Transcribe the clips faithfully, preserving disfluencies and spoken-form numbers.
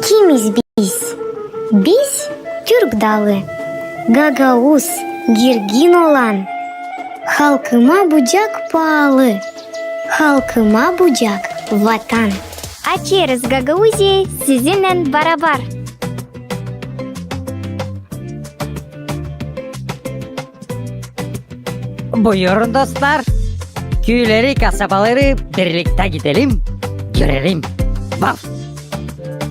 Kimiz biz? Biz türk dalı, gagauz, girgin olan. Halkıma bucak paalı, halkıma bucak vatan. Açêrız Gagauziya sizinnän barabar. Buyurun, dostlar. Küüleri, kasabaları birliktä gidelim, görelim. Vaf!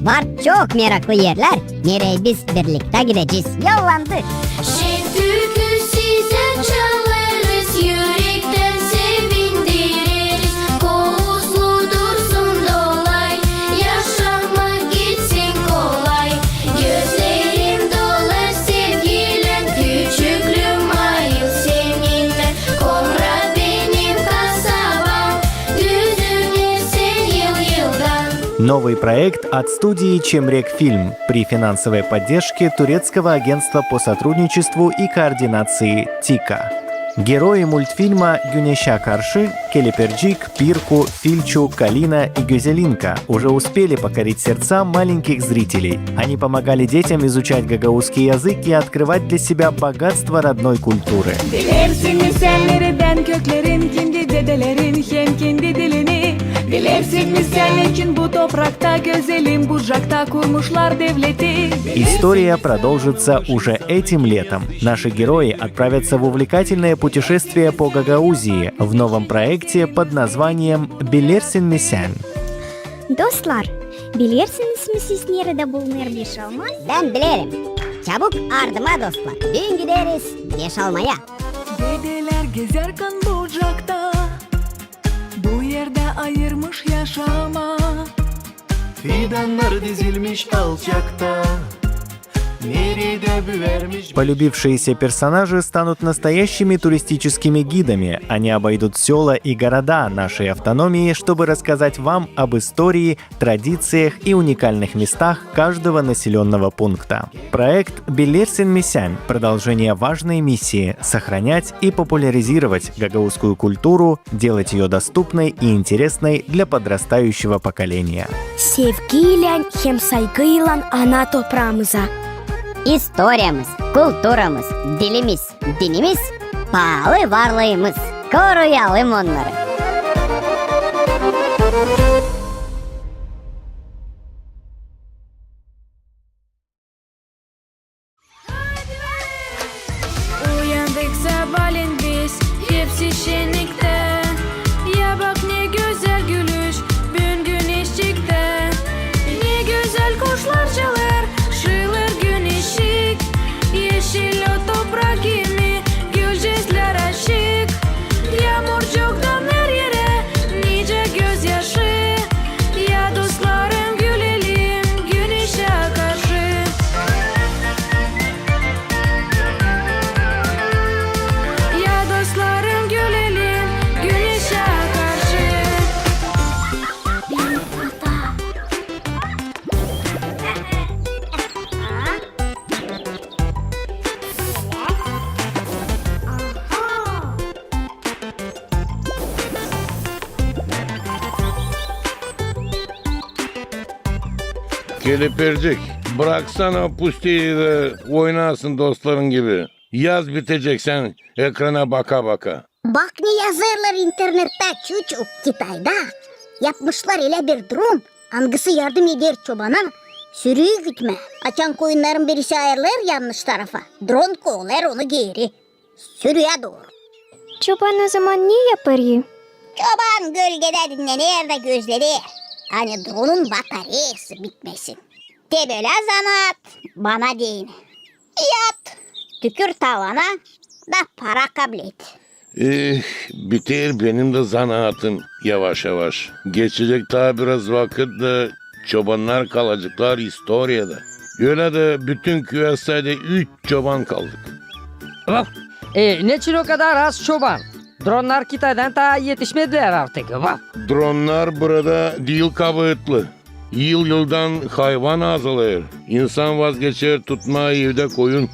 Var çok meraklı erlär, nereyi biz birliktä gidecez. Yollandık! Şen türkü sizä çalarız, ürektän sevindireriz. Kovuuzlu dursun dolay, yaşamak gitsin kolay. Gözlerim dolar sevgilän, küçüklüüm ayıl seninnän. Komra benim kasabam, düzüner sän yıl-yıldan. Новый проект от студии «Чемрек Фильм» при финансовой поддержке Турецкого агентства по сотрудничеству и координации «ТИКА». Герои мультфильма «Güneşä karşı» Kelepircik, Pirku, Filçu, Kalina и Gözelinka уже успели покорить сердца маленьких зрителей. Они помогали детям изучать гагаузский язык и открывать для себя богатство родной культуры. Bilersin mi sän neredän köklerin, kendi dedelerin hem kendi dilini? Bilersin mi sän neçin bu toprakta gözelim, bucakta kurmuşlar devleti? История продолжится уже этим летом. Наши герои отправятся в увлекательное путешествие по Гагаузии в новом проекте под названием «Bilersin mi sän?». Dostlar, bilersiniz mi siz, neredä bulunêr Beşalmaz? Bän bilerim. Çabuk ardıma, dostlar. Düün gideriz Beşalmaya. Dedelär gezärkän bucakta, bu erdä ayırmış yaşamaa. Fidannar dizilmiş alçakta, neredä büärmiş. Полюбившиеся персонажи станут настоящими туристическими гидами. Они обойдут сёла и города нашей автономии, чтобы рассказать вам об истории, традициях и уникальных местах каждого населённого пункта. Проект «Bilersin mi sän?» — продолжение важной миссии — сохранять и популяризировать гагаузскую культуру, делать её доступной и интересной для подрастающего поколения. Sevgiylän hem saygıylan ana topraamıza. İstoriyamız, kulturamız, dilimiz, dinimiz, paalı varlıımız. Koruyalım onnarı. Uyandık sabaalän biz, hepsi şenniktä. Ya bak, ne gözäl gülüş büün güneşçiktä. Ne gözäl kuşlar çalêr, şıılêr güneşçik. Eşil o toprak kimi, gülcezlär açık. Yaamurcuktan her erä nicä gözyaşı. Ya dostlarım, gülelim güneşä karşı. Ya dostlarım, gülelim güneşä karşı. Kelepircik, braksana o pustiyi da oynasın dostların gibi. Yaz bitecek sän ekrana baka-baka. Bak, ne yazêrlar internettä, çuçu. Kitayda yapmışlar ölä bir dron, angısı yardım eder çobana sürüyü gütmää. Açan koyunnarın birisi ayırılêr yannış tarafa, dron kovalêr onu geeri sürüyä dooru. Çoban o zaman ne yapêr? Çoban gölgedä dinnener da gözleder, ani dronun batareyası bitmesin. Te bölä zanaat bana deyni. Yat, tükür tavana da para kablet. Eh, biter benim dä zanaatım yavaş-yavaş. Geçecek taa biraz vakıt da çobannar kalaceklar istoriyada. Ölä dä bütün küüyä sade üç çoban kaldık. Vaf! E, neçin o kadar az çoban? Dronnar Kitaydan taa etişmedilär artık. Vaf! Dronnar burada diil kabaatlı. Yıl-yıldan hayvan azalêr. İnsan vazgeçer tutmaa evdä koyun.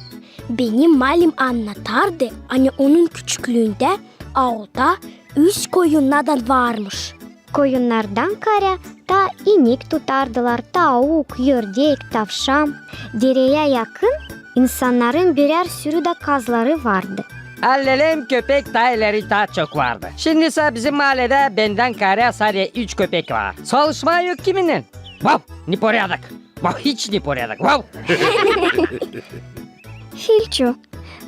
Benim malim annatardı, ani onun küçüklüündä aulda üç koyunnadan varmış. Koyunnardan kaarä taa inik tutardılar, tauk, ördek, tavşan. Dereyä yakın insannarın birär sürü dä kazları vardı. Allelem köpek taa ileri taa çok vardı. Şindisä bizim maaledä bendän kaarä sade üç köpek var. Saalışmaa yok kiminnän. Vav, непорядок. Vav, hiç непорядок. Vav. Filçu,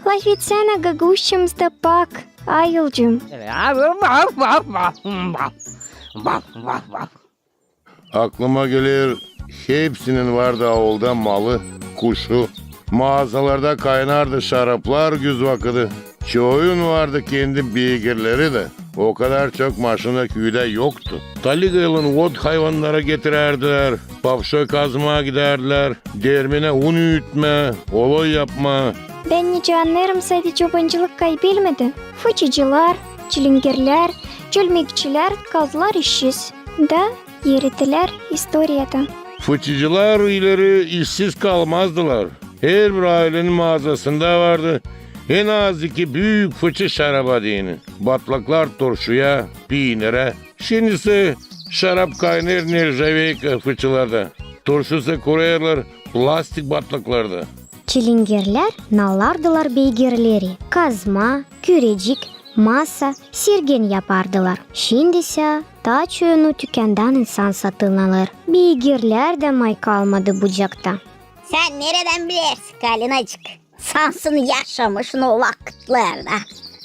lafetsänä gagauzçamızda pak, ayolcuum. Aklıma geler, hepsinin vardı aulda malı, kuşu. Maazalarda kaynardı şaraplar güz vakıdı. Çoyunun vardı kendi beygirleri dä. O kadar çok maşina küüdä yoktu. Taligaylan ot hayvannara getirärdilär, pavşoy kazmaa gidärdilär, dermenä un üütmää, oloy yapmaa. Bän nicä annêêrım, sade çobancılık kaybelmedi. Fıçıcılar, çilingerlär, çölmekçilär kaldılar işsiz da eridilär istoriyada. Fıçıcılar ileri işsiz kalmazdılar. Herbir aylenin maazasında vardı en az iki büük fıçı şaraba deyni. Batlaklar turşuya, piinirä. Şindisä şarap kaynêêr nerjaveyka fıçılarda. Turşusını kurêrlar plastik batlaklarda. Çilingerlär nallardılar beygirleri, kazma, kürecik, masa, sergen yapardılar. Şindisä taa çoyunu tükändan insan satın alêr. Beygirlär dä may kalmadı Bucakta. Sän neredän bilersin, Kalinacık? Sansın yaşamışın o vakıtlarda.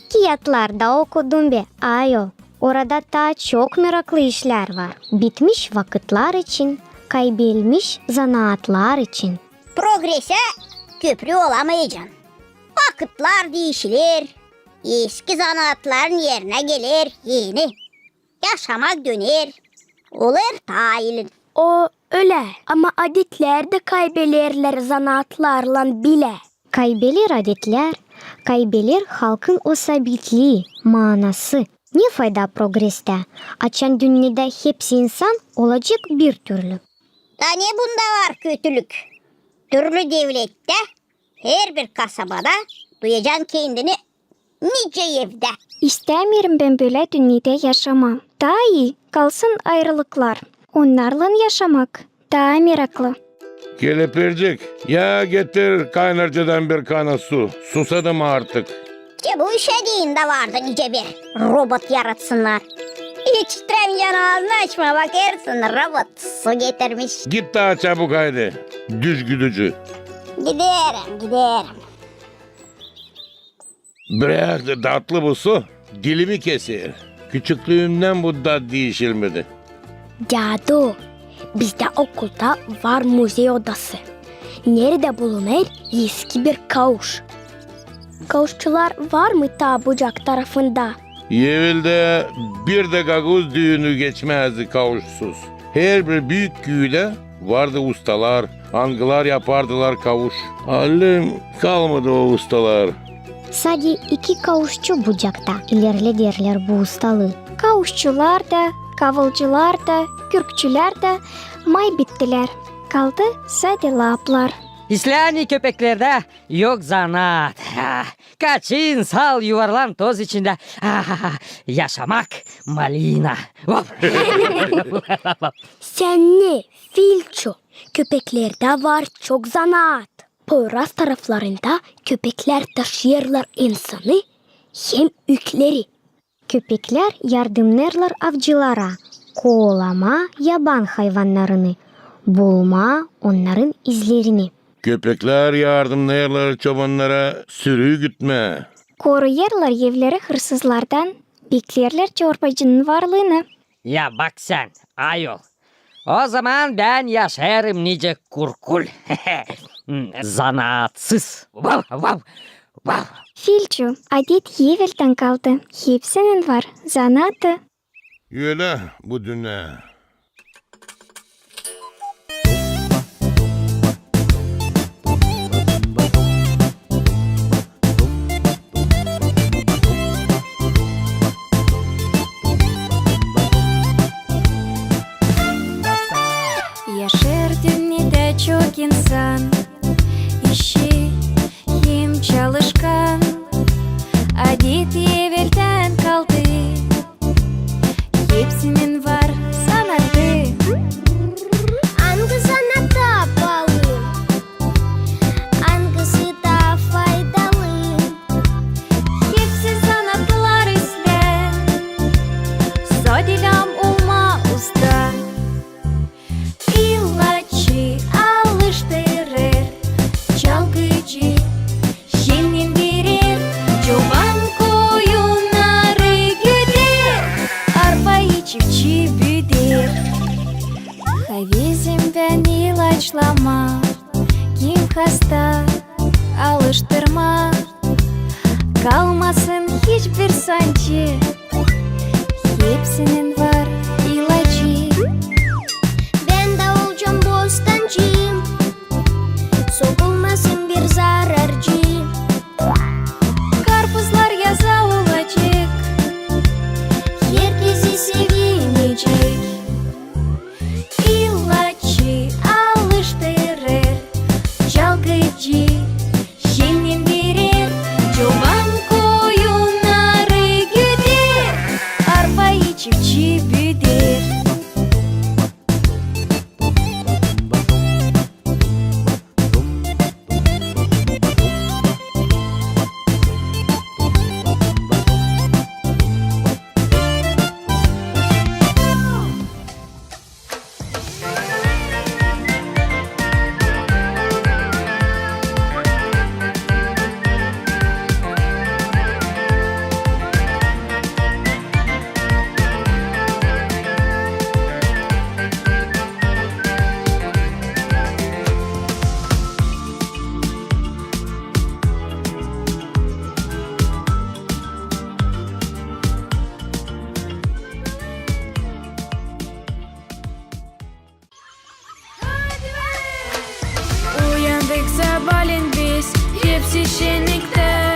Kiyatlarda okudum be, ayol. Orada taa çok meraklı işlär var. Bitmiş vakıtlar için, kaybelmiş zanaatlar için. Progresä köprü olamayacan. Vakıtlar diişiler, eski zanaatların erinä geler eni. Yaşamak döner, olêr taa ilin. O ölä, ama adetlär dä kaybelerlär zanaatlarlan bilä. Kaybeler adetlär, kaybeler halkın o sabitlii, maanası. Ne fayda progrestä, açan dünnedä hepsi insan olacek bir türlü? Da ne bunda var kötülük? Türlü devlettä, herbir kasabada duyacan kendini nicä evdä. İstämeerim bän bölä dünnedä yaşamaa. Taa ii kalsın ayırılıklar. Onnarlan yaşamak taa meraklı. Kelepircik, ya getir kaynarcadan bir kana su. Susadım artık. Te bu işä deyni dä vardı nicä bir robot yaratsınnar. Hiç istämeyecän aazını açmaa, bakêrsın, robot su getirmiş. Git taa çabuk, haydi, düzgüdücü. Giderim, giderim. Brak da, datlı bu su dilimi keser. Küçüklüümdän bu dat diişilmedi. Dädu, bizdä okulda var muzey odası, neredä bulunêr eski bir kauş. Kauşçular var mı taa Bucak tarafında? Eveldä bir dä gagauz düünü geçmäzdi kauşsuz. Herbir büük küüdä vardı ustalar, angılar yapardılar kauş. Allelem kalmadı o ustalar. Sade iki kauşçu Bucakta ilerlederlär bu ustalıı. Kauşçular da, kavılcılar da, kürkçülär dä may bittilär. Kaldı sade laaplar. İslää ani köpeklerdä yok zanaat. Ah, kaçın, sal, yuvarlan toz içindä. Ah, yaşamak malina. Vaf. Sän ne, Filçu, köpeklerdä var çok zanaat. Poyraz taraflarında köpeklär taşıyêrlar insanı hem ükleri. Köpeklär yardımnêêrlar avcılara koolamaa yaban hayvannarını, bulmaa onnarın izlerini. Köpeklär yardımnêêrlar çobannara sürü gütmää. Koruyêrlar evleri hırsızlardan, bekleerlär çorbacının varlıını. Ya bak sän, ayol, o zaman bän yaşêêrım nicä kurkul. Zanaatsız. Vav, vav, vav. Filçu, adet eveldän kaldı. Hepsinin var zanaatı. Ölä bu dünnä. Yaşêêr dünnedä çok insan, işçi hem çalışkan. Adet eveldän kaldı, hepsinin var Başlamaa, kim hasta, alıştırmaa, kalmasın hiçbir sancı, hepsinin var ilacı. Bän dä olacam bostancı, sokulmasın bir zararcı. Karpuzlar yaza olacek, herkezi sevinecek. İlacı alıştırêr, çalgıcı şindin verer, çoban koyunnarı güder, arpayı çiftçi büder. Uyandık sabaalän biz, hepsi şenniktä.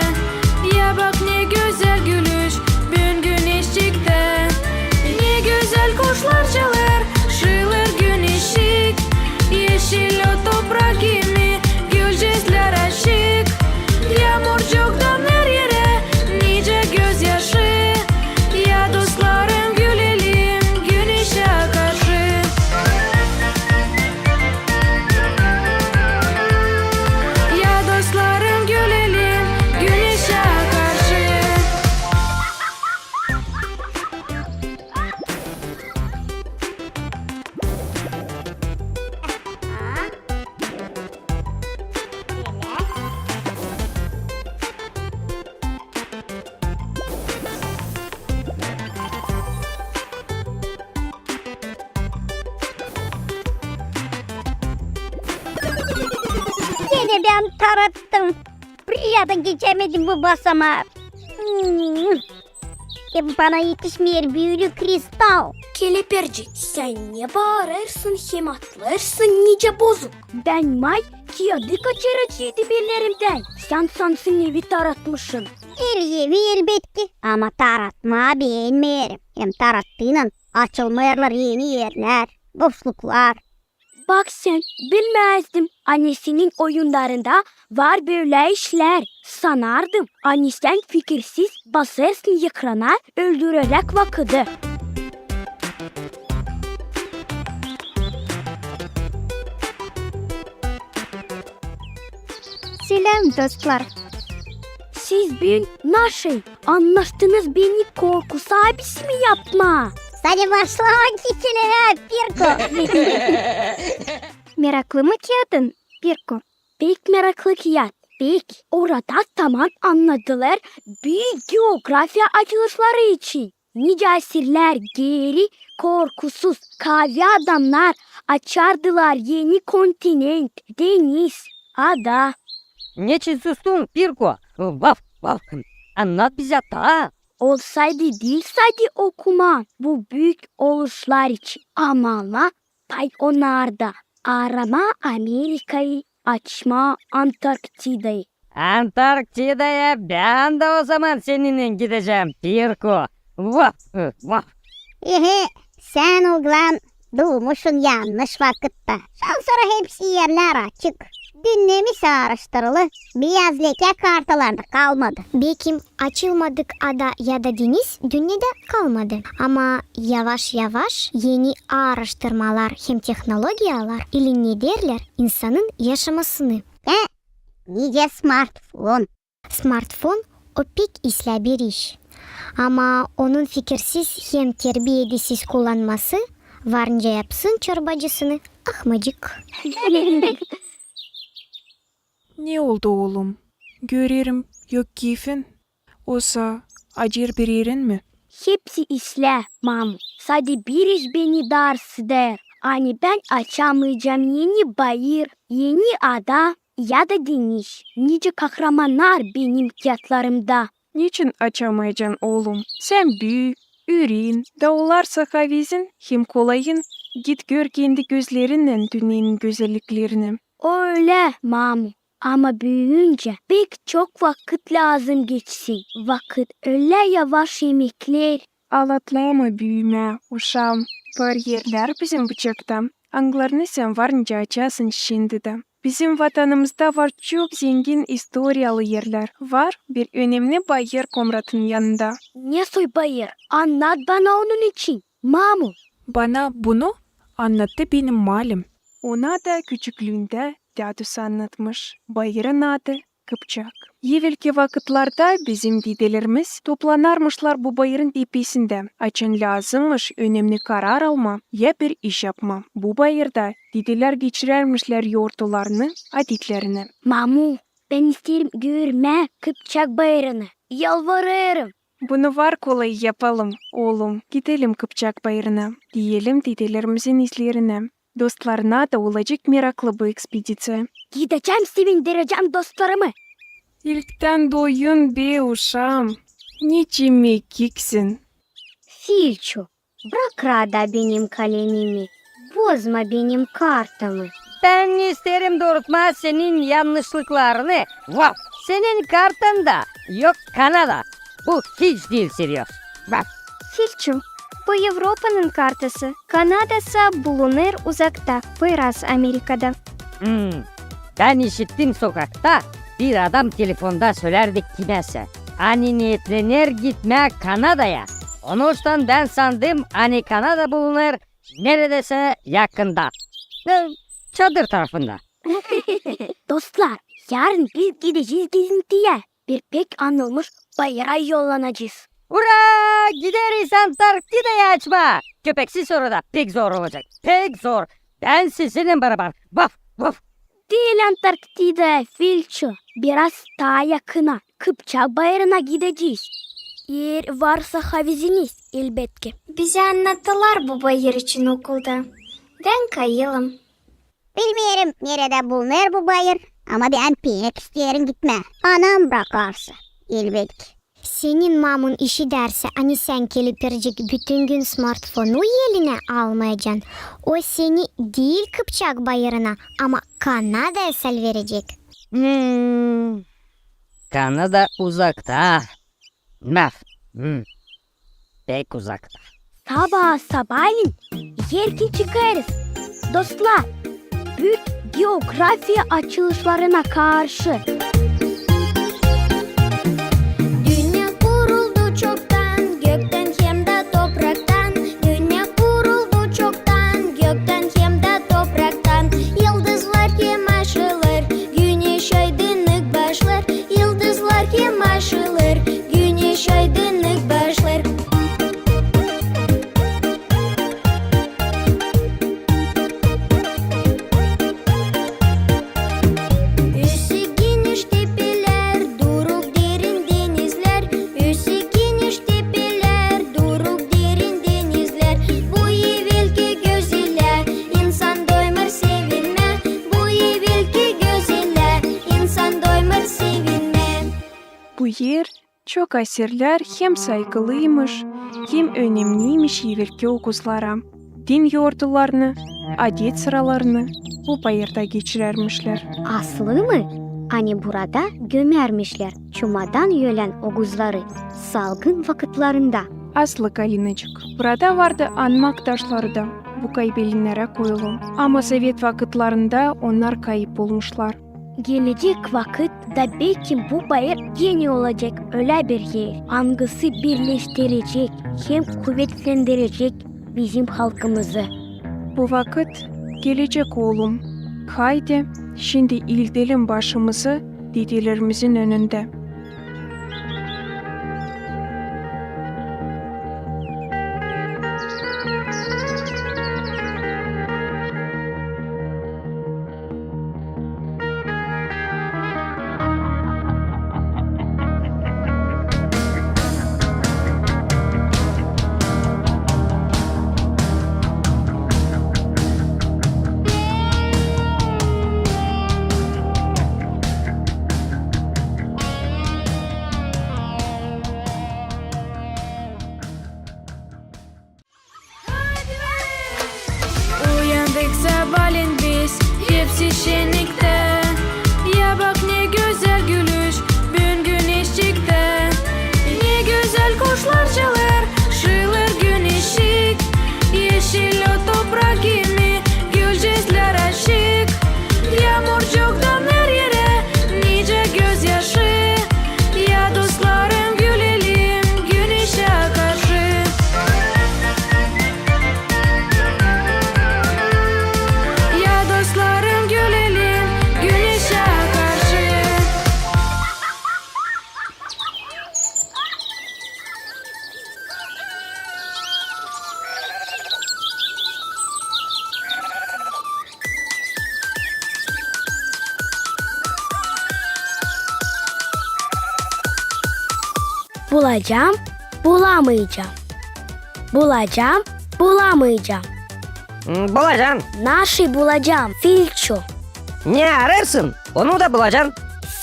Ya bak, ne gözäl gülüş büün güneşçiktä. Ne gözäl kuşlar çalêr, şıılêr güneşçik. Eşil o toprak kimi, gülücüklär açık. Yaamurcuktan her erä nicä gözyaşı. Ya dostlarım, gülelim güneşä karşı. Ya dostlarım, gülelim güneşä karşı. Genä bän tarattım. Buraya da geçämedim bu basamaı. Hmm. E, bana etişmeer bölä kristal. Kelepircik, sän ne baarêrsın hem atlêêrsın nicä bozuk? Bän may kiyadı kaçıraceydım ellerimdän. Sän sansın evi taratmışın. El evi, elbetki, ama taratmaa beenmeerim. Hem tarattıynan açılmêêrlar eni erlär, boşluklar. Bak sän, bilmäzdim, ani senin oyunnarında var bölä işlär. Sanardım, ani sän fikirsiz basêrsın ekrana, öldüreräk vakıdı. Seläm, dostlar! Siz büün naşey annaştınız beni korku saabisi mi yapmaa? Sade başlamak için, Pirko. Meraklı mı kiyadın, Pirko? Pek meraklı kiyat, pek. Orada taman annadılêr büük geografiya açılışları için. Nicä asirlär geeri korkusuz kaavi adamnar açardılar eni kontinent, deniz, ada. Neçin sustun, Pirko? Vaf, vaf. Annat bizä taa. Olsaydı diil sade okumaa bu büük oluşlar için, ama annat pay onnarda, aramaa Amerikayı, açmaa Antarktidayı. Antarktidaya bän dä o zaman seninnän gidecäm, Pirko. Vah, vah. Ehe, sän, oglan, duumuşsun yannış vakıtta. Şansora hepsi erlär açık. Dünnemiz aaraştırılı, beyaz lekä kartalarda kalmadı. Bekim, açılmadık ada ya da deniz dünnedä kalmadı. Ama yavaş-yavaş eni aaraştırmalar hem tehnologiyalar, ili ne derlär, insanın yaşamasını. E, nicä smartfon. Smartfon o pek islää bir iş. Ama onun fikirsiz hem terbiyedesiz kullanması var nicä yapsın çorbacısını ahmacık. Ne oldu, oolum? Görerim, yok keyfin. Osa, acêr bir erin mi? Hepsi islää, mamu. Sade bir iş beni darahatsız eder. ani bän açamayacam eni bayır, eni ada ya da deniz, nicä kahramannar benim kiyatlarımda. Neçin açamayacan, oolum? Sän büüy, üüren, da olarsa havezin hem kolayın, git gör kendi gözlerinnän dünnenin gözelliklerini. O ölä, mamu. Ama büüyüncä pek çok vakıt lääzım geçsin. Vakıt ölä yavaş emekleer. Alatlama büümää, uşaam. Bariyerlär bizim bucakta. Angılarını sän var nicä açasın şindi dä. Bizim vatanımızda var çok zengin istoriyalı erlär. Var bir önemni bayır Komratın yanında. Ne soy bayır? Annat bana onun için, mamu. Bana bunu annattı benim malim. Ona da küçüklüündä dädüsü annatmış. Bayırın adı Kıpçak. Evelki vakıtlarda bizim didelerimiz toplanarmışlar bu bayırın tepesindä, açan lääzımmış önemni karar alma ya bir iş yapma. Bu bayırda didelär geçirärmişlär yortularını, adetlerini. Mamu, bän isteerim görmää Kıpçak bayırını. Yalvarêrım. Bunu var kolay yapalım, oolum. Gidelim Kıpçak bayırına, deyelim didelerimizin izlerinä. Dostlarına da olacek meraklı bu ekspediţiya. Gidecäm, sevindirecäm dostlarımı. İlktän doyun be, uşaam. Neçin mekiksin? Filçu, brak raada benim kalemimi, bozma benim kartamı. Bän isteerim doorutmaa senin yannışlıklarını. Vaf! Senin kartanda yok Kanada. Bu hiç diil seryoz. Bak. Filçu, bu Evropanın kartası. Kanadasa bulunêr uzakta, biraz Amerikada. Hmm. Bän işittim sokakta, bir adam telefonda sölärdi kimsä, ani neetlener gitmää Kanadaya. Onuştan bän sandım, ani Kanada bulunêr neredäsä yakında. E, Çadır tarafında. Dostlar, yarın biz gidecez gezintiyä. Bir pek anılmış bayıra yollanacez. Ura! Gideriz Antarktidayı açmaa! Köpeksiz orada pek zor olacek. Pek zor. Bän sizinnän barabar. Vaf, vaf. Diil Antarktidaya, Filçu. Biraz taa yakına. Kıpçak bayırına gidecez. Eer varsa haveziniz, elbetki. Bizä annattılar bu bayır için okulda. Bän kayılım. Bilmeerim, neredä bulunêr bu bayır, ama bän pek isteerim gitmää. Anam brakarsa, elbetki. Senin mamun işidärsä, ani sän gelip verecek bütün gün smartfonu elinä almayacan, o seni diil Kıpçak bayırına, ama Kanadaya salverecek. Hmm. Kanada uzakta. Maf. Hmm. Pek uzakta. Sabaa sabaalän erken çıkêrız. Dostlar, büük geografiya açılışlarına karşı. Dünnä kuruldu çoktan, göktän hem dä topraktan. Dünnä kuruldu çoktan, göktän hem dä topraktan. Yıldızlar hem aşılêr, güneş aydınlık başlêr. Yıldızlar hem aşılêr, güneş aydınlık başlêr. Üssü geniş tepelär, duruk derin denizlär. Üssü geniş tepelär, duruk derin denizlär. Bu evelki gözellää, insan doymêr sevinmää. Bu evelki gözellää, insan doymêr sevinmää. Bu er çok asırlar hem saygılıymış, hem önemniymiş evelki okuzlara. Din yortularını, adet sıralarını bu bayırda geçirärmişlär. Aslı mı, ani burada gömärmişlär çumadan ölän okuzları salgın vakıtlarında? Aslı, Galinacık, burada vardı anmak taşları da bu kaybelennerä koyulu. Ama sovet vakıtlarında onnar kayıp olmuşlar. Gelecek vakıt da beki bu bayır genä olacek ölä bir er, angısı birleştirecek hem kuvetlendirecek bizim halkımızı. Bu vakıt gelecek, oolum. Haydi, şindi iildelim başımızı didelerimizin önündä. Sabaalän biz hepsi şenniktä. Ya bak, ne gözäl gülüş büün güneşçiktä. Ne gözäl kuşlar çalêr, şiilêr güneşçik. Eşil o toprak kimi, gülücüklär açık. Yaamurcuktan her erä nicä gözyaşı. Ya dostlarım, gülelim güneşä karşı. Ya dostlarım, gülelim güneşä karşı. Bulacam, bulamayacam. Bulacam, bulamayacam. Hmm, bulacan. Naşey bulacam, Filço? Ne arêêrsın, onu da bulacan.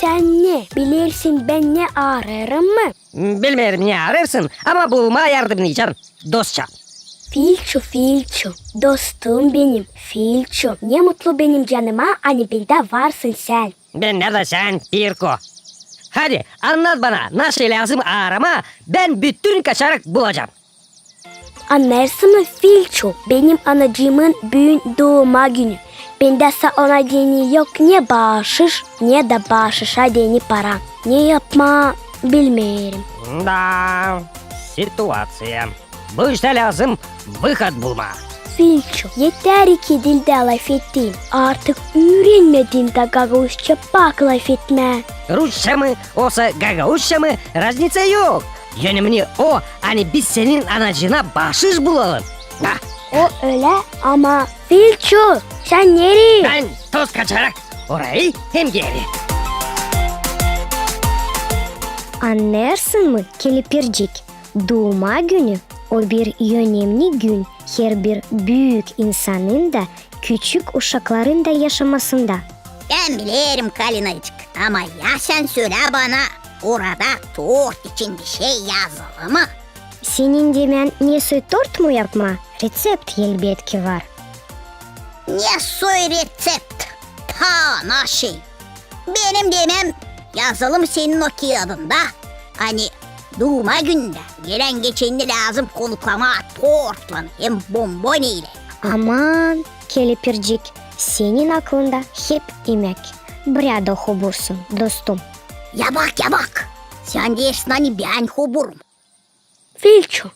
Sän ne bilersin, bän ne arêêrım mı? Hmm, bilmeerim, ne arêêrsın, ama bulmaa yardımnaycan, dostça. Filço, Filço, dostum benim, Filço. Ne mutlu benim canıma, ani bendä varsın sän. Bendä dä sän, Pirko. Hadi, annat bana, naşey lääzım aaramaa, bän bütün kaçarak bulacam. Annêêrsın mı, Filço, benim anacıımın büün duuma günü. Bendä sa ona deyni yok ne baaşış, ne dä baaşışa deyni para. Ne yapmaa, bilmeerim. Da, situaţiya. Bu iştä lääzım vıhod bulmaa. Filço, etär iki dildä lafettin. Artık üürenmedin dä gagauzça pak lafetmää. Rusça mı, osa gagauzça mı, raznitsa yok. Önemni o, ani biz senin anacıına baaşış bulalım. Ha. O ölä, ama Filço, sän nereyi? Bän toz kaçarak orayı hem geeri. Annêêrsın mı, kelepircik? Duuma günü o bir önemni gün herbir büük insanın da, küçük uşakların da yaşamasında. Bän bilerim, Kalinacık, ama ya sän sölä bana, orada tort için bişey yazılı mı? Senin demän nesoy tort mu yapmaa? Reţept elbetki var. Nesoy reţept? Ta naşey! Benim demem yazılı mı senin o kiyadında, ani duuma günündä gelän-geçeni lääzım konuklamaa tortlan hem bomboniylän? Aman, kelepircik, senin aklında hep imäk. Bräda hobursun, dostum. Ya bak, ya bak! Sän deersin, ani bän hoburum. Filço,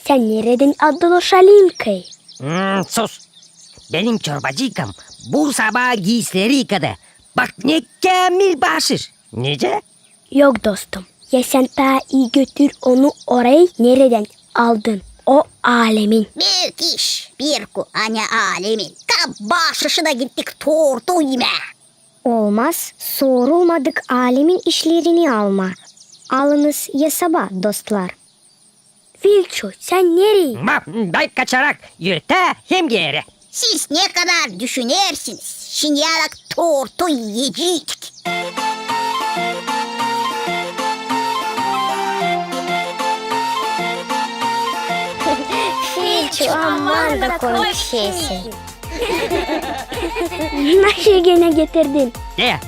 sän neredän aldın o şalinkayı? Hmm, sus! Benim çorbacıykam bu sabaa giisileri yıkadı. Bak, ne käämil baaşış! Nicä? Yok, dostum, ya sän taa ii götür onu orayı, neredän aldın. O alemin. Büük iş, Pirko, ani alemin. Kap baaşışı da gittik tortu imää. Olmaz, sorulmadık alemin işlerini almaa. Alınız esaba, dostlar. Filço, sän nereyi? Ma, bän kaçarak, ötää hem geeri. Siz ne kadar düşünersiniz, şindi yarak tortu iyeceydik. Filço, aman da komik şeysin. Naşey genä getirdin? Ne?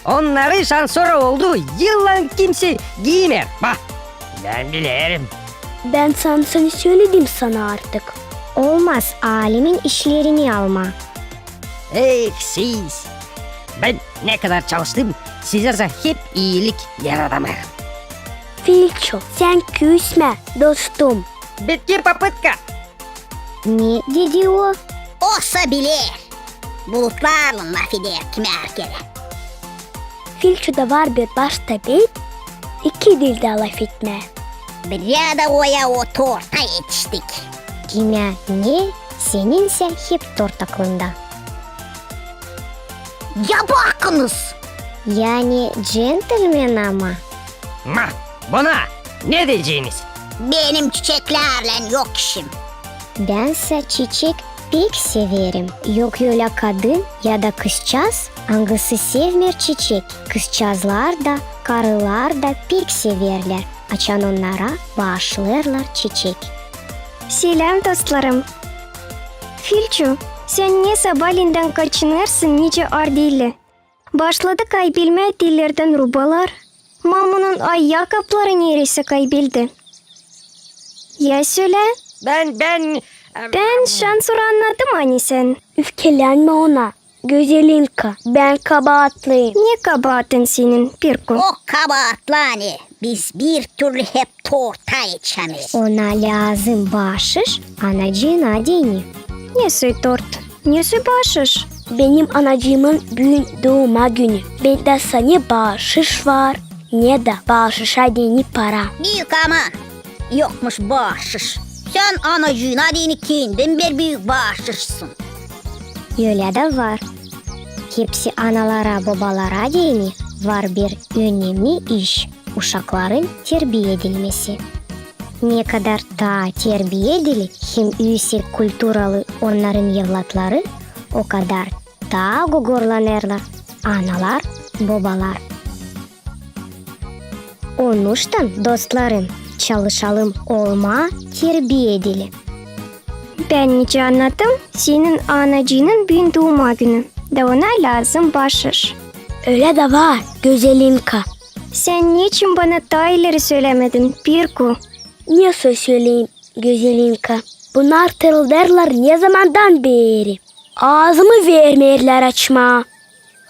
Onnarı şansora oldu yıllan kimsey giimeer. Ba, bän bilerim. Bän şansını söledim sana artık. Olmaz alemin işlerini almaa. Eh, siz! Bän ne kadar çalıştım, sizä sa hep iilik yaradamêêrım. Filço, sän küsmä, dostum. Bitki popıtka. Ne dedi o? Osa biler. Bulutlarlan lafeder kimi herkerä. Filçoda var bir baş tabet, iki dildä lafetmää. Bräda oya o torta etiştik. Kimä ne, seninsä hep tort aklında. Ya bakınız! Yani džentelmen ama. Ma, buna ne deyeceniz? Benim çiçeklärlän yok işim. Bän sä çiçek pek severim. Yok ölä kadın ya da kızçaaz, angısı sevmeer çiçek. Kızçaazlar da, karılar da pek severlär, açan onnara baaşlêêrlar çiçek. Seläm, dostlarım! Filço, Sän ne sabalendän kaçınêrsın nicä ardiili? Başladı kaybelmää tellerdän rubalar. Mamunun ayak apları nereysä kaybeldi. Ya sölä. Bän, bän, em, bän şansora annadım, ani sän. Üfkelenmä ona, Gözelinka, bän kabaatlıyım. Ne kabaatın senin, Pirku? O kabaatlı, ani biz bir türlü hep torta etişämeeriz. Ona lääzım baaşış anacıına deyni. Ne soy tort? Ne soy baaşış? Benim anacıımın büün duuma günü. Bendä sana baaşış var, ne dä baaşışa deyni para. Büük ama yokmuş baaşış. Sän anacıına deyni kendin bir büük baaşışsın. Ölä dä var. Hepsi analara, bobalara deyni var bir önemni iş, uşakların terbiya edilmesi. Ne kadar taa terbiyedili hem üüsek kulturalı onnarın evlatları, o kadar taa gogorlanêrlar analar, bobalar. Onuştan, dostlarım, çalışalım olmaa terbiyedili. Bän nicä annadım, senin anacıının büün duuma günü, da ona lääzım baaşış. Ölä dä var, Gözelinka. Sän neçin bana taa ileri sölämedin, Pirku? Ne soy söleyim, Gözelinka? Bunnar tırıldêrlar ne zamandan beeri. Aazımı vermeerlär açmaa.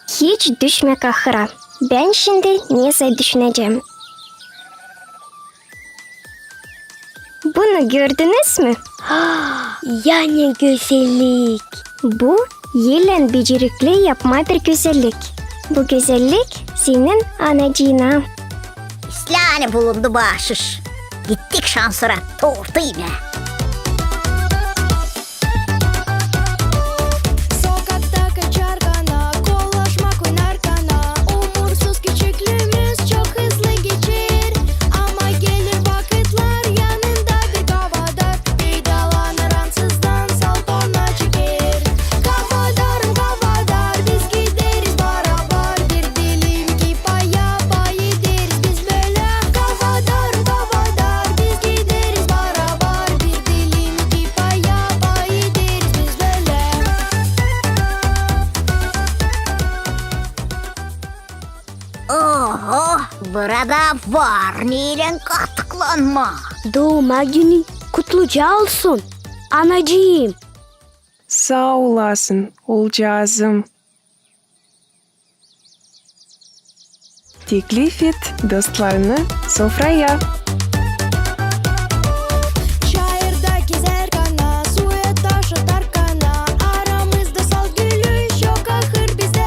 Hiç düşmä kahıra. Bän şindi nesä düşünecäm. Bunu gördünüz mü? Ya ne gözellik! Bu elän becerikli yapmaa bir gözellik. Bu gözellik senin anacıına. İslää, ani bulundu baaşış. Gittik şansora tortu imää. Sokakta kaçarkana, kolaşmak oynarkana, umursuz küçüklüümüz çok hızlı geçer. Ama gelir vakıtlar, yanında bir kafadar, peydalanır ansızdan, salpana çeker. Kafadarım, kafadar, biz gideriz barabar, bir dilim ki paya pay ederiz biz bölä. Kafadarım, kafadar, biz gideriz barabar, bir dilim ki paya pay ederiz biz bölä. Oho, burada var neylän katıklanmaa. Duuma günün kutluca olsun, anacıım. Saa olasın, oolcaazım. Teklif et dostlarını sofraya. Çayırda gezärkana, suya taş atarkana, aramızda salt gülüş yok ahır bizdä.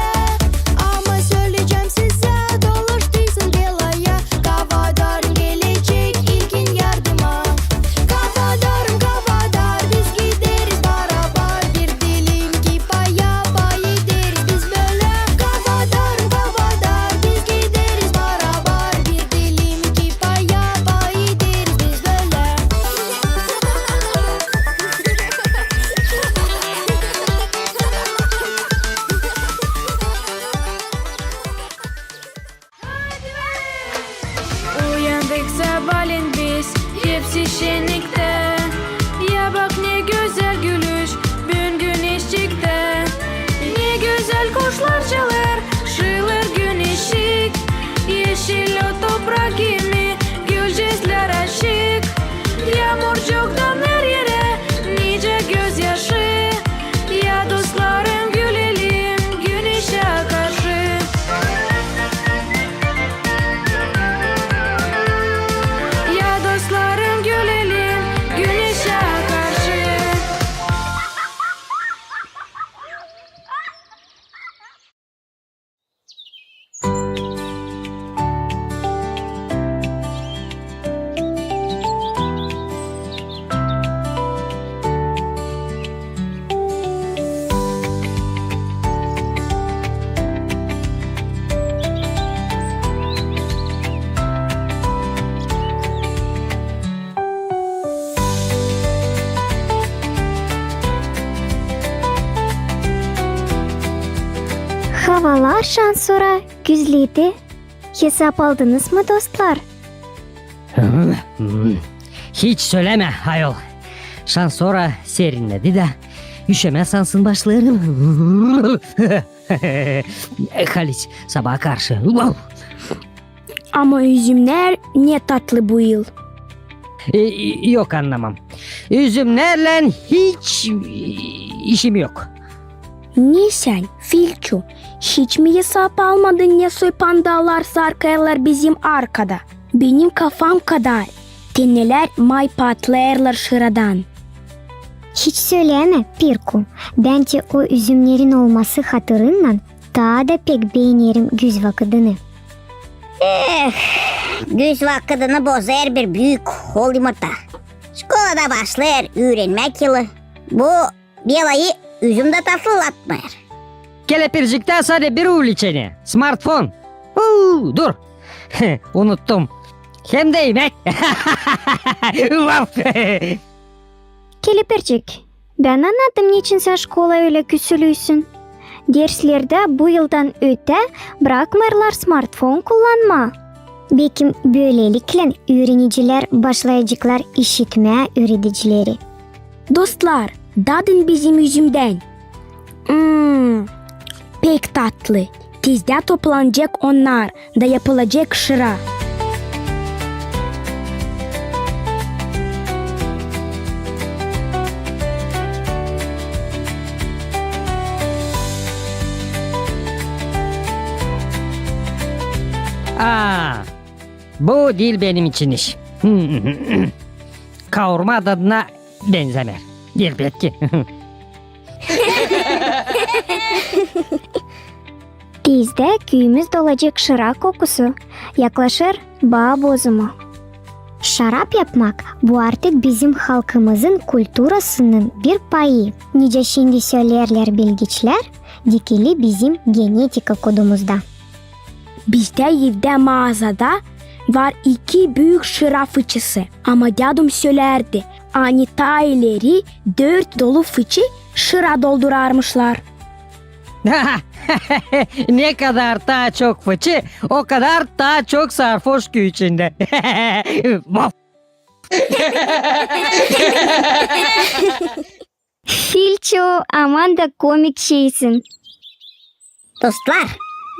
Ama söleyecäm sizä, dolaştıysın belaya, kafadar gelecek ilkin yardıma. Kafadarım, kafadar, biz gideriz barabar, bir dilim ki paya pay ederiz biz bölä. Kafadarım, kafadar, biz gideriz barabar, bir dilim ki paya pay ederiz biz bölä. Uyandık sabaalän biz, hepsi şenniktä. Ya bak, ne gözäl gülüş, büün güneş çıktı. Ne gözäl kuşlar çalêr, şıılır güneşçik. Eşil ot toprak kimi, gülcezlär açık. Yaamurcuktan her erä nicä gözyaşı. Ya dostlarım, gülelim güneşä karşı. Ya dostlarım, gülelim güneşä karşı. Havalar şansora gözledi. Hesap aldınız mı, dostlar? Hiç sölämä, ayol. Şansora serinnedi dä, Üşämää sansın başlêêrım. Haliç, sabaa karşı. Ama üzümnär ne tatlı bu yıl. E, yok, annamam. Üzümnärlän hiç işim yok. Ne sän, Filçu, hiç mi hesap almadın, ne soy pandalar sarkêrlar bizim arkada? Benim kafam kadar tenelär may patlêêrlar şıradan. Hiç sölämä, Pirku. Bän tä o üzümnerin olması hatırından taa da pek beenerim güz vakıdını. Eh, güz vakıdını bozêr bir büük hol yımırta. Şkolada başlêêr üürenmäk yılı. Bu belayı üzüm dä tatlılatmêêr. Kelepirciktä sade bir uliçeni, smartfon. Huu, dur. Unuttum. Hem dä imäk. Vaf! Kelepircik, bän annadım, neçin sän şkolaya ölä küsülüysün. Derslerdä bu yıldan ötää brakmêêrlar smartfon kullanmaa. Bekim, bölelikle üürenicilär başlayaceklar işitmää üüredicileri. Dostlar, dadın bizim üzümdän. Mm, pek tatlı. Tezdä toplanacek onnar da yapılacek şıra. Aa, bu diil benim için iş. Kaurma dadına benzämeer. Elbetki. Tezdä küüyümüz dolacek şıra kokusu, yaklaşêr baa bozumu. Şarap yapmak, bu artık bizim halkımızın kulturasının bir payı. Nicä şindi söleerlär bilgiçlär, dikili bizim genetika kodumuzda. Bizdä evdä maazada var iki büük şıra fıçısı. Ama dädum sölärdi, ani taa ileri dört dolu fıçı şıra doldurarmışlar. Ne kadar taa çok fıçı, o kadar taa çok sarhoş küüyü içindä. Vaf! Filçu, aman da komik şeysin. Dostlar,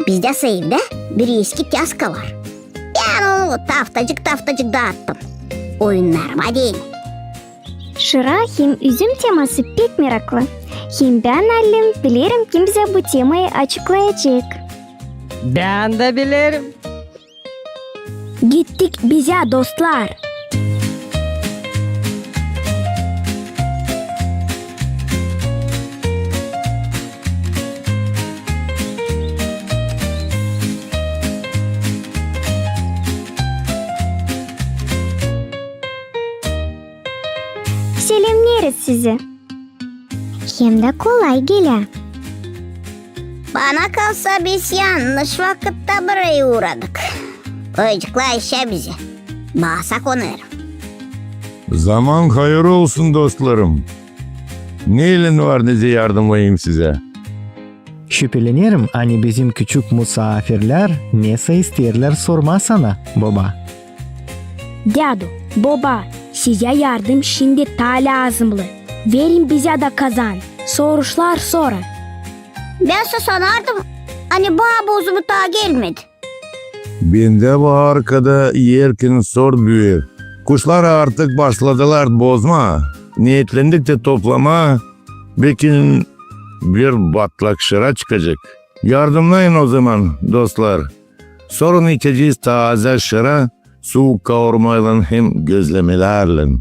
bizdä evdä bir eski tyaska var. Bän onu taftacık-taftacık daattım. Oyunnarıma deyni. Şıra hem üzüm teması pek meraklı. Hem bän allim bilerim, kim bizä bu temayı açıklayacek. Bän dä bilerim. Gittik bizä, dostlar. Selemneeriz sizi. Hem dä kolay gelä. Bana kalsa, biz yannış vakıtta burayı uuradık. Oyuncuklar işä bizi. Baasa konêrım. Zaman hayır olsun, dostlarım. Neylän var nicä yardımlayım sizä? Şüpelenerim, ani bizim küçük musaafirlär nesä isteerlär sormaa sana, boba. Dädu, boba, sizä yardım şindi taa lääzımlı. Verin bizä dä kazan, soruşlar sorun. Bän sä sanardım, ani baa bozumu taa gelmedi. Bendä bu arkada erkin sort büüyer. Kuşlar artık başladılar bozmaa. Neetlendik tä toplamaa, bekim bir batlak şıra çıkacek. Yardımlayın ozaman, dostlar. Sorun içecez taazä şıra, suuk kaurmaylan hem gözlemelärlän.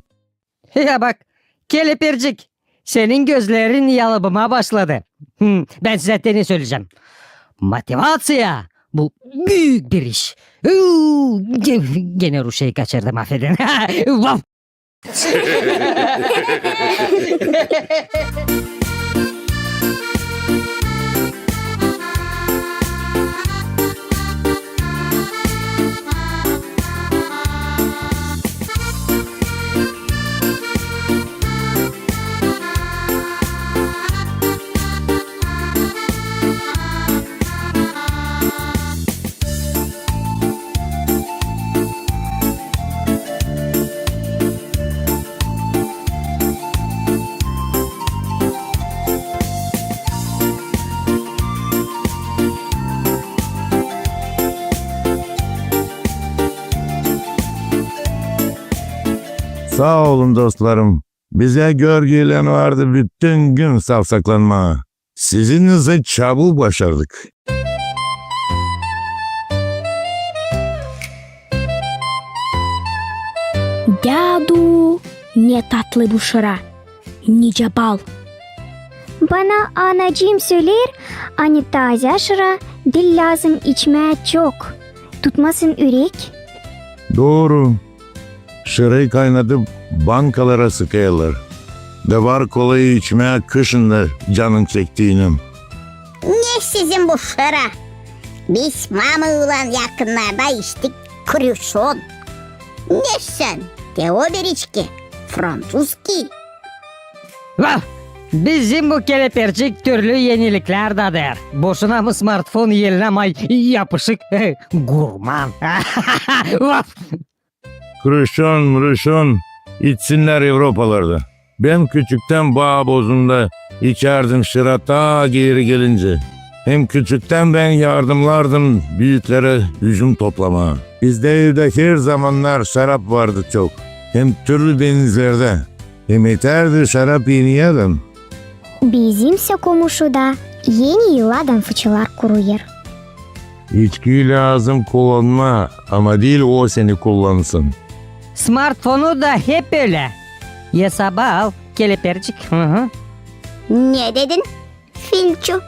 Ya bak, Kelepircik, senin gözlerin yalıbımaa başladı. Hı, bän sizä te ne söleyecäm. Motivaţiya, bu büük bir iş. Uuu, ge-, genä ruşeyi kaçırdım, afedin. Vaf! Saa olun, dostlarım. Bizä görgüylän vardı bütün gün savsaklanmaa. Sizinnän çabuk başardık. Dädu, ne tatlı bu şıra, nicä bal. Bana anacıım söleer, ani taazä şıra diil lääzım içmää çok, tutmasın ürek. Dooru. Şırayı kaynadıp bankalara sıkêrlar. Da var kolayı içmää kışın da canın çektiinän. Ne sizin bu şıra? Biz mamaylan yakınnarda içtik kruşon. Ne sän, te o bir içki, fransuzki. Vah! Bizim bu kelepircik türlü eniliklär dadêr. Boşuna mı smartfon elinä may yapışık, gurman. Vah! Kruşon, mruşon içsinnär Evropalarda. Bän küçüktän baa bozunda içärdim şıra taa geeri gelincä. Hem küçüktän bän yardımnardım büüklere üzüm toplamaa. Bizdä evdä her zamannar şarap vardı çok. Hem türlü benizlerdä. Hem etärdi şarap eni adam. Bizimsä komuşuda eni yıllardan fıçılar kuruyêr. İçkiyi lääzım kullanmaa, ama diil o seni kullansın. Smartfonu da hep ölä. Esaba al, kelepircik. Hı hı. Ne dedin, Filçu?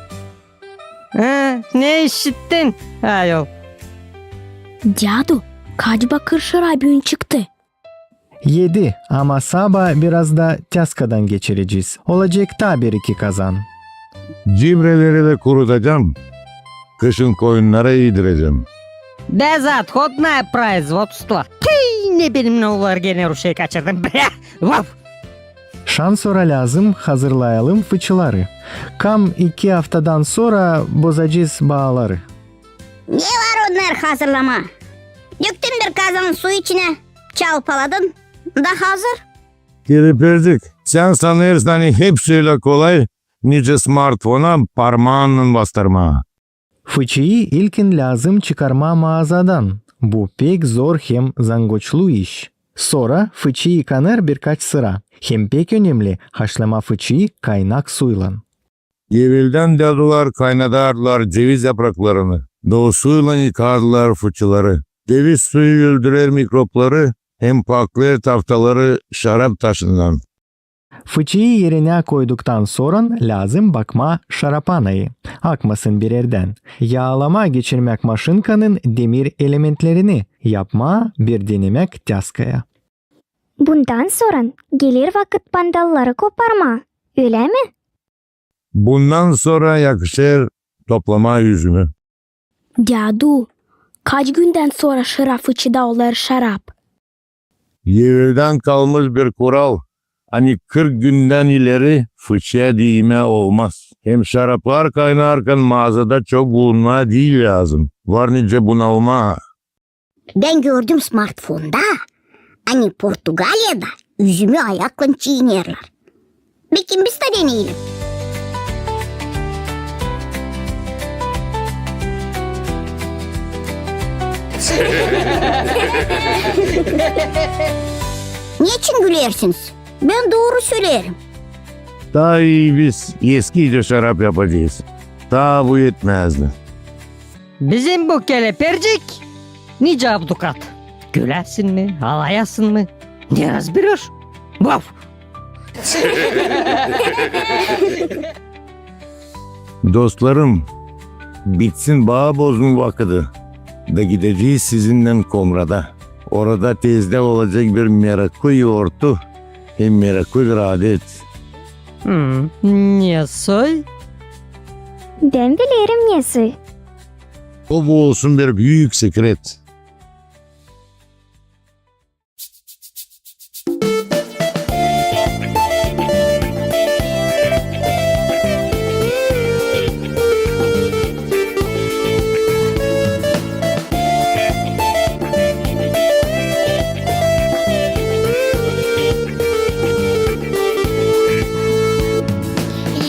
Ha, ne işittin, ayol? Dädu, kaç bakır şıra büün çıktı? Edi, ama sabaa biraz da tyaskadan geçirecez. Olacek taa bir-iki kazan. Cibreleri dä kurutacam. Kışın koyunnara iidirecäm. Безотходное производство. Tüü, ne benim ne olar, genä ruşey kaçırdım. Bre, vaf! Şansora lääzım hazırlayalım fıçıları. Kam iki aftadan sora bozacez baaları. Ne var onnar hazırlamaa? Döktün bir kazan su içinä, çalpaladın, da hazır. Kelepircik, sän sanêrsın, ani hepsi ölä kolay, nicä smartfona parmaannan bastırmaa. Fıçıyı ilkin lääzım çıkarmaa maazadan. Bu pek zor hem zangoçlu iş. Sora fıçı yıkanêr birkaç sıra. Hem pek önemli, haşlamaa fıçıyı kaynak suylan. Eveldän dädular kaynadardılar ceviz yapraklarını, da o suylan yıkardılar fıçıları. Ceviz suyu öldürer mikropları hem paklêêr taftaları şarap taşından. Fıçıyı erinä koyduktan soran lääzım bakmaa şarapanayı, akmasın bir erdän. Yaalamaa geçirmäk maşinkanın demir elementlerini, yapmaa bir denemäk tyaskaya. Bundan soran geler vakıt bandalları koparmaa, ölä mi? Bundan sora yakışêr toplamaa üzümü. Dädu, kaç gündän sora şıra fıçıda olêr şarap? Eveldän kalmış bir kural, ani kırk gündän ileri fıçıya diimää olmaz. Hem şaraplar kaynarkan maazada çok bulunmaa diil lääzım. Var nicä bunalmaa. Bän gördüm smartfonda, ani Portugaliyada üzümü ayaklan çiinerlär. Bekim biz dä deneyelim. Neçin gülersiniz? Bän dooru söleerim. Taa ii biz eskiicä şarap yapacez. Taa bu etmäzdi. Bizim bu kelepircik nicä abdukat. Güläsin mi, alayasın mı? Ne razberiş? Vaf! Dostlarım, bitsin baa bozma vakıdı, da gidecez sizinnän Komrada. Orada tezdä olacek bir meraklı yortu hem meraklı bir adet. Hmm, ne soy? Bän bilerim ne soy. O bu olsun bir büük sekret.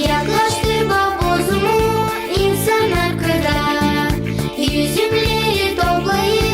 Yaklaştı baa bozma, insannar kırda üzümleri toplayıp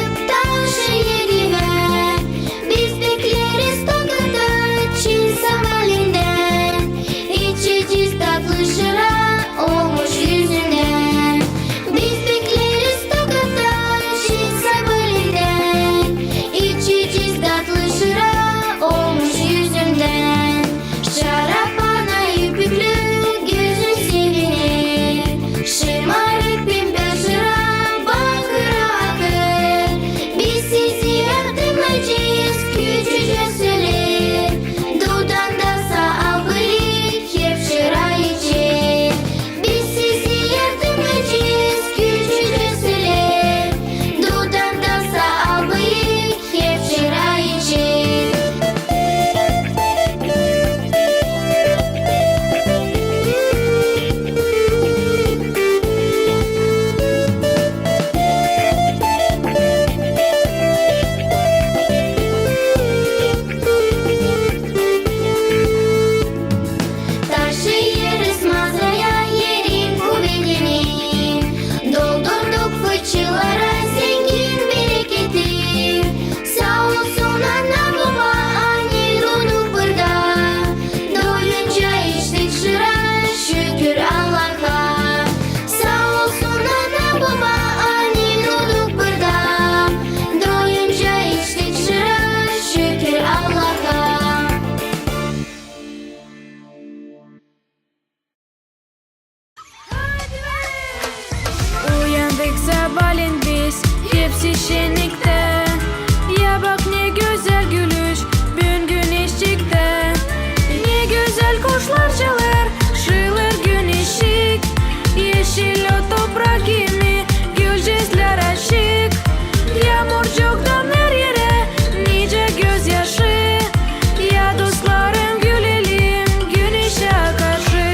Sişenniktä. Ya bak, ne gözäl gülüş büün güneşçiktä. Ne gözäl kuşlar çalêr, şıılêr güneşçik. Eşil o toprak kimi, gülcezlär açık. Yaamurcuktan her erä nicä gözyaşı. Ya dostlarım, gülelim güneşä karşı.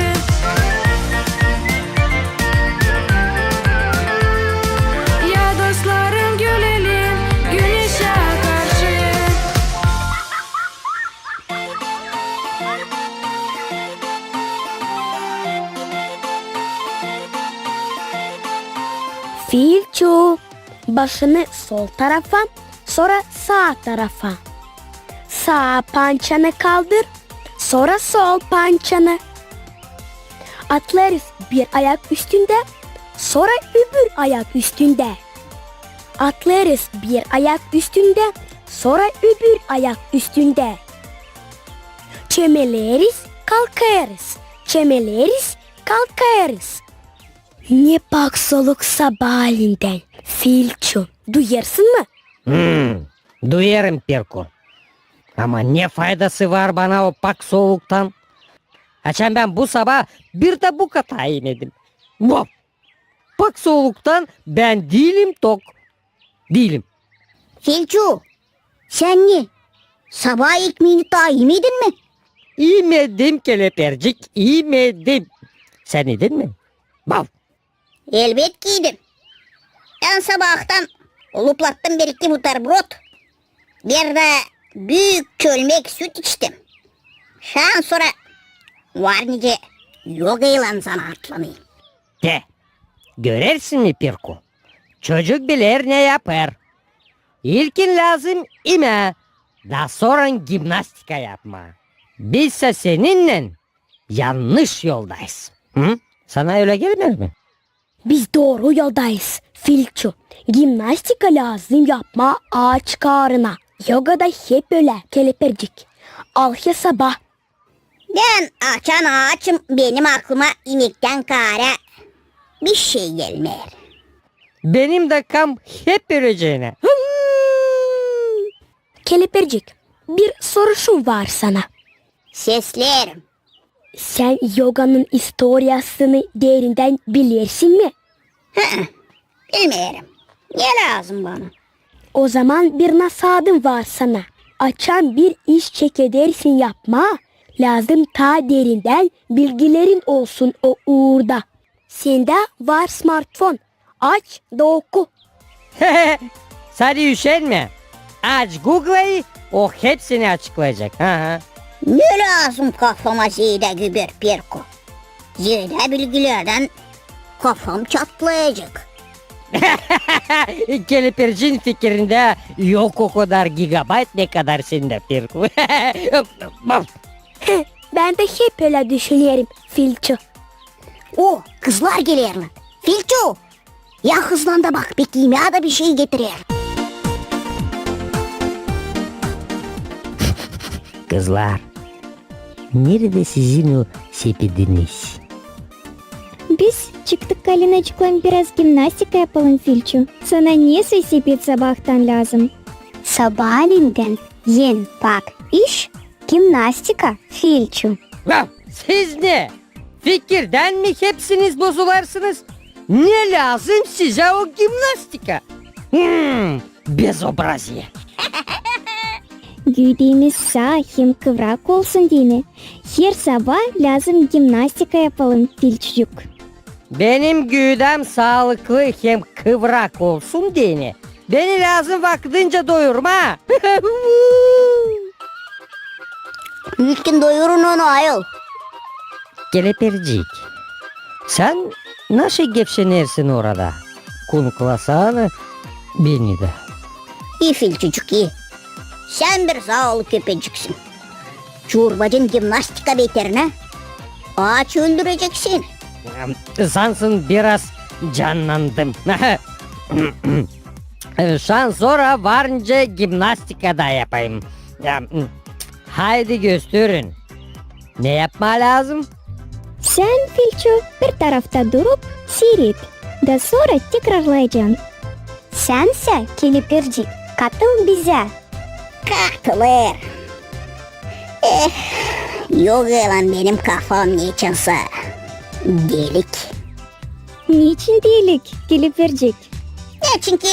Ya dostlarım, gülelim güneşä karşı. Filçu, başını sol tarafa, sora saa tarafa. Saa pançanı kaldır, sora sol pançanı. Atlêêrız bir ayak üstündä, sora öbür ayak üstündä. Atlêêrız bir ayak üstündä, sora öbür ayak üstündä. Çömeleriz, kalkêrız, çömeleriz, kalkêrız. Ne pak soluk sabaaliindän, Filçu, duyêrsın mı? Hmm, duyêrım, Pirku. Ama ne faydası var bana o pak soluktan? Açan bän bu sabaa bir dä buka taa imedim. Vah! Pak soluktan bän diilim tok. Diilim. Filçu, sän ne, sabaa ekmeeni taa imedin mi? İmedim, Kelepercik, imedim. Sän idin mi? Bav. Elbetki idim. Bän sabaahtan luplattım bir-iki buterbrod, bir dä büük çölmek süt içtim. Şansora var nicä yogaylan zanaatlanêrım. Te, görersin mi, Pirku? Çocuk biler ne yapêr. İlkin lääzım imää, da sora gimnastika yapmaa. Bizsä seninnän yannış yoldayız. Hı? Sana ölä gelmeer mi? Biz dooru yoldayız, Filçu. Gimnastika lääzım yapmaa aaç kaarına. Yoga da hep ölä, Kelepercik. Al hesaba. Bän açan aaçım, benim aklıma imektän kaarä bişey gelmeer. Benim dä kam hep ölecä. Kelepercik, bir soruşum var sana. Sesleerim. Sän yoganın istoriyasını derindän bilersin mi? Hı-ı, bilmeerim. Ne lääzım bana? Ozaman bir nasaatım var sana. Açan bir iş çekedersin yapmaa, lääzım taa derindän bilgilerin olsun o uurda. Sendä var smartfon. Aç da oku. Sadi üşenmä. Aç Google'ı, o hepsini açıklayacek. Hı hı. Ne lääzım kafama zeedä güber, Pirku? Zeedä bilgilerdän kafam çatlayacek. Kelepercin fikirindä yok o kadar gigabayt, ne kadar sendä, Pirku. Bendä hep ölä düşünerim, Filçu. O, kızlar gelerlär. Filçu, ya hızlan da bak, beki imää da bişey getirer. Kızlar, neredä sizin o sepediniz? Biz çıktık Kalinacıklan biraz gimnastika yapalım, Filçu. Sana ne soy sepet sabaahtan lääzım? Sabaaliindän en pak iş gimnastika, Filçu. Ya, siz ne? Fikirdän mi hepsiniz bozulêrsınız? Ne lääzım sizä o gimnastika? Hmm, bezobraziye. Güüdämiz saa hem kıvrak olsun deyni, her sabaa lääzım gimnastika yapalım, Filçucuk. Benim güüdäm saalıklı hem kıvrak olsun deyni, beni lääzım vakıdınca doyurmaa. İlkin doyurun onu, ayol. Kelepercik, sän naşey gevşenersin orada? Kunklasana beni dä. İi, Filçucuk, ii. Sän bir zaalı köpeciksin. Çorbacın gimnastika beterinä aaç öldüreceksin. Sansın biraz cannandım. Şansora var nicä gimnastika da yapayım. Haydi gösterin. Ne yapmaa lääzım? Sän, Filçu, bir tarafta durup siiret, da sora tekrarlayacan. Sän sä, Kelepircik, katıl bizä. Katılêr. Eh, yok, elan, benim kafam neçinsä delik. Neçin delik, Kelepircik? Neçinki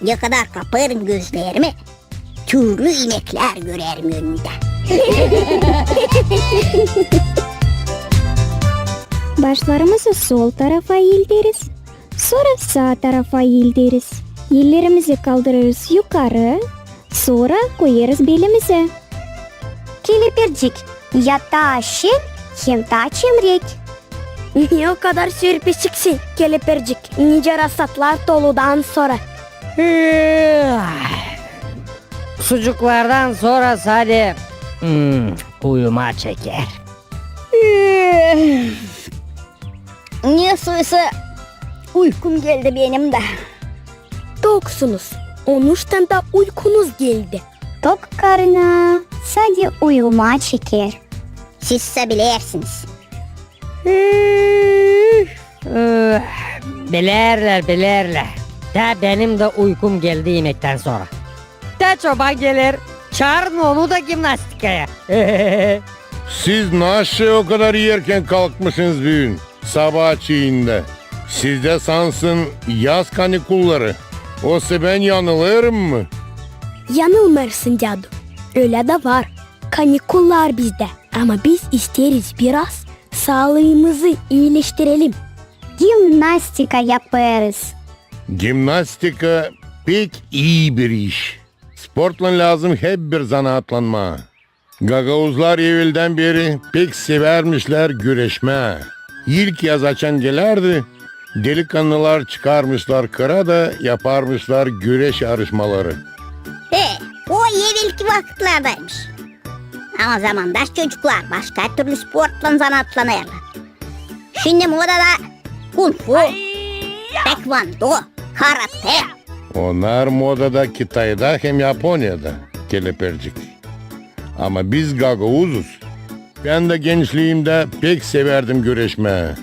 ne kadar kapêrım gözlerimi, türlü imeklär görerim önümdä. Başlarımızı sol tarafa elderiz, sora saa tarafa elderiz. Ellerimizi kaldırêrız yukarı, sora koyêrız belimizä. Kelepircik, ya taa şen, hem taa çemrek. Ne o kadar sürpişiksin, Kelepircik, nicä rasatlar toludan sora. Sucuklardan sora sade, hmm, uyuma çeker. Ne soysa uykum geldi benim dä. Toksunuz, onuştan da uykunuz geldi. Tok karına sade uyuma çeker. Siz sä bilersiniz. Üf, üf, bilerlär, bilerlär. Tä benim dä uykum geldi imektän sora. Tä çoban geler, çaarın onu da gimnastikaya. Siz naşey o kadar erken kalkmışınız büün, sabaa çiindä? Sizdä sansın yaz kanikulları. Osa bän yanılêrım mı? Yanılmêêrsın, dädu. Ölä dä var. Kanikullar bizdä. Ama biz isteeriz biraz saalıımızı iileştirelim. Gimnastika yapêrız. Gimnastika pek ii bir iş. Sportlan lääzım hep bir zanaatlanmaa. Gagauzlar eveldän beri pek sevärmişlär güreşmää. İlk yaz açan gelärdi, delikannılar çıkarmışlar kıra da yaparmışlar güreş yarışmaları. E, o evelki vakıtlardaymış. Ama zamandaş çocuklar başka türlü sportlan zanaatlanêrlar. Şindi modada kung-fu, taekvondo, karate. Onnar modada Kitayda hem Yaponiyada, Kelepircik. Ama biz gagauzuz. Bän dä gençliimdä pek sevärdim güreşmää.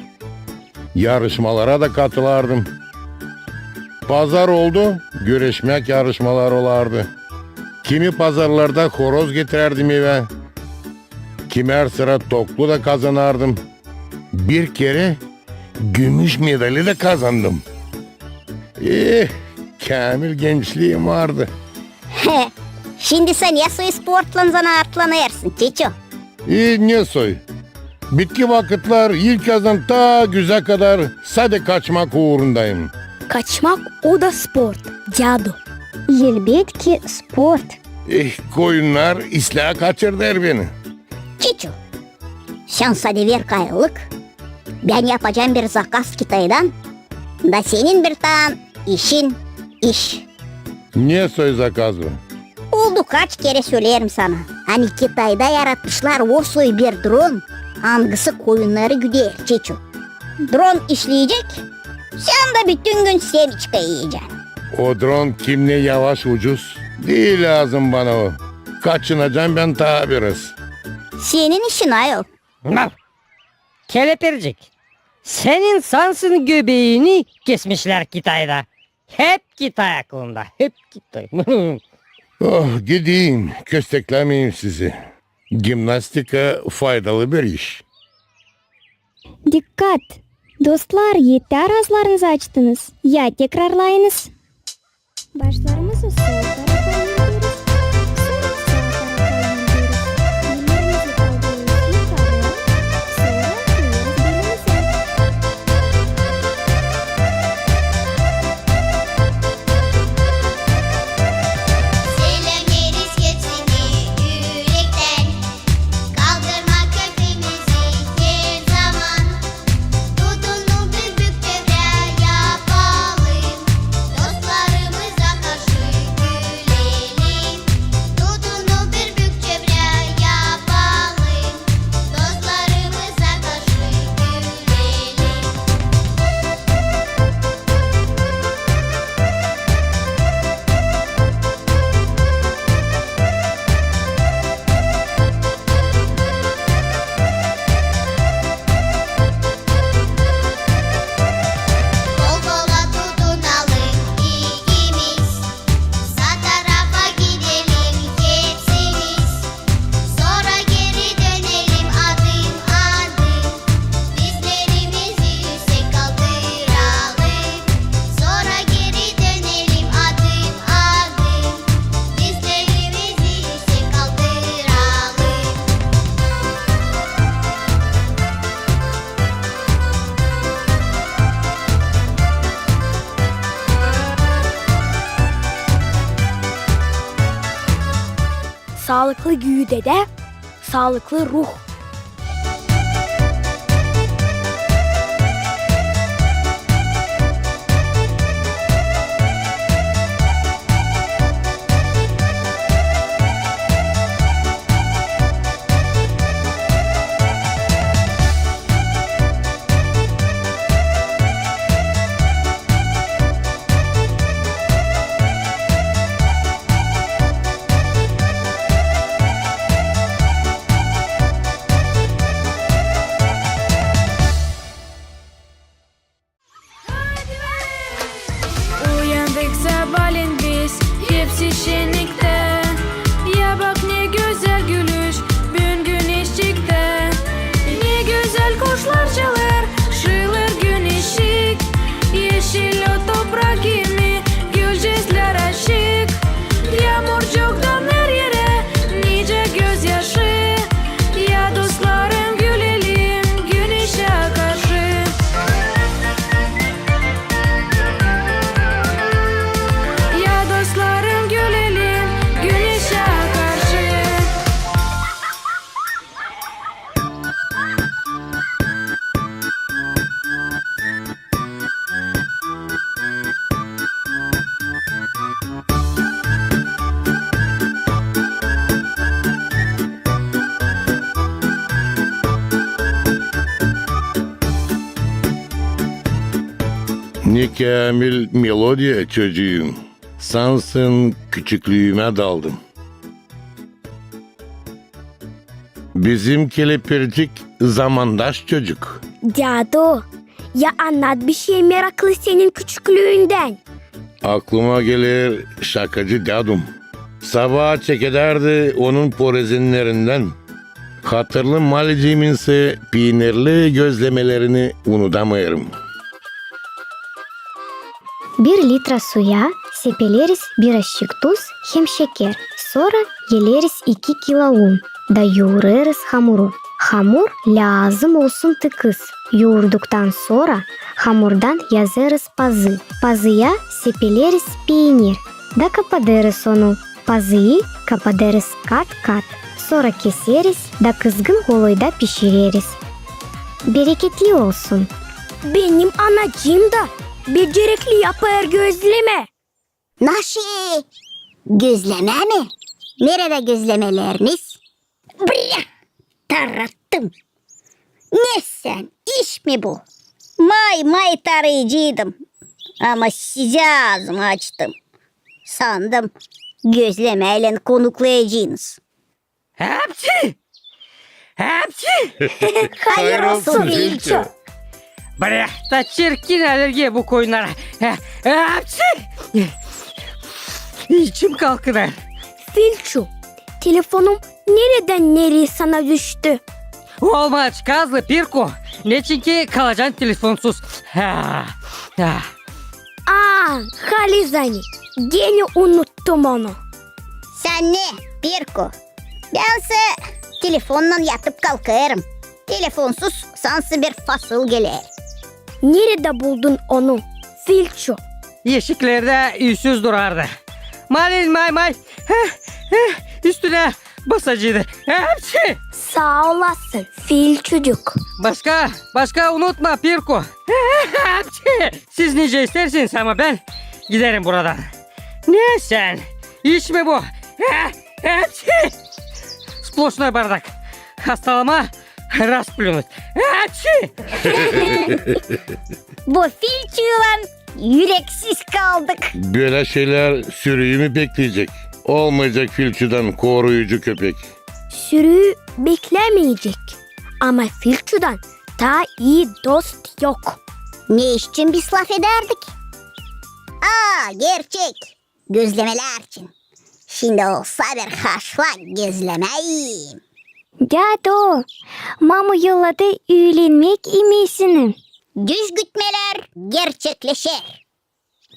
Yarışmalara da katılardım. Pazar oldu, güreşmäk yarışmaları olardı. Kimi pazarlarda horoz getirärdim evä, kimär sıra toklu da kazanardım. Bir kerä gümüş medali da kazandım. Eh, käämil gençliim vardı. Şindi sä ne soy sportlan zanaatlanêrsın, Çiçu? E, ne soy? Bitki vakıtlar ilkyazdan ta güzä kadar sade kaçmak uurundayım. Kaçmak o da sport, dädu. Elbetki sport. Eh, koyunnar islää kaçırêr beni. Çiçu, sän sade ver kayıllık. Bän yapacam bir zakaz Kitaydan, da senin bir taa işin iş. Ne soy zakaz bu? Oldu kaç kerä söleerim sana, ani Kitayda yaratmışlar o soy bir dron, angısı koyunnarı güder, Çiçu. Dron işleyecek, sän dä bütün gün semiçka iyecän. O dron kimney yavaş, ucuz? Diil lääzım bana o. Kaçınacam bän taa biraz. Senin işin, ayol. Kelepircik, senin sansın göbeeni kesmişlär Kitayda. Hep Kitay aklında, hep Kitay. Oh, gideyim, kösteklämeyim sizi. Gimnastika faydalı bir iş. Dikkat! Dostlar, etär aazlarınızı açtınız. Ya tekrarlayınız. Başlarımızı sol tarafa indiriyoruz. Sora saa tarafa indiriyoruz. Ellerimizi kaldırıyoruz yukarı. Sora koyuyoruz belimize. Selämeriz hepsini ürektän. Kaldırmak hepimizi her zaman. Tutunun büük bir çevrä yapalım. Dostlarımıza karşı gülelim. Saalıklı güüdedä saalıklı ruh. Uyandık sabaalän biz, hepsi şenniktä. Ya bak, ne gözäl gülüş büün güneşçiktä. Ne gözäl kuşlar çalêr, şıılêr güneşçik. Eşil o toprak kimi, gülcüklär açık. Yaamurcuktan her erä nicä gözyaşı. Ya dostlarım, gülelim güneşä karşı. Ya dostlarım, gülelim güneşä karşı. Ne käämil melodiya, çocuum. Sansın küçüklüümä daldım. Bizim kelepircik zamandaş çocuk. Dädu, ya annat bişey meraklı senin küçüklüündän. Aklıma geler şakacı dädum. Sabaa çekedärdi onun porezinnerindän. Hatırlı malecimin sä piinirli gözlemelerini unudamêêrım. Bir litra suya sepeleriz bir aşçık tuz hem şeker, sora eleriz iki kilo un da yuurêrız hamuru. Hamur lääzım olsun tıkız. Yuurduktan sora hamurdan yazêrız pazı. Pazıya sepeleriz piinir da kapadêrız onu. Pazıyı kapadêrız kat-kat, sora keseriz da kızgın koloyda pişireriz. Bereketli olsun! Benim anacıım da becerekli yapêr gözlemä. Naşi? Gözlemä mi? Neredä gözlemeleriniz? Brä! Tarattım. Ne sän, iş mi bu? May-may tarayaceydım. Ama sizä aazımı açtım. Sandım, gözlemäylän konuklayacenız. Hepsi! Hepsi! Hayır olsun, Filçu! Brä, da çirkin alergiya bu koyunnara. Hepsi! İçim kalkınêr. Filçu, telefonum neredän nereyä sana düştü? Olma aç gazlı, Pirku, neçinki kalacan telefonsuz. Ha, ha. Aa, halizdän, genä unuttum onu. Sän ne, Pirku? Bän sä telefonnan yatıp kalkêrım. Telefonsuz sansın bir fasıl geler. Neredä buldun onu, Filçu? Eşiklerdä üüsüz durardı. Malin may-may, heh, heh, üstünä basaceydı. Hepsi! Saa olasın, Filçucuk. Başka, başka unutma, Pirku. Hepsi! Siz nicä istersiniz, ama bän giderim buradan. Ne sän? İş mi bu? Hepsi! Сплошной бардак. Hastalama rasplюнуть. Hepsi! Bu Filçuylan üreksiz kaldık. Bölä şeylär sürüyü mü bekleyecek? Olmayacek Filçudan koruyucu köpek. Sürüyü beklämeyecek. Ama Filçudan taa ii dost yok. Ne için biz lafedärdik? Aa, gerçek. Gözlemelär için. Şindi olsa bir haşlak gözlemä iyeyim. Dädu, mamu yolladı üülenmäk imesini. Düz gütmelär gerçekleşer.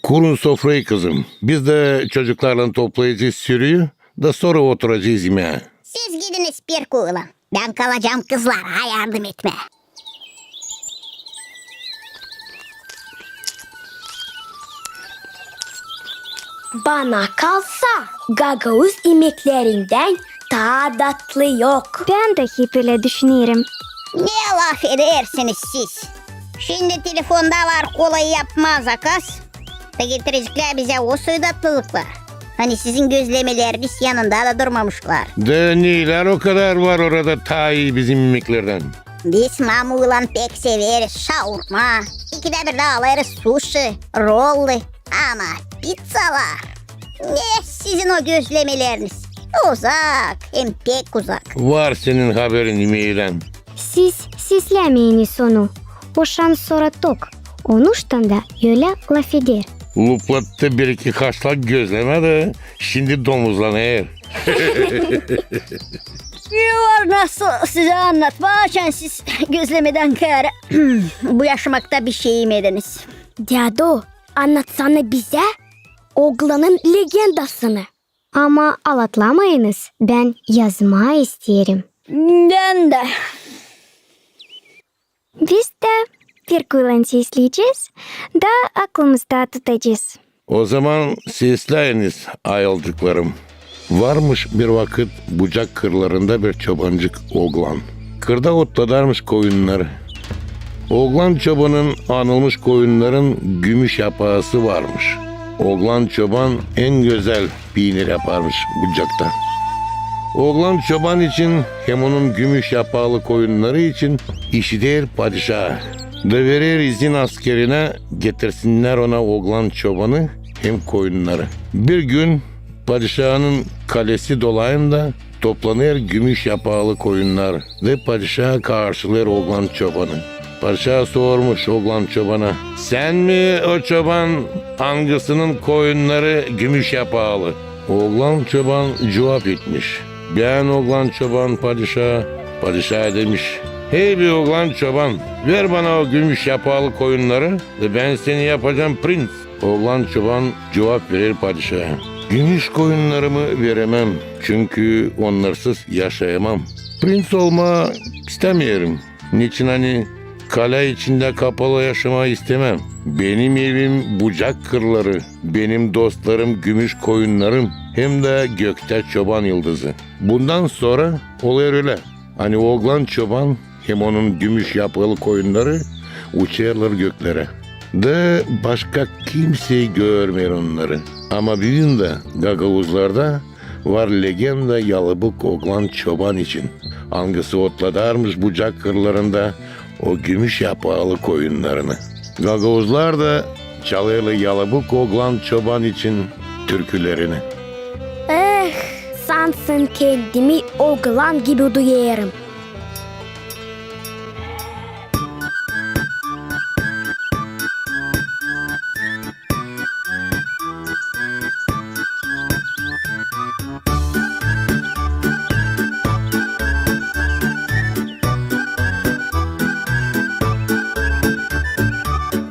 Kurun sofrayı, kızım. Biz dä çocuklarlan toplayacez sürüyü da sora oturacez imää. Siz gidiniz, Pirkuylan. Bän kalacam kızlara yardım etmää. Bana kalsa, gagauz imeklerindän taa tatlı yok. Bän dä hep ölä düşünerim. Ne lafedersiniz siz? Şindi telefonda var kolay yapmaa zakaz da getireceklär bizä o soy tatlılıklar. Ani sizin gözlemeleriniz yanında da durmamışlar. Da neylär o kadar var orada taa ii bizim imeklerdän? Biz Mamuylan pek severiz şaurma. İkidä bir dä alêrız suşi, rollu. Ama pizzalar, ne sizin o gözlemeleriniz? Uzak, hem pek uzak. Var senin haberin imeydän. Siz seslämeyiniz onu. O şansora tok. Onuştan da ölä lafeder. Luplattı bir-iki haşlak gözlemä da şindi domuzlanêr. Ne var nasıl sizä annatmaa, açan siz gözlemedän kaarä bu yaşamakta bişey imediniz? Dädu, annatsana bizä oglanın legendasını. Ama alatlamayınız, bän yazmaa isteerim. Bän dä. Biz dä Pirkuylan sesleyecez da aklımızda tutacez. O zaman sesläyiniz, ayılcıklarım. Varmış bir vakıt bucak kırlarında bir çobancık oglan. Kırda otladarmış koyunnarı. Oglan çobanın anılmış koyunnarın gümüş yapaası varmış. Oglan çoban en gözäl piinir yaparmış bucakta. Oglan çoban için hem onun gümüş yapaalı koyunnarı için işider padişaa da verer izin askerinä getirsinnär ona oglan çobanı hem koyunnarı. Bir gün padişaanın kalesi dolayında toplanêr gümüş yapaalı koyunnar da padişaa karşılêêr oglan çobanı. Padişaa sormuş oglan çobana: "Sän mi o çoban, angısının koyunnarı gümüş yapaalı?" Oglan çoban cuvap etmiş: "Bän, oglan çoban, padişaa." Padişaa demiş: "Hey be, oglan çoban, ver bana o gümüş yapaalı koyunnarı da bän seni yapacam prinţ." Oglan çoban cuvap verer padişaa: "Gümüş koyunnarımı veremem, çünkü onnarsız yaşayamam. Prinţ olmaa istämeerim. Neçin ani kalä içindä kapalı yaşamaa istämem. Benim evim bucak kırları, benim dostlarım gümüş koyunnarım hem dä göktä çoban yıldızı." Bundan sora olêr ölä, ani oglan çoban hem onun gümüş yapılı koyunnarı uçêrlar göklerä da başka kimsey görmeer onnarı. Ama büün dä gagauzlarda var legenda Yalabuk oglan çoban için, angısı otladarmış bucak kırlarında o gümüş yapaalı koyunnarını. Gagauzlar da çalêrlar Yalabuk oglan çoban için türkülerini. Eh, sansın kendimi oglan gibi duyêrım.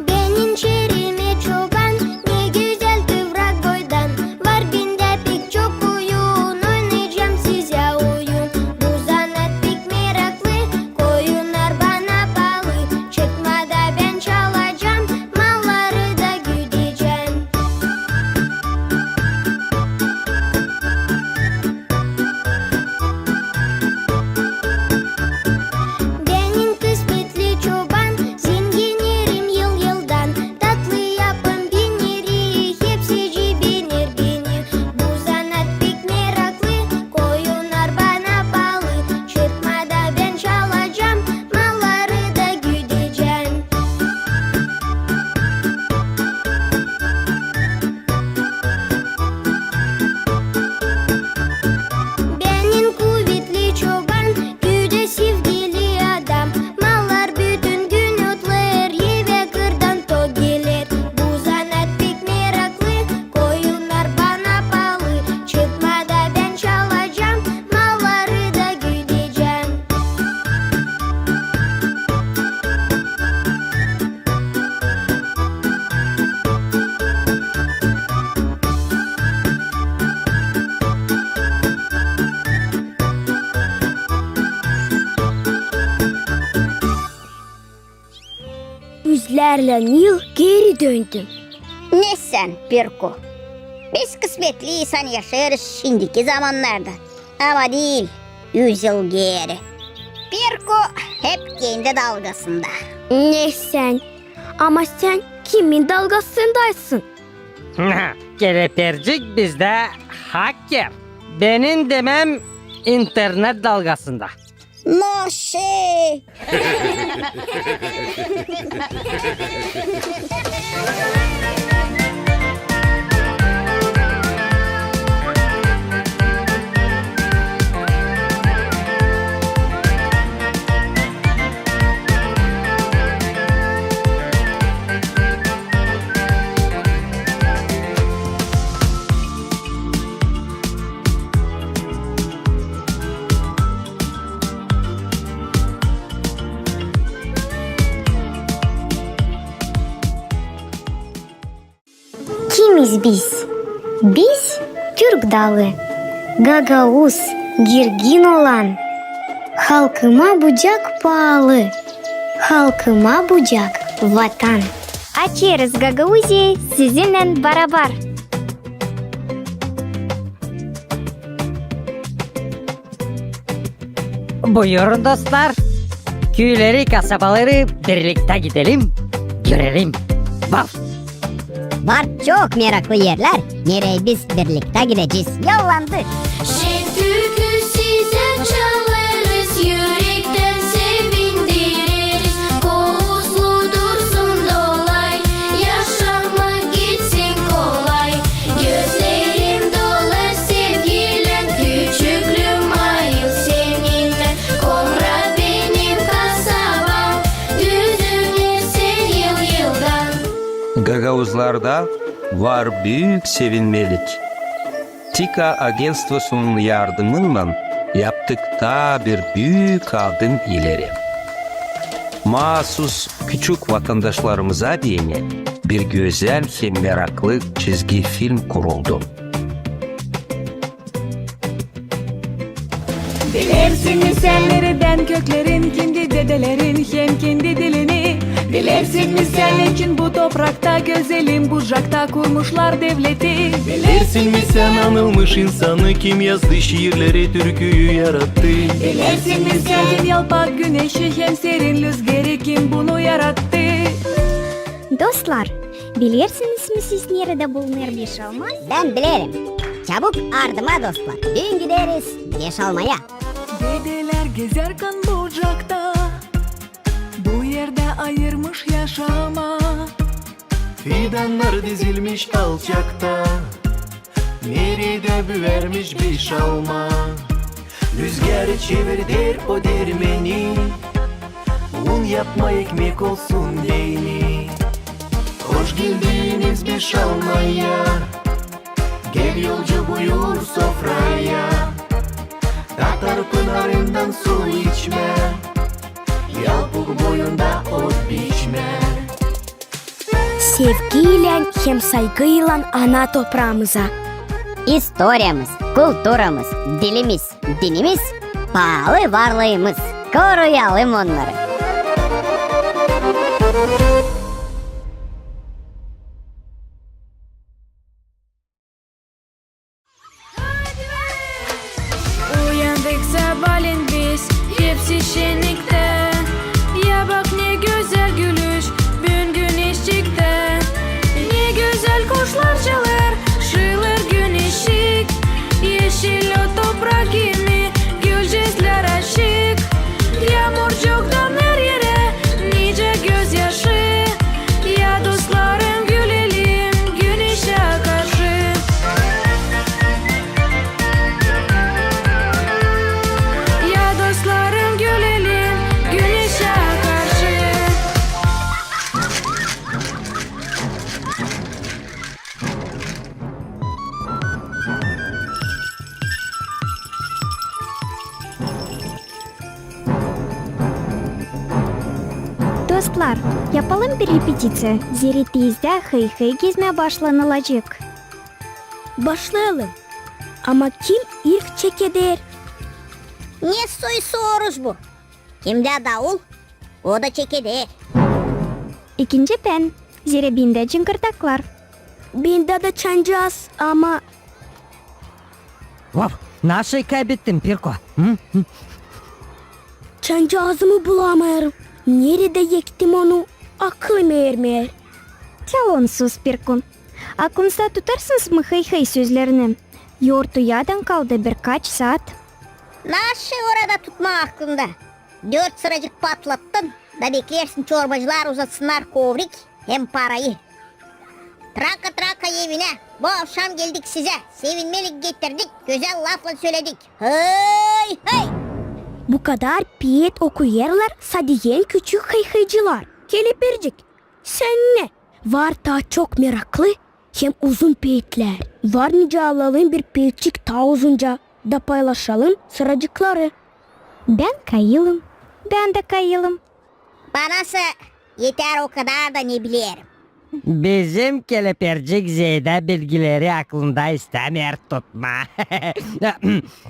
Benim şeerimi çoban, ne gözäl kıvrak boydan, var bendä pek çok koyun, oynayacam sizä oyun. Bu zanaat pek meraklı, koyunnar bana paalı, çıkma da bän çalacam, malları da güdecäm. Benim kısmetli çoban, zenginerim yıl-yıldan, tatlı yapım piiniri hepsicii bener beni. Bu zanaat pek meraklı, koyunnar bana paalı, çıkma da bän çalacam, malları da güdecäm. Benim kuvetli çoban, güdä sevgili adam, mallar bütün gün otlêêr, evä kırdan tok geler. Bu zanaat pek meraklı, koyunnar bana paalı, çıkma da bän çalacam, malları da güdecäm. Üzlärlän yıl geri döndüm. Ne sän, Pirku? Biz kısmetli insan yaşêêrız şindiki zamannarda. Ama diil üz yıl geeri. Pirko hep kendi dalgasında. Ne sän? Ama sän kimin dalgasındaysın? Kerepercik bizdä hakker. Benim demem internet dalgasında. No şey. Kimiz biz? Biz türk dalı, gagauz, girgin olan. Halkıma bucak paalı, halkıma bucak vatan. Açêrız Gagauziyayı sizinnän barabar. Buyurun, dostlar. Küüleri, kasabaları birliktä gidelim, görelim. Var. Var çok meraklı erlär, nereyi biz birliktä gidecez. Yollandık. Şen türkü sizä çalêrız, ürektän sevindireriz. Kovuzlu dursun dolay, yaşamak gitsin kolay. Gözlerim dolar sevgilän, küçüklüüm ayıl seninnän. Komra benim kasabam, düzüler sen yıl-yıldan. Gagauzlarda var büük sevinmelik. TİKA agentstvosunun yardımınnan yaptık taa bir büük adım ileri. Maasuz küçük vatandaşlarımıza deyni bir gözäl hem meraklı çizgi film kuruldu. Bilersin mi sän neredän köklerin, kendi dedelerin hem kendi dilini? Bilersin mi sän neçin bu toprakta, gözelim bucakta kurmuşlar devleti? Bilersin mi sän anılmış insanı, kim yazdı şiirleri, türküyü yarattı? Bilersin mi sän kim yalpak güneşi hem serin lüzgeri, kim bunu yarattı? Dostlar, bilersiniz mi siz, neredä bulunêr Beşalma? Bän bilerim. Çabuk ardıma, dostlar. Düün gideriz Beşalmaya. Dedelär gezärkän bucakta bu erdä ayırmış yaşamaa. Fidannar dizilmiş alçakta, neredä büürmüş Beşalma. Lüzgeri çevirder o dermeni, un yapmaa ekmek olsun deyni. Hoş geldiniz Beşalmaya, gel yolcu buyur sofraya. Tatar pınarından su içmää, Yalpuk boyunda ot biçmää. Sevgiylän hem saygıylan ana topraamıza. İstoriyamız, kulturamız, dilimiz, dinimiz, paalı varlıımız. Koruyalım onnarı. Uyandık sabaalän biz hepsi şenniktä. Ya bak, ne gözäl gülüş büün güneşçiktä. Ne gözäl kuşlar çalêr, şıılêr güneşçik. Eşil o toprak, kimi gülücüklär açık. Yaamurcuktan her erä nicä gözyaşı. Ya dostlarım, gülelim güneşä karşı. Ya dostlarım, gülelim güneşä karşı. Dostlar, yapalım bir repetisiya, zerä tizdä hıy-hıy gezmää başlanılacek. Başlayalım. Ama kim ilk çekeder? Ne soy soruş bu? Kimdä daul, o da çekeder. İkinci bän, zerä bendä cıngırdaklar. Bendä dä çancaz, ama... Vap! Nasıl kaybettin, Pirko? Hı? Hı? Çancaazımı bulamêêrım. Neredä ektim onu, aklım ermeer. Çalonsuz, Pirko. Aklınızda tutarsınız mı hıy-hıy sözlerini? Yortuyadan kaldı birkaç saat. Nasıl orada tutmaa aklında? Dört sıracık patlattın da beklersin çorbacılar uzatsınnar kovrik hem parayı. Traka, traka evinä. Bu avşam geldik sizä. Sevinmelik getirdik, gözäl laflan söledik. Hıy-hıy! Bu kadar peet okuyêrlar sade en küçük hıy-hıycılar. Kelepircik, sän ne? Var taa çok meraklı hem uzun peetlär. Var nicä alalım bir peetçik taa uzunca da paylaşalım sıracıkları. Bän kayılım. Bän dä kayılım. Banasa eter o kadar da ne bilerim. Bizim kelepircik zeedä bilgileri aklında istämeer tutmaa.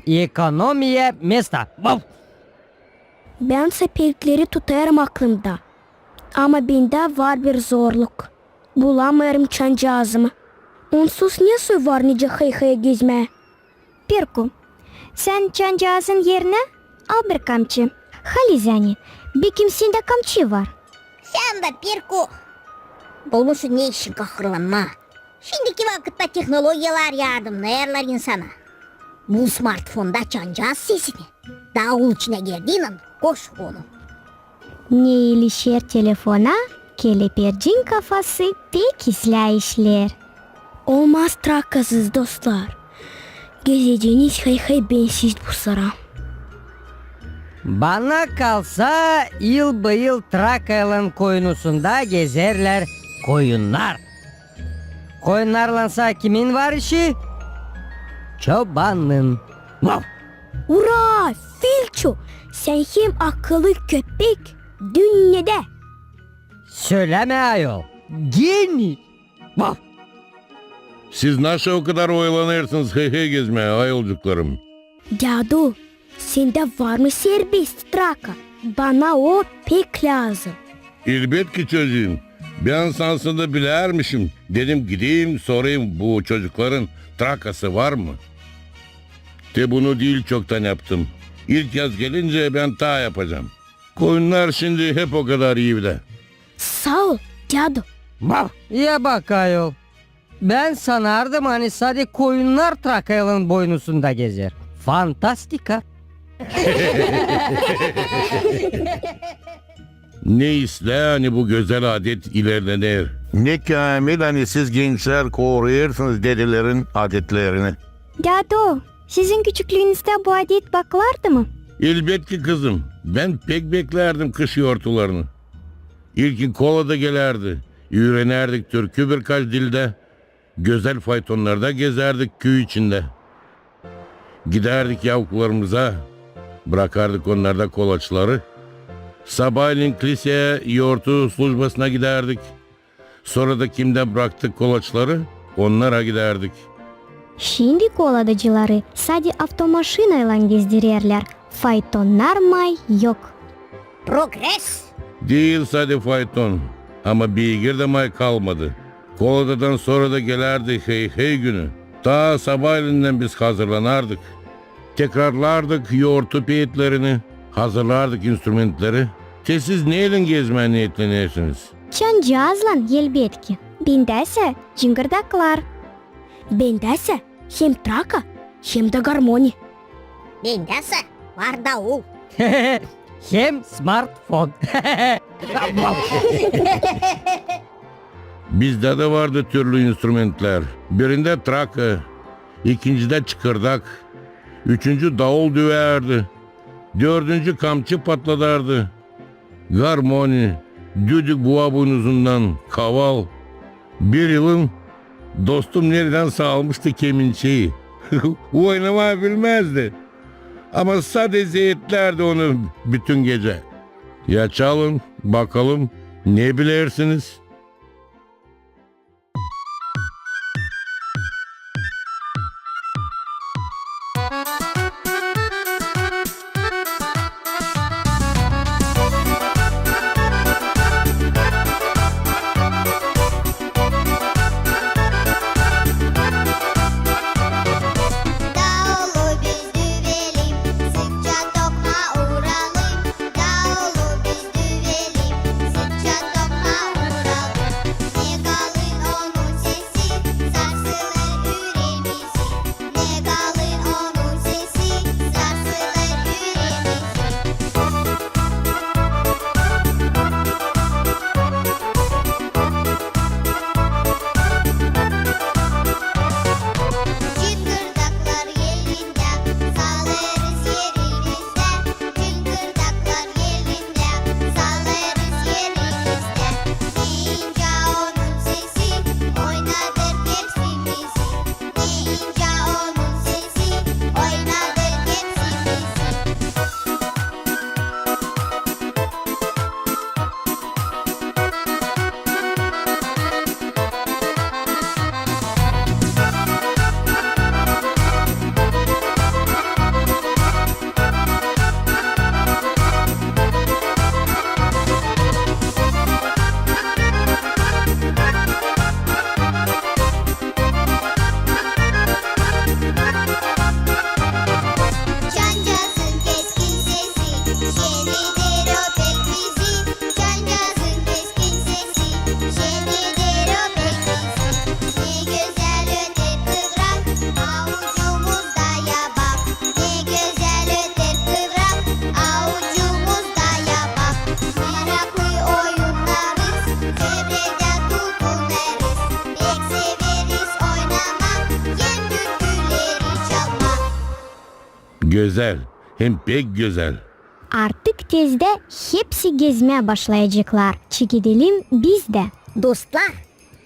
Ekonomiya mesta. Vau! Bän sä peetleri tutêrım aklımda. Ama bendä var bir zorluk. Bulamêêrım çancaazımı. Onsuz nesoy var nicä hıy-hıya gezmää? Pirku, sän çancaazın erinä al bir kamçı. Halizdän, bekim sendä kamçı var. Sän dä, Pirku, bulmuşsun ne için kahırlanmaa. Şindiki vakıtta tehnologiyalar yardımnêêrlar insana. Bul smartfonda çancaaz sesini. Daul içinä girdiynän koş onu. Ne ilişer telefona, kelepircin kafası pek islää işleer. Olmaz trakasız, dostlar. Gezeceniz hıy-hıy bensiz bu sıra. Bana kalsa, yıl-bıyıl Trakaylan koyunusunda gezerlär koyunnar. Koyunnarlansa kimin var işi? Çobannın. Vau! Ura, Filçu, sän hem akıllı köpek, dünnedä. Sölämä, ayol, geni. Vau! Siz nasıl o kadar oyalanêrsınız hıy-hıy gezmää, ayolcuklarım? Dädu, sendä var mı serbest traka? Bana o pek lääzım. Elbetki, çocuum. Bän sansın da bilärmişim. Dedim, gideyim, sorayım, bu çocukların trakası var mı? Te bunu diil çoktan yaptım. İlk yaz gelincä bän taa yapacam. Koyunnar şindi hep o kadar evdä. Saa ol, dädu. Vau! Ya bak, ayol. Bän sanardım, ani sade koyunnar Trakaylan boynusunda gezer. Fantastika! Ne islää, ani bu gözäl adet ilerlener. Ne käämil, ani siz, gençlär, koruyêrsınız dedelerin adetlerini. Dädu, sizin küçüklüünüzdä bu adet bakılardı mı? Elbetki, kızım. Bän pek beklärdim kış yortularını. İlkin kola da gelärdi. Üürenärdik türkü birkaç dildä. Gözäl faytonnarda gezärdik küü içindä. Gidärdik yavuklarımıza, brakardık onnarda kolaçları. Sabaaylan kliseya yortu slujbasına gidärdik. Sora da kimdä braktık kolaçları, onnara gidärdik. Şindi koladacıları sade avtomaşinaylan gezdirerlär, faytonnar may yok. Progres! Diil sade fayton, ama beygir dä may kalmadı. Koladadan sora da gelärdi hıy-hıy günü. Taa sabaaylan biz hazırlanardık. Tekrarlardık yortu peetlerini, hazırlardık instrumentleri. Te siz neylän gezmää neetlenersiniz? Çancaazlan, elbetki. Bendä sä cıngırdaklar. Bendä sä hem traka, hem dä garmoni. Bendä sä var daul. Hem smartfon. Bizdä dä vardı türlü instrumentlär. Birindä traka, ikincidä çıkırdak, üçüncü daul düvärdi, dördüncü kamçı patladardı. Garmoni, düdük buva buynuzundan, kaval. Bir yılın dostum neredänsä almıştı kemençeyi. Oynamaa bilmäzdi. Ama sade zeetlärdi onu bütün gecä. Ya çalın, bakalım, ne bilersiniz? Daulu biz Gözäl, hem pek gözäl. Artık tezdä hepsi gezmää başlayaceklar. Çekedelim biz dä. Dostlar,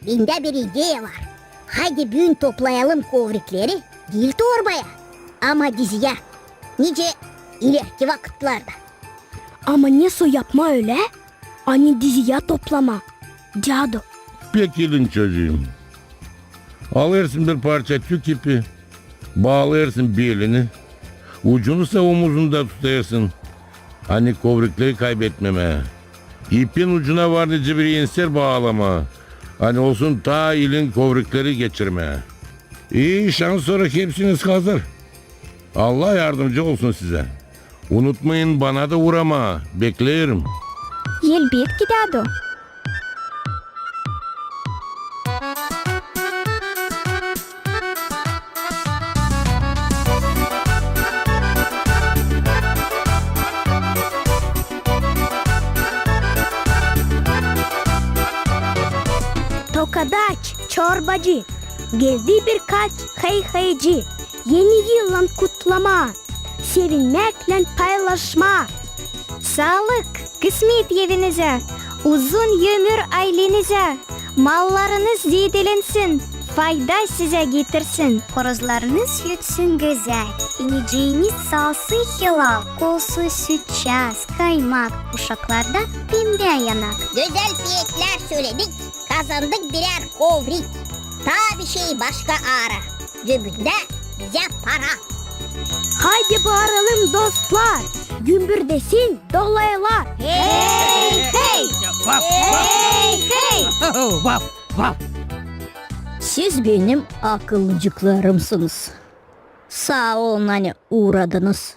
bendä bir ideya var. Haydi büün toplayalım kovrikleri diil torbaya, ama diziyä, nicä ilerki vakıtlarda. Ama nesoy yapmaa ölä, ani diziyä toplamaa, dädu? Pek ilin, çocuum. Alêrsın bir parça tük ipi, baalêrsın belini, ucunu sa omuzunda tutêrsın, ani kovrikleri kaybetmemää. İpin ucuna var nicä bir enser baalamaa, ani olsun taa ilin kovrikleri geçirmää. İi şans, sora hepsiniz hazır. Allah yardımcı olsun sizä. Unutmayın bana da uuramaa, bekleerim. Elbetki, dädu. Tokadaç, çorbacı, geldi birkaç hıy-hıycı, Eni yıllän kutlamaa, sevinmäklän paylaşmaa. Saalık, kısmet evinizä, uzun ömür aylenizä, mallarınız zeedelensin, fayda sizä getirsin. Horozlarınız ötsün gözäl, inecääniz saalsın helal, kolsuz sütçaaz, kaymak, uşaklarda pembä yanak. Gözäl piyeklär söledik, kazandık birär kovrik. Taa bir şey başka aara. Cebindä bizä para. Haydi baaralım, dostlar, gümbürdesin dolaylar. Hey, hey! Vaf, vaf! Hey, hey! Vaf, vaf! Siz benim akıllıcıklarımsınız. Saa olun, ani uuradınız.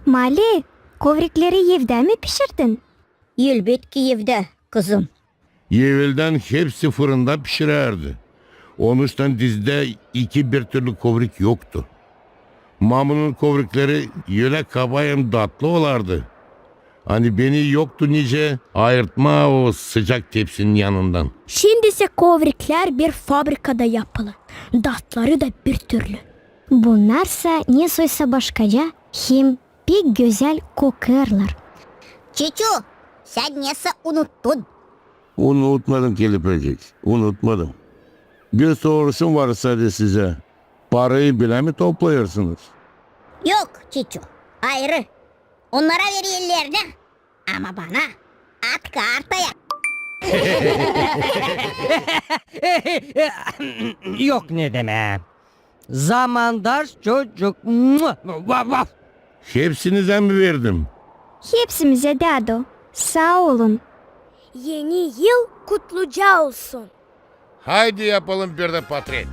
Mali, kovrikleri evdä mi pişirdin? Elbetki evdä, kızım. Eveldän hepsi fırında pişirärdi. Onuştan dizdä iki bir türlü kovrik yoktu. Mamunun kovrikleri ölä kaba hem datlı olardı, ani beni yoktu nicä ayırtmaa o sıcak tepsinin yanından. Şindisä kovriklär bir fabrikada yapılı, datları da bir türlü. Bunnarsa nesoysa başkaca, hem pek gözäl kokêrlar. Çiçu, sän nesä unuttun? Unutmadım, kelepecik, unutmadım. Bir soruşum var sade sizä. Parayı bilä mi toplayêrsınız? Yok, Çiçu, ayırı. Onnara vererlär, ama bana at kartaya. Yok ne demää. Zamandaş çocuk. Mua! Vaf, vaf! Hepsinizä mi verdim? Hepsimizä, dädu. Saa olun. Eni yıl kutluca olsun. Haydi yapalım bir dä potret.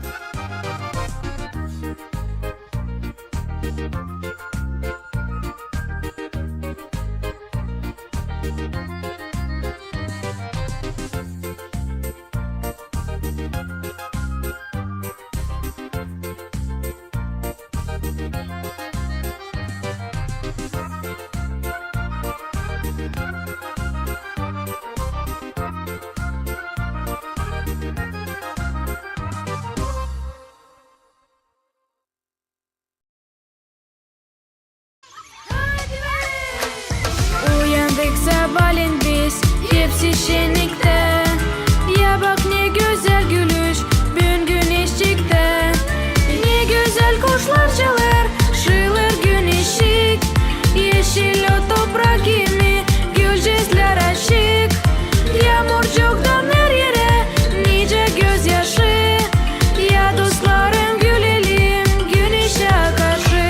Uyandık sabaalän biz, hepsi şenniktä. Ya bak, ne gözäl gülüş büün güneşçiktä. Ne gözäl kuşlar çalêr, şıılêr güneşçik. Eşil o toprak kimi, gülcüklär açık. Yaamurcuktan her erä nicä gözyaşı. Ya dostlarım, gülelim güneşä karşı.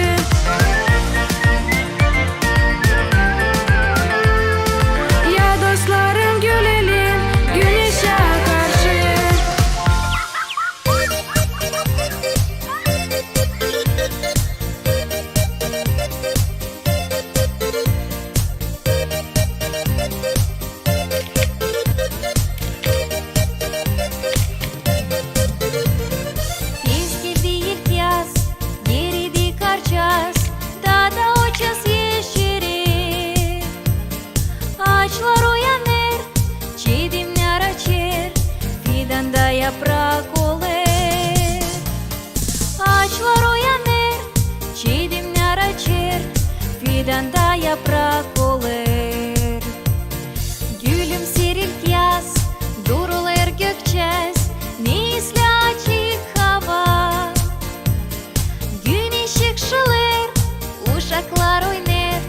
Ya dostlarım, gülelim güneşä karşı. yaprak olêr. Gülümseer ilk yaz, durulêr gökçäz, ne islää açık hava. Güneş ışılêr, uşaklar oynar,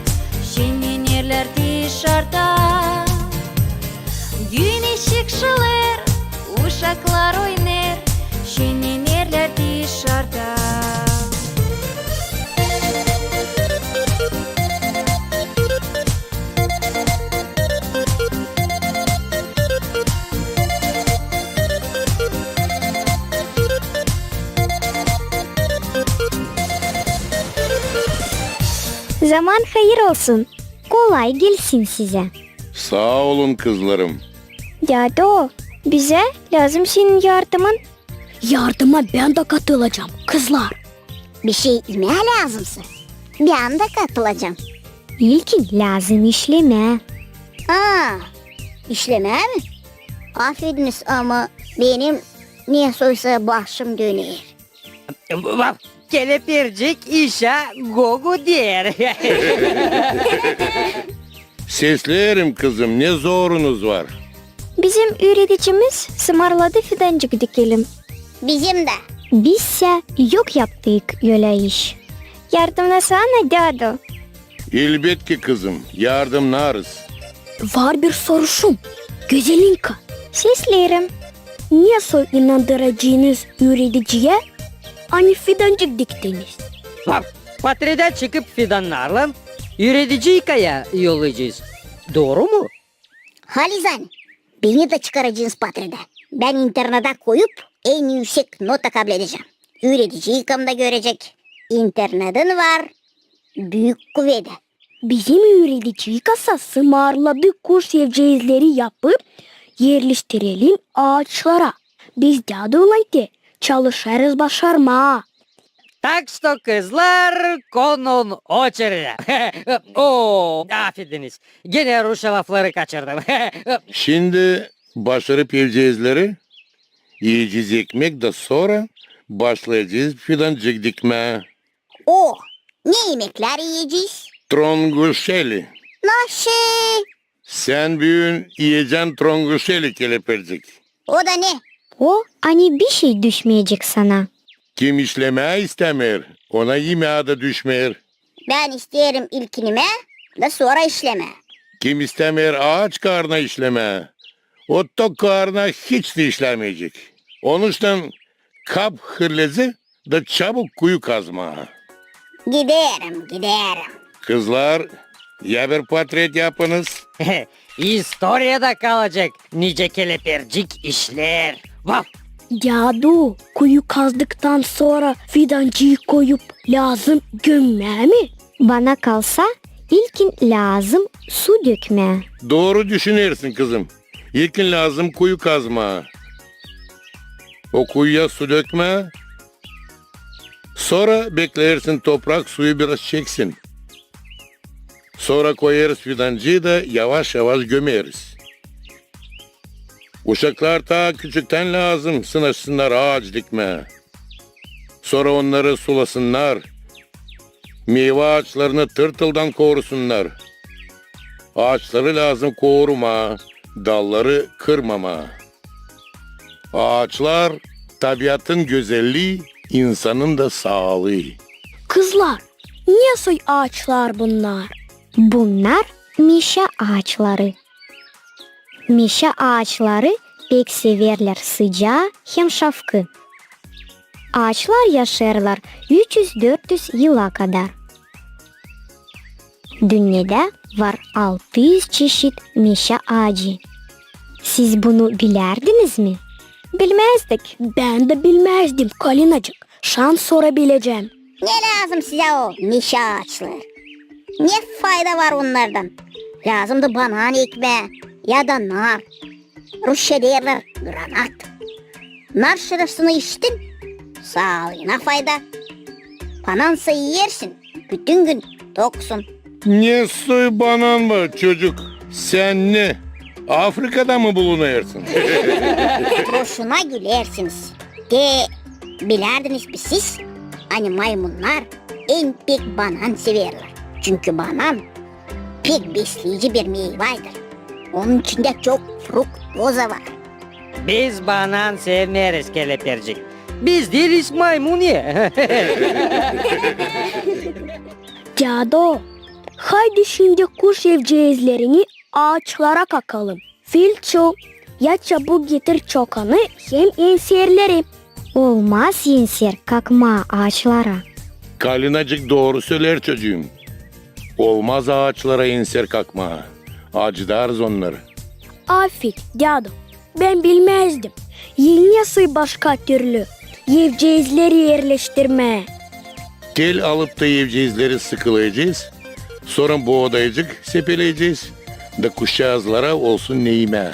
şennenerlär dışarda. Güneş ışılêr, uşaklar oynar, şennenerlär dışarda. Zaman hayır olsun. Kolay gelsin sizä. Saa olun, kızlarım. Dädu, bizä lääzım senin yardımın. Yardıma bän dä katılacam, kızlar. Bişey imää lääzımsa, bän dä katılacam. İlkin lääzım işlemää. Aa, işlemää mi? Afediniz, ama benim nesoysa başım döner. Bak, kelepircik işä go-go deer. Sesleerim, kızım, ne zorunuz var? Bizim üüredicimiz sımarladı fidancık dikelim. Bizim dä. Bizsä yok yaptık ölä iş. Yardımnasana, dädu. Elbetki, kızım, yardımnarız. Var bir soruşum, Gözelinka. Sesleerim. Nesoy inandıracınız üürediciyä, ani fidancık diktiniz? Bak, patredä çıkıp fidannarlan üürediciyi kayaya yollayacez. Dooru mu? Halizdän, beni dä çıkaracınız patredä. Bän internata koyup, en üüsek nota kabledecäm. Üürediciyi kaymda görecek. İnternadan var büük kuvedä. Bizim üürediciyka sa sımarladı kuş evceezleri yapıp, erleştirelim aaçlara. Biz däduylan te çalışêrız başarmaa. Так что, kızlar, konun oçeredä. O, afediniz. Genä rusça lafları kaçırdım. Şindi başarıp evceezleri, iyecez ekmek da sora başlayacez fidancık dikmää. O, ne imeklär iyecez? Tronguşeli. Naşey? Sän büün iyecän tronguşeli, kelepircik. O da ne? O, ani bişey düşmeyecek sana. Kim işlemää istämeer, ona imää dä düşmeer. Bän isteerim ilkin imää, da sora işlemää. Kim istämeer aaç karnına işlemää, o tok karnına hiç dä işlämeyecek. Onuştan kap hırlezi da çabuk kuyu kazmaa. Giderim, giderim. Kızlar, ya bir patret yapınız. İstoriyada kalacek, nicä kelepircik işleer. Vaf! Dädu, kuyu kazdıktan sora fidancıyı koyup lääzım gömmää mi? Bana kalsa, ilkin lääzım su dökmää. Dooru düşünersin, kızım. İlkin lääzım kuyu kazmaa. O kuyuya su dökmää. Sora bekleersin, toprak suyu biraz çeksin. Sora koyêrız fidancıyı da yavaş-yavaş gömeriz. Uşaklar taa küçüktän lääzım sınaşsınnar aaç dikmää. Sora onnarı sulasınnar. Meyva aaçlarını tırtıldan korusunnar. Aaçları lääzım korumaa, dalları kırmamaa. Aaçlar, tabiatın gözellii, insanın da saalıı. Kızlar, ne soy aaçlar bunnar? Bunnar meşä aaçları. Meşä aaçları pek severlär sıcaa hem şafkı. Aaçlar yaşêêrlar üç üz-dört üz yıla kadar. Dünnedä var altı üz çeşit meşä aacı. Siz bunu bilärdiniz mi? Bilmäzdik. Bän dä bilmäzdim, Kalinacık. Şan sora bilecäm. Ne lääzım sizä o meşä aaçları? Ne fayda var onnardan? Lääzımdı banan ekmää ya da nar. Rusça deerlär granat. Nar şırıltısını işittin, saalıına fayda. Banansa iyersin, bütün gün toksun. Ne soy banan var, çocuk? Sän ne, Afrikada mı bulunêrsın? Boşuna gülersiniz. Te bilärdiniz mi siz, ani maymunnar en pek banan severlär? Çünkü banan pek besleyici bir meyvaydır. Onun içindä çok fruktoza var. Biz banan sevmeeriz, Kelepircik. Biz diiliz maymun ya. Dädu, haydi şindi kuş evceezlerini aaçlara kakalım. Filçu, ya çabuk getir çokanı hem enserleri. Olmaz enser kakmaa aaçlara. Kalinacık dooru söleer, çocuum. Olmaz aaçlara enser kakmaa. Acıdarız onnarı. Afet, dädu, bän bilmäzdim, nesoy başka türlü evceezleri erleştirmää. Tel alıp ta evceezleri sıkılayacez, sora boodaycık sepeleyecez, da kuşçaazlara olsun ne imää.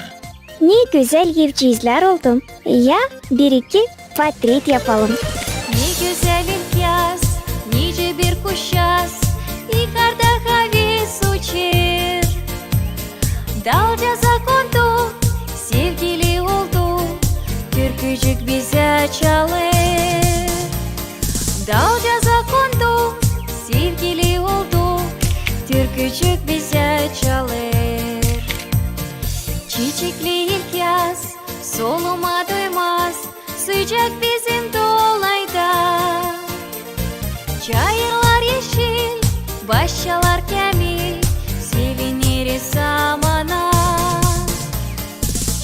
Ne gözäl evceezlär oldu. Ya bir-iki portret yapalım. Ne gözäl ilk yaz, nicä bir kuşçaaz, dikarda haves uçêr. Dalcaaza kondu, sevgili oldu, türkücük bizä çalêr. Dalcaaza kondu, sevgili oldu, türkücük bizä çalêr. Çiçekli ilk yaz, solumaa doymaz, sıcak bizim dolayda. Çayırlar eşil, başçalar käämil, sevineriz zamana.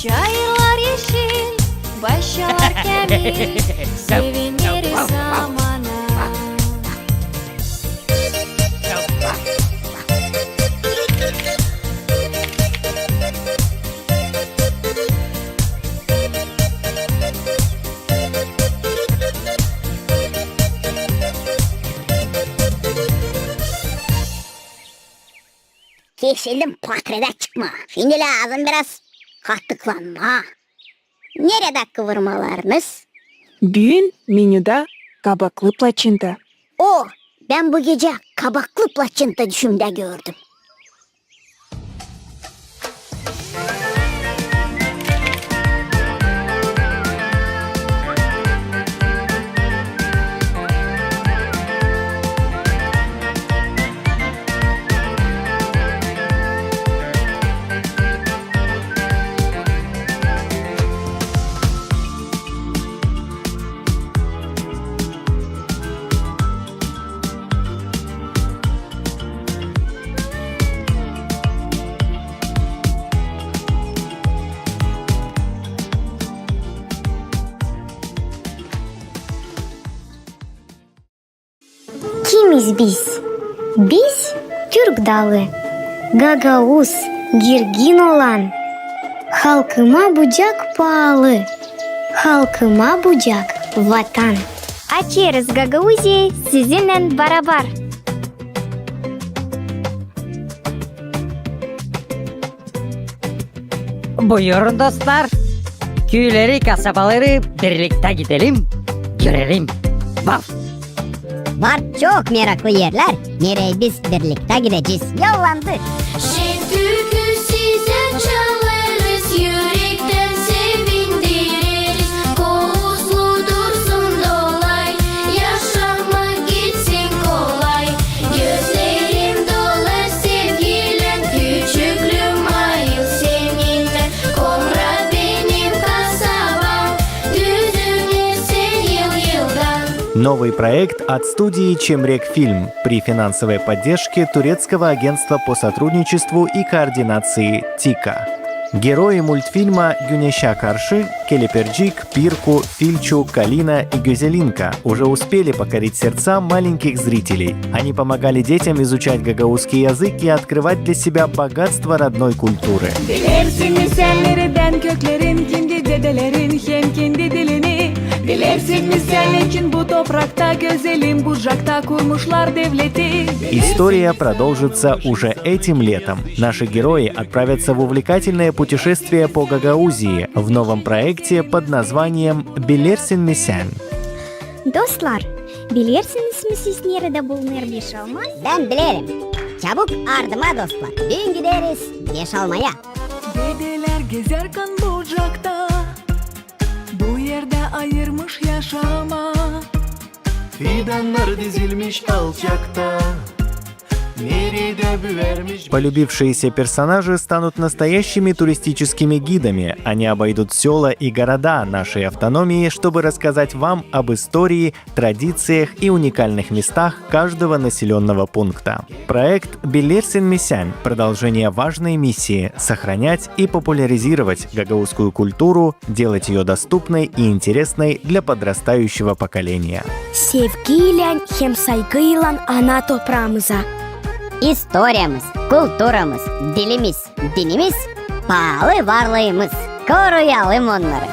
Çayırlar eşil, başçalar käämil, sevineriz zamana. Kesildim portretä çıkmaa. Şindi lääzım biraz katıklanmaa. Neredä kıvırmalarınız? Büün menüdä kabaklı plaçinta. O, bän bu gecä kabaklı plaçinta düşümdä gördüm. Kimiz biz? Biz türk dalı, gagauz, girgin olan. Halkıma bucak paalı, halkıma bucak vatan. Açêrız Gagauziyayı sizinnän barabar. Buyurun, dostlar. Küüleri, kasabaları birliktä gidelim, görelim. Vaf! Var çok meraklı erlär, nereyi biz birliktä gidecez. Yollandı! Şen türkü sizä çalêrız, ürektän sevindireriz. Kovuslu dursun dolay, yaşamak gitsin kolay. Gözlerim dolar sevgilän, küçüklüüm ayıl seninnän. Komra benim kasabam, düzüner sän yıl-yıldan. Новый проект от студии «Чемрек Фильм» при финансовой поддержке Турецкого агентства по сотрудничеству и координации «ТИКА». Герои мультфильма «Güneşä karşı» Kelepircik, Pirku, Filçu, Kalina и Gözelinka уже успели покорить сердца маленьких зрителей. Они помогали детям изучать гагаузский язык и открывать для себя богатство родной культуры. Bilersin mi sän neredän köklerin, kimdi dedelerin hem kendi dilini? Bilersin mi sän neçin bu toprakta, gözelim bucakta kurmuşlar devleti? История продолжится уже этим летом. Наши герои отправятся в увлекательное путешествие по Гагаузии в новом проекте под названием «Bilersin mi sän?». Dostlar, bilersiniz mi siz, neredä bulunêr Beşalma? Bän bilerim. Çabuk ardıma, dostlar. Büün gideriz Beşalmaya. Dedelär gezärkän bucakta, bu erdä ayırmış yaşamaa. Fidannar dizilmiş alçakta, Полюбившиеся персонажи станут настоящими туристическими гидами. Они обойдут сёла и города нашей автономии, чтобы рассказать вам об истории, традициях и уникальных местах каждого населённого пункта. Проект «Билерсин ми сän» — продолжение важной миссии — сохранять и популяризировать гагаузскую культуру, делать её доступной и интересной для подрастающего поколения. Sevgiylän hem saygıylan ana topraamıza. İstoriyamız, kulturamız, dilimiz, dinimiz, paalı varlıımız. Koruyalım onnarı.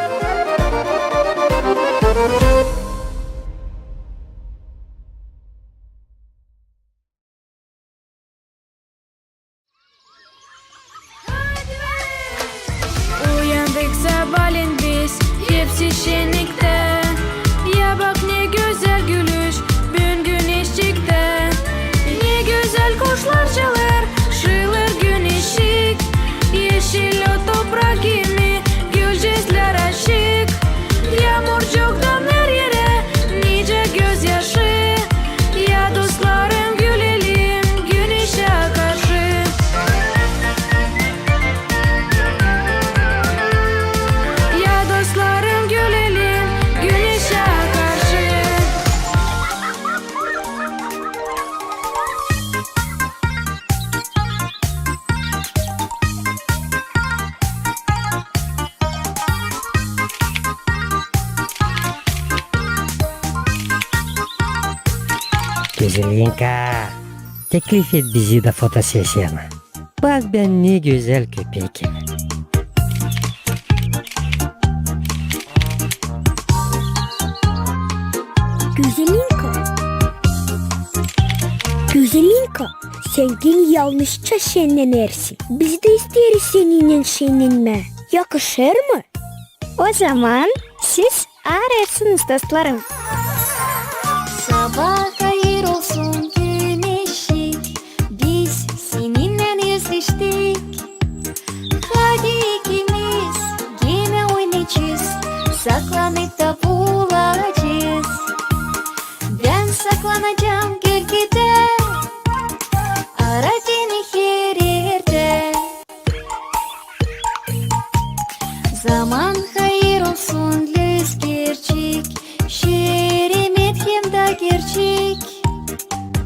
Uyandık sabaalän biz, hepsi şenniktä. Ya bak, ne gözäl gülüş büün güneşçiktä. Ne gözäl kuşlar çalêr, şiilêr güneşçik. Eşil o toprak, kimi gülücüklär açık. Yaamurcuktan her erä nicä gözyaşı. Ya dostlarım, gülelim güneşä karşı. Ya dostlarım, gülelim güneşä karşı. Gözelinka, teklif et bizi dä fotosesiyana. Bak, bän ne gözäl köpekim. Gözelinka. Gözelinka, sän genä yalnızça şennenersin. Biz dä isteeriz seninnän şennenmää. Yakışêr mı? O zaman siz aarêrsınız, dostlarım. Sabaa hayır olsun, güneşçik, biz seninnän özleştik. Hadi ikimiz genä oynaycez, saklanıp da bulacez. Bän saklanacam gölgedä, ara beni her erdä. Zaman hayır olsun, lüzgerçik, şeremet hem dä gerçek.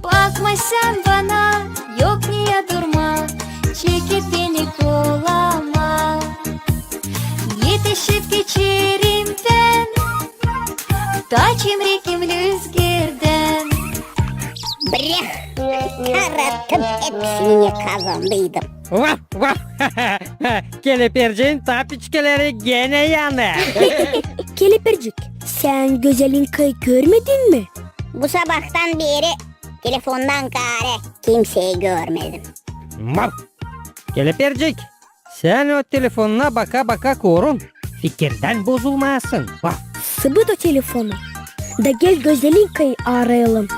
Bakma sän bana, yok niyä durmaa, çekip beni kolama. Etişip geçerim bän, da çimrekim lüzgerdän. Breh! Karattım, hepsini kazandıydım. Vaf, vaf! Keleperciin tapiçkaları genä yanêr. Kelepercik, sän Gözelinkayı görmedin mi? Bu sabahtan beeri telefondan kaarä kimseyi görmedim. Vaf! Kelepercik, sän o telefonuna baka-baka korun, fikirdän bozulmayasın. Vaf! Sıbıt o telefonu. Da gel Gözelinkayı aarayalım.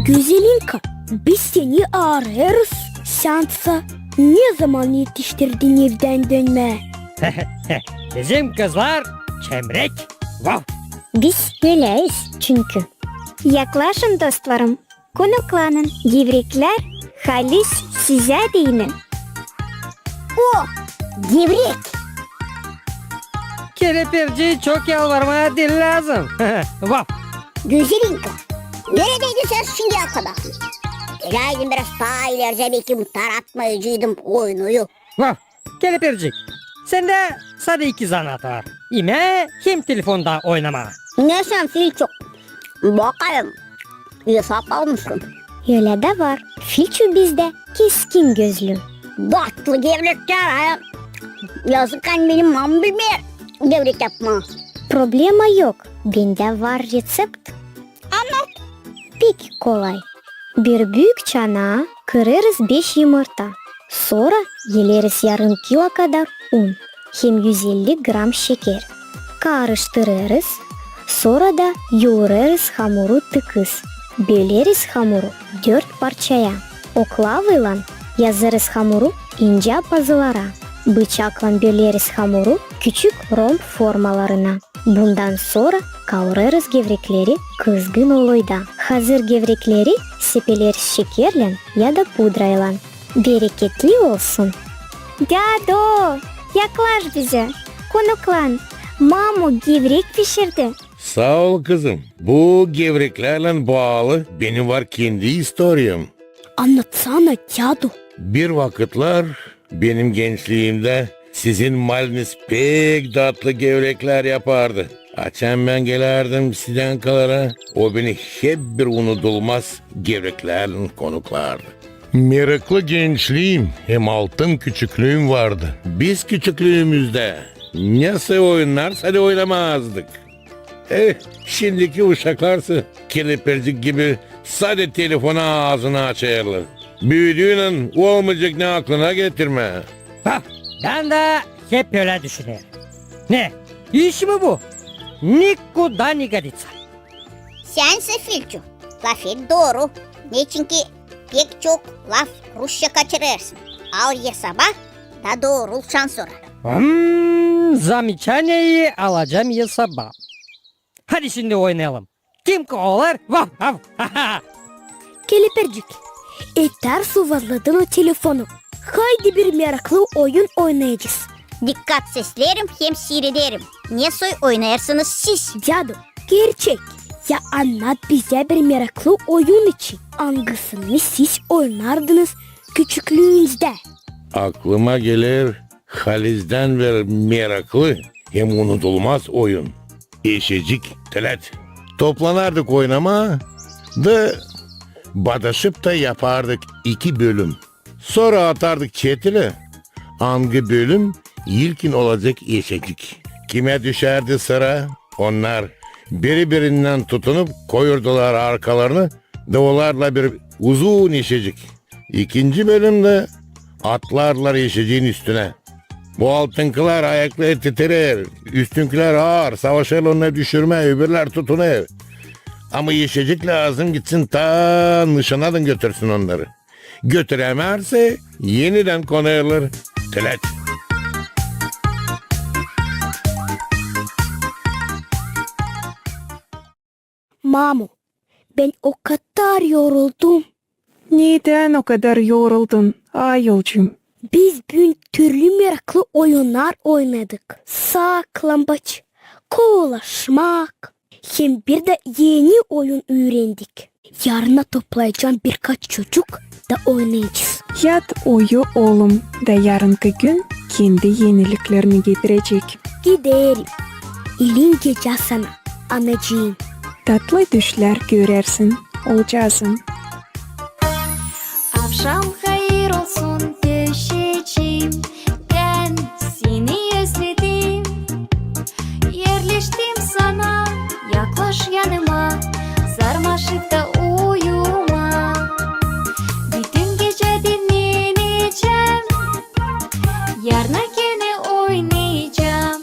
Gözelinka, biz seni aarêêrız, sän sa nezaman etiştirdin evdän dönmää? Bizim kızlar çimrek. Vaf! Biz öleriz çünkü. Yaklaşın, dostlarım, konuklanın, gevreklär halis sizä deyni. O, gevrek! Keleperciyi çok yalvarmaa diil lääzım. Vaf! Gözelinka, neredeydin sän şindiyä kadar? Geläydin biraz taa ileri, bekim taratmayaceydım oyunuyu. Vaf! Kelepercik, sendä sade iki zanaat var. İmää hem telefonda oynamaa. Ne sän, Filçu? Bakayım, esap almışın. Ölä dä var. Filçu bizdä keskin gözlü. Datlı gevreklär, ha? Yazık, ani benim mamam bilmeer gevrek yapmaa. Problema yok. Bendä var reţept. Annat. Pek kolay. Bir büük çanaa kırêrız beş yımırta. Sora eleriz yarım kilo kadar un hem üz elli gram şeker. Karıştırêrız, sora da yourêrız hamuru tıkız. Böleriz hamuru dört parçaya. Oklavaylan Yazêrız hamuru incä pazılara. Bıçaklan böleriz hamuru küçük romb formalarına. Bundan sora kaurêrız gevrekleri kızgın oloyda. Hazır gevrekleri sepeleriz şekerlän ya da pudraylan. Bereketli olsun! Dädu, yaklaş bizä, konuklan. Mamu gevrek pişirdi. Saa ol, kızım. Bu gevreklärlän baalı benim var kendi istoriyam. Annatsana, dädu. Bir vakıtlar benim gençliimdä sizin maliniz pek datlı gevreklär yapardı. Açan bän gelärdim sizin kalara, o beni hep bir unudulmaz gevreklärlän konuklardı. Meraklı gençliim hem altın küçüklüüm vardı. Biz küçüklüümüzdä ne soy oyunnarsa da oynamazdık. Eh, şindiki uşaklarsa kelepercik gibi sade telefona aazını açêrlar. Büüdüünän olmayacek ne aklına getirmää. Ha, bän dä hep ölä düşünerim. Ne, iş mi bu? Nikuda ne goditsa. Sän, Filçu, lafet dooru. Neçinki pek çok laf rusça kaçırêrsın. Al esaba da doorultan sora. Hmm, замечание alacam esaba. Hadi şindi oynayalım. Kim kovalar? Vav, vav, ha, ha. Kelepercik, etär suvazladın o telefonu. Haydi bir meraklı oyun oynayacez. Dikkat seslerim hem siirederim. Ne soy oynêêrsınız siz? Dädu, gerçek. Ya annat bizä bir meraklı oyun için, angısını siz oynardınız küçüklüünüzdä. Aklıma geler halizdän bir meraklı hem unudulmaz oyun. Eşecik, telät. Toplanardık oynamaa da badaşıp ta yapardık iki bölüm. Sora atardık çetili, angı bölüm ilkin olacek eşecik. Kimä düşärdi sıra, onnar biri-birindän tutunup koyurdular arkalarını da olardılar bir uzun eşecik. İkinci bölümdä atlardılar eşeciin üstünä. Bu altınkılar ayakları titrer, üstünkilär aar, savaşêr onnarı düşürmää, öbürlär tutunêr. Ama eşecik lääzım gitsin ta nışanadın götürsün onnarı. Götürämärsä, enidän konêrlar. Telät. Mamu, bän o kadar yoruldum. Nedän o kadar yoruldun, ayolcuum? Biz büün türlü meraklı oyunnar oynadık. Saklambaç, kovalaşmak. Hem bir dä eni oyun üürendik. Yarına toplayacam birkaç çocuk da oynayacez. Yat uyu, oolum, da yarınkı gün kendi eniliklerini getirecek. Giderim. İlin gecä sana, anacıım. Tatlı düşlär görersin, oolcaazım. Avşam hayır olsun, döşecim, bän seni özledim. Erleştim sana, yaklaş yanıma, sarmaşıp ta uyuma. Bütün gecä dinnenecäm, yarına genä oynayacam.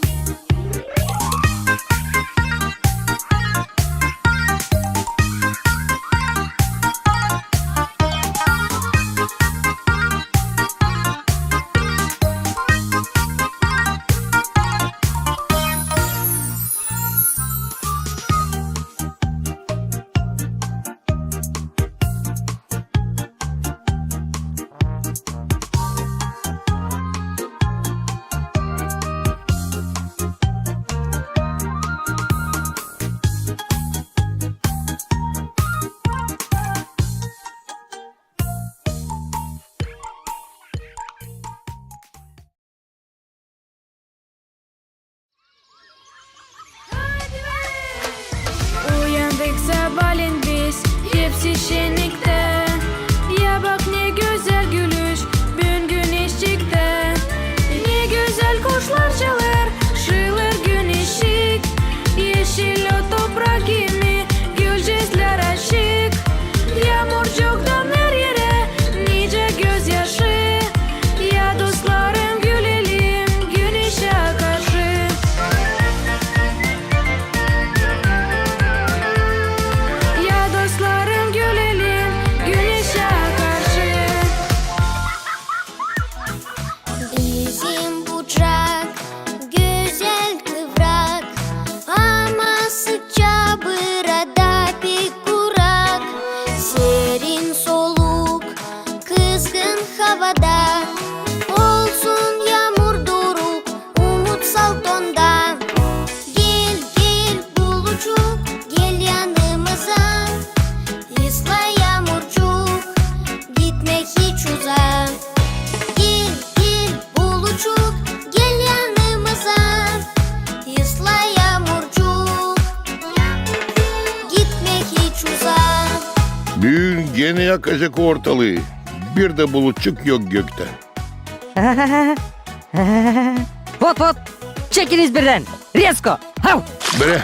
Uyandık sabaalän biz, hepsi şenniktä. Ya bak, ne gözäl gülüş büün güneşçiktä. Ne gözäl kuşlar çalêr, şıılır güneşçik. Eşil o toprak kimi, gülcäklär açık. Yaamurcuktan her erä nicä gözyaşı. Ya dostlarım, gülelim güneşä karşı. Ya dostlarım, gülelim Genä yakacek ortalıı. Bir dä bulutçuk yok göktä. Vot, vot! Çekiniz birdän! Rezko! Hav! Bre,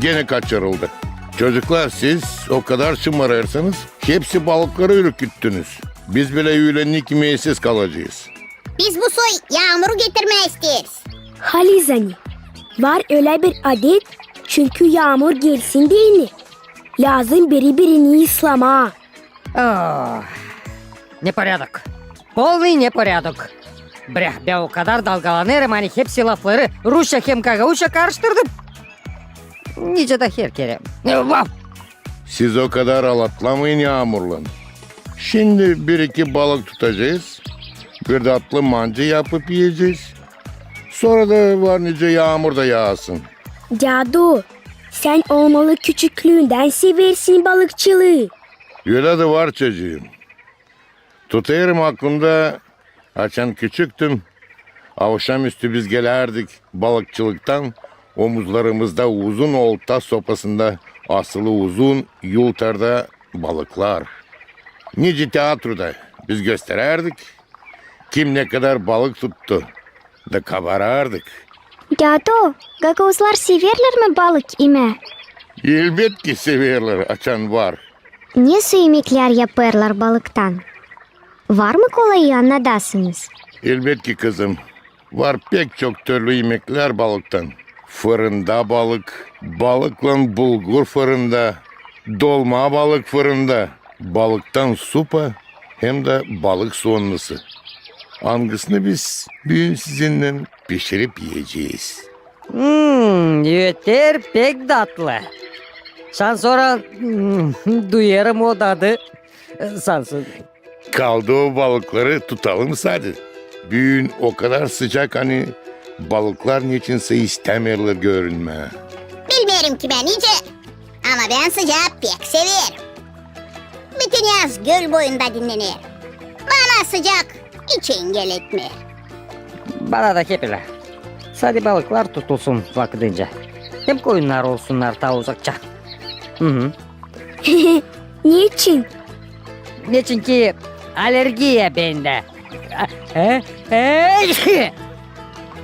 genä kaçırıldı. Çocuklar, siz o kadar şımarêrsınız, hepsi balıkları ürküttünüz. Biz bilä üülennik imeksiz kalacez. Biz bu soy yaamuru getirmää isteeriz. Halizdän var ölä bir adet, çünkü yaamur gelsin deyni, lääzım biri-birini ıslamaa. Oh, neporядок. Полный неполадок. Brah, bän o kadar dalgalanêrım, ani hepsi lafları rusça hem gagauzça karıştırdım. Nicä dä her kerä. Vaf! Siz o kadar alatlamayın yaamurlan. Şindi bir-iki balık tutacez, bir datlı manca yapıp iyecez. Sora da var nicä yaamur da yaasın. Dädu, sän olmalı küçüklüündän seversin balıkçılıı. Ölä dä var, çocuum. Tutêrım aklımda, açan küçüktüm, avşamüstü biz gelärdik balıkçılıktan, omuzlarımızda uzun olta sopasında asılı uzun yultarda balıklar. Nicä teatroda biz gösterärdik, kim ne kadar balık tuttu, da kabarardık. Dädu, gagauzlar severlär mi balık imää? Elbetki severlär, açan var. Ne soy imeklär yapêrlar balıktan? Var mı kolayı annadasınız? Elbetki, kızım. Var pek çok türlü imeklär balıktan. Fırında balık, balıklan bulgur fırında, dolma balık fırında, balıktan supa hem dä balık soonlusu. Angısını biz büün sizinnän pişirip iyecez. Hmm, öter pek datlı. Şansora, hmm, duyêrım o dadı. Şansora. Kaldı o balıkları tutalım sade. Büün o kadar sıcak, ani balıklar neçinsä istämeerlär görünmää. Bilmeerim ki bän nicä, ama bän sıcaa pek severim. Bütün yaz göl boyunda dinnänerim. Bana sıcak hiç engel etmeer. Bana da hep ölä. Sade balıklar tutulsun vakıdınca. Hem koyunnar olsunnar taa uzakça. Hı hı. Neçin? Neçin ki alergiya bendä. He? He?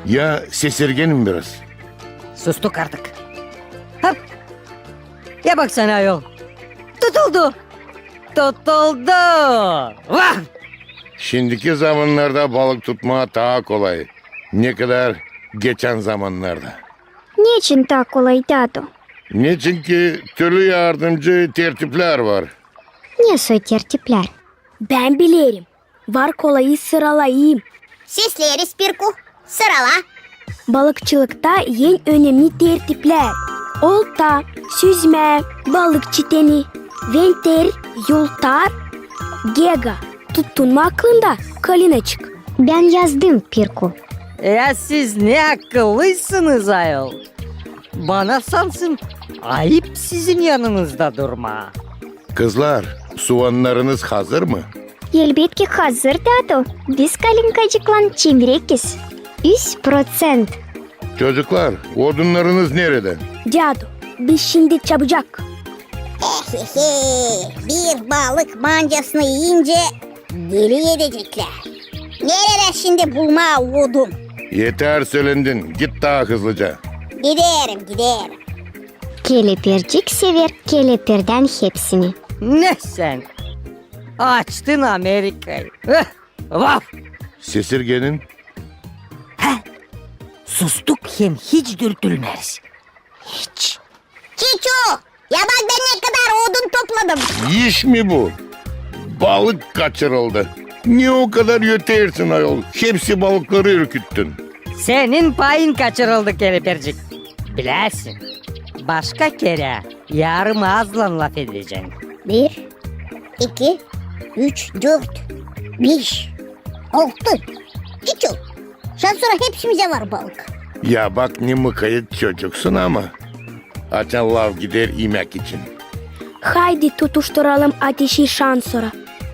Ya sesirgenim biraz. Sustuk artık. Hop! Ya baksana ayol. Tutuldu. Tutuldu. Vah! Şindiki zamannarda balık tutmaa taa kolay, ne kadar geçän zamannarda. Neçin taa kolay, dädu? Neçin ki türlü yardımcı tertiplär var. Ne soy tertiplär? Bän bilerim. Var kolayı sıralayım. Sesleeriz, Pirku. Sırala. Balıkçılıkta en önemni tertiplär: olta, süzmä, balık çiteni, venter, yultar, gega. Tuttun mu aklında, Kalinaçık? Bän yazdım, Pirku. Ya siz ne akıllıysınız ayol. Bana sansın ayıp sizin yanınızda durmaa. Kızlar, suannarınız hazır mı? Elbetki hazır, dädu. Biz Kalinkacıklan çimrekiz. Üz proţent. Çocuklar, odunnarınız neredä? Dädu, biz şindi çabucak. Ehehe, bir balık mancasını iyincä deli edeceklär. Neredä şindi bulmaa odun? Eter sölendin, git taa hızlıca. Giderim, giderim. Kelepircik sever keleperdän hepsini. Ne sän? Açtın Amerikayı. Eh, vaf! Sesirgenin? Hä? Sustuk hem hiç dürtülmeriz. Hiç. Çiçu! Ya bak bän ne kadar odun topladım. İş mi bu? Balık kaçırıldı. Ne o kadar ötersin ayol? Hepsi balıkları ürküttün. Senin payın kaçırıldı, kelepircik. Bilersin. Başka kerä yarım aazlan lafedecän. Bir, iki, üç, dört, beş, altı. Çiçu, şansora hepsimizä var balık. Ya bak, ne mukayet çocuksun ama. Açan laf gider imäk için. Haydi tutuşturalım ateşi şansora.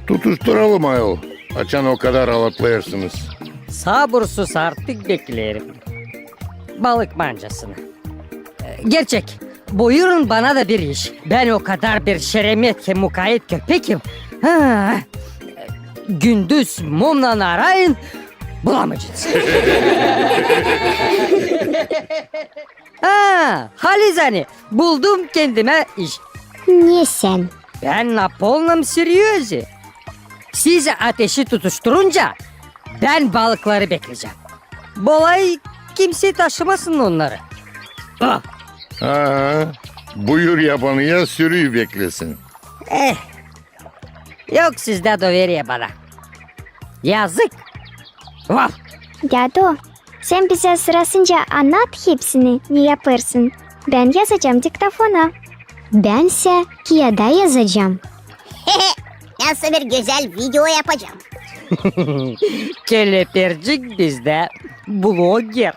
Tutuşturalım ayol, açan o kadar alatlêêrsınız. Sabursuz artık bekleerim balık mancasını. Gerçek, buyurun bana da bir iş. Bän o kadar bir şeremet hem mukayet köpekim, Ha, gündüz mumnan arayın, bulamayacenız. Ha, halizdän buldum kendimä iş. Ne sän? Bän na polnom seryozi. Siz ateşi tutuşturunca, bän balıkları beklecäm. Bolay kimsey taşımasın onnarı. Ah! Aa, buyur yabanıya sürüyü beklesin. Eh, yok sizdä doveriye bana. Yazık. Vah! Dädu, sän bizä sırasınca annat hepsini, ne yapêrsın. Bän yazacam diktofona. Bän sä kiyada yazacam. Nasıl bir gözäl video yapacam. Kelepircik bizdä bloger.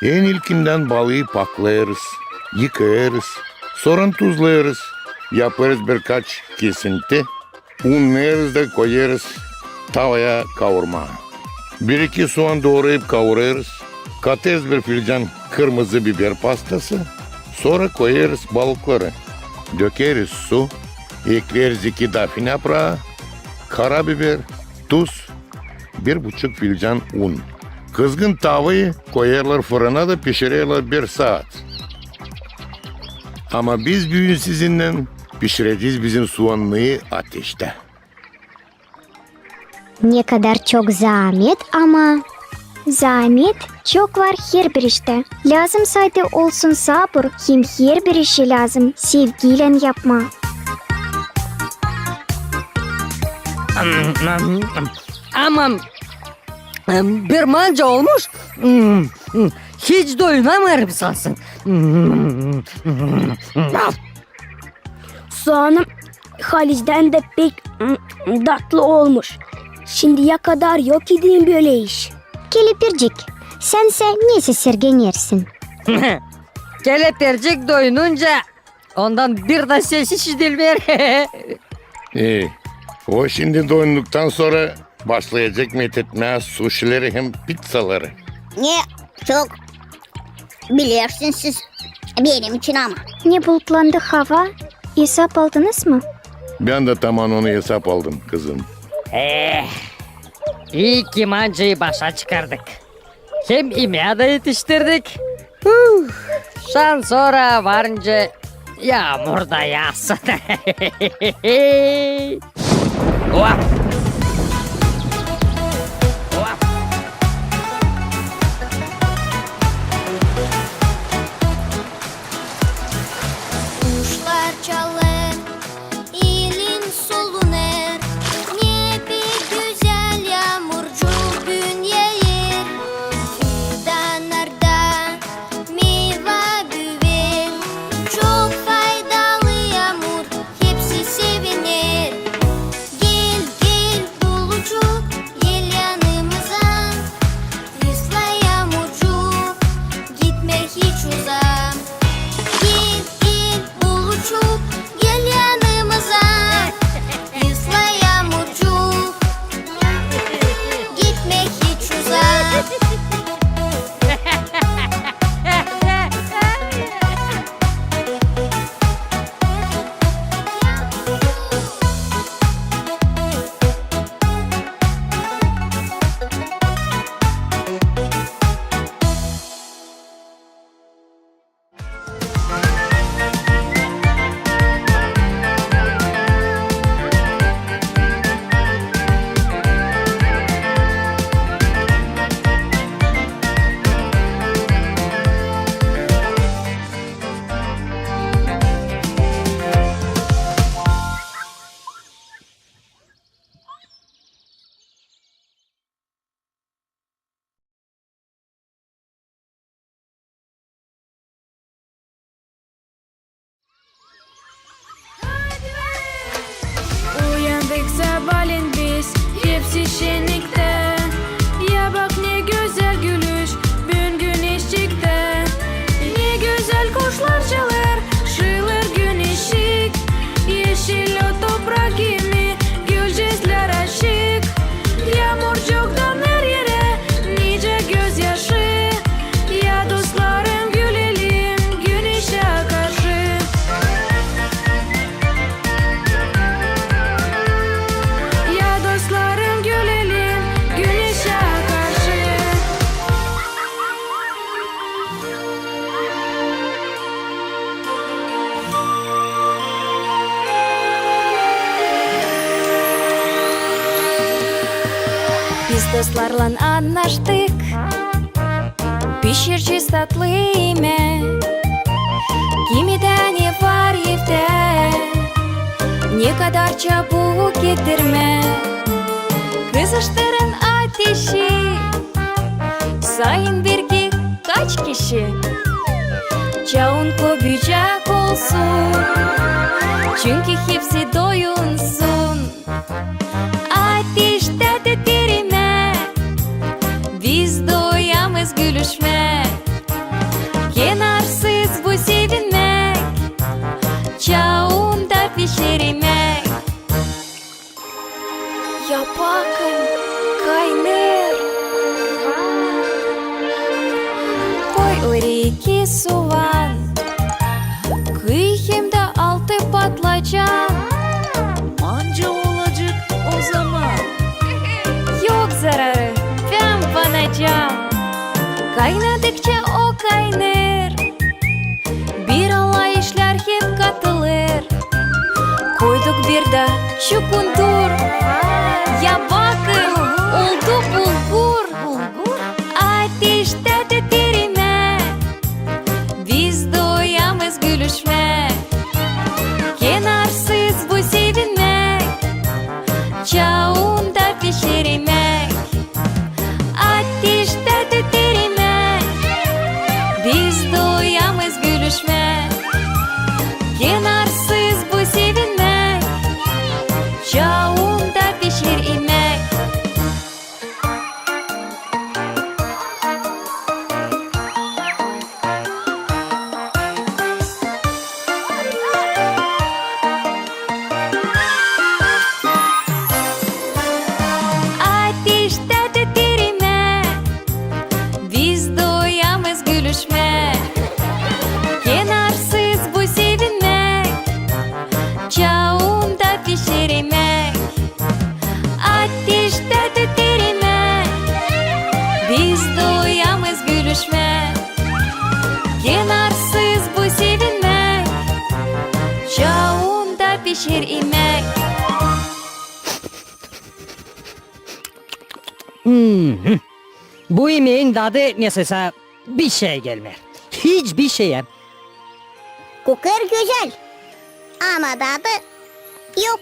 En ilkindän balıı paklêêrız, yıkêêrız, sora tuzlêêrız, yapêrız birkaç kesinti, unnêêrız da koyêrız tavaya kaurmaa. Bir-iki suan doorayıp kaurêrız, katêrız bir filcan kırmızı biber pastası, sora koyêrız balıkları. Dökeriz su, ekleeriz iki dafinä pıraa, karabiber, tuz, bir buçuk filcan un. Kızgın tavayı koyêrlar fırına da pişirerlär bir saat. Ama biz büün sizinnän pişirecez bizim suannıyı ateştä. Ne kadar çok zaamet ama. Zaamet çok var herbir iştä. Lääzım sade olsun sabur, hem herbir işi lääzım sevgiylän yapmaa. Aman, bir manca olmuş, hiç doyunamêêrım sansın. Suanım halizdän dä pek, mm, datlı olmuş. Şindiyä kadar yok idin bölä iş. Kelepircik, sän sä nesä sergenersin? Kelepircik doyununca ondan bir dä ses işidilmeer. E, o şindi doyunduktan sora başlayacek metetmää suşileri hem pizzaları. Ne çok bilersiniz siz benim için ama. Ne bulutlandı hava, esap aldınız mı? Bän dä taman onu esap aldım, kızım. Eh, ii ki mancayı başa çıkardık. Hem imää dä etiştirdik. Huh, şansora var nicä yaamur da yaassın. Hop! Hop! Kuşlar çalêr, ilin solunêr, ne pek gözäl yaamurcuk büün yaaêr. Fidanlarda meyva büüyer, çok faydalı yaamur, hepsi seviner. Gel, gel, bulucuk, gel yanımıza. Isla yaamurcuk, gitme hiç uzaa. Gel, gel, bulucuk, gel yanımıza. Isla yaamurcuk, gitme hiç uzaa. Uyandık sabaalän biz, hepsi şenniktä. Ya bak, ne gözäl gülüş, büün güneş çıktı. Ne gözäl kuşlar çalêr, şiilêr güneşçik. Eşil o toprak kimi, gülücüklär açık. Yaamurcuk döner erä, nicä gözyaşı. Ya dostlarım, gülelim güneşä karşı. Dostlarlan annaştık, pişirecez tatlı imäk. Kimidä ne var evdä, ne kadar çabuk getirmäk. Kızıştırın ateşi, sayın bir ki kaç kişi. Çaun köbücek olsun, çünkü hepsi doyunsun. Ateştä tüter imäk, biz doyamez gülüşmäk. Kenarsız bu sevinmäk, çaunda pişer imäk. Ya bakın, kaynêêr. Koy oraya iki suvan, kıy hem dä altı patlıcan. Anca olacek o zaman. Yok zararı, bän banacam. Kaynadıkça o kaynêêr, bir alay işlär hem katılêr. Koyduk bir dä çukundur. Ya bakın, oldu bulgur. Ateştä tüter imäk, biz doyamez gülüşmäk. Kenarsız bu sevinmäk, çaunda pişer imäk. Ateştä tüter imäk, biz doyamez gülüşmäk. Kenarsız bu sevinmäk, çaunda pişer imäk. Ateştä tüter imäk, biz doyamez gülüşmäk. Kenarsız bu sevinmäk, çaunda pişer imäk. Ateştä tüter imäk, biz doyamez gülüşmäk. Kenarsız bu sevinmäk, çaunda pişer imäk. Mhm. Bu imeyin dadı nesä bişey gelmeer. Hiç bişey. Kokêr gözäl, ama dadı yok.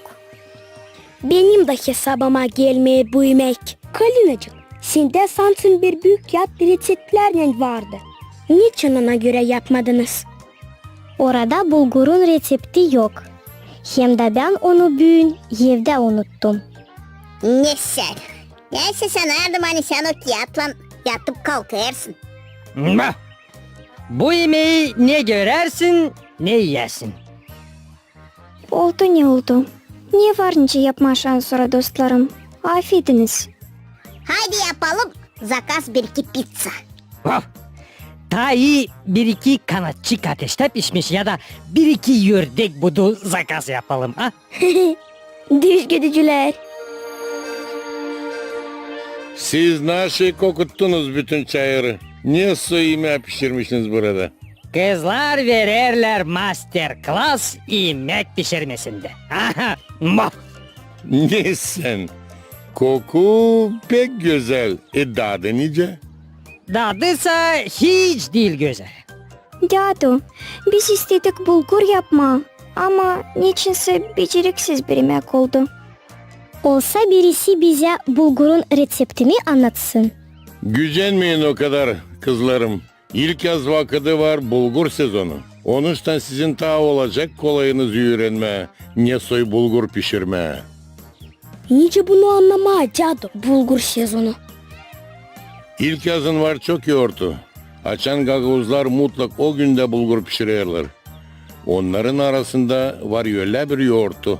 Benim dä hesabıma gelmeer bu imäk. Kalinacık, sendä sansın bir büük kiyat reţeptlärnän vardı. Neçin ona görä yapmadınız? Orada bulgurun reţepti yok. Hem dä bän onu büün evdä unuttum. Neysä, neysä, sanardım, ani sän o kiyatlan yatıp kalkêrsın. Bah! Bu imeyi ne görersin, ne iyersin. Oldu ne oldu. Ne var nicä yapmaa şansora, dostlarım? Afediniz. Haydi yapalım zakaz bir-iki pizza. Vah! Taa ii bir-iki kanatçık ateştä pişmiş ya da bir-iki ördek budu zakaz yapalım, a? Düzgüdücülär. Siz naşey kokuttunuz bütün çayırı. Ne soy imää pişirmişsiniz burada? Kızlar vererlär master-klas imäk pişirmesindä. Aha, mah! Ne sän? Koku pek gözäl. E, dadı nicä? Dadı sa hiç diil gözäl. Dädu, biz istedik bulgur yapmaa, ama neçinsä beceriksiz bir imäk oldu. Olsa birisi bizä bulgurun reţeptini annatsın. Gücenmeyin o kadar, kızlarım. İlkyaz vakıdı var, bulgur sezonu. Onuştan sizin taa olacek kolayınız üürenmää, ne soy bulgur pişirmää. Nicä bunu annamaa, dädu, bulgur sezonu? İlkyazın var çok yourtu. Açan gagauzlar mutlak o gündä bulgur pişirerlär. Onnarın arasında var ölä bir yourtu,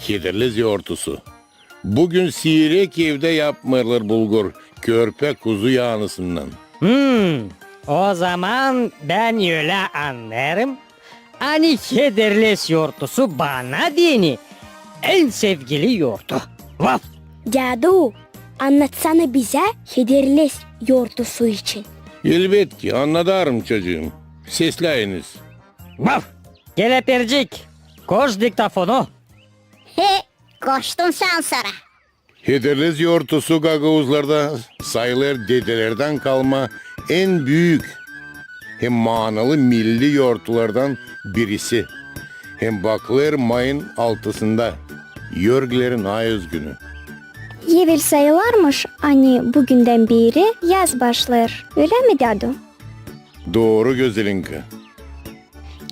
Hederlez yourtusu. Bugün siirek evdä yapmêêrlar bulgur, körpä kuzu yaanısından. Hmm, o zaman bän ölä annêêrım, ani Hederlez yourtusu bana deyni en sevgili yourtu. Vaf! Dädu, annatsana bizä Hederlez yourtusu için. Elbetki, annadarım, çocuum. Sesläyiniz. Vaf! Kelepircik, koş diktofonu. He, koştum şansora. Hederlez yortusu gagauzlarda sayılêr dedelerdän kalma en büük hem maanalı milli yortulardan birisi. Hem bakılêr mayın altısında, Yorgilerin ayoz günü. Evel sayılêrmış, ani bu gündän beeri yaz başlêêr. Ölä mi, dädu? Dooru, Gözelinka.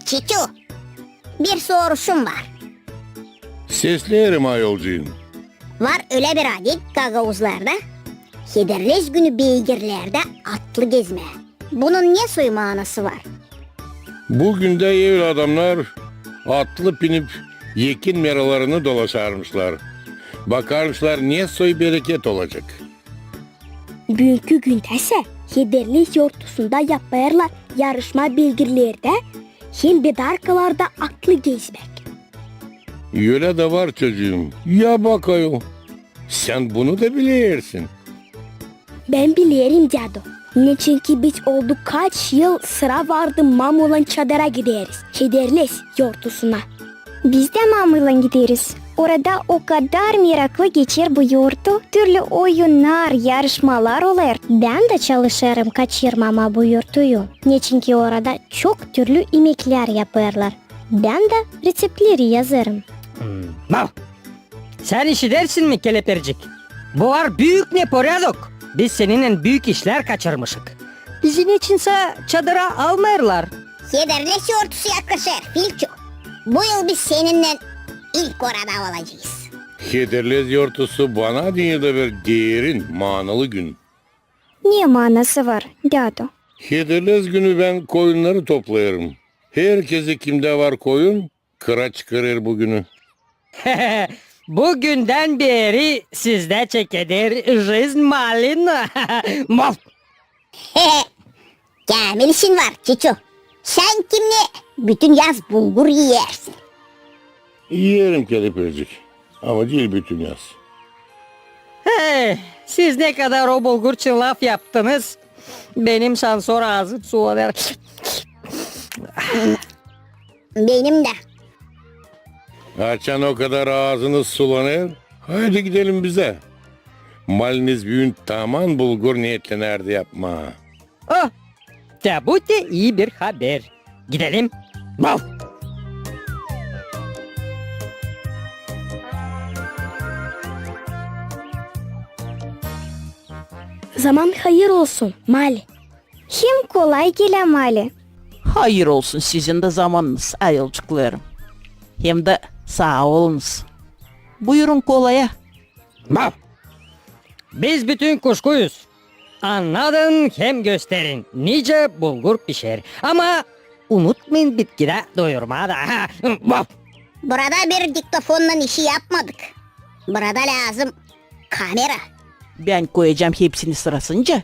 Çiçu, bir soruşum var. Sesleerim, ayolcuum. Var ölä bir adet gagauzlarda, Hederlez günü beygirlerdä atlı gezmää. Bunun ne soy maanası var? Bu gündä evel adamnar atlı pinip ekin meralarını dolaşarmışlar. Bakarmışlar, ne soy bereket olacek. Büünkü gündäsä Hederlez yortusunda yapêrlar yarışma beygirlerdä hem bedarkalarda atlı gezmäk. Ölä dä var, çocuum. Ya bak, ayol, sän bunu da bilersin. Bän bilerim, dädu. Neçinki biz oldu kaç yıl sıra vardı mamuylan çadıra gideriz, Hederlez yortusuna. Biz dä mamuylan gideriz. Orada o kadar meraklı geçer bu yortu, türlü oyunnar, yarışmalar olêr. Bän dä çalışêrım kaçırmamaa bu yortuyu. Neçinki orada çok türlü imeklär yapêrlar. Bän dä reţeptleri yazêrım. Hmm, mal. Sän işidersin mi, Kelepercik? Bu var büük neporядок. Biz seninnän büük işlär kaçırmışık. Bizi neçinsä çadıra almêêrlar. Hederlez yortusu yaklaşêr, Filço. Bu yıl biz seninnän ilk orada olacez. Hederlez yortusu bana deyni dä bir derin, maanalı gün. Ne maanası var, dädu? Hederlez günü bän koyunnarı toplêêrım. Herkezi, kimdä var koyun, kıra çıkarêr bu günü. Bu gündän beeri sizdä çekeder jezn malin. Maf! Käämil işin var, Çiçu. Sän kimnä bütün yaz bulgur iyersin? İyerim, Kelepercik, ama diil bütün yaz. He, siz ne kadar o bulgur için laf yaptınız, benim şansora aazım sulanêr. Benim dä. Açan o kadar aazınız sulanêr, haydi gidelim bizä. Maliniz büün taman bulgur neetlenärdi yapmaa. Oh, te bu te ii bir haber. Gidelim. Vav! Zaman hayır olsun, Mali. Hem kolay gelä, Mali. Hayır olsun sizin dä zamanınız, ayolcuklarım. Hem dä saa olunuz. Buyurun kolaya. Vav! Biz bütün kuşkuyuz. Annadın hem gösterin, nicä bulgur pişer. Ama unutmayın bitkidä doyurmaa da. Vav! Burada bir diktofonnan işi yapmadık. Burada lääzım kamera. Bän koyacam hepsini sırasınca.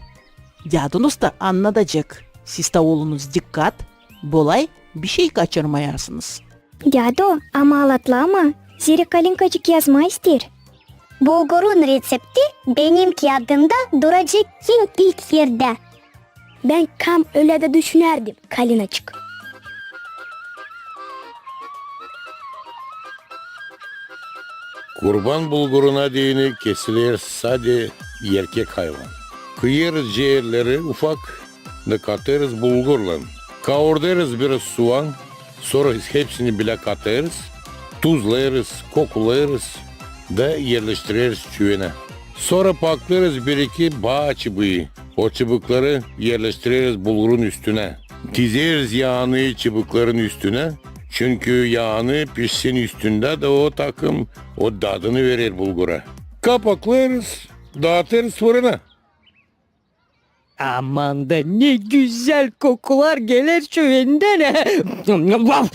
Dädunuz da annadacek. Siz dä olunuz dikkat, bolay bişey kaçırmayasınız. Dädu, ama alatlama, zerä Kalinkacık yazmaa isteer. Bulgurun reţepti benim kiyadımda duracek en ilk erdä. Bän kam ölä dä düşünärdim, Kalinaçık. Kurban bulguruna deyni kesiler sade erkek hayvan. Kıyêrız ceerleri ufak da katêrız bulgurlan. Kaurdêrız biraz suan, sora hepsini bilä katêrız, tuzlêêrız, kokulêrız da erleştireriz çüvenä. Sora paklêêrız bir-iki baa çıbıı. O çıbıkları erleştireriz bulgurun üstünä. Dizeriz yaanı çıbıkların üstünä, çünkü yaanı pişsin üstündä da o takım o dadını verer bulgura. Kapaklêêrız, daatêrız fırına. Aman da ne gözäl kokular geler çüvendän. Vav!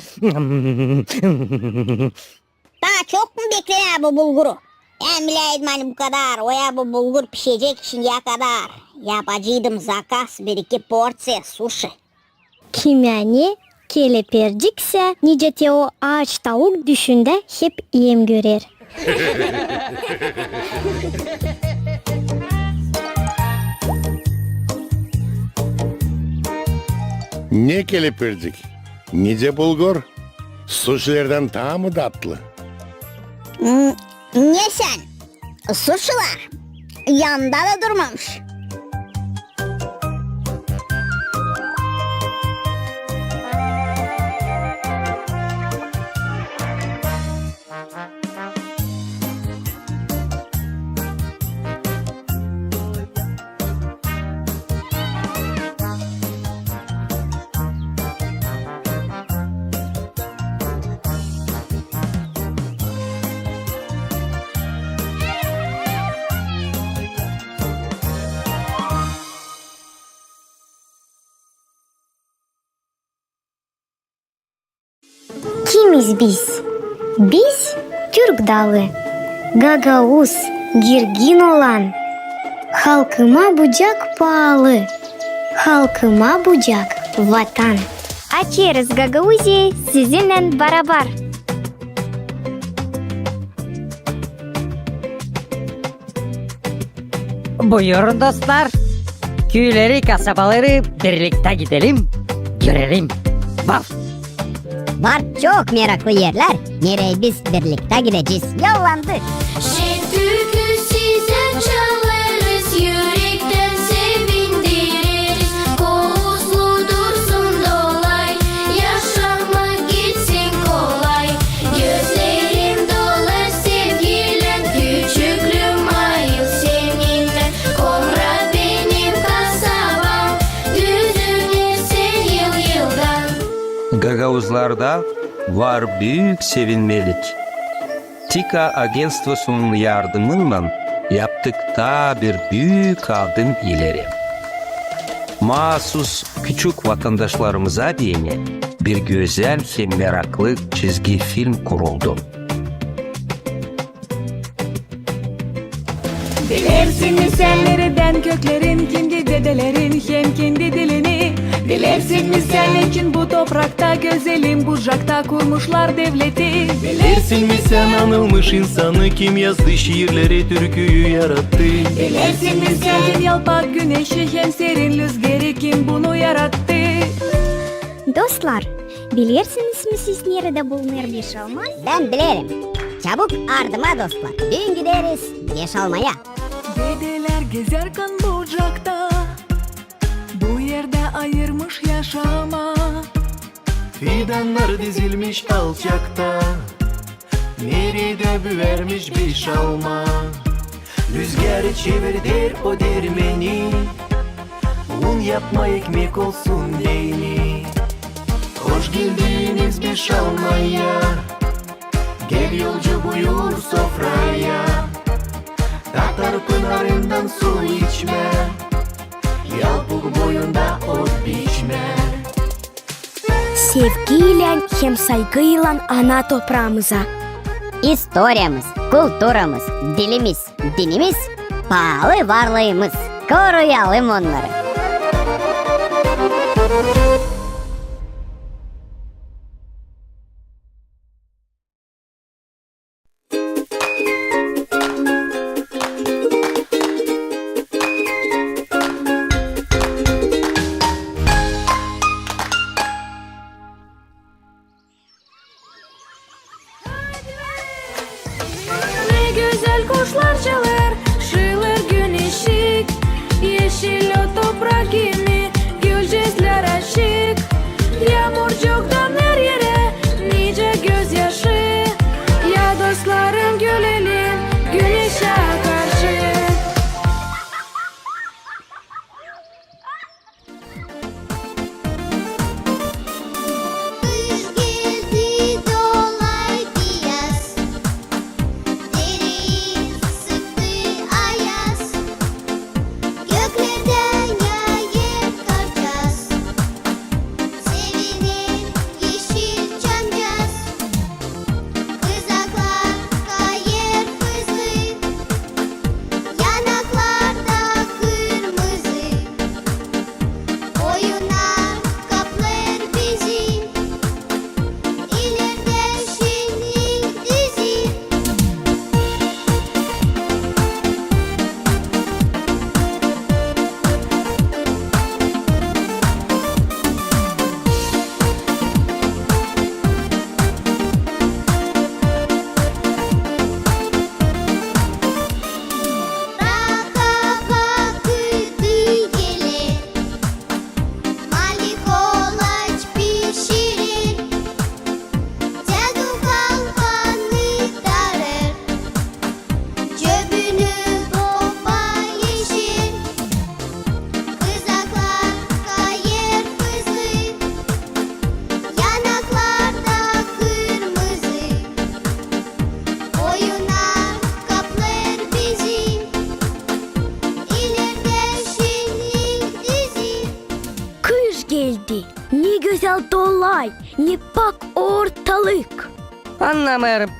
Taa çok mu beklemää bu bulguru? Bän biläydim, ani bu kadar oya bu bulgur pişecek şindiyä kadar. Yapaceydım zakaz bir-iki porţiya suşi. Kimä ne, Kelepercik sä, nicä te o aaç tauk, düşündä hep iim görer. Ne, Kelepercik, nicä bulgur? Suşilerdän taa mı datlı? Hmm, ne sän? Suşçular yanda da durmamış. Kimiz biz? Biz Türk dalı, gagauz, girgin olan. Halkıma bucak paalı, halkıma bucak vatan. Açêrız Gagauziyayı sizinnän barabar. Buyurun, dostlar. Küüleri, kasabaları birliktä gidelim, görelim. Var. Var çok meraklı erlär, nereyi biz birliktä gidecez. Yollandık. Şen türkü sizä çalêrız, ürektän sevindireriz. Kouzlu dursun dolay, yaşamak gitsin kolay. Gözlerim dolar sevgilän, küçüklüüm ayıl seninnän. Komrat benim kasabam, düzüner sän yıl-yıldan. Gagauzlarda var büük sevinmelik. TİKA agentstvosunun yardımınnan yaptık taa bir büük adım ileri. Maasuz küçük vatandaşlarımıza deyni bir gözäl hem meraklı çizgi film kuruldu. Bilersin mi sän neredän köklerin, kendi dedelerin hem kendi dilini? Bilersin mi sän neçin bu toprakta, gözelim Bucakta kurmuşlar devleti? Bilersin mi sän anılmış insanı, kim yazdı şiirleri, türküyü yarattı? Bilersin mi sän yalpak güneşi hem serin lüzgeri, kim bunu yarattı? Dostlar, bilersiniz mi siz, neredä bulunêr Beşalma? Bän bilerim. Çabuk ardıma, dostlar. Düün gideriz Beşalmaya. Dedelär gezärkän Bucakta bu erdä ayırmış yaşamaa. Fidannar dizilmiş alçakta, neredä büürmüş Beşalma. Lüzgär çevirder o dermeni, un yapmaa ekmek olsun deyni. Hoş geldiniz Beşalmaya, gel yolcu buyur sofraya. Tatar pınarından su içmää, yalpuk boyunda ot biçmää. Sevgiylän hem saygıylan ana topraamıza. İstoriyamız, kulturamız, dilimiz, dinimiz, paalı varlıımız. Koruyalım onnarı. Ne gözäl kuşlar çalêr, şılêr güneşik, eşil o toprak kimi, gülcüklär açık. gitti. Ne gözäl dolay, ne pak ortalık. Annamêêrım,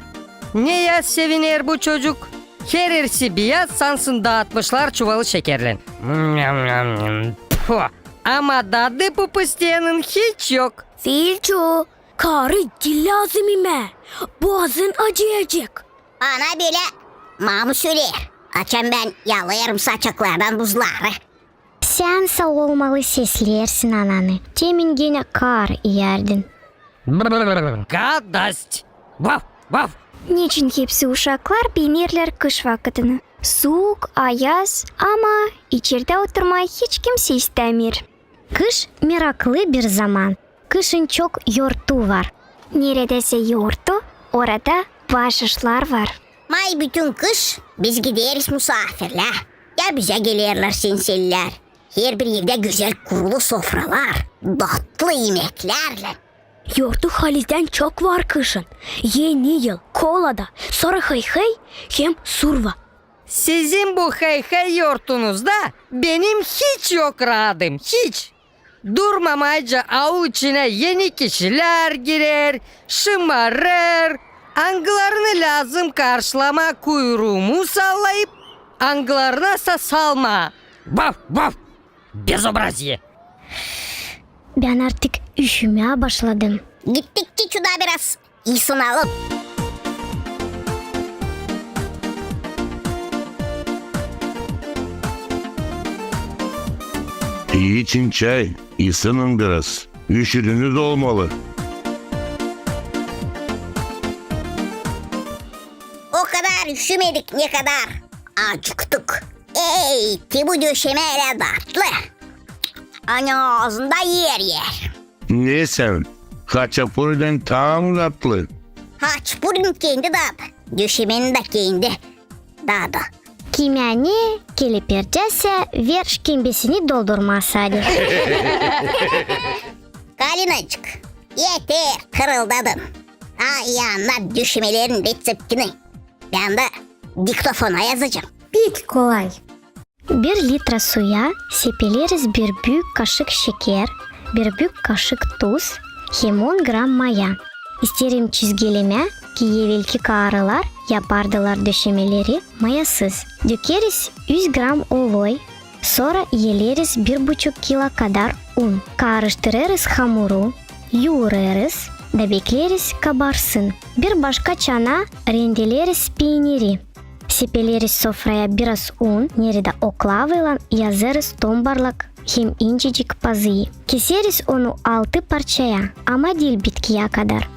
neyä seviner bu çocuk? Herisi biyaz, sansın daatmışlar çuvalı şekerlän. Nyam, nyam, nyam. Pfu! Ama dadı bu pıstiyannın hiç yok. Filçu, kaarı diil lääzım imää. Boazın acıyacek. Bana bölä mamu söleer, açan bän yalêêrım saçaklardan buzları. Sän sa olmalı sesleersin ananı. Temin genä kaar iyärdin. Brrr, gadost! Vaf, vaf! Neçin hepsi uşaklar beenerlär kış vakıdını? Suuk, ayaz, ama içerdä oturmaa hiç kimsey istämeer. Kış meraklı bir zaman. Kışın çok yortu var. Neredäsä yortu, orada baaşışlar var. May bütün kış biz gideriz musaafirlää. Ya bizä gelerlär senselilär. Herbir evdä gözäl kurulu sofralar, datlı imeklärlän. Yortu halizdän çok var kışın. Eni yıl, Kolada, sora Hıy-hıy hem Surva. Sizin bu hıy-hıy yortunuzda benim hiç yok raadım, hiç. Durmamayca aul içinä eni kişilär girer, şımarêr, angılarını lääzım karşılamaa kuyruumu sallayıp, angılarınasa salmaa. Vaf, vaf! Bezobraziye! Bän artık üşümää başladım. Gittikçä çuda biraz. İsınalım. İçin çay, isının biraz. Üşüdünüz olmalı. O kadar üşümedik, ne kadar acıktık. Ey, te bu döşemä ölä datlı. Ani aazında erer-erer. Ne sän, haçapurinin taa mı datlı? Haçapurinin kendi dadı, döşemenin dä kendi dadı. Kimä ne, kelepircäsä, ver şkembesini doldurmaa sade. Galinacık, eter, hırıldadın. Ay, annat döşemelerin reţeptini. Bän dä diktofona yazacam. Pek kolay. Bir litra suya sepeleriz bir büük kaşık şeker, bir büük kaşık tuz hem on gram maya. İsteerim çizgilemää, ki evelki kaarılar yapardılar döşemeleri mayasız. Dökeriz üz gram oloy, sora iyeleriz bir buçuk kilo kadar un. Kaarıştırêrız hamuru, yuurêrız da bekleeriz kabarsın. Bir başka çanaa rendeleriz peyniri. Sepeleriz sofraya biraz un, neredä oklavaylan yazêrız tombarlak hem incecik pazıyı. Keseriz onu altı parçaya, ama diil bitkiyä kadar.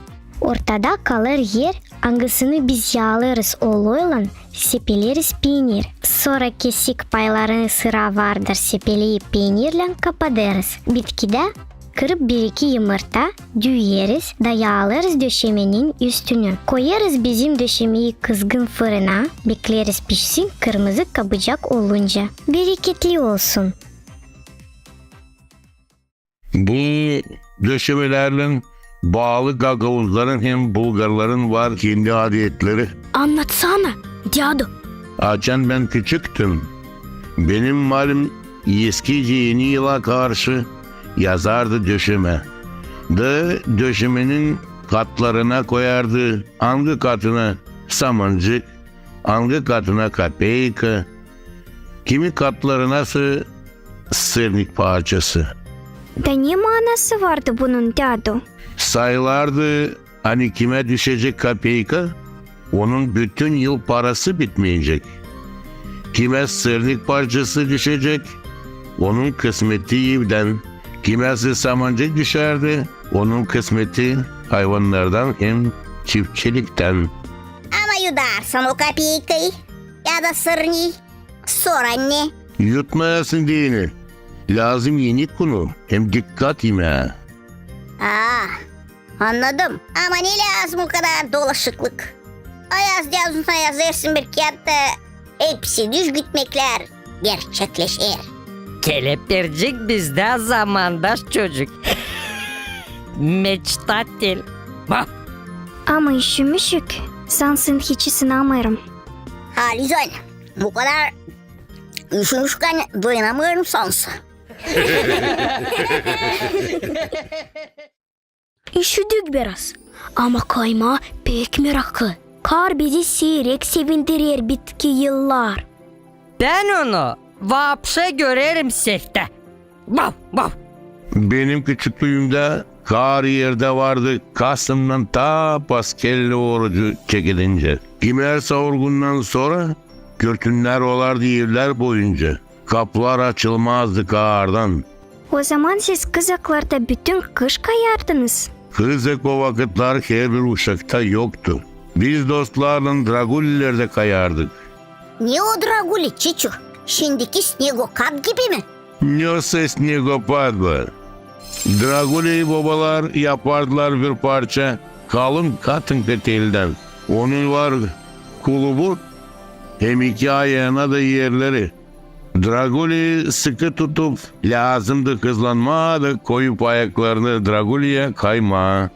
Ortada kalêr er, angısını biz yaalêrız oloylan, sepeleriz peynir. Sora kesik paylarını sıra vardır sepeleyip peynirlän kapadêrız. Bitkidä kırıp bir-iki yımırta, düüyeriz da yaalêrız döşemenin üstünü. Koyêrız bizim döşemeyi kızgın fırına, bekleeriz pişsin kırmızı kabucak olunca. Bereketli olsun! Bu döşemelärlän baalı gagauzların hem bulgarların var kendi adetleri. Annatsana, dädu. Açan bän küçüktüm, benim malim eskicä Eni yıla karşı yazardı döşemä. Da döşemenin katlarına koyardı, angı katına samancık, angı katına kapeyka, kimi katlarınasa sırnik parçası. Da ne maanası vardı bunun, dädu? Sayılardı, ani kimä düşecek kapeyka, onun bütün yıl parası bitmeyecek. Kimä sırnik parçası düşecek, onun kısmeti evdän. Kimäsä samancık düşärdi, onun kısmeti hayvannardan hem çiftçiliktän. Ama yudarsan o kapeykayı ya da sırniyi, sora ne? Yutmayasın deyni. Lääzım enik unu hem dikkat imää. Aa, annadım. Ama ne lääzım o kadar dolaşıklık? Ayaz däzuna yazêrsın bir kiyatı, hepsi düzgütmeklär gerçekleşer. Kelepircik bizdä zamandaş çocuk. Meçtatel. Vah! Ama üşümüşük, sansın hiç ısınamêêrım. Halizdän, bu kadar üşümüşkän dayanamêêrım sansın. Üşüdük biraz, ama kaymaa pek meraklı. Kar bizi siirek sevindirer bitki yıllar. Bän onu vapşe görerim seftä. Vav, vav. Benim küçüklüümdä kar erdä vardı kasımdan ta paskelli orucu çekilincä. Kimär savurgundan sora kürtünnär olardı evlär boyunca. Kapılar açılmazdı kardan. O zaman siz kızaklarda bütün kış kayardınız? Kızak o vakıtlar herbir uşakta yoktu. Biz dostlarlan Dragulilerdä kayardık. Ne o Draguli, Çiçu? Şindiki snegopad gibi mi? Nasıl snegopad bu? Draguli bobalar yapardılar bir parça kalın katınka teldän. Onun var kulubu hem iki ayana da erleri. Draguli sıkı tutup, lääzımdı hızlanmaa da koyup ayaklarını Draguliyä kaymaa.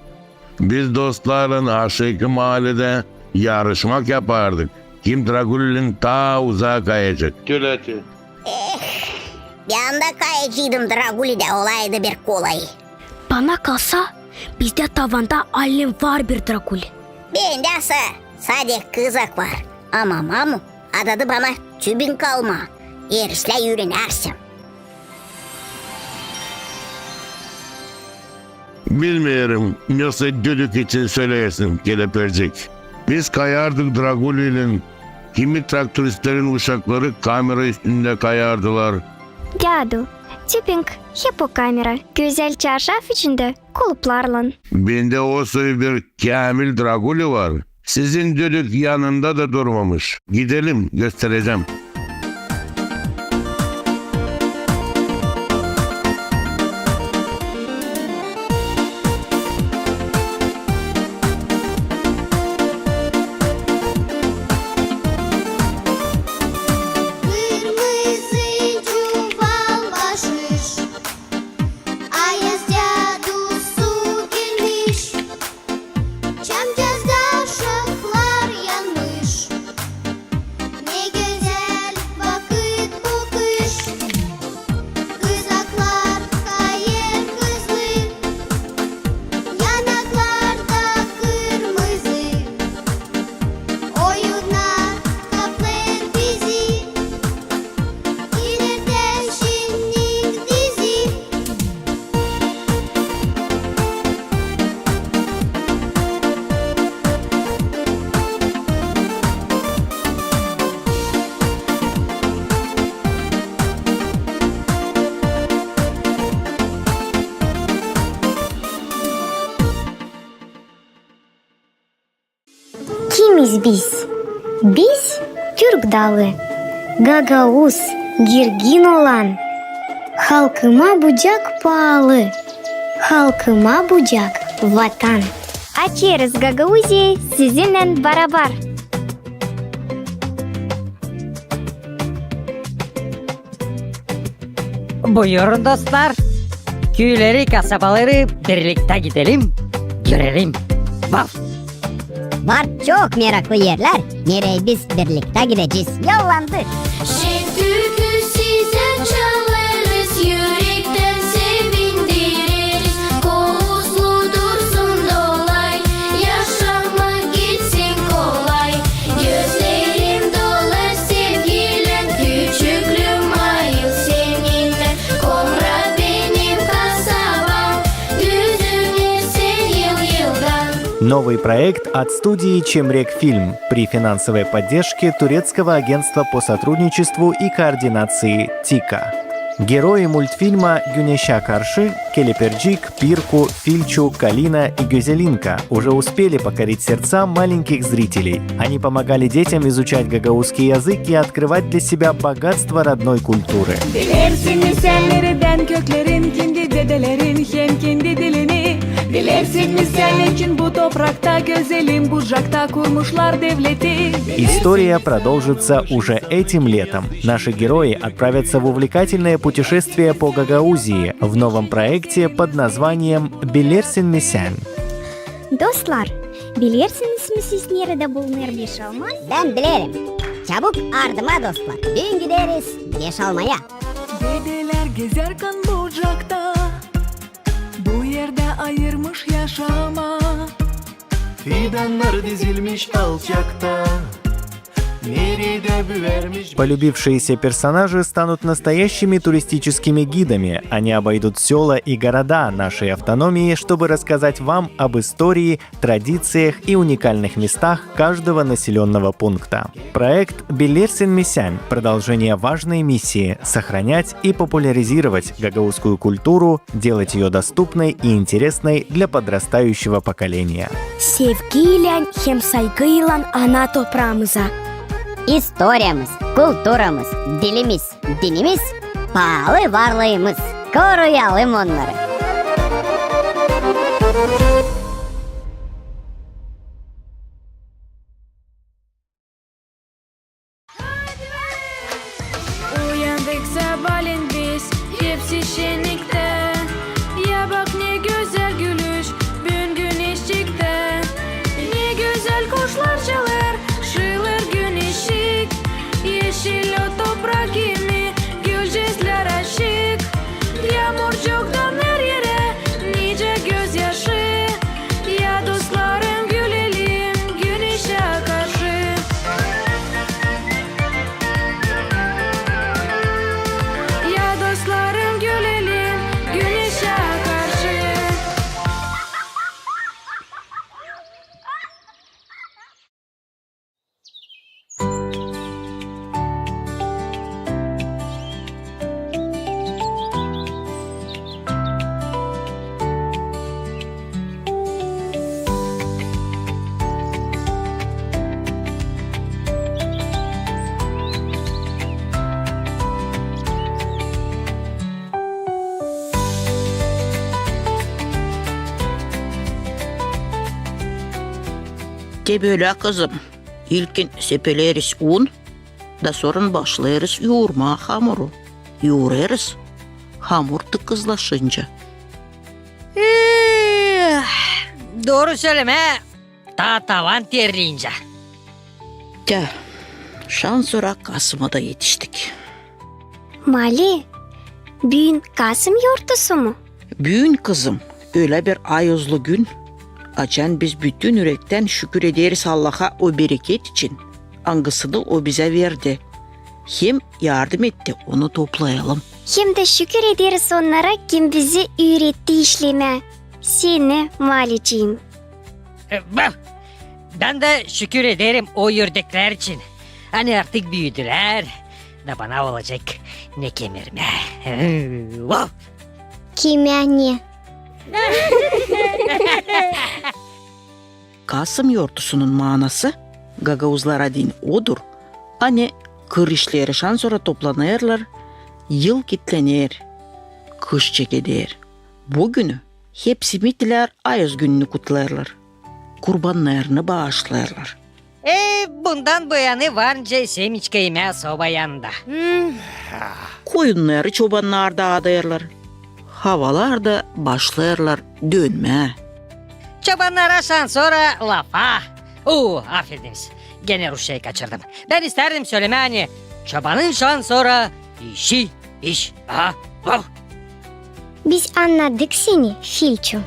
Biz dostlarlan aşaakı maaledä yarışmak yapardık, kim Dragulilän taa uzaa kayacek. Tölä te. Eh, bän dä kayaceydım Dragulidä, olaydı bir kolay. Bana kalsa, bizdä tavanda allen var bir Draguli. Bendä sa-, sade kızak var, ama mamu adadı bana tübing almaa, erişlää üürenärsem. Bilmeerim, nasıl düdük için söleersin, kelepircik. Biz kayardık Dragulilän, kimi traktoristlerin uşakları kamera üstündä kayardılar. Dädu, tübing hep o kamera, gözäl çarşaf içindä, kuluplarlan. Bendä o soy bir käämil Draguli var. Sizin düdük yanında da durmamış. Gidelim, gösterecäm. Kırmızı çuval başmış. Ayaz dädu su gelmiş, çamcazda şaflar yanmış. Ne gözäl vakıt bu kış, kızaklar kayêr hızlı, yanaklarda kırmızı. Oyunnar kaplêêr bizi, ilerdä şennik dizi. Kimiz biz? Biz türk dalı, gagauz, girgin olan. Halkıma bucak paalı, halkıma bucak vatan. Açêrız Gagauziya sizinnän barabar. Buyurun, dostlar. Küüleri, kasabaları birliktä gidelim, görelim. Vav! Var çok meraklı erlär, nereyi biz birliktä gidecez. Yollandı! Şen türkü sizä çalêrız, ürektän sevindireriz. Kovuzlu dursun dolay, yaşamak gitsin kolay. Gözlerim dolar sevgilän, küçüklüüm ayıl seninnän. Komra benim kasabam, üzülmärsin yıl-yıldan. Новый проект от студии «Чемрек Фильм» при финансовой поддержке Турецкого агентства по сотрудничеству и координации «ТИКА». Герои мультфильма «Güneşä karşı» Келепирджик, Пирку, Филчу, Калина и Гюзелинка уже успели покорить сердца маленьких зрителей. Они помогали детям изучать гагаузский язык и открывать для себя богатство родной культуры. Bilersin mi sän neredän köklerin, kendi dedelerin hem kendi dilini? Bilersin mi sän neçin bu toprakta, gözelim Bucakta kurmuşlar devleti? История продолжится уже этим летом. Наши герои отправятся в увлекательное путешествие по Гагаузии в новом проекте под названием «Bilersin mi sän?». Dostlar, bilersiniz mi siz, neredä bulunêr Beşalmaz? Bän bilerim. Çabuk ardıma, dostlar. Büün gideriz Beşalmaya. Dedelär gezärkän bucakta, bu erdä ayırmış yaşamaa. Fidannar dizilmiş alçakta, neredä büyärmiş. Полюбившиеся персонажи станут настоящими туристическими гидами. Они обойдут сёла и города нашей автономии, чтобы рассказать вам об истории, традициях и уникальных местах каждого населённого пункта. Проект «Билерсин ми sän» — продолжение важной миссии — сохранять и популяризировать гагаузскую культуру, делать её доступной и интересной для подрастающего поколения. Sevgiylän hem saygıylan ana topraamıza. İstoriyamız, kulturamız, dilimiz, dinimiz, paalı varlıımız. Koruyalım onnarı. Uyandık sabaalän biz, hepsi şenniktä. Ya bak, ne gözäl gülüş büün güneşçiktä. Ne gözäl kuşlar çalêr, şıılêr güneşçik. Eşil o toprak kimi, gülcezlär açık. Yaamurcuktan her erä nicä gözyaşı. Ya dostlarım, gülelim güneşä karşı. Ya dostlarım, gülelim güneşä karşı. Te bölä, kızım. İlkin sepeleriz un, da sora başlêêrız yuurmaa hamuru. Yuurêrız, hamur tıkızlaşınca. Ee, dooru sölemää, taa tavan terleyincä. Tä, şansora Kasıma da etiştik. Mali, büün Kasım yortusu mu? Büün, kızım, ölä bir ayozlu gün, açan biz bütün ürektän şükür ederiz Allaha o bereket için, angısını O bizä verdi. Hem yardım etti, onu toplayalım. Hem dä şükür ederiz onnara, kim bizi üüretti işlemää. Seni, Malicim. E, bak, bän dä şükür ederim o ördeklär için. Ani artık büüdülär, da bana olacek ne kemirmää. Vau! Kimä ne? Kasım yortusunun maanası gagauzlara deyni odur, ani kır işleri şansora toplanêrlar, yıl kitlener, kış çekeder. Bu günü hepsi mitilär ayoz gününü kutlêêrlar, kurbannarını baaşlêêrlar. E, bundan bu yanı var nicä semiçka imää soba yanında. Koyunnarı çobannar daadêrlar. Havalar da başlêêrlar dönmää. Çobannara şansora lafa. Oo, afediniz. Genä rusçayı kaçırdım. Bän istärdim sölemää, ani çobanın şansora işi iş. Aha, vau! Biz annadık seni, Filço.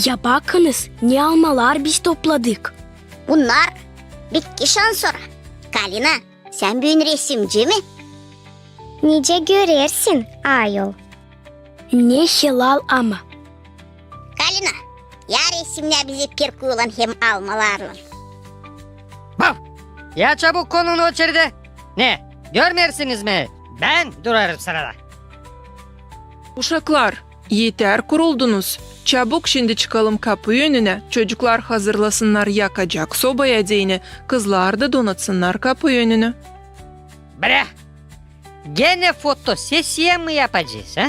Ya bakınız, ne almalar biz topladık. Bunnar bitki şansora. Kalina, sän büün resimci mi? Nicä görersin, ayol. Ne helal ama. Kalina, ya resimnä bizi pirkuylan hem almalarlan. Bau! Ya çabuk konun o içerdä. Ne, görmeersiniz mi? Bän durêrım sırada. Uşaklar, eter kuruldunuz. Çabuk şindi çıkalım kapu önünä, çocuklar hazırlasınnar yakacak sobaya deyni, kızlar da donatsınnar kapu önünü. Brä! Genä fotosesiya mı yapacez, a?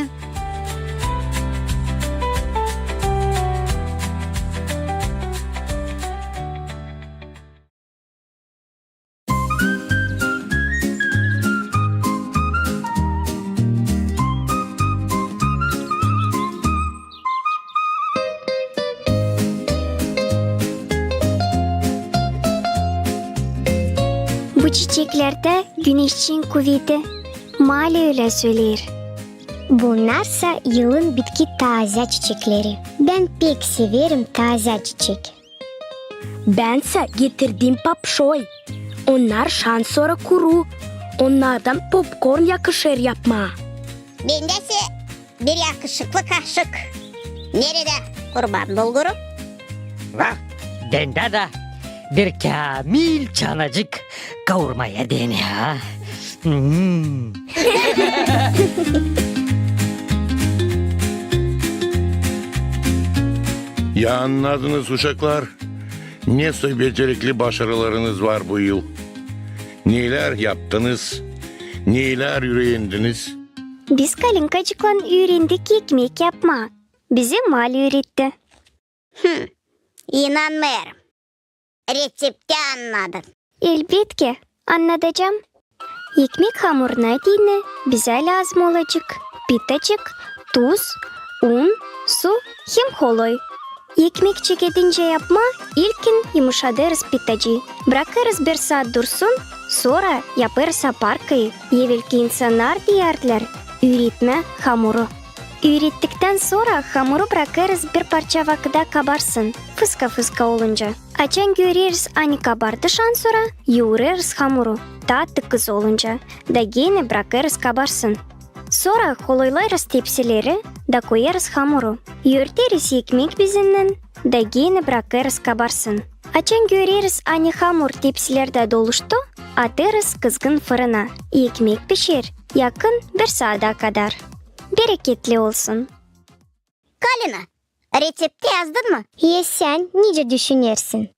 Çiçeklerdä güneşçiin kuveti. Mali ölä söleer. Bunnarsa yılın bitki taazä çiçekleri. Bän pek severim taazä çiçek. Bän sä getirdim papşoy. Onnar şansora kuru. Onnardan popkorn yakışêr yapmaa. Bendä sä bir yakışıklı kaşık. Neredä kurban bulguru? Vah, bendä dä bir käämil çanacık kavurmaya deyni, ha? Hmm. Ya annadınız, uşaklar, ne soy becerikli başarılarınız var bu yıl? Neylär yaptınız? Neylär üürendiniz? Biz Kalinkacıklan üürendik ekmek yapmaa. Bizi Mali üüretti. Hım, inanmêêrım. Reţepti annadın? Elbetki, annadacam. Ekmek hamuruna deyni bizä lääzım olacek pitacık, tuz, un, su hem holoy. Ekmek çekedincä yapmaa ilkin yumuşadêrız pitacıı. Brakêrız bir saat dursun, sora yapêrız aparkayı. Evelki insannar deyärdilär üüretmää hamuru. Üürettiktän sora hamuru brakêrız bir parça vakıda kabarsın, fıska-fıska olunca. Açan göreriz, ani kabardı şansora, yuurêrız hamuru, taa tıkız olunca, da genä brakêrız kabarsın. Sora holoylêêrız tepsileri, da koyêrız hamuru. Örteriz ekmek bezinnän, da genä brakêrız kabarsın. Açan göreriz, ani hamur tepsilerdä doluştu, atêrız kızgın fırına. Ekmek pişer yakın bir saada kadar. Bereketli olsun. Kalina, reţepti yazdın mı? Ya sän nicä düşünersin?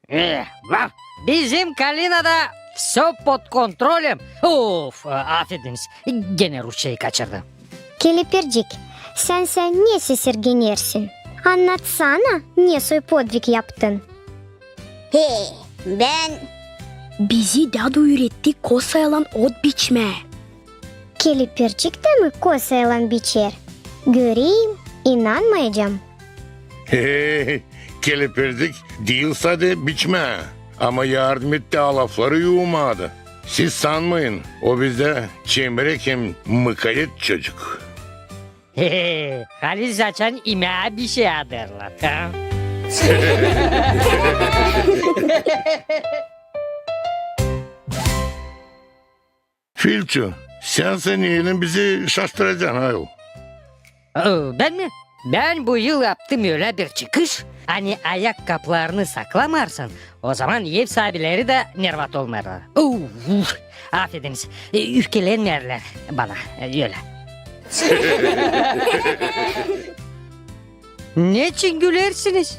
E, vah, bizim Kalinada всё под контролем. Of, e, afediniz, genä rusçayı kaçırdım. Kelepircik, sän sä ne sesirgenersin? Annatsana, ne soy podvig yaptın? He, bän... Bizi dädu üüretti kosaylan ot biçmää. Kelepircik dä mi kosaylan biçer? Göreyim, inanmayacam. He, kelepircik diil sade biçmää, ama yardım etti alafları yuumaa da. Siz sanmayın, o bizdä çemrek hem mukayet çocuk. He, haliz açan imää bişey adêrlar, ha? Filçu, sän sä neylän bizi şaştıracan, ayol? O, bän mi? Bän bu yıl yaptım ölä bir çıkış, ani ayak kaplarını saklamarsan, o zaman ev saabileri dä nervat olmêêrlar. Uf, afediniz, e, üfkelenmeerlär bana, e, ölä. Neçin gülersiniz?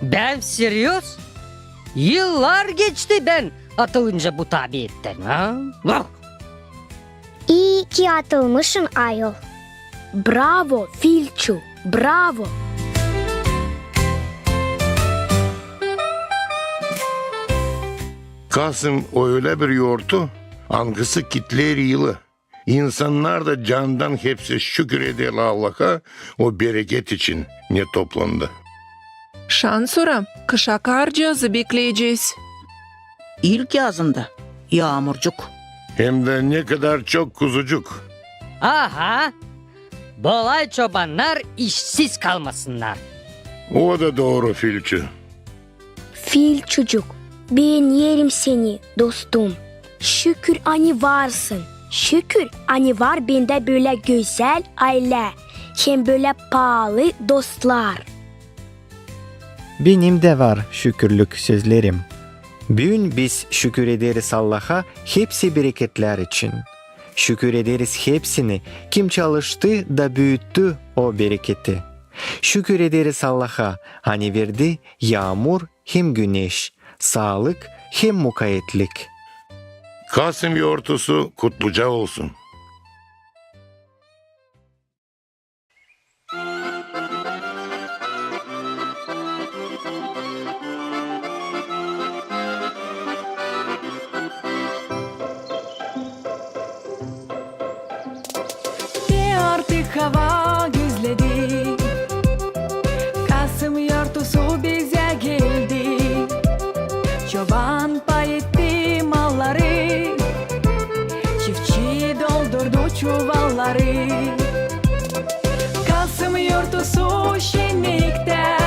Bän seryoz. Yıllar geçti bän atılınca bu tabiattän, ha? Vah! İi ki atılmışın, ayol. Bravo, Filçu, bravo! Kasım o ölä bir yortu, angısı kitleer yılı. İnsannar da candan hepsi şükür ederlär Allaha o bereket için, ne toplandı. Şansora kışa karcıazı bekleyecez. İlk yazında yaamurcuk. Hem dä ne kadar çok kuzucuk. Aha! Bolay çobannar işsiz kalmasınnar. O da dooru, Filçu. Filçucuk, beenerim seni, dostum. Şükür, ani varsın. Şükür, ani var bendä bölä gözäl aylä hem bölä paalı dostlar. Benim dä var şükürlük sözlerim. Büün biz şükür ederiz Allaha hepsi bereketlär için. Şükür ederiz hepsini, kim çalıştı da büüttü o bereketi. Şükür ederiz Allaha, ani verdi yaamur hem güneş, saalık hem mukayetlik. Kasım yortusu kutluca olsun. Te artık hava gözledi, Kasım yortusu bizä geldi. Çoban pay etti malları, çuvalları. Kasım ortusu şenniktä,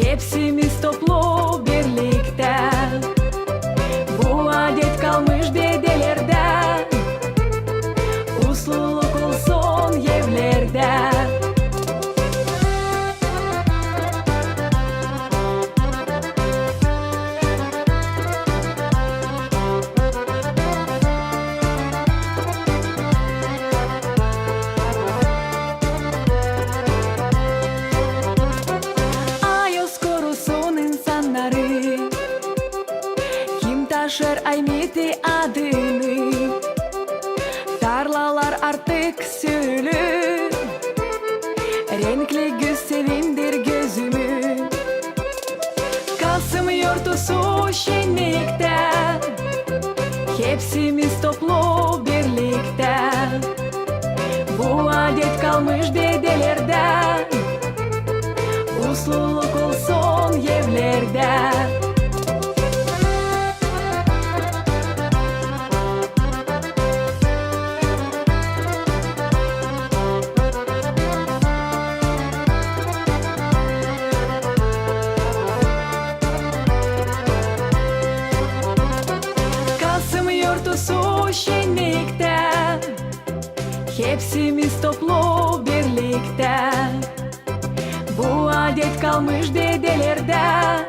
hepsimiz toplu birliktä. Bu adet kalmış dedelerdän, usluluk olsun evlerdä. Ayız korusun insannarı, kim taşır Aymeti adını. Tarlalar artık sülü, renkli güz sevindir gözümü. Kasım ortusu şenniktä, hepsimiz toplu birliktä. Bu adet kalmış dedelerdän, usluluk olsun evlerdä. Kasım ortusu şenniktä, hepsimiz toplu birliktä. Bu adet kalmış dedelerdän,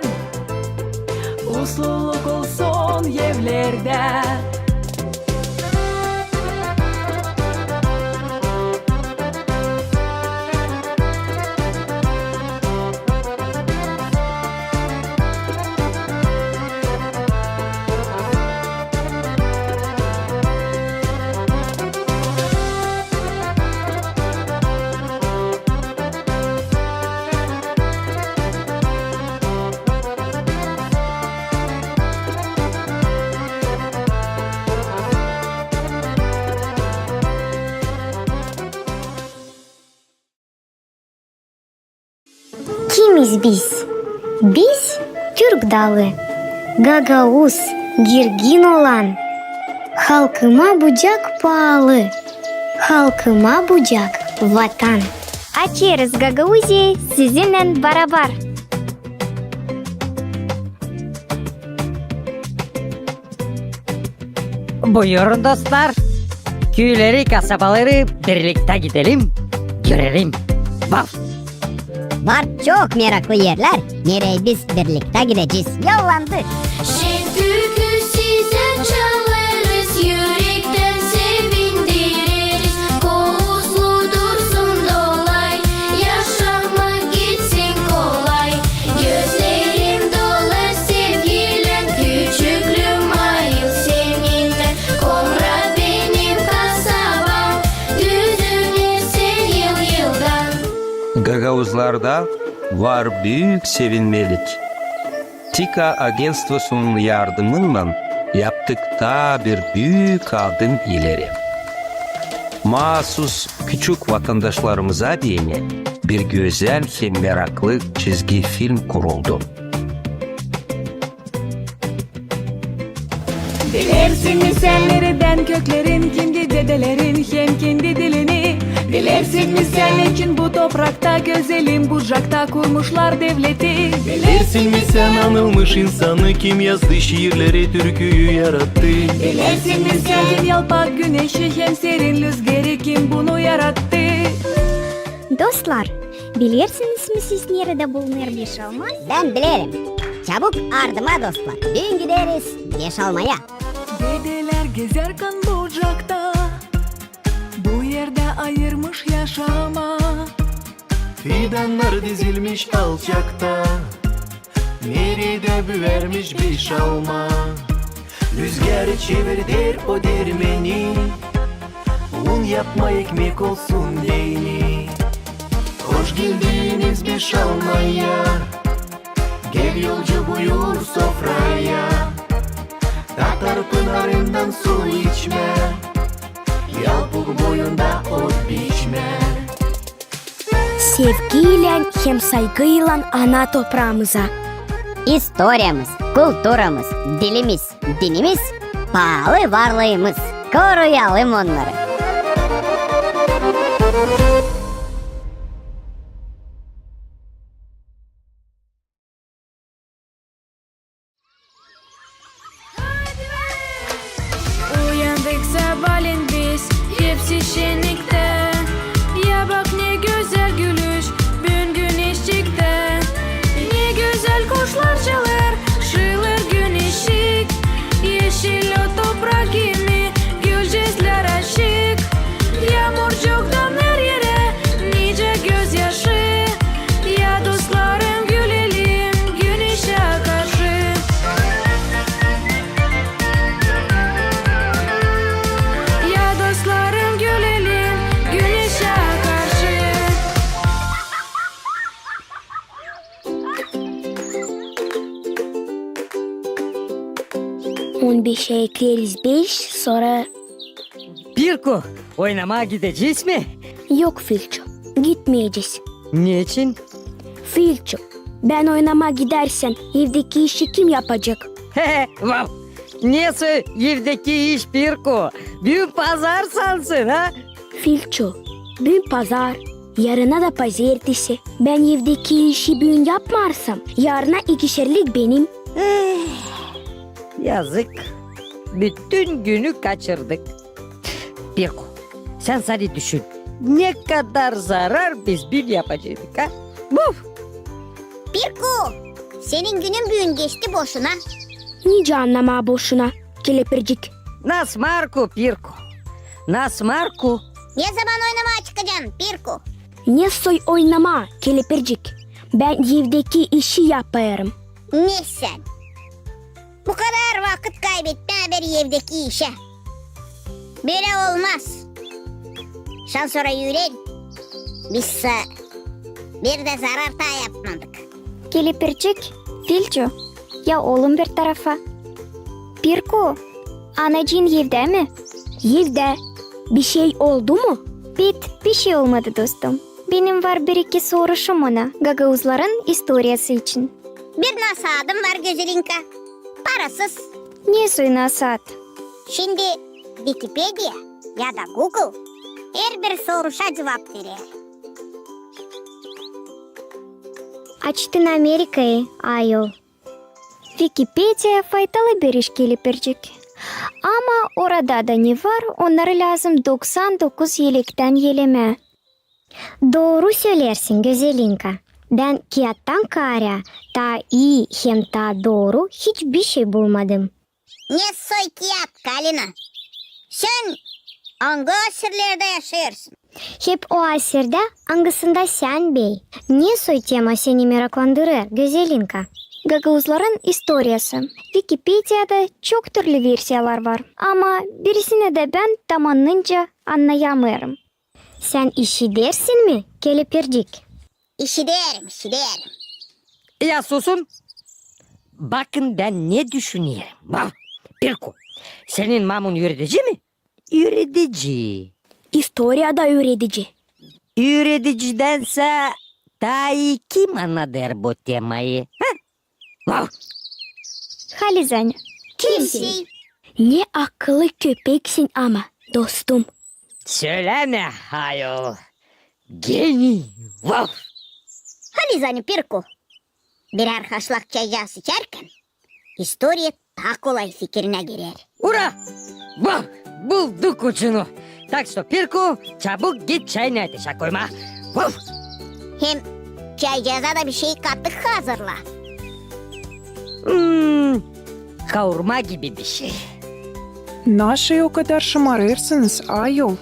usluluk olsun evlerdä. Kimiz biz? Biz türk dalı, gagauz, girgin olan. Halkıma bucak paalı, halkıma bucak vatan. Açêrız Gagauziyayı sizinnän barabar. Buyurun, dostlar. Küüleri, kasabaları birliktä gidelim, görelim. Vaf! Var çok meraklı erlär, nereyi biz birliktä gidecez. Yollandı! Şen türkü sizä çalêrız, ürektän sevindireriz. Kol uzlu dursun dolay, yaşamak gitsin kolay. Gözlerim dolar sevgilän, küçüklüüm ayıl seninnän. Komra benim kasabam, düzüler sän yıl-yıldan. Gagauzlarda var büük sevinmelik. TİKA agentstvosunun yardımınnan yaptık taa bir büük adım ileri. Maasuz küçük vatandaşlarımıza deyni bir gözäl hem meraklı çizgi film kuruldu. Bilersin mi sän neredän köklerin, kendi dedelerin hem kendi dilini? Bilersin mi sän neçin bu toprakta gözelim Bucakta kurmuşlar devleti? Bilersin mi sän anılmış insanı, kim yazdı şiirleri, türküyü yarattı? Bilersin mi sän kim yalpak güneşi hem serin lüzgeri, kim bunu yarattı? Dostlar, bilersiniz mi siz, neredä bulunêr Beşalma? Bän bilerim. Çabuk ardıma, dostlar. Büün gideriz Beşalmaya. Dedelär gezärkän Bucakta, bu erdä ayırmış yaşamaa. Fidannar dizilmiş alçakta, neredä büärmiş Beşalma. Lüzgeri çevirder o dermeni, un yapma, ekmek olsun deyni. Hoş geldiniz Beşalmaya, gel yolcu buyur sofraya. Tatar pınarından su içmä, yalpuk boyunda ot biçmä. Sevgiylän hem saygıylan ana topraamıza. İstoriyamız, kulturamız, dilimiz, dinimiz, paalı varlıımız. Koruyalım onnarı. Uyandık sabaalän biz, hepsi şenniktä. Ya bak, ne gözäl gülüş büün güneşçiktä. Ne gözäl kuşlar çalêr, şıılêr güneşçik. Eşil ot toprak kimi, gülcezlär açık. Yaamurcuktan her erä nicä gözyaşı. Ya dostlarım, gülelim güneşä karşı. Ya dostlarım, gülelim güneşä karşı. On beşä ekleriz beş, sora... Pirku, oynamaa gidecez mi? Yok, Filçu, gitmeyecez. Neçin? Filçu, bän oynamaa gidärsän, evdeki işi kim yapacek? He he, vav! Nesoy evdeki iş, Pirku? Büün pazar sansın, ha? Filçu, büün pazar, yarına da pazertesi. Bän evdeki işi büün yapmarsam, yarına ikişerlik benim. Eh, yazık. Bütün günü kaçırdık. Pirku, sän sade düşün, ne kadar zarar biz büün yapaceydık, ha? Buf! Pirku, senin günün büün geçti boşuna. Nicä annamaa boşuna, kelepircik? Nasmarku, Pirku. Nasmarku. Ne zaman oynamaa çıkacan, Pirku? Nesoy oynamaa, kelepircik? Bän evdeki işi yapêrım. Ne sän? Bu kadar vakıt kaybetmää bir evdeki işä. Bölä olmaz. Şansora üüren, biz sä bir dä zarar taa yapmadık. Kelepircik, Filçu, ya olun bir tarafa. Pirku, anacıın evdä mi? Evdä. Bişey oldu mu? Bit, bişey olmadı, dostum. Benim var bir-iki soruşum ona gagauzların istoriyası için. Bir nasaadım var, Gözelinka. Parasız. Nesoy nasaat? Şindi Vikipediya ya da Google herbir soruşa cuvap verer. Açtın Amerikayı, ayol. Vikipediya faydalı bir iş, kelepircik. Ama orada da ne var, onnarı lääzım doksan dokuz elektän elemää. Dooru söleersin, Gözelinka. Bän kiyattan kaarä taa ii hem taa dooru hiç bişey bulmadım. Ne soy kiyat, Kalina? Sän angı asirlerdä yaşêêrsın? Hep o asirdä, angısında sän bey. Ne soy tema seni meraklandırêr, Gözelinka? Gagauzların istoriyası. Vikipediyada çok türlü versiyalar var, ama birisinä dä bän tam anınca annayamêêrım. Sän işidersin mi, kelepircik? İşiderim, işiderim. Ya susun. Bakın, bän ne düşünerim. Bak, Pirku, senin mamun üüredici mi? Üüredici. İstoriyada üüredici. Üürediciden sä taa ii kim annadêr bu temayı? Hä? Vav! Halizdän. Kimsey. Ne akıllı köpeksin ama, dostum. Sölämä, ayol. Geniy. Vav! Halizdän, Pirku. Birär haşlak çaycaazı içärkän, istoriya taa kolay fikirinä girer. Ura! Bak, bulduk ucunu. Так что, Pirku, çabuk git çayını ateşä koymaa. Vuf! Hem çaycaaza da bişey katık hazırla. Hmm, kaurma gibi bişey. Naşey o kadar şımarêrsınız, ayol?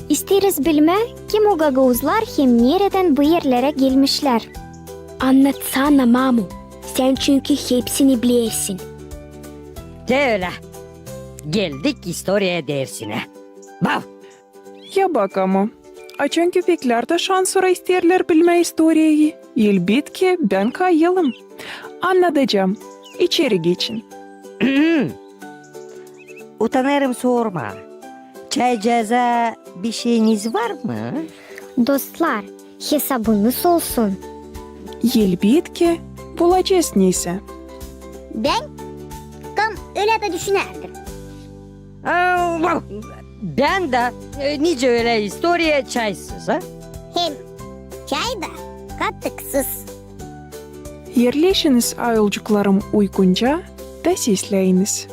İsteeriz bilmää, kim o gagauzlar hem neredän bu erlerä gelmişlär. Annatsana, mamu, sän çünkü hepsini bilersin. Te ölä. Geldik istoriya dersinä. Bav! Ya bak ama, açan köpeklär dä şansora isteerlär bilmää istoriyayı, elbetki, bän kayılım. Annadacam. İçeri geçin. Utanêrım sormaa. Çaycaaza bişeyiniz var mı? Dostlar, hesabınız olsun. Elbetki, bulacez neysä. Bän tam ölä dä düşünärdim. Au, Bän dä, e, nicä ölä istoriya çaysız, ha? Hem çay da katıksız. Erleşiniz, ayolcuklarım, uygunca da sesläyiniz.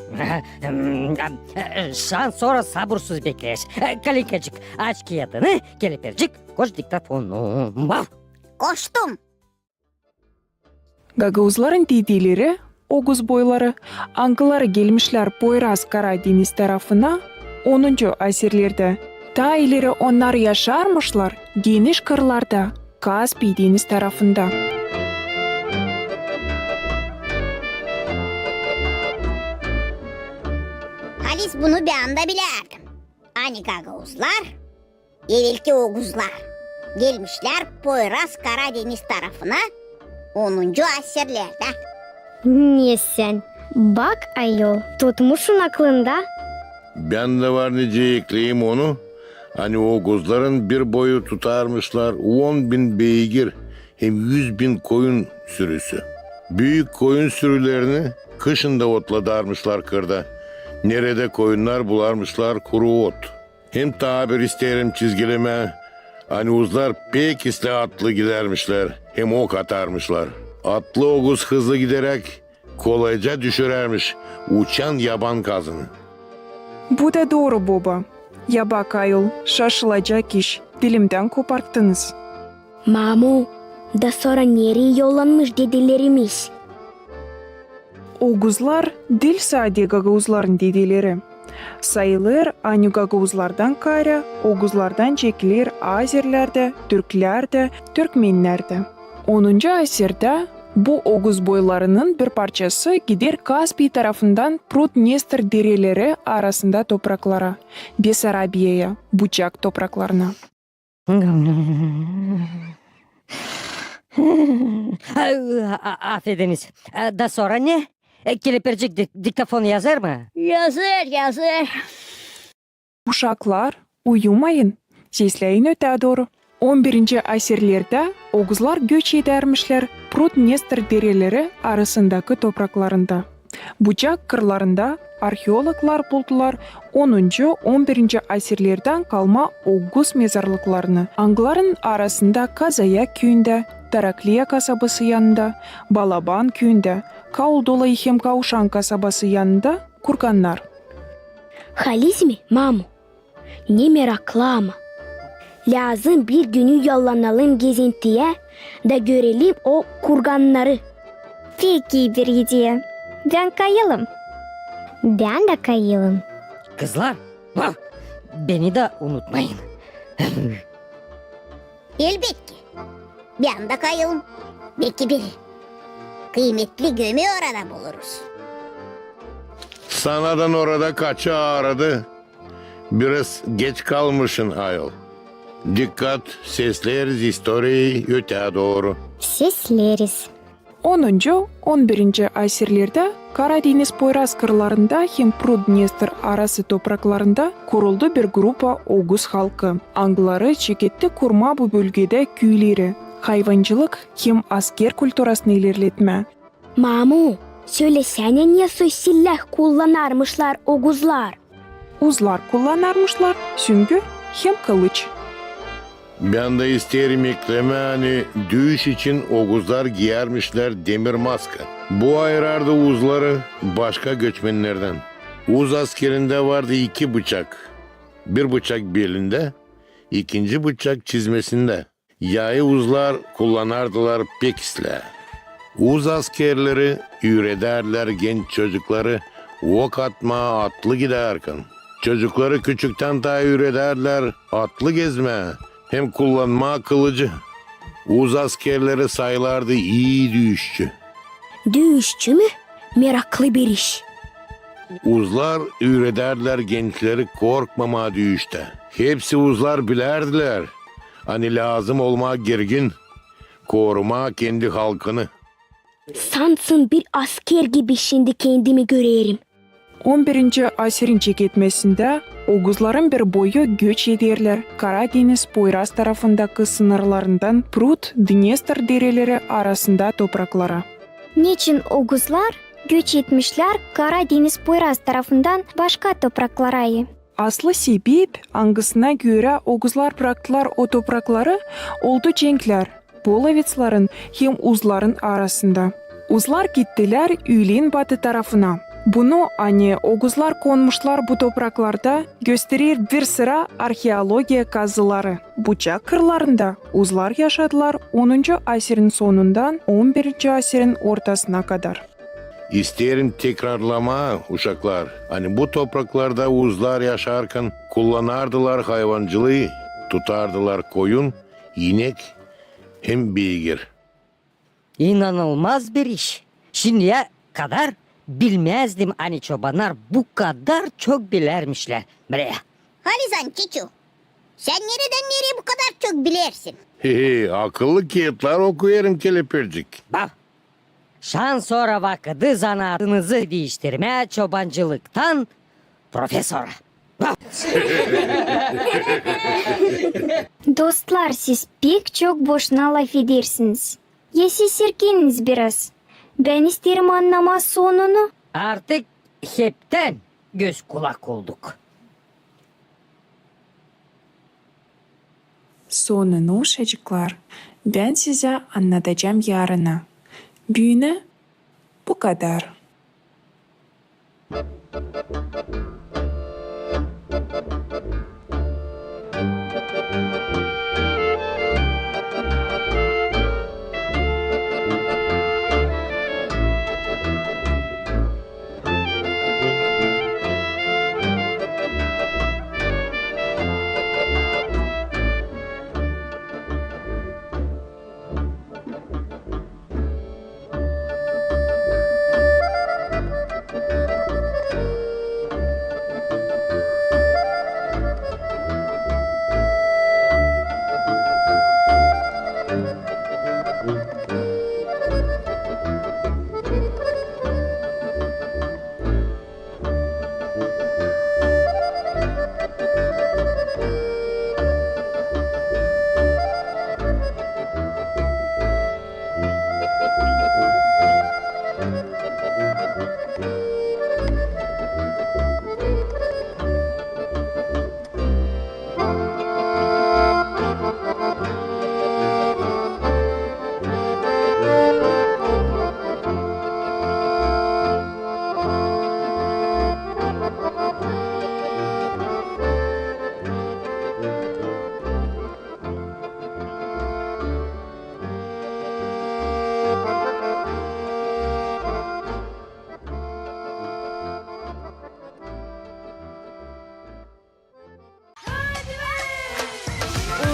Şaan sora sabursuz bekleeriz. Kalikacık, aç kiyadını, Kelepercik, koş diktofonu. Koştum. Gagauzların dedeleri, oguz boyları, angıları gelmişlär Poyraz Kara deñiz tarafına onuncu asirlerdä. Taa ileri onnar yaşarmışlar geniş kırlarda, Kaspiy deñiz tarafında. Halis bunu bän dä bilärdim. Ani gagauzlar, evelki oguzlar, gelmişlär Poyraz Kara deñiz tarafına onuncu asirlerdä. Ne sän? Bak, ayol, tutmuşsun aklında. Bän dä var nicä ekleyim onu, ani oguzların bir boyu tutarmışlar on bin beygir hem üz bin koyun sürüsü. Büük koyun sürülerini kışın da otladarmışlar kırda, neredä koyunnar bularmışlar kuru ot. Hem taa bir isteerim çizgilemää, ani oguzlar pek islää atlı gidärmişlär hem ok atarmışlar. Atlı oguz hızlı gideräk kolayca düşürärmiş uçan yaban kazını. Bu da dooru, boba. Ya bak, ayol, şaşılacak iş, dilimdän koparttıınız. Mamu, da sora nereyi yollanmış dedelerimiz? Oguzlar diil sade gagauzların dedeleri. Sayılêr, ani gagauzlardan kaarä oguzlardan çekiler azerlär dä, türklär dä, türkmennär dä. Onuncu asirdä bu oguz boylarının bir parçası gider Kaspiy tarafından Prut-Dnestr dereleri arasında topraklara, Besarabiyaya, Bucak topraklarına. A-, a-, afediniz. E, da sora ne? E, Kelepercik dik-, diktofon yazêr mı? Yazêr, yazêr. Uşaklar, uyumayın, sesläyin ötää dooru. On birinci asirlerdä oguzlar göç edärmişlär Prut-Dnestr dereleri arasındakı topraklarında. Bucak kırlarında arheologlar buldular onuncu, on birinci asirlerdän kalma oguz mezarlıklarını, angıların arasında Kazaya küüyündä, Tarakliya kasabası yanında, Balaban küüyündä, Kauldolayı hem Kauşan kasabası yanında kurgannar. Halis mi, mamu? Ne meraklı ama. Lääzım bir günü yollanalım gezintiyä da görelim o kurgannarı. Pek ii bir ideya. Bän kayılım. Bän dä kayılım. Kızlar, beni dä unutmayın. Elbetki. Bän dä kayılım. Beki bir kıymetli gömü orada buluruz. Sanadan orada kaçı aaradı. Biraz geç kalmışın, ayol. Dikkat, sesleeriz istoriyayı ötää dooru. Sesleeriz. Onuncu, on birinci asirlerdä Kara deñiz poyraz kırlarında hem Prut-Dnestr arası topraklarında kuruldu bir grupa oguz halkı, angıları çeketti kurmaa bu bölgedä küüleri, hayvancılık hem asker kulturasını ilerletmää. Mamu, sölesänä, ne soy silah kullanarmışlar oguzlar? Uzlar kullanarmışlar süngü hem kılıç. Bän dä isteerim eklemää, ani düüş için oguzlar giyärmişlär demir maska. Bu ayırardı uzları başka göçmennerdän. Uz askerindä vardı iki bıçak. Bir bıçak belindä, ikinci bıçak çizmesindä. Yayı uzlar kullanardılar pek islää. Uz askerleri üüredärdilär genç çocukları ok atmaa atlı gidärkän. Çocukları küçüktän taa üüredärdilär atlı gezmää hem kullanmaa kılıcı. Uz askerleri sayılardı ii düüşçü. Düüşçü mü? Meraklı bir iş. Uzlar üüredärdilär gençleri korkmamaa düüştä. Hepsi uzlar bilärdilär, ani lääzım olmaa girgin, korumaa kendi halkını. Sansın bir asker gibi şindi kendimi görerim. On birinci asirin çeketmesindä oguzların bir boyu göç ederlär Kara deñiz poyraz tarafındakı sınırlarından Prut, Dnestr dereleri arasında topraklara. Neçin oguzlar göç etmişlär Kara deñiz poyraz tarafından başka topraklara? Aslı sebep, angısına görä oguzlar braktılar o toprakları, oldu cenklär polovetsların hem uzların arasında. Uzlar gittilär üülän batı tarafına. Bunu, ani oguzlar konmuşlar bu topraklarda, gösterer bir sıra arheologiya kazıları. Bucak kırlarında uzlar yaşadılar onuncu asirin sonundan on birinci asirin ortasına kadar. İsteerim tekrarlamaa, uşaklar, ani bu topraklarda uzlar yaşarkan kullanardılar hayvancılıı, tutardılar koyun, inek hem beygir. İnanılmaz bir iş. Şindiyä kadar bilmäzdim, ani çobannar bu kadar çok bilärmişlär. Bre. Halisan, çiçu, sän neredän nereyä bu kadar çok bilersin? He he, akıllı kiyatlar okuyêrım, kelepircik. Bak, şansora vakıdı zanaatınızı diiştirmää çobancılıktan profesora. Dostlar, siz pek çok boşuna lafedersiniz. Ya siz serkeniniz biraz. Bän isteerim annamaa sonunu. Artık heptän göz-kulak olduk. Sonunu, uşacıklar, bän sizä annadacam yarına. Büünä bu kadar.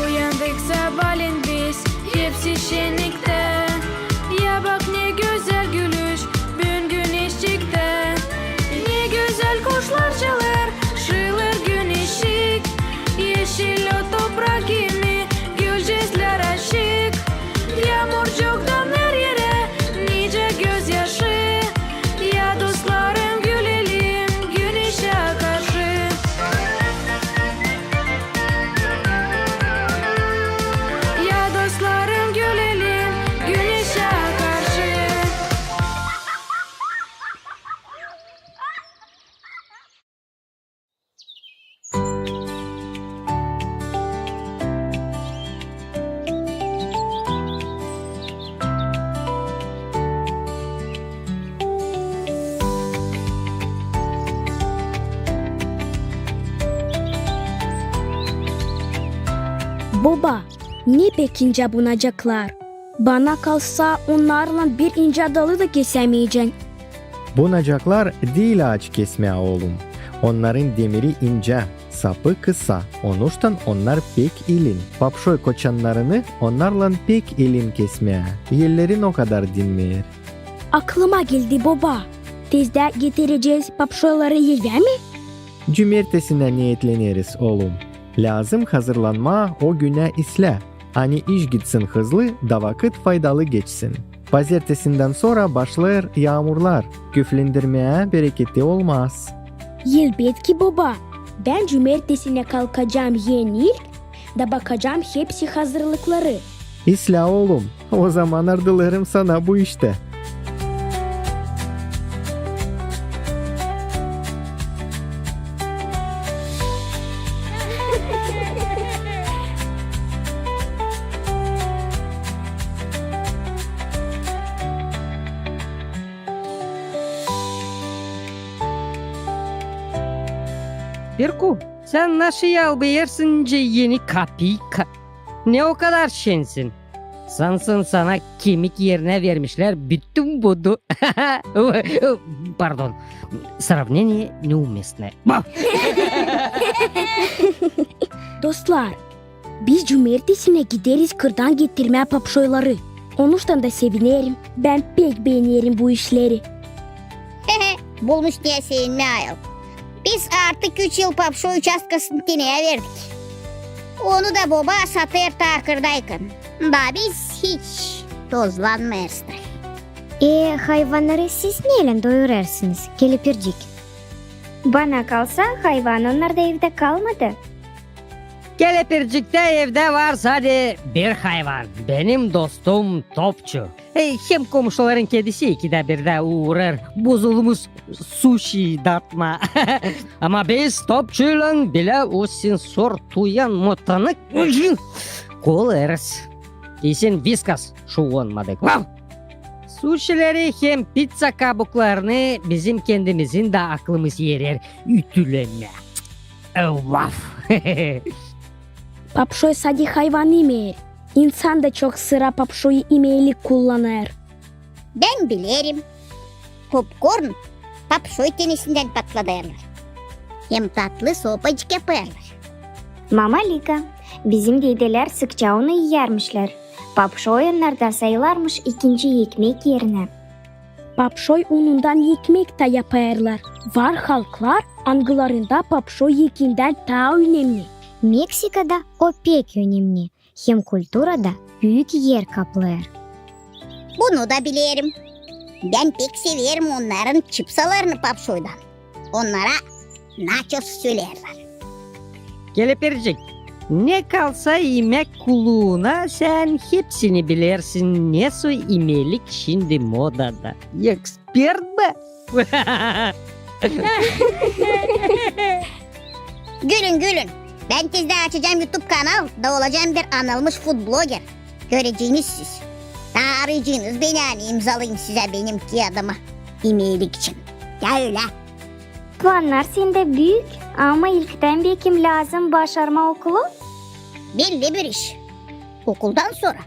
Uyandık sabaalän biz, hepsi şenniktä. Ya bak, ne gözäl gülüş büün güneşçiktä. Ne gözäl kuşlar çalêr, şıılêr güneşçik. Eşil o toprak kimi, gülücüklär açık. Yaamurcuktan her erä nicä gözyaşı. Ya dostlarım, gülelim güneşä karşı. Ya dostlarım, gülelim güneşä karşı. Boba, ne pek incä bunacaklar! Bana kalsa, onnarlan bir incä dalı da kesämeyecän. Bunacaklar diil aaç kesmää, oolum. Onnarın demiri incä, sapı kısa, onuştan onnar pek ilin. Papşoy koçannarını onnarlan pek ilin kesmää. Ellerin o kadar dinmeer. Aklıma geldi, boba. Tezdä getirecez papşoyları evä mi? Cumertesinä neetleneriz, oolum. Lääzım hazırlanmaa o günä islää, ani iş gitsin hızlı da vakıt faydalı geçsin. Pazertesindän sora başlêêr yaamurlar, küflendirmää bereketi olmaz. Elbetki, boba. Bän cumertesinä kalkacam en ilk da bakacam hepsi hazırlıkları. İslää, oolum, ozaman ardılêrım sana bu iştä. Birku, sän nasıl yalbıyêrsın nicä eni kapika? Ne o kadar şensin? Sansın sana kemik erinä vermişlär bütün budu. Pardon. Сравнение неуместное. Dostlar, biz cumertesinä gideriz kırdan getirmää papşoyları. Onuştan da sevinerim. Bän pek beenerim bu işleri. Bulmuş neyä sevinmää ayol. Biz artık üç yıl papşoy uçastkasını teneyä verdik. Onu da boba satêr taa kırdaykan. Da biz hiç tozlanmêêrız da. E, hayvannarı siz neylän doyurêrsınız, Kelepircik? Bana kalsa, hayvan onnarda evdä kalmadı. Kelepirciktä evdä var sade bir hayvan. Benim dostum Topçu. E, hem komuşuların kedisi ikidä birdä uurêr bozulmuş suşi datmaa. Ama biz Topçuylan bilä o sensor tuyan motanı kolêrız. Kesin Viskas şuvonmadık. Vav! Suşileri hem pizza kabuklarını bizim kendimizin dä aklımız erer ütülemää. E, vav! Papşoy sade hayvan imeer. İnsan da çok sıra papşoyu imeelik kullanêr. Bän bilerim. Popkorn papşoy tenesindän patladêrlar. Hem tatlı sopacık yapêrlar. Mama Lika, bizim dedelär sıkça onu iyärmişlär. Papşoy onnarda sayılarmış ikinci ekmek erinä. Papşoy unundan ekmek tä yapêrlar. Var halklar, angılarında papşoy ekindän taa önemni. Meksikada o pek önemni. Hem kulturada büük er kaplêêr. Bunu da bilerim. Bän pek severim onnarın çipsalarını papşoydan. Onnara naços söleerlär. Kelepircik, ne kalsa imäk kuluuna, sän hepsini bilersin, ne soy imelik şindi modada. Ekspert bä! Gülün, gülün. Bän tezdä açacam YouTube kanal da olacam bir anılmış food bloger. Göreceniz siz. Taa arayacınız beni, ani imzalayım sizä benim kiyadımı imelik için. Ya ölä. Plannar sendä büük, ama ilktän bekim lääzım başarmaa okulu. Belli bir iş. Okuldan sora.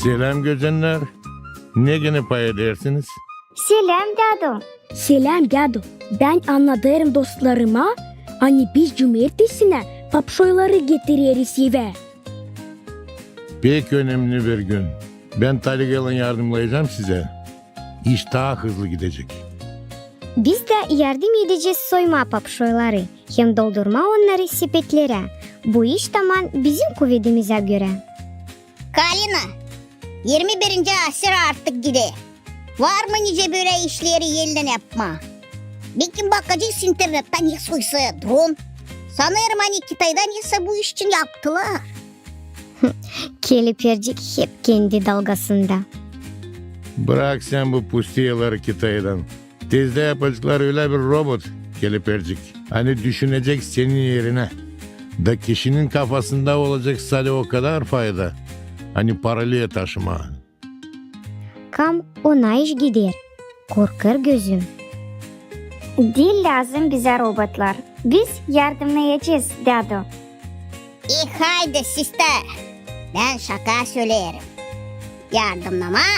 Seläm, gözennär. Ne genä pay edersiniz? Seläm, dädu. Seläm, dädu. Bän annadêrım dostlarıma, ani biz cumertesinä papşoyları getireriz evä. Pek önemni bir gün. Bän taligaylan yardımnayacam sizä. İş taa hızlı gidecek. Biz dä yardım edecez soymaa papşoyları hem doldurmaa onnarı sepetlerä. Bu iş taman bizim kuvedimizä görä. Kalina, irmi birinci asır artık gider. Var mı nicä bölä işleri ellän yapmaa? Bekim bakacez internettä ne soysa dron. Sanêrım, ani Kitayda nesä bu iş için yaptılar. Kelepircik hep kendi dalgasında. Brak sän bu pustiyaları Kitaydan. Tezdä yapaceklar ölä bir robot, Kelepircik, ani düşünecek senin erinä. Da kişinin kafasında olacek sade o kadar fayda, ani paralı taşımaa. Kam ona iş gider, korkêr gözüm. Diil lääzım bizä robotlar. Biz yardımnayacez, dädu. E, haydi, sister. Bän şaka söleerim. Yardımnamaa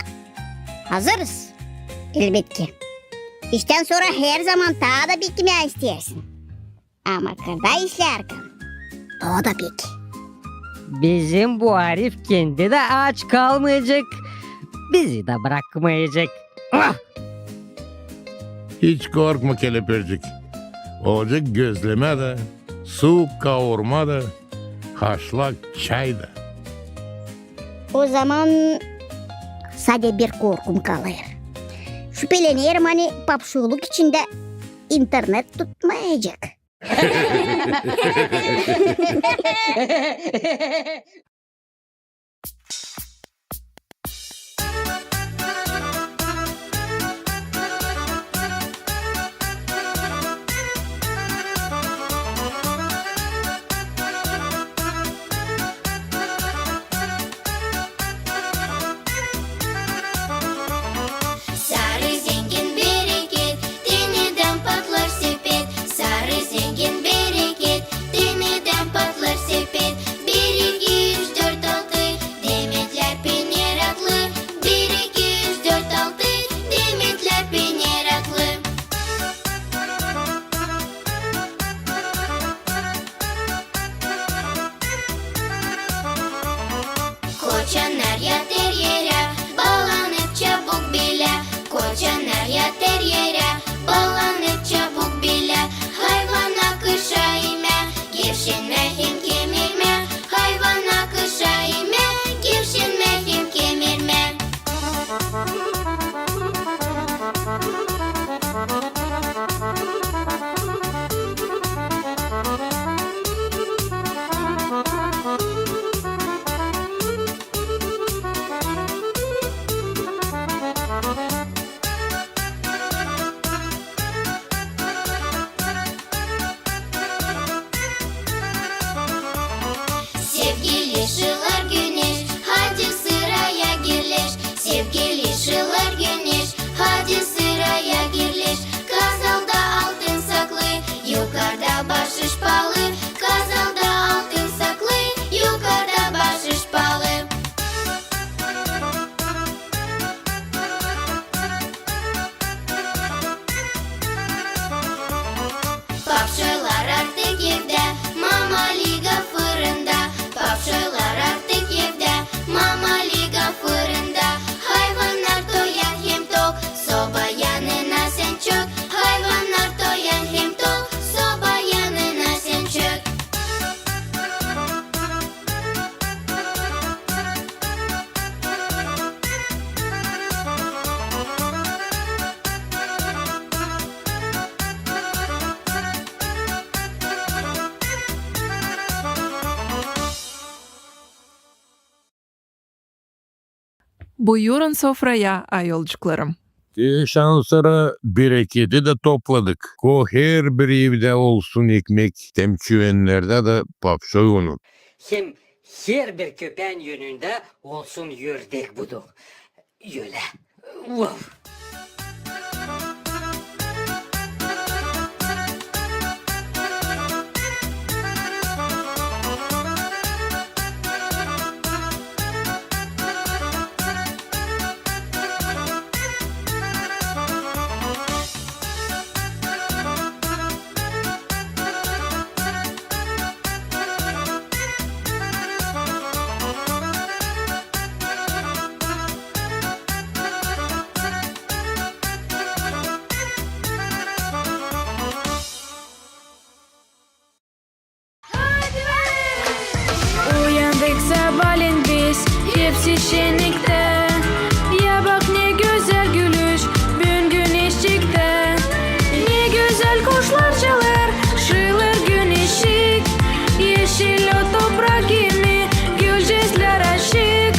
hazırız. Elbetki. İştän sora herzaman taa da beklemää isteersin. Ama kırda işlärkän, o da pek. Bizim bu arif kendi dä aç kalmayacek, bizi dä brakmayacek. Ah! Hiç korkma, Kelepircik. Olacek gözlemä dä, suuk kaurma da, haşlak çay da. O zaman sade bir korkum kalêr. Şüpelenerim, ani papşoyluk içindä internet tutmayacek. Buyurun sofraya, ayolcuklarım. Şansora bereketi dä topladık. Ko herbir evdä olsun ekmek, hem çüvennerdä dä papşoy unu. Hem herbir köpään önündä olsun ördek budu. Ölä. Vov! Uyandık sabaalän biz, hepsi şenniktä. Ya bak, ne gözäl gülüş büün güneşçiktä. Ne gözäl kuşlar çalêr, şıılır güneşçik. Eşil o toprak kimi, gülcüklär açık.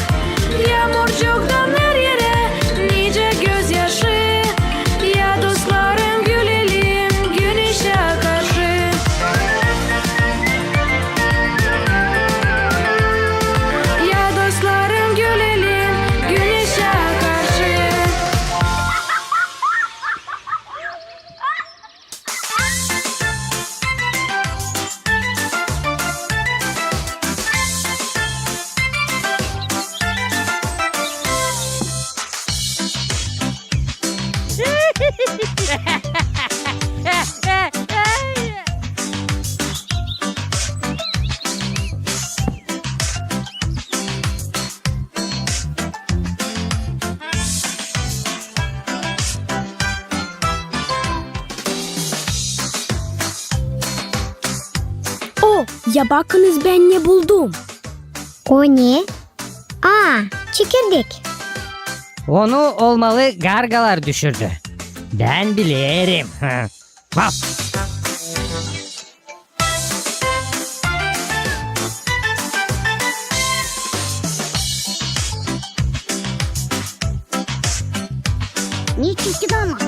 Yaamurcuktan her erä nicä gözyaşı. Ya dostlarım, gülelim güneşä karşı. Ya dostlarım, gülelim güneşä karşı. O, ya bakınız, bän ne buldum. O ne? Aa, çekirdek. Onu olmalı gargalar düşürdü. Bän bilerim. Vaf! Ne çirkin ama.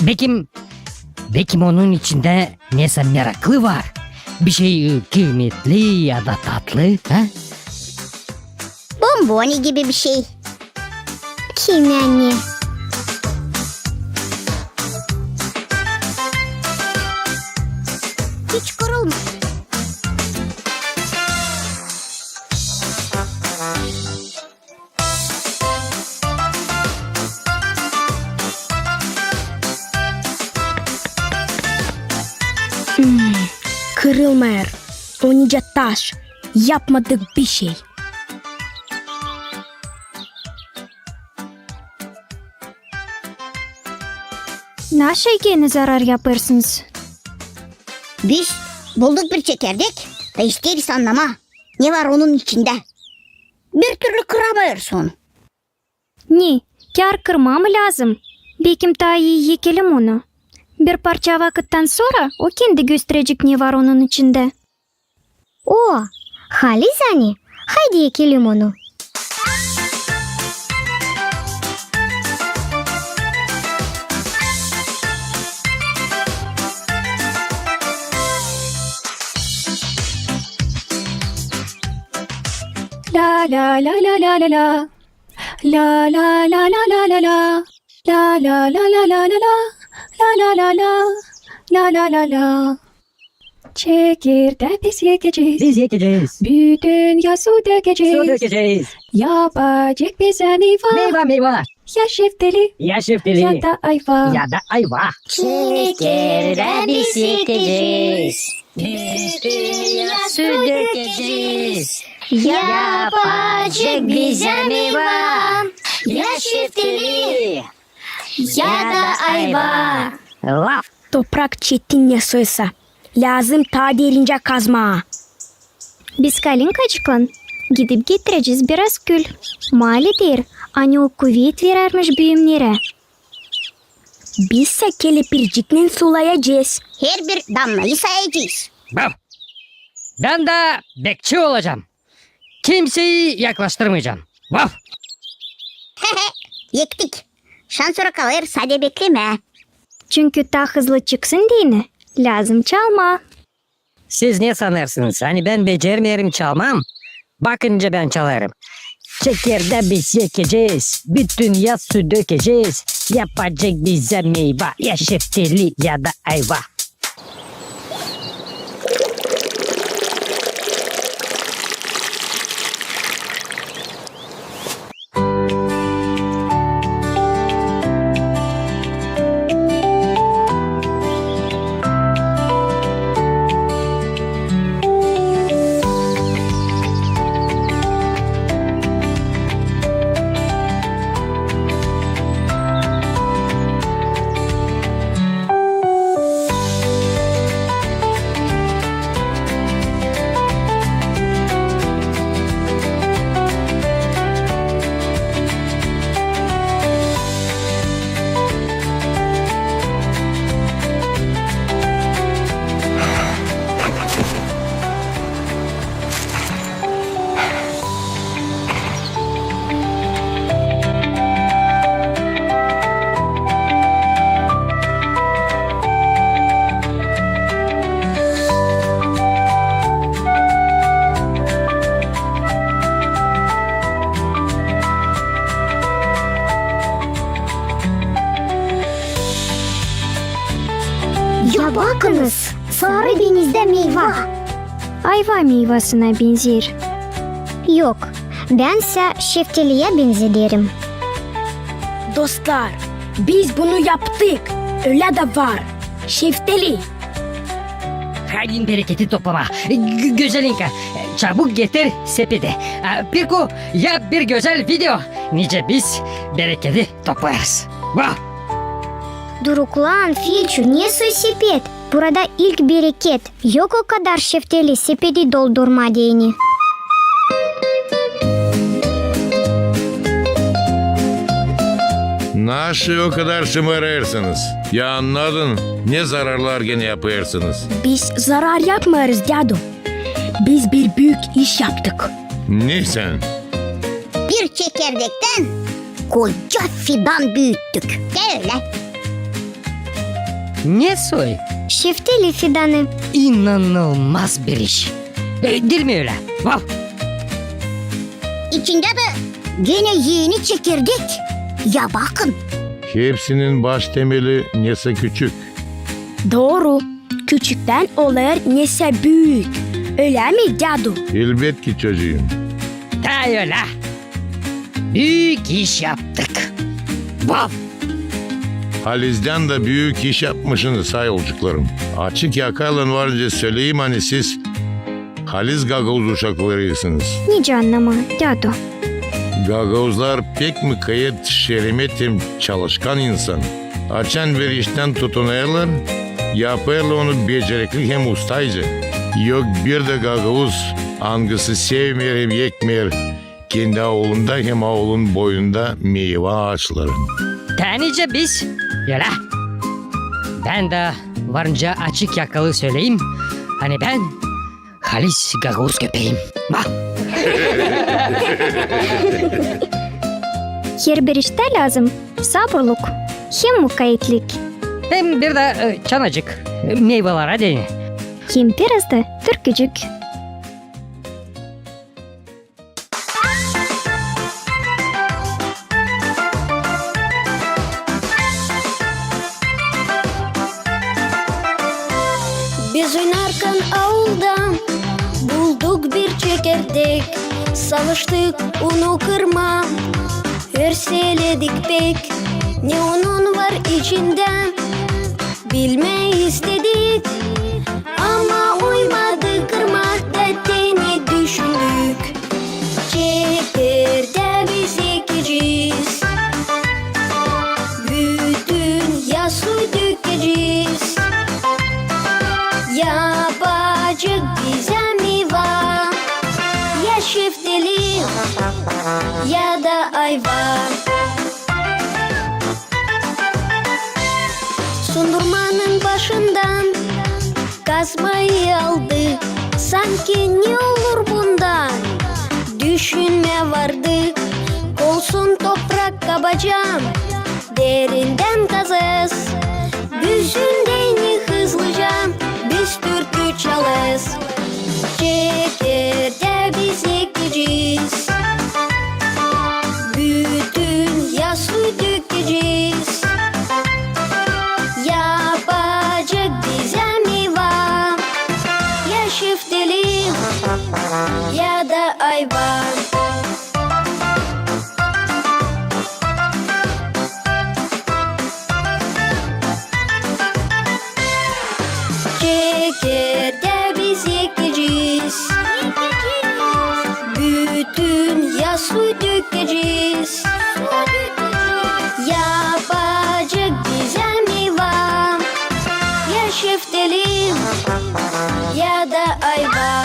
Bekim, bekim onun içindä nesä meraklı var. Bir şey, e, kıymetli ya da tatlı, ha? Bomboni gibi bir şey. Kim yani? Hiç kırılma. Hmm, kırılmêêr. O nicä taş. Yapmadık bir şey. Naşey genä zarar yapêrsınız? Biz bulduk bir çekirdek da isteeriz annamaa, ne var onun içindä. Bir türlü kıramêêrız onu. Ne, kär kırmaa mı lääzım? Bekim taa ii ekelim onu. Bir parça vakıttan sora o kendi gösterecek, ne var onun içindä. O, halizdän ii, haydi ekelim onu. La, la, la, la. La, la, la, la. La, la, la, la, la. La, la, la, la. La, la, la, la. Çekirdää biz ekecez. Biz ekecez. Bütün yaz su dökecez. Su dökecez. Yapacek bizä meyva. Meyva, meyva. Ya şeftali. Ya şeftali. Ya da ayva. Ya da ayva. Çekirdää biz ekecez. Bütün yaz su dökecez. Yapacek bizä meyva. Ya şeftali. Ya da ayva. Vaf! Toprak çetin ne soysa. Lääzım taa derincä kazmaa. Biz kalinkacıklan gidip getirecez biraz kül. Maali deer, ani o kuvet verärmiş büümnerä. Bizsä kelepircinnän sulayacez. Herbir damnayı sayacez. Vaf! Bän dä bekçi olacam. Kimseyi yaklaştırmayacam. Vaf! Ektik. Şansora kalêr sade beklemää. Çünkü taa hızlı çıksın deyni, lääzım çalmaa. Siz ne sanêrsınız, ani bän becermeerim çalmaa? Bakın nicä bän çalêrım. Çekirdä biz ekecez, bütün yassı dökecez. Yapacek bizä meyva, ya şeftali, ya da ayva. Ya bakınız, saarı denizdä meyva. Ayva meyvasına benzeer. Yok, bän sä şeftaliyä benzederim. Dostlar, biz bunu yaptık. Ölä dä var. Şeftali. Haydi bereketi toplamaa. Gö-, Gözelinka, çabuk getir sepeti. A, Pirku, yap bir gözäl video, nicä biz bereketi toplêêrız. Vah! Duruklan, Filçu, nesoy sepet? Burada ilk bereket. Yok o kadar şeftali sepeti doldurmaa deyni. Naşey o kadar şımarêrsınız? Ya annadın, ne zararlar genä yapêrsınız? Biz zarar yapmêêrız, dädu. Biz bir büük iş yaptık. Ne sän? Bir çekerdäktän koca fidan büüttük. Te ölä. Nesoy? Şeftali fidanı. İnanılmaz bir iş. E, diil mi ölä? Vaf! İçindä dä genä eni çekerdek. Ya bakın. Hepsinin baş temeli nesä küçük. Dooru. Küçüktän olêr nesä büük. Ölä mi, dädu? Elbetki, çocuum. Taa ölä. Büük iş yaptık. Vaf! Halizdän dä büük iş yapmışınız, sayın olcuklarım. Açık yakaylan var nicä söleyim, ani siz haliz gagauz uşaklarıysınız. Nicä annamaa, dädu? Gagauzlar pek mukayyet, şeremet hem çalışkan insan. Açan bir iştän tutunêrlar, yapêrlar onu becerikli hem ustayca. Yok bir dä gagauz, angısı sevmeer hem ekmeer kendi aulunda hem aulun boyunda meyva aaçların. Taa nicä biz, ölä. Bän dä var nicä açık yakalı söleyim, ani bän halis gagauz köpeeyim. Vah! Herbir iştä lääzım saburluk hem mukayyetlik. Hem bir dä, e, çanacık, e, meyvalara deyni. Hem biraz da türkücük. Biz oynarkan aulda bulduk bir çekerdek, savaştık onu kırmaa, örseledik pek, ne onun var içindä, bilmää istedik, ama uymadı kırmaa, da te ne düşündük. Çekerdää biz ekecez, bütün yassı dökecez. Yapacek bizä meyva, ya şeftali, ya da ayva. Sundurmanın başından kazmayı aldı. Sanki ne olur bundan? Düşünmää vardık. Olsun toprak kabaca, derindän kazêz. Büzündän hızlıca biz türkü çalêz. Çekerdää biz ekecez, bütün yaz suyu dökecez. Yapacek bizä meyva, ya şeftali, ya da ayva. Çekerdää biz ekecez, bütün yaz suyu dökecez. Yapacek bizä meyva, ya şeftali, ya da ayva.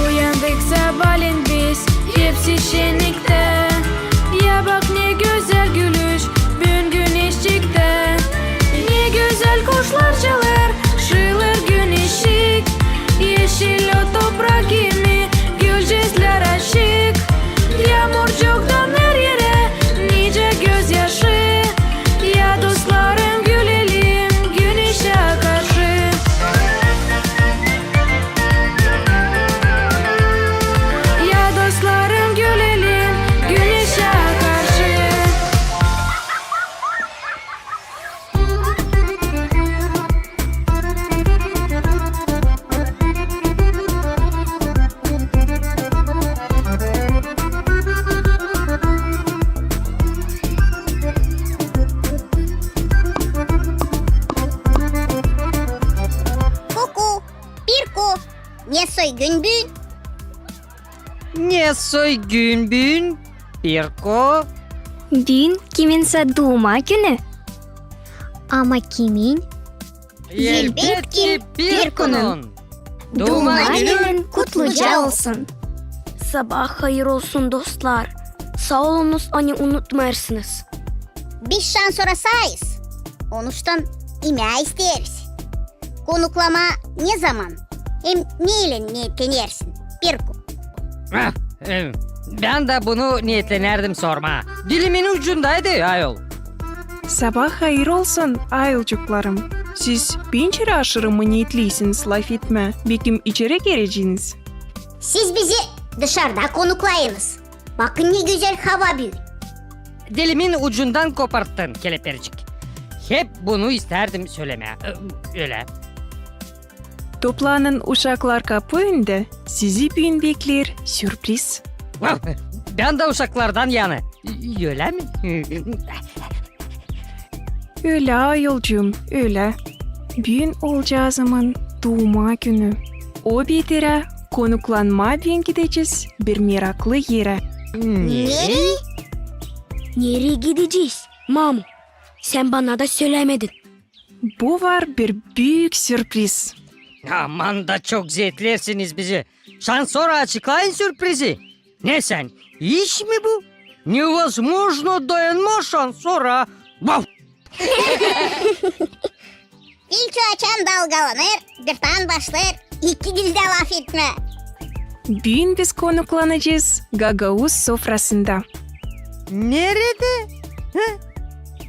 Uyandık sabaalän biz, hepsi şenniktä. Ya bak, ne gözäl gülüş, büün güneş çıktı. Ne gözäl kuşlar çalêr, şıılır güneşçik. Eşil o toprak kimi, gülücüklär açık. Yaamurcuktan her erä nicä gözyaşı. Ya dostlarım, gülelim güneşä karşı. Ya dostlarım, gülelim güneşä karşı. Kuku, Pirku, ne soy gün büün? Ne soy gün büün, Pirku? Büün kiminsä duuma günü. Ama kimin? Elbetki, Pirkunun. Duuma günün kutluca olsun. Sabaa hayır olsun, dostlar. Saa olunuz, ani unutmêêrsınız. Biz şansora saayız. Onuştan imää isteeriz. Konuklamaa ne zaman hem neylän neetlenersin, Pirku? Ah, e, bän dä bunu neetlenärdim sormaa. Dilimin ucundaydı, ayol. Sabaa hayır olsun, ayolcuklarım. Siz pencere aşırı mı neetleysiniz lafetmää, bekim içeri gireceniz? Siz bizi dışarda konuklayınız. Bakın, ne gözäl hava büün. Dilimin ucundan koparttın, kelepircik. Hep bunu istärdim sölemää. Ö-, ölä. Toplanın, uşaklar, kapu önündä. Sizi büün bekleer sürpriz. Vah, bän dä uşaklardan yanı. Ölä mi? Ölä, ayolcuum, ölä. Büün oolcaazımın duuma günü. O beterä konuklanmaa büün gidecez bir meraklı erä. Nereyi? Nereyi gidecez, mamu? Sän bana da sölämedin. Bu var bir büük sürpriz. Aman da çok zeetleersiniz bizi. Şansora açıklayın sürprizi. Ne sän, iş mi bu? Невозможно, dayanmaa şansora. Vaf! Dilçu açan dalgalanêr, birdan başlêêr iki dildä lafetmää. Büün biz konuklanacez gagauz sofrasında. Neredä? Hı?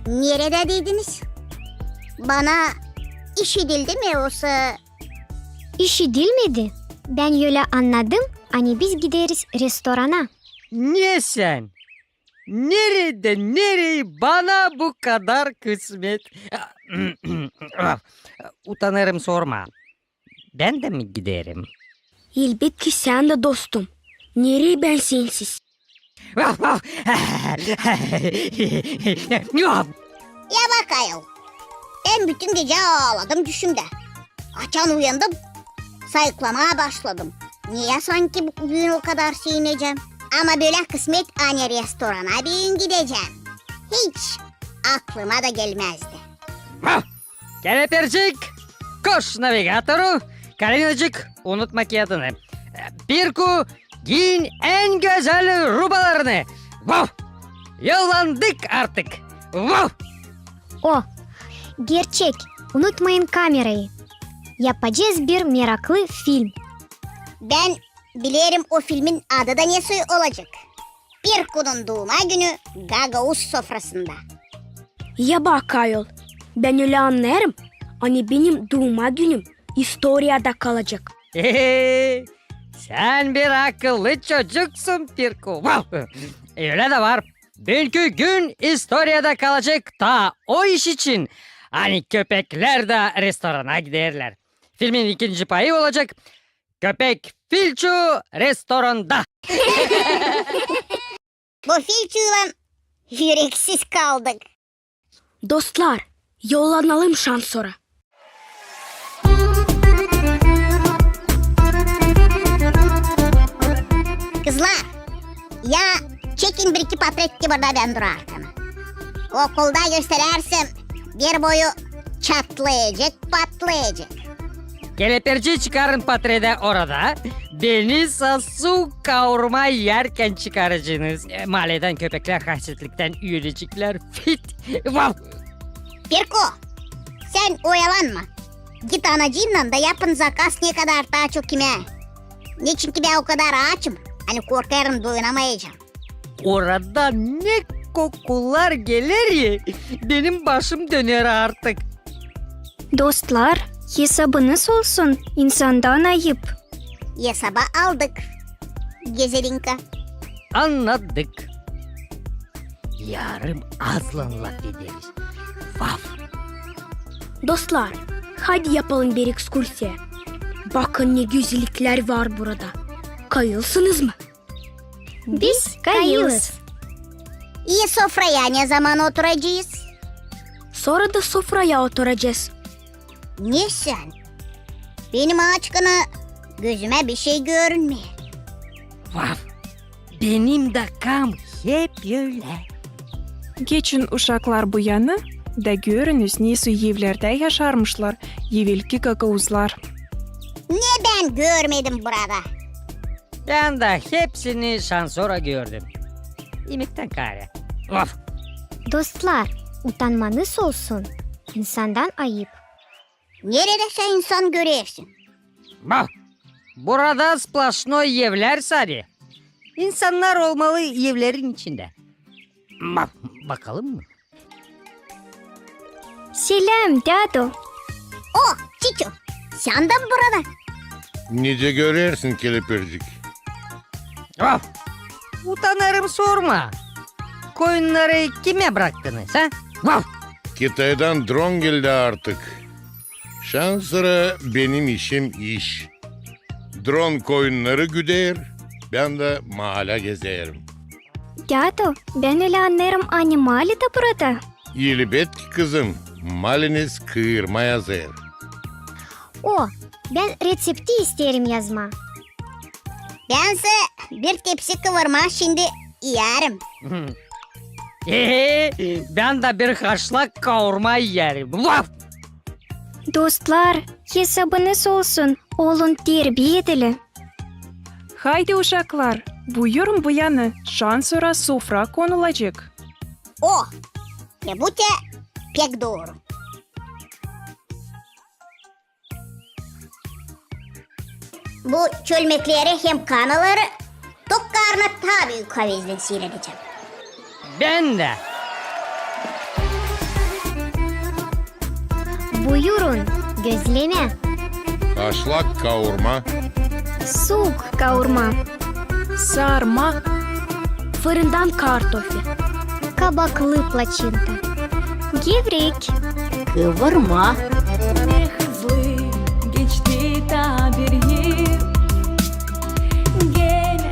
Neredä dediniz? Bana işidildi mi osa? İşidilmedi. Bän ölä annadım, ani biz gideriz restorana. Ne sän? Neredä, nereyi bana bu kadar kısmet? Utanêrım sormaa. Bän dä mi giderim? Elbetki sän dä, dostum. Nereyi bän sensiz? Ya bak ayol, bän bütün gecä aaladım düşümdä. Açan uyandım, sayıklamaa başladım. Neyi sanki büün o kadar sevinecäm? Ama bölä kısmet, ani restorana büün gidecäm. Hiç aklıma da gelmäzdi. Kelepircik, koş navigatoru, Kalinacık, unutma kiyadını. Pirku, giyin en gözäl rubalarını. Vov! Yollandık artık. Vov! O, gerçek, unutmayın kamerayı. Yapacez bir meraklı film. Bän bilerim, o filmin adı da nesoy olacek. Pirkunun duuma günü gagauz sofrasında. Ya bak ayol, bän ölä annêêrım, ani benim duuma günüm istoriyada kalacek. Sän bir akıllı çocuksun, Pirku. Vov! Ölä da var. Büünkü gün istoriyada kalacek taa o iş için, ani köpeklär dä restorana giderlär. Filmin ikinci payı olacek Köpek Filçu restoranda. Bu Filçuylan üreksiz kaldık. Dostlar, yollanalım şansora. Kızlar, ya çekin bir-iki portret, burada bän durarkan. Okulda gösterärsem, bir boyu çatlayacek, patlayacek. Kelepirci çıkarın portredä orada. Beni sa suuk kaurma erkän çıkaracenız. E, maaleden köpeklär hasetliktän ölecäklär. Fit. Vov! Pirku, sän oyalanma. Git anacıınnan da yapın zakaz ne kadar taa çok imää. Neçinki bän o kadar aaçım, ani korkêrım doyunamayacam. Oradan ne kokular geler ya, benim başım döner artık. Dostlar, esabınız olsun, insandan ayıp. Esaba aldık, Gezelinka. Annadık. Yarım aazlan lafederiz. Vov! Dostlar, haydi yapalım bir ekskursiya. Bakın ne gözeliklär var burada. Kayılsınız mı? Biz kayılız. İi, sofraya ne zaman oturacez? Sora da sofraya oturacez. Ne sän? Benim aaçkana gözümä bişey görünmeer. Vov! Benim dä kam hep ölä. Geçin, uşaklar, bu yanı da görünüz, nesoy evlerdä yaşarmışlar evelki gagauzlar. Ne bän görmedim burada? Bän dä hepsini şansora gördüm. İmektän kaarä. Vov! Dostlar, utanmanız olsun, insandan ayıp. Neredä sän insan görersin? Vov! Burada splaşnoy evlär sade. İnsannar olmalı evlerin içindä. Vov! Bakalım mı? Seläm, dädu. O, Çiçu, sän dä mi burada? Nicä görersin, Kelepircik. Vov! Utanêrım sormaa. Koyunnarı kimä braktınız, ha? Vov! Kitaydan dron geldi artık. Şansora benim işim iş. Dron koyunnarı güder, bän dä maalä gezerim. Dädu, bän ölä annêêrım, ani maali dä burada? Elbetki, kızım, maaliniz kıırma yazêr. O, bän reţepti isteerim yazmaa. Bän sä bir tepsi kıvırma şindi iyärim. Bän dä bir haşlak kaurma iyärim. Vov! Dostlar, esabınız olsun, olun terbiyeli. Haydi, uşaklar, buyurun bu yanı, şansora sofra konulacek. O, e, bu te pek dooru. Bu çölmekleri hem kanaları tok karına taa büük havezlän siiredecäm. Bän dä. Buyurun, gözlemä. Haşlak kaurma. Suuk kaurma. Sarma. Fırından kartofi. Kabaklı plaçinta. Gevrek. Kıvırma. Ne hızlı geçti taa bir yıl. Gel,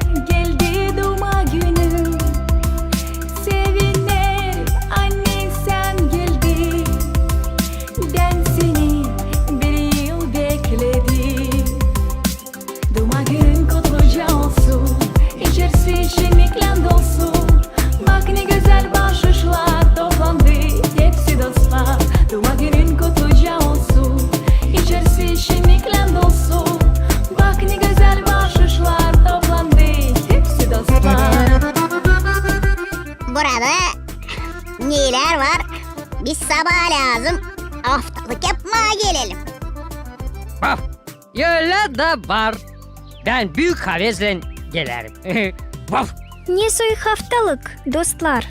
Neylär var? Biz sabaa lääzım aftalık yapmaa gelelim. Vaf! Ölä dä var. Bän büük havezlän gelerim. Vaf! Ne soy aftalık, dostlar?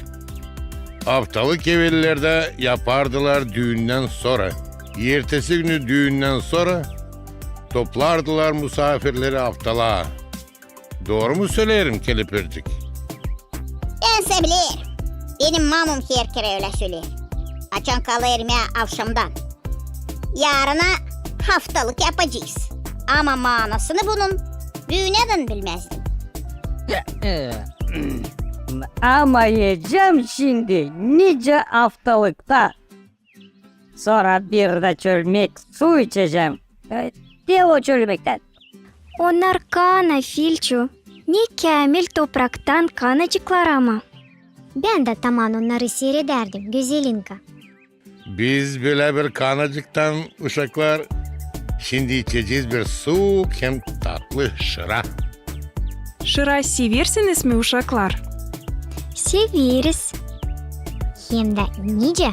Aftalık evellerdä yapardılar düündän sora. Ertesi günü düündän sora toplardılar musaafirleri aftalaa. Dooru mu söleerim, Kelepircik? Bän sä bilerim. Benim mamum herkerä ölä söleer, açan kalêrım avşamdan. Yaarına aftalık yapacez. Ama maanasını bunun büünädän bilmäzdim. Ama iyecäm şindi nicä aftalıkta. Sora bir dä çölmek su içecäm. E, te o çölmektän. Onnar kana, Filçu. Ne käämil topraktan kanacıklar ama. Bän dä taman onnarı siiredärdim, Gözelinka. Biz bölä bir kanacıktan, uşaklar, şindi içecez bir suuk hem tatlı şıra. Şıra seversiniz mi, uşaklar? Severiz. Hem dä nicä.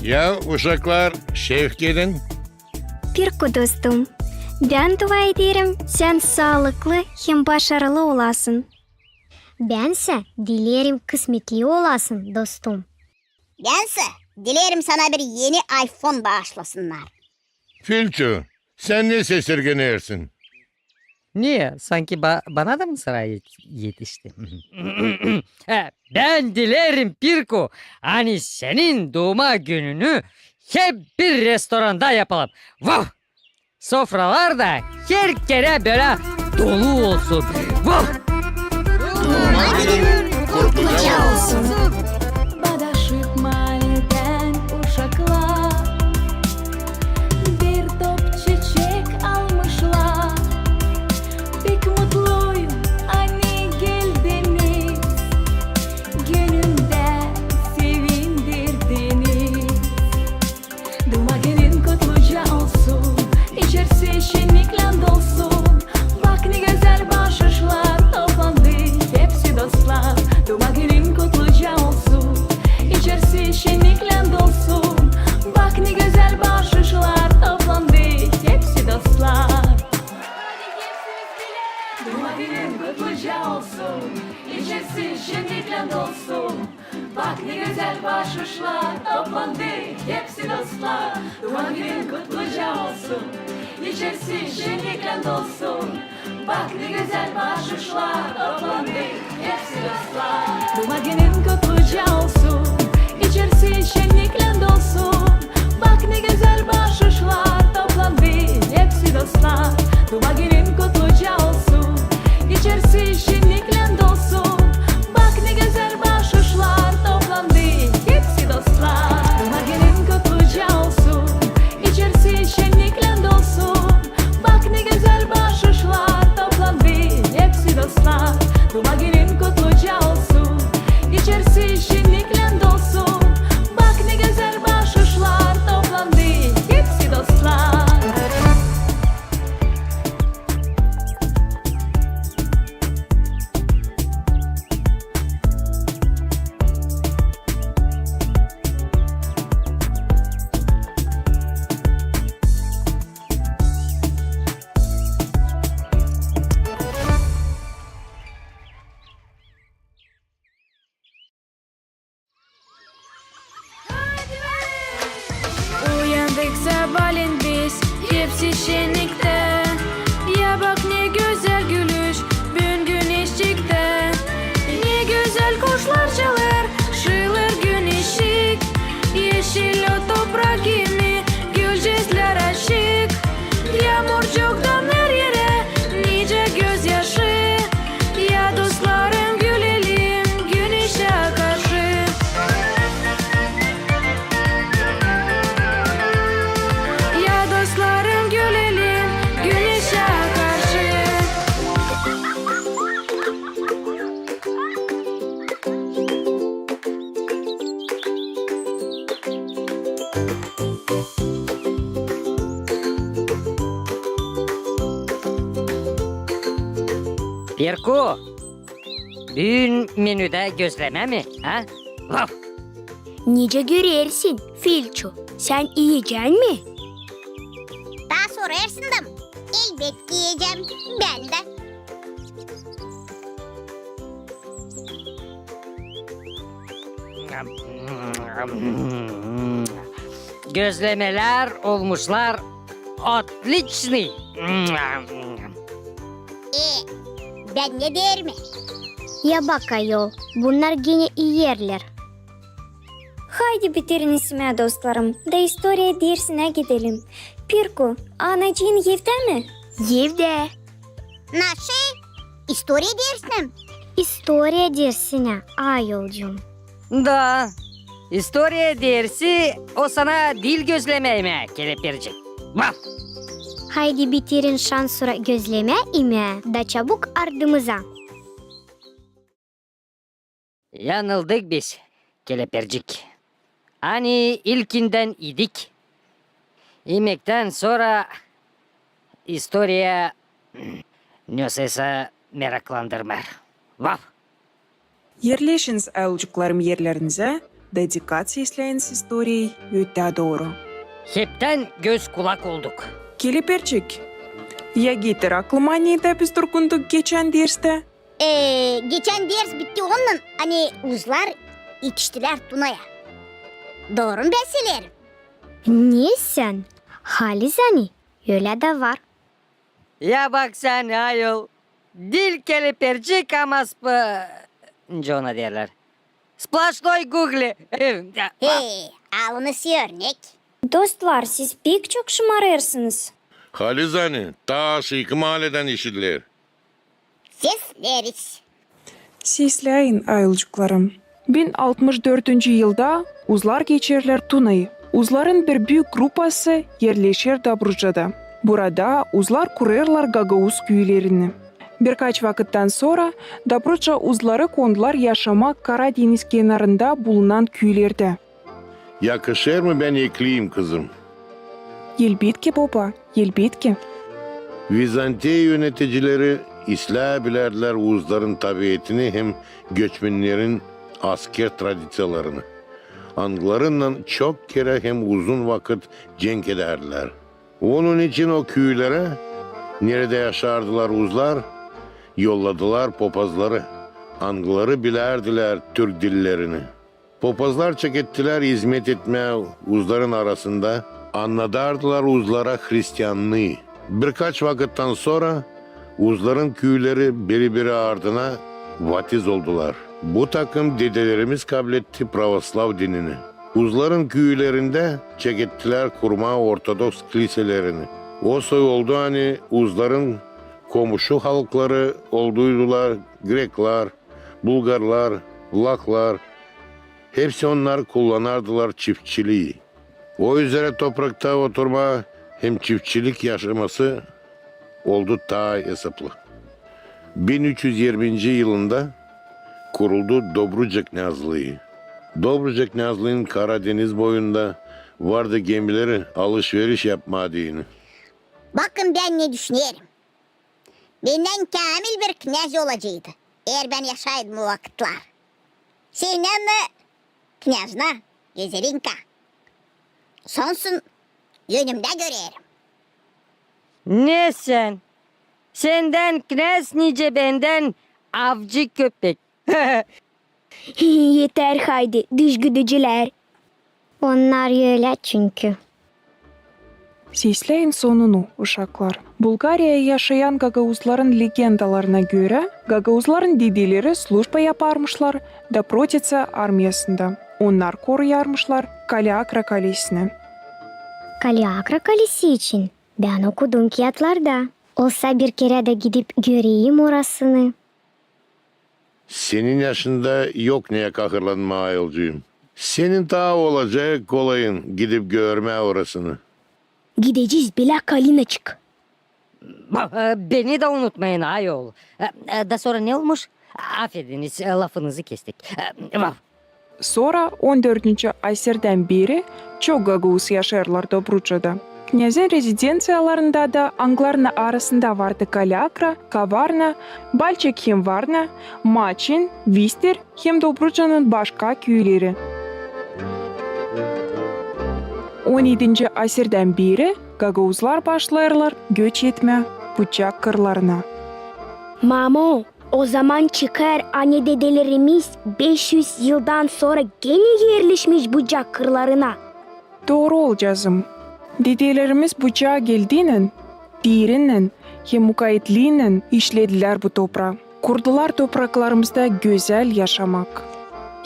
Ya, uşaklar, şevk edin. Pirku dostum, bän dua ederim, sän saalıklı hem başarılı olasın. Bän sä dilerim, kısmetli olasın, dostum. Bän sä dilerim, sana bir eni iPhone baaşlasınnar. Filçu, sän ne sesirgenersin? Ne, sanki ba-, bana da mı sıra yet-, etişti? E, bän dilerim, Pirku, ani senin duuma gününü hep bir restoranda yapalım. Vah! Sofralar da herkerä bölä dolu olsun. Vah! Duuma günün kutluca olsun. Badaşık maallän uşaklar bir top çiçek almışlar. Pek mutluyum, ani geldiniz, günümdä sevindirdiniz. Duuma günün kutluca olsun, içerisi şenniklän dolsun. Bak, ne gözäl baaşışlar toplandı, hepsi dostlar. Duuma günün kutluca olsun, içerisi şenniklän dolsun. Bak, ne gözäl baaşışlar toplandı, hepsi dostlar. Duuma günün kutluca olsun, içerisi şenniklän dolsun. Bak, ne gözäl baaşışlar toplandı, hepsi dostlar. Duuma günün kutluca olsun, içerisi şenniklän dolsun. Bak, ne gözäl baaşışlar toplandı, hepsi dostlar. Duuma günün kutluca olsun, içerisi şenniklän dolsun. Bak, ne gözäl baaşışlar toplandı, hepsi dostlar. Duuma günün kutluca olsun, içerisi şenniklän dolsun. Bak, ne gözäl baaşışlar toplandı, hepsi dostlar. Duuma günün kutluca olsun, içerisi şenniklän dolsun. Bak, ne gözäl baaşışlar toplandı, hepsi dostlar. Duuma günün kutluca olsun, içerisi şenniklän dolsun. Bak, ne gözäl baaşışlar toplandı, hepsi dostlar. Uyandık sabaalän biz, hepsi şenniktä. Ya bak, ne gözäl gülüş büün güneşçiktä. Ne gözäl kuşlar çalêr, şıılêr güneşçik. Eşil o toprak kimi, gülücüklär açık. Yaamurcuktan her erä nicä gözyaşı. Ya dostlarım, gülelim güneşä karşı. Ya dostlarım, gülelim güneşä karşı. Pirku, büün menüdä gözlemä mi, ha? Vaf! Nicä görersin, Filçu, sän iyecän mi? Taa sorêrsın da, elbetki iyecäm, bän dä. Gözlemelär olmuşlar otliçnıy. E, bän ne deerim? Ya bak, ayol, bunnar genä iyerlär. Haydi bitirin isimä, dostlarım, da istoriya dersinä gidelim. Pirku, anacıın evdä mi? Evdä. Naşey, istoriya dersinä mi? İstoriya dersinä, ayolcuum. Da, istoriya dersi, o sana diil gözlemää imää, kelepircik. Vaf! Haydi bitirin şansora gözlemää imää, da çabuk ardımıza. Yanıldık biz, kelepircik. Ani ilkindän idik. İmektän sora istoriya nesoysa meraklandırmêêr. Vaf! Erleşiniz, ayolcuklarım, erlerinizä da dikkat sesläyiniz istoriyayı ötää dooru. Heptän göz-kulak olduk. Kelepircik, ya getir aklıma, nedä biz durgunduk geçän derstä? E, geçän ders bitti onnan, ani uzlar etiştilär Tunaya. Dooru mu bän söleerim? Ne sän? Halizdän, ölä dä var. Ya bak sän, ayol, diil kelepircik, ama sp-, nicä ona deerlär? Splaşnoy gugli. Hey, alınız örnek. Dostlar, siz pek çok şımarêrsınız. Halizdän, taa aşaakı maaledän işidiler. Sesleriz. Sesläyin, ayolcuklarım. Bin altmış dördüncü yılda uzlar geçerlär Tunayı. Uzların bir büük grupası erleşer Dobrucada. Burada uzlar kurêrlar gagauz küülerini. Birkaç vakıttan sora Dobruca uzları kondular yaşamaa Kara deniz kenarında bulunan küülerdä. Yakışêr mı, bän ekleyim, kızım? Elbetki, boba, elbetki. Vizantiya yöneticileri islää bilärdilär uzların tabietini hem göçmennerin asker tradiţiyalarını. Angılarınnan çok kerä hem uzun vakıt cenk edärdilär. Onun için o küülerä, neredä yaşardılar uzlar, yolladılar popazları, angıları bilärdilär türk dillerini. Popazlar çekettilär izmet etmää uzların arasında, annadardılar uzlara hristiannıı. Birkaç vakıttan sora uzların küüleri biri-biri ardına vatiz oldular. Bu takım dedelerimiz kabletti pravoslav dinini. Uzların küülerindä çekettilär kurmaa ortodoks kliselerini. O soy oldu, ani uzların komuşu halkları olduydular greklar, bulgarlar, vlahlar, hepsi onnar kullanardılar çiftçilii. O üzerä toprakta oturmaa hem çiftçilik yaşaması oldu taa esaplı. Bin üç üz irminci yılında kuruldu Dobruca knâzlıı. Dobruca knâzlıının Kara deniz boyunda vardı gemileri alış-veriş yapmaa deyni. Bakın, bän ne düşünerim. Bendän käämil bir knâz olaceydı, eer bän yaşaydım o vakıtlar. Sendän dä knâznä, Gözerinka. Sonsun, önümdä görerim. Ne sän? Sendän knâz nicä bendän avcı köpek. Eter, haydi, dışgüdücülär. Onnar ölä çünkü. Sesläyin sonunu, uşaklar. Bulgariyada yaşayan gagauzların legendalarına görä, gagauzların dedeleri slujba yaparmışlar Dobruca armiyasında. Onnar koruyarmışlar Kaleakra kalesini. Kaleakra kalesi için bän okudum kiyatlarda. Olsa bir kerä dä gidip göreyim orasını. Senin yaşında yok neyä kahırlanmaa, ayolcuum. Senin taa olacek kolayın gidip görmää orasını. Gidecez, bilä, Kalinaçık. Ba-, e, beni dä unutmayın, ayol. E, e, da sora ne olmuş? Afediniz, e, lafınızı kestik. E, vaf. Sora on dördüncü asirdän beri çok gagauz yaşêêrlar Dobrucada. Knâzin rezidenţiyalarında da, angılarının arasında vardı Kaleakra, Kavarna, Balçik hem Varna, Maçin, Vister hem Dobrucanın başka küüleri. On edinci asirdän beeri gagauzlar başlêêrlar göç etmää Bucak kırlarına. Mamo, o zaman çıkêr, ani dedelerimiz beş üz yıldan sora genä erleşmiş Bucak kırlarına. Dooru, oolcaazım. Dedelerimiz Bucağa geldiynän, deerinnän hem mukavetlinnän işledilär bu topraa. Kurdular topraklarımızda gözäl yaşamak.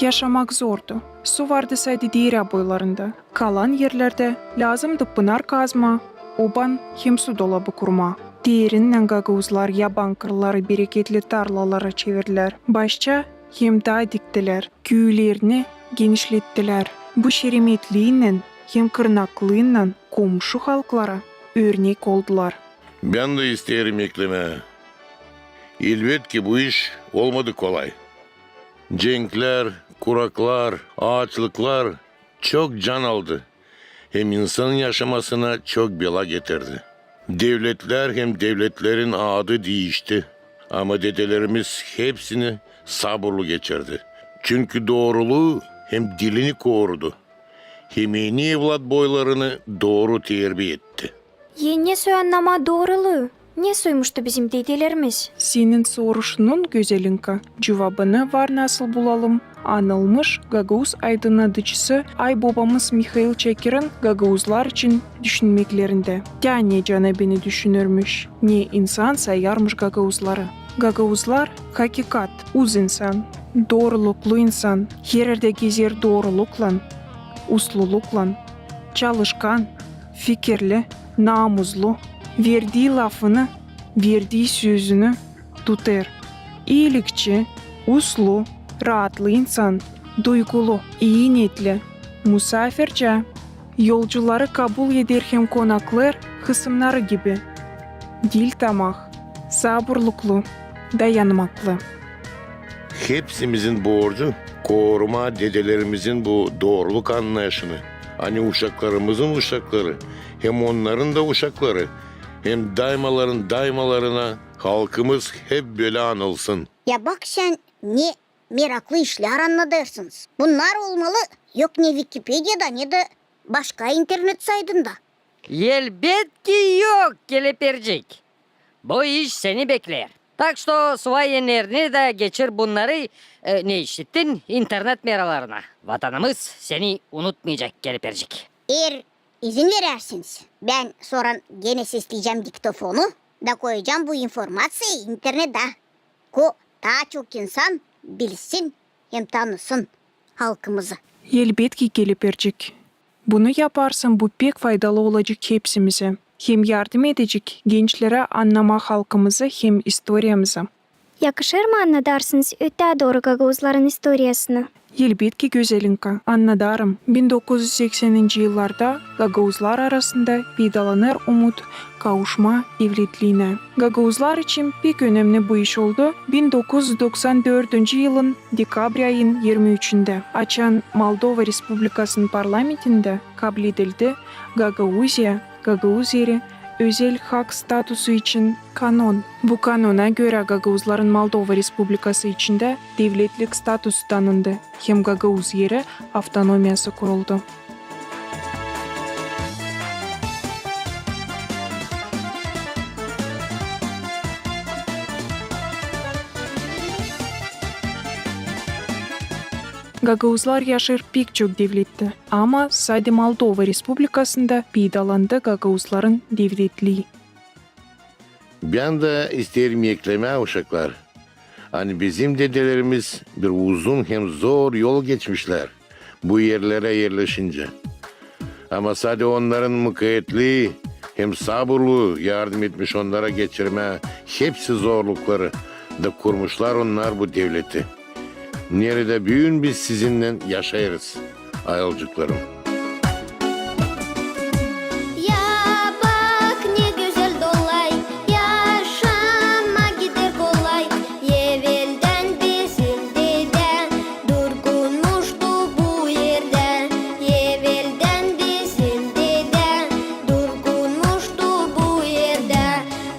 Yaşamak zordu. Su vardı sade deerä boylarında. Kalan erlerdä lääzımdı pınar kazmaa, oban hem su dolabı kurmaa. Deerinnän gagauzlar yaban kırları bereketli tarlalara çevirdilär. Başça hem taa diktilär, küülerini genişlettilär. Bu şeremetlinnän hem kırnaklınnän komşu halklara örnek oldular. Bän dä isteerim eklemää. Elbetki, bu iş olmadı kolay. Cenklär, kuraklar, aaçlıklar çok can aldı. Hem insanın yaşamasına çok bela getirdi. Devletlär hem devletlerin adı diişti. Ama dedelerimiz hepsini saburlu geçirdi. Çünkü dooruluu hem dilini korudu. Hem eni evlat boylarını dooru terbiya etti. Eni soy annamaa dooruluu. Ne soymuştu bizim dedelerimiz? Senin soruşunun, gözelinka, cuvabını var nasıl bulalım anılmış gagauz aydınnadıcısı aybobamız Mihail Çakirin gagauzlar için düşünmeklerindä. Taa ne canabini düşünürmüş, ne insan sayarmış gagauzları. Gagauzlar, hakikat, uz insan, dooruluklu insan, hererdä gezer dooruluklan, usluluklan, çalışkan, fikirli, naamuzlu, verdii lafını, verdii sözünü tutêr. İilikçi, uslu, raatlı insan, duygulu, ii neetli, musaafircää, yolcuları kabul eder hem konaklêêr hısımnarı gibi. Diil tamah, saburluklu, dayanmaklı. Hepsimizin borcu korumaa dedelerimizin bu dooruluk annayışını, ani uşaklarımızın uşakları hem onnarın da uşakları hem daymaların daymalarına halkımız hep bölä anılsın. Ya bak sän, ne meraklı işlär annadêrsınız. Bunnar olmalı yok ne Vikipediyada, ne dä başka internet saytında. Elbetki yok, Kelepercik. Bu iş seni bekleer. Tak što suvay ennerini dä geçir bunnarı, e, ne işittin, internet meralarına. Vatanımız seni unutmayacek, Kelepercik. Eer izin verärsiniz, bän sora genä sesleyecäm diktofonu da koyacam bu informaţiyayı internetä, ko taa çok insan bilsin hem tanısın halkımızı. Elbetki, Kelepercik. Bunu yaparsın, bu pek faydalı olacek hepsimizä hem yardım edecek gençlerä annamaa halkımızı hem istoriyamızı. Yakışêr mı annadarsınız ötää dooru gagauzların istoriyasını? Elbetki, gözelinka, annadarım. Bin dokuz üz sekseninci yıllarda gagauzlar arasında peydalanêr umut kavuşmaa evletliinä. Gagauzlar için pek önemni bu iş oldu bin dokuz üz doksan dördüncü yılın dekabr ayın irmi üçündä, açan Moldova Respublikasının parlamentindä kabledildi Gagauziya, Gagauz Eri özel hak statusu için kanon. Bu kanona görä gagauzların Moldova Respublikası içindä devletlik statusu tanındı hem Gagauz Eri avtonomiyası kuruldu. Gagauzlar yaşêêr pek çok devlettä, ama sade Moldova Respublikasında peydalandı gagauzların devletlii. Bän dä isteerim eklemää, uşaklar, ani bizim dedelerimiz bir uzun hem zor yol geçmişlär bu erlerä erleşincä. Ama sade onnarın mukavetlii hem saburluu yardım etmiş onnara geçirmää hepsi zorlukları da kurmuşlar onnar bu devleti, neredä büün biz sizinnän yaşêêrız, ayılcıklarım. Ya bak, ne gözäl dolay, yaşamaa gider kolay. Eveldän bizim dedä durgunmuştu bu erdä. Eveldän bizim dedä durgunmuştu bu erdä.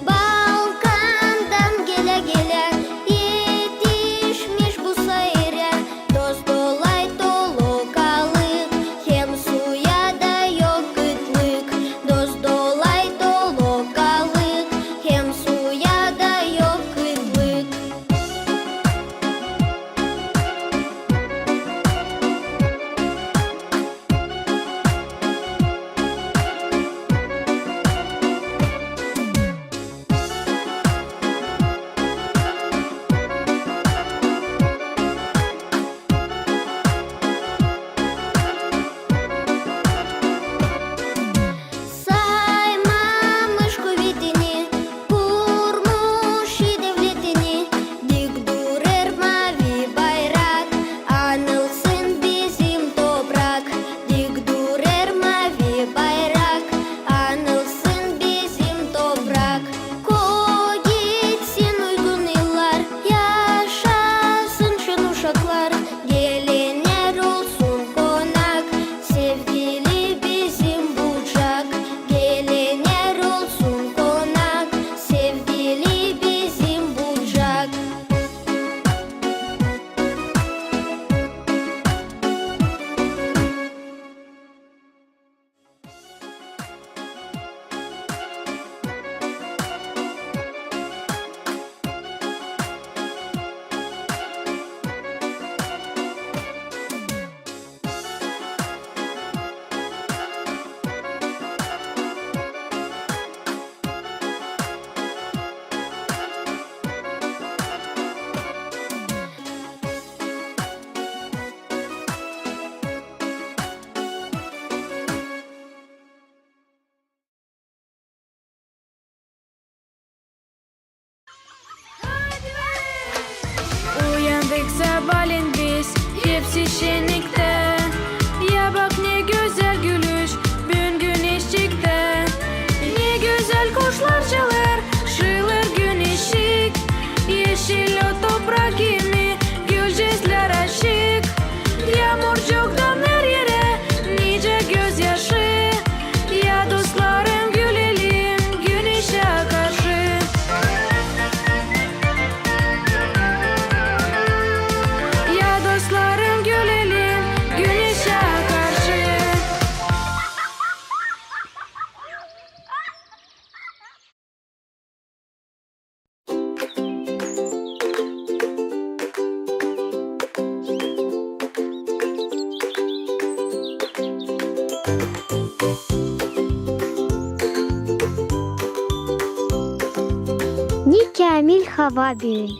Balkandan gelä-gelä etişmiş bu sayrä. Toz dolay, toluk alık hem Sişenniktä. Ya bak, ne gözäl gülüş büün güneşçiktä. Ne gözäl kuşlar çalêr, şıılêr güneşçik. Eşil o toprak kimi, gülcezlär açık. Yaamurcuktan her erä nicä gözyaşı. Ya dostlarım, gülelim güneşä karşı. Ya dostlarım, gülelim güneşä karşı. Ne käämil hava büün.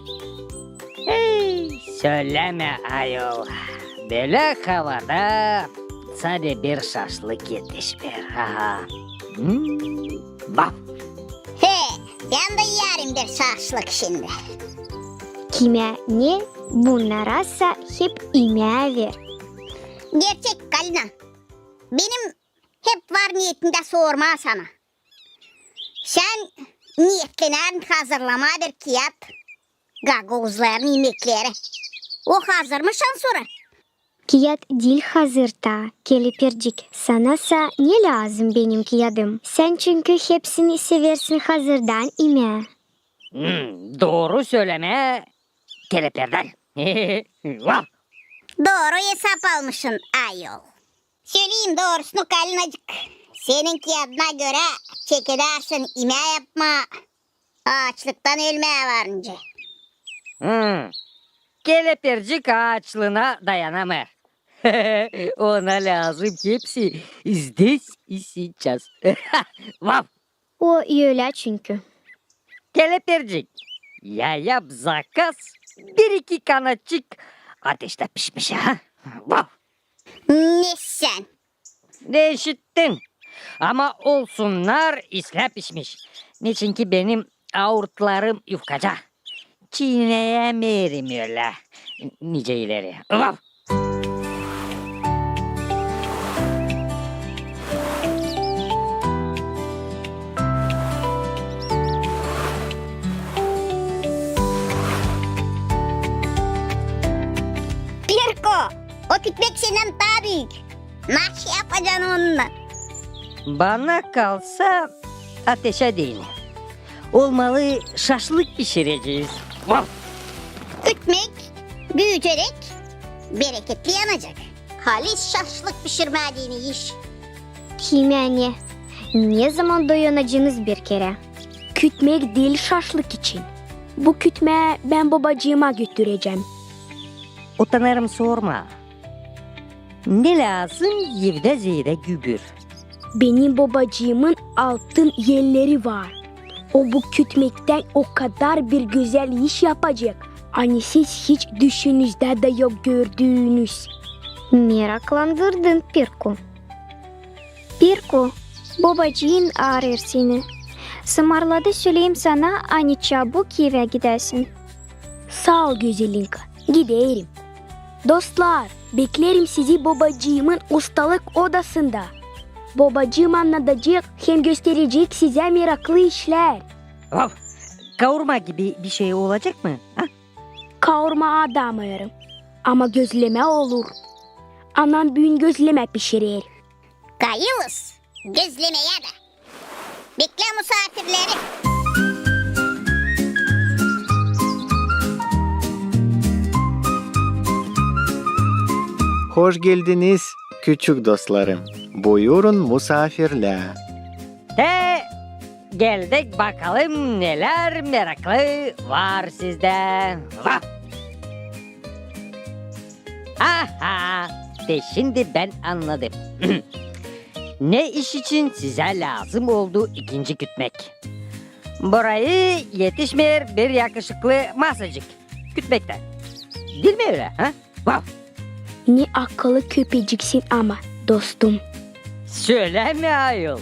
Ey, sölämä, ayol. Bölä havada sade bir şaşlık etişmeer. Aha. Hmm, vaf. He, bän dä iyerim bir şaşlık şindi. Kimä ne, bunnara sa hep imää ver. Gerçek, Kalina. Benim hep var niyetimdä sormaa sana. Sän niyetlenärin hazırlamaa bir kiyat gagauzların imekleri. O hazırmı şansora? Kiyat diil hazır taa, kelepircik. Sana sa ne lääzım benim kiyadım? Sän çünkü hepsini seversin hazırdan imää. Hmm, dooru sölämä, kelepircik. Vaf! Dooru esap almışın, ayol. Söleyim doorusunu, Kalinacık, senin kiyadına görä çekedärsin imää yapmaa aaçlıktan ölmää varınca. Hmm. Kelepircik aaçlıına dayanamêêr. Ona lääzım hepsi здесь и сейчас. Vaf! O ölä çünkü. Kelepircik, ya yap zakaz, bir-iki kanatçık ateştä pişmiş, ha? Vaf! Ne sän? Ne işittin? Ama olsunnar islää pişmiş. Neçinki benim aurtlarım yufkaca. Çiineyämeerim ölä nicä ileri. Vaf! Pirko, o kütmek sendän taa büük. Naşı yapacan onunnan? Bana kalsa, ateşä deyni. Olmalı, şaşlık pişirecez. Vaf! Kütmek büüyüceräk, bereketli yanacek. Halis şaşlık pişirmää deyni iş. Kimä ne, ne zaman doyunacenız bir kerä? Kütmek diil şaşlık için. Bu kütmää bän bobacııma götürecäm. Utanêrım sormaa. Ne lääzım evdä zeedä gübür? Benim bobacıımın altın elleri var. O bu kütmektän o kadar bir gözäl iş yapacek, ani siz hiç düşünüzdä dä yok gördüünüz. Meraklandırdın, Pirko. Pirko, bobacıın arêêr seni. Sımarladı söleyim sana, ani çabuk evä gidäsin. Saa ol, Gözelinka, giderim. Dostlar, beklerim sizi bobacıımın ustalık odasında. Bobacıım annadacek hem gösterecek sizä meraklı işlär. Vaf! Kaurma gibi bir şey olacek mı, ha? Kaurma adamêêrım, ama gözlemä olur. Anam büün gözlemä pişirer. Kayılız gözlemeerä dä. Beklä musaafirleri. Hoş geldiniz, küçük dostlarım. Buyurun, musaafirlär. Te geldik, bakalım, nelär meraklı var sizdä. Vah! Aha! Te şindi bän annadım, ne iş için sizä lääzım oldu ikinci kütmek. Burayı etişmeer bir yakışıklı masacık kütmektä. Diil mi ölä, ha? Vaf! Ne akıllı köpeciksin ama, dostum. Sölämä ayol.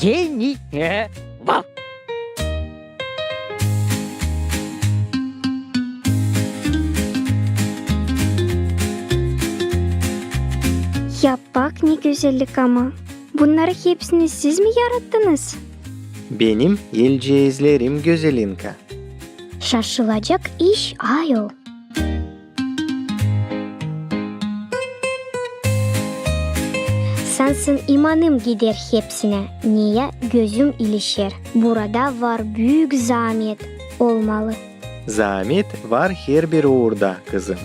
Geni, he? Vaf! ne gözellik ama! Bunnarı hepsini siz mi yarattınız? Benim elceezlerim, Gözelinka. Şaşılacak iş ayol. Sansın imanım gider hepsinä, neyä gözüm ilişer. Burada var büük zaamet olmalı. Zaamet var herbir uurda, kızım.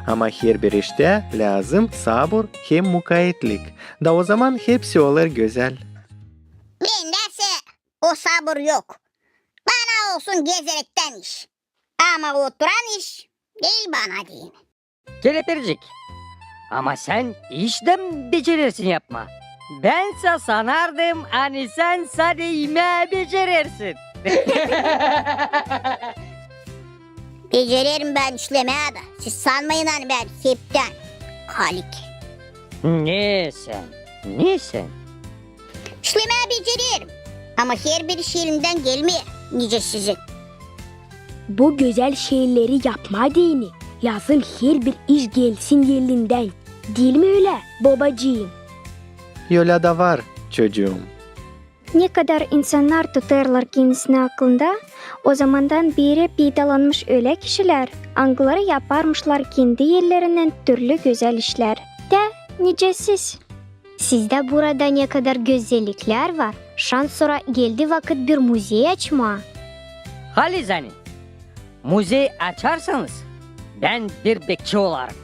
Ama herbir iştä lääzım sabur hem mukaetlik. Da ozaman hepsi olêr gözäl. Bendä sä o sabur yok. Bana olsun gezerektän iş. Ama oturan iş diil bana deyni. Kelepircik, ama sän iş dä becerersin yapmaa. Bän sä sanardım, ani sän sade imää becerersin. Becererim bän işlemää dä. Siz sanmayın, ani bän heptän halik. Ne sän, ne sän? İşlemää becererim. Ama herbir iş elimdän gelmeer, nicä sizin. Bu gözäl şeyleri yapmaa deyni lääzım herbir iş gelsin elindän. Diil mi ölä, bobacıım? Ölä dä var, çocuum. Ne kadar insannar tutêrlar kendisini aklında, ozamandan beeri peydalanmış ölä kişilär, angıları yaparmışlar kendi ellerinnän türlü gözäl işlär. Dä nicä siz. Sizdä burada ne kadar gözelliklär var, şansora geldi vakıt bir muzey açmaa. Halizdän, muzey açarsanız, bän bir bekçi olarım.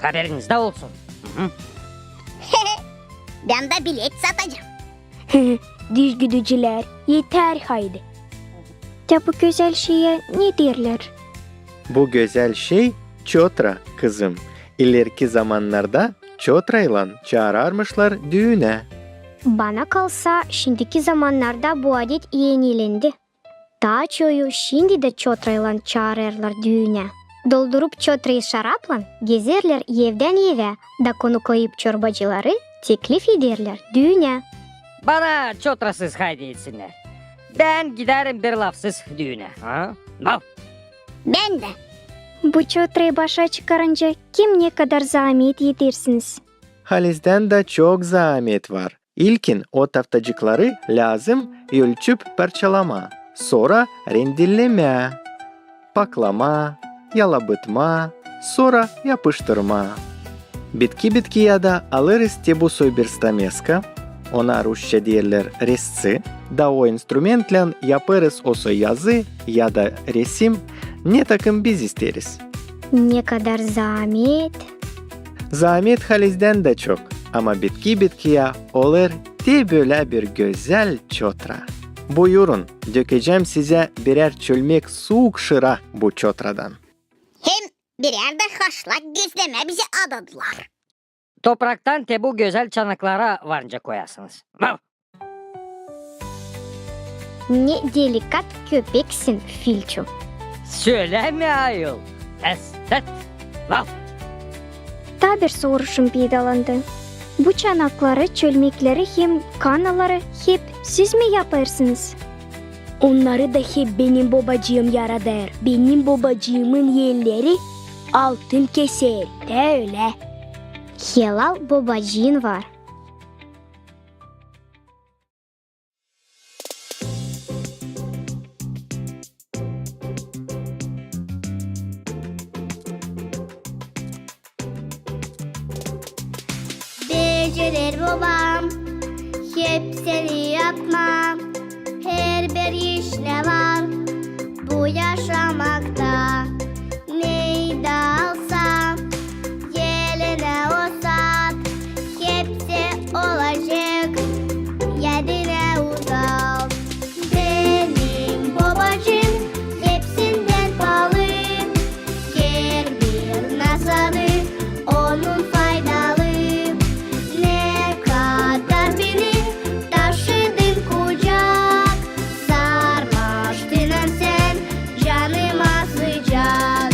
Haberinizdä olsun. Hı-hı. Bän dä bilet satacam. Düzgüdücülär, etär haydi. Dä bu gözäl şeyä ne deerlär? Bu gözäl şey çotra, kızım. İlerki zamannarda çotraylan çaararmışlar düünä. Bana kalsa, şindiki zamannarda bu adet enilendi. Taa çoyu şindi dä çotraylan çaarêrlar düünä. Doldurup çotrayı şaraplan, gezerlär evdän evä, da konuk koyup çorbacıları teklif ederlär düünä. Bana çotrasız haydi etsinnär. Bän gidärim bir lafsız düünä. Ha? Laf! Bän dä. Bu çotrayı başa çıkarınca kim ne kadar zaamet edersiniz? Halizdän dä çok zaamet var. İlkin o taftacıkları lääzım ölçüp parçalamaa, sora rendellemää, paklamaa, yalabıtmaa, sora yapıştırmaa. Bitki-bitkiyä dä alêrız te bu soy bir stameska, ona rusça deerlär rezci, da o instrumentlän yapêrız o soy yazı ya da resim, ne takım biz isteeriz. Ne kadar zaamet! Zaamet halizdän dä çok, ama bitki-bitkiyä olêr te bölä bir gözäl çotra. Buyurun, dökecäm sizä birär çölmek suuk şıra bu çotradan. Hem birär dä haşlak gözlemä bizä adadılar. Topraktan te bu gözäl çanaklara varınca koyasınız. Vav! Ne delikat köpeksin, Filçu. Sölämä, ayol, estet. Vav! Taa bir soruşum peydalandı. Bu çanakları, çölmekleri hem kanaları hep siz mi yapêrsınız? Onnarı da hep benim bobacıım yaradêr. Benim bobacıımın elleri altın keser, dä ölä. Helal bobacıın var. Becerer bobam hepsini yapmaa, herbir iş ne var bu yaşamakta. Neydi alsa, elinä o saat, hepsi olacek, yadına uzalt. Benim bobacıım hepsindän paalı, herbir nasadı onun faydalı. Ne kadar beni taşıdın kucak, sarmaştın sän canıma sıcak.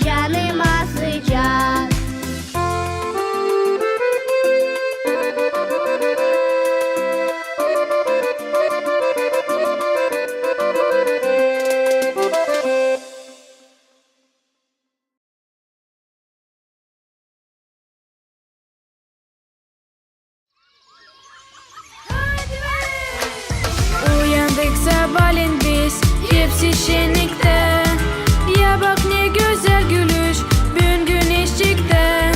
canıma sıcak. Uyandık sabaalän biz hepsi şenniktä. Ya bak, ne gözäl gülüş büün güneşçiktä.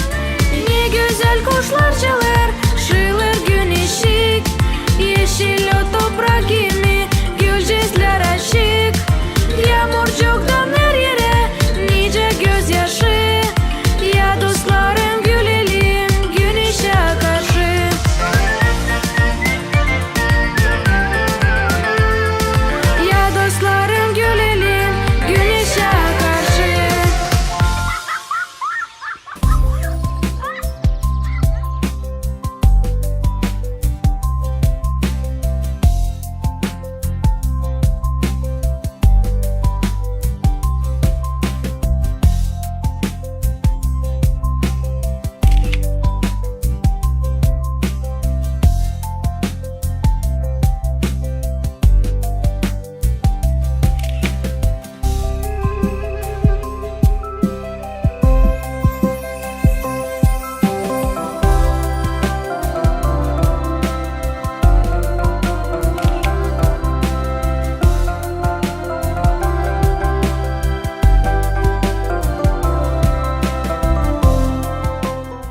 Ne gözäl kuşlar çalêr, şıılır güneşçik. Eşil o toprak kimi, gülücüklär açık. Yaamurcuktan her erä nicä gözyaşı. Ya dostlarım, gülelim güneşä karşı. Ya dostlarım, gülelim güneşä karşı.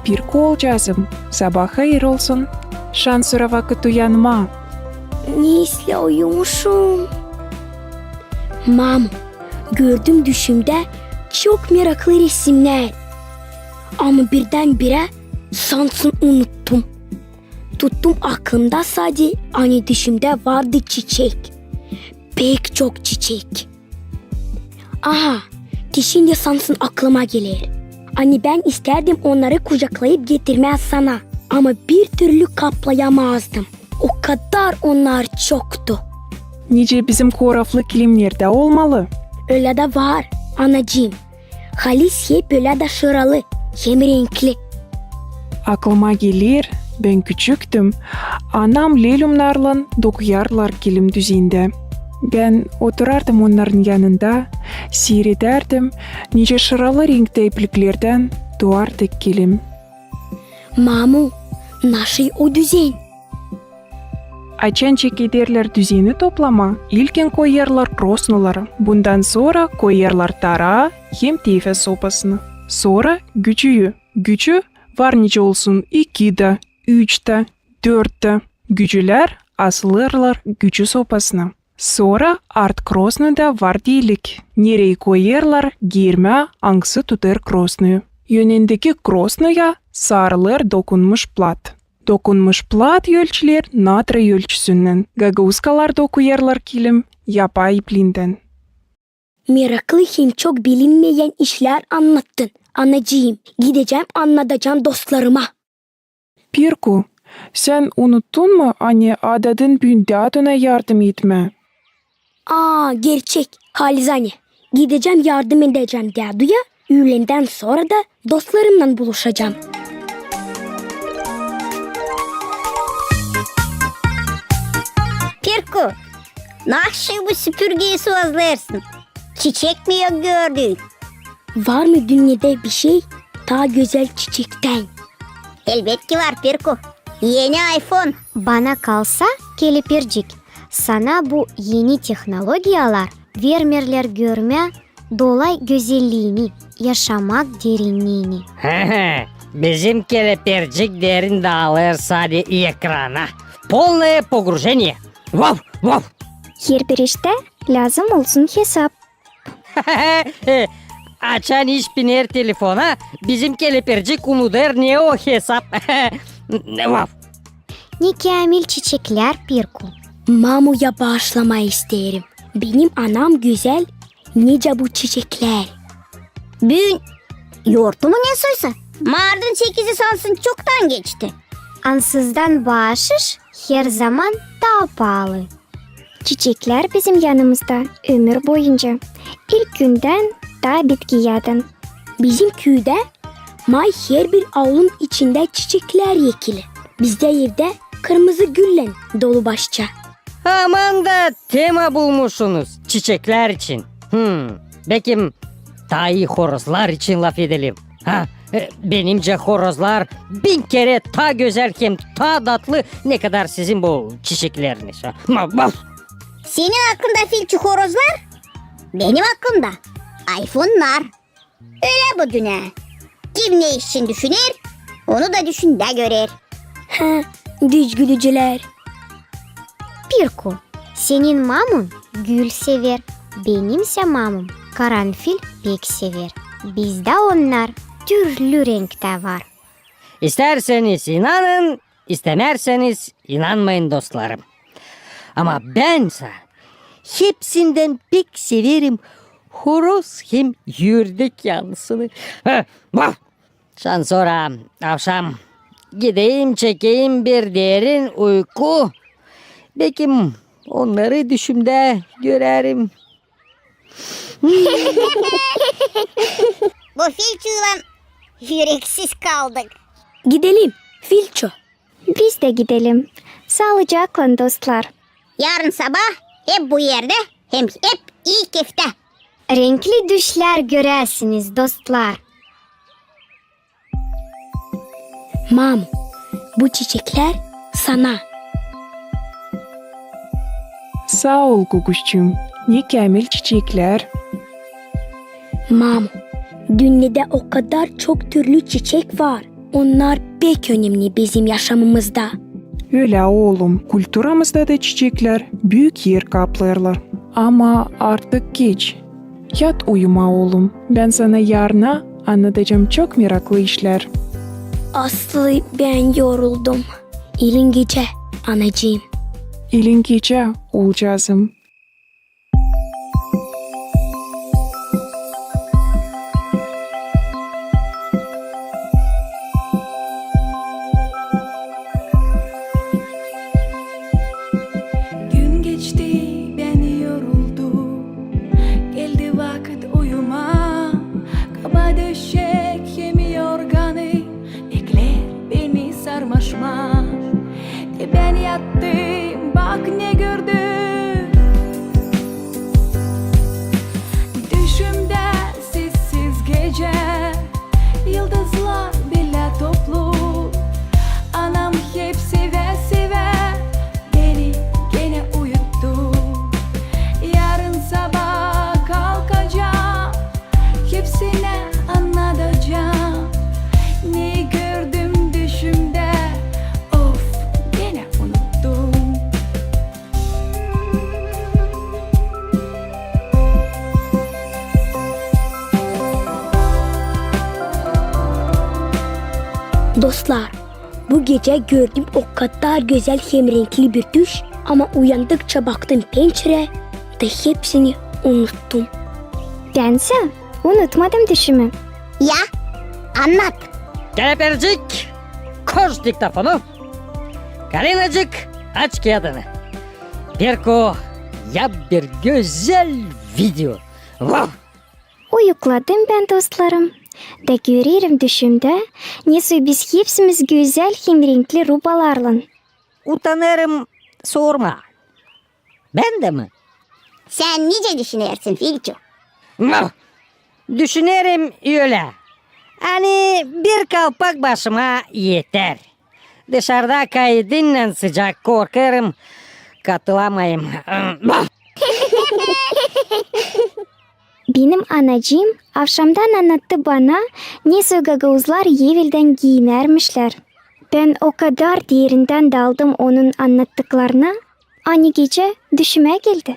Pirku olcaazım, sabaa hayır olsun. Şansora vakıt uyanmaa. Ne islää uyumuşum. Mamu, gördüm düşümdä çok meraklı resimnär. Ama birdän-birä sansın unuttum. Tuttum aklımda sade, ani düşümdä vardı çiçek. Pek çok çiçek. Aha, şindi sansın aklıma geler. Ani bän istärdim onnarı kucaklayıp getirmää sana. Ama bir türlü kaplayamazdım. O kadar onnar çoktu. Nicä bizim koraflı kilimnerdä olmalı. Ölä dä var, anacıım. Halis hep ölä dä şıralı hem renkli. Aklıma geler, bän küçüktüm, anam lelümnarlan dokuyardılar kilim düzeyindä. Bän oturardım onnarın yanında, siiredärdim, nicä şıralı renktä ipliklerdän duardı kilim. Mamu, naşey o düzen? Açan çekederlär düzeni toplamaa, ilkin koyêrlar krosnoları, bundan sora koyêrlar taraa hem teyfä sopasını. Sora gücüyü. Gücü var nicä olsun iki dä, üç dä, dört dä. Gücülär asılêrlar gücü sopasına. Sora art krosnoyda var diilik, nereyi koyêrlar giirmää, angısı tutêr krosnoyu. Önündeki krosnoya sarılêr dokunmuş plat. Dokunmuş plat ölçüler natra ölçüsünnän. Gagauskalar dokuyêrlar kilim yapay ipliindän. Meraklı hem çok bilinmeyän işlär annattın, anacıım. Gidecäm, annadacam dostlarıma. Pirku, sän unuttun mu, ani adadın büün däduna yardım etmää? Aa, gerçek, halis ani. Gidecäm, yardım edecäm däduya, üülendän sora da dostlarımnan buluşacam. Pirku, naşey bu süpürgeyi suvazlêêrsın? Çiçek mi yok gördüün? Var mı dünnedä bişey taa gözäl çiçektän? Elbetki var, Pirku. Eni iPhone. Bana kalsa, Kelepircik, sana bu eni tehnologiyalar vermeerlär görmää dolay gözelliini, yaşamak derinniini. Bizim Kelepircik derin daalêr sade ekrana. Полное погружение. Vav, vav. Herbir iştä lääzım olsun hesap. Açan iş biner telefona, bizim Kelepircik unudêr ne o hesap. Vav. Ne käämil çiçeklär, Pirku. Mamuya baaşlamaa isteerim. Benim anam gözäl, nicä bu çiçeklär. Büün yortu mu ne soysa? Martın sekizi sansın çoktan geçti. Ansızdan baaşış herzaman taa paalı. Çiçeklär bizim yanımızda ömür boyunca. İlk gündän taa bitkiyädän. Bizim küüdä may herbir aulun içindä çiçeklär ekili. Bizdä evdä kırmızı güllän dolu başça. Aman da tema bulmuşsunuz çiçeklär için. Hmm, bekim taa ii horozlar için lafedelim. Ha, e, benimcä horozlar bin kerä taa gözäl hem taa datlı, ne kadar sizin bu çiçekleriniz. Ha, ma-, ma- Senin aklında, Filçu, horozlar, benim aklımda ayfonnar. Ölä bu dünnä. Kim ne için düşüner, onu da düşündä görer. Ha, düzgüdücülär. Pirku, senin mamun gül sever, benimsä mamum karanfil pek sever. Bizdä onnar türlü renktä var. İstärseniz inanın, istämärseniz inanmayın, dostlarım. Ama bän sa hepsindän pek severim horoz hem ürdek yansını. Heh, vah! Şansora avşam gideyim, çekeyim bir derin uyku. Bekim onnarı düşümdä görerim. Bu Filçuylan üreksiz kaldık. Gidelim, Filçu. Biz dä gidelim. Saalıcaklan, dostlar. Yarın sabaa hep bu erdä hem hep ii keftä. Renkli düşlär göräsiniz, dostlar. Mamu, bu çiçeklär sana. Saa ol, Kukuşçuum, ne käämil çiçeklär. Mamu, dünnedä o kadar çok türlü çiçek var. Onnar pek önemni bizim yaşamımızda. Ölä, oolum, kulturamızda da çiçeklär büük er kaplêêrlar. Ama artık geç. Yat uyumaa, oolum. Bän sana yarına annadacam çok meraklı işlär. Aslı bän yoruldum. İlin gecä, anacıım. İlin gecä, oolcaazım. Gün geçti, bän yoruldum. Geldi vakıt uyumaa. Kaba döşek hem yorganı bekleer beni sarmaşmaa. Te bän yattım, bak ne gördüm. Düşümdä sessiz gecä, yıldızlar bilä toplu. Anam hep sevä-sevä beni genä uyuttu. Yarın sabaa kalkacam, hepsinä annadacam, neyi gördüm düşümdä. Of, genä unuttum. Dostlar, bu gecä gördüm o kadar gözäl hem renkli bir düş, ama uyandıkça baktım pençerä da hepsini unuttum. Bän sä unutmadım düşümü. Ya, annat. Kelepircik, koş diktofonu. Kalinacık, aç kiyadını. Pirku, yap bir gözäl video. Vah! Uyukladım bän, dostlarım. Da görerim düşümdä, nesoy biz hepsimiz gözäl hem renkli rubalarlan. Utanêrım sormaa. Bän dä mi? Sän nicä düşünersin, Filçu? Mah! Düşünerim ölä. Ani bir kalpak başıma eter. Dışarda kaydınnan sıcak, korkêrım, katılamayım. Benim anacıım avşamdan annattı bana, nesoy gagauzlar eveldän giinärmişlär. Bän o kadar derindän daldım onun annattıklarına, ani gecä düşümä geldi.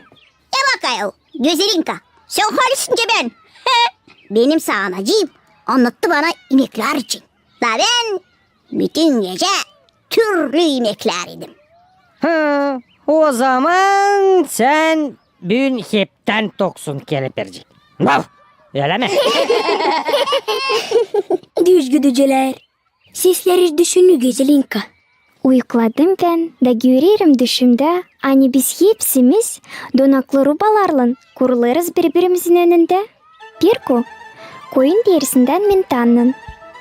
E bak ayol, Gözelinka, sän halisince bän. Benim sa anacıım annattı bana imeklär için. Da bän bütün gecä türlü imeklär idim. Ha, o zaman sän büün heptän toksun, kelepircik. Vah! Ölä mi? Düzgüdücülär. Sesleri düşünü, Gözelinka. Uyukladım bän da görerim düşümdä, ani biz hepsimiz donaklı rubalarlan kurulêrız biri-birimizin önündä. Pirku, Koyun derisindän mentannan.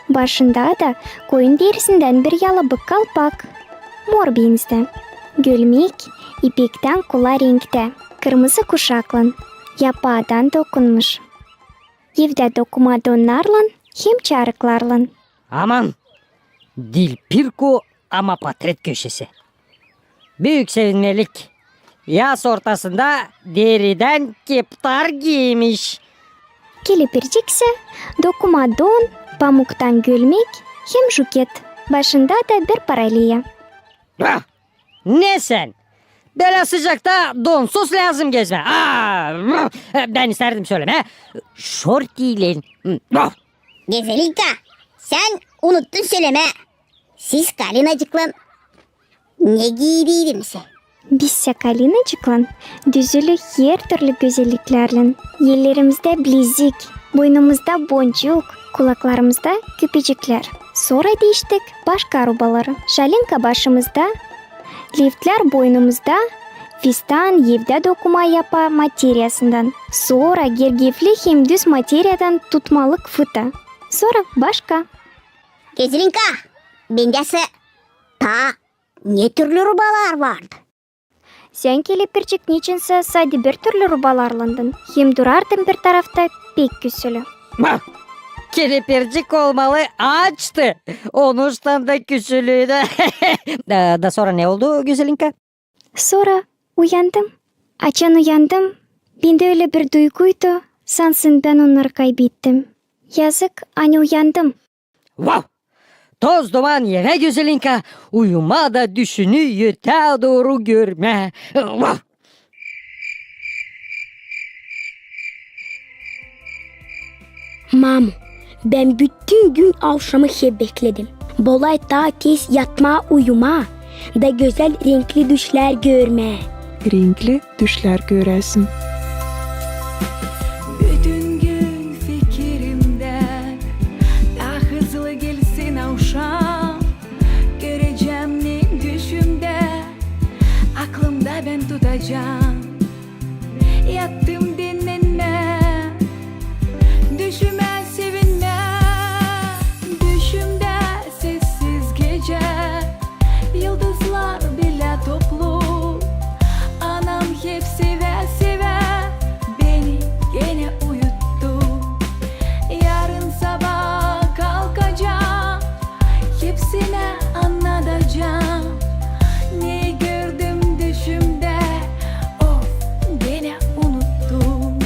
Başında da koyun derisindän bir yalabık kalpak. Mor benzdä. Gölmek ipektän kola renktä, kırmızı kuşaklan, yapaadan dokunmuş. Evdä dokuma donnarlan hem çarıklarlan. Aman, diil pirko, ama patret köşesi. Büük sevinmelik. Yaz ortasında deridän keptar giymiş. Kelepircik sä dokuma don, pamuktan gölmek hem juket. Başında da bir paraliya. Ah! Ne sän? Bölä sıcakta donsuz lääzım gezmää. Aa! Bän istärdim sölemää. Şortiylän. Gözelinka, sän unuttun sölemää. Siz Kalinacıklan ne giidiydiniz? Biz sä Kalinacıklan düzülü hertürlü gözelliklärlän. Ellerimizdä bilezik, boynumuzda boncuk, kulaklarımızda küpeciklär. Sora diiştik başka rubaları. Şalinka başımızda, liftlär boynumuzda, fistan evdä dokuma yapa materiyasından. Sora gergefli hem düz materiyadan tutmalık fıta. Sora başka. Gözelinka, bendä sä taa ne türlü rubalar vardı? Sän, kelepircik, neçinsä sade bir türlü rubalarlandın hem durardın bir tarafta pek küsülü. Bah! Kelepircik olmalı açtı. Onuştan da küsülüydü. Da, da sora ne oldu, Gözelinka? Sora uyandım. Açan uyandım, bendä ölä bir duyguydu, sansın bän onnarı kaybettim. Yazık, ani uyandım. Vav! Toz duman evä, Gözelinka, uyumaa da düşünü ötää dooru görmää. Vav! Mamu, bän bütün gün avşamı hep bekledim. Bolay taa tez yatmaa, uyumaa da gözäl renkli düşlär görmää. Renkli düşlär göräsin. Bütün gün fikirimdä, taa hızlı gelsin avşam. Görecäm ne düşümdä, aklımda bän tutacam. Yattım dinnenmää, düşümä sevinmää. Düşümdä sessiz gecä, yıldızlar bilä toplu. Anam hep sevä-sevä beni genä uyuttu. Yarın sabaa kalkacam, hepsinä annadacam. Ne gördüm düşümdä, of, genä unuttum.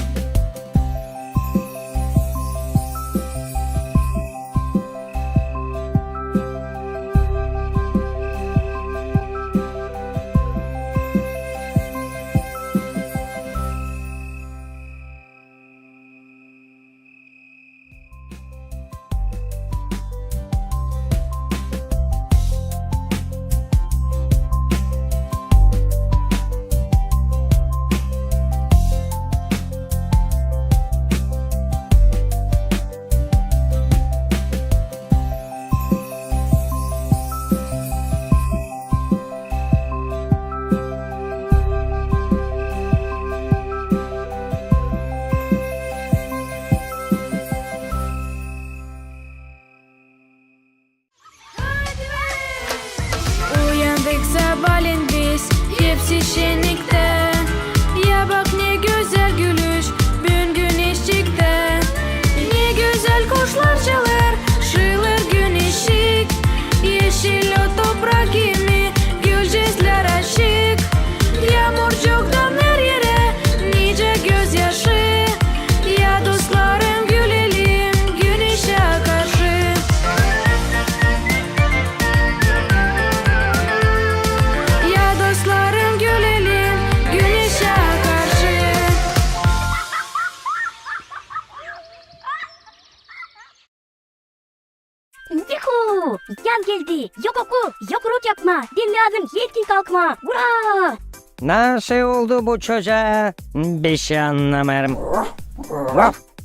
Uyandık sabaalän biz, hepsi şenniktä. Ya bak, ne gözäl gülüş büün güneşçiktä. Ne gözäl kuşlar çalêr, şiilêr güneşçik. Eşil o toprak kimi, gülcezlär açık. Yaamurcuktan her erä nicä gözyaşı. Ya dostlarım, gülelim güneşä karşı. Ya dostlarım, gülelim güneşä karşı. Yuhu! Yaz geldi! Yok oku, yok urok yapma! Bän lääzım erkin kalkma! Ura! Nasıl oldu bu çocaa? Bişey annamêêrım.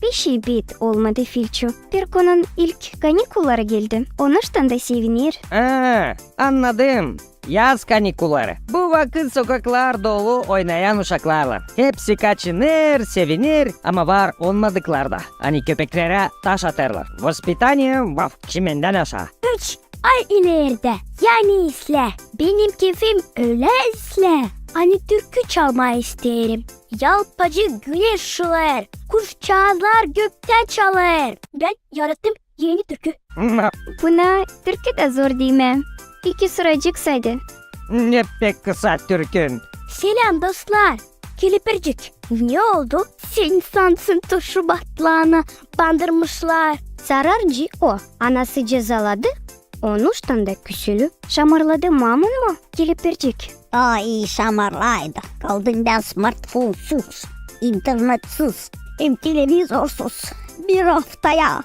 Bir şey bit olmadı Filçu. Pirkunun ilk kanikulları geldi. Onuştan da seviner. Aa, annadım. Yaz kanikulları. Bu vakıt sokaklar dolu oynayan uşaklarlan. Hepsi kaçınêr, sevinêr, ama var olmadıklar da, ani köpeklerä taş atêrlar. Vospitanie, vaf, çimendän aşaa. Üç ay ileridä, yani islää. Benim kefim ölä islää, ani türkü çalmaa isteerim. Yalpacık güneş şılêêr, kuşçaazlar göktä çalêr. Bän yarattım eni türkü. Buna türkü dä zor deymää. İki sıracık sade. Ne pek kısa türkün. Seläm, dostlar. Kelepircik, ne oldu? Seni sansın turşu batlaana bandırmışlar. Sararcı o, anası cezaladı, onuştan da küsülü. Şamarladı mamun mu, Kelepircik? Ay, şamarlaydı. Kaldım bän smartfonsuz, internetsiz hem televizorsuz bir aftaya.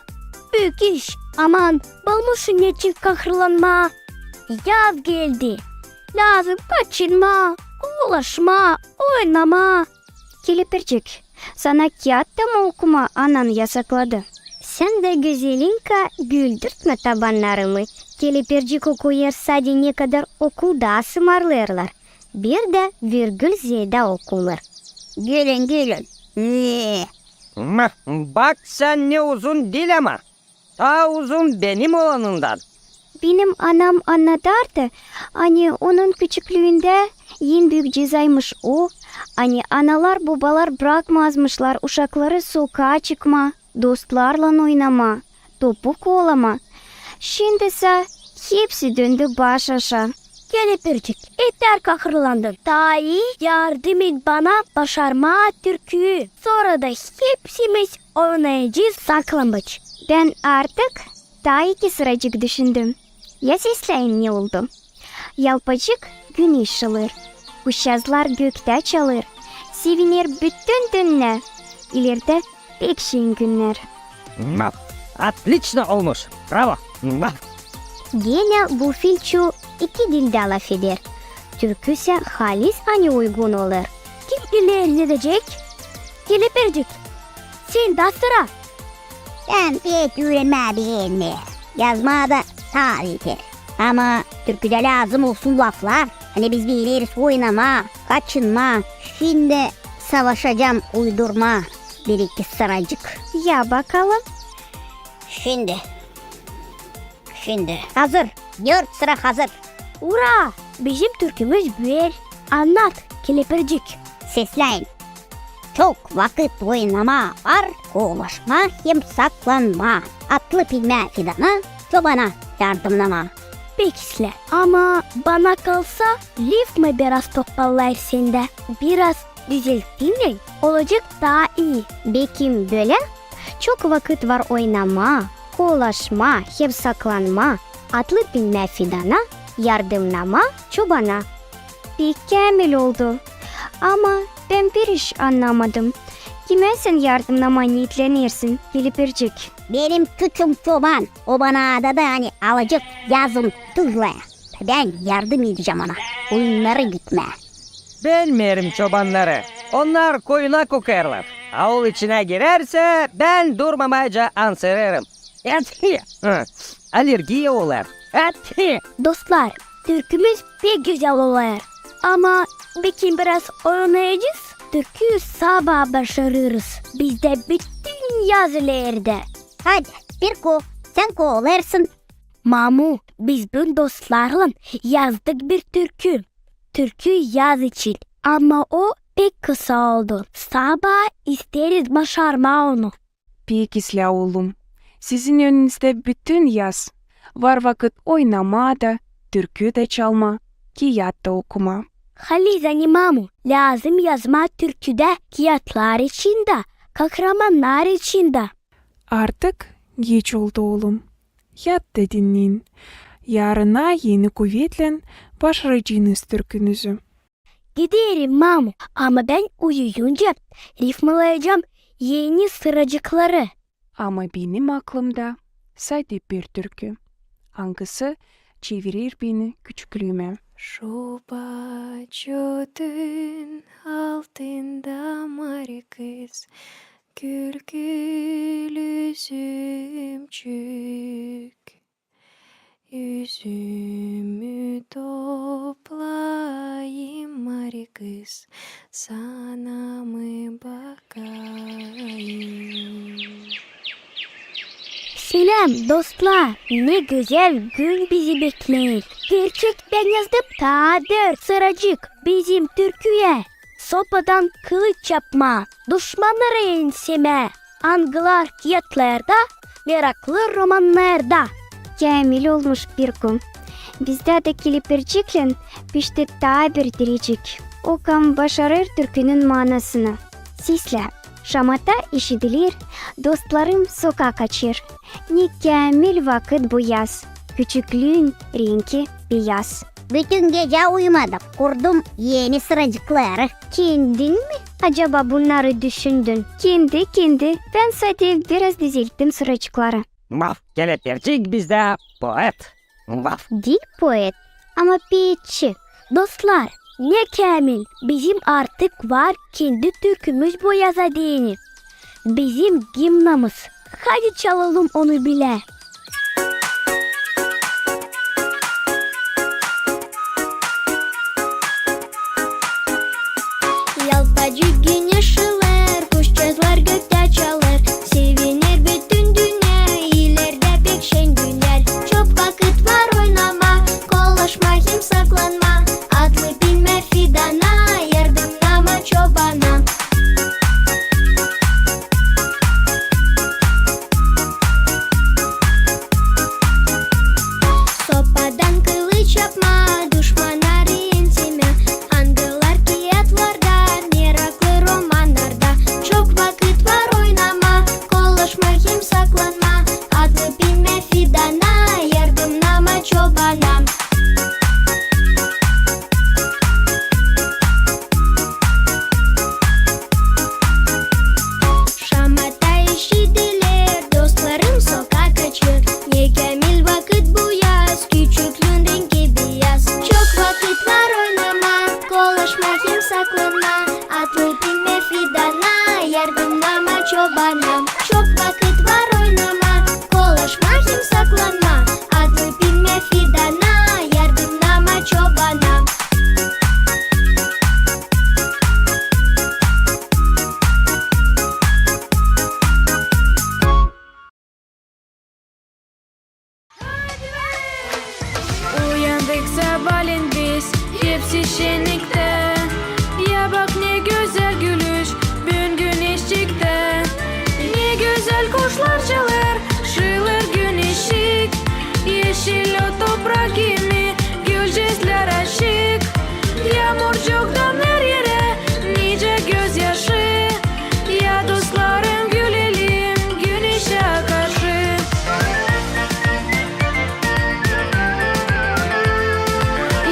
Büük iş, aman, bulmuşsun neçin kahırlanmaa. Yaz geldi. Lääzım kaçınmaa, koolaşmaa, oynamaa. Kelepircik, sana kiyat ta mı okumaa anan yasakladı? Sän dä, gözelinka, güldürtmä tabannarımı. Kelepircik okuyêr sade ne kadar okulda sımarlêêrlar. Bir dä virgül zeedä okunêr. Gülün, gülün. Ne? Mah, bak sän, ne uzun dil ama. Taa uzun benim olanımdan. Benim anam annadardı, ani onun küçüklüündä en büük cezaymış o, ani analar-bobalar brakmazmışlar uşakları sokaa çıkmaa, dostlarlan oynamaa, topu koolamaa. Şindi sä hepsi döndü baş aşaa. Kelepircik, etär kahırlandın. Taa ii yardım et bana başarmaa türküyü. Sora da hepsimiz oynayacez saklambaç. Bän artık taa iki sıracık düşündüm. Ya sesläyin ne oldu? Yalpacık güneş şılêêr. Kuşçaazlar göktä çalêr. Seviner bütün dünnä. İleridä pek şirin günnär. Maf. Otliçno olmuş. Bravo. Maf. Genä bu Filçu iki dildä lafeder. Türkü sä halis ani uygun olêr. Kim ilerledecek? Kelepircik, sendä sıra. Bän pek üürenmää beenmeerim. Yazmaa da taa beter. Ama türküdä lääzım olsun laflar, ani biz bileriz oynamaa, kaçınmaa. Şindi savaşacam uydurmaa bir-iki sıracık. Ya bakalım. Şindi. Şindi. Hazır. Dört sıra hazır. Ura! Bizim türkümüz büer. Annat, Kelepircik. Sesläyin. Çok vakıt oynamaa var, koolaşmaa hem saklanmaa. Atlı bilmää fidana, çobana yardımnamaa. Pek islää. Ama bana kalsa, rifma biraz topallayır sendä. Biraz düzelttiynän olacek taa ii. Bekim bölä? Çok vakıt var oynamaa, koolaşmaa hem saklanmaa, atlı bilmää fidana, yardımnamaa çobana. Pek käämil oldu. Ama bän bir iş annamadım. Kimä sän yardımnamaa niitlenersin, Kelepircik? Benim küçüm çoban, o bana adadı, ani alacek yazın tırnaa. Bän yardım edecäm ona oyunnara gitmää. Bän bilmeerim çobannarı. Onnar koyuna kokêrlar. Aul içinä girärsä, bän durmamayca ansırêrım. Etki! Hı. Allergiya olêr. Etki! Dostlar, türkümüz pek gözäl olêr. Ama bekim biraz oynayacez, türküyü sabaa başarırız. Bizdä bütün yaz ileridä. Hadi, Pirku, sän koolêrsın. Mamu, biz büün dostlarlan yazdık bir türkü. Türkü yaz için. Ama o pek kısa oldu. Sabaa isteeriz başarmaa onu. Pek islää, oolum. Sizin önünüzdä bütün yaz. Var vakıt oynamaa da, türkü dä çalmaa, kiyat ta okumaa. Halis ani, mamu, lääzım yazmaa türküdä kiyatlar için dä, kahramannar için dä. Artık geç oldu, oolum. Yat da dinnän. Yarına eni kuvetlän başaracenız türkünüzü. Giderim, mamu, ama bän uyuyunca rifmalayacam eni sıracıkları. Ama benim aklımda sade bir türkü, angısı çevirer beni küçüklüümä. Şuba çootun altında mari kız, Gül, gül üzümcük, üzümü toplayım, arı kız, sana mı bakayım? Seläm, dostlar! Ne gözäl gün bizi beklär. Gerçek, bän yazdım taa bir sıracık bizim türküyä. Sopadan kılıç yapma, duşmannarı ensemä. Angılar kiyatlarda, meraklı romannarda. Käämil olmuş Pirku. Bizdä dä kelepirciklän pişti taa bir direcik. O kam başarêr türkünün maanasını. Seslä. Şamata işidiler, dostlarım sokaa kaçêr. Ne käämil vakıt bu yaz, küçüklüün renki beyaz. Bütün gecä uyumadım, kurdum eni sıracıkları. Kendin mi acaba bunnarı düşündün? Kendi, kendi. Bän sade biraz dizelttim sıracıkları. Vaf, kelepircik bizdä poet. Vaf. Diil poet, ama peetçi. Dostlar, ne käämil, bizim artık var kendi türkümüz bu yaza deyni. Bizim gimnamız. Hadi çalalım onu bilä. Yalpacık güneş şılêêr, kuşçazlar göktä çalêr. Seviner bütün dünnä, ilerdä pek şen günlär. Çok vakıt var oynamaa, kolaşmaa hem saklanmaa. Atlayıp inmää fidana, yardımnamaa çobana. Sopadan kılıç yapmaa, duşmannarı ensemää. Angılar kiyatlarda, meraklı romannarda. Çok vakıt var oynamaa, kolaşmaa hem saklanmaa. Atlayıp inmää fidana, yardımnamaa çobana. Şamata işidiler, dostlarım sokaa kaçêr. Ne käämil vakıt bu yaz, küçüklüün renki beyaz. Çok vakıt var oynamaa, kolaşmaa hem saklanmaa. Atlayıp inmää fidana, yardımnamaa çobana. Çok vakıt var oynamaa, kolaşmaa hem saklanmaa. Atlayıp inmää fidana, yardımnamaa çobana. Uyandık sabaalän biz, hepsi şenniktä. Ya bak, ne gözäl gülüş büün güneşçiktää. Ne gözäl kuşlar çalêr, şılêr güneşçik. Eşil o toprak kimi, gülcäslär açık. Yaamurcuk damêêr erä, nicä gözyaşı. Ya dostlarım, gülelim güneşä karşı.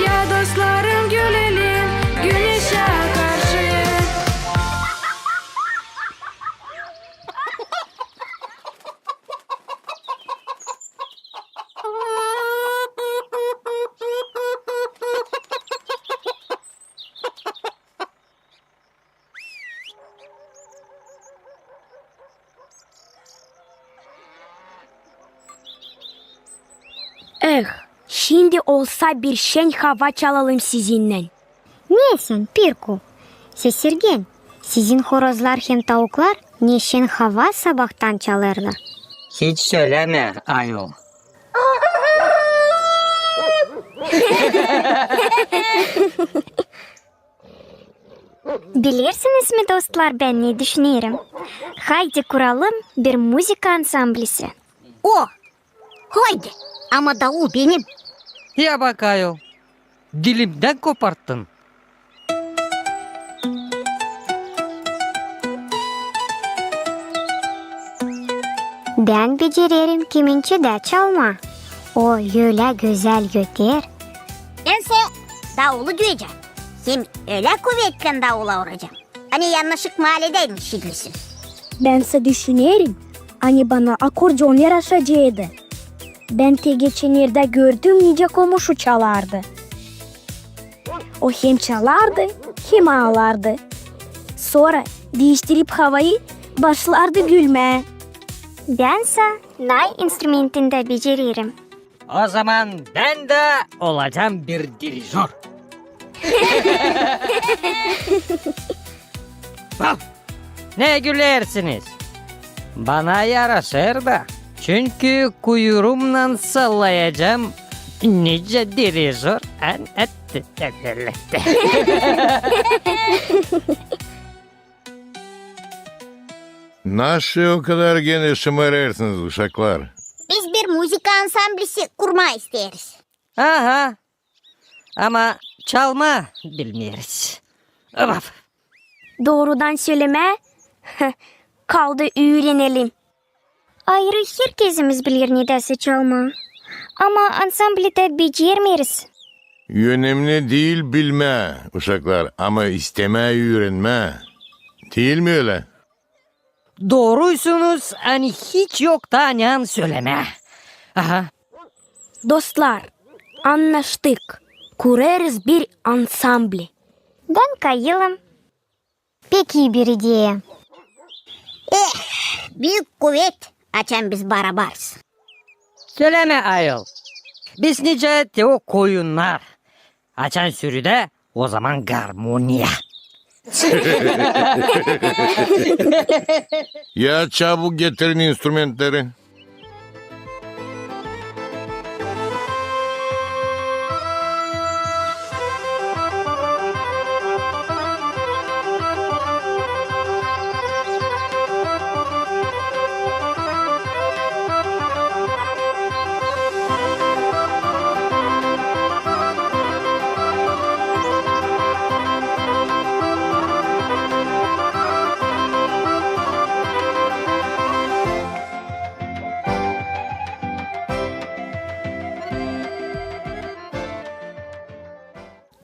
Ya dostlarım, gülelim güneşä karşı. Eh, şindi olsa bir şen hava çalalım sizinnän. Ne sän, Pirku? Sesirgen, sizin horozlar hem tauklar ne şen hava sabaadan çalêrlar. Hiç sölämä, ayol. Bilersiniz mi, dostlar, bän ne düşünerim? Haydi kuralım bir muzıka ansamblisi. O! Haydi! Ama daul benim. Ya bak, ayol, dilimdän koparttın. Bän becererim kemençedä çalmaa. O ölä gözäl öter. Bän sä daulu duyacam. Hem ölä kuvetlän daula uracam, ani yannışık maaledä işidesin. Bän sä düşünerim, ani bana akordeon yaraşaceydı. Bän te geçennerdä gördüm, nicä komuşu çalardı. O hem çalardı, hem aalardı. Sora diiştirip havayı, başlardı gülmää. Bän sa nay instrumentindä becererim. O zaman bän dä olacam bir dirijör. Vaf! Ne gülersiniz? Bana yaraşêr da. Çünkü kuyruumnan sallayacam nicä dirijör. An-, et-, et-, et-, et-, Naşı o kadar genä şımêrêrsınız, uşaklar? Biz bir muzıka ansamblisi kurmaa isteeriz. Aha. Ama çalmaa bilmeeriz. Vaf! Doorudan sölemää, kaldı üürenelim. Ayırı herkezimiz biler nedä sä çalmaa. Ama ansambledä becermeeriz. Önemli diil bilmää, uşaklar, ama istemää üürenmää. Diil mi ölä? Dooruysunuz, ani hiç yok taa ne sölemää. Aha. Dostlar, annaştık. Kurêrız bir ansambli. Bän kayılım. Pek ii bir ideya. Eh, büük kuvet, açan biz barabarız. Sölemä, ayol. Biz nicä te o koyunnar. Açan sürüdä, o zaman garmoniya. Ya çabuk getirin instrumentleri.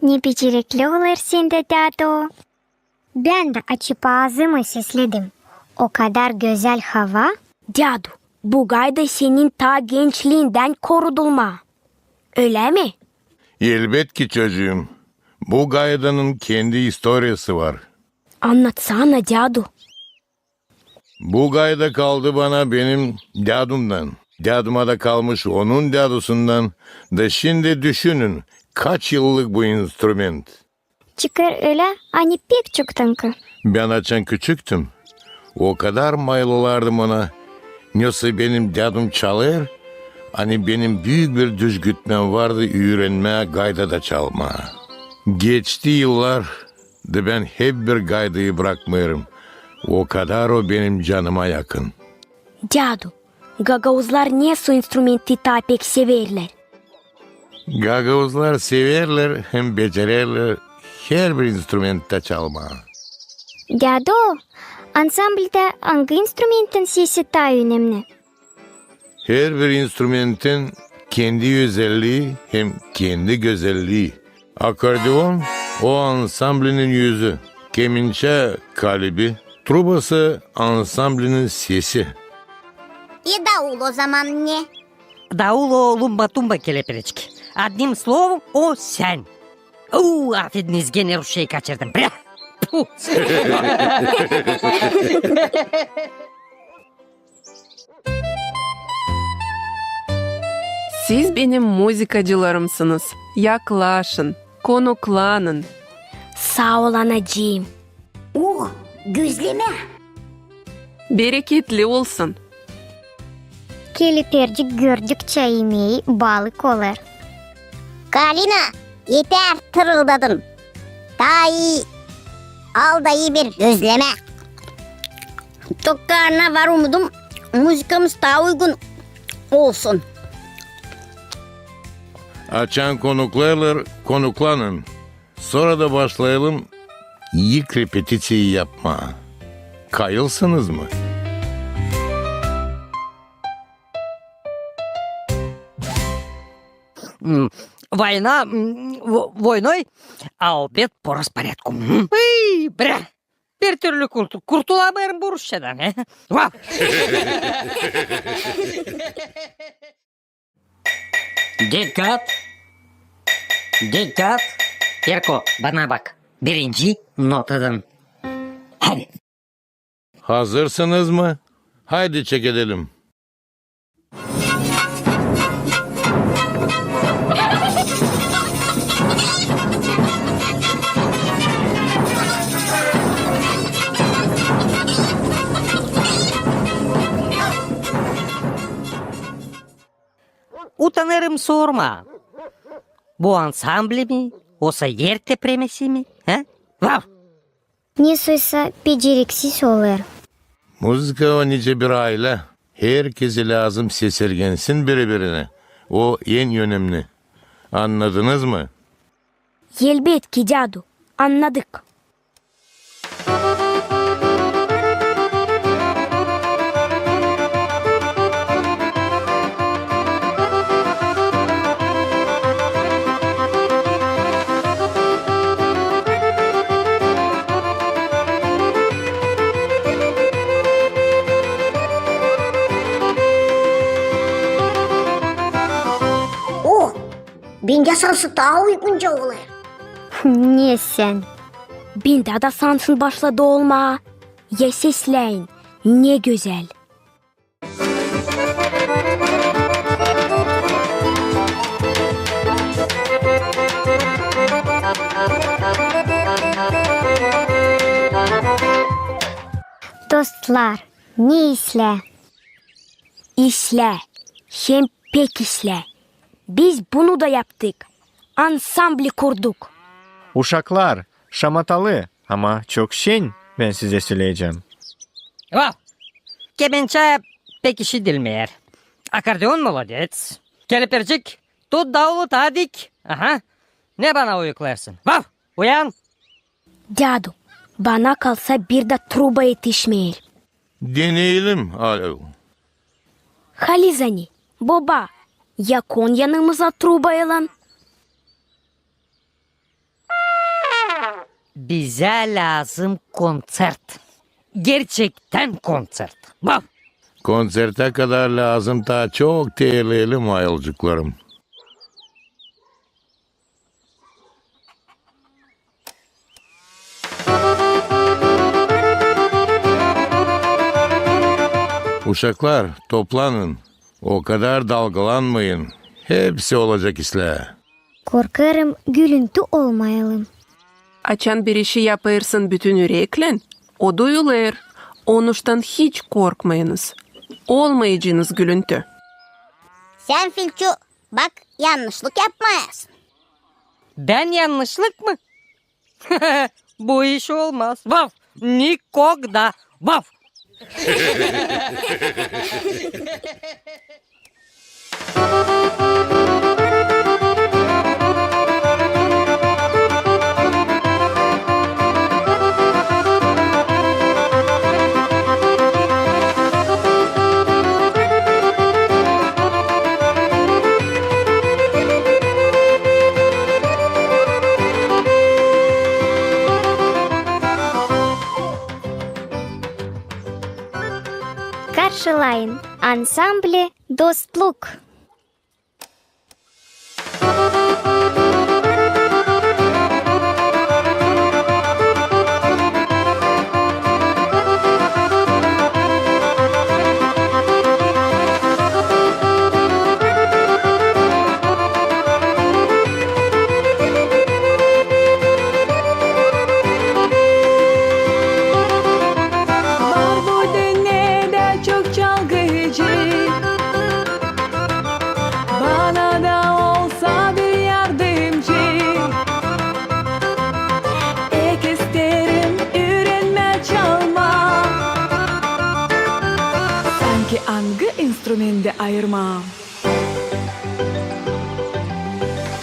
Ne becerekli olêr sendä, dädu. Bän dä açıp aazımı sesledim. O kadar gözäl hava. Dädu, bu gayda senin taa gençliindän korudulmaa. Ölä mi? Elbetki, çocuum. Bu gaydanın kendi istoriyası var. Annatsana, dädu. Bu gayda kaldı bana benim dädumdan. Däduma da kalmış onun dädusundan. Da şindi düşünün, kaç yıllık bu instrument. Çıkêr ölä, ani pek çoktankı. Bän açan küçüktüm, o kadar mayıl olardım ona, nesoy benim dädum çalêr, ani benim büük bir düzgütmää vardı üürenmää gaydada çalmaa. Geçti yıllar, da bän hep bir gaydayı brakmêêrım. O kadar o benim canıma yakın. Dädu, gagauzlar nesoy instrumenti taa pek severlär? Gagauzlar severlär hem becererlär herbir instrumentta çalmaa. Dädu, ansambldä angı instrumentin sesi taa önemli? Herbir instrumentin kendi özellii hem kendi gözellii. Akordeon o ansamblinin üzü, kemençä kalibi, trubası ansamblinin sesi. E, daul o zaman ne? Daul o lumba-tumba, kelepereçik. Odnim slovom, o sän. Uu, afediniz, genä rusçayı kaçırdım. Brä! Puh! Siz benim muzıkacılarımsınız. Yaklaşın, konuklanın. Saa ol, anacıım. O, gözlemä. Bereketli olsun. Kelepercik gördükçä imeyi balık olêr. Kalina, eter tırıldadın. Taa ii, al da ii bir gözlemä. Tok karnına var umudum, muzıkamız taa uygun olsun. Açan konuklêêrlar, konuklanın. Sora da başlayalım ilk repetitsiyayı yapmaa. Kayılsınız mı? М, война, м, во-, войной, а обед по распорядку. М. Ый, брä! Bir türlü kurtu-, kurtulamêêrım bu rusçadan, he? Vaf! Dikkat! Dikkat! Erko, bana bak. Birinci notadan. Hadi. Hazırsınız mı? Haydi çekedelim. Utanêrım sormaa. Bu ansambli mi, osa er tepremesi mi, he? Vav! Nesoysa beceriksiz olêr. Muzıka o nicä bir aylä. Herkezi lääzım sesergensin biri-birine. O en önemni. Annadınız mı? Elbetki, dädu, annadık. O, bendä sansın taa uygunca olêr. Ne sän? Bendä dä sansın başladı olmaa. Ya sesläyin, ne gözäl. Dostlar, ne islää? İslää, hem pek islää. Biz bunu da yaptık. Ansambli kurduk. Uşaklar, şamatalı, ama çok şen, bän sizä söleyecäm. Vav! Kemençä pek işidilmeer. Akordeon molodets. Kelepircik, tut davulu taa dik. Aha. Ne bana uyuklêêrsın? Vav! Uyan! Dädu, bana kalsa, bir dä truba etişmeer. Deneyelim, alo. Halizdän, boba, yakon yanımıza trubaylan. Bizä lääzım konţert. Gerçektän konţert. Vav! Konţertä kadar lääzım taa çok terleyelim, ayılcıklarım. Uşaklar, toplanın. O kadar dalgalanmayın. Hepsi olacek islää. Korkêrım, gülüntü olmayalım. Açan bir işi yapêrsın bütün üreklän, o duyulêr. Onuştan hiç korkmayınız. Olmayacınız gülüntü. Sän, Filçu, bak, yannışlık yapmayasın. Bän yannışlık mı? Bu iş olmaz. Vav! Nikogda! Vav! Karşılayın, ansambli Dostluk. Var bu dünnedä çok çalgıcı, bana da olsa bir yardımcı. Pek isteerim üürenmää çalmaa. Sanki angı instrumentä ayırmaam.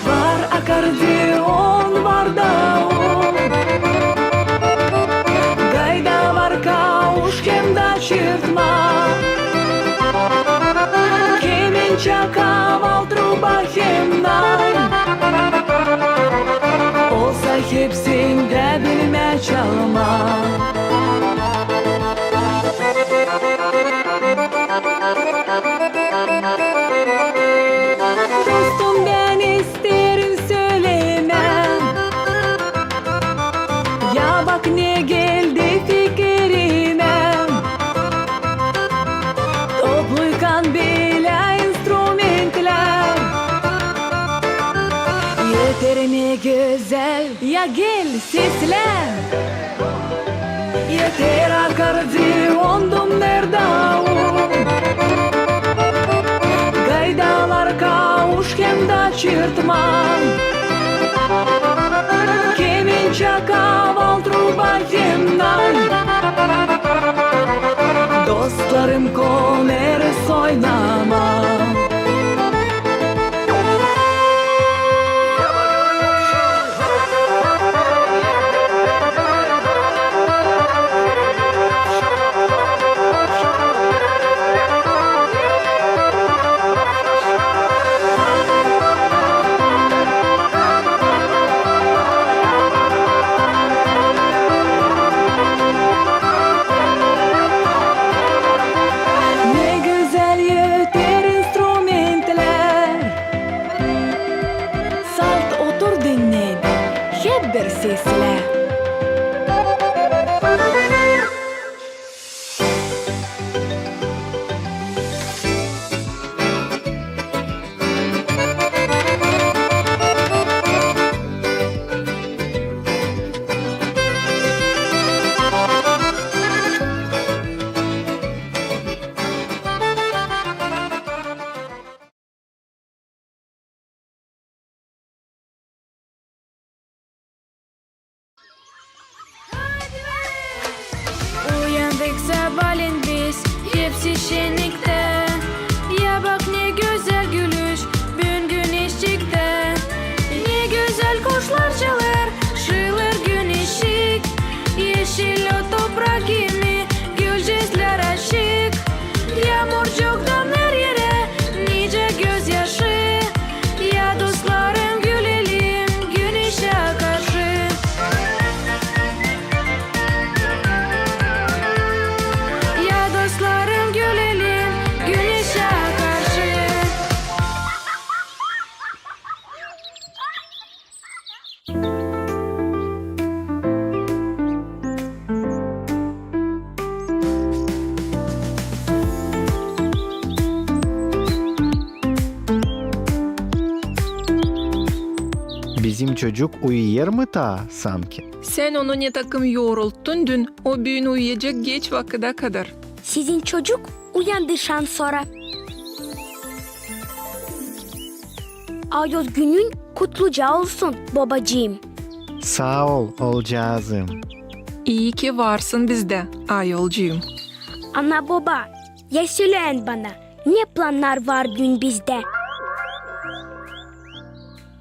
Var akordeon, var davul, gayda var kauş hem dä çırtma. Kemençä, kaval, truba hem nay. Olsa hepsindä bilmää çalmaa. Dostum, bän isteerim sölemää, Ya gel, seslä! Eter akardı on dümmer daun, gaydalar kauşken da çırtma. Kemençä, kaval, truba hem nay, dostlarım, koneriz oynama. Ne gözäl öter instrumentlär. Salt otur, dinnä, hep bir seslä. Uyandık sabaalän biz, hepsi şenniktä. Ya bak, ne gözäl gülüş büün güneşçiktä. Ne gözäl kuşlar çalêr, şıılır güneşçik. Eşil o toprak kimi, gülücüklär açık. Yaamurcuk damer erä, nicä gözyaşı. Ya dostlarım, gülelim güneşä karşı. Ya dostlarım, gülelim güneşä karşı. Bizim çocuk uyuyêr mı taa, sanki? Sän onu ne takım yorulttun dün, o büün uyuyacek geç vakıda kadar. Sizin çocuk uyandı şansora. Ayoz günün kutluca olsun, bobacıım. Saa ol, oolcaazım. İi ki varsın bizdä, ayolcuum. Ana, boba, ya söläyin bana, ne plannar var büün bizdä?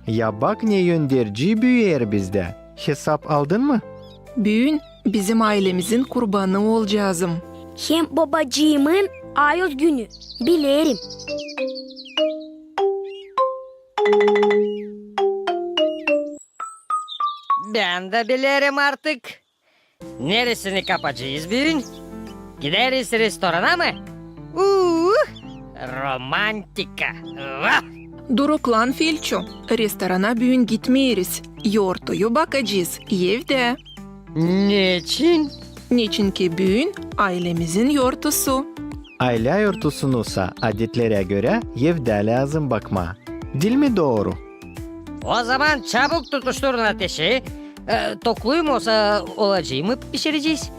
Ya bak, ne önderci büüyer bizdä. Hesap aldın mı? Büün bizim aylemizin kurbanı, oolcaazım. Hem bobacıımın ayoz günü, bilerim. Bän dä bilerim artık. Neresini kapacez büün? Gideriz restorana mı? Uuu, romantika. Vah! Duruklan, Filço, restorana büün gitmeeriz. Yortuyu bakacez evdä. Neçin? Neçinki büün aylemizin yortusu. Aylä yortusunusa adetlerä görä evdä lääzım bakmaa. Diil mi dooru? O zaman çabuk tutuşturun ateşi. E, tokluyum olsa, olacıımı pişirecez.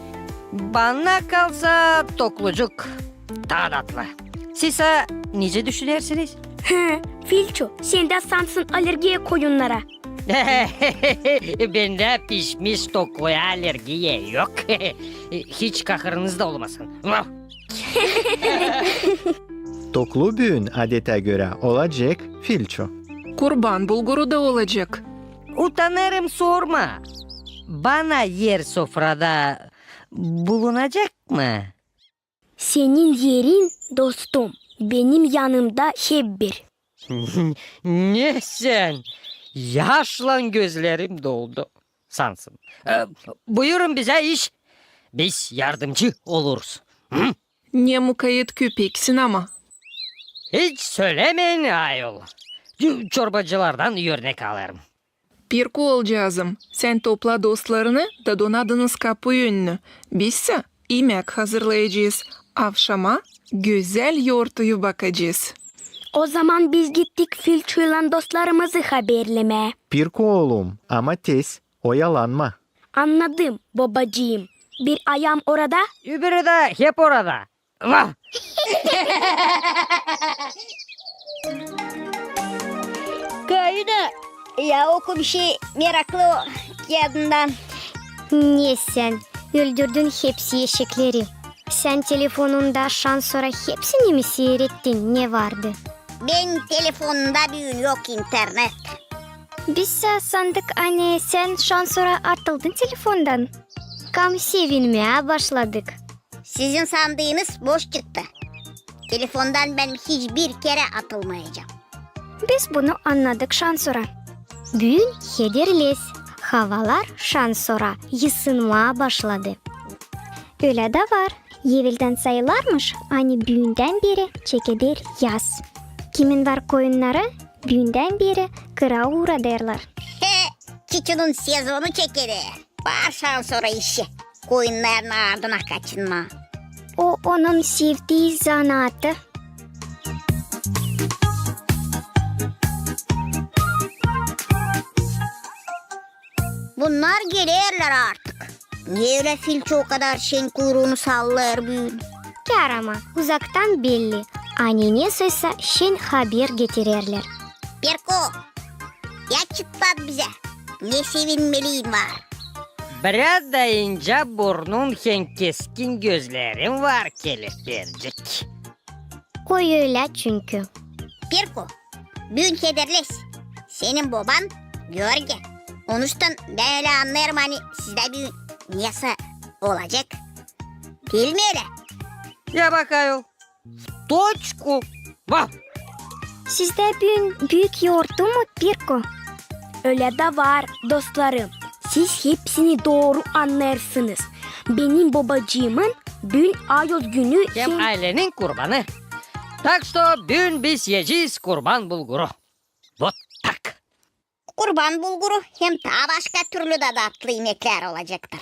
Bana kalsa, toklucuk taa tatlı. Siz sa nicä düşünersiniz? Hı, Filço, sendä sansın alergiya koyunnara. Bendä pişmiş tokluya alergiya yok. Hiç kahırınız da olmasın. Vah! Toklu büün, adetä görä, olacek, Filço. Kurban bulguru da olacek. Utanêrım sormaa. Bana er sofrada bulunacek mı? Senin erin, dostum, benim yanımda hep bir. Ne sän? Yaşlan gözlerim doldu sansın. E, buyurun bizä iş. Biz yardımcı oluruz. Hı? Ne mukayet köpeksin ama. Hiç sölämeyin, ayol. Çorbacılardan örnek alêrım. Pirku, oolcaazım, sän topla dostlarını da donadınız kapu önünü. Bizsä imäk hazırlayacez. Avşama gözäl yortuyu bakacez. O zaman biz gittik Filçuylan dostlarımızı haberlemää. Pirku, oolum, ama tez. oyalanma. Annadım, bobacıım. Bir ayaam orada, öbürü dä hep orada. Vah! Kaina, ya oku bişey meraklı o kiyadından. Ne sän, öldürdün hepsi eşekleri. Sän telefonunda şansora hepsini mi siirettin, ne vardı? Benim telefonumda büün yok internet. Biz sä sandık, ani sän şansora atıldın telefondan. Kam sevinmää başladık. Sizin sandıınız boş çıktı. Telefondan bän hiç bir kerä atılmayacam. Biz bunu annadık şansora. Büün hederlez. Havalar şansora yısınmaa başladı. Ölä dä var. Eveldän sayılarmış, ani büündän beri çekeder yaz. Kimin var koyunnarı, büündän beri kıra uurarlar. He, çiçunun sezonu çekeder. Var şansora işi. Koyunnarın ardına kaçınmaa. O onun sevdii zanaatı. Bunnar gelerlär artık. Ne ölä filçi o kadar şen kuyruunu sallêêr büün? Kär ama, uzaktan belli, ani nesoysa şen haber getirerlär. Pirko, ya çıtlat bizä, ne sevinmeliin var? Biraz da incä burnun hem keskin gözlerin var, kelepircik. O ölä çünkü. Pirko, büün hederlez. Senin boban Görge. Onuştan bän ölä annêêrım, ani sizdä büün nesä olacek. Diil mi ölä? Ya bak ayol. Toçku. Vah! Sizdä büün büük yortu mu, Pirko? Ölä dä var, dostlarım. Siz hepsini dooru annêêrsınız. Benim bobacıımın büün ayoz günü hem aylenin kurbanı. Tak što büün biz iyecez kurban bulguru. Vot tak. Kurban bulguru hem taa başka türlü dä tatlı imeklär olacaktır.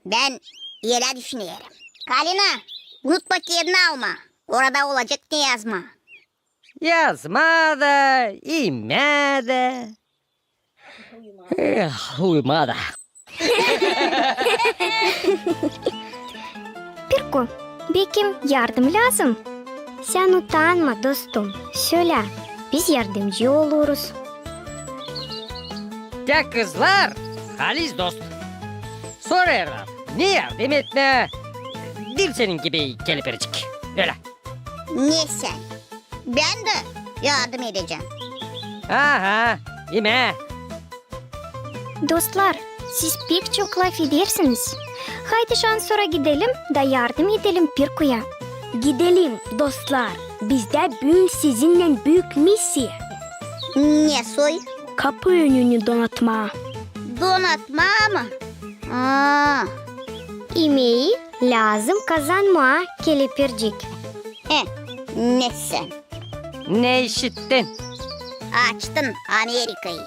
Bän ölä düşünerim. Kalina, unutma kedini almaa. Orada olacek ne yazmaa. Yazmaa da, imää dä. Eh, uyumaa da. Pirko, bekim yardım lääzım? Sän utanma, dostum, sölä, biz yardımcı oluruz. Tä kızlar, halis dost. Sorêrlar, ne yardım etmää? Diil senin gibi, kelepircik. Ölä. Ne sän? Bän dä yardım edecäm. Aha, imää. Dostlar, siz pek çok lafedersiniz. Haydi şansora gidelim da yardım edelim Pirkoya. Gidelim, dostlar. Bizdä büün sizinnän büük missiya. Nesoy? Kapı önünü donatmaa. Donatmaa mı? Aa. İmeyi lääzım kazanmaa, kelepircik. He, ne sän? Ne işittin? Açtın Amerikayı.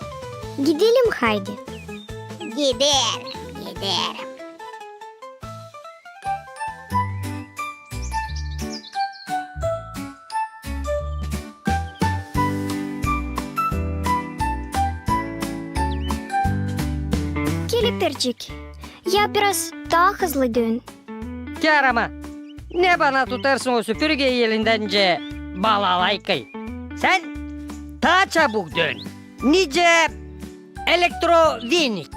Gidelim haydi. Giderim, giderim. Kelepircik, ya biraz taa hızlı dön. Kär ama, ne bana tutêrsın o süpürgeyi elindän nicä balalaykayı? Sän taa çabuk dön, nicä elektrovinik.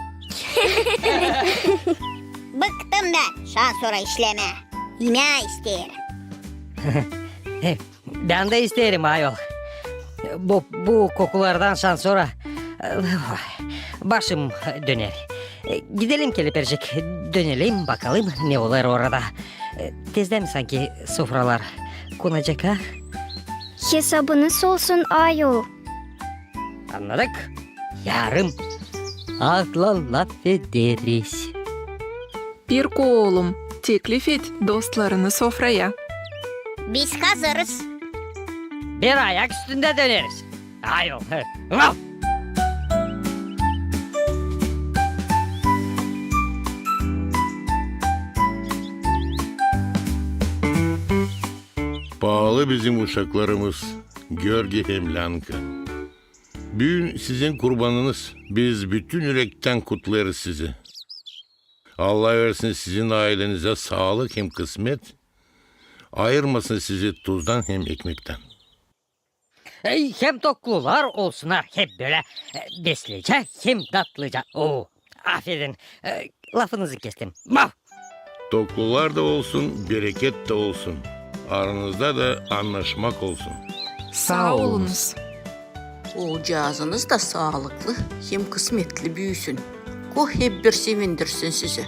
Bıktım bän şansora işlemää. İmää isteerim. Bän dä isteerim, ayol. Bu, bu kokulardan şansora başım döner. Gidelim, kelepircik, dönelim, bakalım, ne olêr orada. Tezdän mi sanki sofralar konacek, ha? Hesabınız olsun, ayol. Annadık. Yarım. Azlan lafederiz. Pirko oolum, teklif et dostlarını sofraya. Biz hazırız. Bir ayak üstündä döneriz. Ayol. Vaf! Paalı bizim uşaklarımız, Görgi hem Länka. Büün sizin kurbanınız. Biz bütün ürektän kutlêêrız sizi. Allah versin sizin aylenizä saalık hem kısmet. Ayırmasın sizi tuzdan hem ekmektän. Ey, hem toklular olsunnar hep bölä, e, beslecä hem datlıca. Oo, afedin, e, lafınızı kestim. Bah! Toklular da olsun, bereket dä olsun. Aranızda da annaşmak olsun. Saa olunuz. Oolcaazınız da saalıklı hem kısmetli büüsün. Ko hep bir sevindirsin sizi.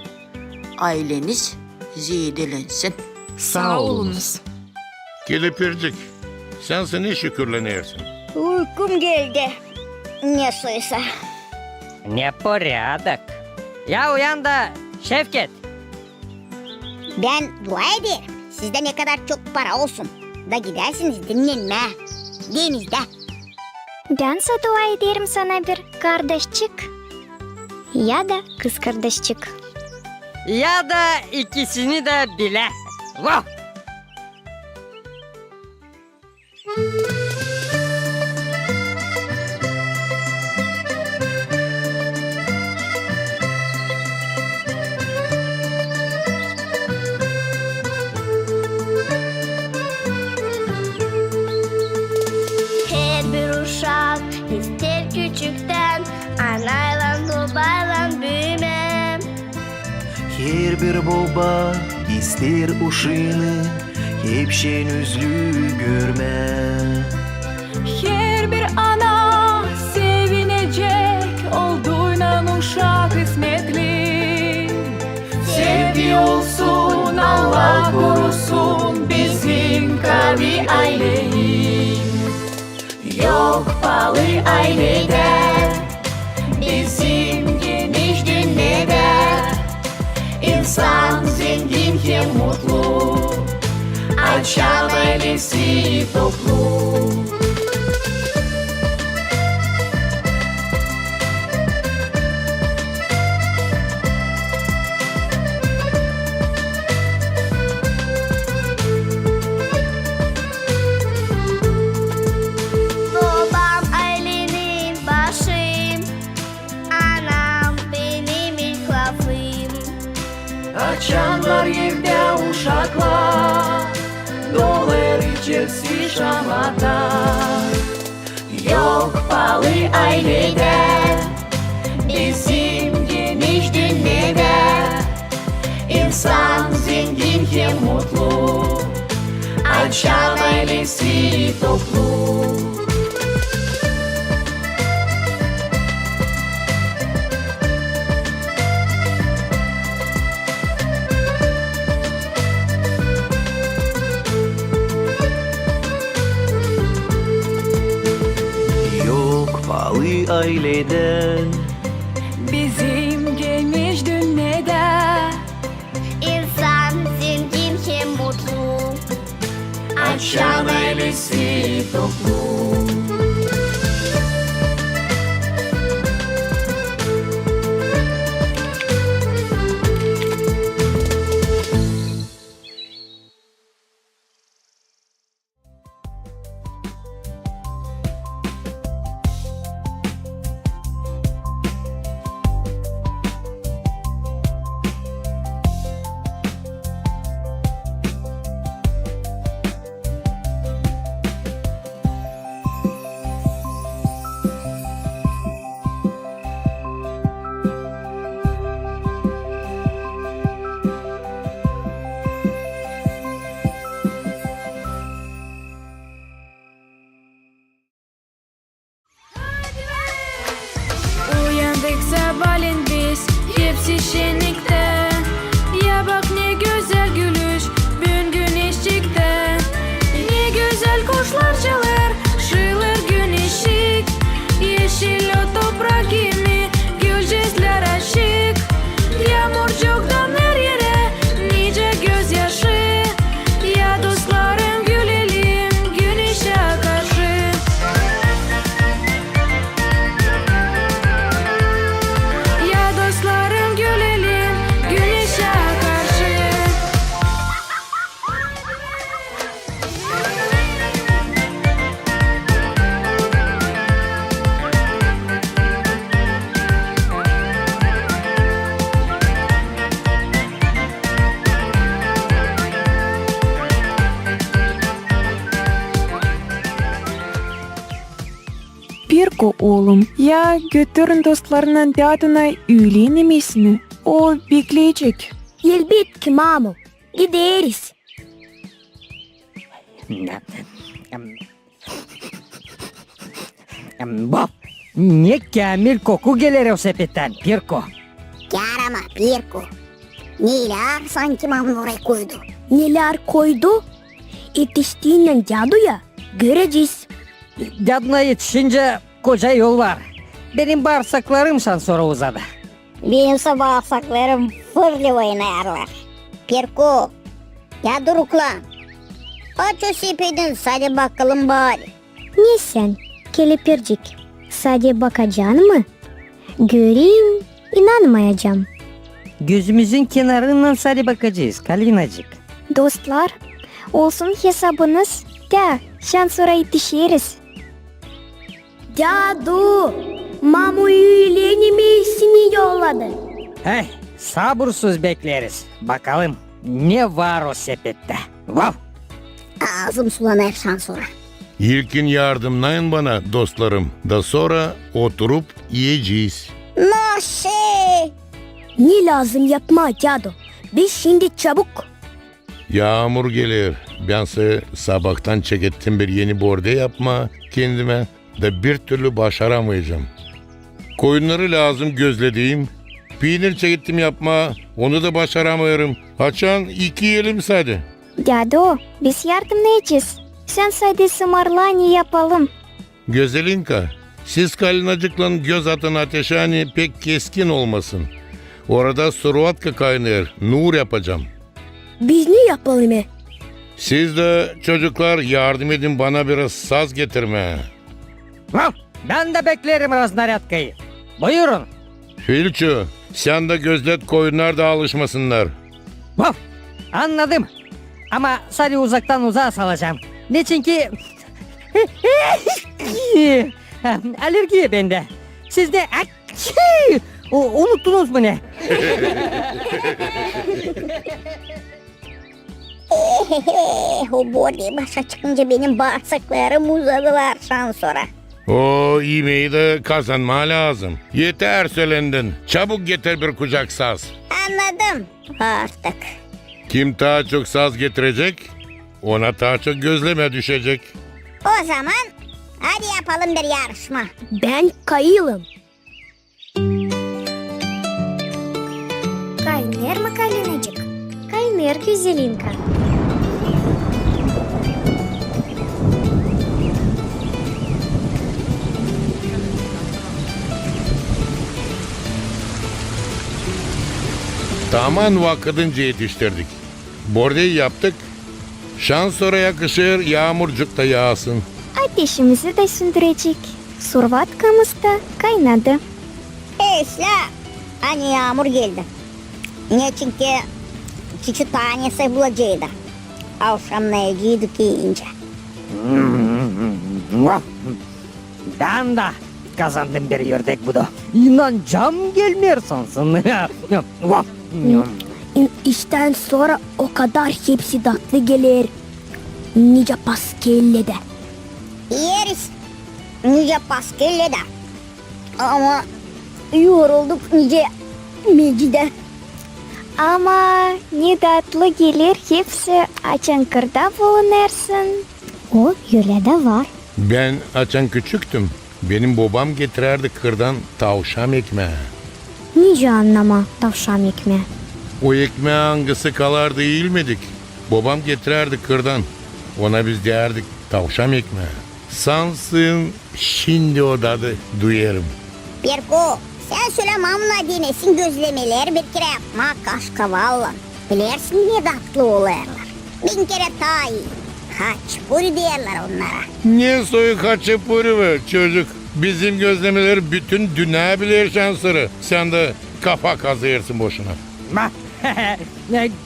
Ayleniz zeedelensin. Saa olunuz. Kelepircik, sän ne şükürlenersin? Uykum geldi. Nesoysa. Neporядок. Ya uyan da, Şevket. Bän dua ederim, sizdä ne kadar çok para olsun, da gidäsiniz dinnenmää denizdä. Bän sä dua ederim sana bir kardaşçık ya da kızkardaşçık. Ya da ikisini dä bilä. Vah! Herbir uşak isteer küçüktän anaylan, bobaylan büümää. Herbir boba isteer uşaanı hep şen üzlü görmää. Herbir ana sevinecek, olduynan uşak kısmetli. Sevgi olsun, Allah korusun bizim kavi ayleyi. Yok paalı ayledä bizim geniş dünnedä. İnsan zengin hem mutlu, açan aylesi toplu. Bobam aylenin başı, anam benim ilk lafım. Açannar evdä uşaklar, dolar içerisi şamata. Yok paalı ayledä bizim geniş dünnedä. İnsan zengin hem mutlu, açan aylesi toplu. Yok paalı ayledä bizim geniş dünnedä. İnsan zengin hem mutlu, açan aylesi toplu. Pirko, oolum, ya götürün dostlarınnan dädunay üülen imesini. O bekleyecek. Elbetki, mamu, gideriz. Em, em, bu ne käämil koku geler o sepettän, Pirko? Yaramaz, Pirko. Nelär sanki mamu orayı koydu? Nelär koydu? Etiştiynän däduya görecez. Däduna etişincä koca yol var. Benim baarsaklarım şansora uzadı. Benimsä baarsaklarım fırlı oynêêrlar. Pirko, ya durukla. Aç o sepedin, sade bakalım bari. Ne sän, kelepircik, sade bakacan mı? Göreyim, inanmayacam. Gözümüzün kenarından sade bakacez, Kalinacık. Dostlar, olsun hesabınız, tä şansora etişeriz. Dädu, mamu üülen imesini yolladı. Hey, sabursuz bekleriz. Bakalım, ne var o sepettä. Vav! Aazım sulanêr şansora. İlkin yardımnayın bana, dostlarım, da sora oturup iyecez. Naşe! Ne lääzım yapmaa, dädu? Biz şindi çabuk. Yaamur geler. Bän sa-, sabaadan çekettim bir eni bordey yapmaa kendimä, da bir türlü başaramayacam. Koyunnarı lääzım gözledeyim. Piinir çekettim yapmaa, onu da başaramêêrım. Açan iki elim sade. Dädu, biz yardımnayacez. Sän sade sımarla, ne yapalım. Gözelinka, siz Kalinacıklan göz atın ateşä, ani pek keskin olmasın. Orada suruatka kaynêêr, nuur yapacam. Biz ne yapalım e? Siz dä, çocuklar, yardım edin bana biraz saz getirmää. Vav! Bän dä bekleerim raznarâdkayı. Buyurun. Filçu, sän dä gözlet, koyunnar da alışmasınnar. Vav! Annadım. Ama sade uzaktan uzaa salacam. Neçinki alergiya bendä. Siz ne, u-, unuttunuz mu ne? Ehehe, o bordey başa çıkınca benim baarsaklarım uzadılar şansora. O imeyi dä kazanmaa lääzım. Etär sölendin. Çabuk getir bir kucak saz. Annadım artık. Kim taa çok saz getirecek, ona taa çok gözlemä düşecek. O zaman hadi yapalım bir yarışma. Bän kayılım. Kaynêr mı, Kalinacık? Kaynêr, Gözelinka. Taman vakıdınca etiştirdik. Bordey yaptık. Şansora yakışêr yaamurcuk ta yaasın. Ateşimizi dä sündürecek. Survatkamız da kaynadı. Eslä, ani yaamur geldi. Neçinki çiçi tanesi bulaceydı. Avşamnayaceydık iincä. Bän dä kazandım bir ördek budu. İnancam gelmeer sansın. Vav! İ-, iştän sora o kadar hepsi datlı geler. Nicä paskellä dä. İeriz nicä paskellä dä. Ama yorulduk nicä meci dä. Ama ne datlı geler hepsi, açan kırda bulunêrsın. O, ölä dä var. Bän açan küçüktüm, benim bobam getirärdi kırdan tavşam ekmää. Nicä annamaa tavşam ekmää? O ekmää, angısı kalardı iilmedik, bobam getirärdi kırdan. Ona biz deyärdik tavşam ekmää. Sansın, şindi o dadı duyêrım. Pirko, sän sölä mamuna denesin gözlemeleri bir kerä yapmaa kaşkavallan. Bilersin, ne datlı olêrlar. Bin kerä taa ii. Haçapuri deerlär onnara. Ne soy haçapuri bu, çocuk? Bizim gözlemeleri bütün dünnä biler şansora. Sän dä kafa kazêrsın boşuna.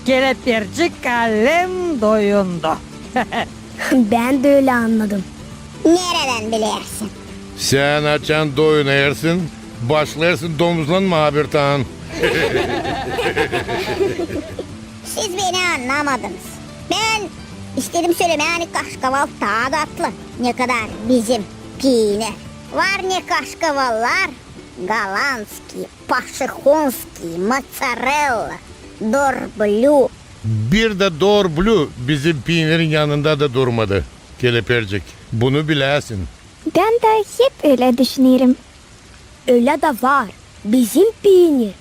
Kelepircik alem doyundu. Bän dä ölä annadım. Neredän bilersin? Sän açan doyunêrsın, başlêêrsın domuzlanmaa bir taan. Siz beni annamadınız. Bän istedim sölemää, ani kaşkaval taa datlı, ne kadar bizim piinir. Var ne kaşkavallar: golandskiy, paşihonskiy, motsarella, dorblü. Bir dä dorblü bizim piinirin yanında da durmadı, Kelepercik. Bunu biläsin. Bän dä hep ölä düşünerim. Ölä dä var. Bizim piinir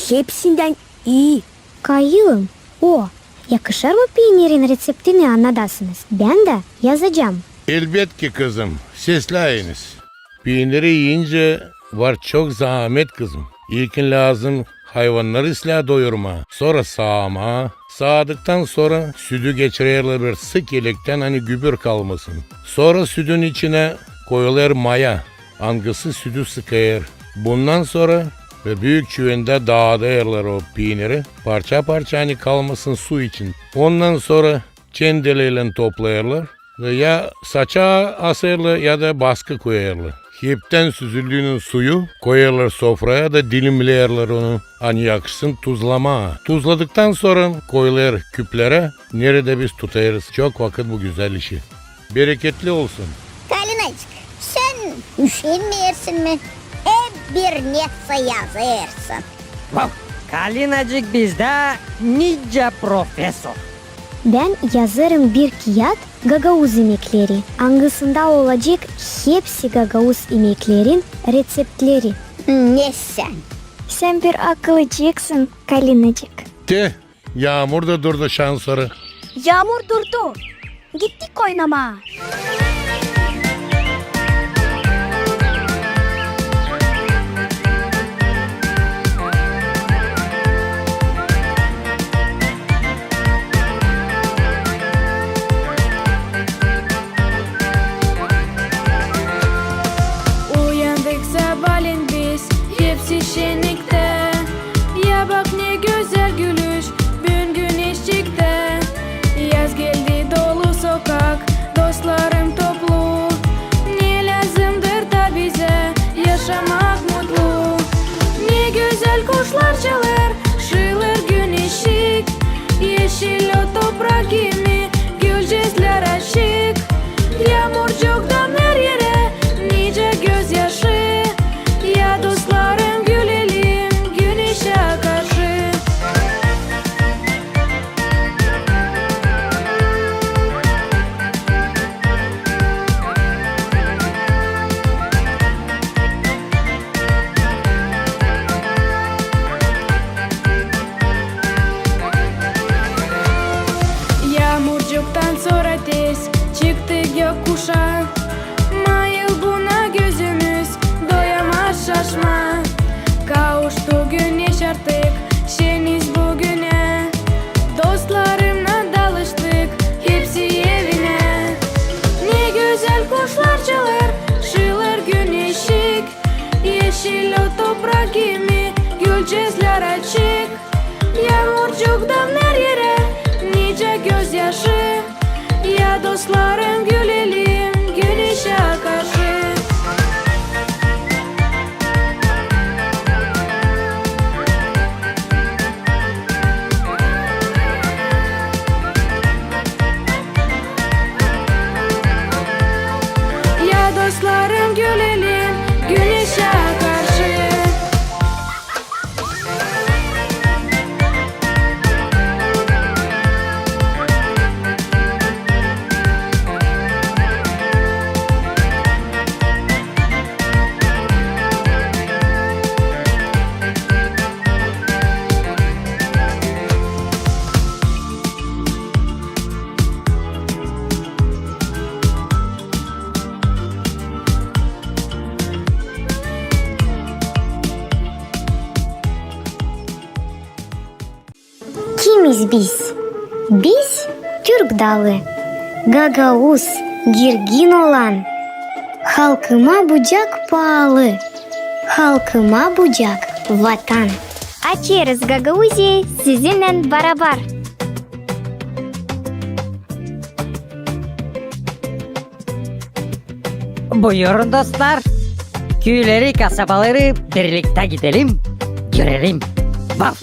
hepsindän ii. Kayılım, o, yakışêr mı piinirin reţeptini annadasınız? Bän dä yazacam. Elbetki, kızım, sesläyiniz. Piiniri iyincä var çok zaamet, kızım. İlkin lääzım hayvannarı islää doyurmaa, sora saamaa. Saadıktan sora südü geçirerlär bir sık elektän, ani gübür kalmasın. Sora südün içinä koyulêr maya, angısı südü sıkêr. Bundan sora bir büük çüvendä daadêrlar o piiniri, parça-parça, ani kalmasın su için. Ondan sora çendeleylän toplêêrlar ya saça asêrlar, ya da baskı koyêrlar. Heptän süzüldüünün suyu koyêrlar sofraya da dilimleerlär onu, ani yakışsın tuzlamaa. Tuzladıktan sora koyulêr küplerä, neredä biz tutêrız çok vakıt bu gözäl işi. Bereketli olsun. Kalinacık, sän üşenmeersin mi? Hep bir nesä yazêrsın. Vav, Kalinacık bizdä nicä professor. Bän yazêrım bir kiyat gagauz imekleri, angısında olacek hepsi gagauz imeklerin reţeptleri. Ne sän? Sän bir akıllıcıksın, Kalinacık. Te, yaamur da durdu şansora. Yaamur durdu. Gittik oynamaa. Uyandık sabaalän biz, hepsi şenniktä. Ya bak, ne gözäl gülüş, büün güneş çıktı. Yaz geldi, dolu sokak, dostlarım toplu. Ne lääzımdır da bizä yaşamak mutlu. Ne gözäl kuşlar çalêr, şılêr güneşçik. Eşil o toprak kimi, gülcezlär açık. Yaamurcuk damnêêr erä, nicä gözyaşı. Ya dostlarım, gülelim güneşä karşı. Yaamurcuktan sora tez çıktık gökkuşa. Maa yıl buna gözümüz doyamaz şaşmaa. Kavuştu güneş artık şeniz bugünä. Dostlarımnan dalıştık hepsi evinä. Ne gözäl kuşlar çalêr, şılêr güneşçik. Eşil o toprak kimi, gülcezlär açık. Yaamurcuk damnêêr erä, nicä gözyaşı. Ya dostlarım, gülelim güneşä karşı. Ya dostlarım, gülelim güneşä karşı. Kimiz biz? Biz türk dalı, gagauz, girgin olan. Halkıma bucak paalı, halkıma bucak vatan. Açêrız Gagauziyayı sizinnän barabar. Buyurun, dostlar. Küüleri, kasabaları birliktä gidelim, görelim. Vav!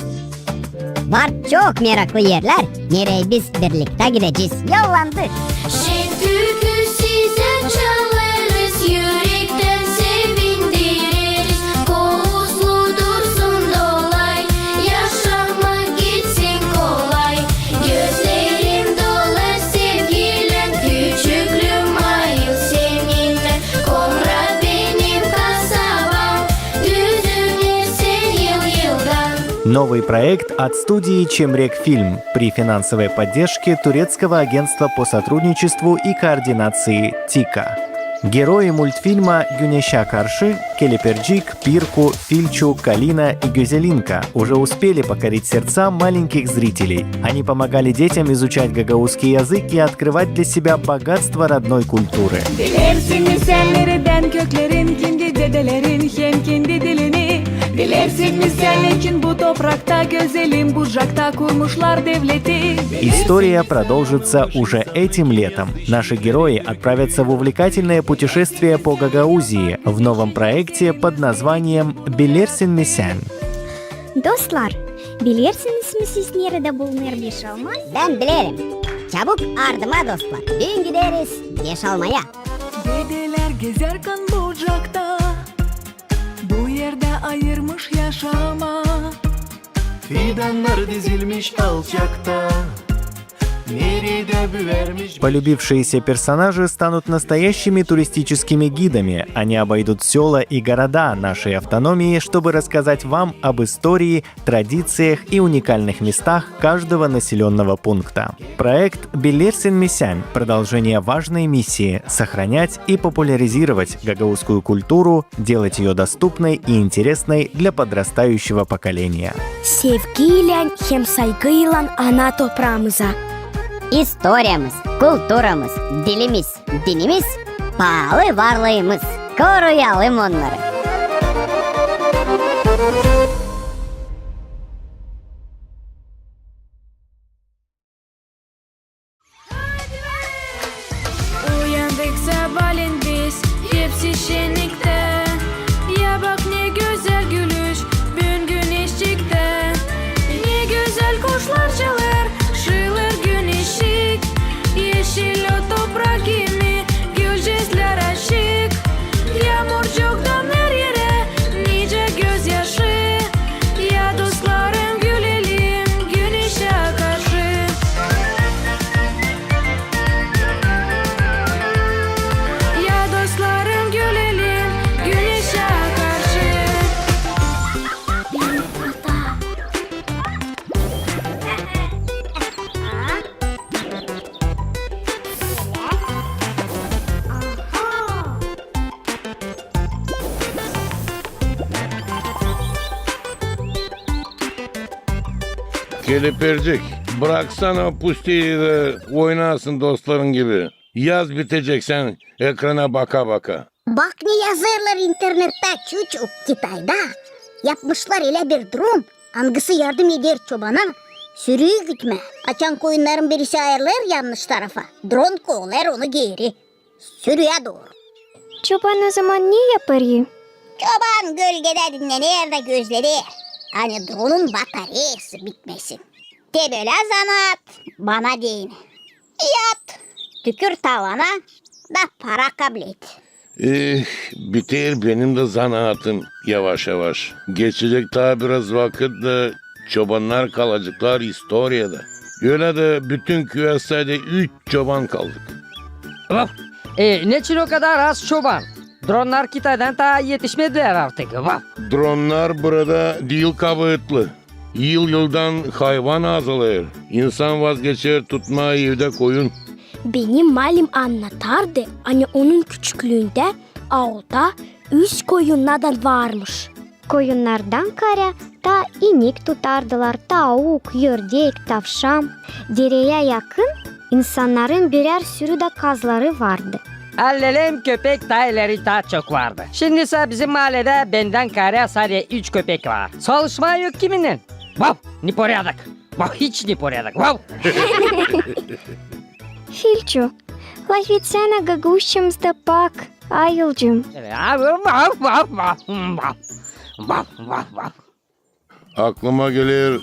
Var çok meraklı erlär, nereyi biz birliktä gidecez. Yollandık! Şen türkü sizä çalêrız, ürektän Новый проект от студии «Чемрек Фильм» при финансовой поддержке Турецкого агентства по сотрудничеству и координации ТИКа. Герои мультфильма «Güneşä karşı» Kelepircik, Pirku, Filçu, Kalina и Gözelinka уже успели покорить сердца маленьких зрителей. Они помогали детям изучать гагаузский язык и открывать для себя богатство родной культуры. Bilersin mi sän neredän köklerin, kendi dedelerin hem kendi dilini? Bilersin mi sän neçin bu toprakta, gözelim Bucakta kurmuşlar devleti? История продолжится уже этим летом. Наши герои отправятся в увлекательное путешествие по Гагаузии в новом проекте под названием «Bilersin mi sän?». Dostlar, bilersiniz mi siz, neredä bulunêr Beşalma? Bän bilerim. Çabuk ardıma, dostlar. Büün gideriz Beşalmaya. Dedelär gezärkan Bucakta, bu erdä ayırmış yaşamaa. Fidannar dizilmiş alçakta, neredä büärmiş. Полюбившиеся персонажи станут настоящими туристическими гидами. Они обойдут сёла и города нашей автономии, чтобы рассказать вам об истории, традициях и уникальных местах каждого населённого пункта. Проект «Bilersin mi sän» — продолжение важной миссии — сохранять и популяризировать гагаузскую культуру, делать её доступной и интересной для подрастающего поколения. Sevgiylän hem saygıylan ana topraamıza. İstoriyamız, kulturamız, dilimiz, dinimiz, paalı varlıımız. Koruyalım onnarı. Uyandık sabaalän biz, hepsi şenniktä. Ya bak, ne gözäl gülüş büün güneşçiktää. Ne gözäl kuşlar çalêr, şıılêr güneşçik. Eşil o toprak, kimi gülücüklär açık. Yaamurcuktan her erä nicä gözyaşı. Ya dostlarım, gülelim güneşä karşı. Ya dostlarım, gülelim güneşä karşı. Kelepircik, braksana o pustiri da oynasın dostların gibi. Yaz bitecek sän ekrana baka-baka. Bak, ne yazêrlar internettä, Çuçu. Kitayda yapmışlar ölä bir dron, angısı yardım eder çobana sürüyü gütmää. Açan koyunnarın birisi ayırılêr yannış tarafa, dron kovalêêr onu geeri, sürüyä dooru. Çoban o zaman ne yapêr? Çoban gölgedä dinnener da gözleder, ani dronun batareyası bitmesin. Te bölä zanaat bana deyni. Yat, tükür tavana da para kablet. Eh, biter benim dä zanaatım yavaş-yavaş. Geçecek taa biraz vakıt da çobannar kalaceklar istoriyada. Ölä dä bütün küüyä sade üç çoban kaldık. Vap! E, neçin o kadar az çoban? Dronnar Kitaydan taa etişmedilär artık. Vap! Dronnar burada diil kabaatlı. Yıl-yıldan hayvan azalêr. İnsan vazgeçer tutmaa evdä koyun. Benim malim annatardı, ani onun küçüklüündä aulda üç koyunnadan varmış. Koyunnardan kaarä taa inik tutardılar, tauk, ördek, tavşan. Dereyä yakın insannarın birär sürü dä kazları vardı. Allelem, köpek taa ileri taa çok vardı. Şindisä bizim maaledä bendän kaarä sade üç köpek var. Saalışmaa yok kiminnän. Vap! Neporядок! Vap, hiç neporядок! Vap! Filçu, lafetsänä gagauzçamızda pak, ayılcım. Vap, vap, vap, vap. Vap, vap, vap. Aklıma geler,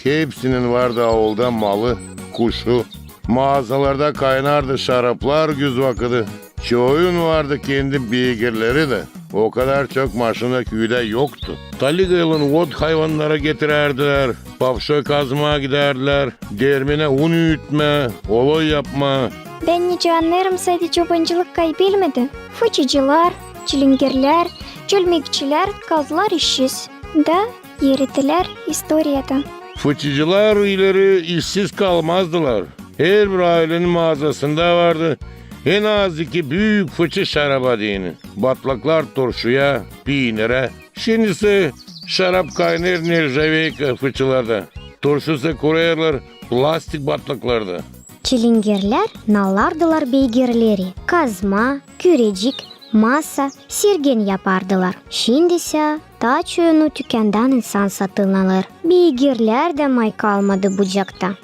hepsinin vardı aulda malı, kuşu. Maazalarda kaynardı şaraplar güz vakıdı. Çoyun vardı kendi beygirleri dä. O kadar çok maşina küüdä yoktu. Taligaylan ot hayvannara getirärdilär, pavşoy kazmaa gidärdilär, dermenä un üütmää, oloy yapmaa. Bän nicä annêêrım, sade çobancılık kaybelmedi. Fıçıcılar, çilingirlär, çölmekçilär kaldılar işsiz. Da Erittilär istoriyada. Fıçıcılar ileri işsiz kalmazdılar. Herbir aylenin maazasında vardı en az iki büük fıçı şaraba deyni. Batlaklar torşuya, piinirä. Şindi ise şarap kaynêêr nerjaveyka fıçılarda. Torşu ise kurêrlar plastik batlaklarda. Çilingerlär nallardılar beygirleri, kazma, kürecik, masa, sergen yapardılar. Şindi ise taa çoyunu tükendän insan satın alêr. Beygirlär dä may kalmadı Bucakta.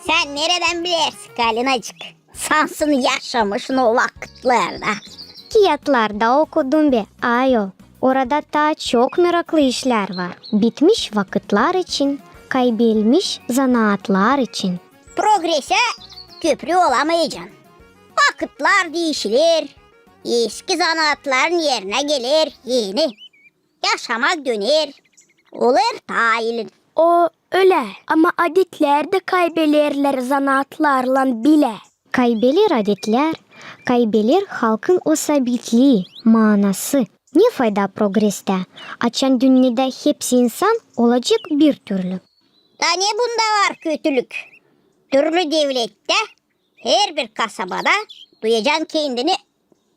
Sän neredän bilersin, Kalinacık? Sansın yaşamışın o vakıtlarda. Kiyatlarda okudum be, ayol. Orada taa çok meraklı işlär var. Bitmiş vakıtlar için, kaybelmiş zanaatlar için. Progresä köprü olamaycan. Vakıtlar diişiler, eski zanaatların erinä geler eni. Yaşamak döner, olêr taa ilin. O ölä, ama adetlär dä kaybelerlär zanaatlarlan bilä. Kaybeler adetlär, kaybeler halkın o sabitlii, maanası. Ne fayda progrestä, açan dünnedä hepsi insan olacek bir türlü? Da ne bunda var kötülük? Türlü devlettä, herbir kasabada duyacan kendini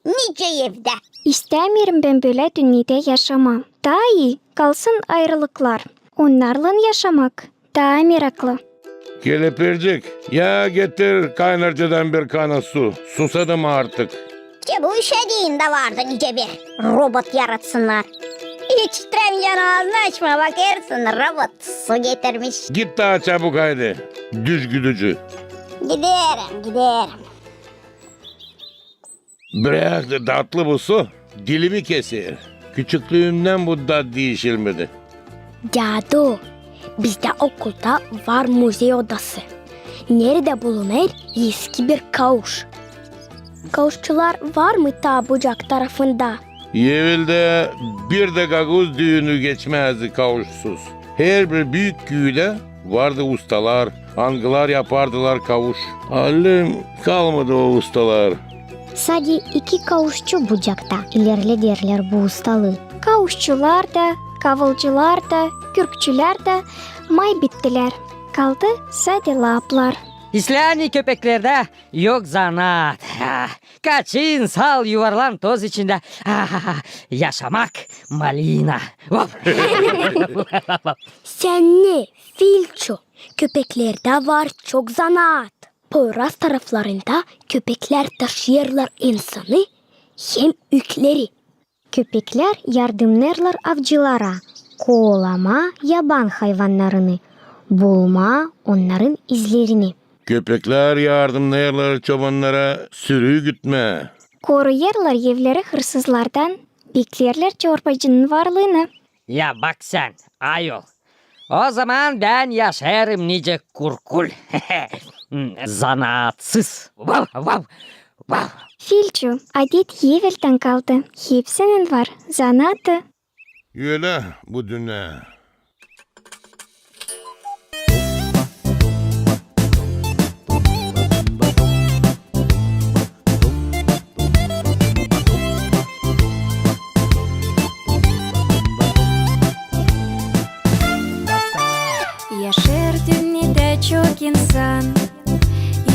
nicä evdä. İstämeerim bän bölä dünnedä yaşamaa. Taa ii kalsın ayırılıklar. Onnarlan yaşamak taa meraklı. Kelepircik, ya getir kaynarcadan bir kana su. Susadım artık. Te bu işä deyni dä vardı nicä bir robot yaratsınnar. İçtiremeycän, aazını açmaa, bakêrsın, robot su getirmiş. Git taa çabuk, haydi, düş güdücü. Giderim, giderim. Brak, datlı bu su dilimi keser. Küçüklüümdän bu dat diişilmedi. Dädu, bizdä okulda var muzey odası, neredä bulunêr eski bir kauş. Kauşçular var mı taa Bucak tarafında? Eveldä bir dä gagauz düünü geçmäzdi kauşsuz. Herbir büük küüdä vardı ustalar, angılar yapardılar kauş. Allim kalmadı o ustalar. Sade iki kauşçu Bucakta ilerlederlär bu ustalıı. Kauşçular da, kavılcılar da, kürkçülär dä may bittilär. Kaldı sade laaplar. İslää ani köpeklerdä yok zanaat. Ah, kaçın, sal, yuvarlan toz içindä. Ah, yaşamak malina. Vap. Sän ne, Filçu, köpeklerdä var çok zanaat. Poyraz taraflarında köpeklär taşıyêrlar insanı hem ükleri. Köpeklär yardımnêêrlar avcılara kovalamaa yaban hayvannarını, bulmaa onnarın izlerini. Köpeklär yardımnêêrlar çobannara sürü gütmää. Koruyêrlar evleri hırsızlardan, bekleerlär çorbacının varlıını. Ya bak sän, ayol. O zaman bän yaşêêrım nicä kurkul. Zanaatsız. Vav, vav, vav. Filçu, adet eveldän kaldı. Hepsinin var zanaatı. Ölä bu dünnä. Yaşêêr dünnedä çok insan,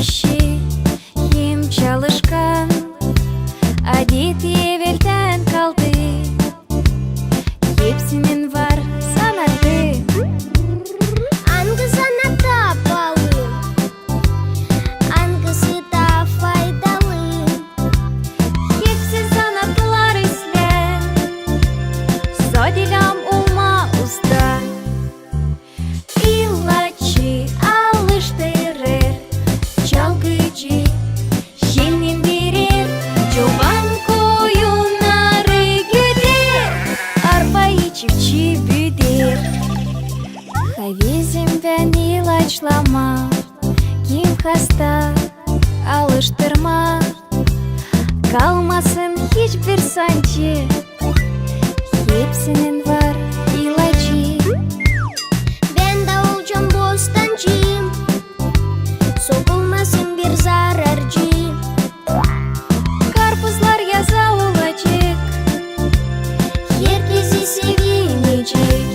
işi hem çalışkan. Adet eveldän kaldı, hepsinin var zanaatı. Angı zanaat taa paalı, angısı taa faydalı? Hepsi zanaatlar islää sade lääm olmaa usta. İlaççı alıştırêr, çalgıcı şenlendirer, çoban koyunnarı güder, arpayı çiftçi büüder. Havezim bän ilaçlamaa, kim hasta, alıştırmaa, kalmasın hiçbir sancı. Hepsinin var ilacı. Bän dä olacam bostancı, sokulmasın bir zararcı. Karpuzlar yaza olacek, herkezi sevinecek.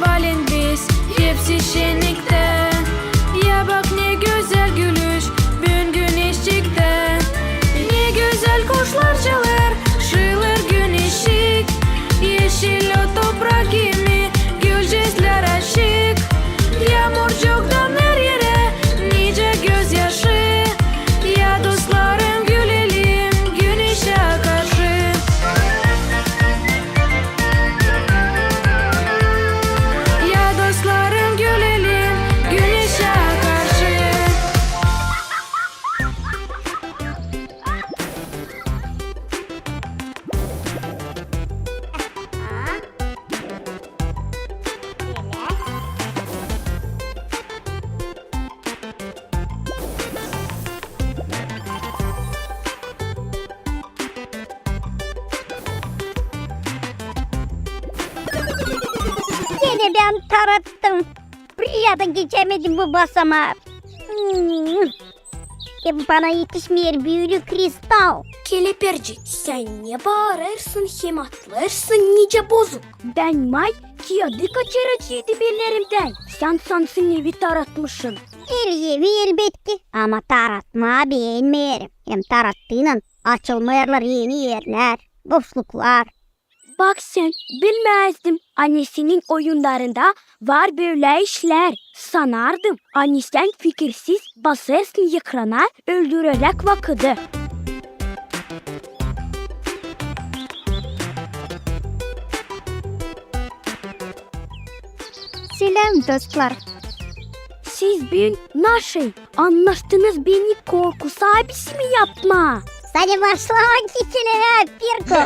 Haliin biz hepsi şenniktä. Ya bak, ne gözäl gülüş büün güneşçiktä. Ne gözäl kuşlar çalêr, şıılêr güneşçik. Eşil o toprak kimi, gülcezlär açık. Yaamurcuktan her erä nicä gözyaşı. Ya dostlarım, gülelim güneşä karşı. Ya dostlarım, gülelim güneşä karşı. Genä bän tarattım. Bir yada geçämedim bu basamaı. Hmm. E, bana etişmeer bölä kristal. Kelepircik, sän ne baarêrsın hem atlêêrsın nicä bozuk? Bän may kiyadı kaçıracıydım ellerimdän. Sän sansın evi taratmışın. El evi, elbetki, ama taratmaa beenmeerim. Hem tarattıynan açılmêêrlar eni erlär, boşluklar. Bak sän, bilmäzdim, ani senin oyunlarında var bölä işlär. Sanardım, ani sän fikirsiz basêrsın ekrana, öldüreräk vakıdı. Seläm, dostlar! Siz büün naşey annaştınız beni korku saabisi mi yapmaa? Sade başlamak istedim, Pirko.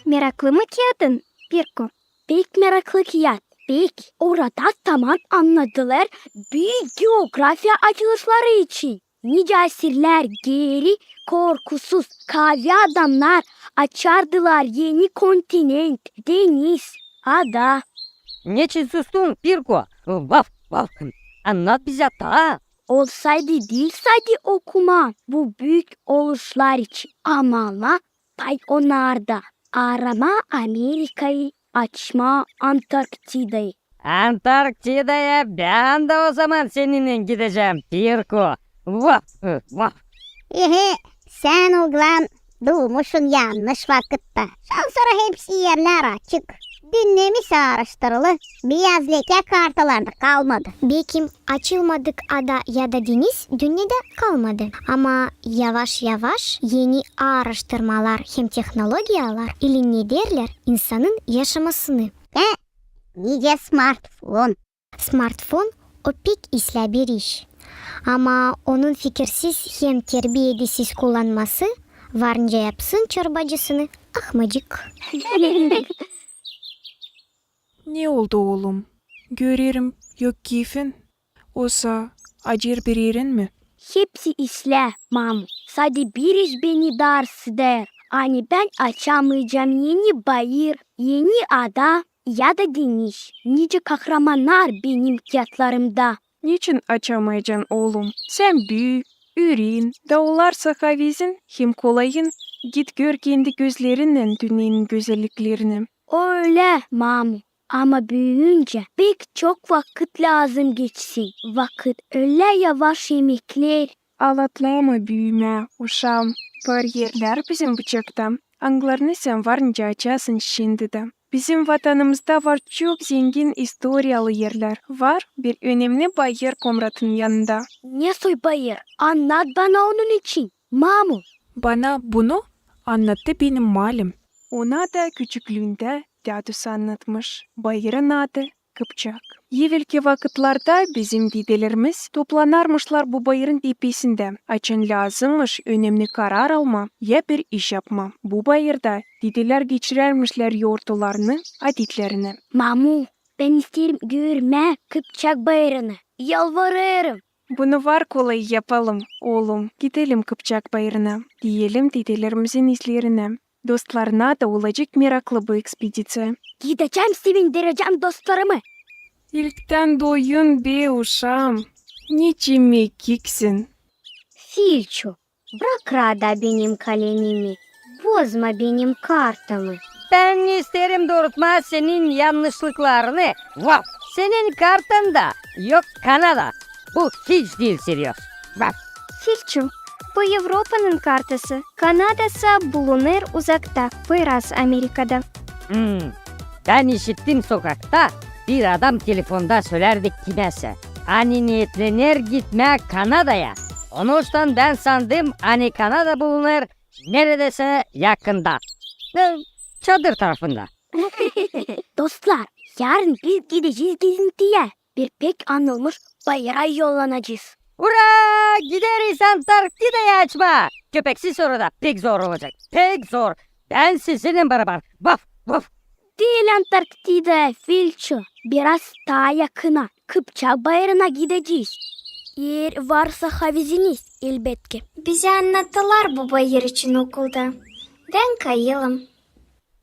Meraklı mı kiyadın, Pirko? Pek meraklı kiyat, pek. Orada taman annadılar büük geografiya açılışları için. Nicä asirlär geeri korkusuz kaavi adamnar açardılar eni kontinent, deniz, ada. Neçin sustun, Pirko? Vaf, vaf. Annat bizä taa. Olsaydı diil sade okumaa bu büük oluşlar için, ama almaa pay onnarda, aaramaa Amerikayı, açmaa Antarktidayı. Antarktidaya bän dä o zaman seninnän gidecäm, Pirko. Vah, vah. Ehe, sän, oglan, duumuşsun yannış vakıtta. Şansora hepsi erlär açık. Dünnemiz aaraştırılı, beyaz lekä kartalarda kalmadı. Bekim açılmadık ada ya da deniz dünnedä kalmadı. Ama yavaş-yavaş eni aaraştırmalar hem tehnologiyalar ilinlederlär insanın yaşamasını. E, nicä smartfon. Smartfon o pek islää bir iş. Ama onun fikirsiz hem terbiyedesiz kullanması var nicä yapsın çorbacısını ahmacık. Ne oldu, oolum? Görerim, yok keyfin. Osa acır bir erin mi? Hepsi islää, mamu. Sade bir iş beni dararsız eder. Ani bän açamayacam eni bayır, eni ada ya da deniz, nicä kahramannar benim kiyatlarımda. Neçin açamayacan, oolum? Sän büü, üren, daalar sana havezin hem kolayın. Git gör kendi gözlerinnän dünnenin gözelliklerini. O ölä, mamu. Ama büüyüncä pek çok vakıt lääzım geçsin. Vakıt ölä yavaş emekleer. Alatlama büümää, uşaam. Var erlär bizim bucakta, angılarını sän var nicä açasın şindi dä. Bizim vatanımızda var çok zengin istoriyalı erlär. Var bir önemni bayır Komratın yanında. Ne soy bayır? Annat bana onun için, mamu. Bana bunu annattı benim malim. Ona da küçüklüündä dädüsü annatmış. Bayırın adı Kıpçak. Evelki vakıtlarda bizim didelerimiz toplanarmışlar bu bayırın tepesindä, açan lääzımmış önemni karar almaa ya bir iş yapmaa. Bu bayırda didelär geçirärmişlär yortularını, adetlerini. Mamu, bän isteerim görmää Kıpçak bayırını. Yalvarêrım. Bunu var kolay yapalım, oolum. Gidelim Kıpçak bayırına, diyelim didelerimizin izlerinä. Dostlarına da olacek meraklı bu ekspediţiya. Gidecäm, sevindirecäm dostlarımı. İlktän doyun be, uşaam. Neçin mekiksin? Filçu, brak raada benim kalemimi, bozma benim kartamı. bän isteerim duurutmaa senin yannışlıklarını. Vaf! Senin kartanda yok Kanada. Bu hiç diil seryoz. Vaf! Filçu, bu Evropanın kartası. Kanada sa bulunêr uzakta, biraz Amerikada. Hmm. Bän işittim sokakta, bir adam telefonda sölärdi kimesä, ani neetlener gitmää Kanadaya. Onuştan bän sandım, ani Kanada bulunêr neredäsä yakında. E, çadır tarafında. Dostlar, yarın biz gidecez gezintiyä. Bir pek anılmış bayıra yollanacez. Ura! Gideriz Antarktidayı açmaa! Köpeksiz orada pek zor olacek. Pek zor. Bän sizinnän barabar. Vaf, vaf. Diil Antarktidaya, Filçu. Biraz taa yakına. Kıpçak bayırına gidecez. Eer varsa haveziniz, elbetki. Bizi annattılar bu bayır için okulda. Bän kayılım.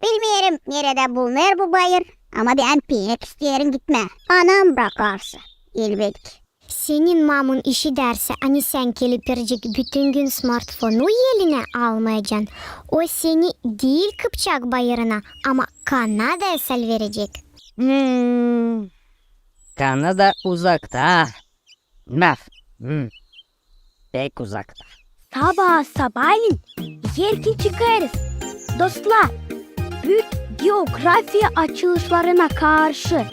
Bilmeerim, neredä bulunêr bu bayır, ama bän pek isteerim gitmää. Anam brakarsa, elbetki. Senin mamun işidärsä, ani sän gelip verecek bütün gün smartfonu elinä almayacan, o seni diil Kıpçak bayırına, ama Kanadaya salverecek. Hmm. Kanada uzakta. Maf. Hmm. Pek uzakta. Sabaa sabaalän erkin çıkêrız, dostlar, büük geografiya açılışlarına karşı.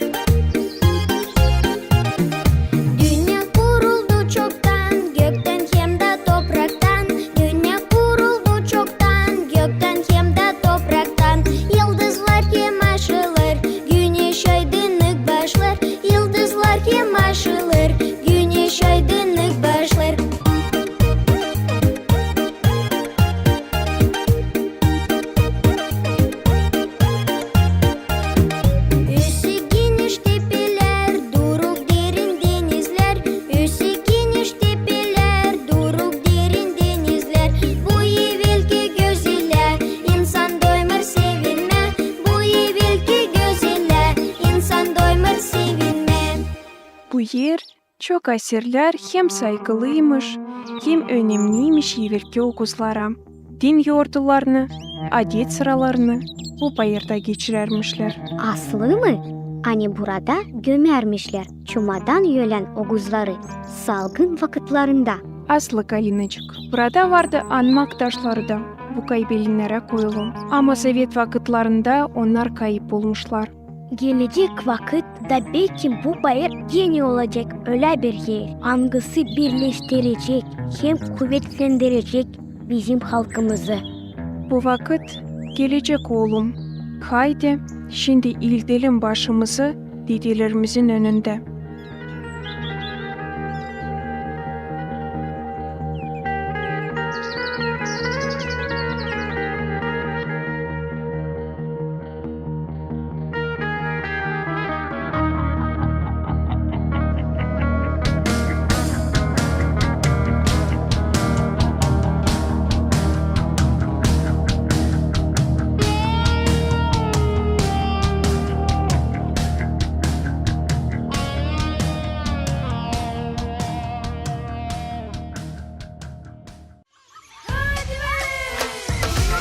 Dünnä kuruldu çoktan göktän hem dä topraktan. Dünnä kuruldu çoktan göktän hem dä topraktan. Yıldızlar hem aşılêr, güneş aydınlık başlêr. Yıldızlar hem aşılêr, güneş aydınlık başlêr. Üssü geniş tepelär, duruk derin denizlär. Üssü geniş tepelär, duruk derin denizlär. Bu evelki gözellää insan doymêr sevinmää. Bu evelki gözellää insan doymêr sevinmää. Bu er çok asirlär hem saygılıymış, hem önemniymiş evelki oguzlara. Din yordularını, adet sıralarını bu bayırda geçirärmişlär. Aslı mı? Ani burada gömärmişlär çumadan ölän oguzları salgın vakıtlarında. Aslı, Galinacık, burada vardı anmak taşları da bu kaybelennerä koyulu. Ama sovet vakıtlarında onnar kayıp olmuşlar. Gelecek vakıt da beki bu bayır genä olacek ölä bir er, angısı birleştirecek hem kuvetlendirecek bizim halkımızı. Bu vakıt gelecek, oolum. Haydi, şindi iildelim başımızı dedelerimizin önündä.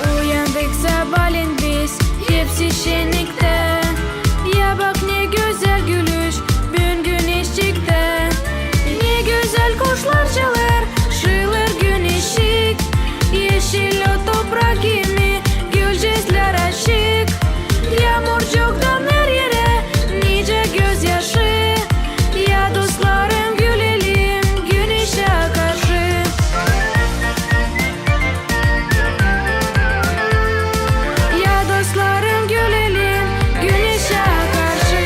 Uyandık sabaalän biz, hepsi şenniktä. Ya bak, ne gözäl gülüş büün güneşçiktän. Ne gözäl kuşlar çalêr, şıılêr güneşçik. Eşil o toprak kimi, gülcezlär açık. Yaamurcuk damer erä, nicä gözyaşı. Ya dostlarım, gülelim güneşä karşı. Ya dostlarım, gülelim güneşä karşı.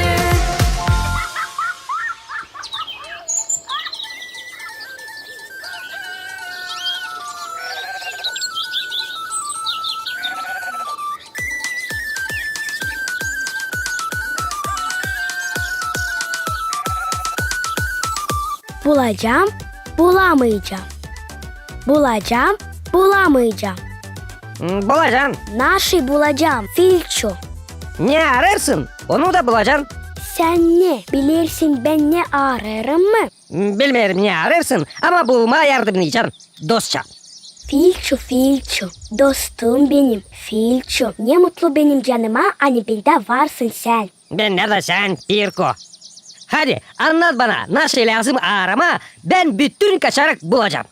Bulacam, bulamayacam. Bulacam, bulamayacam. Hmm, bulacan. Naşey bulacam, Filçu? Ne arêrsın, onu da bulacan. Sän ne bilersin, bän ne arêêrım mı? Hmm, bilmeerim, ne arêrsın, ama bulmaa yardımnaycan, dostça. Filçu, Filçu, dostum benim, Filçu. Ne mutlu benim canıma, ani bendä varsın sän. Bendä dä sän, Pirku. Hadi, annat bana, nasıl lääzım aaramaa, bän bütün kaçarak bulacam.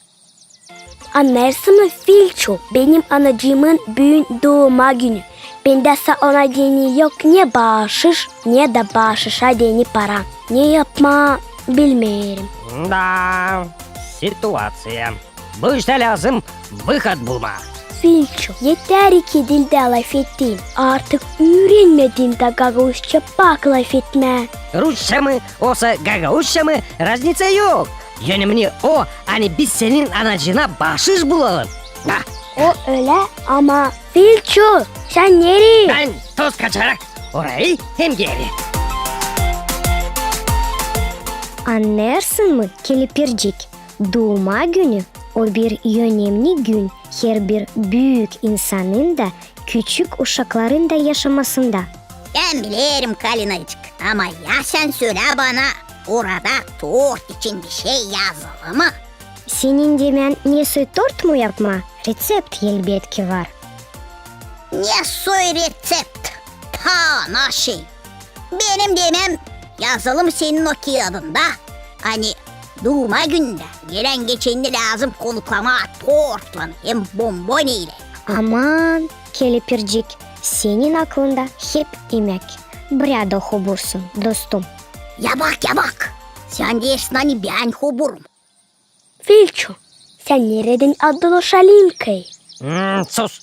Annêêrsın mı, Filçu, benim anacıımın büün duuma günü. Bendä sa ona deyni yok ne baaşış, ne dä baaşışa deyni para. Ne yapmaa, bilmeerim. Da, situaţiya. Bu iştä lääzım выход bulmaa. Filçu, eter iki dildä lafettin. Artık üürenmedin dä gagauzça pak lafetmää. Rusça mı, osa gagauzça mı, razniţa yok. Önemni o, ani biz senin anacıına baaşış bulalım. Ha. O ölä, ama Filçu, sän nereyi? Bän toz kaçarak orayı hem geeri. Annêêrsın mı, kelepircik? Duuma günü o bir önemni gün herbir büük insanın da, küçük uşakların da yaşamasında. Bän bilerim, Kalinacık, ama ya sän sölä bana, orada tort için bişey yazılı mı? Senin demän nesoy tort mu yapmaa? Reţept elbetki var. Nesoy reţept? Pana şey. Benim demem, yazalım senin o kiyadında, ani duuma günündä gelän-geçeni lääzım konuklamaa tortlan hem bombon ile. Aman, kelepircik, senin aklında hep imäk. Bräda hobursun, dostum. Ya bak, ya bak! Sän deersin, ani bän hoburum. Filçu, sän neredän aldın o şalinkayı? Hmm, sus!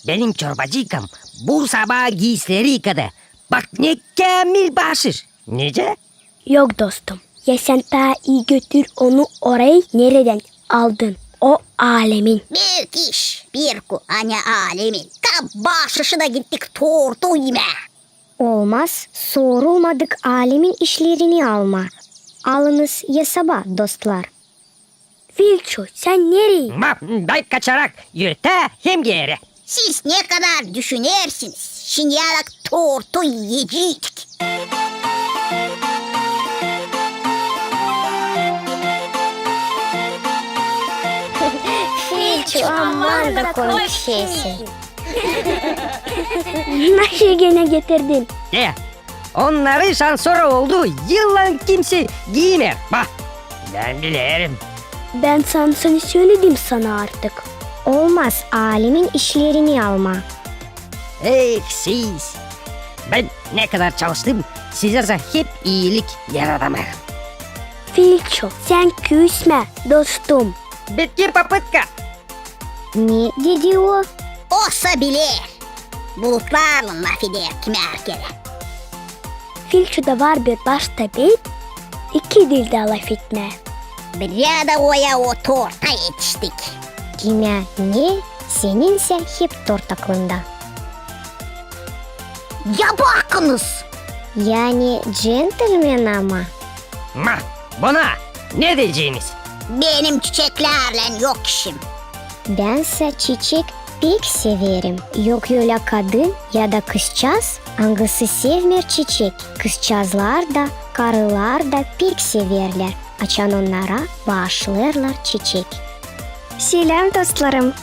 Benim çorbacıykam bu sabaa giisileri yıkadı. Bak, ne käämil baaşış! Nicä? Yok, dostum. Ya sän taa ii götür onu orayı, neredän aldın. O alemin. Büük iş, Pirku, ani alemin. Kap baaşışı da gittik tortu imää. Olmaz sorulmadık alemin işlerini almaa. Alınız esaba, dostlar. Filçu, sän nereyi? Ma, bän kaçarak, ötää hem geeri. Siz ne kadar düşünersiniz, şindiyädäk tortu iyeceydik. Filçu, aman da komik şeysin. Naşı genä getirdin? E, onnarı şansora oldu, yıllan kimsey giimeer. Bak, bän bilerim. Bän sana söleyim sana artık. Olmaz alemin işlerini almaa. Eh, siz! Bän ne kadar çalıştım, sizä sa hep iilik yaradamêêrım. Filçu, sän küsmä, dostum. Bitki popıtka. Ne dedi o? Osa biler. Bulutlarlan lafeder kimär kerä. Filçuda var bir baş tabip, iki dildä lafetmää. Bräda oya o torta etiştik. Kimä ne, seninsä hep tort aklında. Ya bakınız! Yani džentelmen ama. Ma, buna ne deyeceniz? Benim çiçeklärlän yok işim. Bän sa çiçek pek severim. Yok ölä kadın ya da kızçaaz, angısı sevmeer çiçek. Kızçaazlar da, karılar da pek severlär, açan onnara baaşlêêrlar çiçek. Seläm, dostlarım!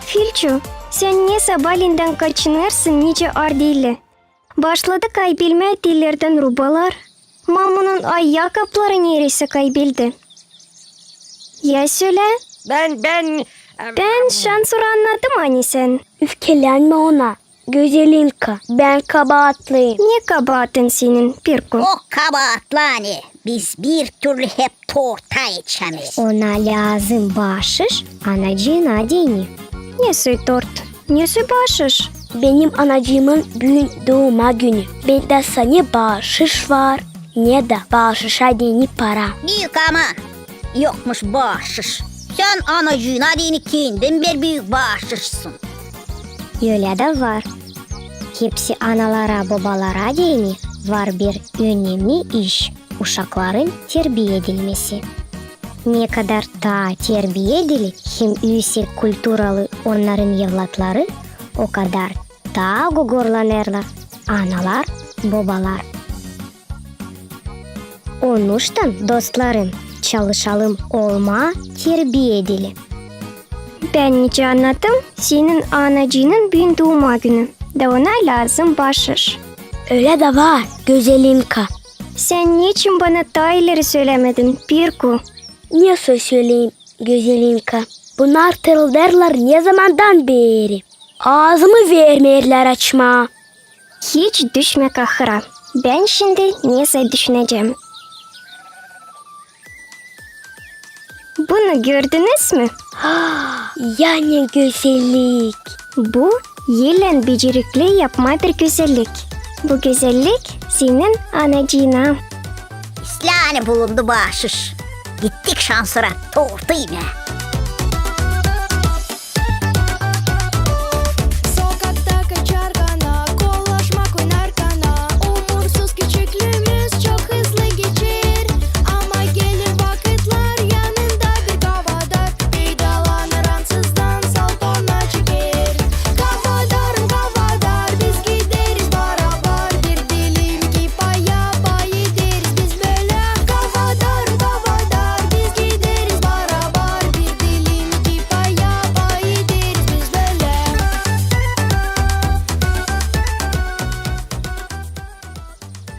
Filçu, sän ne sabalendän kaçınêrsın nicä ardeylä. Başladı kaybelmää tellerdän rubalar. Mamunun ayakapları nereysä kaybeldi. Ya sölä? Bän, bän... Bän şansora annadım, ani sän. Üfkelänmä ona, gözelinka, bän kabaatlıyım. Ne kabaatın senin, Pirku? O kabaatlı, ani biz bir türlü hep torta etişämeeriz. Ona lääzım baaşış anacıına deyni. Nesoy tort, nesoy baaşış? Benim anacıımın büün duuma günü. Bendä sa ne baaşış var, ne dä baaşışa deyni para. Büük aman, yokmuş baaşış. Sän anacıına deyni kendin bir büük baaşışsın. Ölä dä var. Hepsi analara, bobalara deyni var bir önemni iş, uşakların terbiya edilmesi. Ne kadar taa terbiyedili hem üüsek kulturalı onnarın evlatları, o kadar taa gogorlanêrlar analar, bobalar. Onuştan, dostlarım, çalışalım olmaa terbiyedili. Bän nicä annadım, senin anacıının büün duuma günü, da ona lääzım baaşış. Ölä dä var, Gözeliinka. Sän neçin bana taa ileri sölämedin, Pirku? Ne söleyim, Gözeliinka? Bunnar tırıldêrlar ne zamandan beri. Aazımı vermeerlär açmaa. Hiç düşmä kahıra. Bän şindi nesä düşünecäm. Bunu gördünüz mü? Ya ne gözellik! Bu elän becerikli yapmaa bir gözellik. Bu gözellik senin anacıına. İslää, ani bulundu baaşış. Gittik şansora tortu imää. Sokakta kaçarkana, kollaşmak oynarkana, umursuz küçüklüümüz çok hızlı geçer. Ama gelir vakıtlar, yanında bir kavadar, peydalanır ansızdan, salpana çeker. Kavadarım, kavadar, biz gideriz barabar, bir dilim kipaya pay ederiz biz bölä. Kavadarım, kavadar, biz gideriz barabar, bir dilim kipaya pay ederiz biz bölä.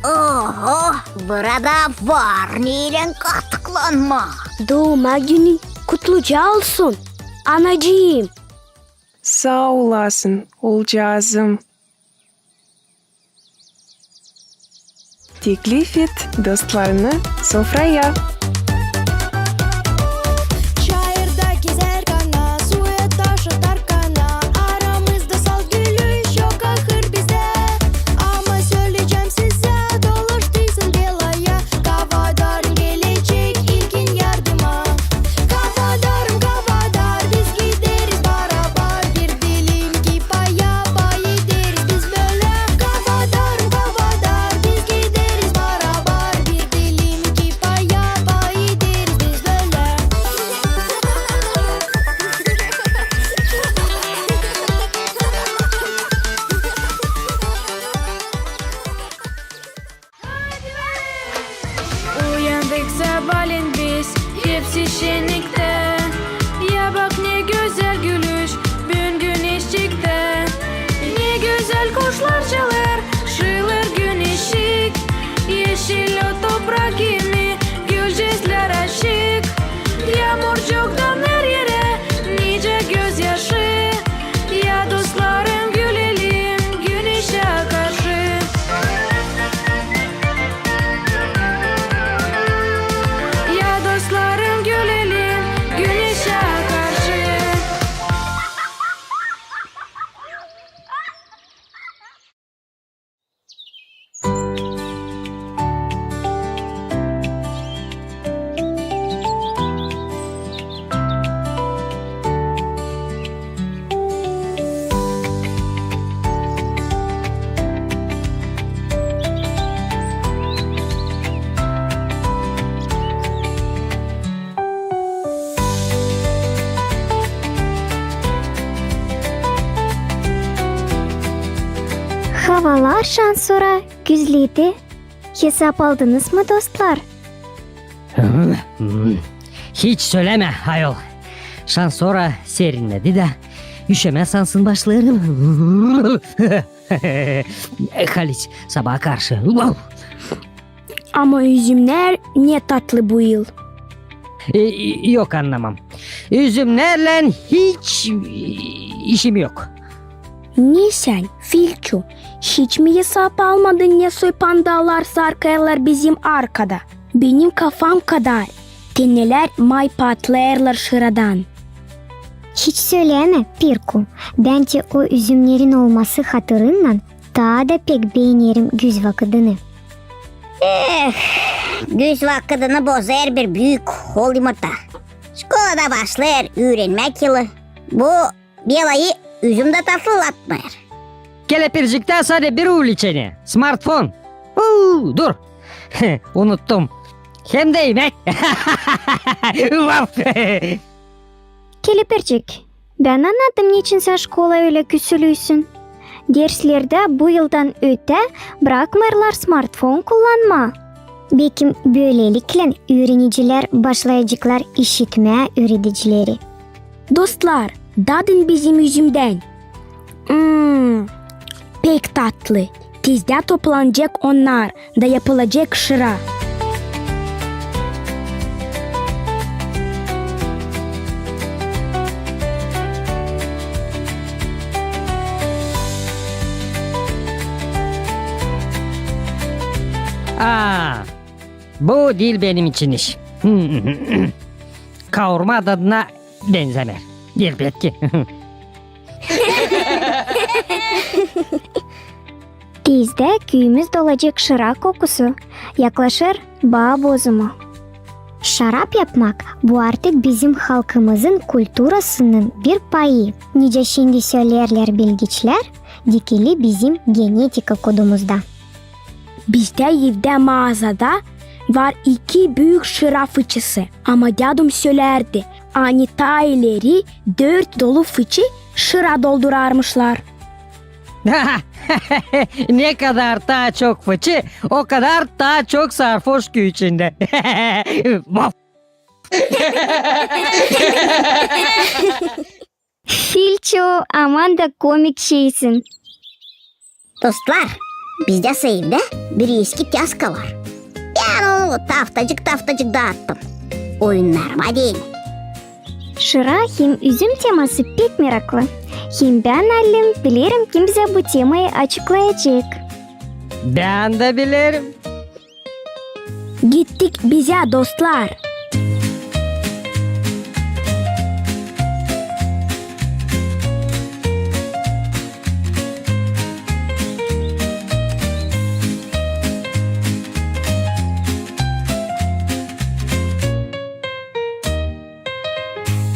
Oho, burada var neylän katıklanmaa. Duuma günün kutluca olsun, anacıım. Saa olasın, oolcaazım. Teklif et dostlarını sofraya. Çayırda gezärkana, suya taş atarkana, aramızda salt gülüş yok ahır bizdä. Ama söleyecäm sizä, dolaştıysın belaya, kavadarın gelecek ilkin yardıma. Kavadarım, kavadar, biz gideriz barabar, bir dilim kipaya pay ederiz biz bölä. Kavadarım, kavadar, biz gideriz barabar, bir dilim kipaya pay ederiz biz bölä. Uyandık sabaalän biz hepsi şenniktä. Ya bak, ne gözäl gülüş büün güneşçiktä. Ne gözäl kuşlar çalêr, şıılır güneşçik. Eşil o toprak kimi, gülcüklär açık. Yaamurcuk damer erä, nicä gözyaşı. Ya dostlarım, gülelim güneşä karşı. Ya dostlarım, gülelim güneşä karşı. Havalar şansora güzledi. Hesap aldınız mı, dostlar? Hiç sölämä, ayol. Şansora serinnedi da, üşämä sansın başlêêrım. Halis, sabaa karşı. Ama üzümnär ne tatlı bu yıl. E, yok, annamam. Üzümnärlän hiç, e, işim yok. Ne sän, Filçu, hiç mi hesap almadın, ne soy pandalar sarkêrlar bizim arkada? Benim kafam kadar. Tenelär may patlêêrlar şıradan. Hiç sölämä, Pirku. Bän dä o üzümnerin olması hatırınnan taa da pek beenerim güz vakıdını. Eh, güz vakıdını bozêr bir büük hol yumurta. Şkolada başlêêr üürenmäk yılı. Bu belayı üzüm dä tatlılatmêêr. Kelepirciktä sade bir uliçeni. Smartfon. Uu, dur. Unuttum. Hem dä imäk. Vaf! Kelepircik, bän annadım, neçin sän şkolaya ölä küsülüysün. Derslerdä bu yıldan ötää brakmêêrlar smartfon kullanmaa. Bekim, bölelikle üürenicilär başlayaceklar işitmää üüredicileri. Dostlar, Dadın bizim üzümdän. Mm, pek tatlı. Tezdä toplanacek onnar da yapılacek şıra. Aa, bu diil benim için iş. Kaurma dadına benzämär. Elbetki. Tezdä küüyümüz dolacek şıra kokusu, yaklaşêr baa bozumu. Şarap yapmak, bu artık bizim halkımızın kulturasının bir payı. Nicä şindi söleerlär bilgiçlär, dikili bizim genetika kodumuzda. Bizdä evdä maazada var iki büük şıra fıçısı, ama dädum sölärdi, ani taa ileri dört dolu fıçı şıra doldurarmışlar. Ne kadar taa çok fıçı, o kadar taa çok sarhoş küü içindä. Vaf! Filço, aman da komik şeysin. Dostlar, bizdä evdä bir eski tyaska var. Bän onu taftacık-taftacık daattım. Oyunnarıma deyni. Şıra hem üzüm teması pek meraklı. Hem bän allim bilerim, kim bizä bu temayı açıklayacek. Bän dä bilerim. Gittik bizä, dostlar.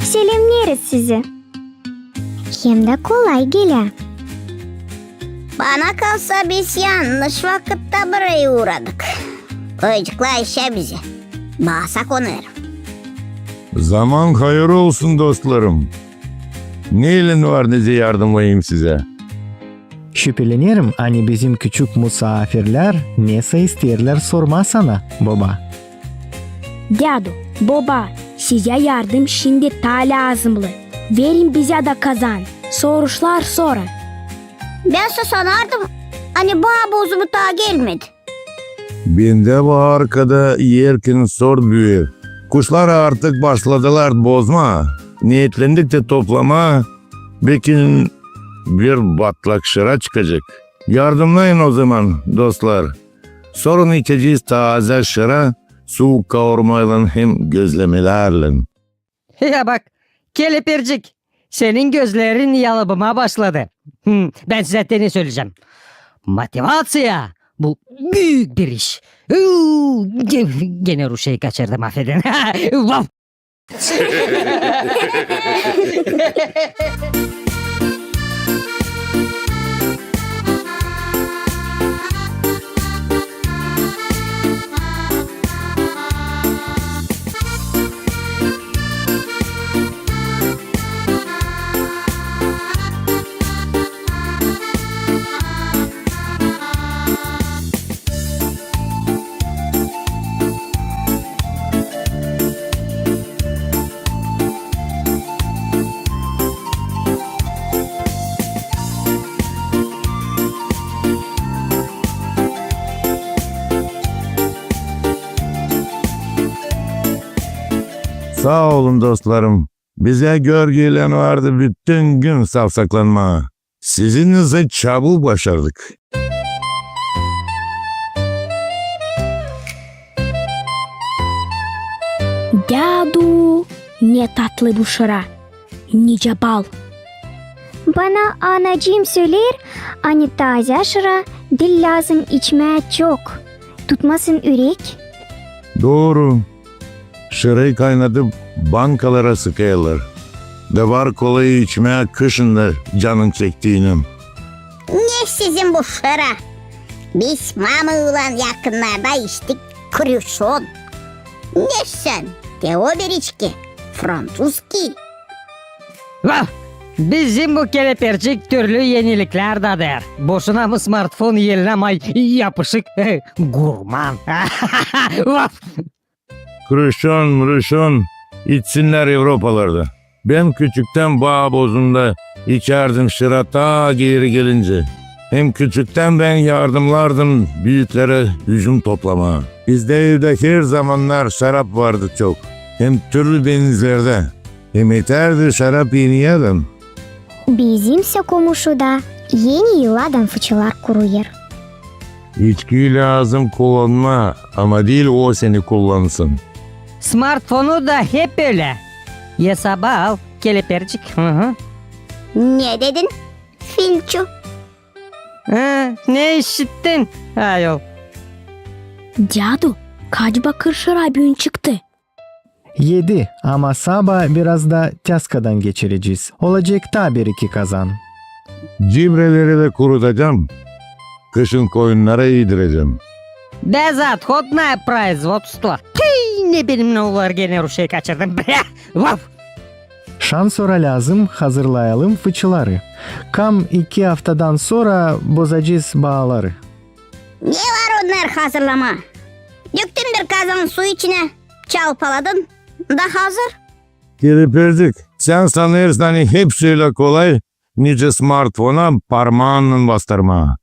Selemneeriz sizi. Hem dä kolay gelä. Bana kalsa, biz yannış vakıtta burayı uuradık. Oyuncuklar işä bizi baasak onarım. Zaman hayır olsun, dostlarım. Neylän var nicä yardımlayım sizä? Şüpelenerim, ani bizim küçük musaafirlär nesä isteerlär sormaa sana, boba. Dädu, boba, sizä yardım şindi taa lääzımlı. Verin bizä dä kazan. Soruşlar sora. Bän sä sanardım, ani baa bozumu taa gelmedi. Bendä bu arkada erkin sort büüyer. Kuşlar artık başladılar bozmaa. Neetlendik te toplamaa, bekim bir batlak şıra çıkacek. Yardımlayın ozaman, dostlar. Sorun içecez taazä şıra, suuk kaurmaylan hem gözlemelärlän. Ya bak, kelepircik, senin gözlerin yalıbımaa başladı. Hmm, bän sizä te ne söleyecäm. Motivaţiya, bu büük bir iş. Uuu, ge-, genä ruşeyi kaçırdım, afedin. Vaf! Saa olun, dostlarım. Bizä görgüylän vardı bütün gün savsaklanmaa. Sizinnän çabuk başardık. Dädu, ne tatlı bu şıra. Nicä bal. Bana anacıım söleer, ani taazä şıra diil lääzım içmää çok. Tutmasın ürek. Dooru. Şırayı kaynadıp bankalara sıkêrlar. Da var kolayı içmää kışın da canın çektiinän. Ne sizin bu şıra? Biz mamamnan yakınnarda içtik kruşon. Ne sän, te o bir içki, franţuzki. Vah! Bizim bu kelepircik türlü eniliklär dadêr. Boşuna mı smartfon elinä may yapışık, gurman. Vah! Kruşon, mruşon, içsinnär Evropalarda. Bän küçüktän baa bozunda içärdim şırap taa geeri gelincä. Hem küçüktän bän yardımnardım büüklere üzüm toplamaa. Bizdä evdä her zamannar şarap vardı çok. Hem türlü benizlerdä. Hem etärdi şarap eni adam. Bizimsä komuşuda eni yıldan fıçılar kuruyêr. İçkiyi lääzım kullanmaa, ama diil o seni kullansın. Smartfonu da hep ölä. Esaba al, kelepercik. Hı hı. Ne dedin, Filçu? Ha, ne işittin, ayol? Dädu, kaç bakır şarap büün çıktı? Edi, ama sabaa biraz da tyaskadan geçirecez. Olacek taa bir-iki kazan. Cibreleri dä kurudacam. Kışın koyunnara iidirecäm. Безотходное производство. Tüü, ne benim ne olar, genä rusçayı kaçırdım. Brä! Vaf! Şansora lääzım hazırlayalım fıçıları. Kam iki aftadan sora bozacez baaları. Ne var onnar hazırlamaa? Döktün bir kazan su içinä, çalpaladın da hazır. Kelepercik, sän sanêrsın, ani hepsi ölä kolay, nicä smartfona parmaannan bastırmaa.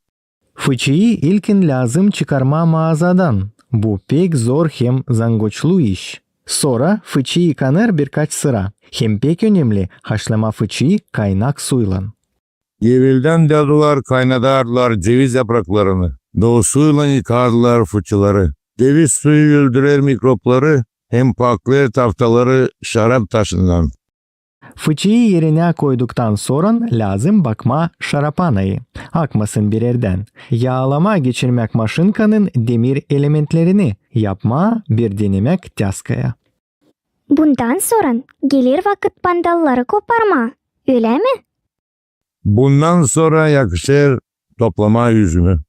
Fıçıyı ilkin lääzım çıkarmaa maazadan. Bu pek zor hem zangoçlu iş. Sora fıçı yıkanêr birkaç sıra. Hem pek önemli, haşlamaa fıçıyı kaynak suylan. Eveldän dädular kaynadardılar ceviz yapraklarını, da o suylan yıkardılar fıçıları. Ceviz suyu öldürer mikropları hem paklêêr taftaları şarap taşından. Fıçıyı erinä koyduktan soran lääzım bakmaa şarapanayı, akmasın birerdän. Yaalamaa geçirmäk maşinkanın demir elementlerini, yapmaa bir denemäk tyaskaya. Bundan soran geler vakıt bandalları koparmaa, ölä mi? Bundan sora yakışêr toplamaa üzümü.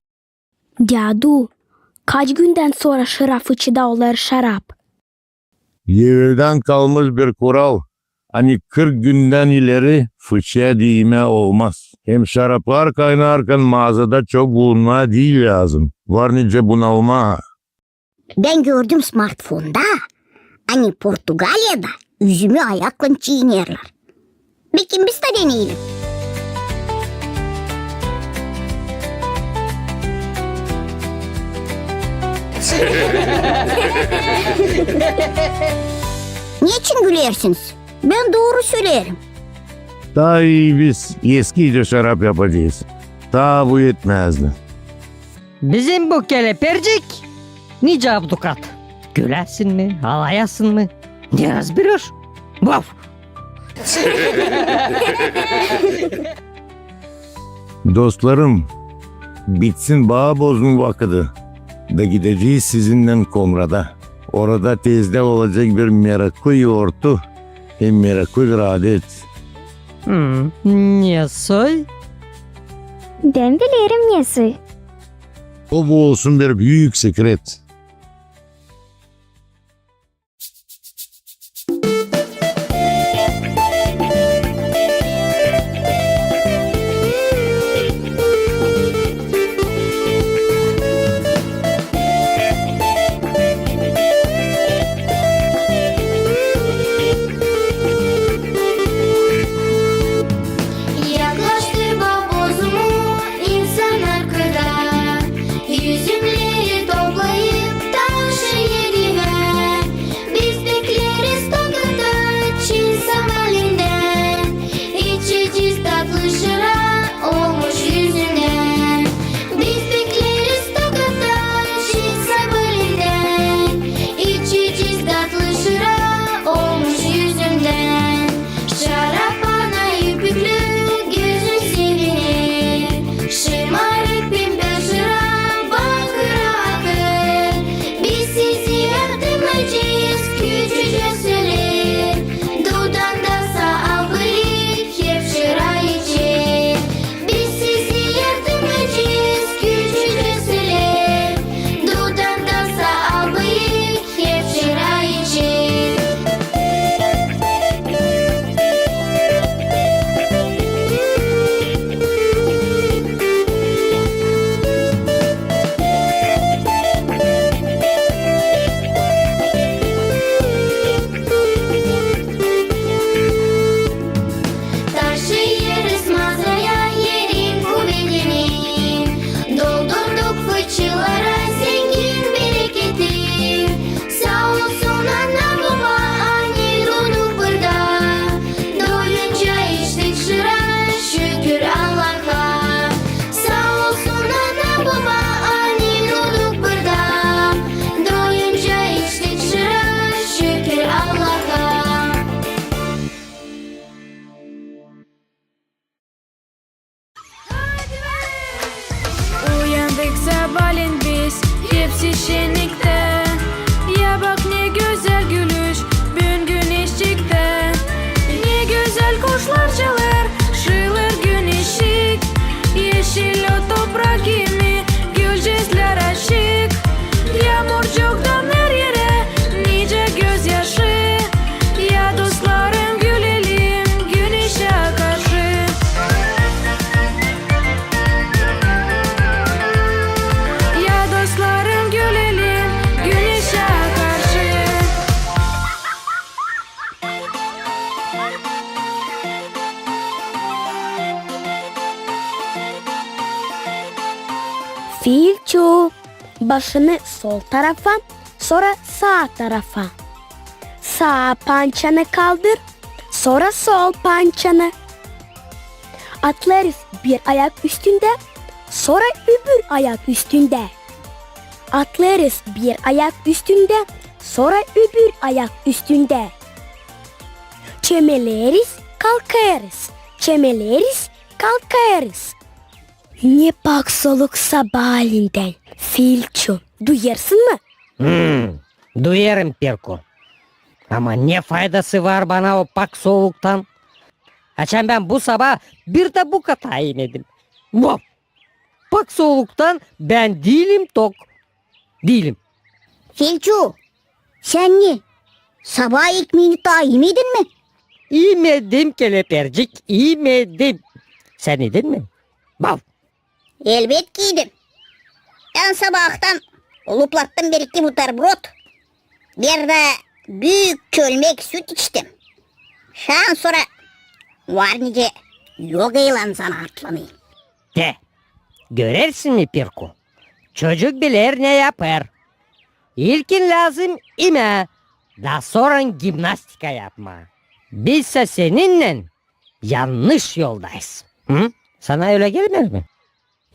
Dädu, kaç gündän sora şarap fıçıda olêr şarap? Eveldän kalmış bir kural, ani kırk gündän ileri fıçıya diimä olmaz. Hem şaraplar kaynarkan maazada çok bulunmaa diil lääzım. Var nicä bunalmaa. Bän gördüm smartfonda, ani Portugaliyada üzümü ayaklan çiinerlär. Bekim biz dä deneyelim. Neçin gülersiniz? Bän dooru söleerim. Taa ii biz eskiyicä şarap yapacez. Taa bu etmäzdi. Bizim bu kelepercik nicä abdukat. Güläsin mi, alayasın mı? Ne razberiş? Vaf! Dostlarım, bitsin baa bozma vakıdı, da gidecez sizinnän Komrada. Orada tezdä olacek bir meraklı yortu hem meraklı bir adet. Hmm, ne soy? Bän bilerim ne soy. O bu olsun bir büük sekret. Yaklaştı baa bozma, insannar kırda üzümleri toplayıp Valin biz hepsi şenniktä. Ya bak, ne gözäl gülüş büün güneşçiktä. Ne gözäl kuşlar çalêr, şıılêr güneşçik. Eşil o toprak kimi, gülcezlär açık. Yaamurcuktan her erä nicä gözyaşı. Ya dostlarım, gülelim güneşä karşı. Ya dostlarım, gülelim güneşä karşı. Filçu, başını sol tarafa, sora saa tarafa. Saa pançanı kaldır, sora sol pançanı. Atlêêrız bir ayak üstündä, sora öbür ayak üstündä. Atlêêrız bir ayak üstündä, sora öbür ayak üstündä. Çömeleriz, kalkêrız, çömeleriz, kalkêrız. Ne pak soluk sabaaliindän, Filçu, duyêrsın mı? Hmm, duyêrım, Pirku. Ama ne faydası var bana o pak soluktan? Açan bän bu sabaa bir dä buka imedim. Vap! Pak soluktan bän diilim tok. Diilim. Filçu, sän ne, sabaa ekmeeni taa imedin mi? İmedim, Kelepercik, imedim. Sän idin mi? Bav. Elbetki idim. Bän sabaahtan luplattım bir-iki buterbrod, bir dä büük çölmek süt içtim. Şan sora var nicä yogaylan zanaatlanêrım. Te, görersin mi, Pirku? Çocuk biler ne yapêr. İlkin lääzım imää, da sora gimnastika yapmaa. Bizsä seninnän yannış yoldayız. Hı? Sana ölä gelmeer mi?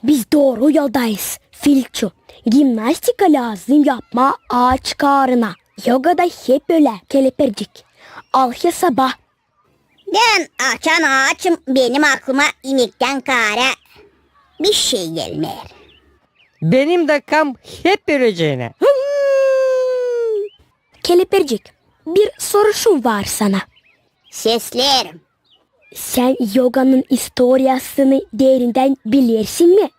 Biz dooru yoldayız, Filçu. Gimnastika lääzım yapmaa aaç kaarına. Yogada hep ölä, Kelepercik. Al hesaba. Bän açan aaçım, benim aklıma imektän kaarä bişey gelmeer. Benim dakam hep ölecänä. Kelepercik, bir soruşum var sana. Sesleerim. Sän yoganın istoriyasını derindän bilersin mi?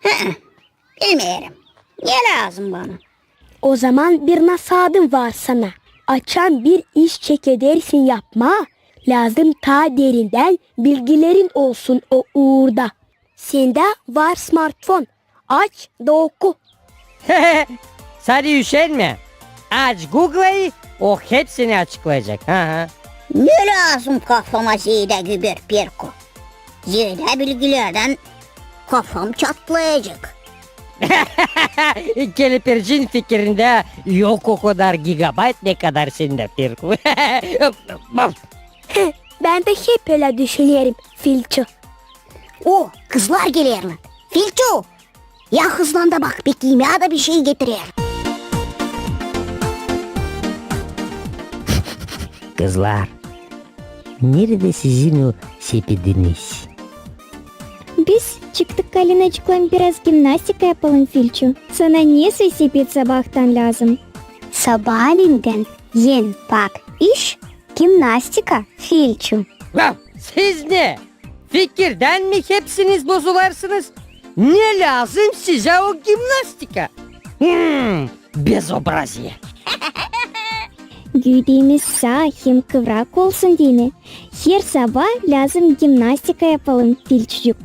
Hı-ı, bilmeerim. Ne lääzım bana? Ozaman bir nasaadım var sana. Açan bir iş çekedersin yapmaa, lääzım taa derindän bilgilerin olsun o uurda. Sendä var smartfon. Aç da oku. Sän üşenmä. Aç Google'ı, o hepsini açıklayacek. Hı hı. Ne lääzım kafama zeedä gübür, Pirku? Zeedä bilgilerdän kafam çatlayacek. Kelepercin fikirindä yok o kadar gigabayt, ne kadar sendä, Pirku. Bän dä hep ölä düşünerim, Filçu. O, kızlar gelerlär. Filçu, ya hızlan da bak, beki imää da bişey getirer. Kızlar, neredä sizin o sepediniz? Biz çıktık Kalinacıklan biraz gimnastika yapalım, Filçu. Sana ne soy sepet sabaahtan lääzım? Sabaaliindän en pak iş gimnastika, Filçu. Ya, siz ne? Fikirdän mi hepsiniz bozulêrsınız? Ne lääzım sizä o gimnastika? Hmm, bezobraziye. Güüdämiz saa hem kıvrak olsun deyni, her sabaa lääzım gimnastika yapalım, Filçucuk.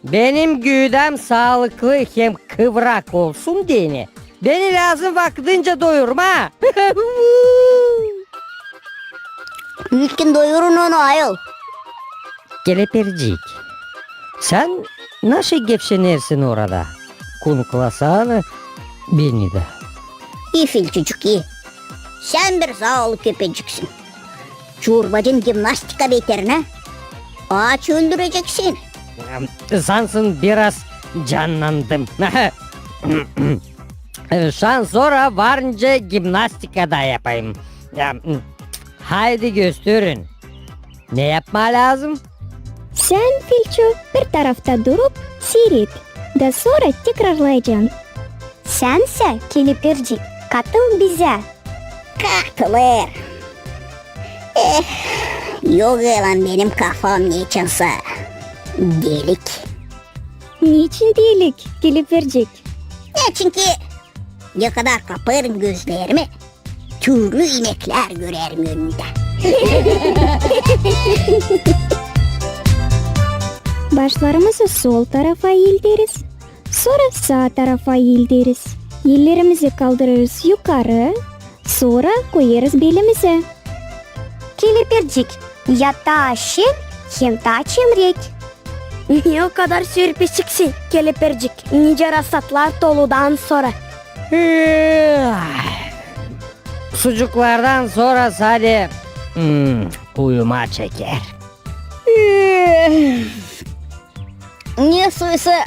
Benim güüdäm saalıklı hem kıvrak olsun deyni, beni lääzım vakıdınca doyurmaa. İlkin doyurun onu ayol. Kelepercik, sän naşey gevşenersin orada? Kunuklasana beni dä. İi, Filçucuk, ii. Sän bir zaalı köpeciksin. Çorbacın gimnastika beterinä aaç öldürecek seni. Sansın biraz cannandım. Şansora var nicä gimnastika da yapayım. Haydi gösterin. Ne yapmaa lääzım? Sän, Filçu, bir tarafta durup siiret. Da sora tekrarlayacan. Sän sä, Kelepircik, katıl bizä. Katılêr. Eh, yok, evan, benim kafam neçinsä delik. Neçin delik, Kelepircik? Neçinki ne kadar kapêrım gözlerimi, türlü ineklär görerim önümdä. Başlarımızı sol tarafa elderiz, sora saa tarafa elderiz. Ellerimizi kaldırêrız yukarı, sora koyêrız belimizä. Kelepircik, ya taa şen hem taa çemrek. Ne o kadar sürprizçiksän, Kelepircik, nicä rasatlar toludan sora. Sucuklardan sora sade, hmm, uyuma çeker. Ne soysa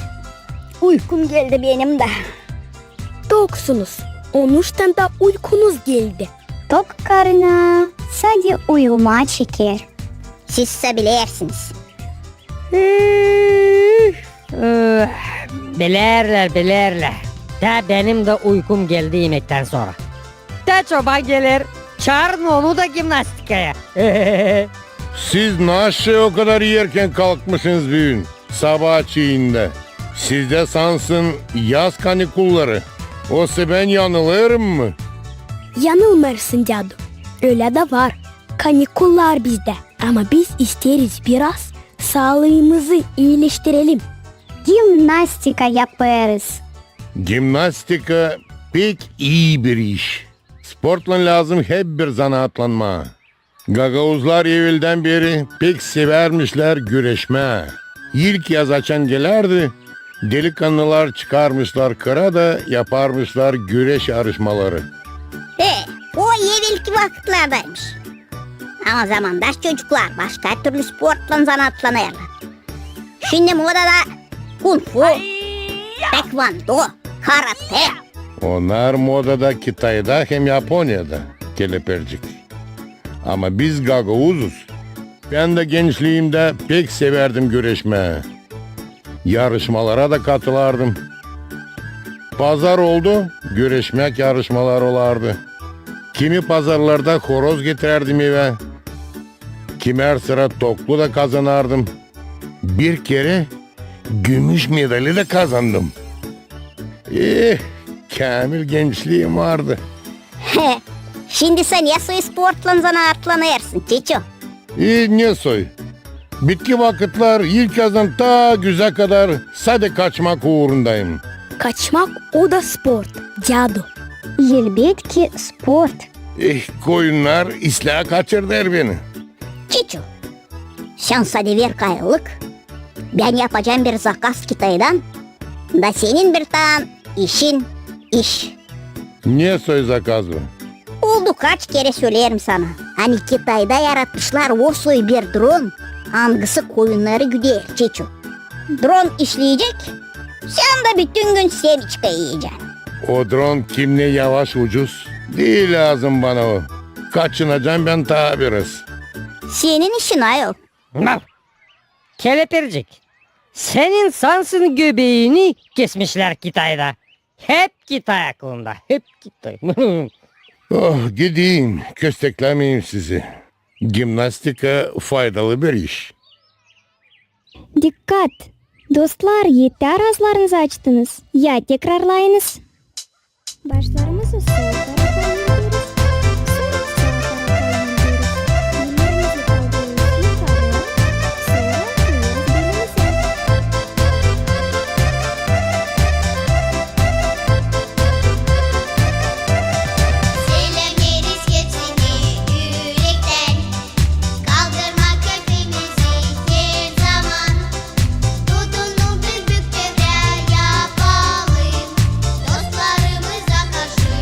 uykum geldi benim dä. Toksunuz, onuştan da uykunuz geldi. Tok karına sade uyuma çeker. Siz sä bilersiniz. Üf, üf, bilerlär, bilerlär. Dä benim dä uykum geldi imektän sora. Dä çoban geler, çaarın onu da gimnastikaya. Siz naşey o kadar erken kalkmışınız büün, sabaa çiindä? Sizdä sansın yaz kanikulları. Osa bän yanılêrım mı? Yanılmêêrsın, dädu. Ölä dä var. Kanikullar bizdä. Ama biz isteeriz biraz saalıımızı iileştirelim. Gimnastika yapêrız. Gimnastika pek ii bir iş. Sportlan lääzım hep bir zanaatlanmaa. Gagauzlar eveldän beri pek sevärmişlär güreşmää. İlk yaz açan gelärdi, delikannılar çıkarmışlar kıra da yaparmışlar güreş yarışmaları. E, o evelki vakıtlardaymış. Ama zamandaş çocuklar başka türlü sportlan zanaatlanêrlar. Şindi modada kung-fu, taekvondo, karate. Onnar modada Kitayda hem Yaponiyada, Kelepircik. Ama biz gagauzuz. Bän dä gençliimdä pek sevärdim güreşmää. Yarışmalara da katılardım. Pazar oldu, güreşmäk yarışmaları olardı. Kimi pazarlarda horoz getirärdim evä. Kimär sıra toklu da kazanardım. Bir kerä gümüş medali da kazandım. Eh, käämil gençliim vardı. Şindi sän ne soy sportlan zanaatlanêrsın, Çiçu? E, ne soy? Bitki vakıtlar ilk yazdan ta güzä kadar sade kaçmak uurundayım. Kaçmak o da sport, dädu. Elbetki sport. Eh, koyunnar islää kaçırêr beni. Çiçu, sän sade ver kayıllık. Bän yapacam bir zakaz Kitaydan, da senin bir taa işin iş. Ne soy zakaz bu? Oldu kaç kerä söleerim sana, ani Kitayda yaratmışlar o soy bir dron, angısı koyunnarı güder, Çiçu. Dron işleyecek, sän dä bütün gün semiçka iyecän. O dron kimney yavaş, ucuz? Diil lääzım bana o. Kaçınacam bän taa biraz. Senin işin ayol. Kelepircik, senin sansın göbeeni kesmişlär Kitayda. Hep Kitay aklında, hep Kitay. Oh, gideyim, kösteklämeyim sizi. Gimnastika faydalı bir iş. Dikkat! Dostlar, etär aazlarınızı açtınız. Ya tekrarlayınız. Başlarımızı sol tarafa elderiz, sora saa tarafa elderiz. Ellerimizi kaldırêrız yukarı, sora koyêrız belimizä. Selämneeriz hepsini ürektän. Kaldırmak hepimizi her zaman. Tutunun büük-büük çevrä yapalım. Dostlarımıza karşı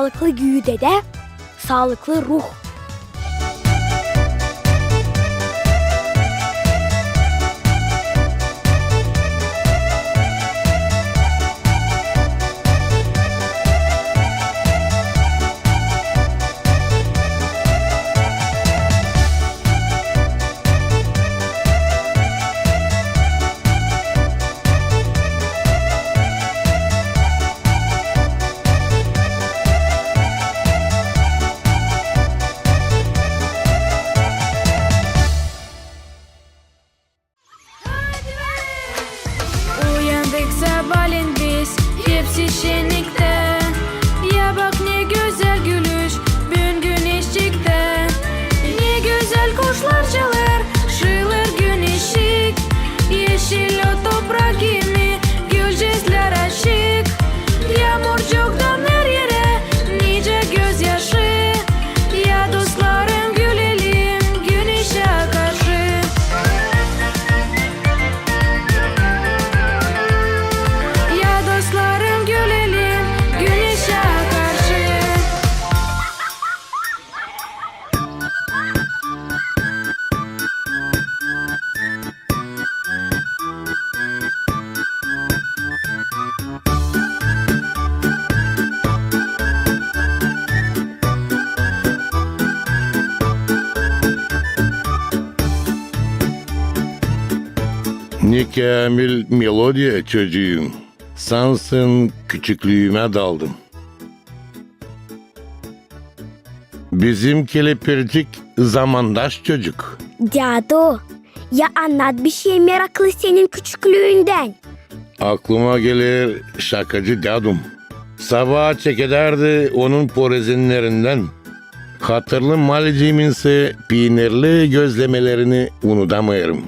Saalıklı güüdedä saalıklı ruh. Uyandık sabaalän biz hepsi şenniktä. Ya bak, ne gözäl gülüş büün güneşçiktä. Ne gözäl kuşlar çalêr, şıılêr güneşçik. Eşil o toprak kimi, gülcüklär açık. Yaamurcuktan her erä nicä gözyaşı. Ya dostlarım, gülelim güneşä karşı. Ya dostlarım, gülelim güneşä karşı. Ne käämil melodiya, çocuum. Sansın, küçüklüümä daldım. Bizim kelepircik zamandaş çocuk. Dädu, ya annat bişey meraklı senin küçüklüündän. Aklıma geler şakacı dädum. Sabaa çekedärdi onun porezinnerindän. Hatırlı Malicimin sä piinirli gözlemelerini unudamêêrım.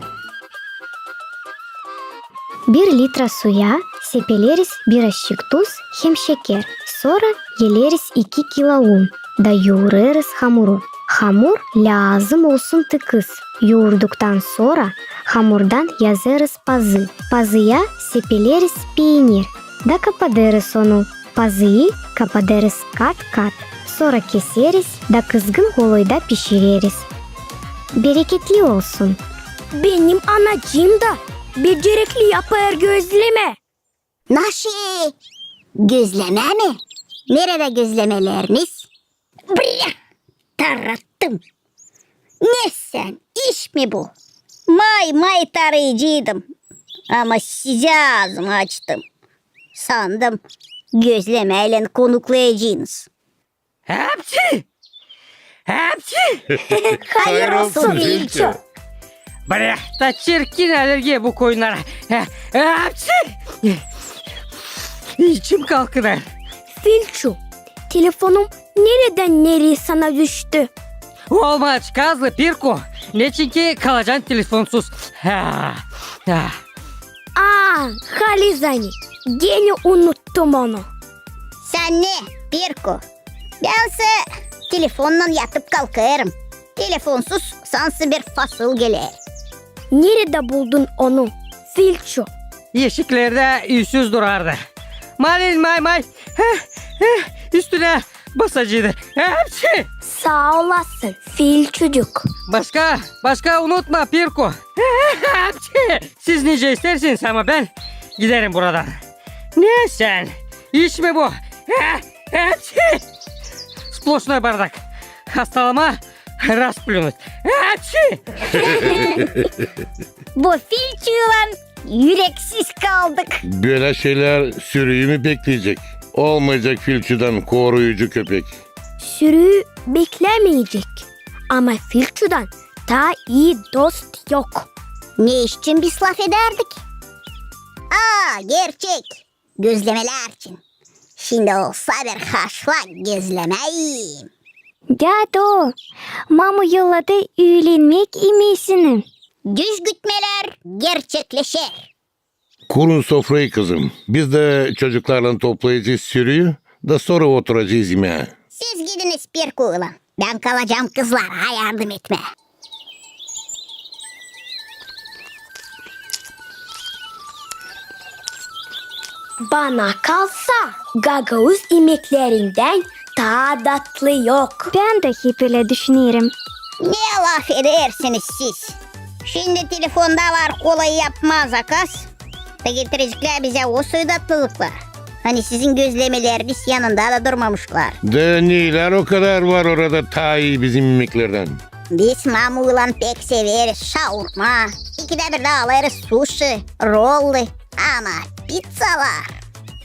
Bir litra suya sepeleriz bir aşçık tuz hem şeker, sora eleriz iki kilo un da yuurêrız hamuru. Hamur lääzım olsun tıkız. Yuurduktan sora hamurdan yazêrız pazı. Pazıya sepeleriz piinir da kapadêrız onu. Pazıyı kapadêrız kat-kat, sora keseriz da kızgın koloyda pişireriz. Bereketli olsun! Benim anacıım da becerekli yapêr gözlemä. Naşi? Gözlemä mi? Neredä gözlemeleriniz? Brä! Tarattım. Ne sän, iş mi bu? May-may tarayaceydım. Ama sizä aazımı açtım. Sandım, gözlemäylän konuklayacenız. Hepsi! Hepsi! Hayır olsun, Filçu! Brä, da çirkin allergiya bu koyunnara. Hepsi! İçim kalkınêr. Filçu, telefonum neredän nereyä sana düştü? Olma aç, kazlı Pirku, neçinki kalacan telefonsuz. Ha, ha. Aa, halizdän, genä unuttum onu. Sän ne, Pirku? Bän sä telefonnan yatıp kalkêrım. Telefonsuz sansın bir fasıl geler. Neredä buldun onu, Filçu? Eşiklerdä üüsüz durardı. Malin may-may, heh, heh, üstünä basaceydı. Hepsi! Saa olasın, Filçucuk. Başka, başka unutma, Pirku. Hepsi! Siz nicä istersiniz, ama bän giderim buradan. Ne sän? İş mi bu? Hepsi! Splошной бардак. Hastalama rasplюнуть. Hepsi! Bu Filçuylan üreksiz kaldık. Bölä şeylär sürüyü mü bekleyecek? Olmayacek Filçudan koruyucu köpek. Sürüyü beklämeyecek. Ama Filçudan taa ii dost yok. Ne için biz lafedärdik? Aa, gerçek. Gözlemelär için. Şindi olsa bir haşlak gözlemä iyeyim. Dädu, mamu yolladı üülenmäk imeesini. Düz gütmelär gerçekleşer. Kurun sofrayı, kızım. Biz dä çocuklarlan toplayacez sürüyü da sora oturacez imää. Siz gidiniz Pirkuylan. Bän kalacam kızlara yardım etmää. Bana kalsa, gagauz imeklärindän taa tatlı yok. Bän dä hep ölä düşünerim. Ne lafedersiniz siz? Şindi telefonda var kolay yapmaa zakaz da getireceklär bizä o soy tatlılıklar. Ani sizin gözlemeleriniz yanında da durmamışlar. Da neylär o kadar var orada taa ii bizim imeklerdän? Biz Mamuylan pek severiz şaurma. İkidä bir dä alêrız suşi, rollu. Ama pizzalar.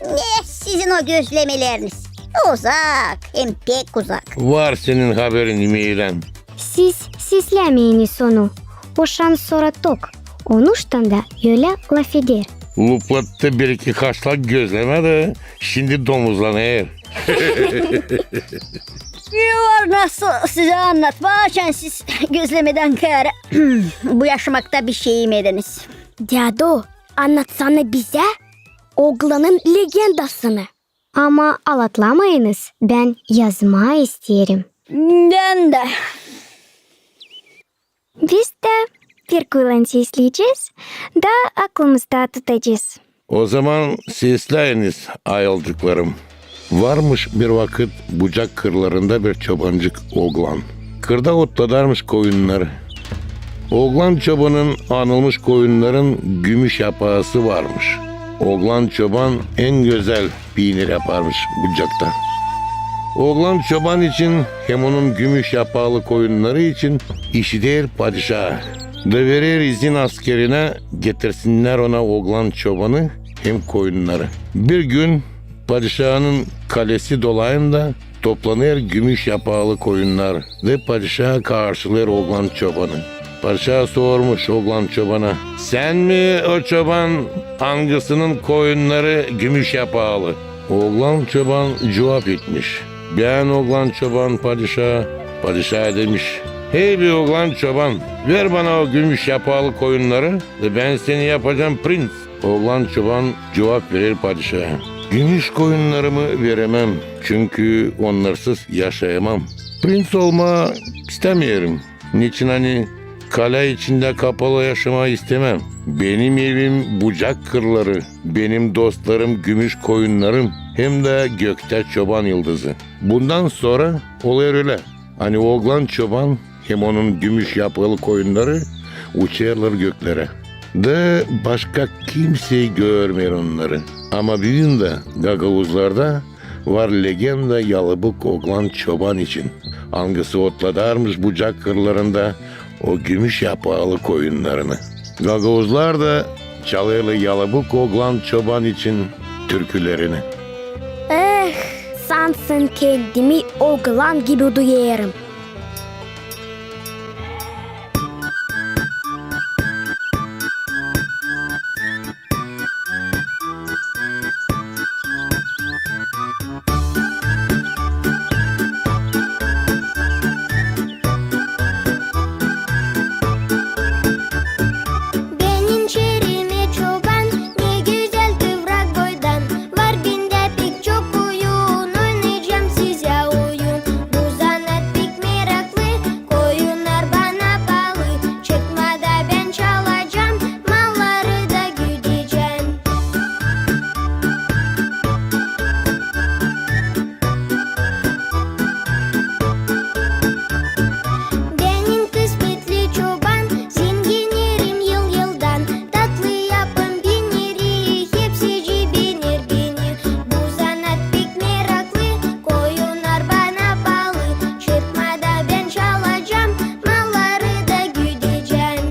Ne sizin o gözlemeleriniz? Uzak, hem pek uzak. Var senin haberin imeklän. Siz seslämeyiniz onu. O şansora tok. Onuştan da ölä lafeder. Luplattı bir-iki haşlak gözlemä da şindi domuzlanêr. Ne var nasıl sizä annatmaa, açan siz gözlemedän kaarä bu yaşamakta bişey imediniz. Dädu, annatsana bizä oglanın legendasını. Ama alatlamayınız, bän yazmaa isteerim. Bän dä. Biz dä Pirkuylan sesleyecez da aklımızda tutacez. O zaman sesläyiniz, ayılcıklarım. Varmış bir vakıt bucak kırlarında bir çobancık oglan. Kırda otladarmış koyunnarı. Oglan çobanın anılmış koyunnarın gümüş yapaası varmış. Oglan çoban en gözäl piinir yaparmış bucakta. Oglan çoban için hem onun gümüş yapaalı koyunnarı için işider padişaa da verer izin askerinä getirsinnär ona oglan çobanı hem koyunnarı. Bir gün padişaanın kalesi dolayında toplanêr gümüş yapaalı koyunnar da padişaa karşılêêr oglan çobanı. Padişaa sormuş oglan çobana: "Sän mi o çoban, angısının koyunnarı gümüş yapaalı?" Oglan çoban cuvap etmiş: "Bän, oglan çoban, padişaa." Padişaa demiş: "Hey be, oglan çoban, ver bana o gümüş yapaalı koyunnarı da bän seni yapacam prinţ." Oglan çoban cuvap verer padişaa: "Gümüş koyunnarımı veremem, çünkü onnarsız yaşayamam. Prinţ olmaa istämeerim. Neçin ani kalä içindä kapalı yaşamaa istemem. Benim evim bucak kırları, benim dostlarım gümüş koyunnarım hem dä göktä çoban yıldızı." Bundan sora olêr ölä, ani oglan çoban hem onun gümüş yapılı koyunnarı uçêrlar göklerä. Da başka kimsey görmeer onnarı. Ama büün dä gagauzlarda var legenda yalabık oglan çoban için, angısı otladarmış bucak kırlarında o gümüş yapaalı koyunnarını. Gagauzlar da çalêrlar yalabık oglan çoban için türkülerini. Eh, sansın kendimi oglan gibi duyêrım. Benim şeerimi çoban, ne gözäl kıvrak boydan, var bendä pek çok koyun, oynayacam sizä oyun. Bu zanaat pek meraklı, koyunnar bana paalı, çırpmada bän çalacam, malları da güdecäm. Benim kısmetli çoban, zenginerim yıl-yıldan, tatlı yapım bineri, hepsicii bener beni. Bu zanaat pek meraklı, koyunnar bana paalı, çırpmada bän çalacam, malları da güdecäm.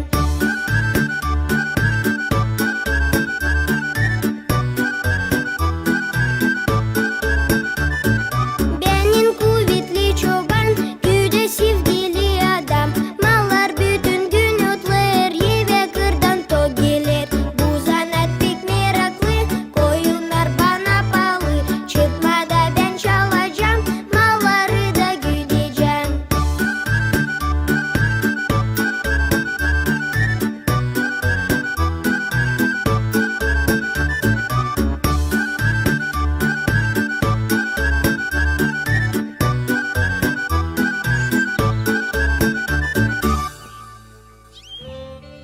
Benim kuvetli çoban, güdä sevgili adam, mallar bütün gün otlêêr, evä kırdan tok geler. Bu zanaat pek meraklı, koyunnar bana paalı, çırpmada bän çalacam, malları da güdecäm.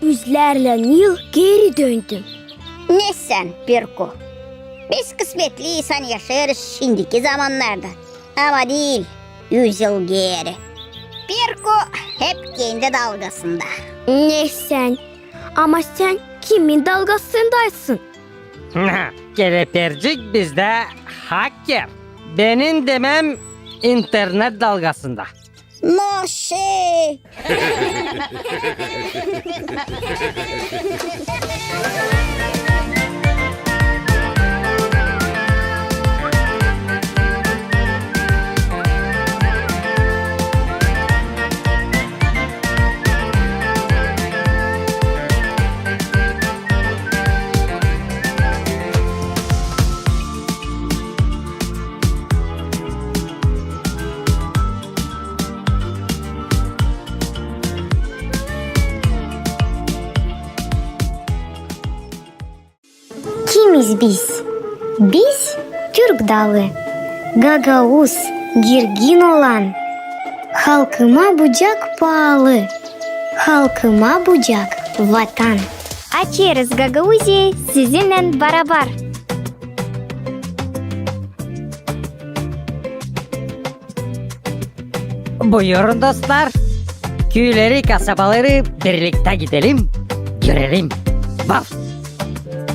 Üzlärlän yıl geri döndüm. Ne sän, Pirku? Biz kısmetliyiz, ani yaşêêrız şindiki zamannarda. Ama diil üz yıl geeri. Pirko hep kendi dalgasında. Ne sän? Ama sän kimin dalgasındaysın? Kerepercik bizdä haker. Benim demem internet dalgasında. No şey. Kimiz biz? Biz türk dalı, gagauz, girgin olan. Halkıma bucak paalı, halkıma bucak vatan. Açêrız Gagauziyayı sizinnän barabar. Buyurun, dostlar. Küüleri, kasabaları birliktä gidelim, görelim. Var.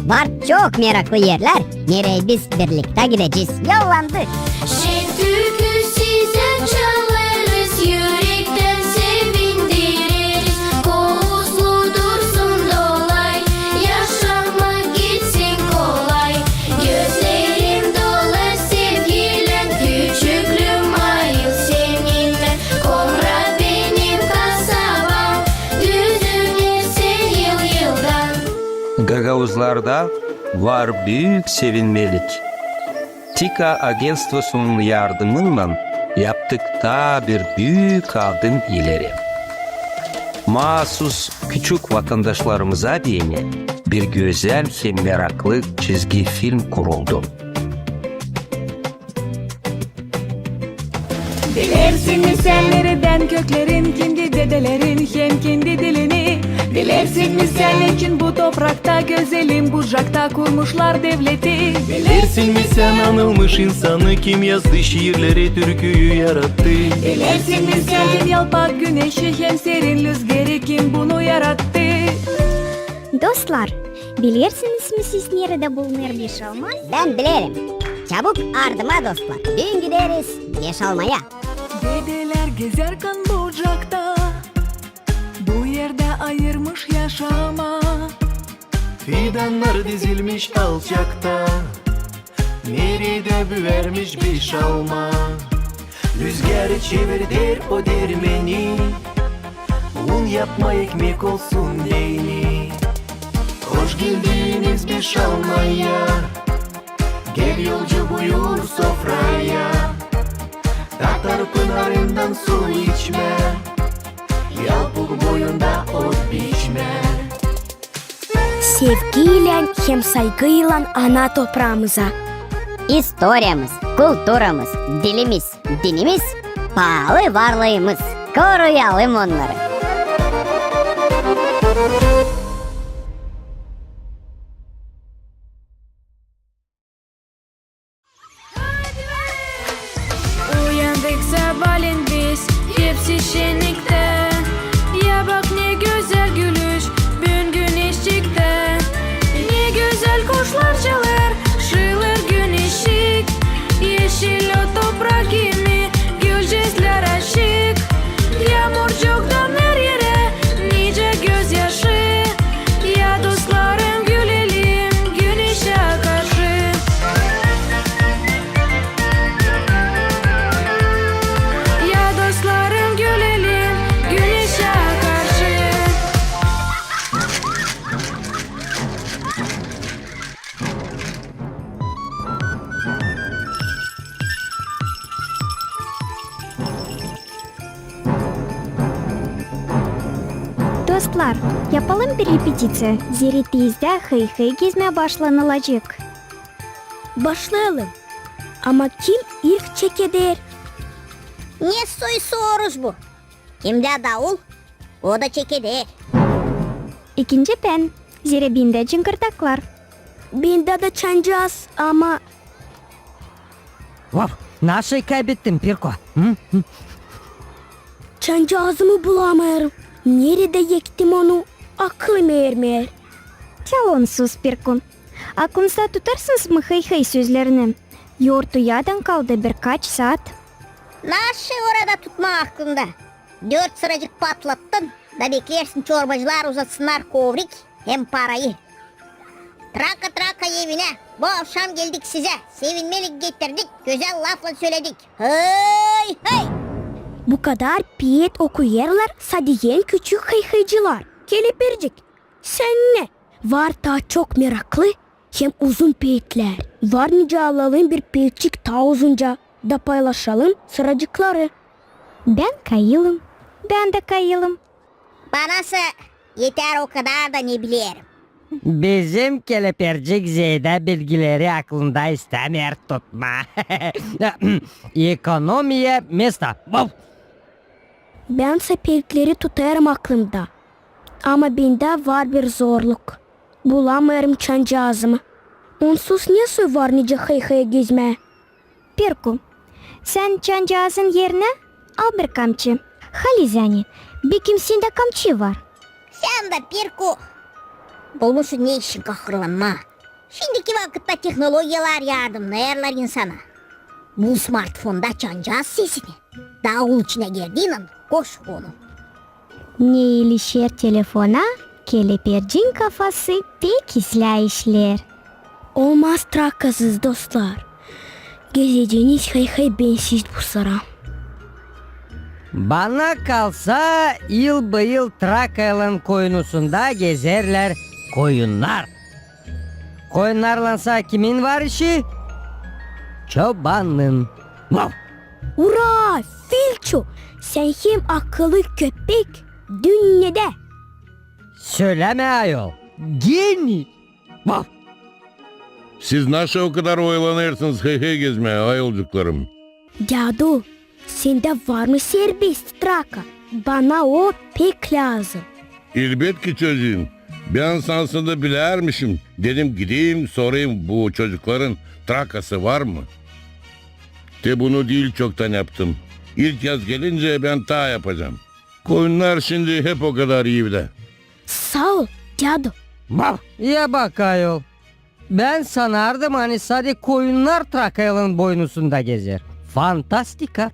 Var çok meraklı erlär, nereyi biz birliktä gidecez. Yollandı. Şen türkü sizä çalêrız, ürektän sevindireriz. Kovuzlu dursun dolay, yaşamak gitsin kolay. Gözlerim dolar sevgiylän, küçüklüüm ayıl seninnän. Komra benim kasabam, düzüner sän yıl-yıldan. Gagauzlarda var büük sevinmelik. TİKA agentstvosunun yardımınnan yaptık taa bir büük adım ileri. Maasuz küçük vatandaşlarımıza deyni bir gözäl hem meraklı çizgi film kuruldu. Bilersin mi sän neredän köklerin, kimdi dedelerin hem kimdi dilini? Bilersin mi sän neçin bu toprakta, gözelim bucakta kurmuşlar devleti? Bilersin mi sän anılmış insanı, kim yazdı şiirleri, türküyü yarattı? Bilersin mi sän kim yalpak güneşi hem serin lüzgeri, kim bunu yarattı? Dostlar, bilersiniz mi siz, neredä bulunêr Beşalma? Bän bilerim. Çabuk ardıma, dostlar. Büün gideriz Beşalmaya. Dedelär gezärkän bucakta, bu erdä ayırmış yaşamaa. Fidannar dizilmiş alçakta, neredä büärmiş Beşalma. Lüzgeri çevirder o dermeni, un yapma, ekmek olsun deyni. Hoş geldiniz Beşalmaya, gel yolcu buyur sofraya. Tatar pınarından su içmää, Yalpuk boyunda ot biçmää. Sevgiylän hem saygıylan ana topraamıza. İstoriyamız, kulturamız, dilimiz, dinimiz, paalı varlıımız. Koruyalım onnarı. Uyandık sabaalän biz, hepsi şenniktä. Ya bak, ne gözäl gülüş, büün güneş çıktı. Ne gözäl kuşlar çalêr, şılêr güneşçik. Eşil o toprak kimi, gülcüklär açık. Yaamurcuk damêêr erä, nicä gözyaşı. Ya dostlarım, gülelim güneşä karşı. Ya dostlarım, gülelim güneşä karşı. Dostlar, yapalım bir repetiţiya, zerä tizdä hıy-hıy gezmää başlanılacek. Başlayalım. Ama kim ilk çekeder? Ne soy soruş bu? Kimdä daul, o da çekeder. İkinci bän, zerä bendä cıngırdaklar. Bendä dä çancaz, ama... Vap! Naşey kaybettin, Pirko? Hı? Hı? Çancaazımı bulamêêrım. Neredä ektim onu, aklım ermeer. Çal onsuz, Pirko. Aklınızda tutarsınız mı hıy-hıy sözlerini? Yortu yadan kaldı birkaç saat. Naşey orada tutmaa aklında? Dört sıracık patlattın da bekleersin çorbacılar uzatsınnar kovrik hem parayı. Traka, traka evinä. Bu avşam geldik sizä. Sevinmelik getirdik, gözäl laflar söledik. Hıy, hıy! Bu kadar peet okuyêrlar sade en küçük hıy-hıycılar. Kelepircik, sän ne? Var taa çok meraklı hem uzun peetlär. Var nicä alalım bir peetçik taa uzunca da paylaşalım sıracıkları. Bän kayılım. Bän dä kayılım. Banasa eter o kadar da ne bilerim. Bizim kelepircik zeedä bilgileri aklında istämeer tutmaa. Ekonomiya mesta. Vov! Bän sä peetleri tutêrım aklımda. Ama bendä var bir zorluk. Bulamêêrım çancaazımı. Onsuz nesoy var nicä hıy-hıya gezmää? Pirko, sän çancaazın erinä al bir kamçı. Halizdän, bekim sendä kamçı var. Sän dä, Pirko, bulmuşsun ne için kahırlanmaa. Şindiki vakıtta tehnologiyalar yardımnêêrlar insana. Bul smartfonda çancaaz sesini. Daul içinä girdiynän koş onu. Ne ilişer telefona, kelepircin kafası pek islää işleer. Olmaz trakasız, dostlar. Gezeceniz hıy-hıy bensiz bu sıra. Bana kalsa, yıl-bıyıl Trakaylan koyunusunda gezerlär koyunnar. Koyunnarlansa kimin var işi? Çobannın. Vov! Ura, Filço, sän hem akıllı köpek dünnedä. Sölämä, ayol, genii. Vov! Siz naşey o kadar oyalanêrsınız hıy-hıy gezmää, ayolcuklarım? Dädu, sendä var mı serbest traka? Bana o pek lääzım. Elbetki, çocuum. Bän sansın da bilärmişim. Dedim, gideyim, sorayım, bu çocukların trakası var mı? Te bunu diil çoktan yaptım. İlk yaz gelincä bän taa yapacam. Koyunnar şindi hep o kadar evdä. Saa ol, dädu. Vov! Ya bak, ayol. Bän sanardım, ani sade koyunnar Trakaylan boynusunda gezer. Fantastika!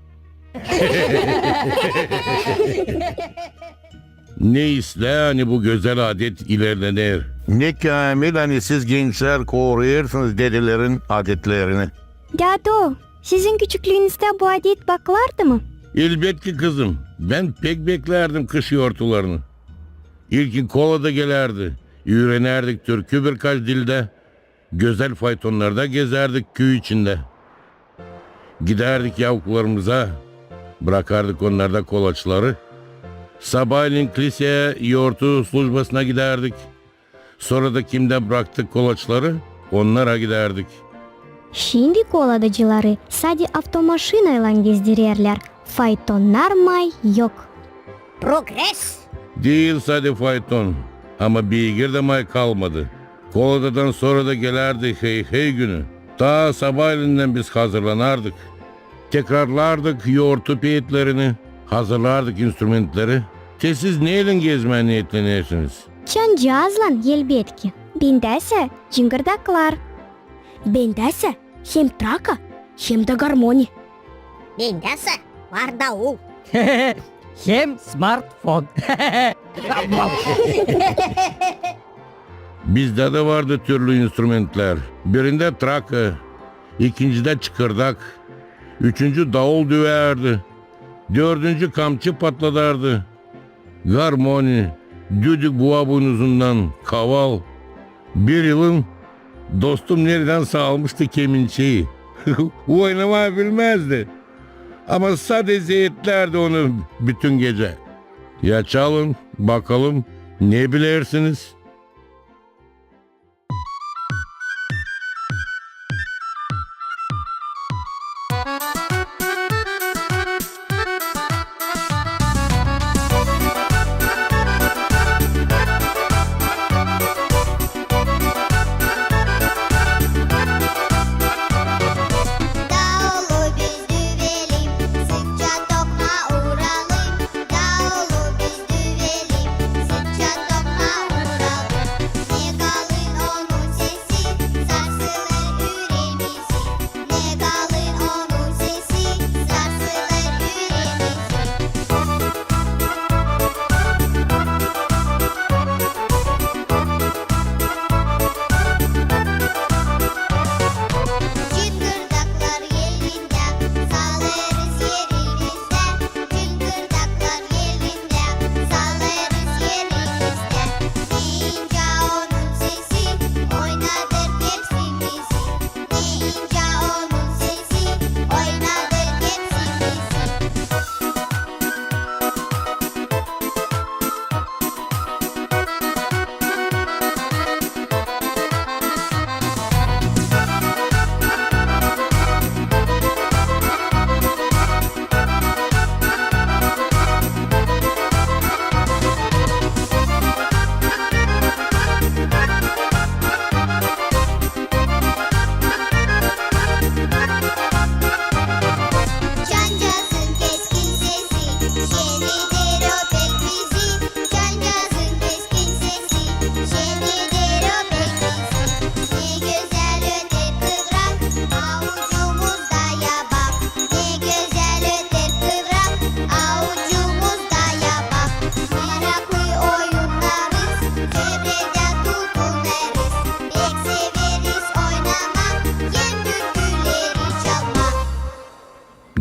Ne islää, ani bu gözäl adet ilerlener. Ne käämil, ani siz, gençlär, koruyêrsınız dedelerin adetlerini. Dädu, sizin küçüklüünüzdä bu adet bakılardı mı? Elbetki, kızım. Bän pek beklärdim kış yortularını. İlkin kola da gelärdi. Üürenärdik türkü birkaç dildä. Gözäl faytonnarda gezärdik küü içindä. Gidärdik yavuklarımıza, brakardık onnarda kolaçları. Sabaalän kliseya yortu slujbasına gidärdik. Sora da kimdä braktık kolaçları, onnara gidärdik. Şindi koladacıları sade avtomaşinaylan gezdirerlär, faytonnar may yok. Progres! Diil sade fayton, ama beygir dä may kalmadı. Koladadan sora da gelärdi hıy-hıy günü. Taa sabaalendän biz hazırlanardık. Tekrarlardık yortu peetlerini, hazırlardık instrumentleri. Te siz neylän gezmää neetlenersiniz? Çancaazlan, elbetki. Bendäsä cıngırdaklar. Bendäsä hem traka, hem dä garmoni. Bendäsä var daul. Hem smartfon. Bizdä dä vardı türlü instrumentlär. Birindä traka, ikincidä çıkırdak, üçüncü daul düvärdi, dördüncü kamçı patladardı. Garmoni, düdük buva buynuzundan, kaval. Bir yılım dostum neredänsä almıştı kemençeyi. Oynamaa bilmäzdi. Ama sade zeetlärdi onu bütün gecä. Ya çalın, bakalım, ne bilersiniz? Daulu biz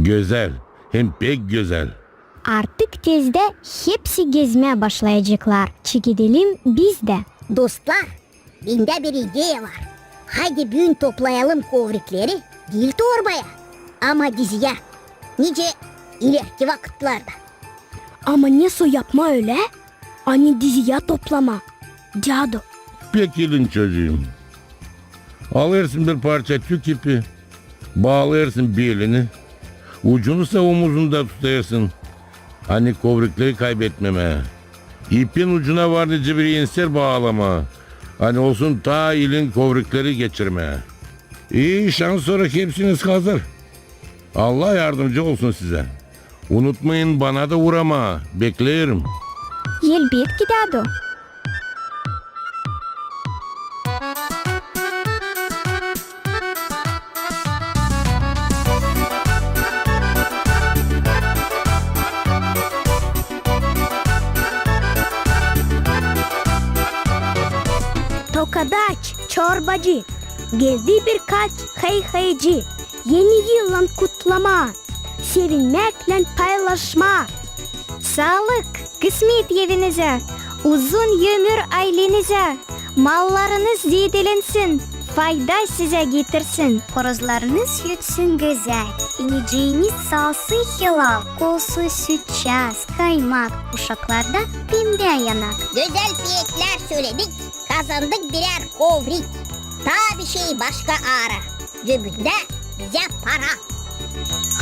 Gözäl, hem pek gözäl. Artık tezdä hepsi gezmää başlayaceklar. Çekedelim biz dä. Dostlar, bendä bir ideya var. Haydi büün toplayalım kovrikleri, diil torbaya, ama diziyä, nicä ilerki vakıtlarda. Ama nesoy yapmaa ölä, ani diziyä toplamaa, dädu? Pek ilin, çocuum. Alêrsın bir parça tük ipi, baalêrsın belini, ucunu sa omuzunda tutêrsın, ani kovrikleri kaybetmemää. İpin ucuna var nicä bir enser baalamaa, ani olsun taa ilin kovrikleri geçirmää. İi şans, sora hepsiniz hazır. Allah yardımcı olsun sizä. Unutmayın bana da uuramaa, bekleerim. Elbetki, dädu. Tokadaç, çorbacı, geldi birkaç hıy-hıycı, Eni yıllan kutlamaa, sevinmäklän paylaşmaa. Saalık, kısmet evinizä, uzun ömür aylenizä, mallarınız zeedelensin, fayda sizä getirsin. Horozlarınız ötsün gözäl, ineciniz salsın hilal, olsun sütçaaz, kaymak, uşaklarda pembä yanak. Gözäl peetlär söledik, kazandık birär kovrik. Taa bişey başka aara, cöbündä bizä para.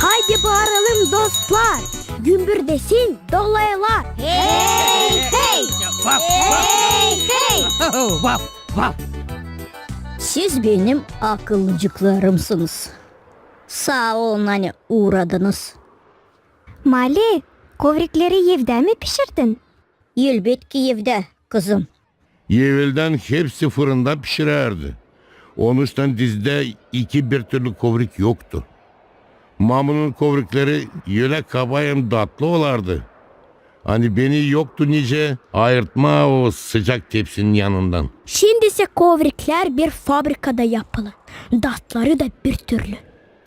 Haydi baaralım, dostlar, gümbürdesin dolaylar. Hey, hey! Vaf, vaf! Hey, hey! Vaf, vaf! Siz benim akıllıcıklarımsınız. Saa olun, ani uuradınız. Mali, kovrikleri evdä mi pişirdin? Elbetki evdä, kızım. Eveldän hepsi fırında pişirärdi. Onuştan dizdä iki birtürlü kovrik yoktu. Mamunun kovrikleri ölä kaba hem datlı olardı, ani beni yoktu nicä ayırtmaa o sıcak tepsinin yanından. Şindisä kovriklär bir fabrikada yapılı, datları da birtürlü.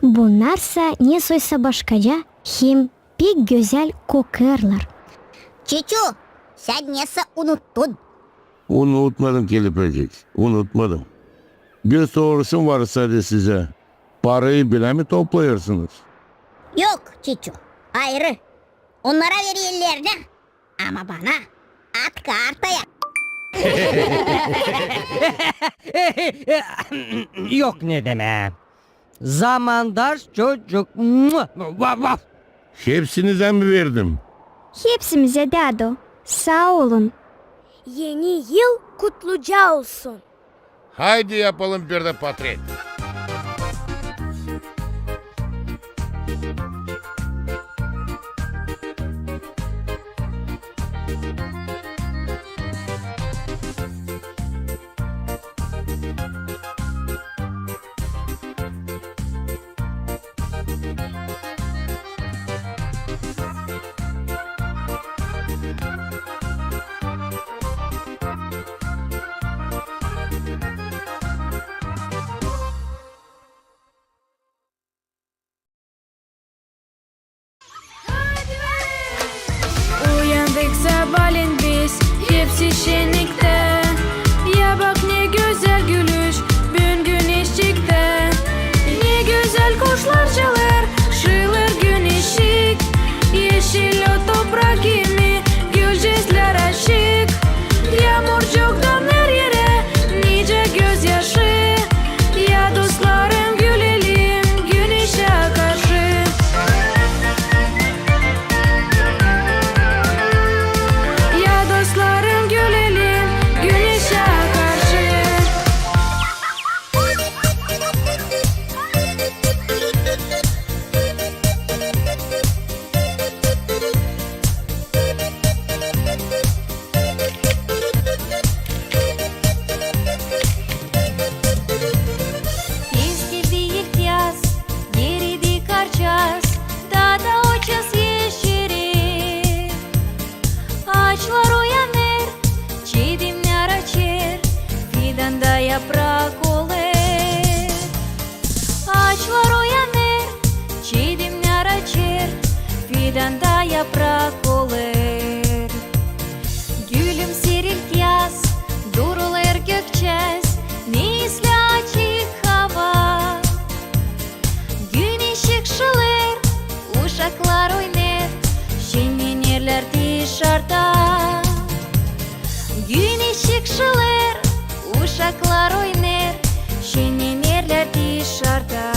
Bunnarsa nesoysa başkaca hem pek gözäl kokêrlar. Çiçu, sän nesä unuttun? Unutmadım, kelebecik, unutmadım. Bir soruşum var sade sizä. Parayı bilä mi toplayêrsınız? Yok, Çiçu, ayırı. Onnara vererlär, ama bana at kartaya. Yok ne demää. Zamandaş çocuk. Vaf, vaf. Hepsinizä mi verdim? Hepsimizä, dädu. Saa olun. Eni yıl kutluca olsun. Haydi yapalım bir dä potret. Uyandık sabaalän biz, hepsi şenniktä. Ya bak, ne gözäl gülüş büün güneş çıktı. Ne gözäl kuşlar çalêr, şıılêr güneşçik. Eşil o toprak kimi, gülcüklär açık. Yaamurcuktan her erä nicä gözyaşı. Ya dostlarım, gülelim güneşä karşı. Ya dostlarım, gülelim yaprak olêr. Gülümseer ilk yaz, durulêr gökçäz, ne islää açık hava. Güneş ışılêr, uşaklar oynêêr, şennenerlär dışarda. Güneş ışılêr, uşaklar oynêêr, şennenerlär dışarda.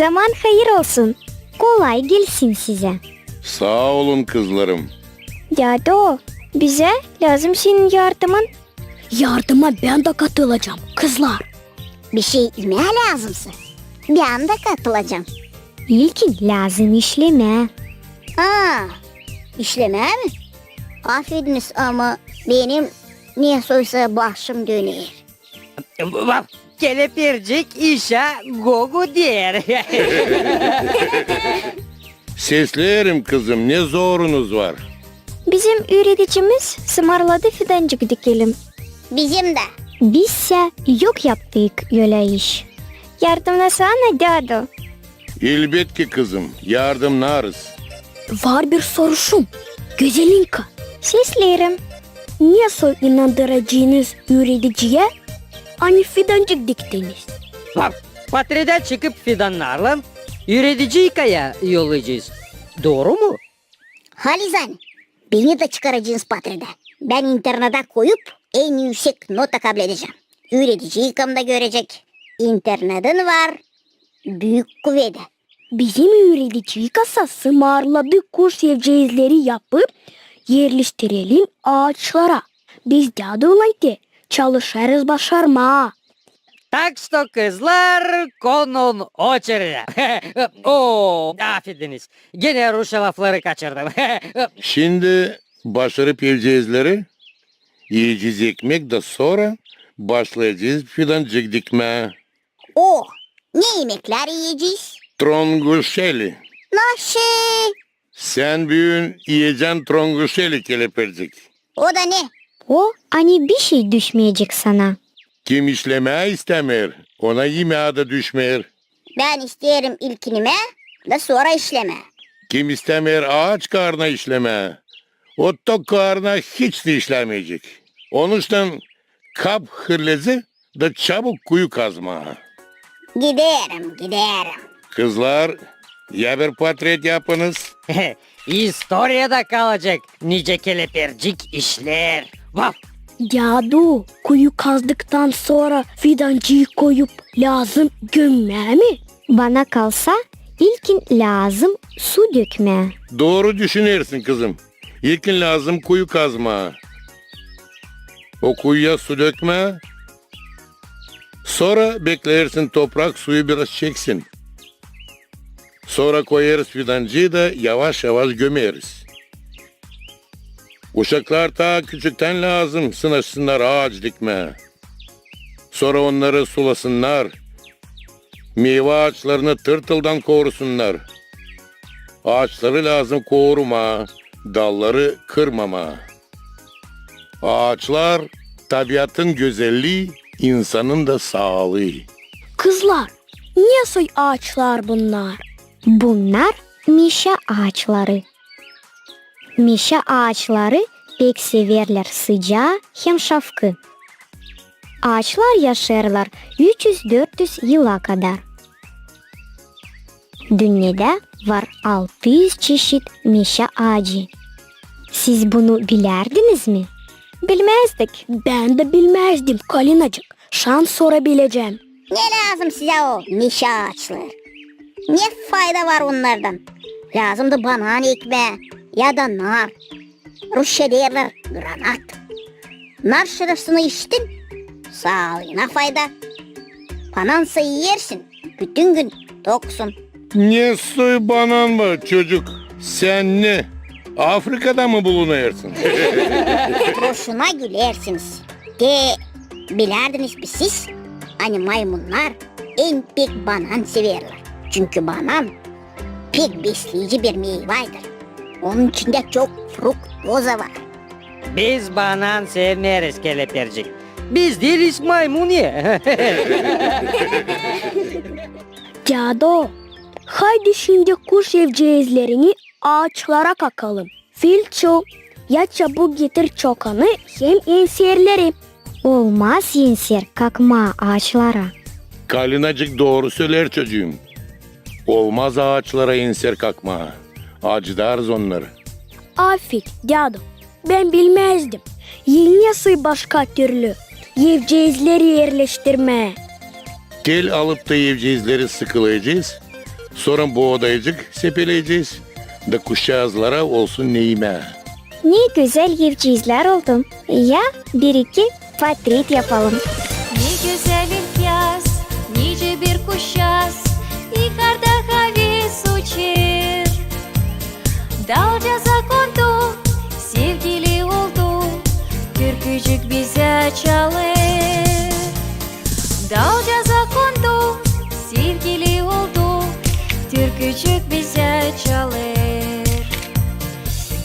Zaman hayır olsun. Kolay gelsin sizä. Saa olun, kızlarım. Dädu, bizä lääzım senin yardımın. Yardıma bän dä katılacam, kızlar. Bir şey imää lääzımsa, bän dä katılacam. İlkin lääzım işlemää. Aa, işlemää mi? Afediniz, ama benim nesoysa başım döner. Bak, kelepircik işä go-go deer. Sesleerim, kızım, ne zorunuz var? Bizim üüredicimiz sımarladı fidancık dikelim. Bizim dä. Bizsä yok yaptık ölä iş. Yardımnasana, dädu. Elbetki, kızım, yardımnarız. Var bir soruşum, Gözelinka. Sesleerim. Nesoy inandıracınız üürediciyä, ani fidancık diktiniz? Bak, patredä çıkıp fidannarlan üürediciyi kayaya yollayacez. Dooru mu? Halizdän, beni dä çıkaracınız patredä. Bän internada koyup, en üüsek nota kabledecäm. Üürediciyi kaymda görecek. İnternadın var büük kuvedi. Bizim üürediciyka sa sımarladı kuş evceezleri yapıp erleştirelim aaçlara. Biz däduylan te çalışêrız başarmaa. Так что, kızlar, konun oçeredä. O, afediniz. Genä rusça lafları kaçırdım. Şindi başarıp evceezleri, iyecez ekmek da sora başlayacez fidancık dikmää. O, ne imeklär iyecez? Tronguşeli. Naşey? Sän büün iyecän tronguşeli, kelepircik. O da ne? O, ani bişey düşmeyecek sana. Kim işlemää istämeer, ona imää dä düşmeer. Bän isteerim ilkin imää da sora işlemää. Kim istämeer aaç kaarna işlemää, o tok kaarna hiç dä işlämeyecek. Onuştan kap hırlezi da çabuk kuyu kazmaa. Giderim, giderim. Kızlar, ya bir patret yapınız. İstoriyada kalacek, nicä kelepircik işleer. Vaf! Dädu, kuyu kazdıktan sora fidancıyı koyup lääzım gömmää mi? Bana kalsa, ilkin lääzım su dökmää. Dooru düşünersin, kızım. İlkin lääzım kuyu kazmaa. O kuyuya su dökmää. Sora bekleersin, toprak suyu biraz çeksin. Sora koyêrız fidancıyı da yavaş-yavaş gömeriz. Uşaklar taa küçüktän lääzım sınaşsınnar aaç dikmää. Sora onnarı sulasınnar. Meyva aaçlarını tırtıldan korusunnar. Aaçları lääzım korumaa, dalları kırmamaa. Aaçlar, tabiatın gözellii, insanın da saalıı. Kızlar, ne soy aaçlar bunnar? Bunnar meşä aaçları. Meşä aaçları pek severlär sıcaa hem şafkı. Aaçlar yaşêêrlar üç üz-dört üz yıla kadar. Dünnedä var altı üz çeşit meşä aacı. Siz bunu bilärdiniz mi? Bilmäzdik. Bän dä bilmäzdim, Kalinacık. Şansora bilecäm. Ne lääzım sizä o meşä aaçları? Ne fayda var onnardan? Lääzımdı banan ekmää ya da nar. Rusça deerlär granat. Nar şırısını içtin, saalıına fayda. Banansa iyersin, bütün gün toksun. Ne soy banan mı, çocuk? Sän ne, Afrikada mı bulunêrsın? Boşuna gülersiniz. Te bilärdiniz mi siz, ani maymunnar en pek banan severlär? Çünkü banan pek besleyici bir meyvaydır. Onun içindä çok fruktoza var. Biz banan sevmeeriz, Kelepircik. Biz diiliz maymun ya. Dädu, haydi şindi kuş evceezlerini aaçlara kakalım. Filçu, ya çabuk getir çokanı hem enserleri. Olmaz enser kakmaa aaçlara. Kalinacık dooru söleer, çocuum. Olmaz aaçlara enser kakmaa. Acıdarız onnarı. Afik, dädu, bän bilmäzdim, yeni nasıl başka türlü evceezleri erleştirmää. Tel alıp da evceezleri sıkılayacez, sora boodaycık sepeleyecez, da kuşçaazlara olsun ne imää. Ne gözäl evceezlär oldu. Ya bir-iki portret yapalım. Ne gözäl ilk yaz, nicä bir kuşçaaz, dikarda haves uçêr. Dalcaaza kondu, sevgili oldu, türkücük bizä çalêr. Dalcaaza kondu, sevgili oldu, türkücük bizä çalêr.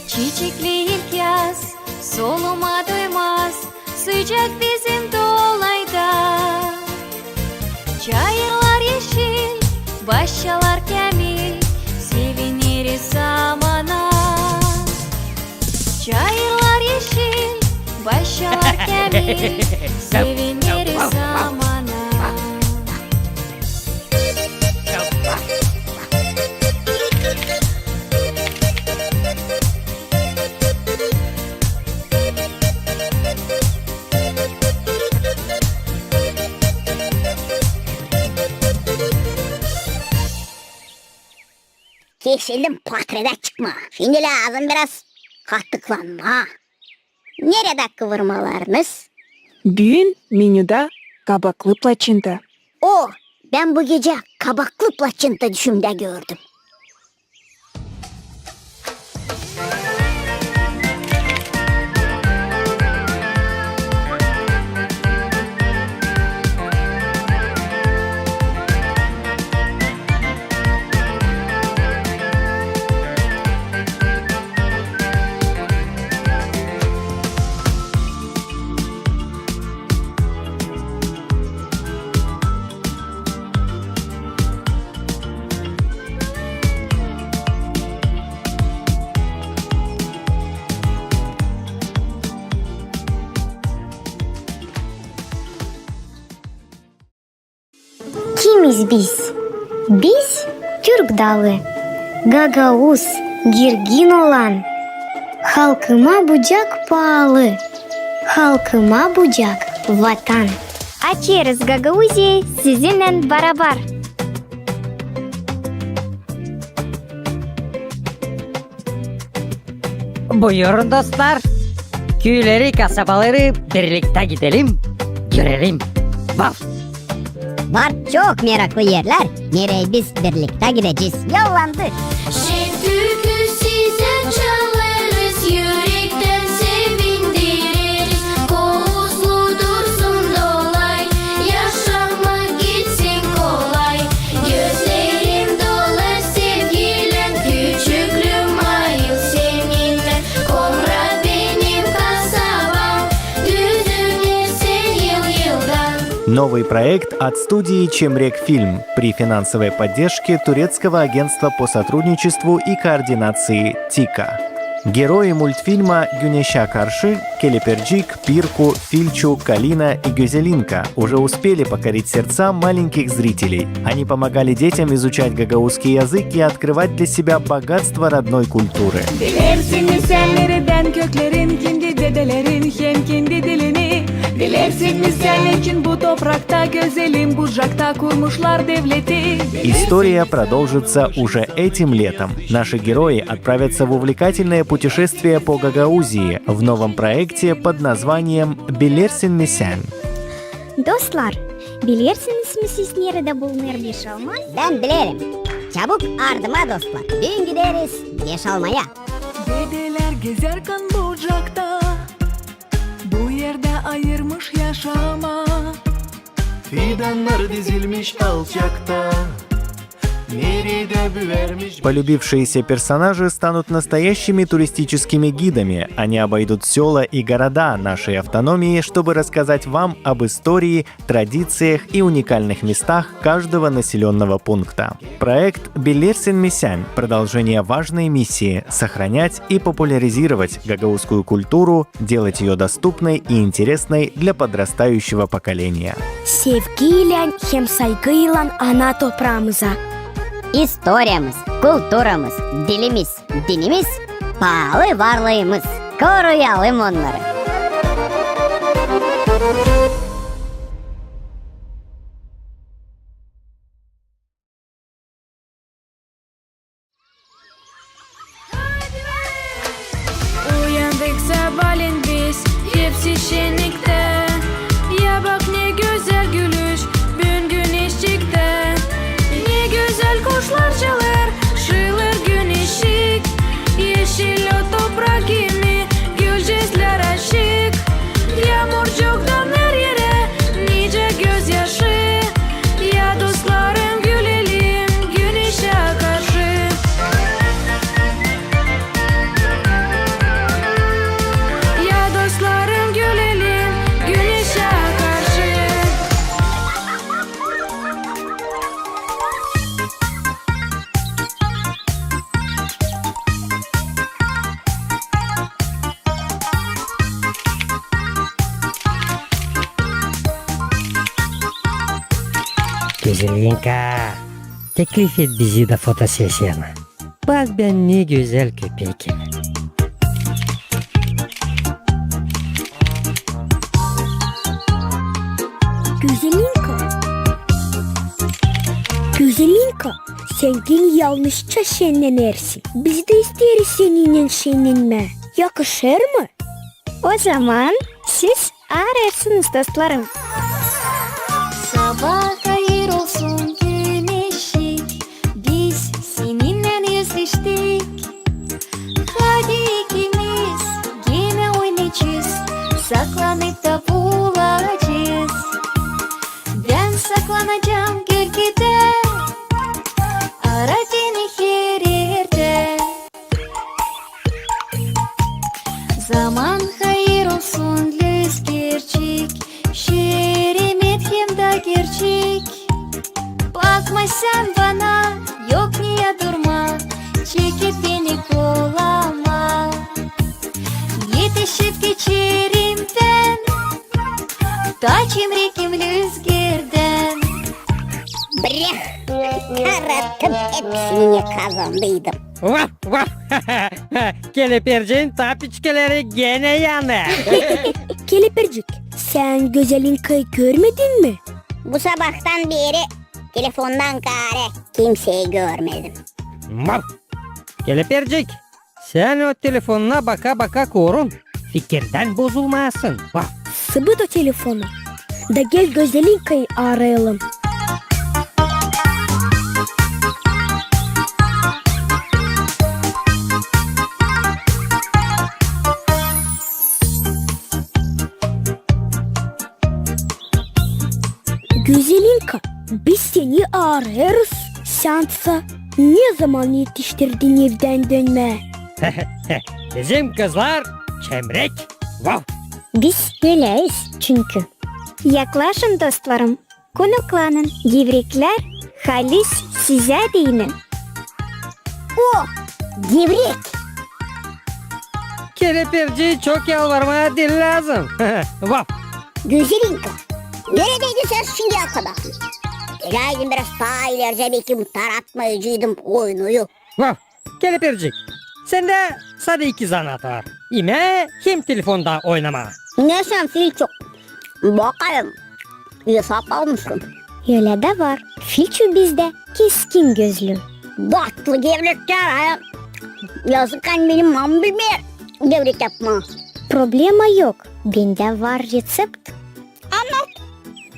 Çiçekli ilk yaz, soluma doymaz, sıcak bizim dolayda. Çayırlar eşil, başçalar käämil, sevineriz zamana. Çayırlar eşil, başçalar käämil, sevineriz zamana. Kesildim portretä çıkmaa. Şindi lääzım biraz katıklanmaa. Neredä kıvırmalarınız? Büün menüdä kabaklı plaçinta. O, bän bu gecä kabaklı plaçinta düşümdä gördüm. Kimiz biz? Biz türk dalı, gagauz, girgin olan. Halkıma bucak paalı, halkıma bucak vatan. Açêrız Gagauziya sizinnän barabar. Buyurun, dostlar. Küüleri, kasabaları birliktä gidelim, görelim. Vaf! Var çok meraklı erlär, nereyi biz birliktä gidecez. Yollandı! Şen türkü sizä çalêrız, ürektän sevindireriz. Kovuzlu dursun dolay, yaşamak gitsin kolay. Gözlerim dolar sevgilän, küçüklüüm ayıl seninnän. Komra benim kasabam, düzüner sän yıl-yıldan. Новый проект от студии «Чемрек Фильм» при финансовой поддержке Турецкого агентства по сотрудничеству и координации «ТИКА». Герои мультфильма «Güneşä karşı» Келепирчик, Пирку, Филчу, Калина и Гюзелинка уже успели покорить сердца маленьких зрителей. Они помогали детям изучать гагаузский язык и открывать для себя богатство родной культуры. Bilersin mi sän neredän köklerin, kendi dedelerin hem kendi dilini? Bilersin mi sän neçin bu toprakta, gözelim Bucakta kurmuşlar devleti? История продолжится уже этим летом. Наши герои отправятся в увлекательное путешествие по Гагаузии в новом проекте под названием «Bilersin mi sän?». Dostlar, bilersiniz mi siz, neredä bulunêr Beşalma? Bän bilerim. Çabuk ardıma, dostlar. Büün gideriz Beşalmaya. Dedelär gezärkan Bucakta, bu erdä ayırmış yaşamaa. Fidannar dizilmiş alçakta, Полюбившиеся персонажи станут настоящими туристическими гидами. Они обойдут сёла и города нашей автономии, чтобы рассказать вам об истории, традициях и уникальных местах каждого населённого пункта. Проект «Биллерсин ми сян» — продолжение важной миссии — сохранять и популяризировать гагаузскую культуру, делать её доступной и интересной для подрастающего поколения. Sevgiylän hem saygıylan ana topraamıza. İstoriyamız, kulturamız, dilimiz, dinimiz, paalı varlıımız. Koruyalım onnarı. Uyandık sabaalän biz, hepsi şenniktä. Ya bak, ne gözäl gülüş büün güneşçiktä. Ne gözäl kuşlar çalêr, şıılêr güneşçik. Eşil o toprak kimi, gülcezlär açık. Yaamurcuktan her erä nicä gözyaşı. Ya dostlarım, gülelim güneşä karşı. Ya dostlarım, gülelim güneşä karşı. Gözelinka, teklif et bizi dä fotosesiyana. Bak, bän ne gözäl köpekim. Gözelinka. Gözelinka, sän genä yalnızça şennenersin. Biz dä isteeriz seninnän şennenmää. Yakışêr mı? Ozaman siz aarêrsınız, dostlarım. Sabaa hayır olsun, güneşçik, biz seninnän üzleştik. Hadi ikimiz genä oynaycez, saklanıp da bulacez. Bän saklanacam gölgedä, ara beni her erdä. Zaman hayır olsun, lüzgercik, şeremet hem dä gerçek. Bakma sän bana, yok niyä durma, çekip beni kolama. Etişip geçerim bän, da çimrekim lüzgerdän. Breh! Karatım, hepsini kazandıydım. Vah, vah! Keleperciin tapiçkaları genä yanêr. Kelepercik, sän Gözelinkayı görmedin mi? Bu sabahtan beeri telefondan kaarä kimseyi görmedim. Vah! Kelepercik, sän o telefonuna baka-baka korun, fikirdän bozulmayasın. Vah! Sıbıt o telefonu. Da gel Gözelinkayı aarayalım. Gözelinka, biz seni aarêêrız, sän sa nezaman etiştirdin evdän dönmää? Bizim kızlar çimrek. Vah! Biz öleriz çünkü. Yaklaşın, dostlarım, konuklanın, gevreklär halis sizä deyni. O, gevrek! Keleperciyi çok yalvarmaa diil lääzım. Vah! Gözelinka, neredäydin sän şindiyä kadar? Geläydin biraz taa ileri, beki taratmayaceydım oyunuyu. Vah! Kelepercik, sendä sade iki zanaat var: imää hem telefonda oynamaa. Ne sän, Filçu? Bakayım, esap almışsın. Ölä dä var. Filçu bizdä keskin gözlü. Datlı gevreklär, ha? Yazık, ani benim mamam bilmeer gevrek yapmaa. Problema yok. Bendä var reţept. Annat.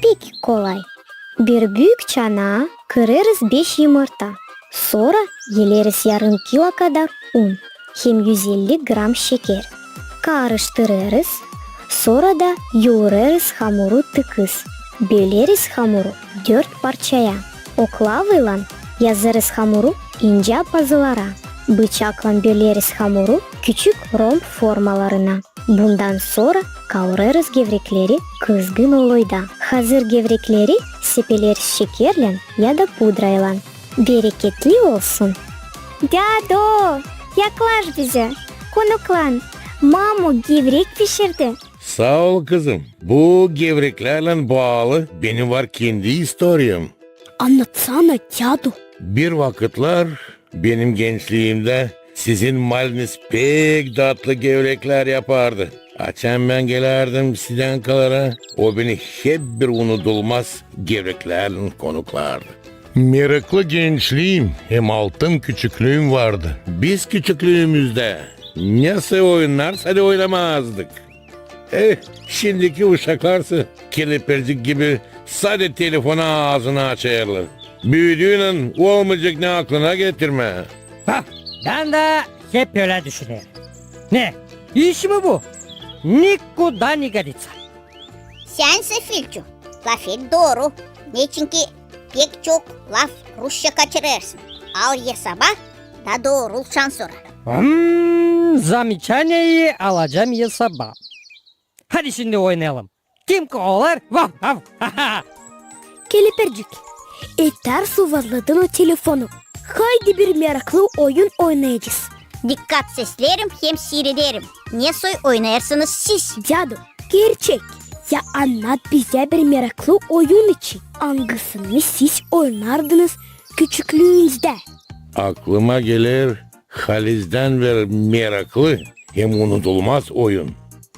Pek kolay. Bir büük çanaa kırêrız beş yımırta. Sora eleriz yarım kilo kadar un hem üz elli gram şeker. Karıştırêrız, sora da yuurêrız hamuru tıkız. Böleriz hamuru dört parçaya. Oklavaylan Yazêrız hamuru incä pazılara. Bıçaklan böleriz hamuru küçük romb formalarına. Bundan sora kaurêrız gevrekleri kızgın oloyda. Hazır gevrekleri sepeleriz şekerlän ya da pudraylan. Bereketli olsun! Dädu, yaklaş bizä, konuklan. Mamu gevrek pişirdi. Saa ol, kızım. Bu gevreklärlän baalı benim var kendi istoriyam. Annatsana, dädu. Bir vakıtlar benim gençliimdä sizin maliniz pek datlı gevreklär yapardı. Açan bän gelärdim sizin kalara, o beni hep bir unudulmaz gevreklärlän konuklardı. Meraklı gençliim hem altın küçüklüüm vardı. Biz küçüklüümüzdä ne soy oyunnar sade oynamazdık. Eh, şindiki uşaklarsa kelepercik gibi sade telefona aazını açêrlar. Büüdüünän olmayacek ne aklına getirmää. Ha, bän dä hep ölä düşünerim. Ne, iş mi bu? Nikuda ne goditsa. Sän, Sefilçu, lafet dooru. Neçinki pek çok laf rusça kaçırêrsın. Al esaba da doorultan sora. Hmm, zamçaniyeyi alacam esaba. Hadi şindi oynayalım. Kim kovalar? Vav, vav, ha, ha. Kelepercik, etär suvazladın o telefonu. Haydi bir meraklı oyun oynayacez. Dikkat seslerim hem siirederim. Ne soy oynêêrsınız siz? Dädu, gerçek. Ya annat bizä bir meraklı oyun için, angısını siz oynardınız küçüklüünüzdä. Aklıma geler halizdän bir meraklı hem unudulmaz oyun.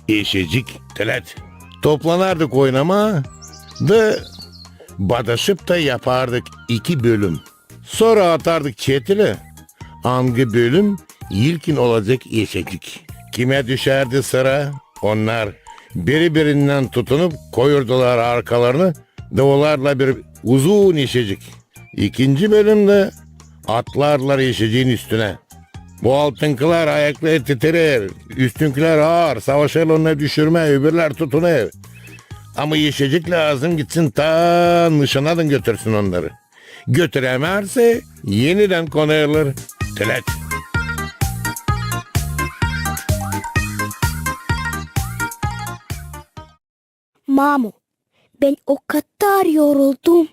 Eşecik, telät. Toplanardık oynamaa da badaşıp ta yapardık iki bölüm. Sora atardık çetili, angı bölüm ilkin olacek eşecik. Kimä düşärdi sıra, onnar biri-birindän tutunup koyardılar arkalarını da olardılar bir uzun eşecik. İkinci bölümdä atlardılar eşeciin üstünä. Bu altınkılar ayakları titrer, üstünkilär aar, savaşêr onnarı düşürmää, öbürlär tutunêr. Ama eşecik lääzım gitsin ta nışanadın götürsün onnarı. Götürämärse, enidän konêrlar. Telät. Mamu, bän o kadar yoruldum.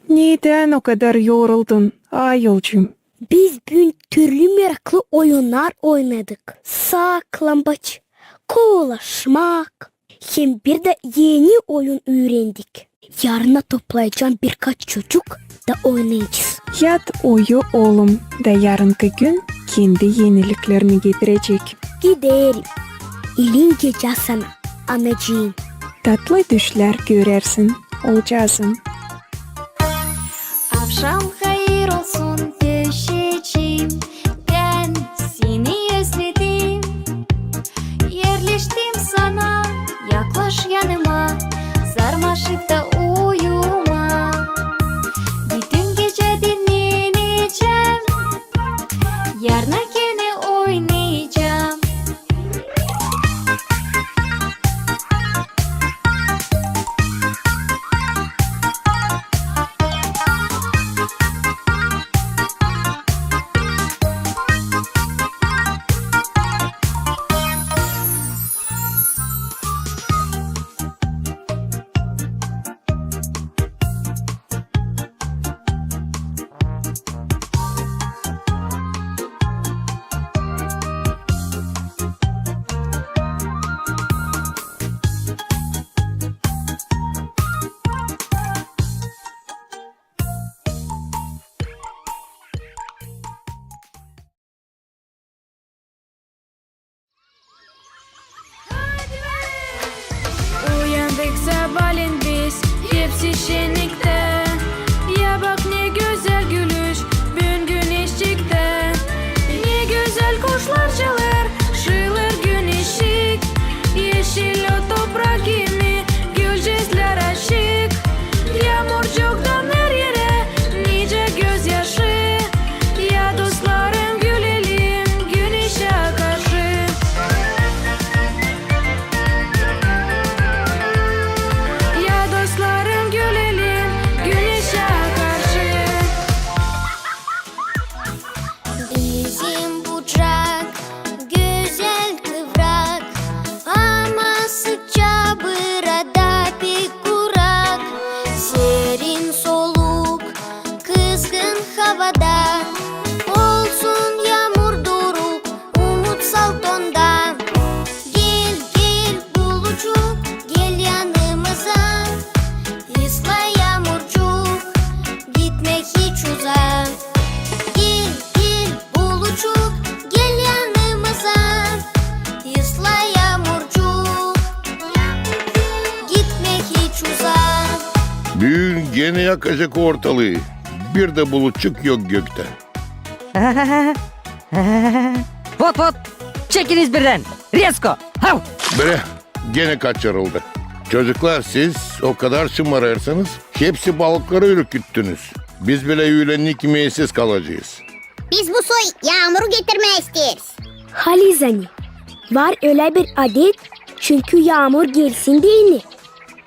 Nedän o kadar yoruldun, ayolcuum? Biz büün türlü meraklı oyunnar oynadık. Saklambaç, kovalaşmak. Hem bir dä eni oyun üürendik. Yarına toplayacam birkaç çocuk da oynayacez. Yat uyu, oolum, da yarınkı gün kendi eniliklerini getirecek. Giderim. İlin gecä sana, anacıım. Tatlı düşlär görersin, oolcaazım. Avşam hayır olsun, peşecim, bän seni özledim. Erleştim sana, yaklaş yanıma, zarmaşıp ta uyuma. Bütün gecä dinnenecäm, yarına kenä oynayacam. Uyandık sabaalän biz, hepsi şenniktä. Ya bak, ne gözäl gülüş büün güneşçiktä. Ne gözäl kuşlar çalêr, şıılır güneşçik. Eşil o toprak kimi, gülcezlär açık. Yaamurcuktan her erä nicä gözyaşı. Ya dostlarım, gülelim güneşä karşı. Ya dostlarım, gülelim genä yakacek ortalıı. Bir dä bulutçuk yok göktä. Vot, vot! Çekiniz birdän! Rezko! Hav! Bre, genä kaçırıldı. Çocuklar, siz o kadar şımarêrsınız, hepsi balıkları ürküttünüz. Biz bilä üülennik imeksiz kalacez. Biz bu soy yaamuru getirmää isteeriz. Halizdän, var ölä bir adet, çünkü yaamur gelsin deyni,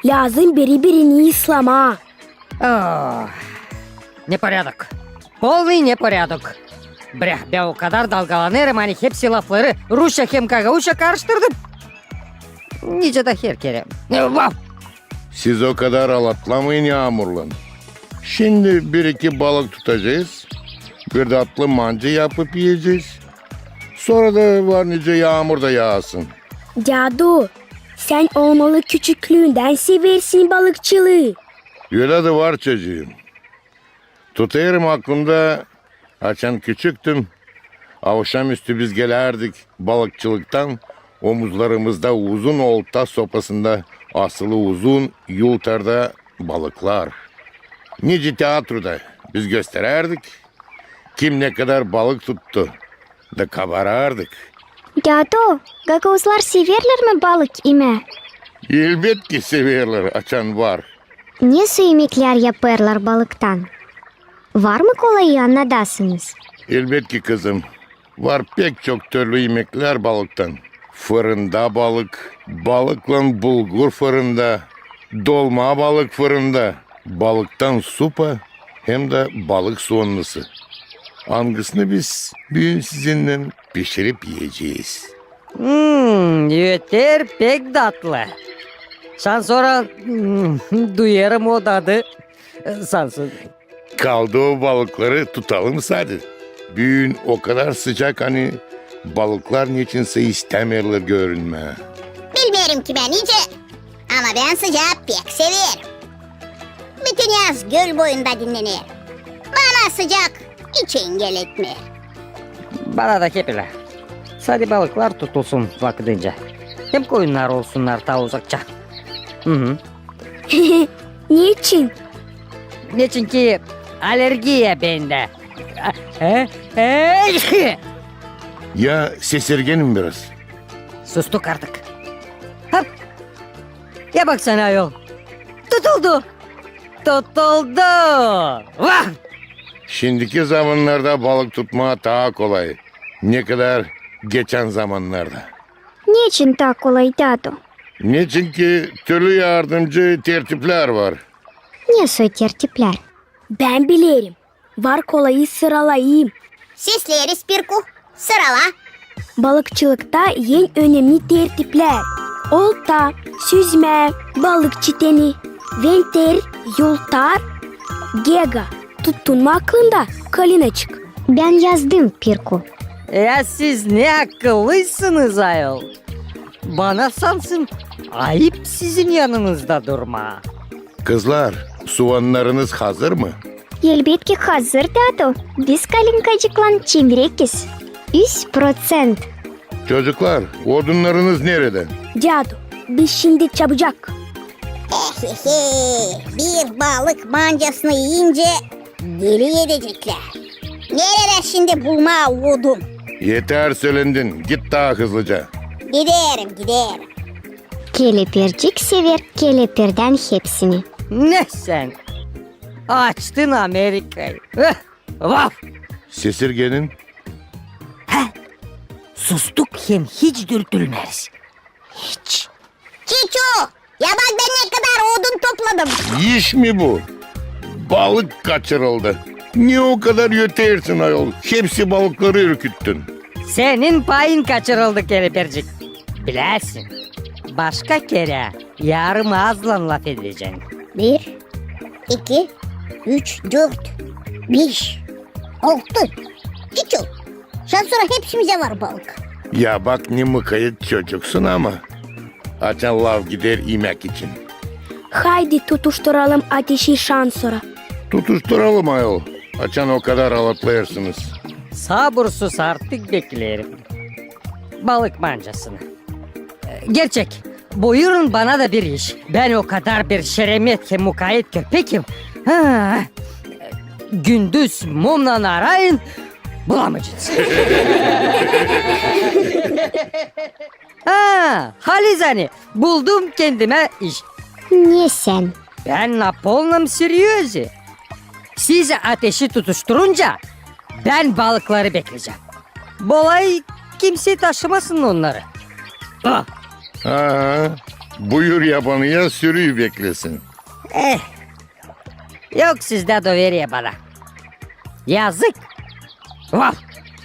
lääzım biri-birini ıslamaa. Oh, neporâdok. Polnıy neporâdok. Brah, bän o kadar dalgalanêrım, ani hepsi lafları rusça hem gagauzça karıştırdım. Nicä dä her kerä. E, vaf! Siz o kadar alatlamayın yaamurlan. Şindi bir-iki balık tutacez, bir dä tatlı manca yapıp iyecez. Sora da var nicä yaamur da yaasın. Dädu, sän olmalı küçüklüündän seversin balıkçılıı. Ölä dä var, çocuum. Tutêrım aklımda, açan küçüktüm, avşamüstü biz gelärdik balıkçılıktan, omuzlarımızda uzun olta sopasında asılı uzun yultarda balıklar. Nicä teatroda biz gösterärdik, kim ne kadar balık tuttu, da kabarardık. Dädu, gagauzlar severlär mi balık imää? Elbetki severlär, açan var. Ne soy imeklär yapêrlar balıktan? Var mı kolayı annadasınız? Elbetki, kızım. Var pek çok türlü imeklär balıktan. Fırında balık, balıklan bulgur fırında, dolma balık fırında, balıktan supa hem dä balık suonnusu. Angısını biz büün sizinnän pişirip iyecez. Hmm, öter pek datlı. Şansora, hmm, duyêrım o dadı. Şansora. Kaldı o balıkları tutalım sade. Büün o kadar sıcak, ani balıklar neçinsä istämeerlär görünmää. Bilmeerim ki bän nicä, ama bän sıcaa pek severim. Bütün yaz göl boyunda dinnenerim. Bana sıcak hiç engel etmeer. Bana da hep ölä. Sade balıklar tutulsun vakıdınca. Hem koyunnar olsunnar taa uzakça. Hı hı. Neçin? Neçinki alergiya bendä. He? He? Ya sesirgenim biraz? Sustuk artık. Hop! Ya baksana ayol. Tutuldu. Tutuldu. Vah! Şindiki zamannarda balık tutmaa taa kolay, ne kadar geçän zamannarda. Neçin taa kolay, dädu? Neçinki türlü yardımcı tertiplär var. Ne soy tertiplär? Bän bilerim. Var kolayı sıralayım. Sesleeriz, Pirku. Sırala. Balıkçılıkta en önemni tertiplär: olta, süzmä, balık çiteni, venter, yultar, gega. Tuttun mu aklında, Kalinaçık? Bän yazdım, Pirku. Ya siz ne akıllıysınız ayol. Bana sansın ayıp sizin yanınızda durmaa. Kızlar, suonnarınız hazır mı? Elbetki hazır, dädu. Biz Kalinkacıklan çevirekiz. Üz proţent. Çocuklar, odunnarınız neredä? Dädu, biz şindi çabucak. Ehehe, bir balık mancasını iyincä deli edeceklär. Neredä şindi bulmaa odun? Eter söländin, git taa hızlıca. Giderim, giderim. Kelepircik sever keleperdän hepsini. Ne sän? Açtın Amerikayı. Eh, vaf! Sesirgenin? He? Sustuk hem hiç dürtülmeriz. Hiç. Çiçu! Ya bak, bän ne kadar odun topladım. İş mi bu? Balık kaçırıldı. Ne o kadar ötersin ayol? Hepsi balıkları ürküttün. Senin payın kaçırıldı, kelepircik. Bilersin. Başka kerä yarım aazlan lafedecän. Bir, iki, üç, dört, beş, altı. Çiçu, şansora hepsimizä var balık. Ya bak, ne mukayet çocuksun ama. Açan laf gider imäk için. Haydi tutuşturalım ateşi şansora. Tutuşturalım ayol, açan o kadar alatlêêrsınız. Sabursuz artık bekleerim balık mancasını. Gerçek, buyurun bana da bir iş. Bän o kadar bir şeremet hem mukayet köpekim, Ha, gündüz mumnan arayın, bulamayacenız. Ha, halizdän buldum kendimä iş. Ne sän? Bän на полном серьёзе. Siz ateşi tutuşturunca, bän balıkları beklecäm. Bolay kimsey taşımasın onnarı. Ah. Aha, buyur yabanıya sürüyü beklesin. Eh, yok sizdä доверия bana. Yazık. Vah!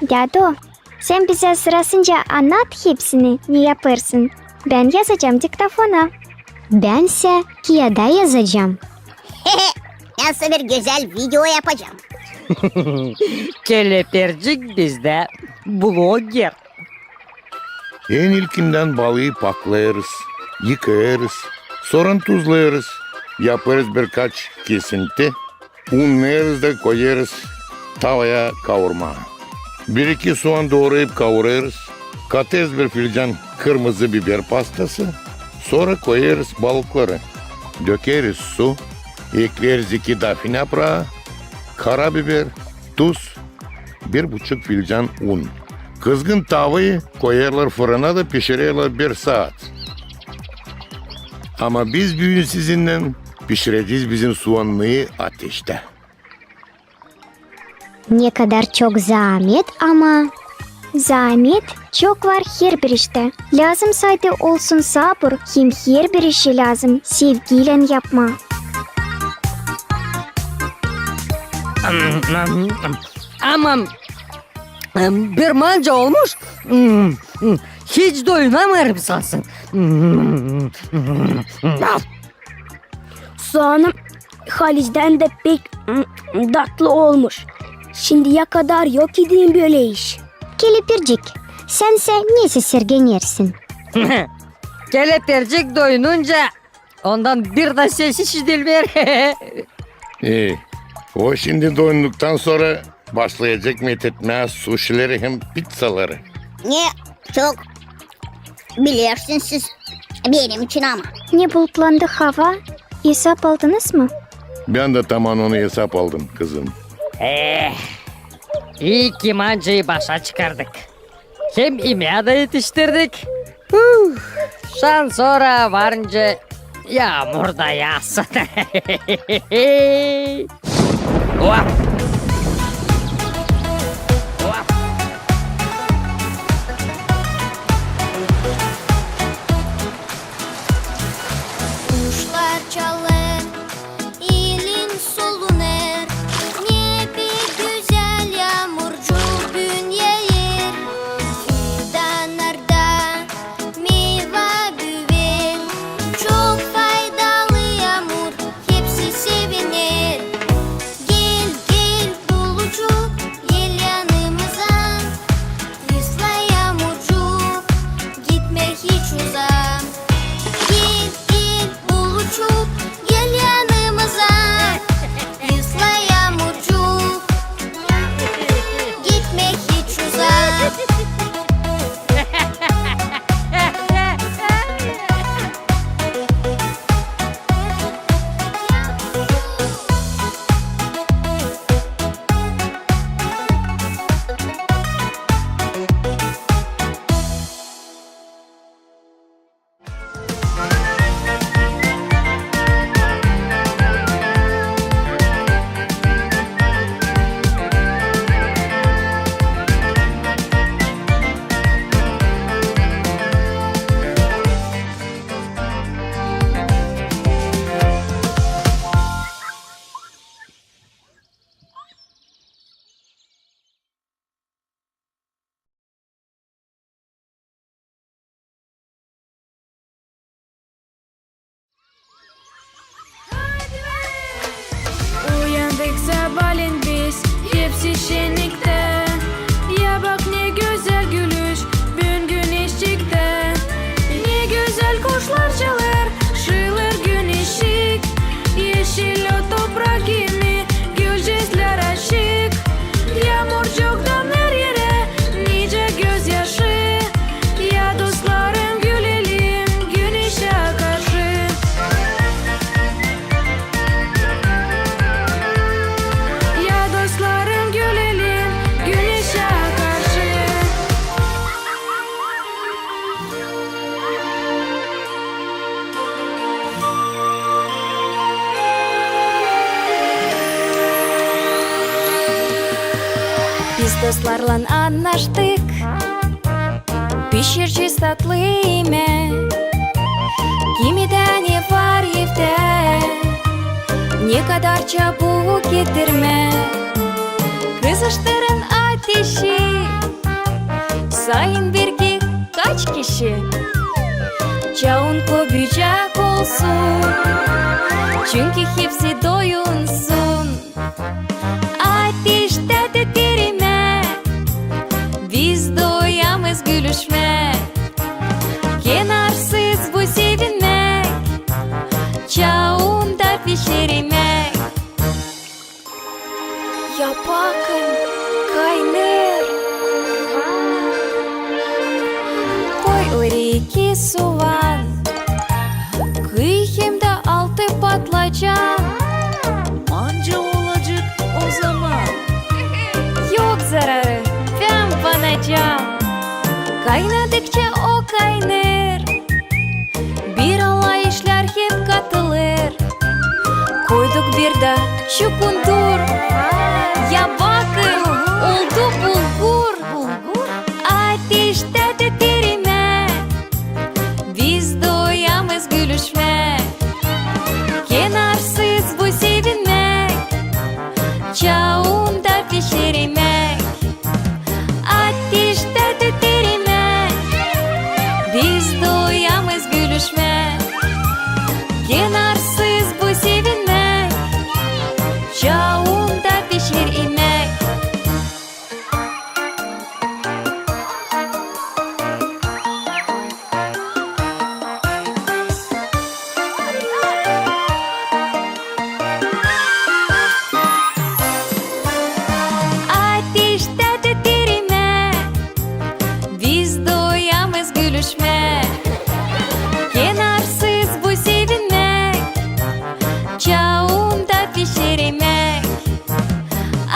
Dädu, sän bizä sırasınca annat hepsini, ne yapêrsın. Bän yazacam diktofona. Bän sä kiyada yazacam. Bän sä bir gözäl video yapacam. Kelepircik bizdä bloger. En ilkindän balıı paklêêrız, yıkêêrız, sora tuzlêêrız, yapêrız birkaç kesinti, unnêêrız da koyêrız tavaya kaurmaa. Bir-iki suan doorayıp kaurêrız, katêrız bir filcan kırmızı biber pastası, sora koyêrız balıkları. Dökeriz su, ekleeriz iki dafin yapraa, karabiber, tuz, bir buçuk filcan un. Kızgın tavayı koyêrlar fırına da pişirerlär bir saat. Ama biz büün sizinnän pişirecez bizim suannıyı ateştä. Ne kadar çok zaamet ama. Zaamet çok var herbir iştä. Lääzım sade olsun sabur, hem herbir işi lääzım sevgiylän yapmaa. Ama bir manca olmuş, hiç doyunamêêrım sansın. Suanım halizdän dä pek, mm, datlı olmuş. Şindiyä kadar yok idim bölä iş. Kelepircik, sän sä nesä sergenersin? Kelepircik doyununca ondan bir dä ses işidilmeer. E, o şindi doyunduktan sora başlayacek metetmää suşileri hem pizzaları. Ne çok bilersiniz siz benim için ama. Ne bulutlandı hava, esap aldınız mı? Bän dä taman onu esap aldım, kızım. Eh, ii ki mancayı başa çıkardık. Hem imeä dä etiştirdik. Huh, şansora var nicä yaamur da yaasın. Hop! Hop! Kuşlar çalêr, elin solunêr, ne pek gözäl yaamurcuk büün yaaêr. Fidanlarda meyva büüyer, çok faydalı yaamur, hepsi seviner. Gel, gel, bulucuk, gel yanımıza. Islaa, yaamurcuk, gitmä hiç uzaa. Gel, gel, bulucuk, gel yanımıza. Islaa, yaamurcuk, gitmä hiç uzaa. Uyandık sabaalän biz, hepsi şenniktä. Ya bak, ne gözäl gülüş, büün güneş çıktı. Ne gözäl kuşlar çalêr, şılêr güneşçik. Eşil o toprak gibi, gülücüklär açık. Yaamurcuktan her erä nicä gözyaşı. Ya dostlarım, gülelim güneşä karşı. Biz dostlarlan annaştık, pişirecez tatlı imäk. Kimidä ne var evdä, ne kadar çabuk getirmäk. Kızıştırın ateşi, sayın birki kaç kişi. Çaun köbücek olsun, çünkü hepsi doyunsun. Ateştä tüter imäk, biz doyamez gülüşmäk. Kenarsız bu sevinmäk, çaunda pişer imäk. Ya bakın, kaynêêr. Koy oraya iki suvan, kıy hem dä altı patlıcan. Manca olacek o zaman. Yok zararı, bän banacam. Kaynadıkça o kaynêêr, bir alay işlär hem katılêr. Koyduk bir dä çukundur. Ya bakın, oldu bulgur. Ateştä tüter imäk, biz doyamez gülüşmäk. Kenarsız bu sevinmäk, çaunda pişer imäk. Ateştä tüter imäk, biz doyamez gülüşmäk. Kenarsız bu sevinmäk, çaunda pişer imäk. Ateştä tüter imäk, biz doyamez gülüşmäk. Kenarsız bu sevinmäk, çaunda pişer imäk.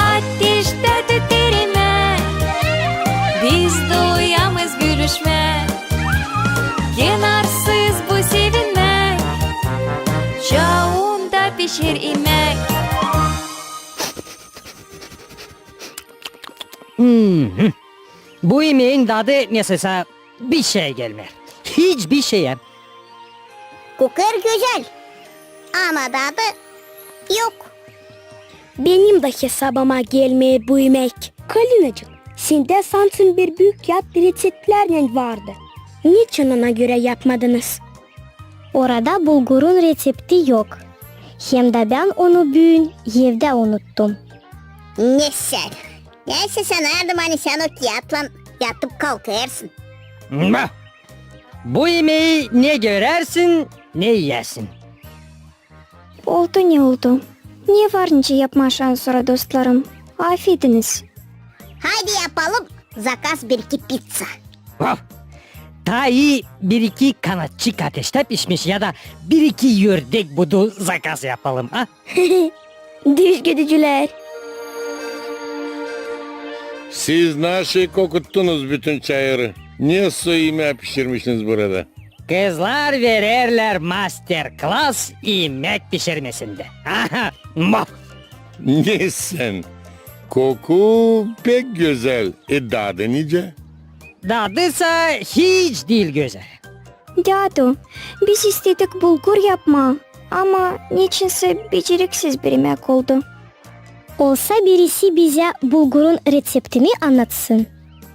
Ateştä tüter imäk, biz doyamez gülüşmäk. Kenarsız bu sevinmäk, çaunda pişer imäk. Hmm. Bu imeyin dadı nesä bişeyä gelmeer. Hiç bişeyä. Kokêr gözäl, ama dadı yok. Benim dä hesabıma gelmeer bu imäk. Kalinacık, sendä sansın bir büük kiat reţeptlärlän vardı. Neçin ona görä yapmadınız? Orada bulgurun reţepti yok. Hem dä bän onu büün evdä unuttum. Ne sän? Neysä sän, ardımani sän o kiatlan yatıp kalkêrsın. Bah! Bu imeyi ne görersin, ne iyersin. Oldu ne oldu. Ne var nicä yapmaa şansora, dostlarım? Afediniz. Haydi yapalım zakaz bir-iki pitsa. Vaf! Taa ii bir-iki kanatçık ateştä pişmiş ya da bir-iki ördek budu zakaz yapalım, a? Düzgüdücülär. Siz naşey kokuttunuz bütün çayırı. Ne soy imää pişirmişsiniz burada? Kızlar vererlär master-klas imäk pişirmesindä. Aha, mah! Ne sän? Koku pek gözäl. E, dadı nicä? Dadı sa hiç diil gözäl. Dädu, biz istedik bulgur yapmaa, ama neçinsä beceriksiz bir imäk oldu. Olsa birisi bizä bulgurun reţeptini annatsın.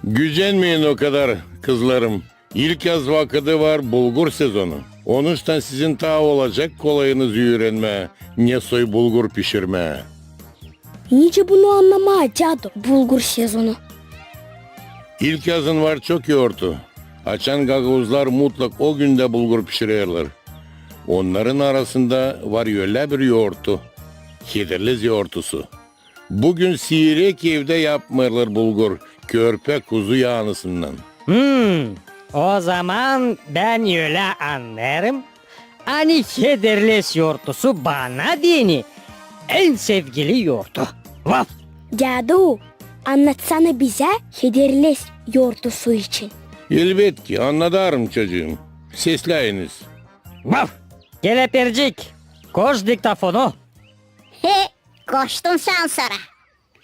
Gücenmeyin o kadar, kızlarım. İlkyaz vakıdı var bulgur sezonu. Onuştan sizin taa olacek kolayınız üürenmää, ne soy bulgur pişirmää. Nicä bunu annamaa, dädu, bulgur sezonu? İlkyazın var çok yourtu. Açan gagauzlar mutlak o gündä bulgur pişirerlär. Onnarın arasında var ölä bir yourtu, Hederlez yourtusu. Bugün siirek evdä yapmêêrlar bulgur, körpä kuzu yaanısından. Hmm, o zaman bän ölä annêêrım, ani Hederlez yourtusu bana deyni en sevgili yourtu. Vaf! Dädu, annatsana bizä Hederlez yourtusu için. Elbetki, annadarım, çocuum. Sesläyiniz. Vaf! Kelepircik, koş diktofonu. He, koştum şansora.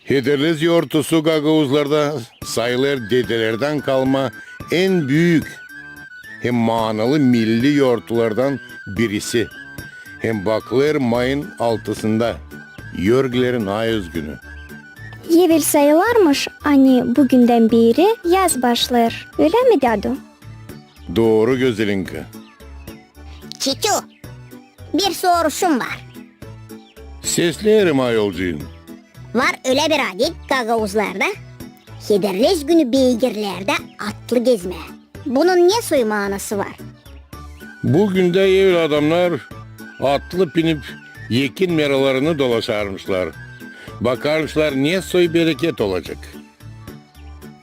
Hederlez yortusu gagauzlarda sayılêr dedelerdän kalma en büük hem maanalı milli yortulardan birisi. Hem bakılêr mayın altısında, Yorgilerin ayız günü. Evel sayılêrmış, ani büündän beeri yaz başlêêr. Ölä mi, dädu? Dooru, Gözelinka. Çiçu, bir soruşum var. Sesleerim, ayolcuum. Var ölä bir adet gagauzlarda, Hederlez günü beygirlerdä atlı gezmää. Bunun ne soy maanası var? Bu gündä evel adamnar atlı pinip ekin meralarını dolaşarmışlar. Bakarmışlar, ne soy bereket olacek.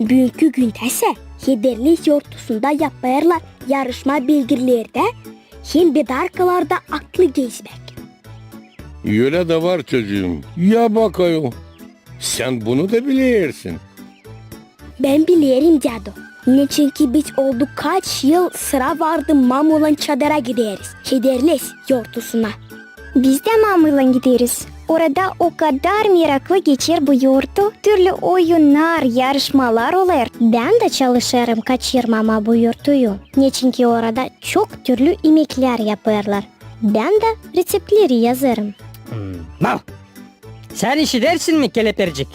Büünkü gündäsä Hederlez yortusunda yapêrlar yarışma beygirlerdä hem bedarkalarda atlı gezmäk. Ölä dä var, çocuum. Ya bak, ayol, sän bunu da bilersin. Bän bilerim, dädu. Neçinki biz oldu kaç yıl sıra vardı mamuylan çadıra gideriz, Hederlez yortusuna. Biz dä mamuylan gideriz. Orada o kadar meraklı geçer bu yortu, türlü oyunnar, yarışmalar olêr. Bän dä çalışêrım kaçırmamaa bu yortuyu. Neçinki orada çok türlü imeklär yapêrlar. Bän dä reţeptleri yazêrım. Hmm, mal! Sän işidersin mi, Kelepircik?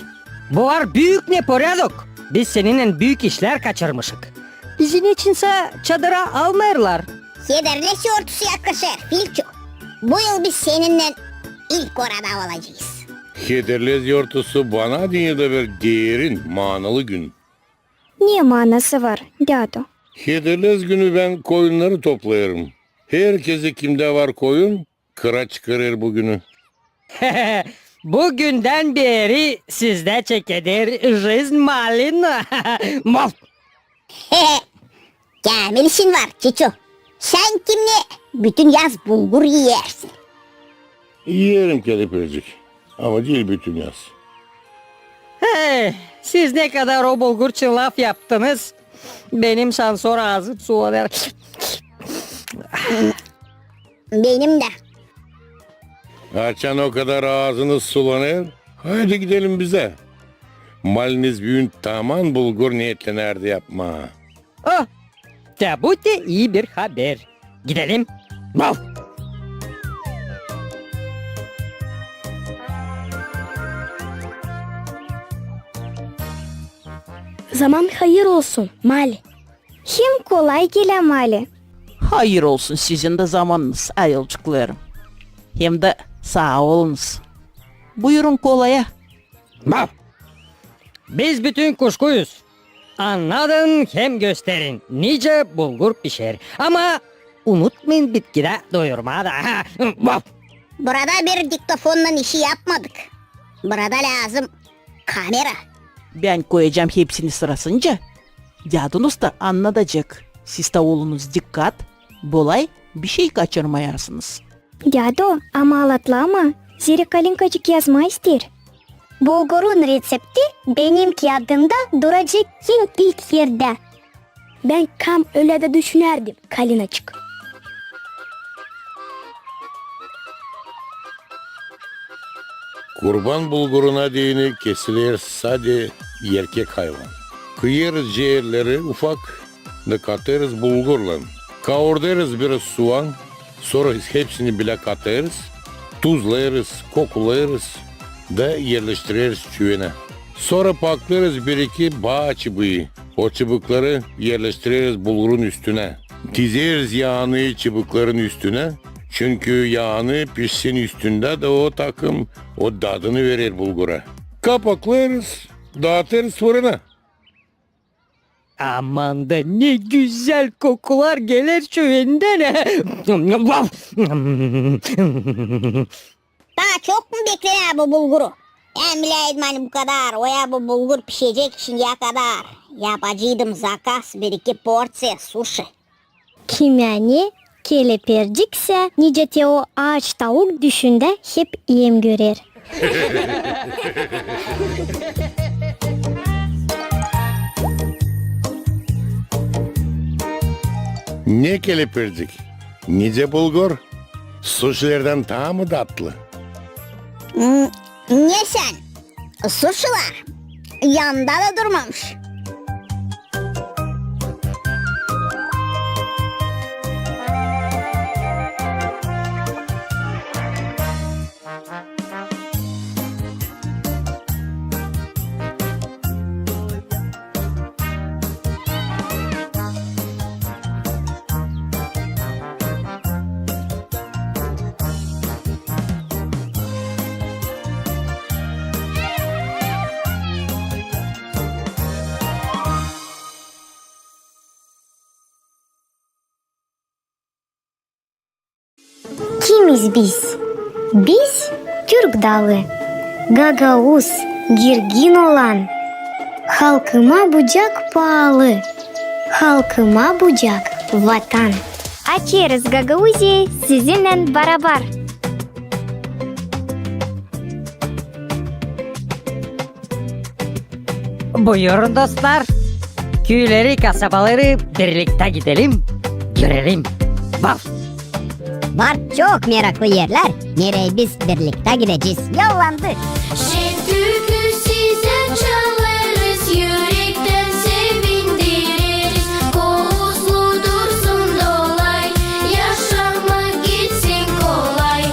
Bu var büük neporядок. Biz seninnän büük işlär kaçırmışık. Bizi neçinsä çadıra almêêrlar. Hederlez yortusu yaklaşêr, Filçu. Bu yıl biz seninnän ilk orada olacez. Hederlez yortusu bana deyni dä bir derin, maanalı gün. Ne maanası var, dädu? Hederlez günü bän koyunnarı toplêêrım. Herkezi, kimdä var koyun, kıra çıkarêr bu günü. Bu gündän beeri sizdä çekeder jezn malin. Mal! Käämil işin var, Çiçu. Sän kimnä bütün yaz bulgur iyersin? İyerim, Kelepircik, ama diil bütün yaz. Hey, siz ne kadar o bulgur için laf yaptınız, benim şansora aazım sulanêr. Benim dä. Açan o kadar aazınız sulanêr, haydi gidelim bizä. Maliniz büün taman bulgur neetlenärdi yapmaa. Oh, te bu te ii bir haber. Gidelim. Mal! Zaman hayır olsun, Mali. Hem kolay gelä, Mali. Hayır olsun sizin dä zamanınız, ayolcuklarım. Hem dä saa olunuz. Buyurun kolaya. Mal! Biz bütün kuşkuyuz. Annadın hem gösterin, nicä bulgur pişer. Ama unutmayın bitkidä doyurmaa da. Mal! Burada bir diktofonnan işi yapmadık. Burada lääzım kamera. Bän koyacam hepsini sırasınca. Dädunuz da annadacek. Siz dä olunuz dikkat, bolay bişey kaçırmayasınız. Dädu, ama alatlama, zerä Kalinkacık yazmaa isteer. Bulgurun reţepti benim kiyadımda duracek en ilk erdä. Bän kam ölä dä düşünärdim, Kalinacık. Kurban bulguruna deyni kesiler sade erkek hayvan. Kıyêrız ciğerleri ufak da katêrız bulgurlan. Kaurdêrız biraz suan, sora hepsini bilä katêrız, tuzlêêrız, kokulêrız da erleştireriz çüvenä. Sora paklêêrız bir-iki baa çıbıı. O çıbıkları erleştireriz bulgurun üstünä. Dizeriz yaanı çıbıkların üstünä, çünkü yaanı pişsin üstündä da o takım o dadını verer bulgura. Kapaklêêrız, daatêrız fırına. Aman da ne gözäl kokular geler çüvendän. Taa çok mu beklenär bu bulguru? Bän biläydim, ani bu kadar oya bu bulgur pişecek şindiyä kadar. Yapaceydım zakaz bir-iki porţiya suşi. Kimä ne, Kelepirciksä, nicä te o aaç tauk, düşündä hep iim görer. Ne, Kelepircik, nicä bulgur? Suşilerdän taa mı datlı? Hmm, ne sän? Suşilar yanda da durmamış. Kimiz biz? Biz türk dalı, gagauz, girgin olan. Halkıma bucak paalı, halkıma bucak vatan. Açêrız Gagauziyayı sizinnän barabar. Buyurun, dostlar. Küüleri, kasabaları birliktä gidelim, görelim. Vaf! Var çok meraklı erlär, nereyi biz birliktä gidecez. Yollandık! Şen türkü sizä çalarız, ürektän sevindireriz. Kouzlu dursun dolay, yaşamak gitsin kolay.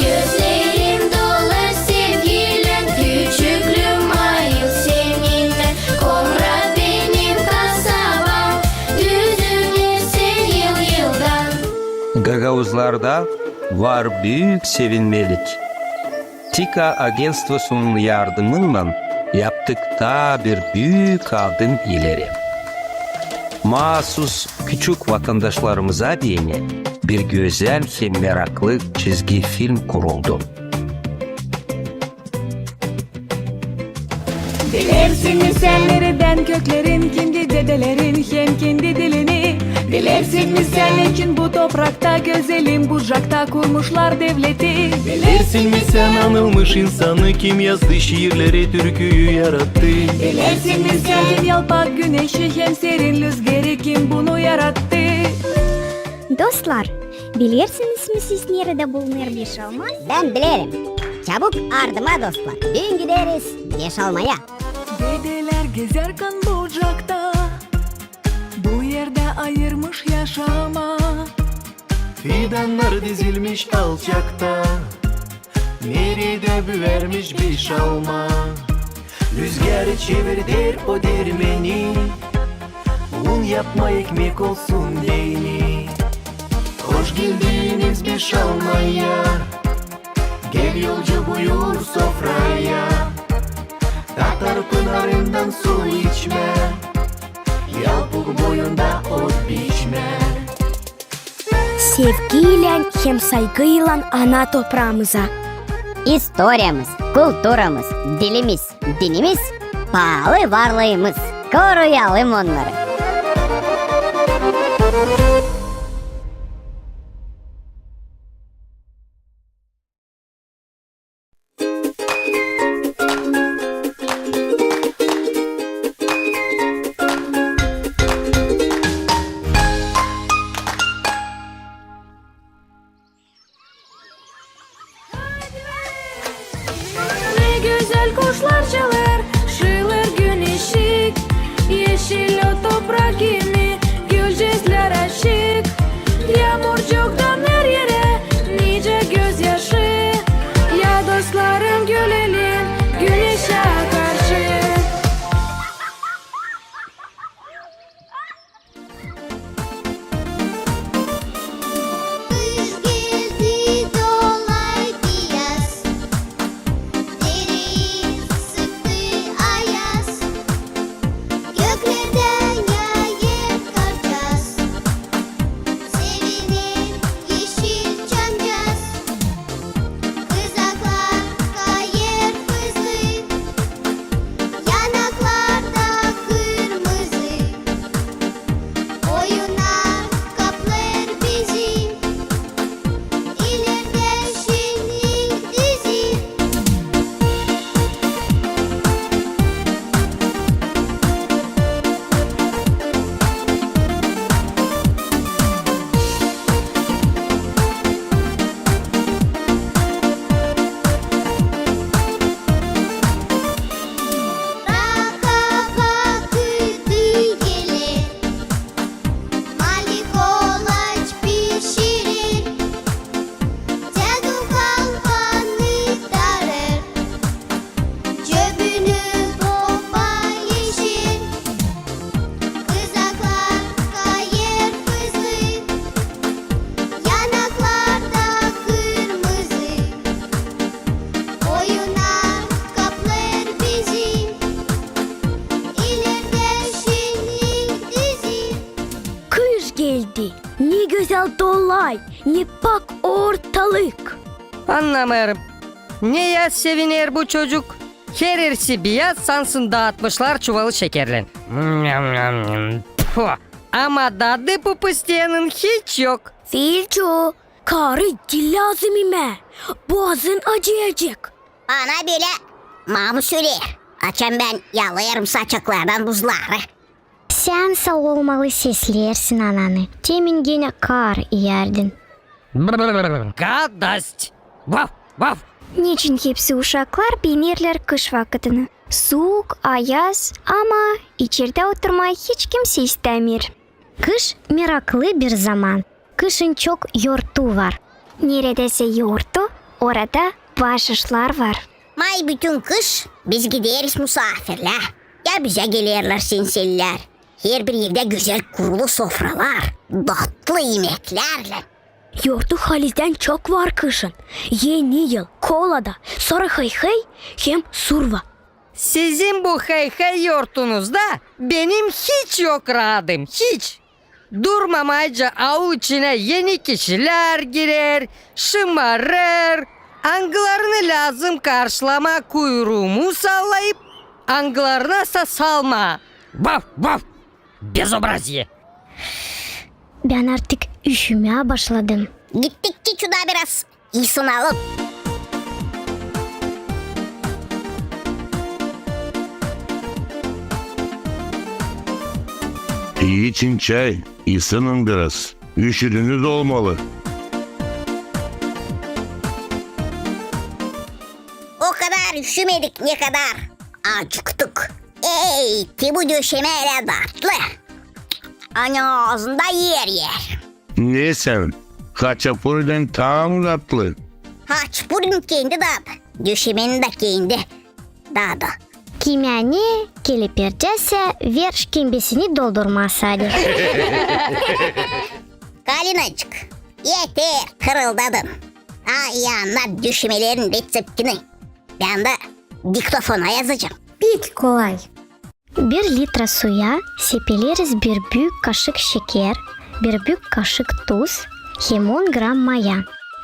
Gözlerim dolar sevgilän, küçüklüüm ayıl seninnän. Komra benim kasabam, düzüner sän yıl-yıldan. Gagauzlarda var büük sevinmelik. TİKA agentstvosunun yardımınnan yaptık taa bir büük adım ileri. Maasuz küçük vatandaşlarımıza deyni bir gözäl hem meraklı çizgi film kuruldu. Bilersin mi sän neredän köklerin, kimdi dedelerin hem kimdi dilini? Bilersin mi sän neçin bu toprakta, gözäl Bucakta kurmuşlar devleti? Bilersin mi sän anılmış insanı, kim yazdı şiirleri, türküyü yarattı? Bilersin mi sän kim yalpak güneşi hem serin lüzgeri, kim bunu yarattı? Dostlar, bilersiniz mi siz, neredä bulunêr Beşalma? Bän bilerim. Çabuk ardıma, dostlar, düün gideriz Beşalmaya. Dedelär gezärkän Bucakta bu erdä ayırmış yaşamaa. Fidannar dizilmiş alçakta, neredä büärmiş Beşalma. Lüzgär çevirder o dermeni, un yapmaa ekmek olsun deyni. Hoş geldiniz Beşalmaya, gel yolcu buyur sofraya. Tatar pınarından su içmää, yalpuk boyunda ot biçmää. Sevgiylän hem saygıylan ana topraamıza. İstoriyamız, kulturamız, dilimiz, dinimiz, paalı varlıımız. Koruyalım onnarı. Ne gözäl kuşlar çalêr, şılêr güneşçik. Eşil o toprak kimi, gülücüklär açık. Yaamurcuktan her erä nicä gözyaşı. Ya dostlarım, gülelim güneşä karşı. Kış geldi, dolaydı yaz, deri sıktı ayaz. Göklerdän yaayêr Dolay, ne pak ortalık. Annamêêrım. Neyä seviner bu çocuk? Herersi biyaz, sansın daatmışlar çuvalı şekerlän. Nyam, nyam, nyam. Pfu! Ama dadı bu pıstıyannın hiç yok. Filçu, kaarı diil lääzım imää. Boğazın acıyacek. Bana bölä mamu söleer, açan bän yalêêrım saçaklardan buzları. Sän sä olmalı sesleersin ananı. Temin genä kaar iyärdin. Brrr, gadost! Vaf, vaf! Neçin hepsi uşaklar beenerlär kış vakıtını? Suuk, ayaz, ama içerdä oturmaa hiç kimsey istämeer. Kış meraklı bir zaman. Kışın çok yortu var. Neredä sä yortu, orada baaşışlar var. May bütün kış biz gideriz musaafirlää. Ya bizä gelerlär senselilär. Herbir evdä gözäl kurulu sofralar, datlı imeklärlän. Yortu halizdän çok var kışın. Eni yıl, kolada, sora hıy-hıy hem surva. Sizin bu hıy-hıy yortunuzda benim hiç yok raadım, hiç. Durmamayca aul içinä eni kişilär girer, şımarêr, angılarını lääzım karşılamaa kuyruumu sallayıp, angılarını sä salmaa. Vaf, vaf! Bezobraziye! Bän artık üşümää başladım. Gittik ki çuda biraz isınalım. İçin çay, isının biraz. Üşüdünüz olmalı. O kadar üşümedik, ne kadar acıktık. Ey, te bu döşemä ölä datlı. Ani aazında er-er. Ne sän, haçapurinin taa mı datlı? Haçapurinin kendi dadı, döşemenin dä kendi dadı. Kimä ne kelepircä sä, ver şkembesini doldurmaa sade. Kalinacık, eter, hırıldadın. Ay, annat döşemelerin retseptini. Bän dä diktofona yazacam. Pek kolay. Bir litra suya sepeleriz bir büük kaşık şeker, bir büük kaşık tuz hem on gram maya.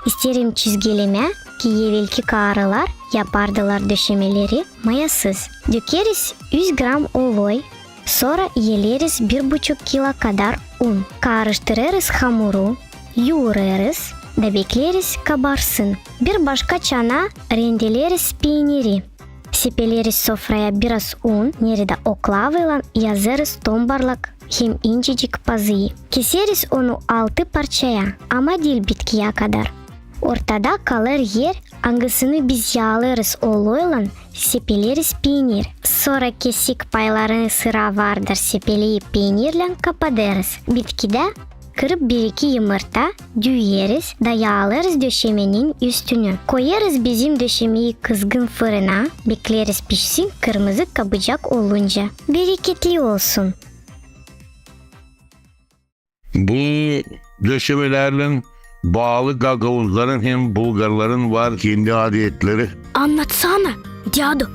İsteerim çizgilemää, ki evelki kaarılar yapardılar döşemeleri mayasız. Dökeriz üz gram oloy, sora eleriz bir buçuk kilo kadar un. Kaarıştırêrız hamuru, yuurêrız da bekleeriz kabarsın. Bir başka çanaa rendeleriz peeniri. Sepeleriz sofraya biraz un, neredä oklavaylan yazêrız tombarlak hem incecik pazıyı. Keseriz onu altı parçaya, ama diil bitkiyä kadar. Ortada kalêr er, angısını biz yaalêrız oloylan, sepeleriz peenir. Sora kesik paylarını sıra vardır sepeleyip peenirlän kapadêrız. Bitkidä kırıp bir-iki yımırta, düüyeriz da yaalêrız döşemenin üstünü. Koyêrız bizim döşemeyi kızgın fırına, bekleeriz pişsin kırmızı kabucak olunca. Bereketli olsun! Bu döşemelärlän baalı gagauzların hem bulgarların var kendi adetleri. Annatsana, dädu.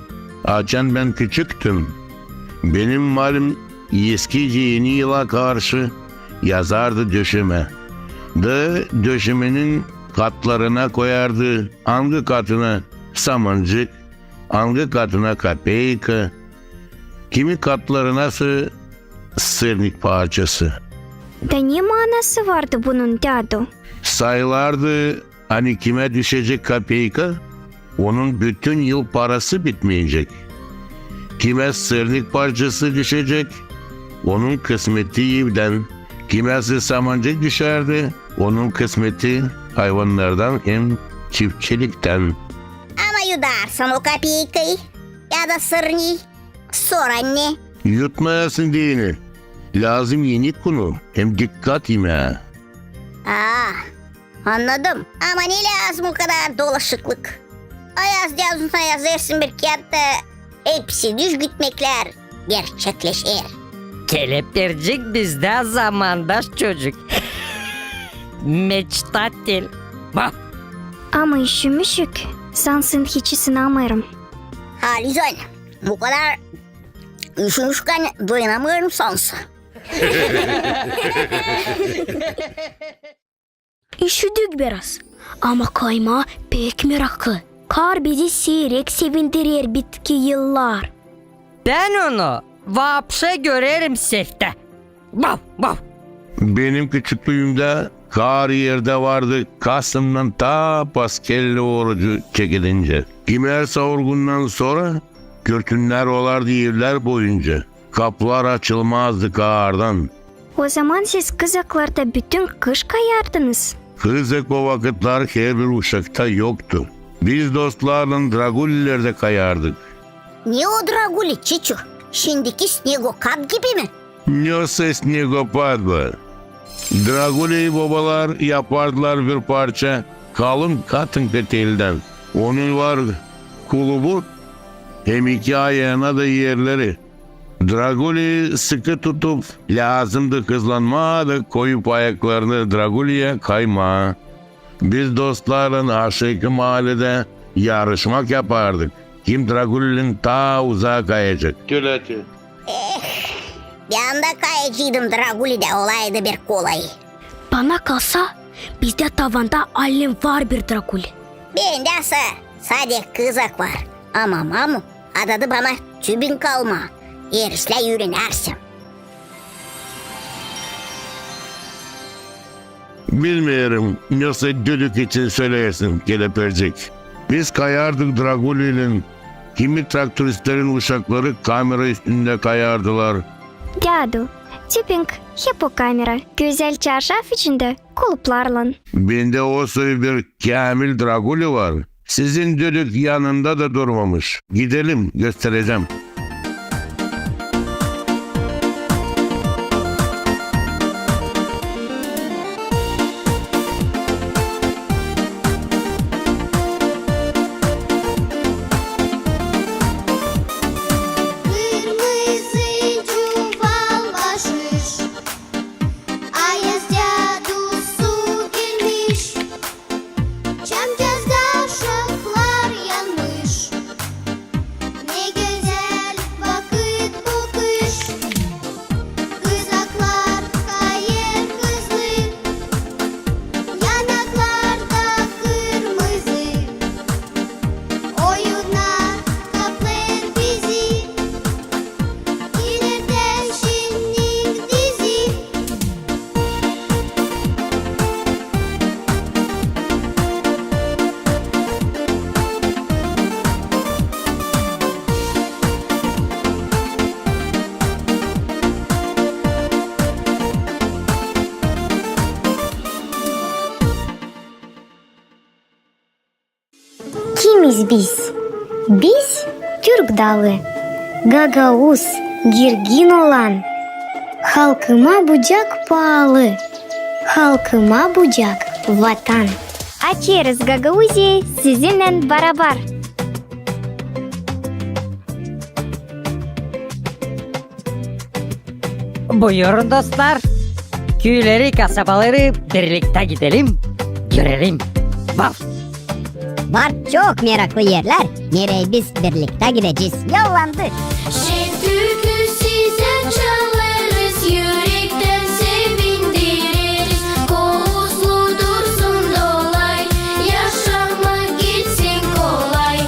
Açan bän küçüktüm, benim malim eskicä Eni yıla karşı yazardı döşemä. Da döşemenin katlarına koyardı, angı katına samancık, angı katına kapeyka, kimi katlarınası sırnik parçası. Da ne maanası vardı bunun, dädu? Sayılardı, ani kimä düşecek kapeyka, onun bütün yıl parası bitmeyecek. Kimä sırnik parçası düşecek, onun kısmeti evdän. Kimäsä samancık düşärdi, onun kısmeti hayvannardan hem çiftçiliktän. Ama yudarsan o kapeykayı ya da sırniyi, sora ne? Yutmayasın deyni. Lääzım enik unu hem dikkat imää. Aa, annadım. Ama ne lääzım o kadar dolaşıklık? Ayaz dädusuna yazêrsın bir kiyatı, hepsi düz gitmeklär gerçekleşer. Kelepircik bizdä zamandaş çocuk. Meçtatel. Bah! Ama üşümüşük, sansın hiç isınamêêrım. Halizdän, bu kadar üşümüşkän dayanamêêrım sansın. Üşüdük biraz. Ama kaymaa pek meraklı. Kar bizi siirek sevindirer bitki yıllar. Bän onu vapşe görerim seftä. Vav, vav. Benim küçüklüümdä kar erdä vardı kasımdan ta paskelli orucu çekilincä. Kimär savurgundan sora kürtünnär olardı evlär boyunca. Kapılar açılmazdı kardan. O zaman siz kızaklarda bütün kış kayardınız? Kızak o vakıtlar herbir uşakta yoktu. Biz dostlarlan Dragulilerdä kayardık. Ne o Draguli, Çiçu? Şindiki snegokap gibi mi? Nesä snegopap mı? Draguli bobalar yapardılar bir parça kalın katınka teldän. Onun var kulubu hem iki ayana da erleri. Draguli sıkı tutup, lääzımdı hızlanmaa da koyup ayaklarını Draguliya kaymaa. Biz dostlarlan aşaakı maaledä yarışmak yapardık, kim Dragulilän taa uzaa kayacek. Tölä te. Eh, bän dä kayaceydım Dragulidä, olaydı bir kolay. Bana kalsa, bizdä tavanda allen var bir Draguli. Bendä sa-, sade kızak var. Ama mamu adadı bana tübing almaa, eer islää üürenärsem. Bilmeerim, nesä dödük için söleersin, kelepircik. Biz kayardık Dragulilän, kimi traktoristlerin uşakları kamera üstündä kayardılar. Dädu, tübing hep o kamera, gözäl çarşaf içindä, kuluplarlan. Bendä o soy bir käämil Draguli var. Sizin dödük yanında da durmamış. Gidelim, gösterecäm. Kırmızı çuval başmış, ayaz dädu su gelmiş. Çamçazda şaflar yanmış. Ne gözäl vakıt bu kış. Kızaklar kayêr hızlı, yanaklarda kırmızı. Oyunnar kaplêêr bizi, ilerdä şinnin dizi. Kimiz biz? Biz türk dalı, gagauz, girgin olan. Halkıma bucak paalı, halkıma bucak Vatan. Açêrız Gagauziyayı sizinnän barabar. Buyurun, dostlar. Küüleri, kasabaları birliktä gidelim, görelim. Vav! Var çok meraklı erlär, nereyi biz birliktä gidecez. Yollandı! Şen türkü sizä çalêrız, ürektän sevindireriz. Kovuzlu dursun dolay, yaşamak gitsin kolay.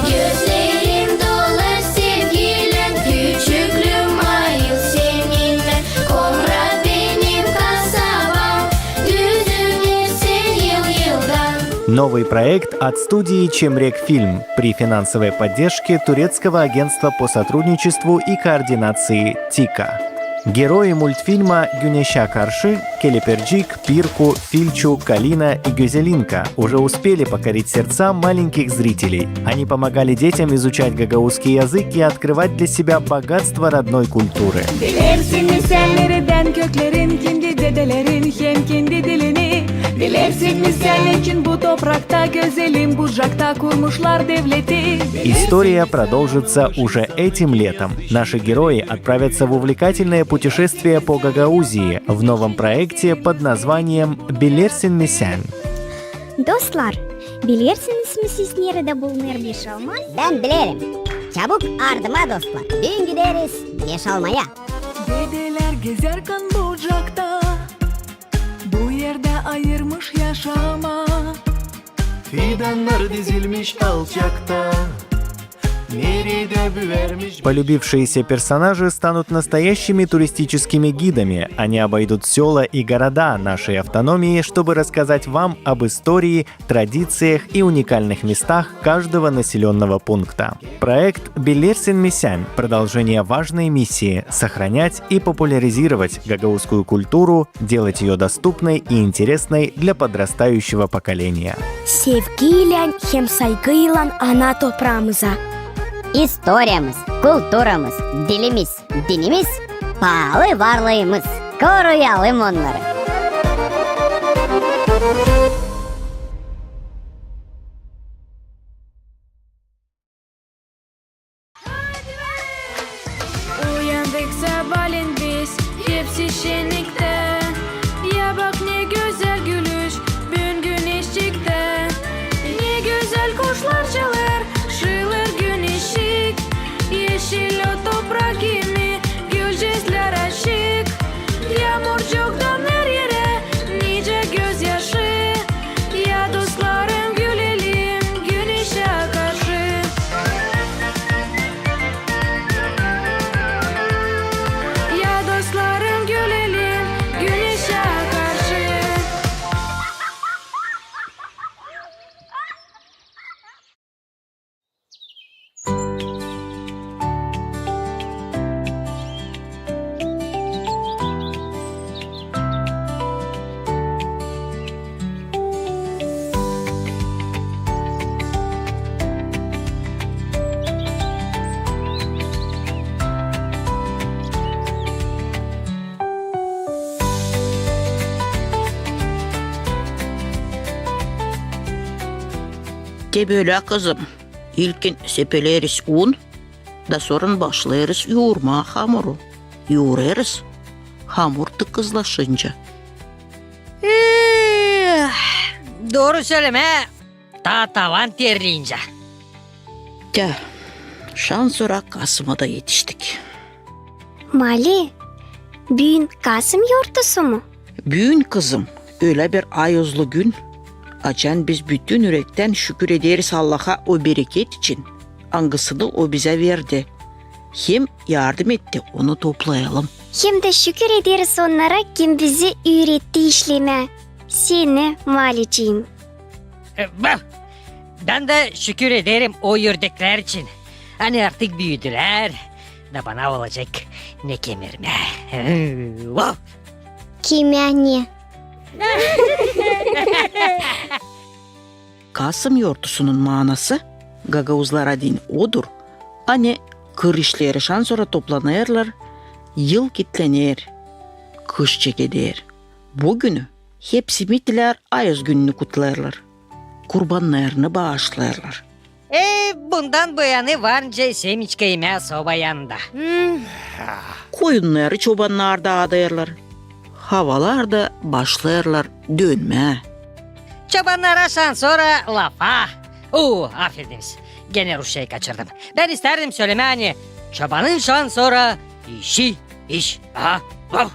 Gözlerim dolar sevgilän, küçüklüüm ayıl seninnän. Komra benim kasabam, düzüner sän yıl-yıldan. Новый проект от студии «Чемрек Фильм» при финансовой поддержке Турецкого агентства по сотрудничеству и координации ТИКА. Герои мультфильма «Güneşä karşı» Келепирджик, Пирку, Фильчу, Калина и Гюзелинка уже успели покорить сердца маленьких зрителей. Они помогали детям изучать гагаузский язык и открывать для себя богатство родной культуры. Bilersin mi sän neredän köklerin, kimdi dedelerin hem kimdi dilini? Bilersin mi sän neçin bu toprakta, gözelim Bucakta kurmuşlar devleti? История продолжится уже этим летом. Наши герои отправятся в увлекательное путешествие по Гагаузии в новом проекте под названием «Bilersin mi sän?». Dostlar, bilersiniz mi siz, neredä bulunêr Beşalma? Bän bilerim. Çabuk ardıma, dostlar. Büün gideriz Beşalmaya. Dedelär gezärkän Bucakta, bu erdä ayırmış yaşam. Fidannar dizilmiş alçakta, neredä büärmiş. Полюбившиеся персонажи станут настоящими туристическими гидами. Они обойдут сёла и города нашей автономии, чтобы рассказать вам об истории, традициях и уникальных местах каждого населённого пункта. Проект «Билерсин mi sän» — продолжение важной миссии — сохранять и популяризировать гагаузскую культуру, делать её доступной и интересной для подрастающего поколения. Sevgiylän hem saygıylan ana topraamıza. İstoriyamız, kulturamız, dilimiz, dinimiz, paalı varlıımız. Koruyalım onnarı. Uyandık sabaalän biz, hepsi şenniktä. Ya bak, ne gözäl gülüş büün güneşçiktä. Ne gözäl kuşlar çalêr, şıılêr güneşçik. Eşil o toprak kimi, gülcezlär açık. Yaamurcuktan her erä nicä gözyaşı. Ya dostlarım, gülelim güneşä karşı. Ya dostlarım, gülelim güneşä karşı. Te bölä, kızım. İlkin sepeleriz un, da sora başlêêrız yuurmaa hamuru. Yuurêrız, hamur tıkızlaşınca. Ee, dooru sölemää, taa tavan terleyincä. Tä, şansora Kasıma da etiştik. Mali, büün Kasım yortusu mu? Büün, kızım, ölä bir ayozlu gün, açan biz bütün ürektän şükür ederiz Allaha o bereket için, angısını O bizä verdi hem yardım etti onu toplayalım. Hem dä şükür ederiz onnara, kim bizi üüretti işlemää, seni, Malicim. E, bä-, bän dä şükür ederim o ördeklär için. Ani artık büüdülär, da bana olacek ne kemirmää. Vau! Kimä ne? Kasım yortusunun maanası gagauzlara deyni odur, ani kır işleri şansora toplanêrlar, yıl kitlener, kış çekeder. Bu günü hepsi mitilär ayoz gününü kutlêêrlar, kurbannarını baaşlêêrlar. E, bundan bu yanı var nicä semiçka imää soba yanında. Hmm. Koyunnarı çobannar daadêrlar. Havalar da başlêêrlar dönmää. Çobannara şansora lafa. Oo, afediniz. Genä rusçayı kaçırdım. Bän istärdim sölemää, ani çobanın şansora işi iş. Aha, vau!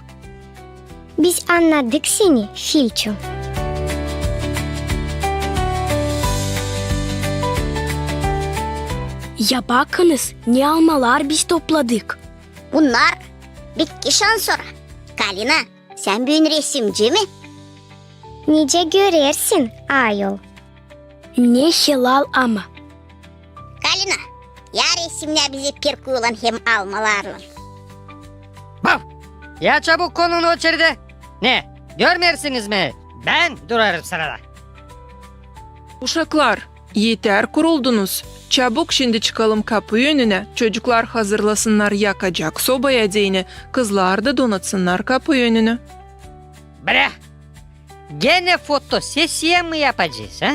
Biz annadık seni, Filço. Ya bakınız, ne almalar biz topladık. Bunnar bitki şansora. Kalina, sän büün resimci mi? Nicä görersin, ayol. Ne helal ama. Kalina, ya resimnä bizi pirkuylan hem almalarlan. Bau! Ya çabuk konun oçeredä. Ne, görmeersiniz mi? Bän durêrım sırada. Uşaklar, eter kuruldunuz. Çabuk şindi çıkalım kapu önünä. Çocuklar hazırlasınnar yakacak sobaya deyni, kızlar da donatsınnar kapu önünü. Brä! Genä fotosesiya mı yapacez, a?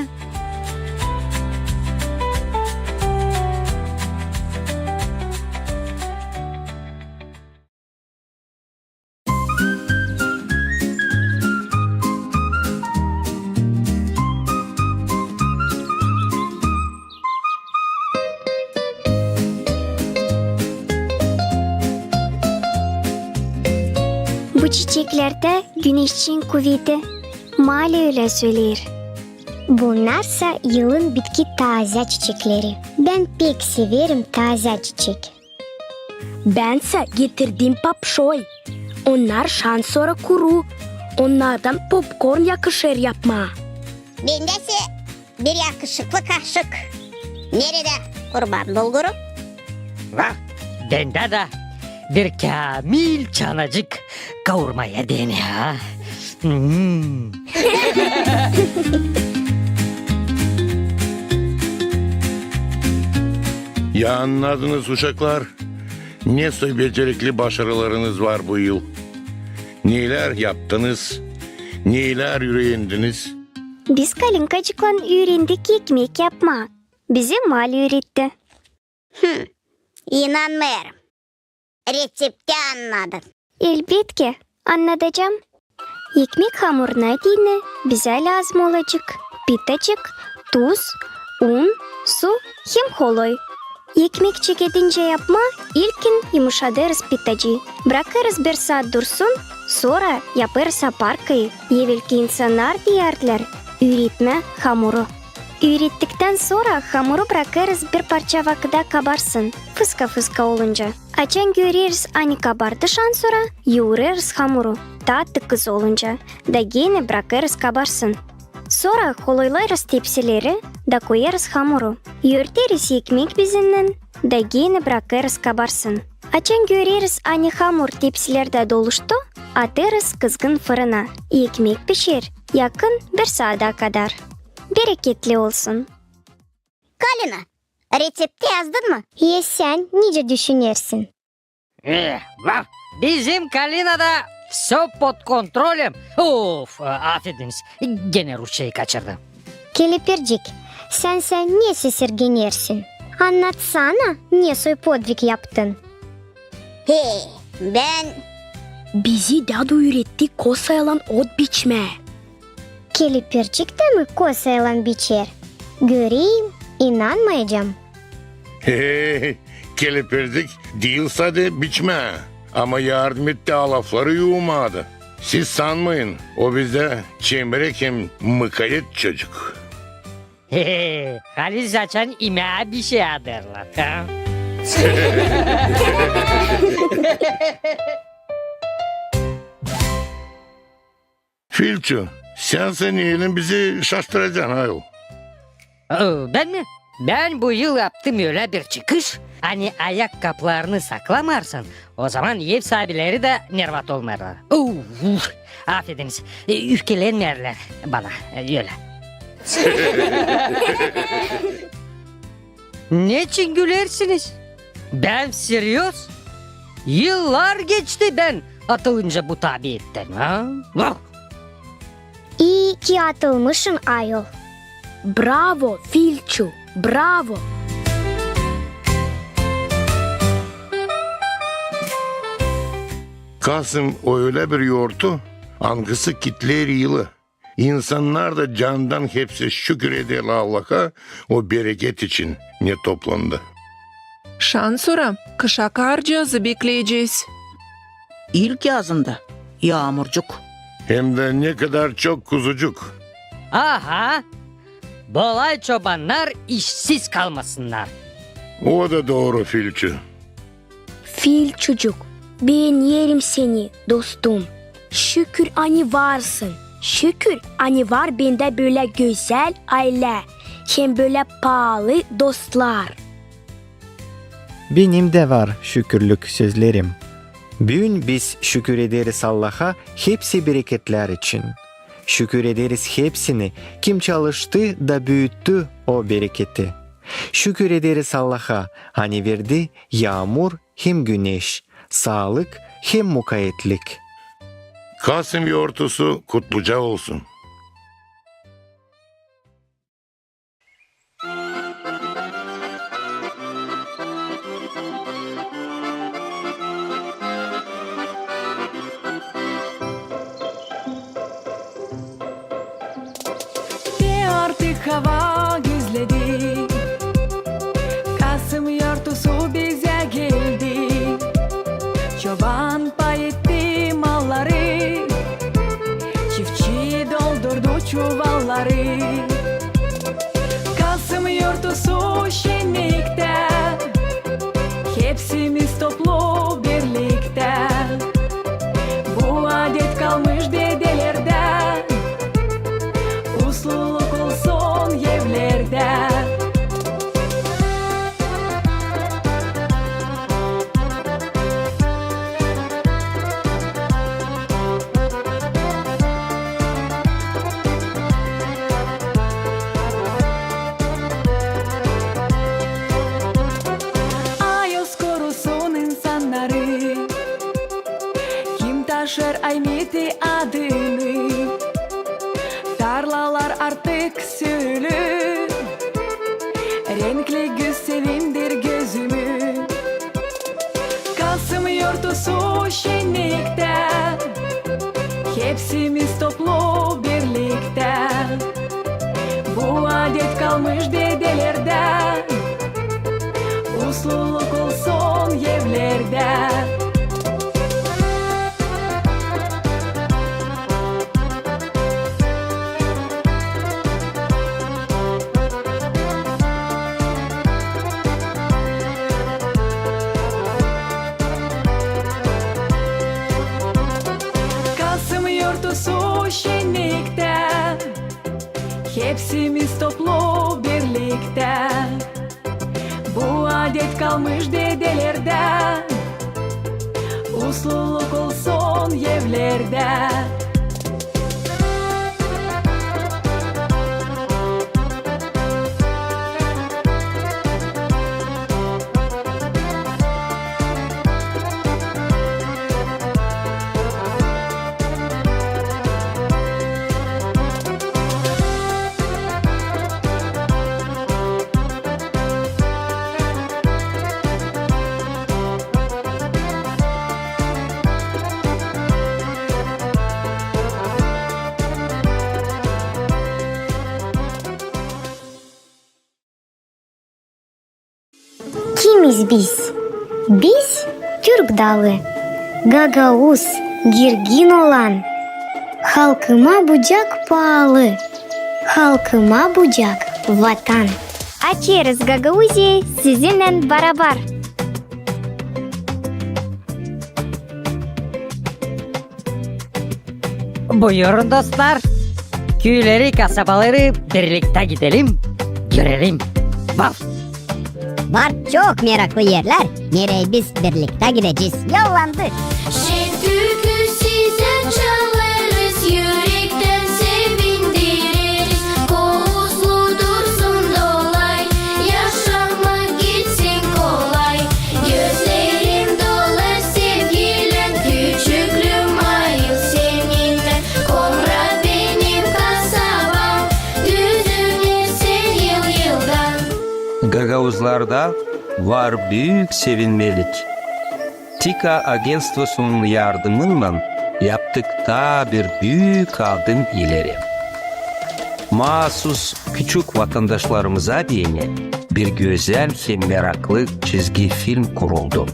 Bu çiçeklerdä güneşçiin kuveti, Mali ölä söleer. Bunnarsa yılın bitki taazä çiçekleri. Bän pek severim taazä çiçek. Bänsä getirdim papşoy. Onnar şansora kuru. Onnardan popkorn yakışêr yapmaa. Bendä sä bir yakışıklı kaşık. Neredä kurban bulguru? Vah, bendä dä bir käämil çanacık kavurmaya dene, ha? Hmm. Ya annadınız, uşaklar, ne soy becerikli başarılarınız var bu yıl? Neylär yaptınız? Neylär üürendiniz? Biz Kalinkacıklan üürendik ekmek yapmaa. Bizi Mali üüretti. Hım, inanmêêrım. Reţepti annadın? Elbetki, annadacam. Ekmek hamuruna deyni bizä lääzım olacek pitacık, tuz, un, su hem holoy. Ekmek çekedincä yapmaa ilkin yumuşadêrız pitacıı. Brakêrız bir saat dursun, sora yapêrız aparkayı. Evelki insannar deyärdilär üüretmä hamuru. Üürettiktän sora hamuru brakêrız bir parça vakıda kabarsın, fıska-fıska olunca. Açan göreriz, ani kabardı şansora, yuurêrız hamuru, taa tıkız olunca, da genä brakêrız kabarsın. Sora holoylêêrız tepsileri da koyêrız hamuru. Örteriz ekmek bezinnän da genä brakêrız kabarsın. Açan göreriz, ani hamur tepsilerdä doluştu, atêrız kızgın fırına. Ekmek pişer yakın bir saada kadar. Bereketli olsun! Kalina, reţepti yazdın mı? Ya sän nicä düşünersin? E, va, bizim Kalinada всё под контролем. Of, e, afediniz, genä rusçayı kaçırdım. Kelepircik, sän sä ne sesirgenersin? Annatsana, ne soy podvig yaptın? He, bän... Bizi dädu üüretti kosaylan ot biçmää. Kelepircik dä mi kosaylan biçer? Göreyim, inanmayacam. He, Kelepircik diil sade biçmää, ama yardım etti alafları yuumaa da. Siz sanmayın, o bizdä çemrek hem mukayet çocuk. He, halis açan imää bişey adêrlar, ha? Filçu, sän sä neylän bizi şaştıracan, ayol? O, bän mi? Bän bu yıl yaptım ölä bir çıkış, ani ayak kaplarını saklamarsın, ozaman ev saabileri dä nervat olmêêrlar. Uf, afediniz, e, üfkelenmeerlär bana, e, ölä. Neçin gülersiniz? Bän всерьёз. Yıllar geçti bän atılınca bu tabiattän, ha? Vah! İi ki atılmışın, ayol. Bravo, Filçu, bravo! Kasım o ölä bir yortu, angısı kitleer yılı. İnsannar da candan hepsi şükür eder Allaha o bereket için, ne toplandı. Şansora kışa karcazı bekleyecez. İlk yazında yaamurcuk. Hem dä ne kadar çok kuzucuk. Aha! Bolay çobannar işsiz kalmasınnar. O da dooru, Filçu. Filçucuk, beenerim seni, dostum. Şükür, ani varsın. Şükür, ani var bendä bölä gözäl aylä hem bölä paalı dostlar. Benim dä var şükürlük sözlerim. Büün biz şükür ederiz Allaha hepsi bereketlär için. Şükür ederiz hepsini, kim çalıştı da büüttü o bereketi. Şükür ederiz Allaha, ani verdi yaamur hem güneş, saalık hem mukayetlik. Kasım yortusu kutluca olsun. Te artık hava gözledi, kasım yortusu bizä geldi. Çoban pay etti malları, çiftçi doldurdu çuvalları. Su şenniktä, hepsimiz toplu birliktä. Bu adet kalmış dedelerdä, usluluk olsun evlerdä. Ayoz korusun insannarı, kim taşır Aymeti adını. Tarlalar artık sürülü, renkli güz sevindir gözümü. Kasım yortusu şenniktä, hepsimiz toplu birliktä. Bu adet kalmış dedelerdä, usluluk olsun evlerdä. Kasım yortusu şenniktä, hepsimiz toplu birliktä. Bu adet kalmış dedelerdä, usluluk olsun evlerdä. Kimiz biz? Biz türk dalı, gagauz, girgin olan. Halkıma bucak paalı, halkıma bucak Vatan. Açêrız Gagauziya sizinnän barabar. Buyurun, dostlar. Küüleri, kasabaları birliktä gidelim, görelim. Var çok meraklı erlär, nereyi biz birliktä gidecez. Yollandık! Şen türkü sizä çalêrız, ürektän sevindireriz. Kovuzlu dursun dolay, yaşamak gitsin kolay. Gözlerim dolar sevgilän, küçüklüüm ayıl seninnän. Komrat benim kasabam, üzülmärsin yıl-yıldan. Gagauzlarda var büük sevinmelik. TİKA agentstvosunun yardımınnan yaptık taa bir büük adım ileri. Maasus küçük vatandaşlarımıza deyni bir gözäl hem meraklı çizgi film kuruldu.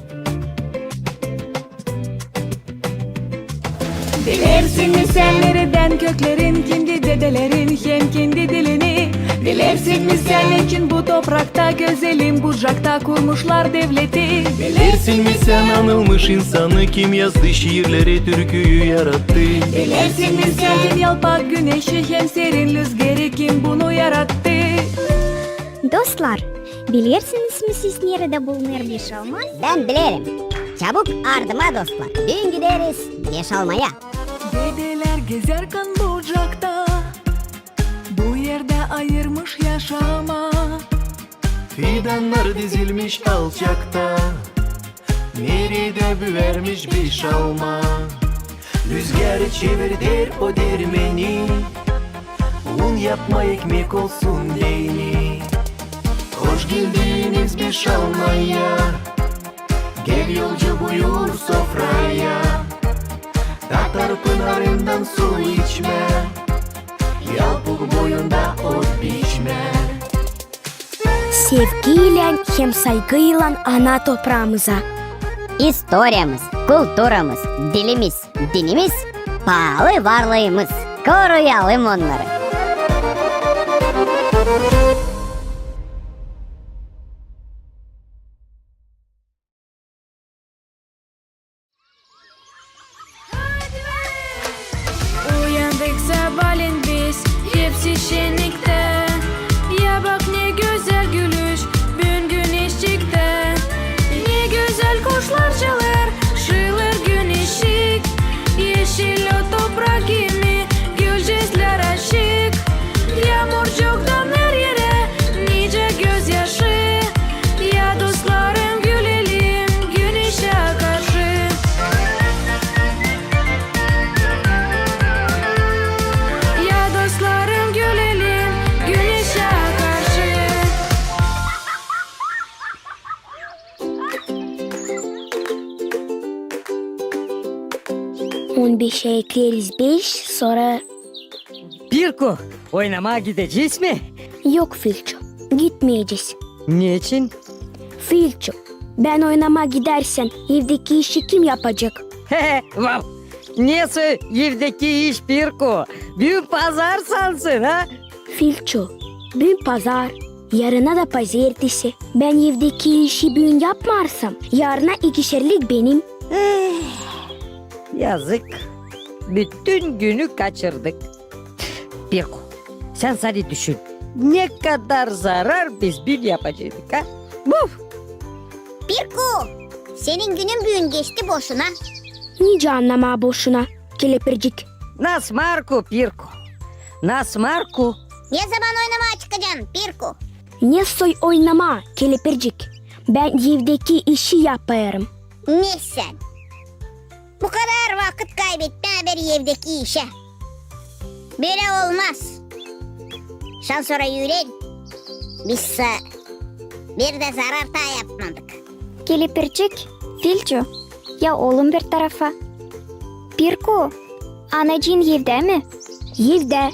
Bilersin mi sän neredän köklerin, kendi dedelerin hem kendi dilini? Bilersin mi sän, neçin bu toprakta, gözelim Bucakta kurmuşlar devleti? Bilersin mi sän, anılmış insanı, kim yazdı şiirleri, türküyü yarattı? Bilersin mi sän, yalpak güneşi hem serin lüzgeri, kim bunu yarattı? Dostlar, bilersiniz mi siz, neredä bulunêr Beşalma? Bän bilerim. Çabuk ardıma, dostlar, büün gideriz Beşalmaya. Dedelär gezärkan Bucakta, bu erdä ayırmış yaşamaa. Fidannar dizilmiş alçakta, neredä büärmiş Beşalma. Lüzgeri çevirder o dermeni, un yapmaa, ekmek olsun deyni. Hoş geldiniz Beşalmaya, gel yolcu, buyur sofraya. Tatar pınarından su içmää, yalpuk boyunda ot biçmää. Sevgiylän hem saygıylan ana topraamıza. İstoriyamız, kulturamız, dilimiz, dinimiz, paalı varlıımız. Koruyalım onnarı. işä ekleriz beş, sora... Pirku, oynamaa gidecez mi? Yok, Filçu, gitmeyecez. Neçin? Filçu, bän oynamaa gidersän, evdeki işi kim yapacek? He he, vav! Nesoy evdeki iş, Pirku? Büün pazar sansın, ha? Filçu, büün pazar, yarına da pazertesi. Bän evdeki işi büün yapmarsam, yarına ikişerlik benim. Eh, yazık. Bütün günü kaçırdık. Pirku, sän sade düşün, ne kadar zarar biz büün yapaceydık, ha? Buf! Pirku, senin günün büün geçti boşuna. Nicä annamaa boşuna, kelepircik? Nasmarku, Pirku, nasmarku. Nezaman oynamaa çıkacan, Pirku? Nesoy oynamaa, kelepircik? Bän evdeki işi yapêrım. Ne sän? Bu kadar vakıt kaybetmää bir evdeki işä. Bölä olmaz. Şansora üüren, biz sä bir dä zarar taa yapmadık. Kelepircik, Filçu, ya olun bir tarafa. Pirku, anacıın evdä mi? Evdä.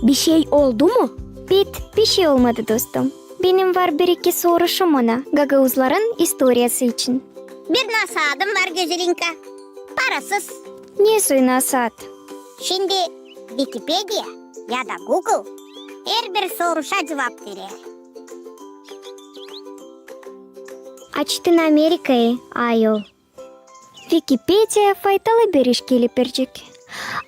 Bişey oldu mu? Bit, bişey olmadı, dostum. Benim var bir-iki soruşum ona gagauzların istoriyası için. Bir nasaadım var, Gözelinka. Parasız. Nesoy nasaat? Şindi Vikipediya ya da Google herbir soruşa cuvap verer. Açtın Amerikayı, ayol. Vikipediya faydalı bir iş, kelepircik.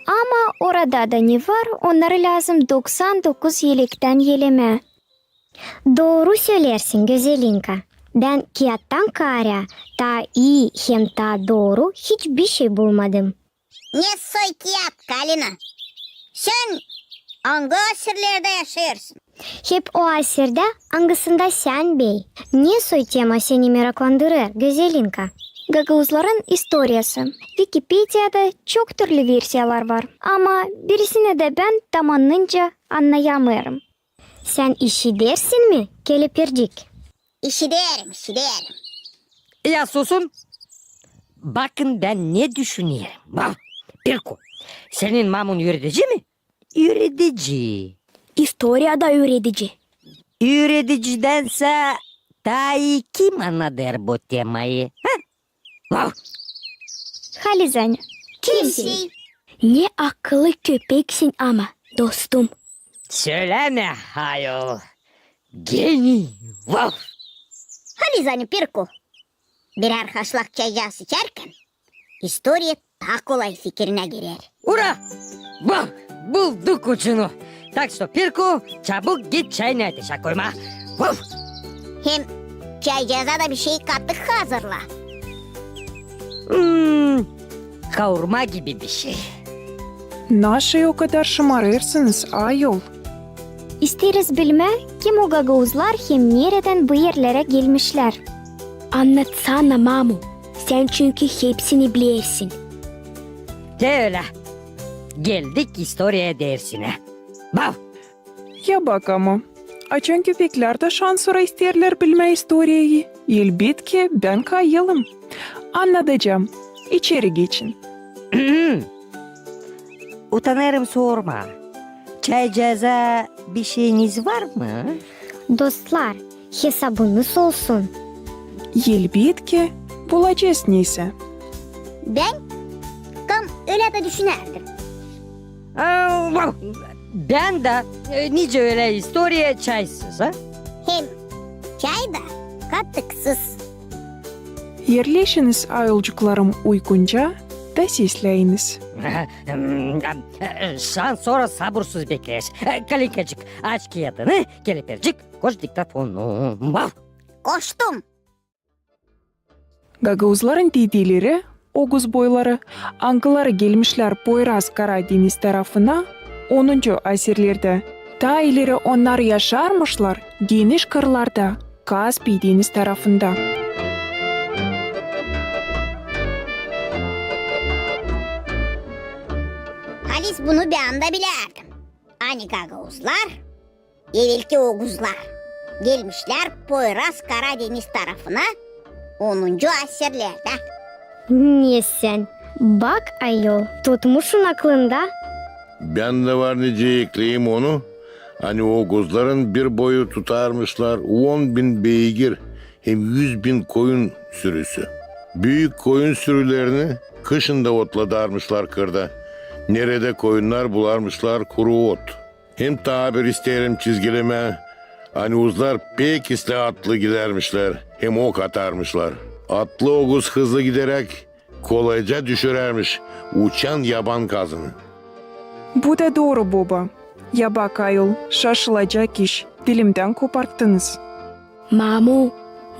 Ama orada da ne var, onnarı lääzım doksan dokuz elektän elemää. Dooru söleersin, Gözelinka. Bän kiyattan kaarä taa ii hem taa dooru hiç bişey bulmadım. Nesoy kiyat, Kalina? Sän angı asirlerdä yaşêêrsın? Hep o asirdä, angısında sän bey. Nesoy tema seni meraklandırêr, Gözelinka? Gagauzların istoriyası. Vikipediyada çok türlü versiyalar var, ama birisinä dä bän tam annınca annayamêêrım. Sän işidersin mi, kelepircik? İşiderim, işiderim. Ya susun. Bakın, bän ne düşünerim. Bak, Pirku, senin mamun üüredici mi? Üüredici. İstoriyada üüredici. Üüredicidän sä taa ii kim annadêr bu temayı, ha? Vav! Haliz ani. Kimsey. Ne akıllı köpeksin ama, dostum. Sölämä, ayol. Geniy, vav! Haliz ani, Pirku. Birär haşlak çaycaası içärkän, istoriya taa kolay fikirinä girer. Ura! Bak, bulduk ucunu. Tak što, Pirku, çabuk git çay neredä koymaa. Vuf! Hem çaycaaza da bişey katık hazırla. Hmm, kaurma gibi bişey. Naşey o kadar şımarêrsınız, ayol? İsteeriz bilmää, kim o gagauzlar hem neredän bu erlerä gelmişlär. Annatsana, mamu, sän çünkü hepsini bilersin. Te ölä. Geldik istoriya dersinä. Bav! Ya bak ama, açan köpeklär dä şansora isteerlär bilmää istoriyayı, elbetki, bän kayılım. Annadacam. İçeri geçin. Utanêrım sormaa. Çaycaaza bişeyiniz var mı? Dostlar, hesabınız olsun. Elbetki, bulacez neysä. Bän tam ölä dä düşünärdim. Aa, bän dä, e, nicä ölä istoriya çaysız, ha? Hem çay da katıksız. Erleşiniz, ayolcuklarım, uygunca da sesläyiniz. Şansora sabursuz bekleeriz. Kalinkacık, aç kiyadını, kelepircik, koş diktofonu. Bav! Koştum. Gagauzların dedeleri, ögüz boyları, angıları gelmişlär Poyraz-Kara deniz tarafına onuncu asirlerdä. Taa ileri onnar yaşarmışlar geniş kırlarda, Kaspiy deniz tarafında. Haliz bunu bän dä bilärdim. Ani gagauzlar, evelki ögüzlär, gelmişlär Poyraz-Kara deniz tarafına onuncu asirlerdä. Ne sän, Bak, ayol, tutmuşsun aklında. Bän dä var nicä ekleyim onu, ani oguzların bir boyu tutarmışlar on bin beygir hem üz bin koyun sürüsü. Büük koyun sürülerini kışın da otladarmışlar kırda, neredä koyunnar bularmışlar kuru ot. Hem taa bir isteerim çizgilemää, ani uzlar pek islää atlı gidärmişlär hem ok atarmışlar. Atlı oguz hızlı gideräk kolayca düşürärmiş uçan yaban kazını. Bu da dooru, boba. Ya bak, ayol, şaşılacak iş, dilimdän koparttınız. Mamu,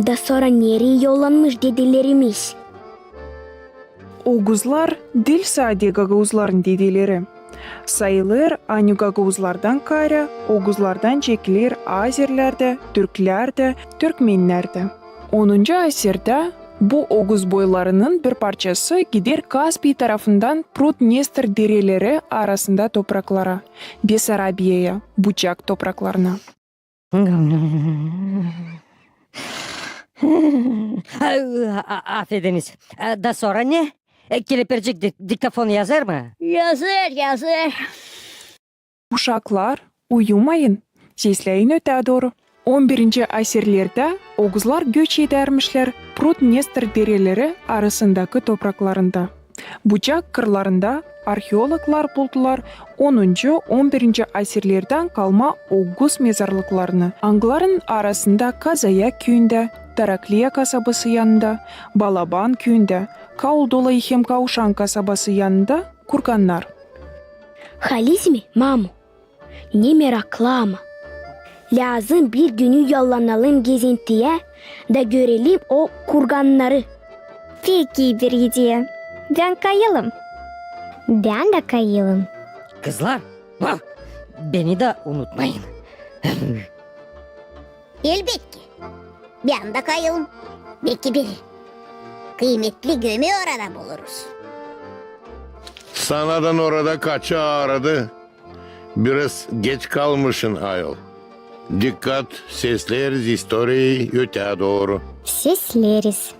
da sora nereyi yollanmış dedelerimiz? Oguzlar diil sade gagauzların dedeleri. Sayılêr, ani gagauzlardan kaarä oguzlardan çekiler azerlär dä, türklär dä, türkmennär dä. Onuncu asirdä bu oguz boylarının bir parçası gider Kaspiy tarafından Prut-Dnestr dereleri arasında topraklara, Besarabiyaya, Bucak topraklarına. A-, a-, afediniz. E, da sora ne? E, Kelepircik dik-, diktafon yazêr mı? Yazêr, yazêr. Uşaklar, uyumayın. Sesläyin ötää dooru. On birinci asirlerdä oguzlar göç edärmişlär Prut-Dnestr dereleri arasındakı topraklarında. Bucak kırlarında arheologlar buldular onuncu, on birinci asirlerdän kalma oguz mezarlıklarını, angıların arasında Kazaya küüyündä, Tarakliya kasabası yanında, Balaban küüyündä, Kauldolayı hem Kauşan kasabası yanında kurgannar. Haliz mi, mamu? Ne meraklı ama. Lääzım bir günü yollanalım gezintiyä da görelim o kurgannarı. Pek ii bir ideya. Bän kayılım. Bän dä kayılım. Kızlar, beni dä unutmayın. Elbetki. Bän dä kayılım. Beki bir kıymetli gömü orada buluruz. Sanadan orada kaçı aaradı. Biraz geç kalmışın, ayol. Dikkat, sesleriz istoriyayı ötää dooru. Sesleriz.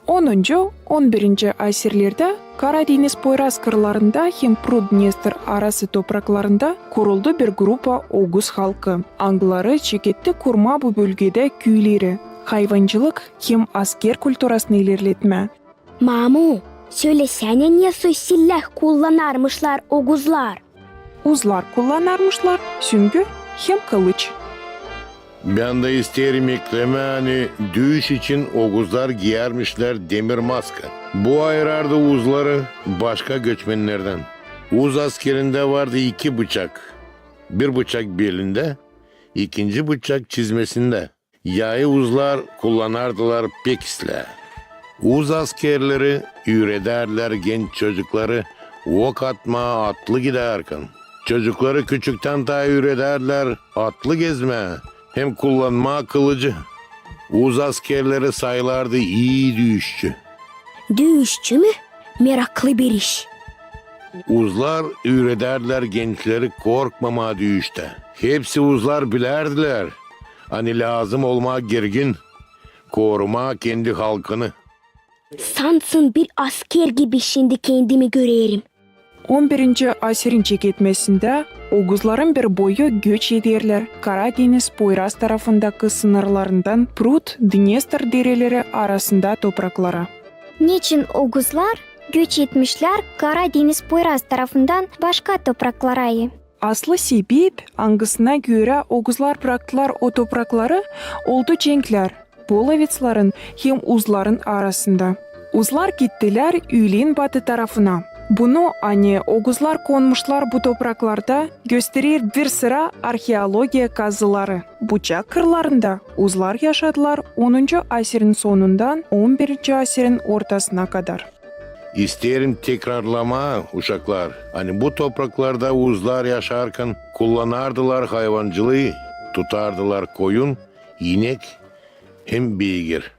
Onuncu, on birinci asirlerdä Kara deniz poyraz kırlarında hem Prut-Dnestr arası topraklarında kuruldu bir grupa oguz halkı, angıları çeketti kurmaa bu bölgedä küüleri, hayvancılık hem asker kulturasını ilerletmää. Mamu, sölesänä, ne soy silah kullanarmışlar oguzlar? Uzlar kullanarmışlar süngü hem kılıç. Bän dä isteerim eklemää, ani düüş için oguzlar giyärmişlär demir maska. Bu ayırardı uzları başka göçmennerdän. Uz askerindä vardı iki bıçak. Bir bıçak belindä, ikinci bıçak çizmesindä. Yayı uzlar kullanardılar pek islää. Uz askerleri üüredärdilär genç çocukları ok atmaa atlı gidärkän. Çocukları küçüktän taa üüredärdilär atlı gezmää hem kullanmaa kılıcı. Uz askerleri sayılardı ii düüşçü. Düüşçü mü? Meraklı bir iş. Uzlar üüredärdilär gençleri korkmamaa düüştä. Hepsi uzlar bilärdilär, ani lääzım olmaa girgin, korumaa kendi halkını. Sansın bir asker gibi şindi kendimi görerim. On birinci asirin çeketmesindä oguzların bir boyu göç ederlär Kara deniz poyraz tarafındakı sınırlarından Prut, Dnestr dereleri arasında topraklara. Neçin oguzlar göç etmişlär Kara deniz poyraz tarafından başka topraklara? Aslı sebep, angısına görä oguzlar braktılar o toprakları, oldu cenklär polovetsların hem uzların arasında. Uzlar gittilär üülen batı tarafına. Bunu, ani oguzlar konmuşlar bu topraklarda, gösterer bir sıra arheologiya kazıları. Bucak kırlarında uzlar yaşadılar onuncu asirin sonundan on birinci asirin ortasına kadar. İsteerim tekrarlamaa, uşaklar, ani bu topraklarda uzlar yaşarkan kullanardılar hayvancılıı, tutardılar koyun, inek hem beygir.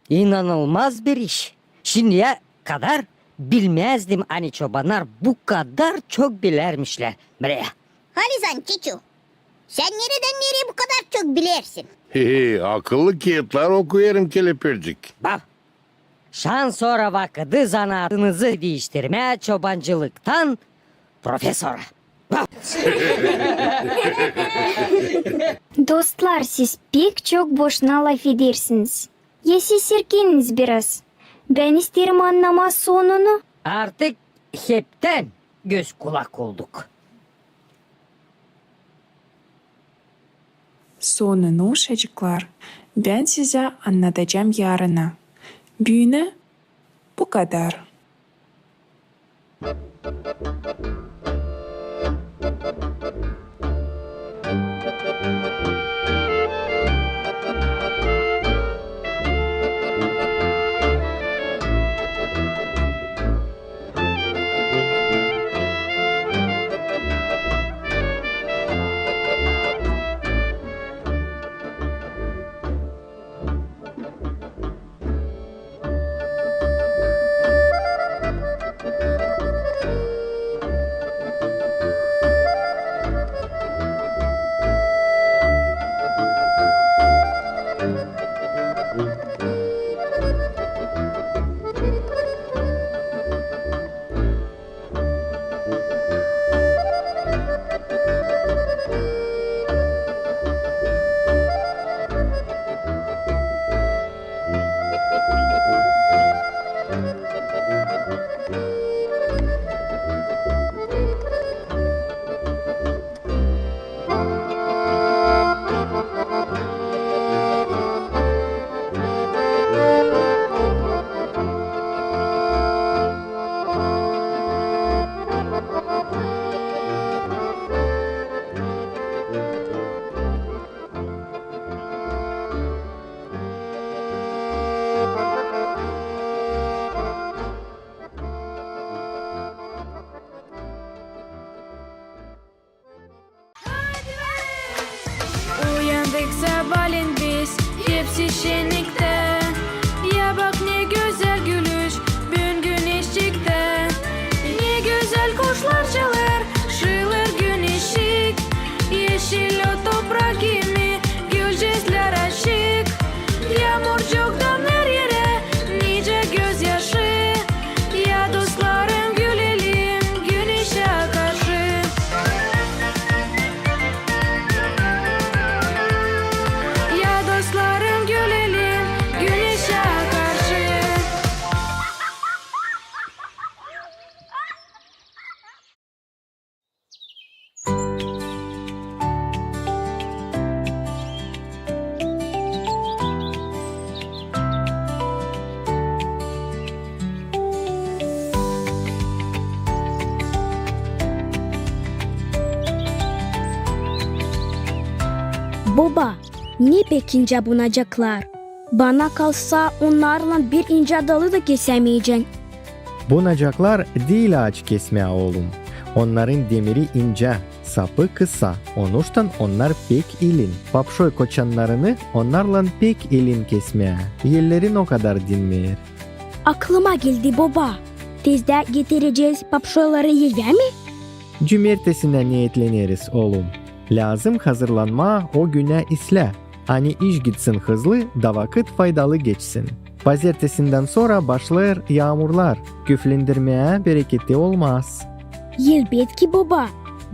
İnanılmaz bir iş. Şindiyä kadar bilmäzdim, ani çobannar bu kadar çok bilärmişlär. Mrä. Halizan Çiçu, sän neredän nereyä bu kadar çok bilersin? He he, akıllı kiyatlar okuyêrım, Kelepircik. Bak, Şansora vakıdı zanaatınızı diiştirmää çobancılıktan profesora. Dostlar, siz pek çok boşuna lafedersiniz. Ya siz serkeniniz biraz? Bän isteerim annamaa sonunu. Artık heptän göz-kulak olduk. Sonunu, uşacıklar, bän sizä annadacam yarına. Büünä bu kadar. Uyandık sabaalän biz, hepsi şenniktä. Ya bak, ne gözäl gülüş büün güneşçiktä. Ne gözäl kuşlar çalêr, şıılêr güneşçik. Eşil o toprak kimi, gülcäslär açık. Yaamurcuk damnêêr erä, nicä gözyaşı. Ya dostlarım, gülelim güneşä karşı. Ya dostlarım, gülelim güneşä karşı. Boba, ne pek incä bunacaklar. Bana kalsa, onnarlan bir incä dalı da kesämeyecän. Bunacaklar diil aaç kesmää, oolum. Onnarın demiri incä, sapı kısa, onuştan onnar pek ilin. Papşoy koçannarını onnarlan pek ilin kesmää. Ellerin o kadar dinmeer. Aklıma geldi, boba. Tezdä getirecez papşoyları evä mi? Cumertesinä neetleneriz, oolum. Lääzım hazırlanmaa o günä islää, ani iş gitsin hızlı da vakıt faydalı geçsin. Pazertesindän sora başlêêr yaamurlar, küflendirmää bereketi olmaz. Elbetki, boba.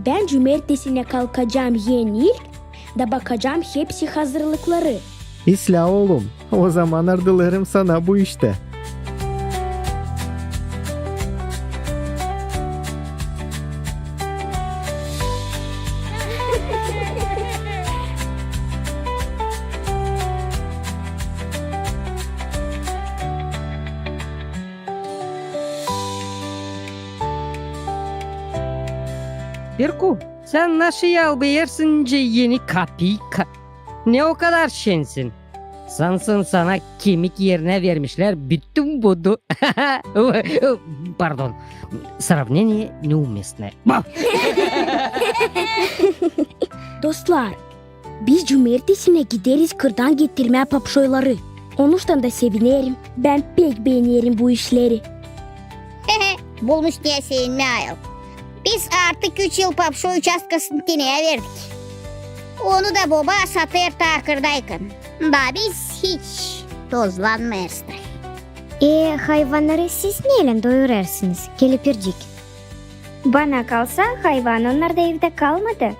Bän cumertesinä kalkacam en ilk da bakacam hepsi hazırlıkları. İslää, oolum, ozaman ardılêrım sana bu iştä. Birku, sän naşı yalbêêrsın nicä eni kapiyka? Ne o kadar şensin? Sansın sana kemik erinä vermişlär bütün budu. Pardon, сравнение неуместное. Dostlar, biz cumertesinä gideriz kırdan getirmää papşoyları. Onuştan da sevinerim. Bän pek beenerim bu işleri. Bulmuş neyä sevinmää ayol. Biz artık üç yıl papşoy uçastkasını teneyä verdik. Onu da boba satêr taa kırdaykan. Da biz hiç tozlanmêêrız taa. E, hayvannarı siz neylän doyurêrsınız, kelepircik? Bana kalsa, hayvan onnarda evdä kalmadı.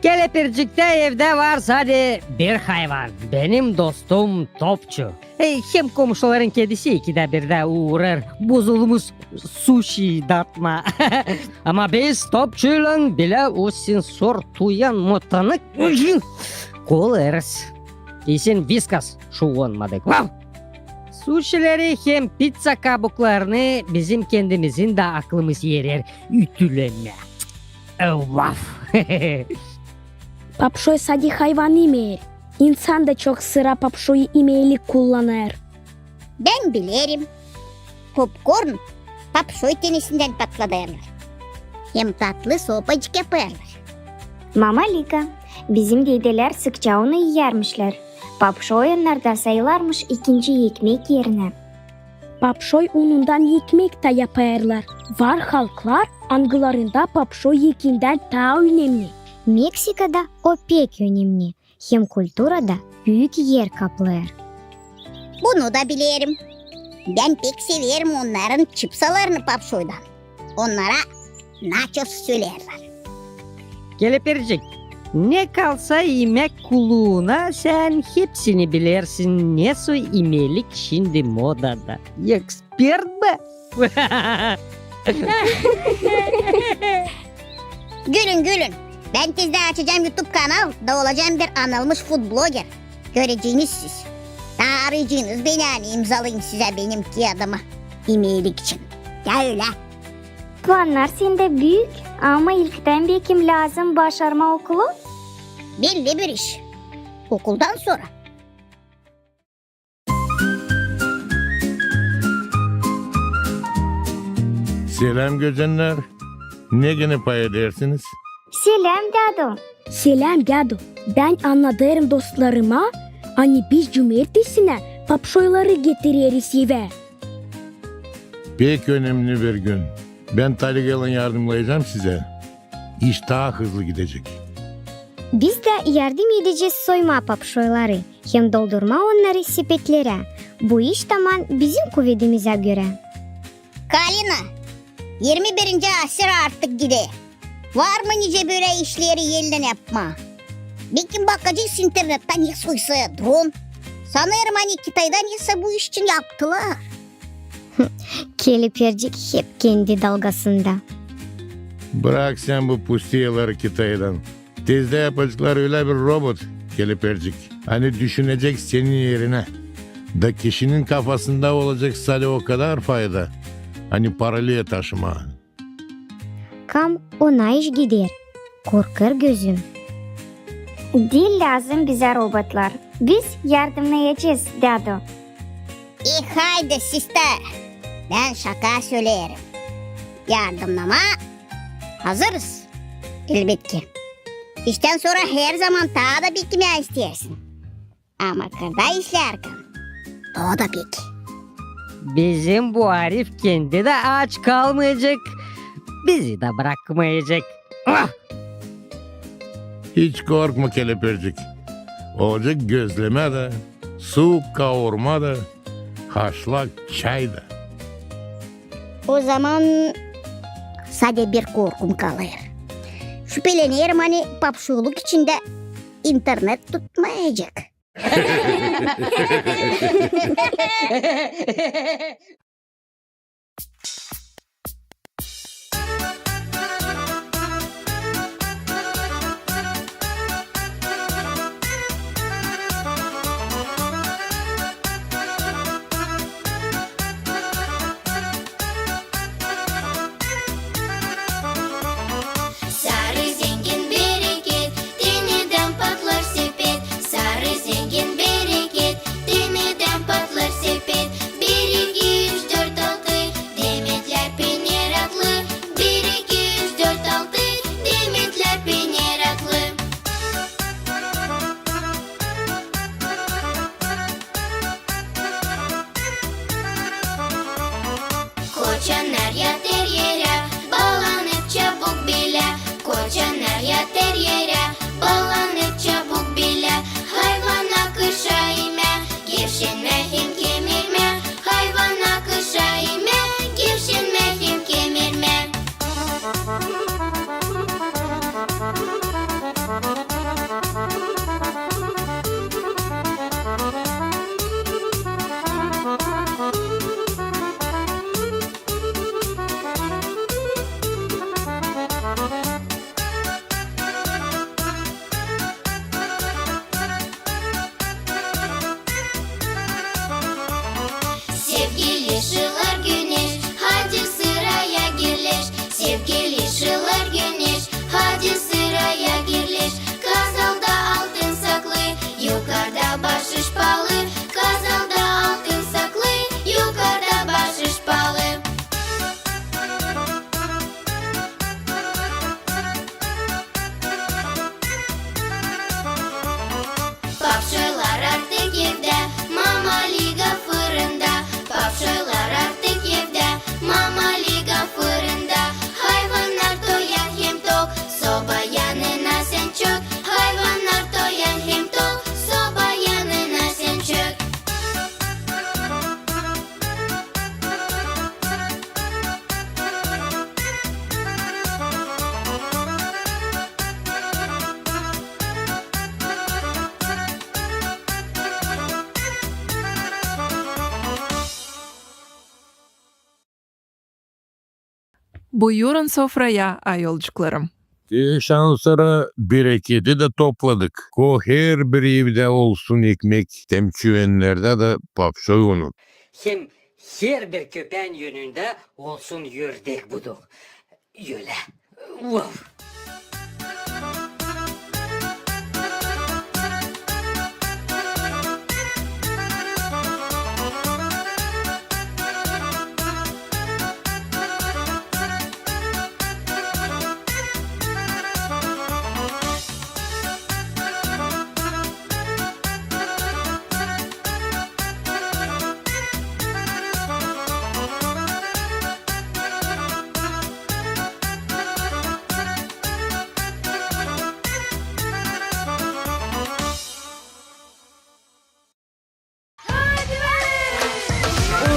Kelepirciktä evdä var sade bir hayvan. Benim dostum Topçu. E, hem komuşuların kedisi ikidä birdä uurêr bozulmuş suşi datmaa. Ama biz Topçuylan bilä o sensor tuyan motanı kolêrız. İsin Viskas şuunmadık. Vav! Suşileri hem pizza kabuklarını bizim kendimizin dä aklımız erer ütülemää. E, vav! Papşoy sade hayvan imeer. İnsan da çok sıra papşoyu imeelik kullanêr. Bän bilerim. Popkorn papşoy tenesindän patladêrlar. Hem tatlı sopacık yapêrlar. Mama Lika, bizim dedelär sıkça onu iyärmişlär. Papşoy onnarda sayılarmış ikinci ekmek erinä. Papşoy unundan ekmek tä yapêrlar. Var halklar, angılarında papşoy ekindän taa önemni. Meksikada o pek önemni. Hem kulturada büük er kaplêêr. Bunu da bilerim. Bän pek severim onnarın çipsalarını papşoydan. Onnara naços söleerlär. Kelepircik, ne kalsa imäk kuluuna, sän hepsini bilersin, nesoy imeelik şindi modada. Ekspert bä! Gülün, gülün. Bän tizdä açacam YouTube kanal da olacam bir anılmış food bloger. Göreceniz siz. Taa arayacınız beni, ani imzalayım sizä benim kiyadımı imeelik için. Ya ölä? Plannar sendä büük, ama ilktän bekim lääzım başarmaa okulu? Belli bir iş. Okuldan sora. Seläm, gözennär. Ne genä pay edersiniz? Seläm, dädu. Seläm, dädu. Bän annadêrım dostlarıma, ani biz cumertesinä papşoyları getireriz evä. Pek önemni bir gün. Bän taligaylan yardımnayacam sizä. İş taa hızlı gidecek. Biz dä yardım edecez soymaa papşoyları hem doldurmaa onnarı sepetlerä. Bu iş taman bizim kuvedimizä görä. Kalina, irmi birinci asır artık gider. Var mı nicä bölä işleri ellän yapmaa? Bekim bakacez internettä nesoysa dron. Sanêrım, ani Kitayda nesä bu iş için yaptılar. Kelepircik hep kendi dalgasında. Brak sän bu pustiyaları Kitaydan. Tizdä yapaceklar ölä bir robot, kelepircik, ani düşünecek senin erinä. Da kişinin kafasında olacek sade o kadar fayda, ani paralel taşımaa. Kam ona iş gider, korkêr gözüm. Diil lääzım bizä robotlar. Biz yardımnayacez, dädu. E, haydi, siz dä. Bän şaka söleerim. Yardımnamaa hazırız. Elbetki. İştän sora herzaman taa da beklemää isteersin. Ama kırda işlärkän, o da pek. Bizim bu arif kendi dä aç kalmayacek, bizi dä brakmayacek. Ah! Hiç korkma, kelepircik. Olacek gözlemä dä, suuk kaurma da, haşlak çay da. O zaman sade bir korkum kalêr. Şüpelenerim, ani papşoyluk içindä internet tutmayacek. Sarı zengin bereket, tenedän patlar sepet. Sarı zengin bereket, tenedän patlar sepet. Bir, iki, üç, Buyurun sofraya, ayolcuklarım. Şansora bereketi dä topladık. Ko herbir evdä olsun ekmek, hem çüvennerdä dä papşoy unu. Hem herbir köpään önündä olsun ördek buduk. Ölä. Vau!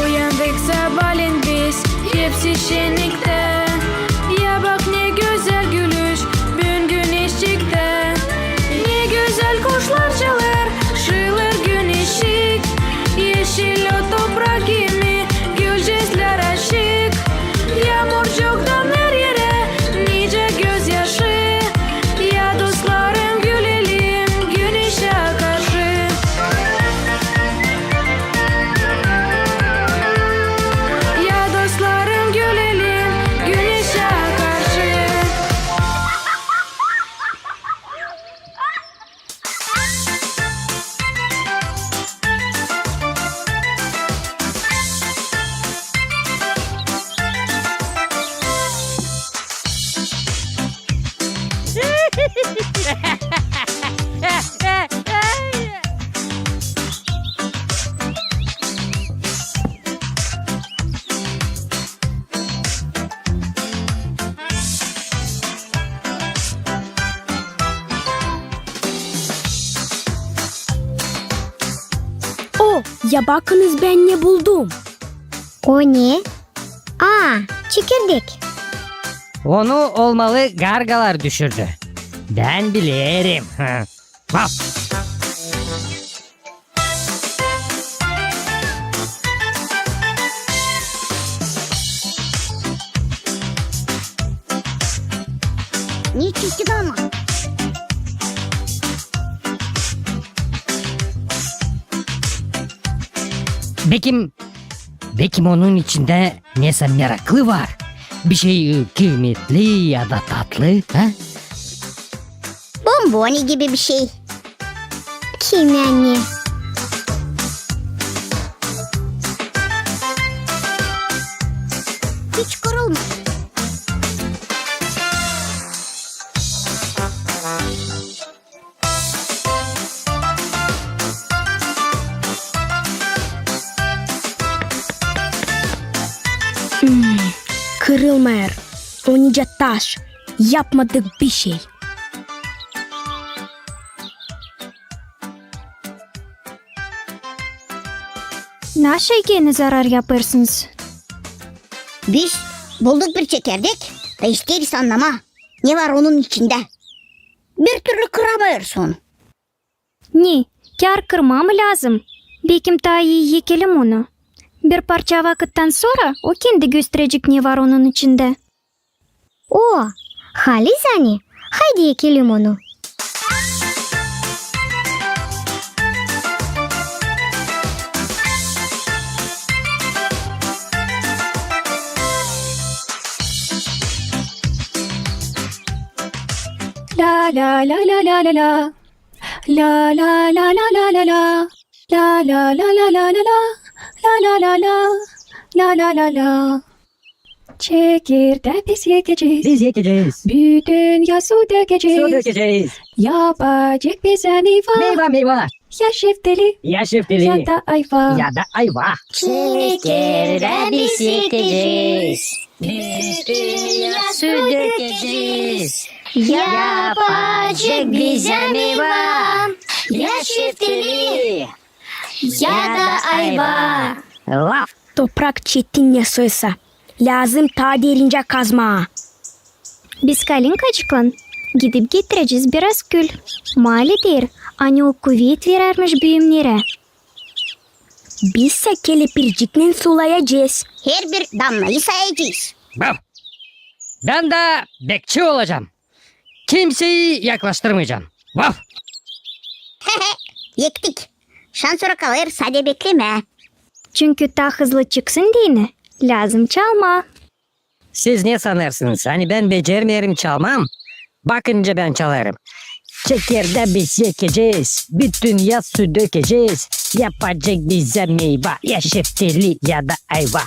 Uyandık sabaalän biz, hepsi şenniktä. Ya bak, ne gözäl gülüş, büün güneş çıktı. Ne gözäl kuşlar çalêr, şıılır güneşçik. Eşil o toprak gibi, gülücüklär açık. Yaamurcuktan her erä nicä gözyaşı. Ya dostlarım, gülelim güneşä karşı. Ya dostlarım, gülelim güneşä karşı. O, ya bakınız, bän ne buldum. O ne? Aa, çekirdek. Onu olmalı gargalar düşürdü. Bän bilerim. Hop. Ne çirkin ama. Bekim, bekim onun içindä nesä meraklı var. Bir şey, e, kıymetli ya da tatlı, ha? Bomboni gibi bir şey. Kim yani? Hiç kırılma. Hmm, kırılmêêr. O nicä taş. Yapmadık bir şey. Naşey genä zarar yapêrsınız? Biz bulduk bir çekirdek, da isteeriz annamaa, ne var onun içindä. Bir türlü kıramêêrız onu. Ne, kär kırmaa mı lääzım? Bekim taa ii ekelim onu. Bir parça vakıttan sora o kendi gösterecek, ne var onun içindä. O, halizdän ii, haydi ekelim onu. La, la, la, la. La, la, la, la. La, la, la, la, la. La, la, la, la. La, la, la, la. Çekirdää biz ekecez. Biz ekecez. Bütün yaz su dökecez. Su dökecez. Yapacek bizä meyva. Meyva, meyva. Ya şeftali. Ya şeftali. Ya da ayva. Ya da ayva. Çekirdää biz ekecez. Bütün yaz su dökecez. Yapacek bizä meyva. Ya şeftali. Ya da ayva. Laf. Toprak çetin ne soysa. Lääzım taa derincä kazmaa. Biz kalinkacıklan gidip getirecez biraz kül. Maali deer, ani o kuvet verärmiş büümnerä. Biz sä kelepircinnän sulayacez. Herbir damnayı sayacez. Bam! Bän dä bekçi olacam. Kimseyi yaklaştırmayacam. Vaf! Ektik. Şansora kalêr sade beklemää. Çünkü taa hızlı çıksın deyni, lääzım çalmaa. Siz ne sanêrsınız, ani bän becermeerim çalmaa? Bakın nicä bän çalêrım. Çekirdää biz ekecez, bütün yassı dökecez. Yapacek bizä meyva, ya şeftali, ya da ayva.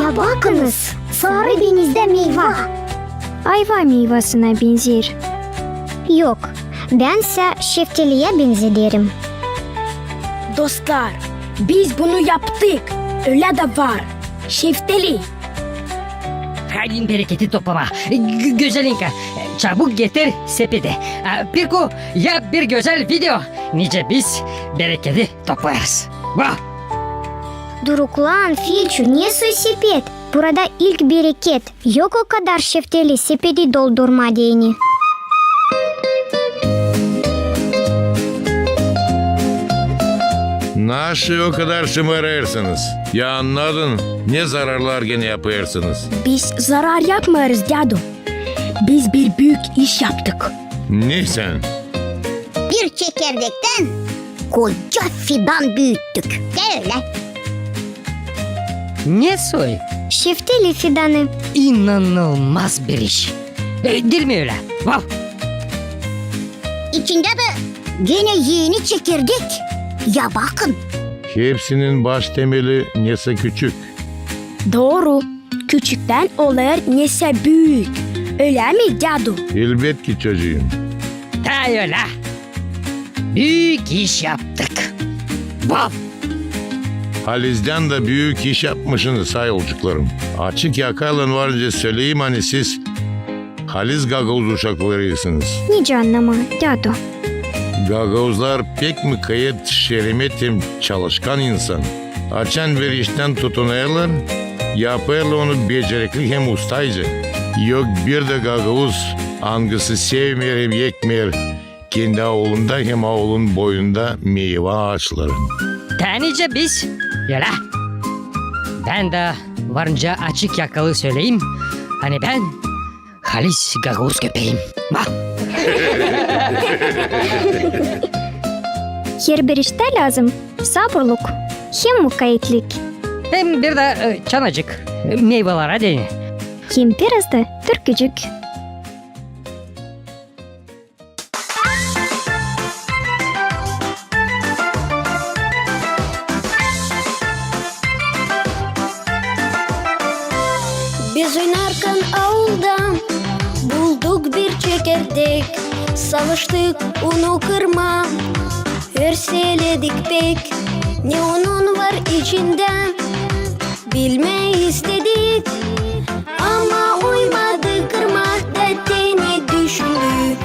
Ya bakınız, sarı benizdä meyva. Ayva meyvasına benzeer. Yok, bän sä şeftaliyä benzederim. Dostlar, biz bunu yaptık. Ölä dä var. Şeftali. Haydi bereketi toplamaa. Gö-, Gözelinka, çabuk getir sepeti. A, Pirku, yap bir gözäl video, nicä biz bereketi toplêêrız. Vah! Duruklan, Filçu, ne soy sepet? Burada ilk bereket. Yok o kadar şeftali sepeti doldurmaa deyni. Naşı o kadar şımarêrsınız? Ya annadın, ne zararlar genä yapêrsınız? Biz zarar yapmêêrız, dädu. Biz bir büük iş yaptık. Ne sän? Bir çekirdektän koca fidan büüttük. Te ölä. Ne soy? Şeftali fidanı. İnanılmaz bir iş. E, diil mi ölä? Vau! İçindä dä genä eni çekirdek. Ya bakın. Hepsinin baş temeli nesä küçük. Dooru. Küçüktän olêr nesä büük. Ölä mi, dädu? Elbetki, çocuum. Taa ölä. Büük iş yaptık. Vau! Halizdän dä büük iş yapmışınız, say olcuklarım. Açık yakaylan var nicä söleyim, ani siz haliz gagauz uşaklarıysınız. Nicä annamaa, dädu? Gagauzlar pek mukayyet, şeremet hem çalışkan insan. Açan bir iştän tutunêrlar, yapêrlar onu becerikli hem ustayca. Yok bir dä gagauz, angısı sevmeer hem ekmeer kendi aulunda hem aulun boyunda meyva aaçların. Taa nicä biz, ölä. Bän dä var nicä açık yakalı söleyim, ani bän halis gagauz köpeeyim. Vau! Herbir iştä lääzım saburluk hem mukayyetlik. Hem bir dä, e, çanacık, e, meyvalara deyni. Hem biraz da türkücük. Biz oynarkan aulda bulduk bir çekirdek, savaştık onu kırmaa, örseledik pek, ne onun var içindä, bilmää istedik. Ama uymadı kırmaa da, te ne düşündük?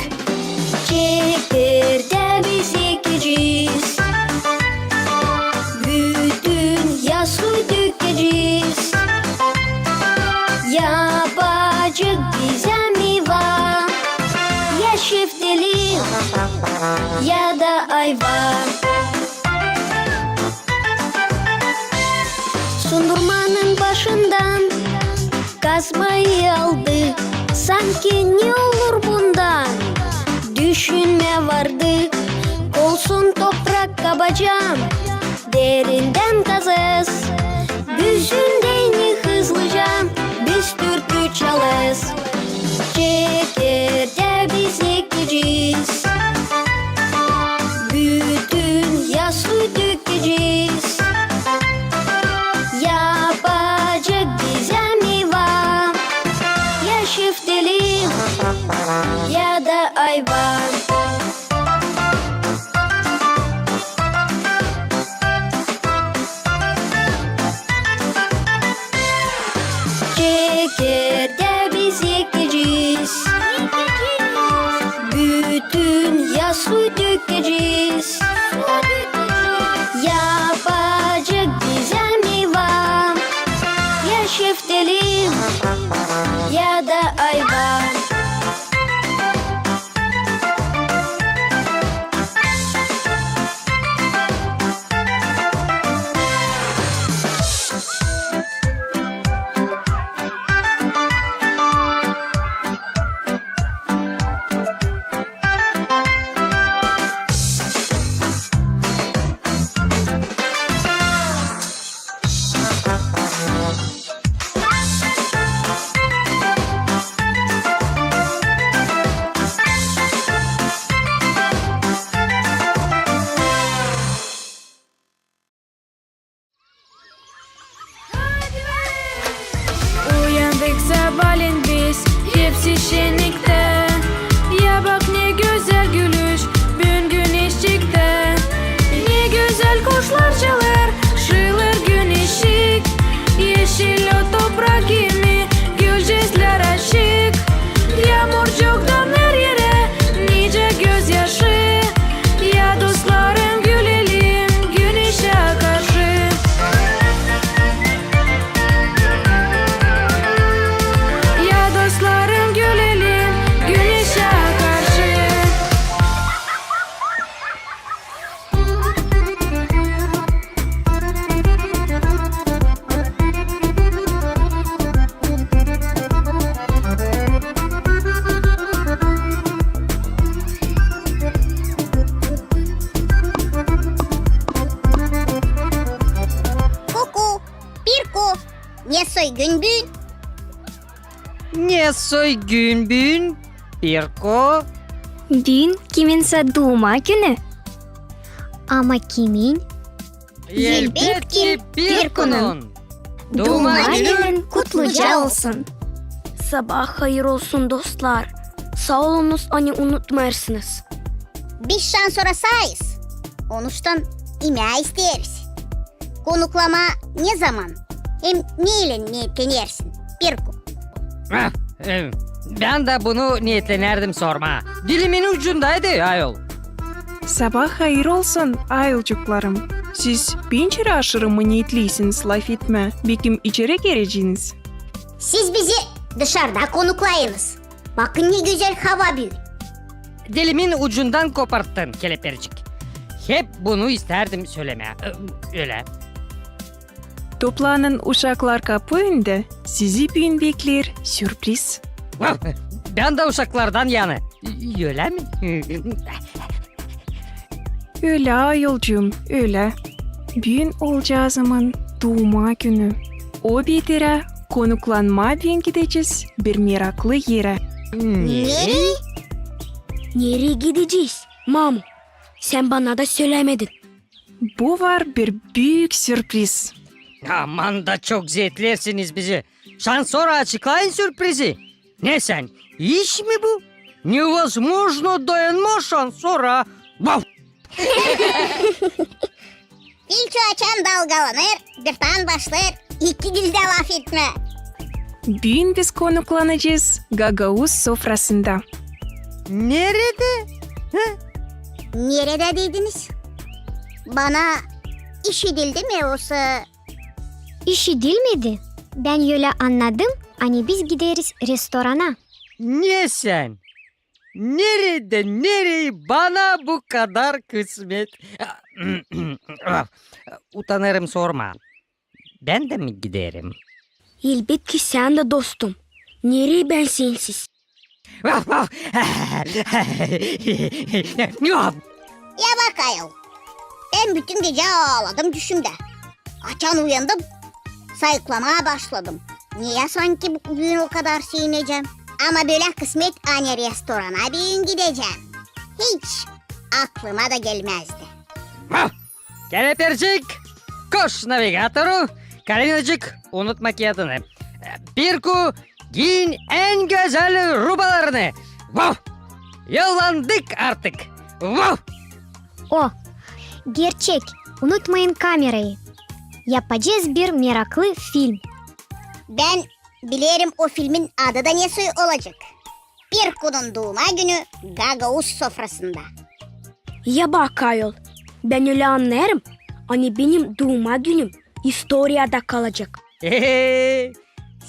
Çekirdää biz ekecez, bütün yassı dökecez. Yapacek bizä meyva, ya şeftali, ya da ayva. Sundurmanın başından kazmayı aldık, Sanki ne olur bundan? Düşünmää vardık, olsun toprak kabaca, derindän kazas. Büzündän hızlıca biz türkü çalas. Çekirdää biz ekecez, bütün yaz suyu dökecez. Yapacek bizä meyva, ya şeftali, ya da ayva. Çekirdää biz ekecez, bütün yaz suyu dökecez. Yapacek bizä meyva, ya şeftali, ya da ayva. Uyandık sabaalän biz, hepsi şenniktä. Ya bak, ne gözäl gülüş büün güneşçiktä. Ne gözäl kuşlar çalêr, şıılêr güneşçik. Eşil o toprak kimi, gülcüklär açık. Yaamurcuk damer erä, nicä gözyaşı. Ya dostlarım, gülelim güneşä karşı. Ya dostlarım, gülelim güneşä karşı. Kuku, Pirku, ne soy gün büün? Ne soy gün büün, Pirku? Büün kiminsä duuma günü. Ama kimin? Elbetki, Pirkunun. Duuma günün kutluca olsun. Sabaa hayır olsun, dostlar. Saa olunuz, ani unutmêêrsınız. Biz şansora saayız. Onuştan imää isteeriz. Konuklamaa ne zaman hem neylän neetlenersin, Pirku? Ah, e, bän dä bunu neetlenärdim sormaa. Dilimin ucundaydı, ayol. Sabaa hayır olsun, ayolcuklarım. Siz pencere aşırı mı neetleysiniz lafetmää, bekim içeri gireceniz? Siz bizi dışarda konuklayınız. Bakın, ne gözäl hava büün. Dilimin ucundan koparttın, kelepircik. Hep bunu istärdim sölemää. Ö-, ölä. Toplanın, uşaklar, kapu önündä. Sizi büün bekleer sürpriz. Bän dä uşaklardan yanı. Ölä mi? Ölä, ayolcuum, ölä. Büün oolcaazımın duuma günü. O beterä konuklanmaa büün gidecez bir meraklı erä. Nereyi? Nereyi gidecez, mamu? Sän bana da sölämedin. Bu var bir büük sürpriz. Aman da çok zeetleersiniz bizi. Şansora açıklayın sürprizi. Ne sän, iş mi bu? Невозможно dayanmaa şansora. Vau! İlço açan dalgalanêr, birtaan başlêêr iki dildä lafetmää. Büün biz konuklanacez gagauz sofrasında. Neredä? Hı? Neredä dediniz? Bana işidildi mi osa? İşidilmedi. Bän ölä annadım, ani biz gideriz restorana. Ne sän? Neredä, nereyi bana bu kadar kısmet? Utanêrım sormaa. Bän dä mi giderim? Elbetki sän dä, dostum. Nereyi bän sensiz? Ya bak ayol, bän bütün gecä aaladım düşümdä. Açan uyandım, sayıklamaa başladım. Neyi sanki büün o kadar sevinecäm? Ama bölä kısmet, ani restorana büün gidecäm, hiç aklıma da gelmäzdi. Kelepircik, koş navigatoru, Kalinacık, unutma kiyadını. Pirku, giyin en gözäl rubalarını. Vov! Yollandık artık. Vov! O, gerçek, unutmayın kamerayı. Yapacez bir meraklı film. Bän bilerim, o filmin adı da nesoy olacek. Pirkunun duuma günü gagauz sofrasında. Ya bak ayol, bän ölä annêêrım, ani benim duuma günüm istoriyada kalacek.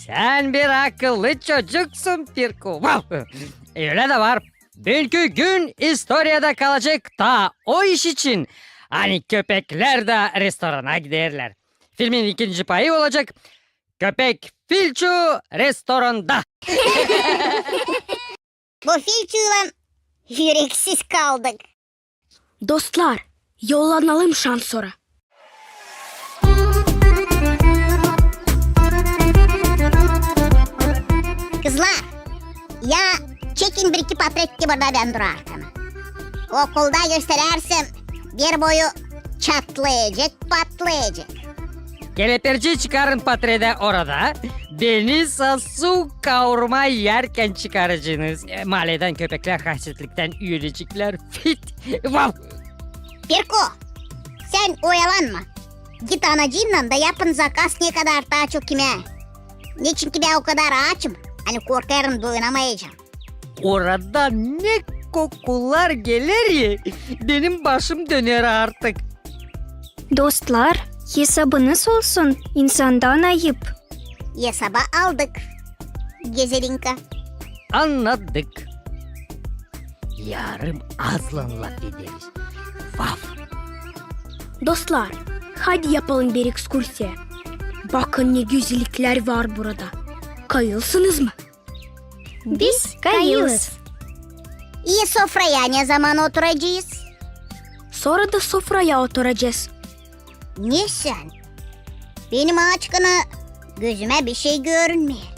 Sän bir akıllı çocuksun, Pirku. Vov! Ölä dä var. Büünkü gün istoriyada kalacek taa o iş için, ani köpeklär dä restorana giderlär. Filmin ikinci payı olacek Köpek Filçu restoranda. Bu Filçuylan üreksiz kaldık. Dostlar, yollanalım şansora. Kızlar, ya çekin bir-iki portret, ki burada bän durarkana. Okulda gösterärsem, bir boyu çatlayacek, patlayacek. Kelepirciyi çıkarın portredä orada. Beni sa suuk kaurma erkän çıkaracenız. E, maaledän köpeklär hasetliktän öleceklär. Fit. Vov! Pirku, sän oyalanma. Git anacıınnan da yapın zakaz ne kadar taa çok imää. Neçin ki bän o kadar aaçım, ani korkêrım doyunamayacam. Oradan ne kokular geler, benim başım döner artık. Dostlar, hesabınız olsun, insandan ayıp. Hesaba aldık, Gezelinka. Annadık. Yarım aazlan lafederiz. Vov! Dostlar, haydi yapalım bir ekskursiya. Bakın, ne gözeliklär var burada. Kayılsınız mı? Biz kayılız. İi, sofraya ne zaman oturacez? Sora da sofraya oturacez. Ne sän? Benim aaçkana gözümä bişey görünmeer.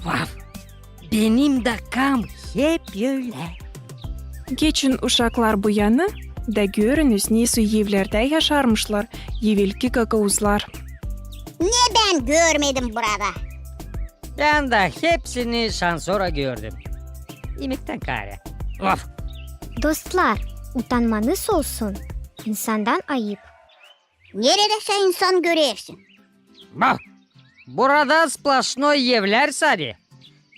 Vov! Benim dä kam hep ölä. Geçin, uşaklar, bu yanı da görünüz, nesoy evlerdä yaşarmışlar evelki gagauzlar. Ne bän görmedim burada? Bän dä hepsini şansora gördüm. İmektän kaarä. Vov! Dostlar, utanmanız olsun, insandan ayıp. Neredä sän insan görersin? Bak, burada splaşnoy evlär sade.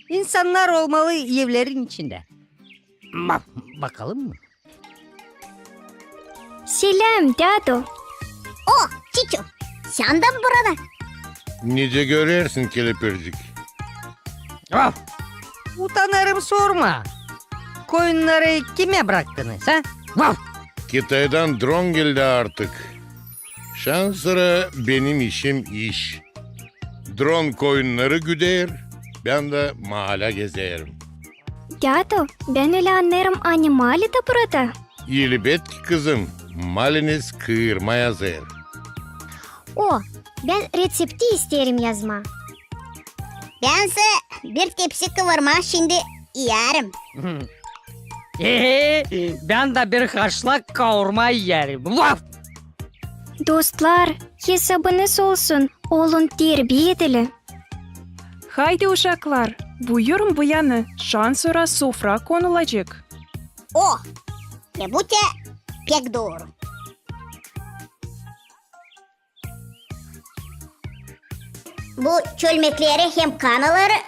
İnsannar olmalı evlerin içindä. Bak, bakalım mı? Seläm, dädu. O, Çiçu, sän dä mi burada? Nicä görersin, Kelepircik. Vov! Utanêrım sormaa. Koyunnarı kimä braktınız, a? Vov! Kitaydan dron geldi artık. Şansora benim işim iş. Dron koyunnarı güder, bän dä maalä gezerim. Dädu, bän ölä annêêrım, ani maali dä burada? Elbetki, kızım, maaliniz kıvırma hazır. O, bän reţepti isteerim yazmaa. Bän sä bir tepsi kıvırma şindi iyärim. Bän dä bir haşlak kaurma iyärim. Vov! Dostlar, hesabınız olsun, olun terbiyeli. Haydi, uşaklar, buyurun bu yanı, şansora sofra konulacek. O, e, bu te pek dooru. Bu çölmekleri hem kanaları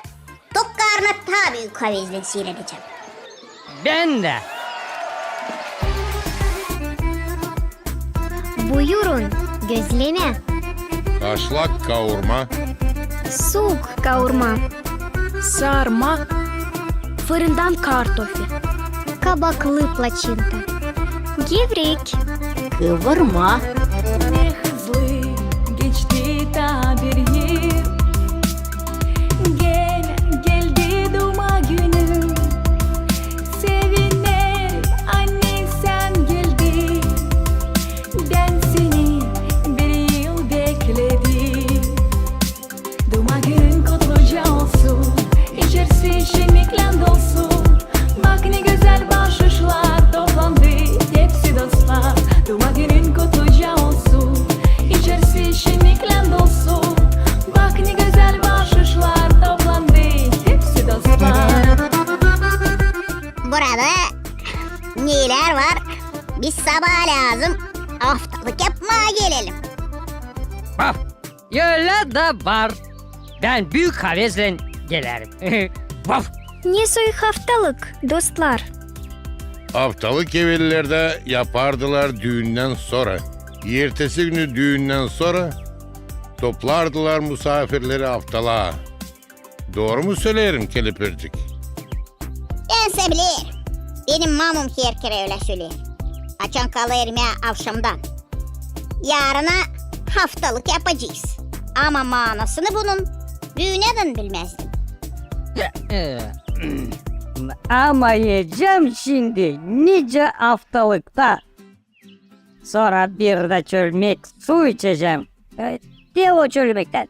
tok karna taa büük havezlän siiredecäm. Bän dä. Buyurun, gözlemä. Haşlak kaurma. Suuk kaurma. Sarma. Fırından kartofi. Kabaklı plaçinta. Gevrek. Kıvırma. Ne hızlı geçti taa bir yıl. Genä geldi duuma günüm. Bän seni bir yıl bekledim. Duuma günün kutluca olsun, içersi şenniklän dolsun. Bak, ne gözäl baaşışlar toplandı, hepsi dostlar. Duuma günün kutluca olsun, içersi şenniklän dolsun. Bak, ne gözäl baaşışlar toplandı, hepsi dostlar. Burada nelär var? Biz sabaa lääzım aftalık yapmaa gelelim. Vaf! Ölä dä var. Bän büük havezlän gelerim. Vaf! Ne soy aftalık, dostlar? Aftalık evellerdä yapardılar düündän sora. Ertesi günü düündän sora toplardılar musaafirleri aftalaa. Dooru mu söleerim, kelepircik? Bän sä bilerim. Benim mamum herkerä ölä söleer, açan kalêr imää avşamdan. Yaarına aftalık yapacez. Ama maanasını bunun büünädän bilmäzdim. Ama iyecäm şindi nicä aftalıkta. Sora bir dä çölmek su içecäm. E, te o çölmektän.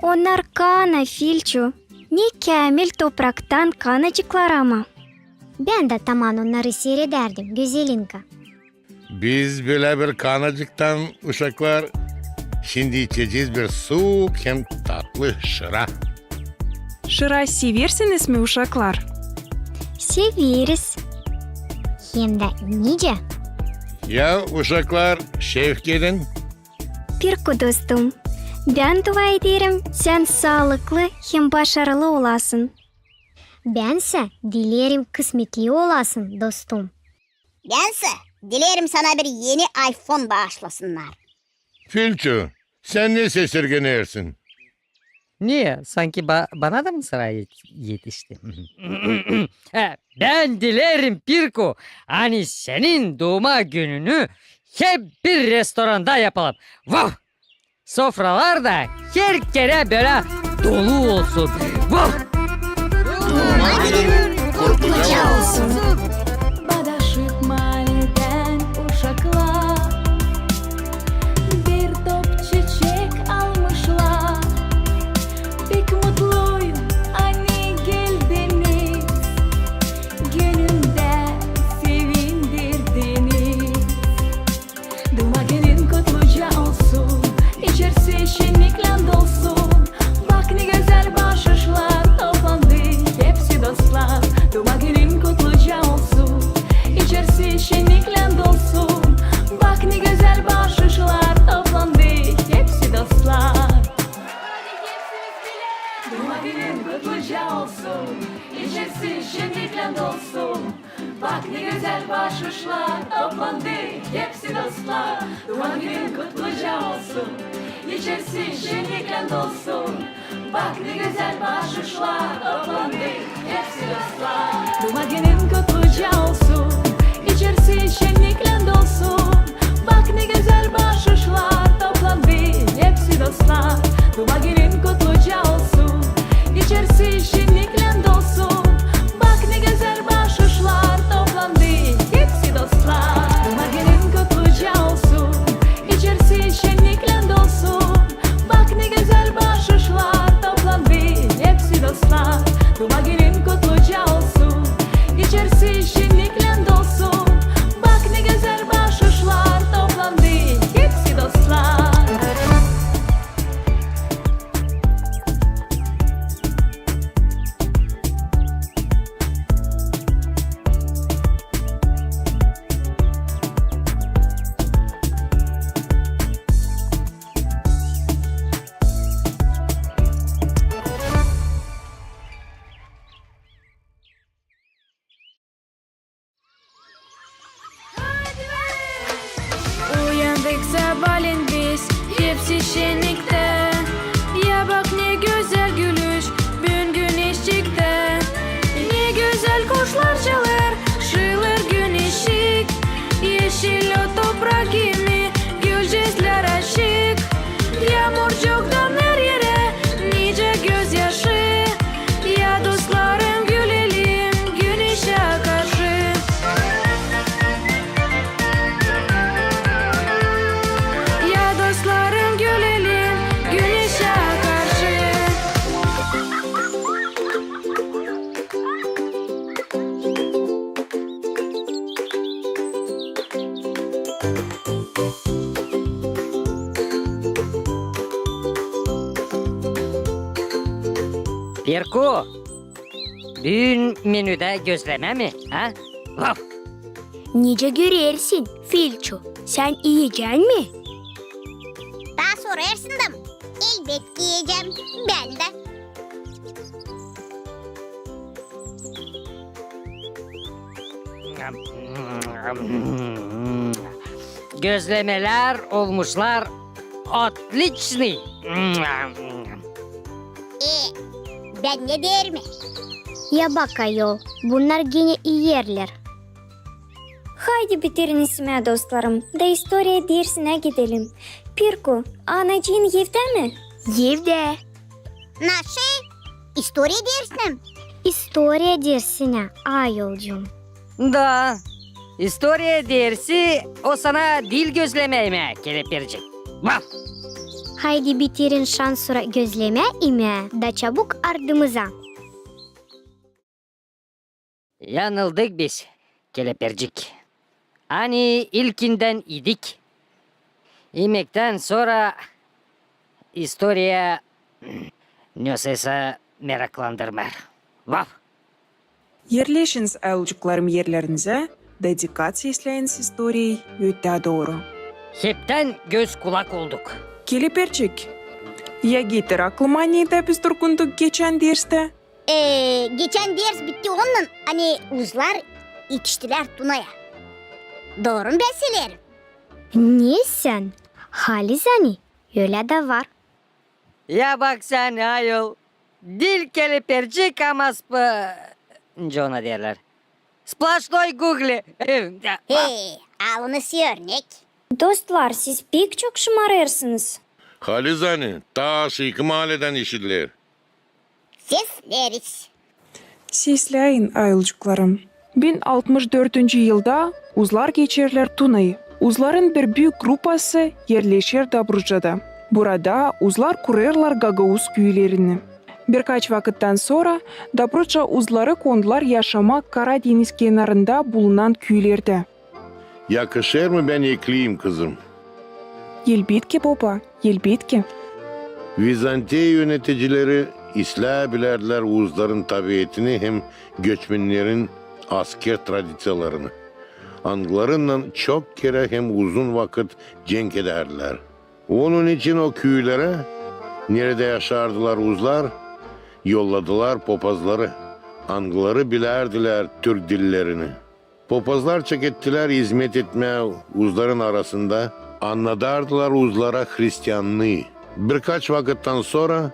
Onnar kana, Filçu. Ne käämil topraktan kanacıklar ama. Bän dä taman onnarı siiredärdim, Gözelinka. Biz bölä bir kanacıktan, uşaklar, şindi içecez bir suuk hem tatlı şıra. Şıra seversiniz mi, uşaklar? Severiz. Hem dä nicä? Ya, uşaklar, şevk edin. Pirku dostum, bän dua ederim, sän saalıklı hem başarılı olasın. Bän sä dilerim, kısmetli olasın, dostum. Bän sä dilerim, sana bir eni iPhone baaşlasınnar. Filçu, sän ne sesirgenersin? Ne, sanki ba-, bana da mı sıra yet-, etişti? E, bän dilerim, Pirku, ani senin duuma gününü hep bir restoranda yapalım. Vaf! Sofralar da herkerä bölä dolu olsun. Vaf! Duuma günün kutluca olsun. Badaşık mahalledän uşaklar bir top çiçek almışlar. Pek mutluyum, ani geldiniz, gönlümdä sevindirdiniz. Duuma günün kutluca olsun, içersi şenniklän dolsun. Bak, ne gözäl baaşışlar toplandı, hepsi dostlar. Duuma günün kutluca olsun, içersi şenniklän dolsun. Bak, ne gözäl baaşışlar toplandı, hepsi dostlar. Duuma günün kutluca olsun, içersi şenniklän dolsun. Bak, ne gözäl baaşışlar toplandı, hepsi dostlar. Duuma günün kutluca olsun, içersi şenniklän dolsun. Bak, ne gözäl baaşışlar toplandı, hepsi dostlar. Duuma günün kutluca olsun, içersi şenniklän dolsun. Bak, ne gözäl baaşışlar toplandı, hepsi dostlar. Duuma günün kutluca olsun, içersi şenniklän dolsun. Bak, ne gözäl baaşışlar toplandı, hepsi dostlar. Duuma günün kutluca olsun, içersi şenniklän dolsun. Bak, ne gözäl baaşışlar toplandı, hepsi dostlar. Duuma günün kutluca olsun, içersi şenniklän dolsun. Bak, ne gözäl baaşışlar toplandı, hepsi dostlar. Uyandık sabaalän biz, hepsi şenniktä. Ya bak, ne gözäl gülüş, büün güneş çıktı. Ne gözäl kuşlar çalêr, şılar güneşik. Eşil o toprak kimi, gülcezlär açık. Yaamurcuktan her erä nicä gözyaşı. Ya dostlarım, gülelim güneşä karşı. Pirku, büün menüdä gözlemä mi, ha? Vaf! Nicä görersin, Filçu, sän iyecän mi? Taa sorêrsın da, elbetki iyecäm bän dä. Gözlemelär olmuşlar otliçnıy. E, bän ne deerim? Ya bak, ayol, bunnar genä iyerlär. Haydi bitirin isimää, dostlarım, da istoriya dersinä gidelim. Pirku, anacıın evdä mi? Evdä. Naşey? İstoriya dersinä mi? İstoriya dersinä, ayolcuum. Da, istoriya dersi o sana diil gözlemä imää, kelepircik. Vaf! Haydi bitirin şansora gözlemä imää, da çabuk ardımıza. Yanıldık biz, kelepircik. Ani ilkindän idik. İmektän sora istoriya nesoysa meraklandırmêêr. Vaf! Erleşiniz, ayolcuklarım, erlerinizä, da dikkat sesläyiniz istoriyayı ötää dooru. Heptän göz-kulak olduk. Kelepircik, ya getir aklıma, nedä biz durgunduk geçän dersttä? E, geçän ders bitti onunnan, ani uzlar etiştilär Tunaya. Dooru mu bän söleerim? Ne sän, halizdän, ölä dä var. Ya bak sän, ayol, diil kelepircik, ama sp-, nicä ona deerlär? Splaşnoy gugli. Hey, alınız örnek. Dostlar, siz pek çok şımarêrsınız. Halizdän, taa aşaakı maaledän işidiler. Sesleriz. Sesläyin, ayolcuklarım. Bin altmış dördüncü yılda uzlar geçerlär Tunayı. Uzların bir büük grupası erleşer Dobrucada. Burada uzlar kurêrlar gagauz küülerini. Birkaç vakıttan sora Dobruca uzları kondular yaşamaa Kara deniz kenarında bulunan küülerdä. Yakışêr mı, bän ekleyim, kızım? Elbetki, boba, elbetki. Vizantiya yöneticileri islää bilärdilär uzların tabietini hem göçmennerin asker tradiţiyalarını, angılarınnan çok kerä hem uzun vakıt cenk edärdilär. Onun için o küülerä, neredä yaşardılar uzlar, yolladılar popazları, angıları bilärdilär türk dillerini. Popazlar çekettilär izmet etmää uzların arasında, annadardılar uzlara hristiannıı. Birkaç vakıttan sora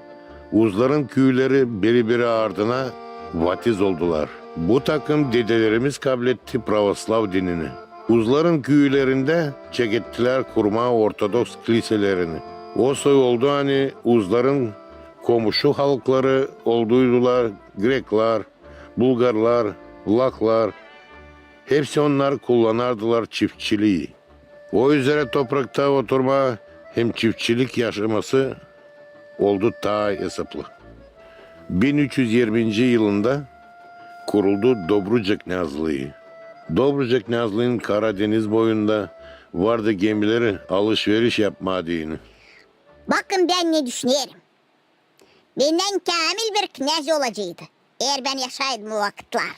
uzların küüleri biri-biri ardına vatiz oldular. Bu takım dedelerimiz kabletti pravoslav dinini. Uzların küülerindä çekettilär kurmaa ortodoks kliselerini. O soy oldu, ani uzların komuşu halkları olduydular greklar, bulgarlar, vlahlar, hepsi onnar kullanardılar çiftçilii. O üzerä toprakta oturmaa hem çiftçilik yaşaması oldu taa esaplı. Bin üç üz irminci yılında kuruldu Dobruca knâzlıı. Dobruca knâzlıının Kara deniz boyunda vardı gemileri alış-veriş yapmaa deyni. Bakın, bän ne düşünerim. Bendän käämil bir knâz olaceydı, eer bän yaşaydım o vakıtlar.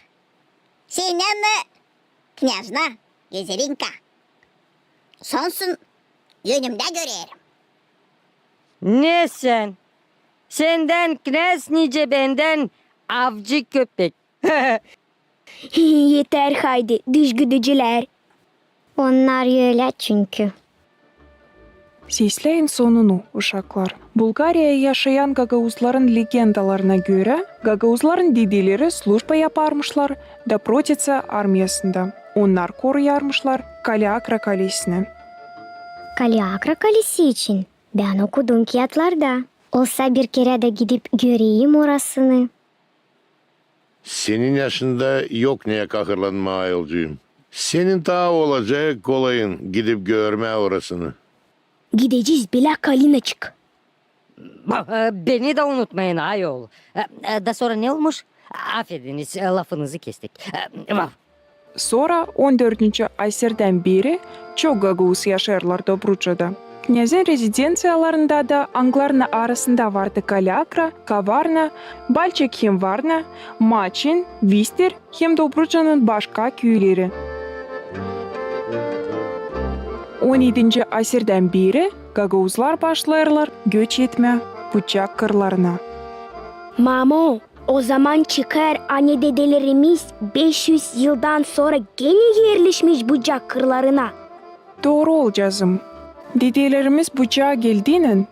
Sendän dä knâznä, Gözerinka. Sonsun, önümdä görerim. Ne sän? Sendän knâz nicä bendän avcı köpek. Eter, haydi, dış güdücülär. Onnar ölä çünkü. Sesläyin sonunu, uşaklar. Bulgariyada yaşayan gagauzların legendalarına görä, gagauzların dedeleri slujba yaparmışlar Dobruca armiyasında. Onnar koruyarmışlar Kaleakra kalesini. Kaleakra kalesi için bän okudum kiyatlarda. Olsa bir kerä dä gidip göreyim orasını. Senin yaşında yok neyä kahırlanmaa, ayolcuum. Senin taa olacek kolayın gidip görmää orasını. Gidecez, bilä Kalinaçık. Ba-, e, beni dä unutmayın, ayol. E, e, da sora ne olmuş? Afediniz, e, lafınızı kestik. E, vaf. Sora on dördüncü asirdän beri çok gagauz yaşêêrlar Dobrucada. Knäzin rezidenţiyalarında da, angılarının arasında vardı Kalâkra, Kavarna, Balçik hem Varna, Maçin, Vister hem Dobrucanın başka küüleri. On edinci asirdän beeri gagauzlar başlêêrlar göç etmää Bucak kırlarına. Mamo, o zaman çıkêr, ani dedelerimiz beş üz yıldan sora genä erleşmiş Bucak kırlarına. Dooru, oolcaazım. Dedelerimiz Bucağa geldiynän,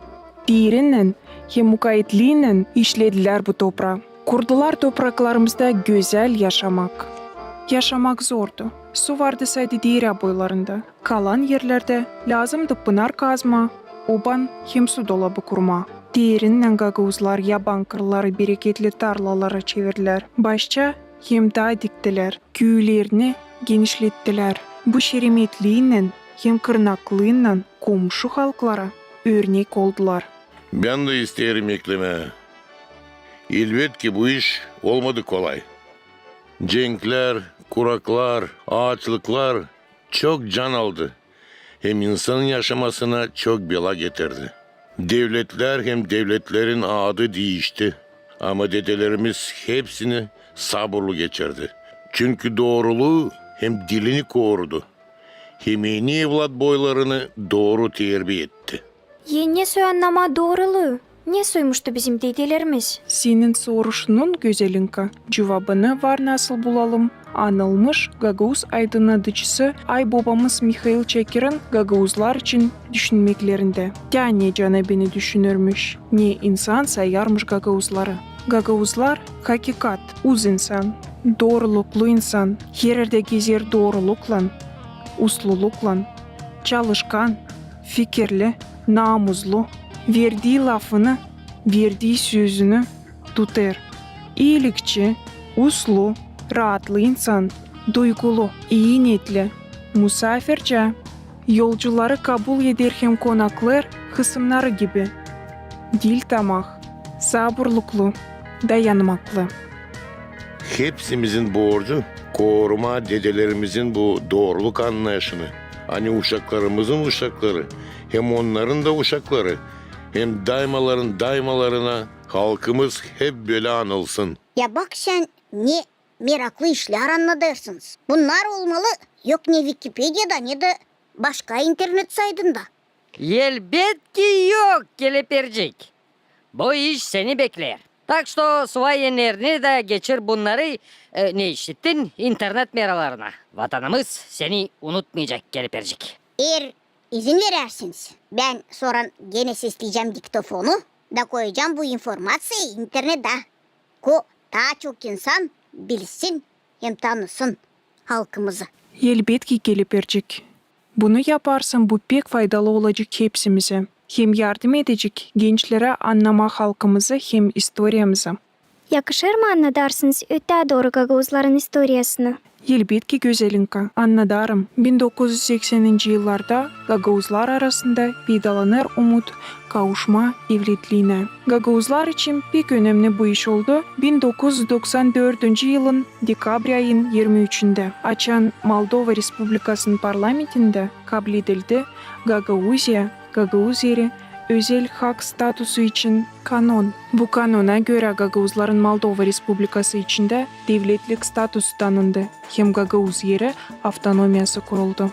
diirinnän hem mukavetlinnän işledilär bu topraa. Kurdular topraklarımızda gözäl yaşamak. Yaşamak zordu. Su vardı sade diirä boylarında. Kalan erlerdä lääzımdı pınar kazmaa, oban hem su dolabı kurmaa. Diirinnän gagauzlar yaban kırları bereketli tarlalara çevirdilär. Başça hem daa diktilär, küülerini genişlettilär. Bu şeremetlinnän hem kırnaklınnän komşu halklara örnek oldular. Bän dä isteerim eklemää. Elbetki, bu iş olmadı kolay. Cenklär, kuraklar, aaçlıklar çok can aldı hem insanın yaşamasına çok bela getirdi. Devletlär hem devletlerin adı diişti, ama dedelerimiz hepsini saburlu geçirdi. Çünkü dooruluu hem dilini korudu. Hem eni evlat boylarını dooru terbiya etti. Eni ne soy annamaa dooruluu? Ne soymuştu bizim dedelerimiz? Senin soruşunun, gözelinka, cuvabını var nasıl bulalım anılmış gagauz aydınnadıcısı aybobamız Mihail Çakirin gagauzlar için düşünmeklerindä. Tä ne canebini düşünürmüş, ne insan sayarmış gagauzları. Gagauzlar, hakikat, uz insan, dooruluklu insan, hererdä gezer dooruluklan, usluluklan, çalışkan, fikirli, naamuzlu, verdii lafını, verdii sözünü tutêr. İilikçi, uslu, raatlı insan, duygulu, ii niyetli, musaafircää, yolcuları kabul eder hem konaklêêr hısımnarı gibi. Diil tamah, saburluklu, dayanmaklı. Hepsimizin borcu korumaa dedelerimizin bu dooruluk annayışını, ani uşaklarımızın uşakları hem onnarın da uşakları hem daymaların daymalarına halkımız hep bölä anılsın. Ya bak sän, ne meraklı işlär annadêrsınız. Bunnar olmalı yok ne Vikipediyada, ne dä başka internet saytında. Elbetki yok, Kelepercik. Bu iş seni bekleer. Tak što suvay ennerini dä geçir bunnarı, e, ne işittin, internet meralarına. Vatanımız seni unutmayacek, Kelepercik. Eer izin verärsiniz, bän sora genä sesleyecäm diktofonu da koyacam bu informaţiyayı internetä, ko taa çok insan bilsin hem tanısın halkımızı. Elbetki, Kelepercik. Bunu yaparsın, bu pek faydalı olacek hepsimizä hem yardım edecek gençlerä annamaa halkımızı hem istoriyamızı. Yakışêr mı annadarsınız ötää dooru gagauzların istoriyasını? Elbetki, gözelinka, annadarım. Bin dokuz üz sekseninci yıllarda gagauzlar arasında peydalanêr umut kavuşmaa devletliinä. Gagauzlar için pek önemni bu iş oldu bin dokuz üz doksan dördüncü yılın dekabr ayın irmi üçündä, açan Moldova Respublikasının parlamentindä kabledildi Gagauziya, Gagauz Eri özel hak statusu için kanon. Bu kanona görä gagauzların Moldova Respublikası içindä devletlik statusu tanındı hem Gagauz Eri avtonomiyası kuruldu.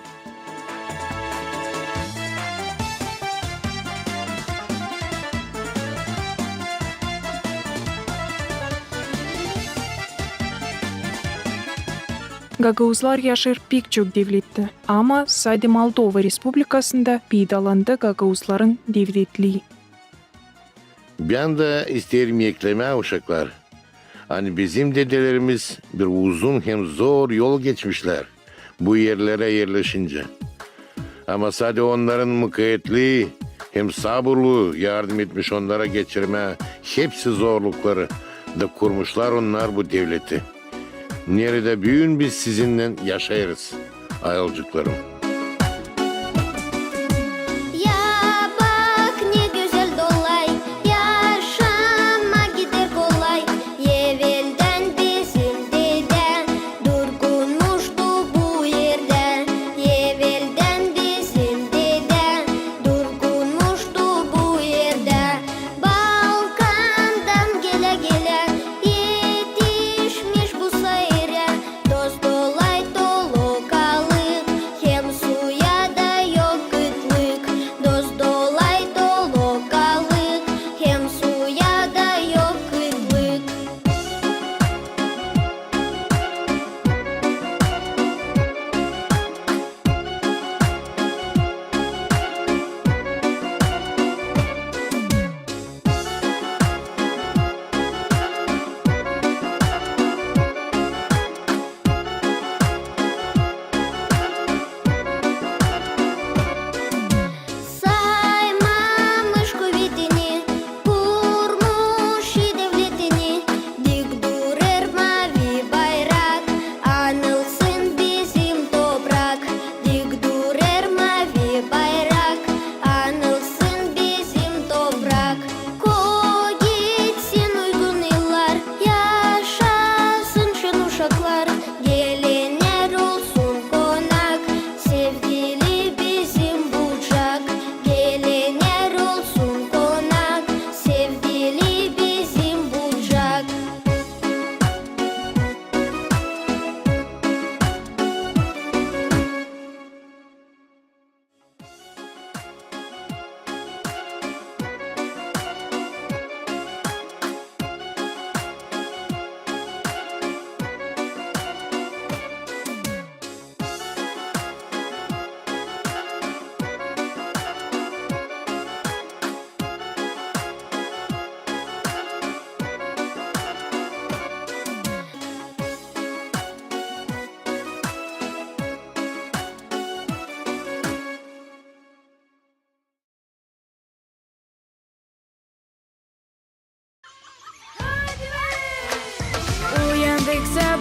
Gagauzlar yaşêêr pek çok devlettä, ama sade Moldova Respublikasında peydalandı gagauzların devletlii. Bän dä isteerim eklemää, uşaklar, ani bizim dedelerimiz bir uzun hem zor yol geçmişlär bu erlerä erleşincä. Ama sade onnarın mukavetlii hem saburluu yardım etmiş onnara geçirmää hepsi zorlukları da kurmuşlar onnar bu devleti, neredä büün biz sizinnän yaşêêrız, ayılcıklarım. Ya bak, ne gözäl dolay, yaşamak gider kolay. Eveldän bizim dedä durgunmuştu bu erdä. Eveldän bizim dedä durgun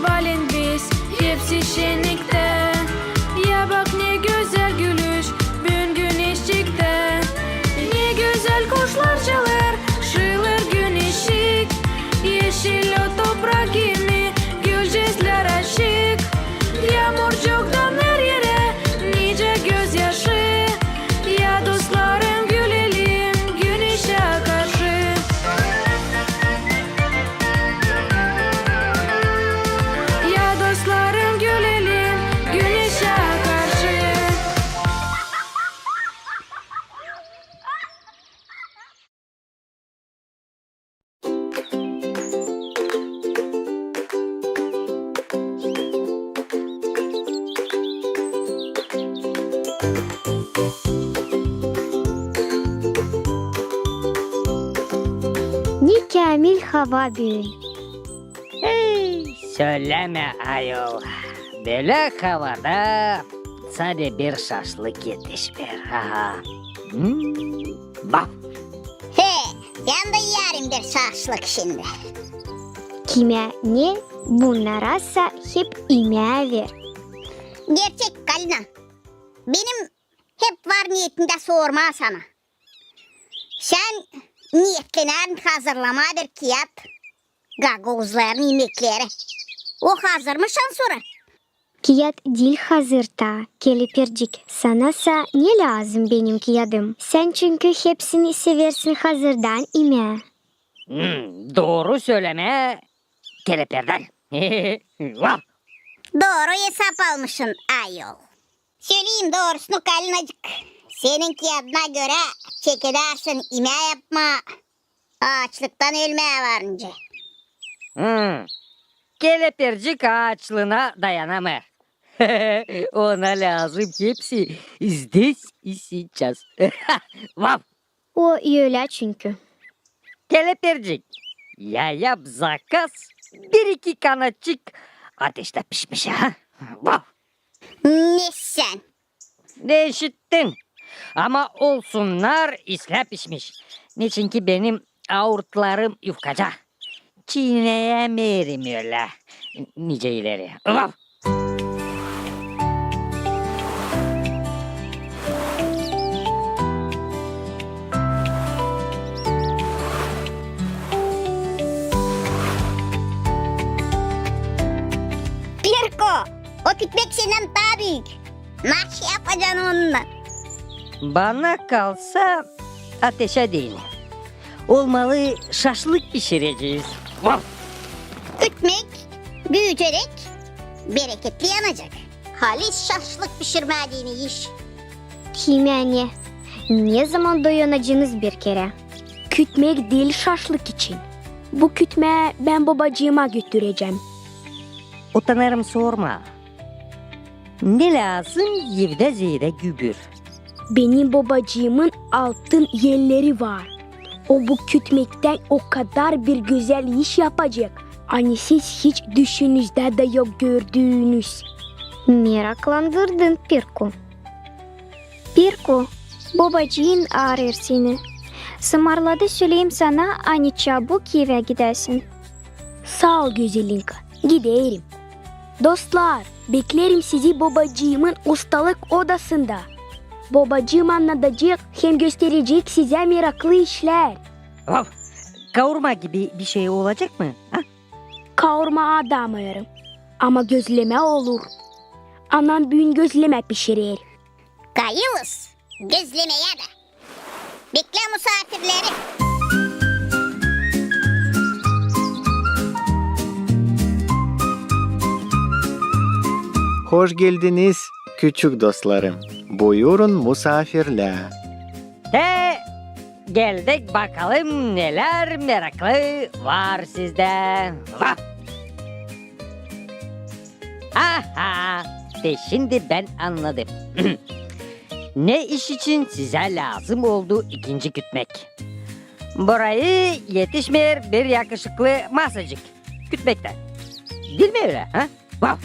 Valin biz hepsi şenniktä. Ya bak, ne gözäl gülüş büün güneşçiktä. Ne gözäl kuşlar çalêr, şıılêr güneşçik. Eşil o toprak kimi, gülcezlär açık. Yaamurcuktan her erä nicä gözyaşı. Ya dostlarım, gülelim güneşä karşı. Ya dostlarım, gülelim güneşä karşı. Ne käämil hava büün. Hey, sölämä, ayol. Bölä havada sade bir şaşlık etişmeer. Aha. Hmm, bak. He, bän dä iyärim bir şaşlık şindi. Kimä ne, bunnarasa hep imää ver. Gerçek, Kalina. Benim hep var neetimdä sormaa sana. Sän neetlenärin hazırlamaa bir kiyat gagauzların imekleri. O hazır mı şansora? Kiyat diil hazır taa, Kelepircik. Sana sa ne lääzım benim kiyadım? Sän çünkü hepsini seversin hazırdan imää. Hmm, dooru sölämää, Kelepircik. Vah! Dooru esap almışın, ayol. Söleyim doorusunu, Kalinacık, senin kiyadına görä çekedärsin imää yapmaa, aaçlıktan ölmää var nicä. Hmm. Kelepircik aaçlıına dayanamêêr. Ona lääzım hepsi здесь и сейчас. Vaf! O ölä çünkü. Kelepircik, ya yap zakaz, bir-iki kanatçık ateştä pişmiş, ha? Vaf! Ne sän? Ne işittin? Ama olsunnar islää pişmiş. Neçinki benim aurtlarım yufkaca. Çiineyämeerim ölä nicä ileri. Vaf! Pirko, o kütmek sendän taa büük. Naşey yapacan onunnan? Bana kalsa, ateşä deyni. Olmalı, şaşlık pişirecez. Vaf! Kütmek büüyecek, bereketli yanacek. Halis şaşlık pişirmää deyni iş. Kimä ne? Ne zaman doyanacenız bir kerä? Kütmek diil şaşlık için. Bu kütmää bän bobacııma götürecäm. Utanêrım sormaa. Ne lääzım evdä zeedä gübür? Benim bobacıımın altın elleri var. O bu kütmektän o kadar bir gözäl iş yapacek, ani siz hiç düşünüzdä dä yok gördüünüz. Meraklandırdın, Pirko. Pirko, bobacıın aarêêr seni. Sımarladı söleyim sana, ani çabuk evä gidäsin. Saa ol, Gözelinka, giderim. Dostlar, beklerim sizi bobacıımın ustalık odasında. Bobacıım annadacek hem gösterecek sizä meraklı işlär. Vaf! Kaurma gibi bir şey olacek mı, ha? Kaurma adamêêrım, ama gözlemä olur. Anam büün gözlemä pişirer. Kayılız gözlemeerä dä. Beklä musaafirleri. Hoş geldiniz, küçük dostlarım. Buyurun, musaafirlär. Te geldik, bakalım, nelär meraklı var sizdä. Vah! Aha! Te şindi bän annadım, ne iş için sizä lääzım oldu ikinci kütmek. Burayı etişmeer bir yakışıklı masacık kütmektä. Diil mi ölä, ha? Vaf!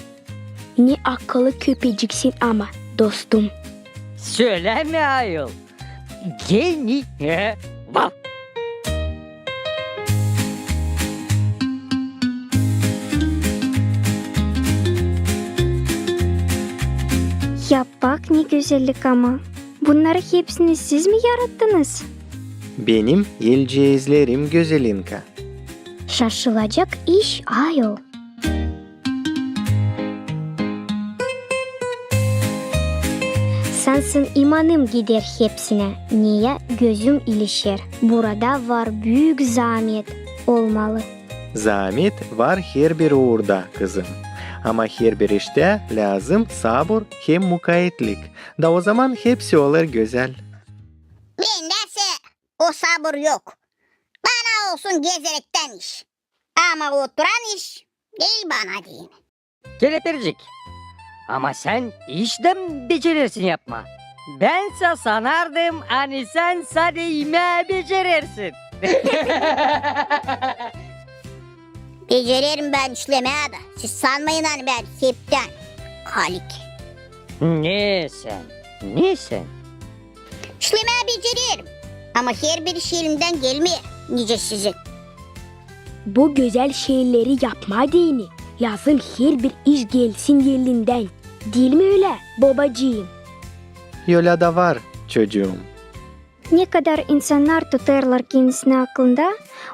Ne akıllı köpeciksin ama, dostum. Sölämä, ayol. Geni, he? Vaf! Bak ne gözellik ama. Bunnarı hepsini siz mi yarattınız? Benim elceezlerim, Gözelinka. Şaşılacek iş, ayol. Sansın imanım gider hepsinä, neyä gözüm ilişer. Burada var büük zaamet olmalı. Zaamet var herbir uurda, kızım. Ama herbir iştä lääzım sabur hem mukaetlik. Da ozaman hepsi olêr gözäl. Bendä sä o sabur yok. Bana olsun gezerektän iş. Ama oturan iş diil bana deyni. Kelepircik, ama sän iş dä becerersin yapmaa. Bän sä sanardım, ani sän sade imää becerersin. Becererim bän işlemää dä. Siz sanmayın, ani bän heptän kalik. Ne sän, ne sän? İşlemää becererim. Ama herbir iş elimdän gelmeer, nicä sizin. Bu gözäl şeyleri yapmaa deyni lääzım herbir iş gelsin elindän. Diil mi ölä, bobacıım? Ölä dä var, çocuum. Ne kadar insannar tutêrlar kendisini aklında,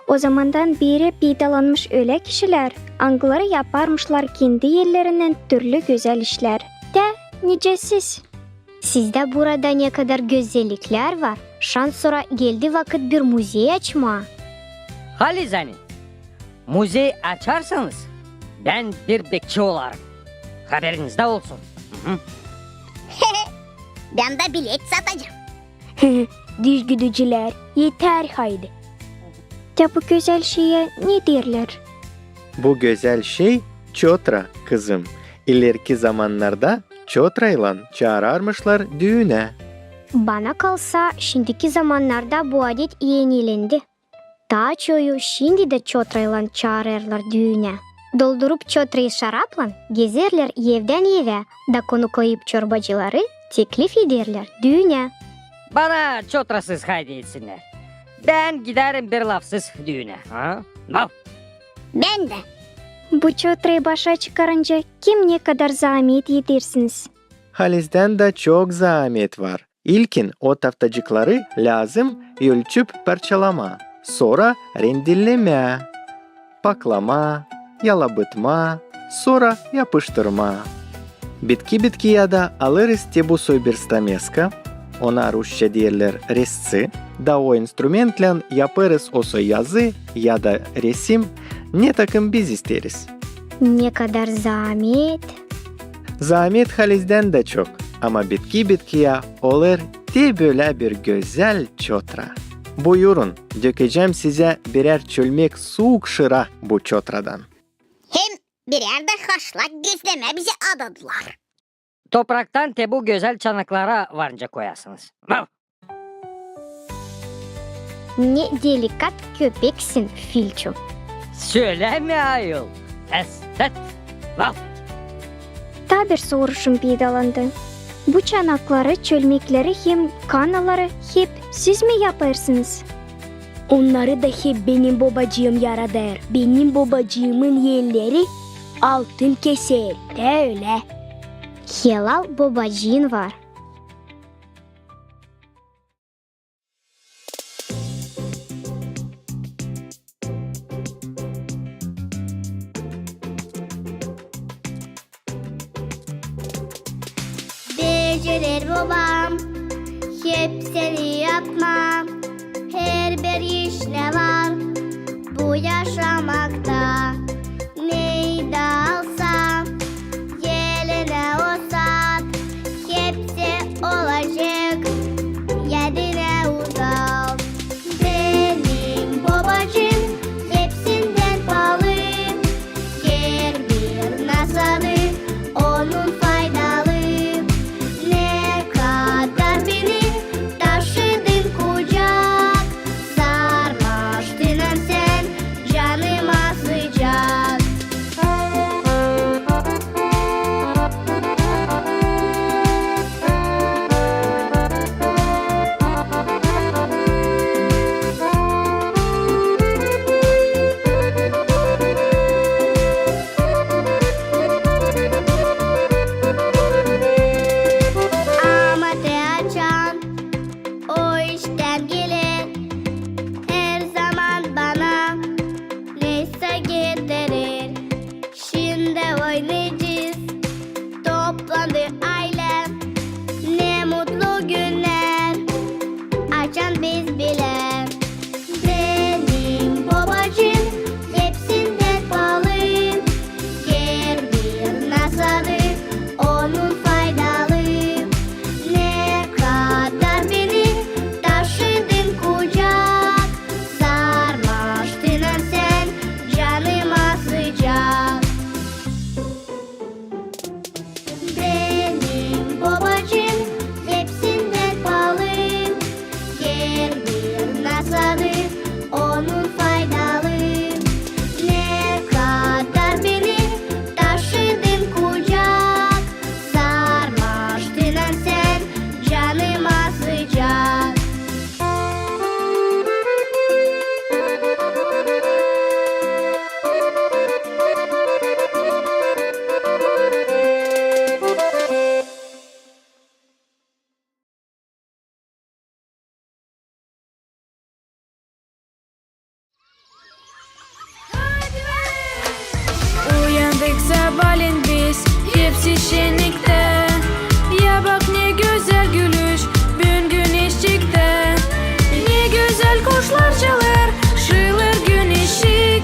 o zamandan beeri peydalanmış ölä kişilär, angıları yaparmışlar kendi ellerinnän türlü gözäl işlär. Tä nicä siz. Sizdä burada ne kadar gözelliklär var, şansora geldi vakıt bir muzey açmaa. Halizdän, muzey açarsanız, bän bir bekçi olarım. Haberinizdä olsun. Hı-hı. Bän dä bilet satacam. Düzgüdücülär, eter haydi. Tä bu gözäl şeye ne deerlär? Bu gözäl şey çotra, kızım. İlerki zamannarda çotraylan çaararmışlar düünä. Bana kalsa, şindiki zamannarda bu adet enilendi. Taa çoyu şindi dä çotraylan çaarêrlar düünä. Doldurup çotrayı şaraplan, gezerlär evdän evä, da konuklayıp çorbacıları, teklif ederlär düünä. Bana çotrasız haydi etsinnär. Bän giderim bir lafsız düünä. Ha? Laf. Bän dä. Bu çotrayı başa çıkarınca kim ne kadar zaamet edersiniz? Halizdän dä çok zaamet var. İlkin o taftacıkları lääzım ölçüp parçalamaa, sora rendellemää, paklamaa, yalabıtmaa, sora yapıştırmaa. Bitki-bitkiyä dä alêrız te bu soy bir stameska, ona rusça deerlär rezci, da o instrumentlän yapêrız o soy yazı ya da resim, ne takım biz isteeriz. Ne kadar zaamet. Zaamet halizdän dä çok, ama bitki-bitkiyä olêr te bölä bir gözäl çotra. Buyurun, dökecäm sizä birär çölmek suuk şıra bu çotradan. Hem birär dä haşlak gözlemä bizä adadılar. Topraktan te bu gözäl çanaklara varınca koyasınız. Vav! Ne delikat köpeksin, Filçu. Sölämä, ayol, estet. Vav! Taa bir soruşum peydalandı. Bu çanakları, çölmekleri hem kannaları hep siz mi yapêrsınız? Onnarı da hep benim bobacıım yaradêr. Benim bobacıımın elleri altın keser, tä ölä. Helal bobacıın var. Becerer bobam hepsini yapmaa, herbir iş ne var bu yaşamakta. Neydi alsa, elinä o saat, hepsi olacek, yadına uzal. Benim bobacıım hepsindän paalı, herbir nasadı onun faydalı. Ne kadar beni taşıdın kucak, sarmaştın sän canıma biz bilä. Benim bobacıım hepsindän palı. Her bir nasadı onun faydalı. Ne kadar beni taşıdın kucak, sarmaştın sän canıma sıcak. Benim bobacıım hepsindän palı. Her bir nasadı onun faydalı. Ne kadar beni taşıdın kucak, sarmaştın sän canıma sıcak. Uyandık sabaalän biz, hepsi şenniktä. Ya bak, ne gözäl gülüş büün güneşçiktä. Ne gözäl kuşlar çalêr, şıılêr güneşçik.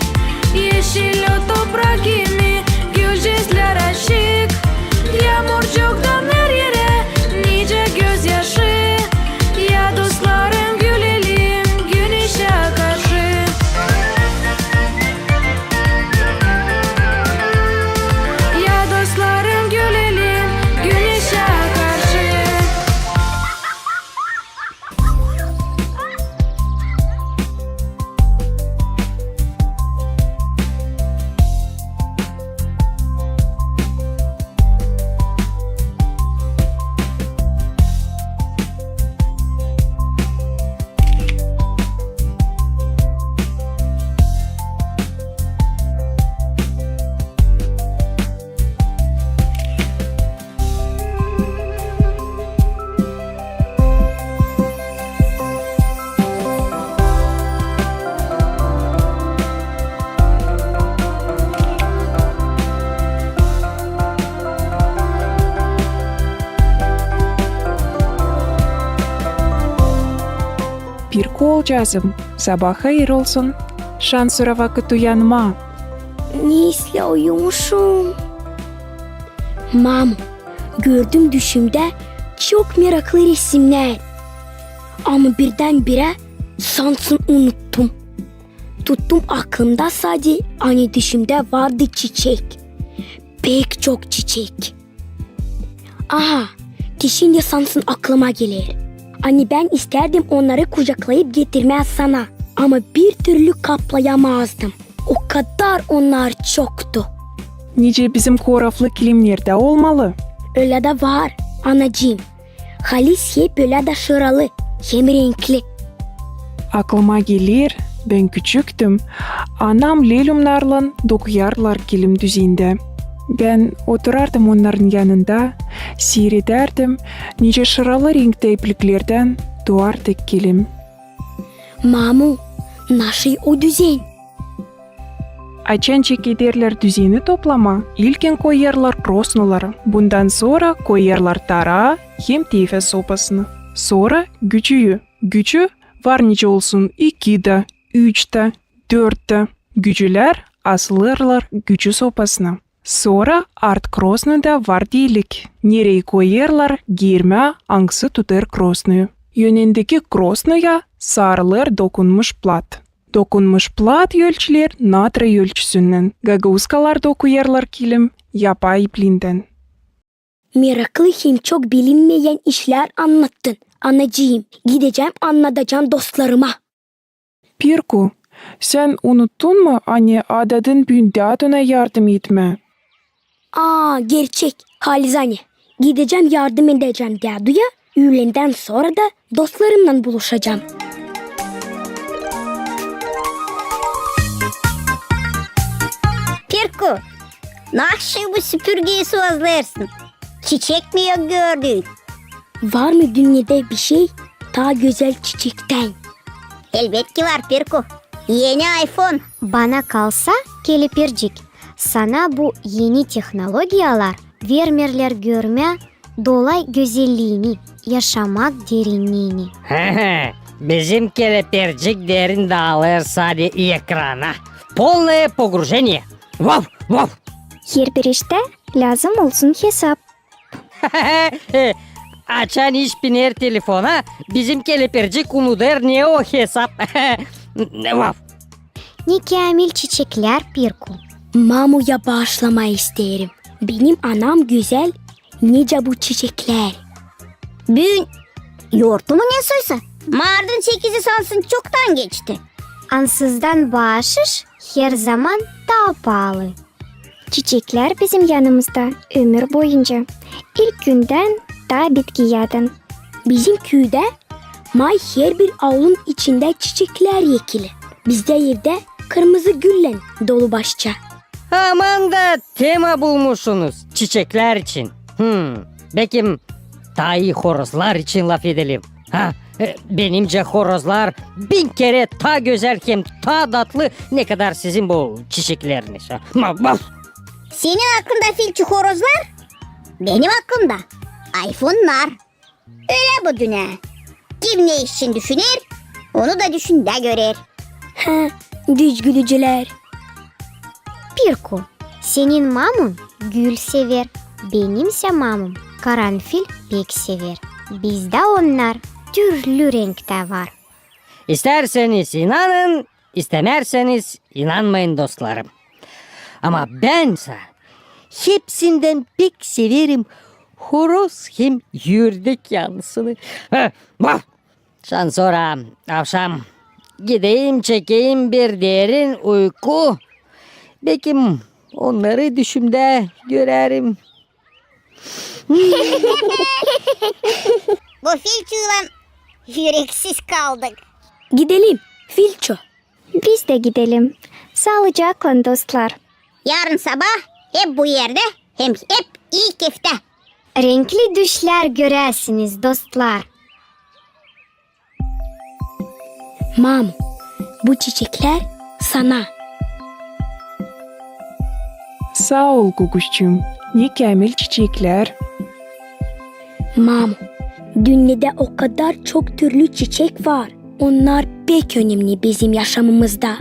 Eşil o toprak kimi, gülcüklär açık. Yaamurcuktan her erä nicä gözyaşı. Ya dostlarım, gülelim güneşä karşı. Ya dostlarım, gülelim güneşä karşı. Pirku olcaazım, sabaa hayır olsun. Şansora vakıt uyanmaa. Ne islää uyumuşum. Mamu, gördüm düşümdä çok meraklı resimnär. Ama birdän-birä sansın unuttum. Tuttum aklımda sade, ani düşümdä vardı çiçek. Pek çok çiçek. Aha, şindi sansın aklıma geler. Ani bän istärdim onnarı kucaklayıp getirmää sana. Ama bir türlü kaplayamazdım. O kadar onnar çoktu. Nicä bizim koraflı kilimnerdä olmalı. Ölä dä var, anacıım. Halis hep ölä dä şıralı hem renkli. Aklıma geler, bän küçüktüm, anam lelümnarlan dokuyardılar kilim düzendä. Bän oturardım onnarın yanında, siiredärdim, nicä şıralı renktä ipliklerdän duardı kilim. Mamu, naşey o düzen? Açan çekederlär düzeni toplamaa, ilkin koyêrlar krosnoları, bundan sora koyêrlar taraa hem tefä sopasını. Sora gücüyü. Gücü var nicä olsun iki dä, üç dä, dört dä. Gücülär asılêrlar gücü sopasına. Sora art krosnoyda var delik, nereyi koyêrlar giirmää, angısı tutêr krosnoyu. Önündeki krosnoya sarılêr dokunmuş plat. Dokunmuş plat ölçüler natrıy ölçüsünnän. Gagauskalar dokuyêrlar kilim yapay iplindän. Meraklı hem çok bilinmeyän işlär annattın, anacıım. Gidecäm, annadacam dostlarıma. Pirku, sän unuttun mu, ani adadın büün däduna yardım etmää? Aa, gerçek, halis ani. Gidecäm, yardım edecäm däduya, üülendän sora da dostlarımnan buluşacam. Pirku, naşey bu süpürgeyi suvazlêêrsın? Çiçek mi yok gördüün? Var mı dünnedä bişey taa gözäl çiçektän? Elbetki var, Pirku. Eni iPhone. Bana kalsa, Kelepircik, sana bu eni tehnologiyalar vermeerlär görmää dolay gözelliini, yaşamak derinniini. He-he, Bizim kelepircik derin daalêr sade ekrana. Полное погружение. Vav, vav. Herbir iştä lääzım olsun hesap. Açan iş biner telefona, bizim kelepircik unudêr ne o hesap. Vav. Ne käämil çiçeklär, Pirku. Mamuya baaşlamaa isteerim. Benim anam gözäl, nicä bu çiçeklär. Büün yortu mu ne soysa? Martın sekizi sansın çoktan geçti. Ansızdan baaşış herzaman taa paalı. Çiçeklär bizim yanımızda ömür boyunca. İlk gündän taa bitkiyädän. Bizim küüdä may herbir aulun içindä çiçeklär ekili. Bizdä evdä kırmızı güllän dolu başça. Aman da tema bulmuşsunuz çiçeklär için. Hmm, bekim taa ii horozlar için lafedelim. Ha, e, benimcä horozlar bin kerä taa gözäl hem taa datlı, ne kadar sizin bu çiçekleriniz. Ha, ma-, baf! Senin aklında, Filçu, horozlar, benim aklımda ayfonnar. Ölä bu dünnä. Kim ne için düşüner, onu da düşündä görer. Ha, düzgülücülär. Pirku, senin mamun gül sever, benimsä mamum karanfil pek sever. Bizdä onnar türlü renktä var. İstärseniz inanın, istämärseniz inanmayın, dostlarım. Ama bän sa hepsindän pek severim horoz hem ürdek yanısını. Heh, vah! Şansora avşam gideyim, çekeyim bir derin uyku. Bekim onnarı düşümdä görerim. Bu Filçuylan üreksiz kaldık. Gidelim, Filçu. Biz dä gidelim. Saalıcaklan, dostlar. Yarın sabaa hep bu erdä hem hep ii keftä. Renkli düşlär göräsiniz, dostlar. Mamu, bu çiçeklär sana. Saa ol, Kukuşçum, ne käämil çiçeklär. Mamu, dünnedä o kadar çok türlü çiçek var. Onnar pek önemli bizim yaşamımızda.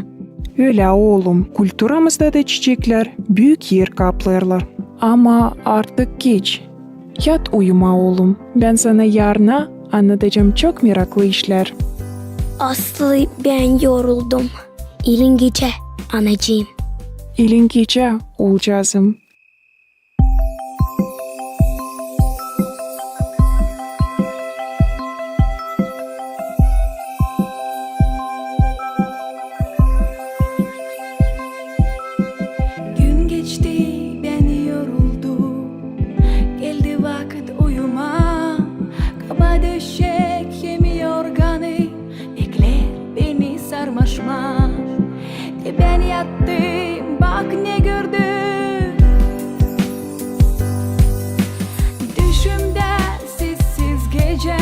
Ölä, oolum, kulturamızda da çiçeklär büük er kaplêêrlar. Ama artık geç. Yat uyumaa, oolum. Bän sana yarına annadacam çok meraklı işlär. Aslı bän yoruldum. İlin gecä, anacıım. İlin gecä, oolcaazım. Gün geçti, bän yoruldum. Geldi vakıt uyumaa. Kaba döşek hem yorganı bekleer beni sarmaşmaa. Te bän yattım, bak ne gördüm. Düşümdä sessiz gecä,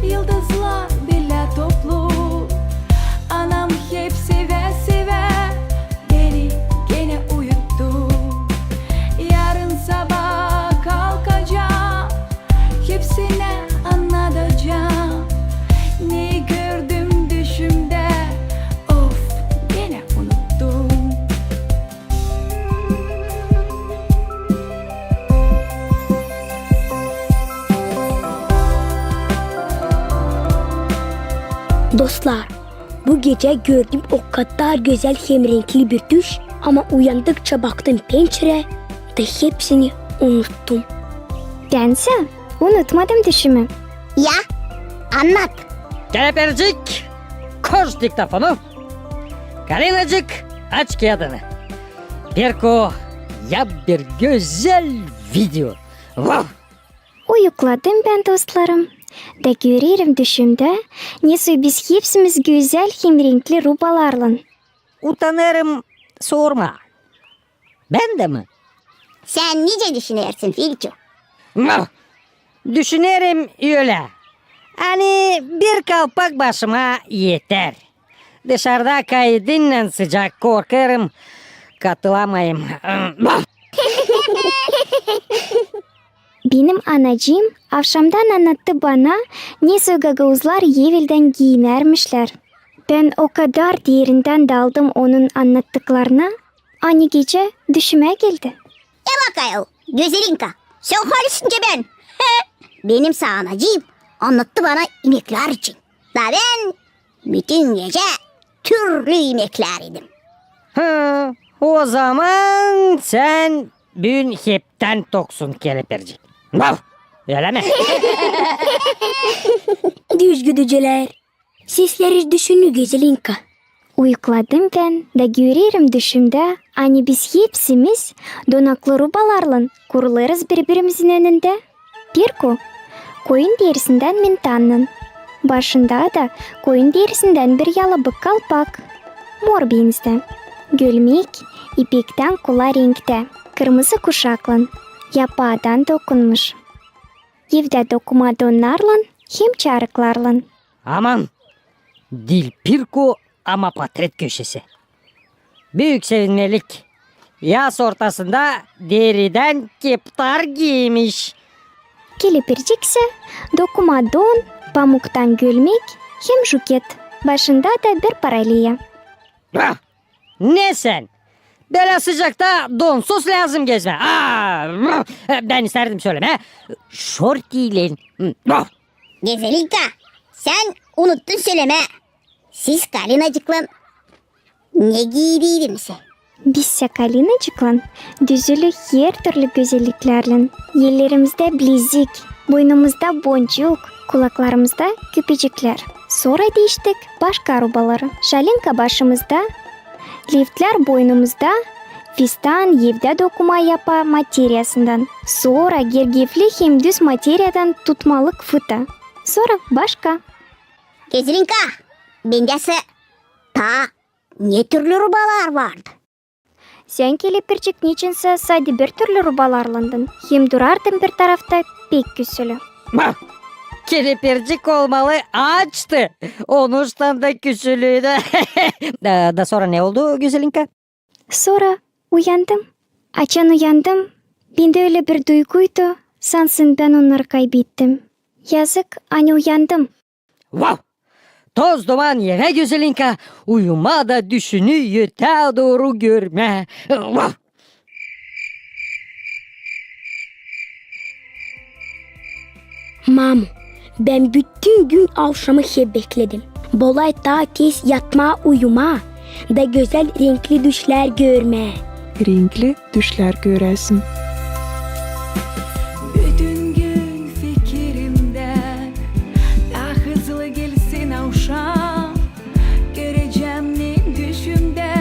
yıldızlar bilä toplu. Anam hep sevä-sevä beni genä uyuttu. Yarın sabaa kalkacam, hepsini annadacam. Ne gördüm düşümdä, of, genä unuttum. Dostlar, bu gecä gördüm o kadar gözäl hem renkli bir düş, ama uyandıkça baktım pençerä da hepsini unuttum. Bän sa unutmadım düşümü. Ya, annat. Kelepircik, koş diktofonu. Kalinacık, aç kiyadını. Pirku, yap bir gözäl video. Vah! Uyukladım bän, dostlarım. Da görerim düşümdä, nesoy biz hepsimiz gözäl hem renkli rubalarlan. Utanêrım sormaa. Bän dä mi? Sän nicä düşünersin, Filçu? Vah! Düşünerim ölä. Ani bir kalpak başıma eter. Dışarda kaydinnän sıcak, korkêrım, katılamayım. Vah! Benim anacıım avşamdan annattı bana, nesoy gagauzlar eveldän giinermişlär. Bän o kadar derindän daldım onun annattıklarına, ani gecä düşümä geldi. E bak ayol, Gözelinka, sän halisinä bän. Benim sa anacıım annattı bana imeklär için. Da bän bütün gecä türlü imeklär idim. Hı, o zaman sän büün heptän toksun, kelepircik. Vau! Ölä mi? Düz güdücelär. Sesleri düşünü, Gözelinka. Uyukladım bän da görerim düşümdä, ani biz hepsimiz donaklı rubalarlan kurulêrız biri-birimizin önündä. Pirku koyun derisindän mintannan. Başında da koyun derisindän bir yalabık kalpak. Mor benzdä. Gölmek ipektän kula renktä, kırmızı kuşaklan, yapaadan dokunmuş. Evdä dokuma donnarlan hem çarıklarlan. Aman, diil pirku, ama potret köşesi. Büük sevinmelik. Yaz ortasında deridän keptar giiymiş. Kelepirciksä dokuma don, pamuktan gölmek hem juket. Başında da bir paraliya. Ah! Ne sän? Bölä sıcakta donsuz lääzım gezmää. Aa! Bän istärdim sölemää. Şortiylän. Hı, ah! Gözelinka, sän unuttun sölemää. Siz Kalinacıklan ne giidiydiniz? Bizsä Kalinacıklan düzülü her türlü gözelliklärlän. Ellerimizdä bilezik, boynumuzda boncuk, kulaklarımızda küpeciklär. Sora diiştik başka rubaları. Şalinka başımızda, liftlär boynumuzda, fistan evdä dokuma yapa materiyasından. Sora gergefli hem düz materiyadan tutmalık fıta. Sora başka. Gözelinka, bendä sä taa ne türlü rubalar vardı? Sän, kelepircik, neçinsä sade bir türlü rubalarlandın hem durardın bir tarafta pek küsülü. Bah! Kelepircik olmalı açtı. Onuştan da küsülüydü. Da, da sora ne oldu, Gözelinka? Sora uyandım. Açan uyandım, bendä ölä bir duyguydu, sansın bän onnarı kaybettim. Yazık, ani uyandım. Vau! Toz duman evä, Gözelinka, uyumaa da düşünü ötää dooru görmää. Vau! Mamu, bän bütün gün avşamı hep bekledim. Bolay taa tez yatmaa, uyumaa da gözäl renkli düşlär görmää. Renkli düşlär göräsin. Bütün gün fikirimdä taa hızlı gelsin avşam. Görecäm ne düşümdä,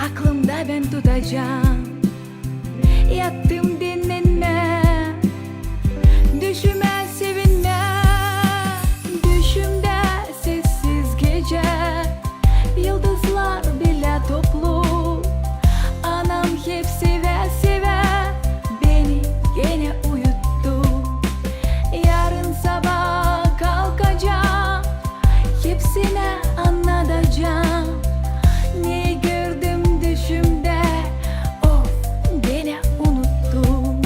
aklımda bän tutacam. Yattım dinnenmää, düşümä sevinmää. Düşümdä sessiz gecä, yıldızlar bilä toplu. Anam hep sevä-sevä beni genä uyuttu. Yarın sabaa kalkacam, hepsinä annadacam, ne gördüm düşümdä. Of, genä unuttum.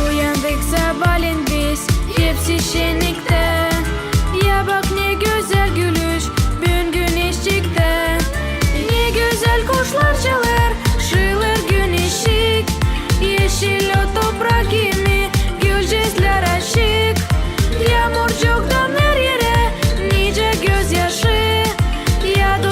Uyandık sabaalän biz hepsi şenniktä. Ya bak, ne gözäl gülüş büün güneşçiktä. Ne gözäl kuşlar çalêr, şıılêr güneşçik. Eşil o toprak kimi, gülcezlär aşık. Yaamurcuktan her erä nicä gözyaşı. Ya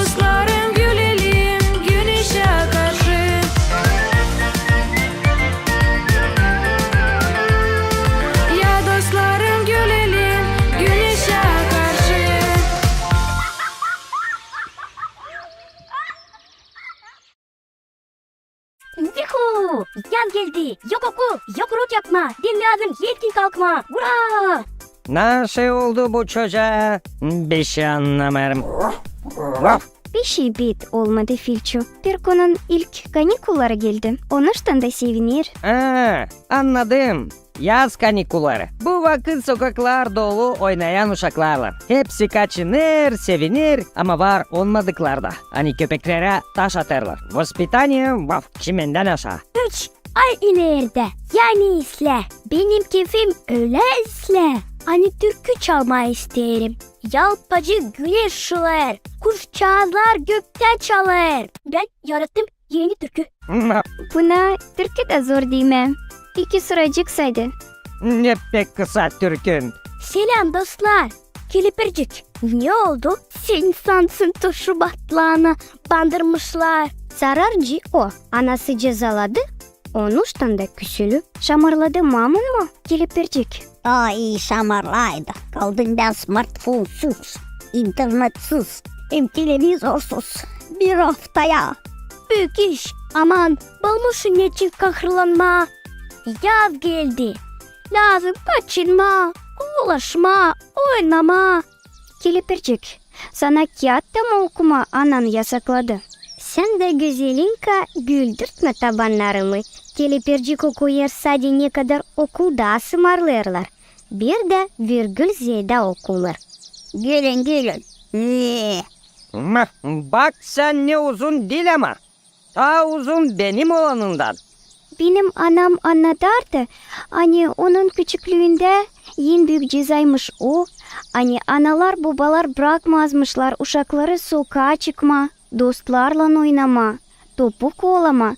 Yaz geldi. Yok okul, yok urok yapmaa. Diil lääzım erken kalkmaa. Ura! Nasıl oldu bu çocuğa? Bişey annamêêrım. Vaf! Bişey bit olmadı, Filçu. Türkünün ilk kanikulları geldi. Onuştan da seviner. Aa, annadım. Yaz kanikulları. Bu vakıt sokaklar dolu oynayan uşaklarlan. Hepsi kaçınêr, sevinêr, ama var olmadıklar da, ani köpeklerä taş atêrlar. Vospitaniye, vaf, çimendän aşaa. Üç ay ileerdä, yani islää. Benim keyfim ölä islää, ani türkü çalmaa isteerim. Yalpacık güneş şılêêr, kuşçaazlar göktä çalêr. Bän yarattım eni türkü. Buna türkü dä zor diil mi? İki sıracık sade. Ne pek kısa türkün. Seläm, dostlar. Kelepircik, ne oldu? Seni sansın turşu batlaana bandırmışlar. Sarar cı o, anası cezaladı, onuştan da küsülü. Şamarladı mamun mu, Kelepircik? Ay, şamarlaydı. Kaldım bän smartfonsuz, internetsiz, hem televizorsuz bir aftaya. Büük iş, aman, bulmuşsun neçin kahırlanmaa. Yaz geldi. Lääzım kaçınmaa, koolaşmaa, oynamaa. Kelepircik, sana kiyat ta mı okumaa anan yasakladı? Sän dä, gözelinka, güldürtmä tabannarımı. Kelepircik okuyêr sade ne kadar okulda sımarlêêrlar. Bir dä virgül zeedä okunêr. Gülün, gülün. Ee. Mah, bak sän, ne uzun dil ama. Taa uzun benim olanımdan. Benim anam annadardı, ani onun küçüklüündä en büük cezaymış o, ani analar-bobalar brakmazmışlar uşakları sokaa çıkmaa, dostlarlan oynamaa, topu koolamaa.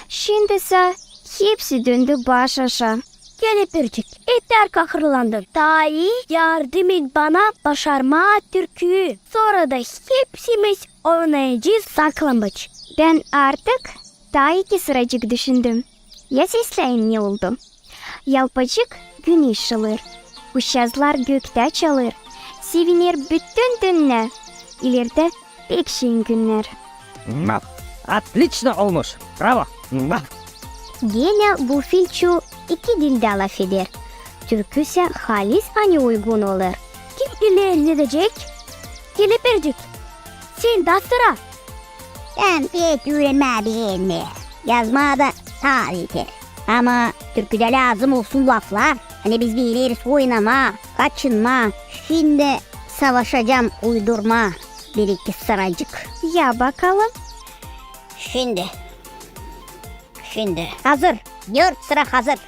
Şindi sä hepsi döndü baş aşaa. Kelepircik, etär kahırlandın. Taa ii yardım et bana başarmaa türküyü. Sora da hepsimiz oynayacez saklambaç. Bän artık taa iki sıracık düşündüm. Ya sesläyin ne oldu? Yalpacık güneş şılêêr. Kuşçaazlar göktä çalêr. Seviner bütün dünnä. İlerdä pek şirin günnär. Vaf! Otliçno olmuş! Bravo! Vaf! Genä bu Filçu iki dildä lafeder. Türküsä halis ona uygun olêr. Kim ilerledecek? Kelepircik, sendä sıra. Bän pek üürenmää beenmeerim. Yazmaa da taa beter. Ama türküdä lääzım olsun laflar. Ani biz bileriz oynamaa, kaçınmaa. Şindi savaşacam uydurmaa bir-iki sıracık. Ya bakalım. Şindi. Şindi. Hazır. Dört sıra hazır.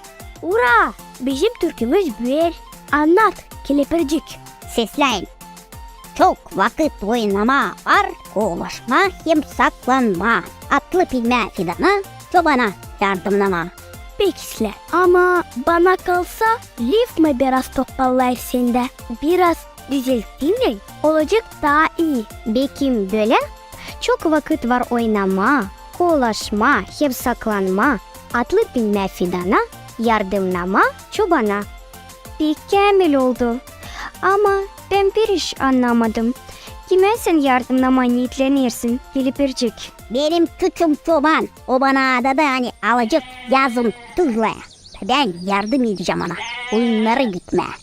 Ura! Bizim türkümüz böl. Annat, Kelepircik. Sesläyin. Çok vakıt oynamaa var, koolaşmaa hem saklanmaa. Atlı bilmää fidana, çobana yardımnamaa. Pek islää. Ama bana kalsa, rifma biraz topallayır sendä. Biraz düzelttiynän olacek taa ii. Bekim bölä? Çok vakıt var oynamaa, koolaşmaa hem saklanmaa. Atlı bilmää fidana, yardımnamaa çobana. Pek käämil oldu. Ama bän bir iş annamadım. Kimä sän yardımnamaa niitlenersin, Kelepircik? Benim küçüm çoban, o bana adadı, ani alacek yazın tırnaa. Bän yardım edecäm ona oyunnara gitmää.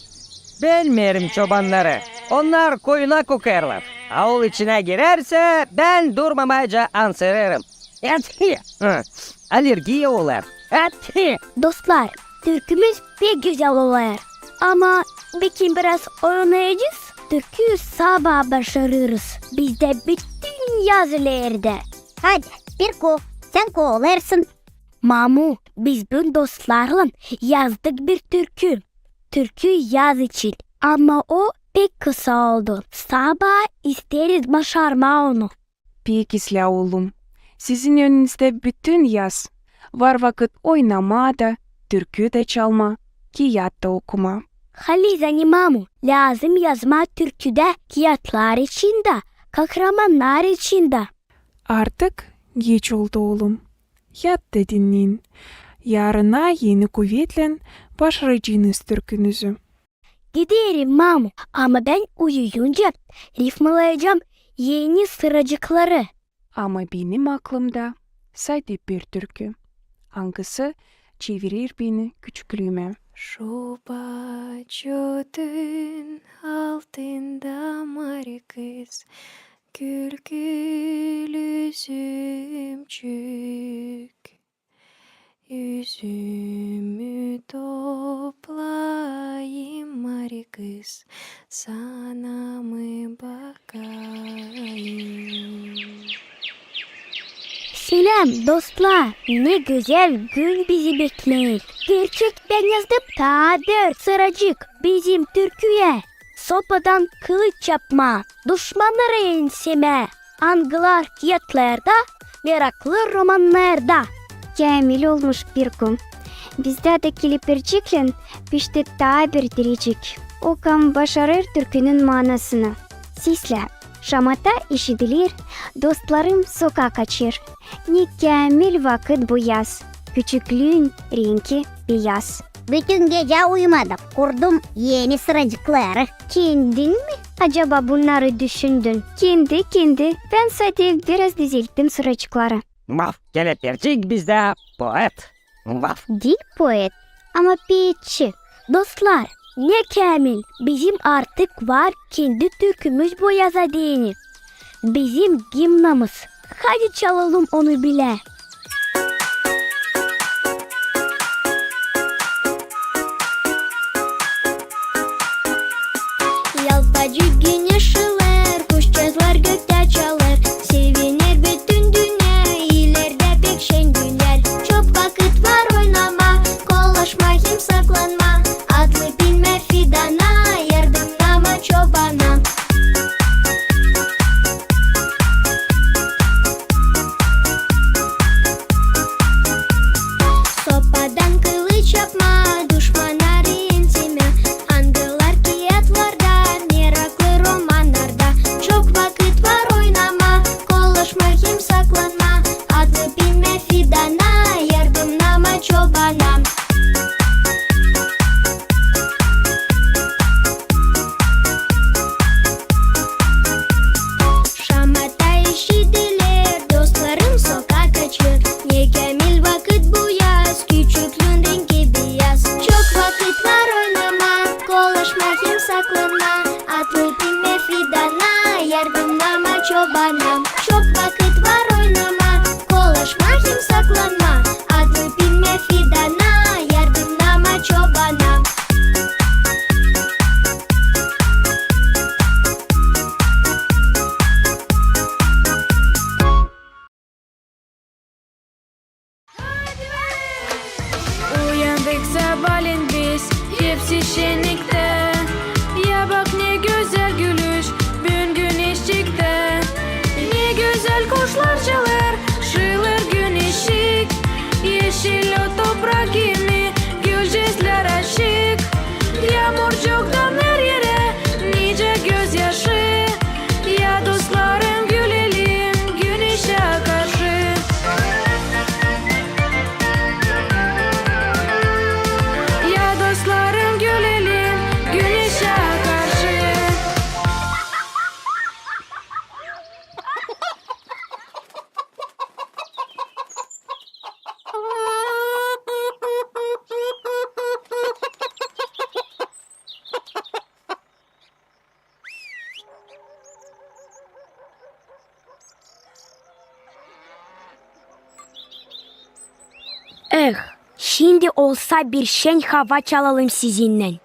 Bölmeerim çobannarı. Onnar koyuna kokêrlar. Aul içinä girärsä, bän durmamayca ansırêrım. Etki! Hı. Allergiya olêr. Etki! Dostlar, türkümüz pek gözäl olêr. Ama bekim biraz oynayacez, türküyü sabaa başarırız. Bizdä bütün yaz ilerdä. Hadi, Pirku, sän koolêrsın. Mamu, biz büün dostlarlan yazdık bir türkü. Türkü yaz için. Ama o pek kısa oldu. Sabaa isteeriz başarmaa onu. Pek islää, oolum. Sizin önünüzdä bütün yaz. Var vakıt oynamaa da, türkü dä çalmaa, kiyat ta okumaa. Halis, ani mamu, lääzım yazmaa türküdä kiyatlar için dä, kahramannar için dä. Artık geç oldu, oolum. Yat da dinnän. Yarına eni kuvetlän başaracanız türkünüzü. Giderim, mamu, ama bän uyuyunca rifmalayacam eni sıracıkları. Ama benim aklımda sade bir türkü. angısı çevirir beni küçüklüümä. Şoba çootun altında mari kız, külkülü üzümcük. Üzümü toplayım, mari kız, sana mı bakayım? Seläm, dostlar! Ne gözäl gün bizi bekleer. Gerçek, bän yazdım taa bir sıracık bizim türküyä. Sopadan kılıç yapmaa, duşmannarı ensemää, angılar kiyatlarda, meraklı romannarda. Käämil olmuş Pirku. Bizdä dä kelebirciklän pişti taa bir direcik. O kam başarêr türkünün maanasını. Seslä, şamata işidiler, dostlarım sokaa kaçêr. Ne käämil vakıt bu yaz, küçüklüün renki beyaz. Bütün gecä uyumadım, kurdum eni sıracıkları. Kendin mi acaba bunnarı düşündün? Kendi, kendi. Bän sade biraz dizelttim sıracıkları. Vaf, kelebircik bizdä poet. Vaf. Diil poet, ama peetçi. Dostlar, ne käämil, bizim artık var kendi türkümüz bu yaza deyni. Bizim gimnamız. Hadi çalalım onu bilä. Yalpacık güneş şılêêr, kuşçazlar göktä çalêr. Seviner bütün dünnä, ilerdä pek şen günnär. Çok vakıt var oynamaa, kolaşmaa hem saklanmaa. Atlayıp binmää fidana, yardımnamaa çobana. Sopadan kılıç yapmaa, duşmannarı ensemää. Angılar kiyatlarda, meraklı romannarda. Çok vakıt var oynamaa, kolaşmaa hem saklanmaa. Atlayıp binmää fidana, yardımnamaa çobana. Şamata işidiler, dostlarım sokaa kaçêr. Ne käämil vakıt bu yaz, küçüklüün renki beyaz. Çok vakıt var oynamaa, kolaşmaa hem saklanmaa. Atlayıp binmää fidana, yardımnamaa çobana. Çok vakıt var oynamaa, kolaşmaa hem saklanmaa. Atlayıp binmää fidana, yardımnamaa çobana. Uyandık sabaalän biz, hepsi şenniktä. Ya bak, ne gözäl gülüş büün güneşçiktä. Ne gözäl kuşlar çalêr, şılêr güneşçik. Eşil o toprak kimi, gülcäslär açık. Yaamurcuk damer erä, nicä gözyaşı. Ya dostlarım, gülelim güneşä karşı. Ya dostlarım, gülelim güneşä karşı. Eh, şindi olsa bir şen hava çalalım sizinnän.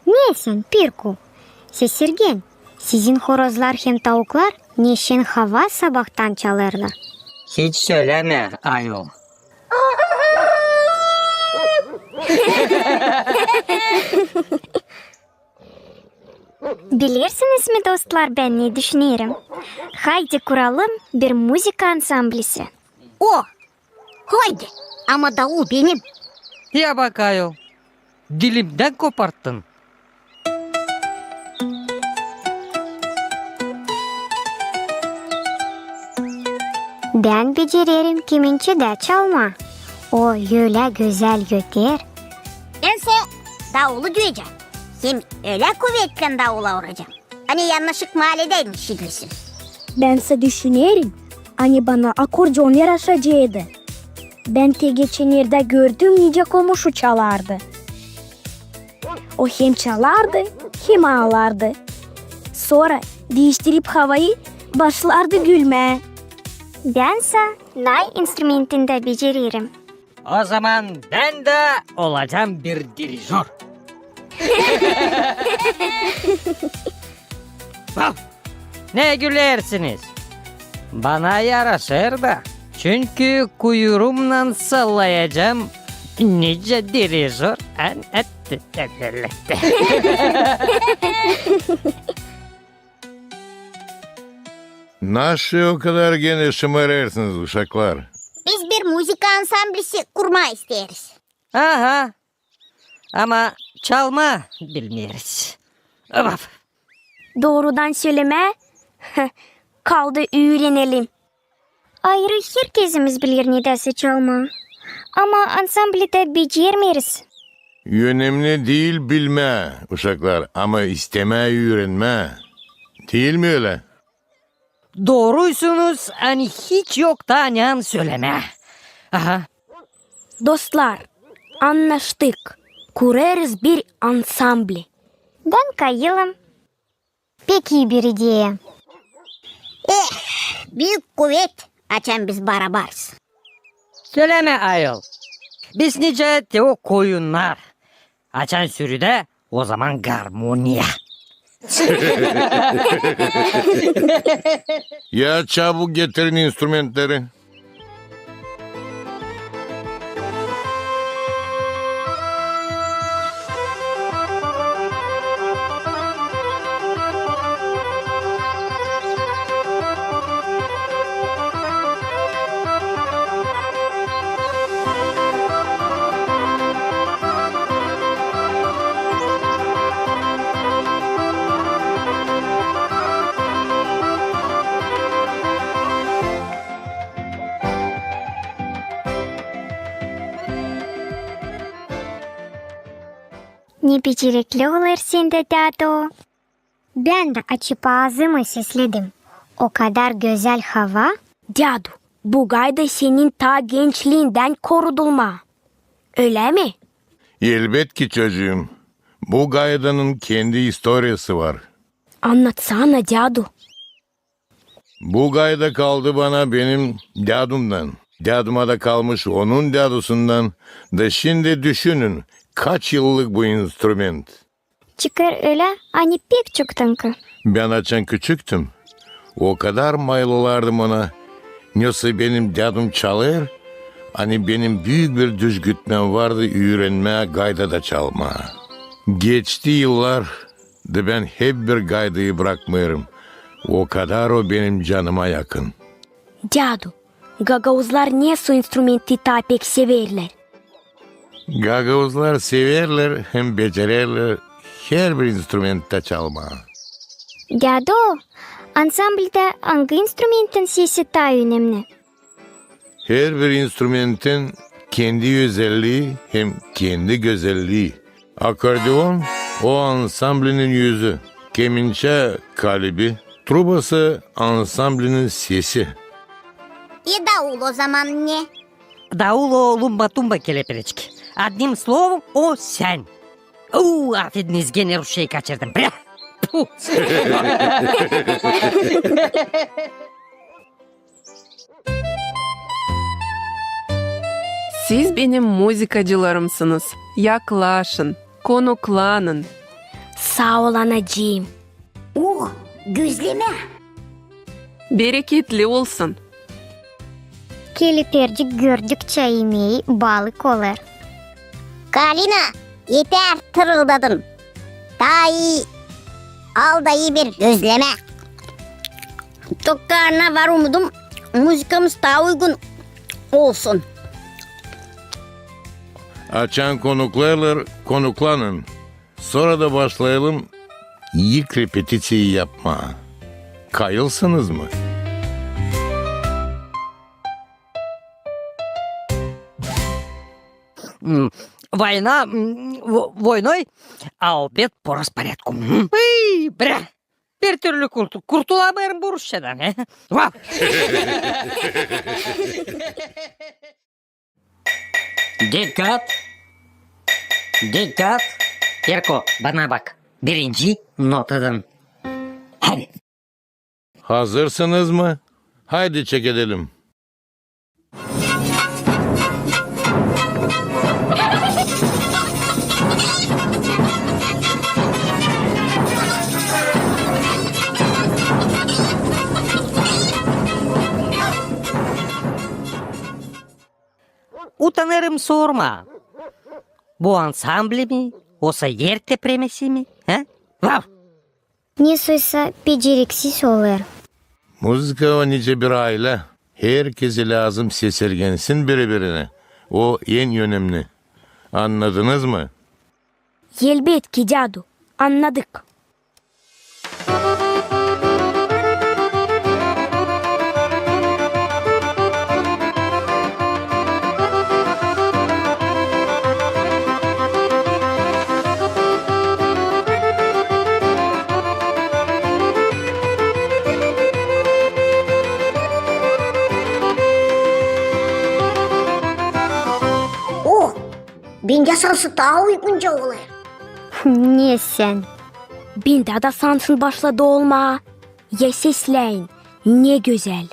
Ne sän, Pirku? Sesirgen, sizin horozlar hem tauklar ne şen hava sabaadan çalêrlar. Hiç sölämä, ayol. Bilersiniz mi, dostlar, bän ne düşünerim? Haydi kuralım bir muzıka ansamblisi. O, haydi, ama daul benim. Ya bak, ayol, dilimdän koparttın. Bän becererim kemençedä çalmaa. O ölä gözäl öter. Bän sä daulu düüyecäm. Hem ölä kuvetlän daula uracam, ani yannışık maaledä işidilsin. Bän sä düşünerim, ani bana akordeon yaraşaceydı. Bän te geçennerdä gördüm, nicä komuşu çalardı. O hem çalardı, hem aalardı. Sora diiştirip havayı, başlardı gülmää. Bän sa nay instrumentindä becererim. O zaman bän dä olacam bir dirijör. Vah! Ne gülersiniz? Bana yaraşêr da. Çünkü kuyruumnan sallayacam nicä dirijör. Nasıl o kadar genä şımarêrsınız, uşaklar? Biz bir muzıka ansamblisi kurmaa isteeriz. Aha. Ama çalmaa bilmeeriz. Vaf. Doorudan sölemää, kaldı üürenelim. Ayırı herkezimiz biler nedäsä çalmaa. Ama ansambledä becermeeriz. Önemli diil bilmää, uşaklar, ama istemää üürenmää. Diil mi ölä? Dooruysunuz, ani hiç yok taa ne sölemää. Aha. Dostlar, annaştık. Kurêrız bir ansambli. Bän kayılım. Pek ii bir ideya. Eh, büük kuvet, açan biz barabarız. Sölemä, ayol. Biz nicä te o koyunnar. Açan sürüdä, o zaman garmoniya. Ya çabuk getirin instrumentleri. Ne becerekli olêr sendä, dädu. Bän dä açıp aazımı sesledim. O kadar gözäl hava. Dädu, bu gayda senin taa gençliindän korudulma. Ölä mi? Elbetki, çocuum. Bu gaydanın kendi istoriyası var. Annatsana, dädu. Bu gayda kaldı bana benim dädumdan. Däduma da kalmış onun dädusundan. Da şindi düşünün, kaç yıllık bu instrument. Çıkêr ölä, ani pek çoktankı. Bän açan küçüktüm, o kadar mayılardım ona. Nesoy benim dädum çalêr, ani benim büük bir düzgütmää vardı üürenmää gayda da çalmaa. Geçti yıllar, da bän hep bir gaydayı brakmêêrım. O kadar o benim canıma yakın. Dädu, gagauzlar nesoy instrumenti taa pek severlär? Gagauzlar severlär hem becererlär herbir instrumenttän çalmaa. Dädu, ansambldä angı instrumentin sesi taa önemni? Herbir instrumentin kendi özellii hem kendi gözellii. Akordeon o ansamblinin üzü, kemençä kalibi, trubası ansamblinin sesi. E, daul o zaman ne? Daul o lumba-tumba, kelepereçik. Одним словом, o sän. Uu, afediniz, genä rusçayı kaçırdım. Brä! Puh! Siz benim muzıkacılarımsınız. Yaklaşın, konuklanın. Saa ol, anacıım. O, gözlemä. Bereketli olsun. Kelepercik gördükçä imeyi balık olêr. Kalina, eter tırıldadın. Taa ii, al da ii bir gözlemä. Çok kaarına var umudum, muzıkamız taa uygun olsun. Açan konuklêêrlar, konuklanın. Sora da başlayalım ilk repetiţiyayı yapmaa. Kayılsınız mı? М, война, м, во-, войной, а обед по распорядку. М. Ый, брä! Bir türlü kurtu-, kurtulamêêrım bu rusçadan, he? Vah! Dikkat! Dikkat! Erko, bana bak. Birinci notadan. Hadi. Hazırsınız mı? Haydi çekedelim. Utanêrım sormaa. Bu ansambli mi, osa er tepremesi mi, he? Vav! Ne soysa beceriksiz olêr. Muzıka o nicä bir aylä. Herkezi lääzım sesergensin biri-birinä. O en önemni. Annadınız mı? Elbetki, dädu, annadık. O, bendä sansın taa uygunca olêr. Ne sän? Bendä dä sansın başladı olmaa. Ya sesläyin, ne gözäl.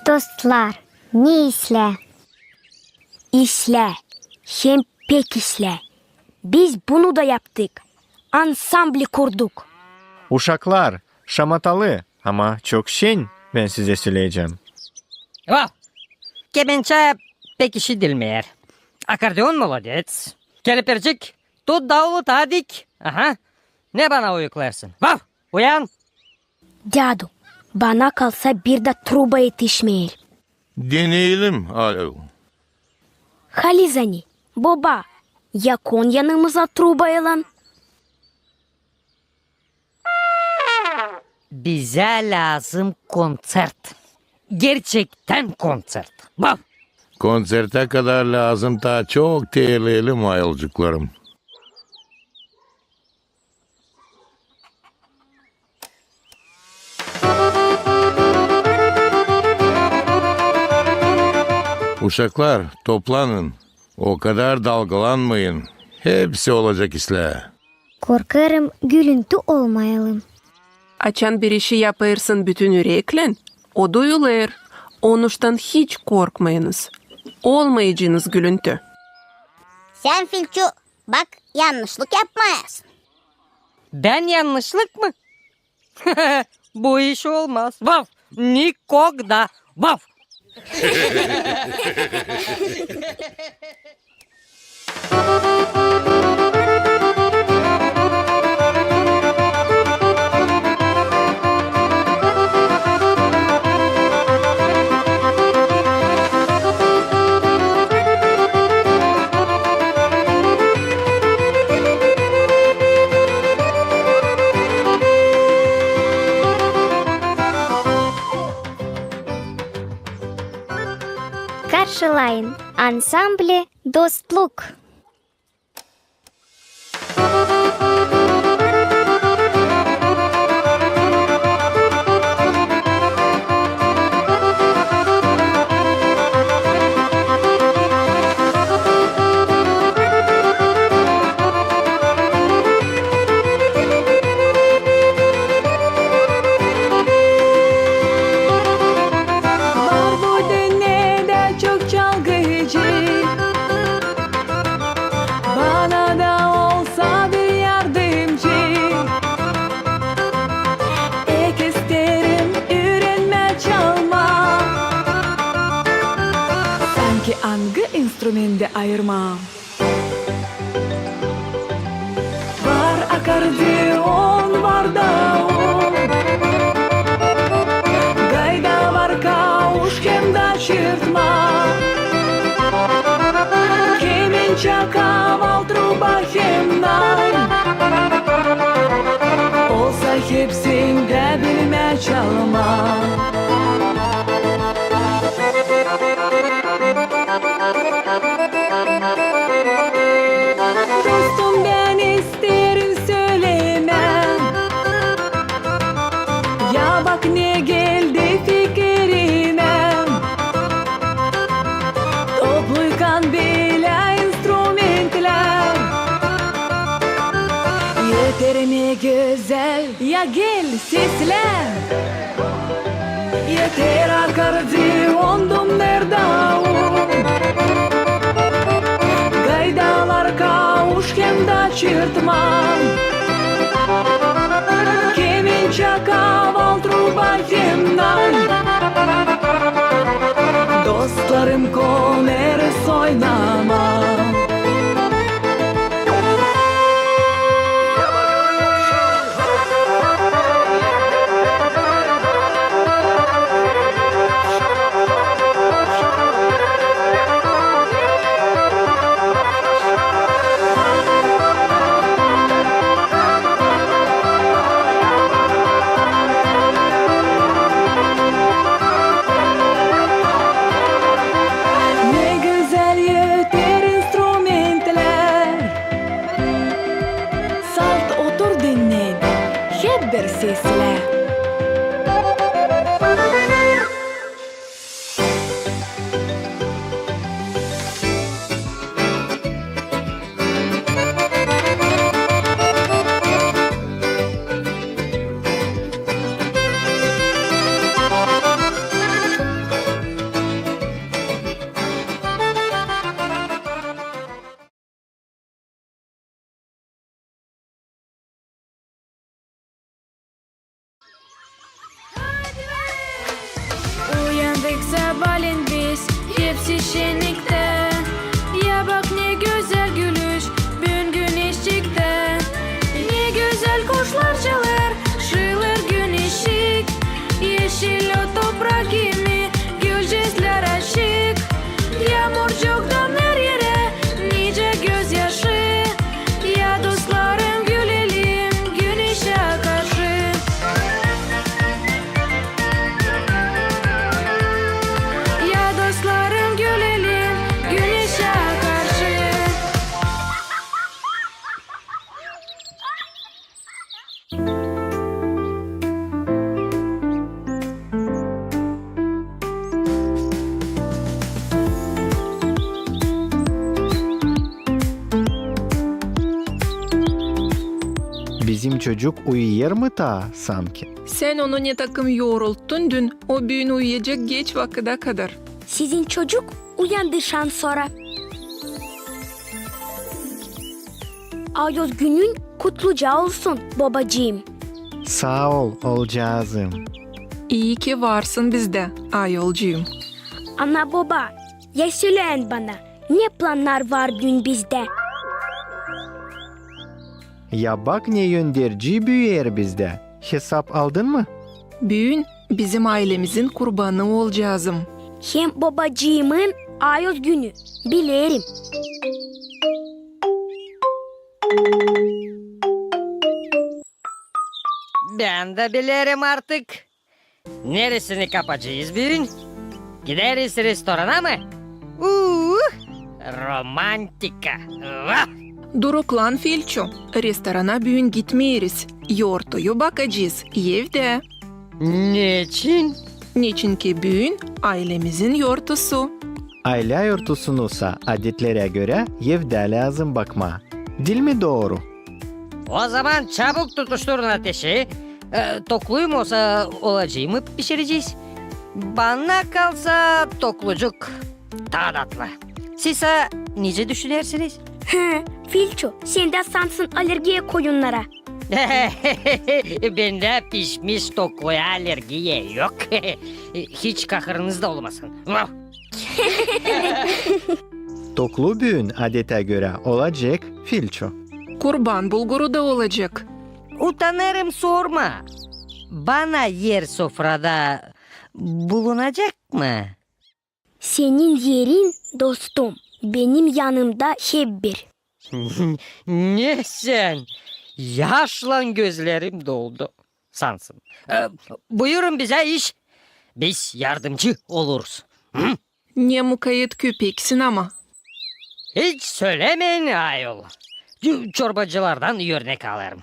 Dostlar, ne islää? İslää, hem pek islää. Biz bunu da yaptık. Ansambli kurduk. Uşaklar, şamatalı, ama çok şen, bän sizä söleyecäm. Vav! Kemençä pek işidilmeer. Akordeon molodets. Kelepircik, tut davulu taa dik. Aha. Ne bana uyuklêêrsın? Vav! Uyan! Dädu, bana kalsa, bir dä truba etişmeer. Deneyelim, alo. Halizdän, boba, yak on yanımıza trubaylan. Bizä lääzım konţert. Gerçektän konţert. Vav! Konţertä kadar lääzım taa çok terleyelim, ayolcuklarım. Uşaklar, toplanın. O kadar dalgalanmayın. Hepsi olacek islää. Korkêrım, gülüntü olmayalım. Açan bir işi yapêrsın bütün üreklän, o duyulêr. Onuştan hiç korkmayınız. Olmayacınız gülüntü. Sän, Filçu, bak, yannışlık yapmayasın. Bän yannışlık mı? Bu iş olmaz. Vav! Nikogda! Vav! Karşılayın, ansambli Dostluk. Var bu dünnedä çok çalgıcı, bana da olsa bir yardımcı. Pek isteerim üürenmää çalmaa, sansın angı instrumentä ayırmaa. Var akordeon, var davul, gayda var kauşk hem dä çırtma. Kemençä, kaval, truba hem nay. Olsa hepsindä bilmää çalmaa. Dostluk Öter ne gözäl, ya gel, seslä. Eter akardı on donnarda un. Gaydalar kauşken da çırtma. Kemençä, kaval, truba hem nay. Dostlarım, konêrız oynama. Ne gözäl öter instrumentlär. Salt otur, dinnä, hep bir seslä. Uyandık sabaaleen biz, hepsi şenniktä. Ya bak, ne gözäl gülüş, büün güneş çıktı. Ne gözäl kuşlar çalêr, şıılır güneşçik. Eşil o toprak kimi, gülücüklär açık. Yaamurcuktan her erä nicä gözyaşı. Ya dostlarım, gülelim güneşä karşı. Ya dostlarım, gülelim güneşä karşı. Bizim çocuk uyuyêr mı taa sanki? Sän onu ne takım yorulttun dün, o büün uyuyacek geç vakıda kadar. Sizin çocuk uyandı şan sora. Ayoz günün kutluca olsun, bobacıım. Saa ol, oolcaazım. İi ki varsın bizdä, ayolcuum. Ana, boba, ya söleyin bana, ne plannar var büün bizdä? Ya bak, ne önderci büüyer bizdä. Hesap aldın mı? Büün bizim aylemizin kurbanı, oolcaazım. Hem bobacıımın ayoz günü, bilerim. Bän dä bilerim artık. Neresini kapacez büün? Gideriz restorana mı? Uuu, romantika. Vah! Duruklan, Filço, restorana büün gitmeeriz. Yortuyu bakacez evdä. Neçin? Neçinki büün aylemizin yortusu. Aylä yortusunusa adetlerä görä evdä lääzım bakmaa. Diil mi dooru? O zaman çabuk tutuşturun ateşi. E, tokluyum olsa, oolacıımı pişirecez. Bana kalsa, toklucuk taa datlı. Siz sa nicä düşünersiniz? Hı, Filço, sendä sansın allergiya koyunnara. Bendä pişmiş tokluya allergiya yok. Hiç kahırınız da olmasın. Toklu büün, adetä görä, olacek, Filço. Kurban bulguru da olacek. Utanêrım sormaa. Bana er sofrada bulunacek mı? Senin erin, dostum, benim yanımda hep bir. Ne sän? Yaşlan gözlerim doldu sansın. E, buyurun bizä iş. Biz yardımcı oluruz. Hı? Ne mukayet köpeksin ama. Hiç sölämeyin, ayol. Çorbacılardan örnek alêrım.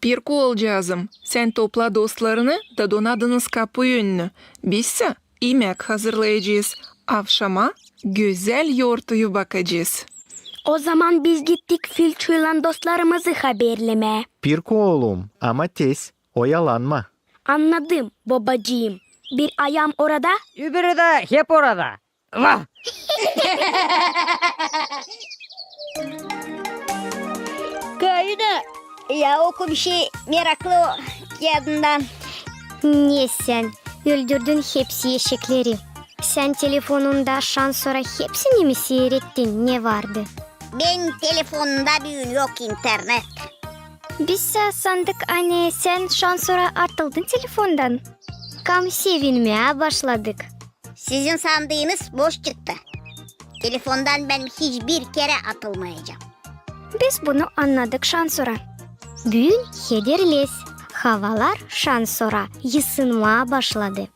Pirku, oolcaazım, sän topla dostlarını da donadınız kapu önünü. Bizsä imäk hazırlayacez. Avşama gözäl yortuyu bakacez. O zaman biz gittik filçuylan dostlarımızı haberlemää. Pirko oolum, ama tez, oyalanma. Annadım, bobacıım. Bir ayam orada, öbürü dä hep orada. Vah! Kalina, ya oku bir şey meraklı o kiyadından. Ne sän, öldürdün hepsi eşekleri. Sän telefonunda şansora hepsini mi siirettin, ne vardı? Benim telefonumda büün yok internet. Biz sä sandık, ani sän şansora atıldın telefondan. Kam sevinmää başladık. Sizin sandıınız boş çıktı. Telefondan bän hiç bir kerä atılmayacam. Biz bunu annadık şansora. Büün hederlez. Havalar şansora yısınmaa başladı.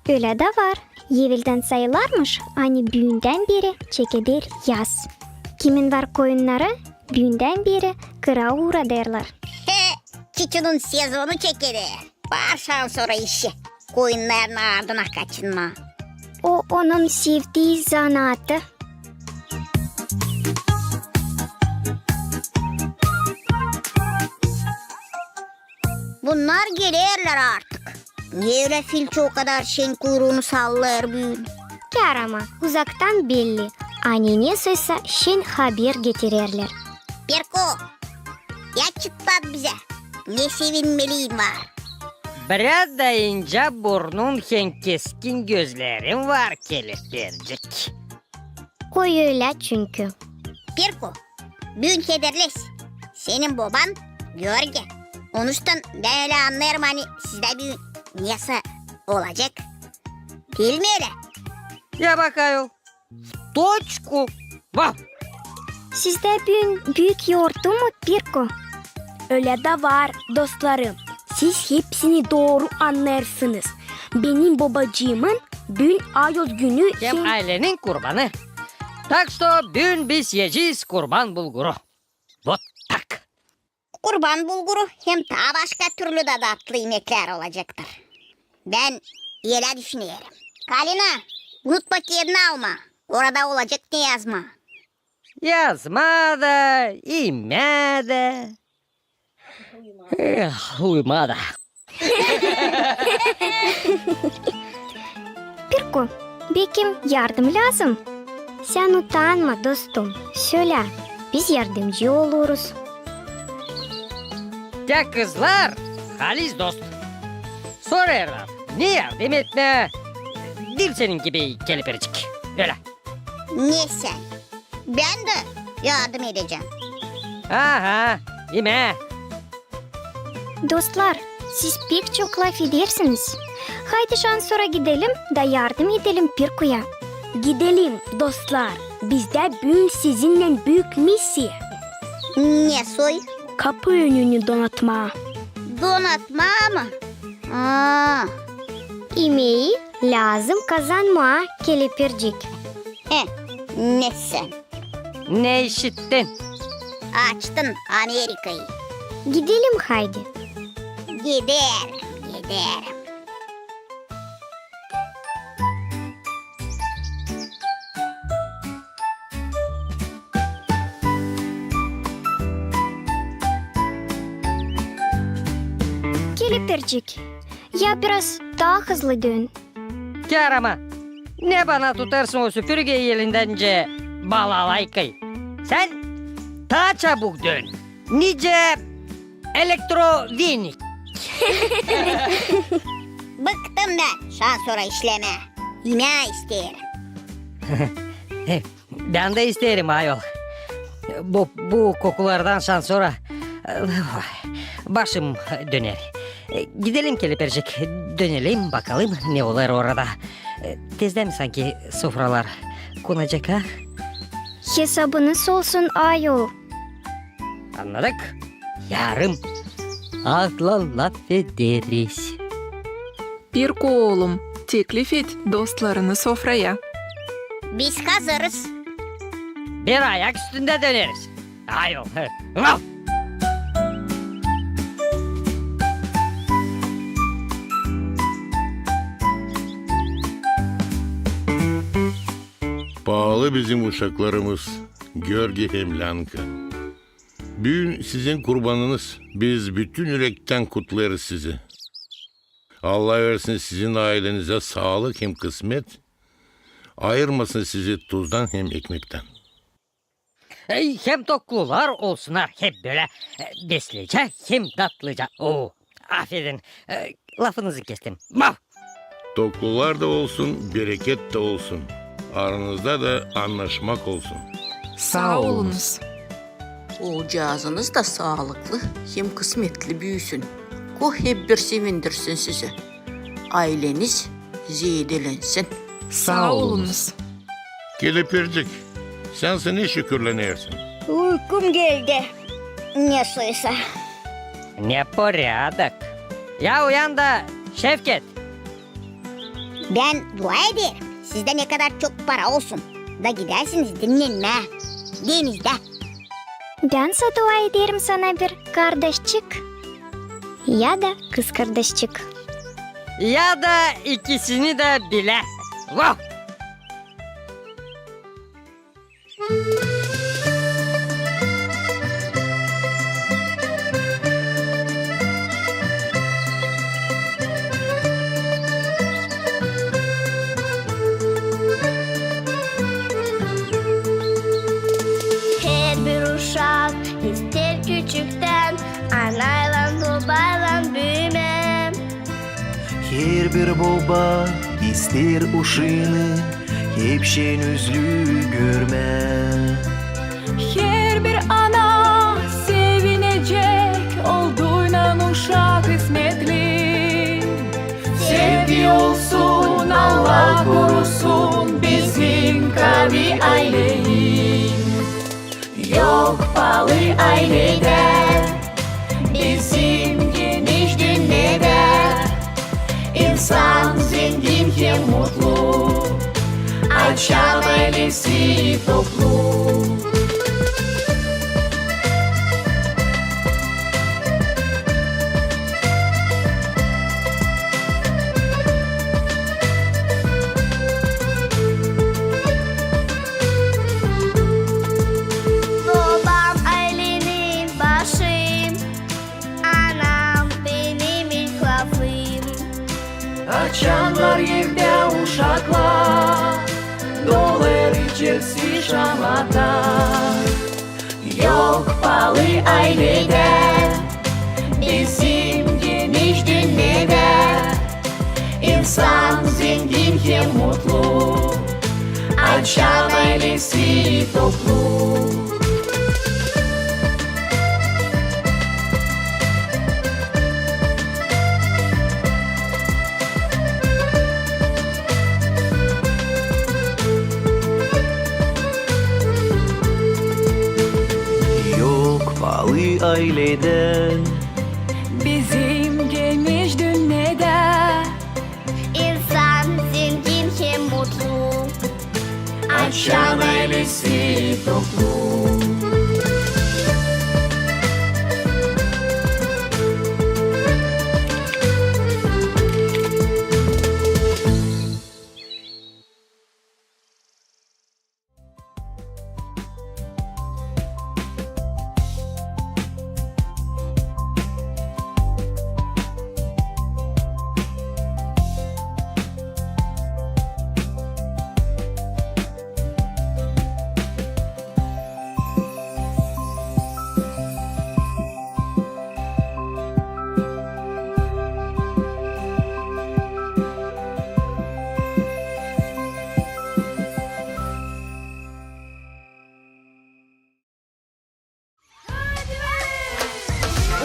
Ölä dä var. Eveldän sayılarmış, ani büündän beri çekeder yaz. Kimin var koyunnarı, büündän beri kıra uurêêrlar. He, çiçunun sezonu çekeder. Var şansora işi, koyunnarın ardına kaçınmaa. O onun sevdii zanaatı. Bunnar gelerlär artık. Ne ölä filçu o kadar şen kuyruunu sallêêr büün? Kär ama, uzaktan belli, ani nesoysa şen haber getirerlär. Pirko, ya çıtlat bizä, ne sevinmelin var? Biraz da incä burnun hem keskin gözlerin var, kelepircik. O ölä çünkü. Pirko, büün hederlez. Senin boban Görge. Onuştan bän ölä annêêrım, ani sizdä büün nesä olacek. Diil mi ölä? Ya bak ayol. Toçku. Vah! Sizdä büün büük yortu mu, Pirko? Ölä dä var, dostlarım. Siz hepsini dooru annêêrsınız. Benim bobacıımın büün ayoz günü hem, hem aylenin kurbanı. Так что büün biz iyecez kurban bulguru. Вот так. Kurban bulguru hem taa başka türlü dä datlı imeklär olacaktır. Bän ölä düşünerim. Kalina, unutma, kiyadını alma. Orada olacek ne yazmaa. Yazmaa da, imää dä. Eh, uyumaa da. Pirko, bekim yardım lääzım? Sän utanma, dostum, sölä, biz yardımcı oluruz. Ya kızlar, halis dost. Sorêrlar, ne yardım etmää? Diil senin gibi, kelepircik. Ölä. Ne sän? Bän dä yardım edecäm. Aha, imää. Dostlar, siz pek çok lafedersiniz. Haydi şansora gidelim da yardım edelim Pirkoya. Gidelim, dostlar. Bizdä büün sizinnän büük missiya. Ne soy? Kapı önünü donatmaa. Donatmaa mı? Aa. İmeyi lääzım kazanmaa, kelepircik. E, ne sän? Ne işittin? Açtın Amerikayı. Gidelim haydi. Giderim, giderim. Kelepircik, ya biraz taa hızlı dön. Kär ama, ne bana tutêrsın o süpürgeyi elindän nicä balalaykayı? Sän taa çabuk dön, nicä elektrovenik. Bıktım bän şansora işlemää. İmää isteerim. Bän dä isteerim, ayol. Bu, bu kokulardan şansora başım döner. Gidelim, kelepircik, dönelim, bakalım, ne olêr orada. Tezdän mi sanki sofralar konacek, ha? Hesabınız olsun, ayol. Annadık. Yarın atlan lafederiz. Pirko oolum, teklif et dostlarını sofraya. Biz hazırız. Bir ayak üstündä döneriz. Ayol. Vaf! Paalı bizim uşaklarımız. Georgiy hem Länka. Büün sizin kurbanınız. Biz bütün ürektän kutlêêrız sizi. Allah versin sizin aylenizä saalık hem kısmet, ayırmasın sizi tuzdän hem ekmektän. E, hem toklular olsunnar hep bölä, e, beslicä hem tatlıca. Oo, afedin, e, lafınızı kestim. Vau! Toklular da olsun, bereket tä olsun. Aranızda da annaşmak olsun. Saa olunuz. Oolcaazınız da saalıklı hem kısmetli büüsün. Ko hep bir sevindirsin sizi. Ayleniz zeedelensin. Saa olunuz. Kelepircik, sän sä ne şükürlenersin? Uykum geldi. Nesoysa. Neporядок. Ya uyan da, Şevket. Bän dua ederim, sizdä ne kadar çok para olsun, da gidäsiniz dinnenmää denizdä. Bän sä dua ederim sana bir kardaşçık ya da kızkardaşçık. Ya da ikisini dä bilä. Vau! Herbir uşak isteer küçüktän anaylan, bobaylan büümää. Herbir boba isteer uşaanı hep şen üzlü görmää. Herbir ana sevinecek olduynan uşaa kısmetli. Sevgi olsun, Allah korusun bizim kavi ayleyi. Yok paalı ayledä bizim geniş dünnedä. İnsan zengin hem mutlu, açan aylesi toplu. Bobam aylenin başı, anam benim ilk lafım. Açannar evdä uşaklar, dolar içerisi şamata. Yok paalı ayledä bizim geniş dünnedä. İnsan zengin hem mutlu, açan aylesi toplu. Yok paalı ayledä bizim geniş dünnedä. İnsan zengin hem mutlu, açan aylesi toplu.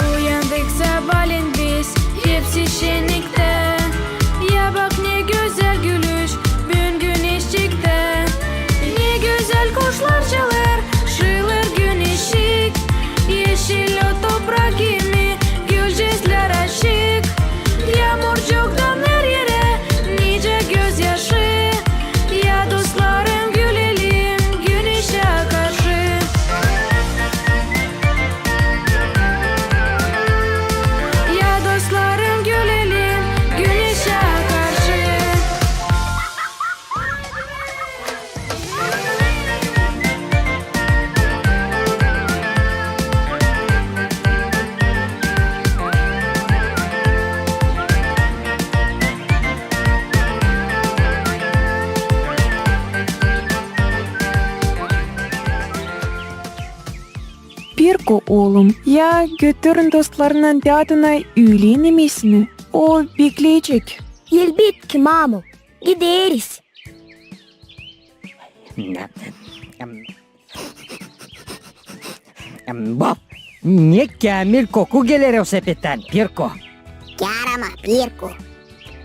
Uyandık sabaalän biz hepsi şenniktä. Ya bak, ne gözäl gülüş büün güneşçiktä. Ne gözäl kuşlar çalêr, şıılêr güneşçik. Eşil o toprak kimi, gülcüklär açık. Yaamurcuktan her erä nicä gözyaşı. Ya dostlarım, gülelim güneşä karşı. Ya dostlarım, gülelim o, oolum. Ya götürün dostlarınnan dädunay üülen imeesini. O bekleyecek. Elbetki, mamu. Gideriz. Em, em, bu ne käämil koku geler o sepettän, Pirko. Yarama, Pirko.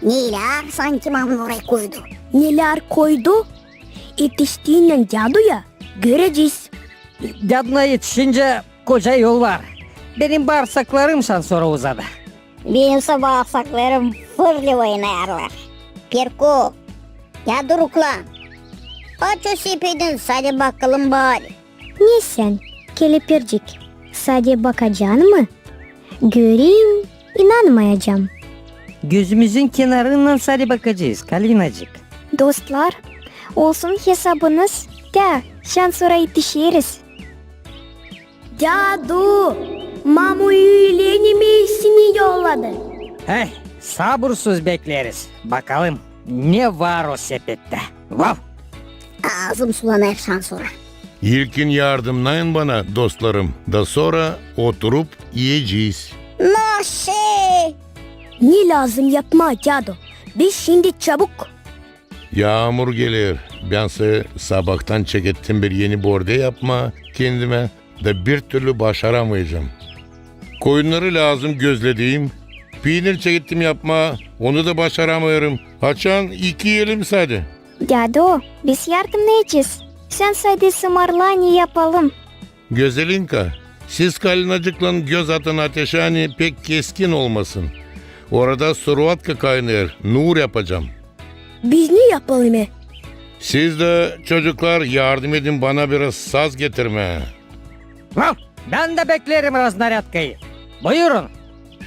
Nelär sanki mamu orayı koydu? Nelär koydu? Etiştiinän däduya görecez. Däduna etişincä koca yol var. Benim baarsaklarım şansora uzadı. Benimsä baarsaklarım fırlı oynêêrlar. Pirko, ya duruklan. Aç o sepedin, sade bakalım bari. Ne sän, kelepircik, sade bakacan mı? Göreyim, inanmayacam. Gözümüzün kenarından sade bakacez, Kalinacık. Dostlar, olsun hesabınız, tä şansora etişeriz. Dädu, mamu üülen imeesini yolladı. Hey, sabursuz bekleriz. Bakalım, ne var o sepettä. Vav! Aazım sulanêr şansora. İlkin yardımnayın bana, dostlarım, da sora oturup iyecez. Naşe! Ne lääzım yapmaa, dädu? Biz şindi çabuk. Yaamur geler. Bän sä sabaadan çekettim bir eni bordä yapmaa kendimä, da bir türlü başaramayacam. Koyunnarı lääzım gözledim. Piinir çekettim yapmaa, onu da başaramêêrım. Açan iki elim sade. Dädu, biz yardımnayacez. Sän sade sımarla, ani yapalım. Gözelinka, siz Kalinacıklan göz atın ateşä, ani pek keskin olmasın. Orada suruatka kaynêêr, nuur yapacam. Biz ne yapalım e? Siz dä, çocuklar, yardım edin bana biraz saz getirmää. Vav! Bän dä bekleerim raznarâdkayı. Buyurun.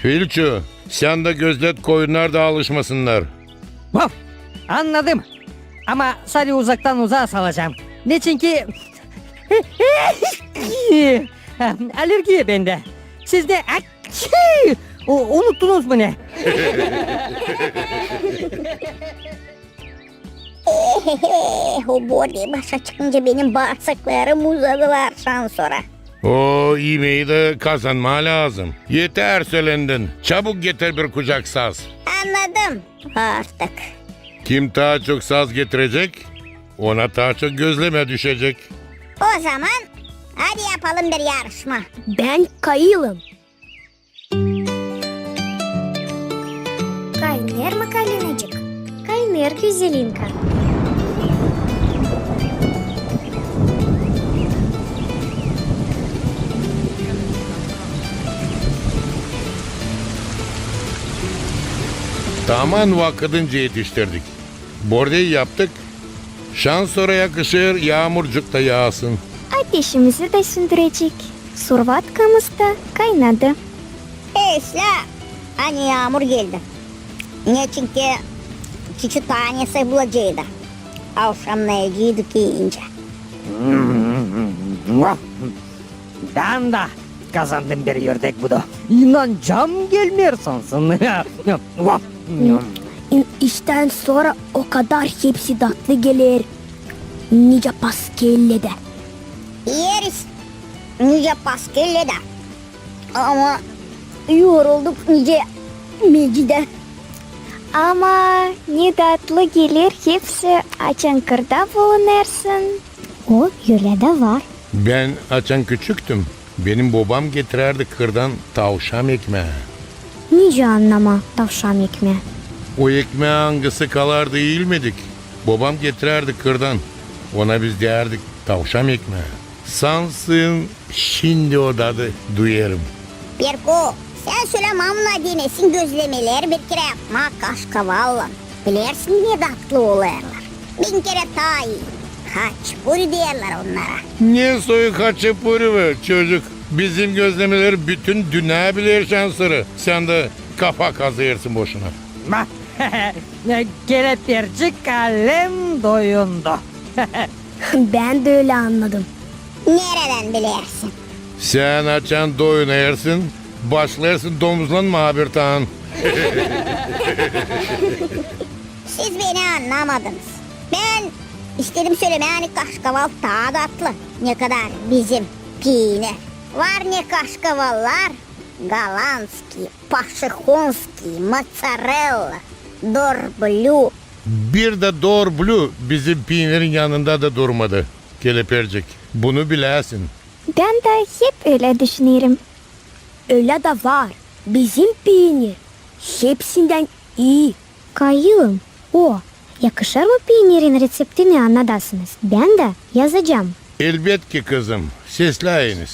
Filçu, sän dä gözlet, koyunnar da alışmasınnar. Vav! Annadım. Ama sade uzaktan uzaa salacam. Neçinki alergiya bendä. Siz ne, u-, unuttunuz mu ne? Ehehe, o bordä başa çıkınca benim baarsaklarım uzadılar şansora. O imeyi dä kazanmaa lääzım. Etär sölendin. Çabuk getir bir kucak saz. Annadım artık. Kim taa çok saz getirecek, ona taa çok gözlemä düşecek. O zaman hadi yapalım bir yarışma. Bän kayılım. Kaynêêr mı, Kalinacık? Kaynêêr, Gözelinka. Taman vakıdınca etiştirdik. Bordä yaptık. Şansora yakışêr, yaamurcuk ta yaasın. Ateşimizi dä sündürecek. Suruatkamız da kaynadı. Eslää, ani yaamur geldi. Neçinki çiçi tanesi bulaceydı. Avşamnayaceydık iyincä. Bän dä kazandım bir ördek budu. İnancam gelmeer sansın. İ-, iştän sora o kadar hepsi datlı geler. Nicä paskellä dä. İeriz nicä paskellä dä. Ama yorulduk nicä meci dä. Ama ne datlı geler hepsi, açan kırda bulunêrsın. O, ölä dä var. Bän açan küçüktüm, benim bobam getirärdi kırdan tavşan ekmää. Nicä annamaa tavşan ekmää? O ekmää, angısı kalardı iilmedik. Bobam getirärdi kırdan. Ona biz deyärdik tavşan ekmää. Sansın, şindi o dadı duyêrım. Pirko, sän sölä mamunna denesin gözlemeleri bir kerä yapmaa kaşkavallan. Bilersin, ne datlı olêrlar. Bin kerä taa ii. Haçapuri deerlär onnara. Ne soy haçapuri var, çocuk? Bizim gözlemeleri bütün dünnä biler şansora. Sän dä kafa kazêrsın boşuna. Kelepircik alem doyundu. Bän dä ölä annadım. Neredän bilersin? Sän açan doyunêrsın, başlêêrsın domuzlanmaa birtaan. Siz beni annamadınız. Bän istedim sölemää, ani kaşkaval taa datlı, nekadar bizim piinir. Var ne kaşkavallar: golandskiy, paşikonskiy, motsarella, dorblü. Bir dä dorblü bizim piinirin yanında da durmadı, Kelepercik. Bunu biläsin. Bän dä hep ölä düşünerim. Ölä dä var. Bizim piinir hepsindän ii. Kayılım, o, yakışêr mı piinirin reţeptini annadasınız? Bän dä yazacam. Elbetki, kızım, sesläyiniz.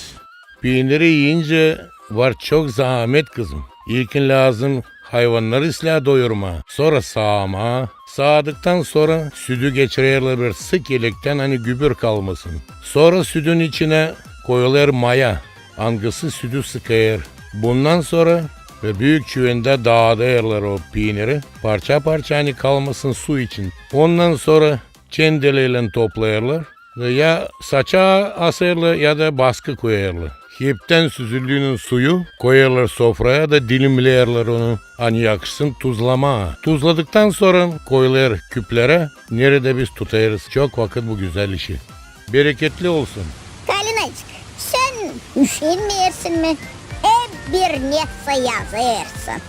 Piiniri iyincä var çok zaamet, kızım. İlkin lääzım hayvannarı islää doyurmaa, sora saamaa. Saadıktan sora südü geçirerlär bir sık elektän, ani gübür kalmasın. Sora südün içinä koyulêr maya, angısı südü sıkêr. Bundan sora büük çüvendä daadêrlar o piiniri, parça-parça, ani kalmasın su için. Ondan sora çendeleylän toplêêrlar, ya saça asêrlar, ya da baskı koyêrlar. Heptän süzüldüünün suyu koyêrlar sofraya da dilimleerlär onu, ani yakışsın tuzlamaa. Tuzladıktan sora koyulêr küplerä, neredä biz tutêrız çok vakıt bu gözäl işi. Bereketli olsun. Kalinacık, sän üşenmeersin mi? Hep bir nesä yazêrsın.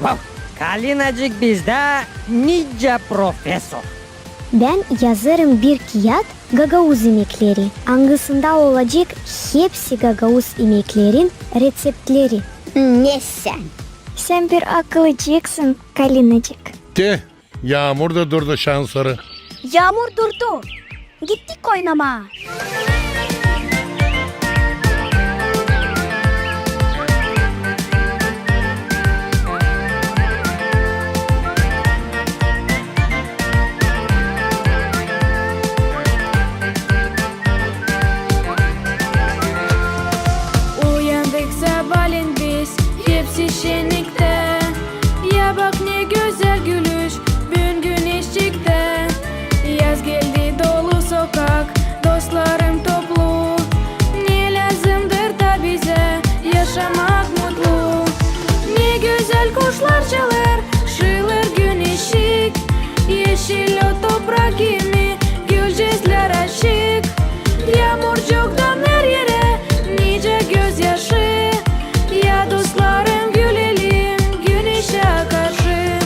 Vav, Kalinacık bizdä nicä profesor. Bän yazêrım bir kiyat gagauz imekleri, angısında olacek hepsi gagauz imeklerin reţeptleri. Ne sän? Sän bir akıllıcıksın, Kalinacık. Te, yaamur da durdu şansora. Yaamur durdu. Gittik oynamaa. Uyandık sabaalän biz, hepsi şenniktä. Ya bak, ne gözäl gülüş, büün güneş çıktı. Yaz geldi, dolu sokak, dostlarım toplu. Ne lääzımdır da bizä yaşamak mutlu. Ne gözäl kuşlar çalêr, şılêr güneşçik. Eşil o toprak kimi, gülcezlär açık. Yaamurcuk damnêr erä, nicä gözyaşı. Ya dostlarım, gülelim güneşä karşı.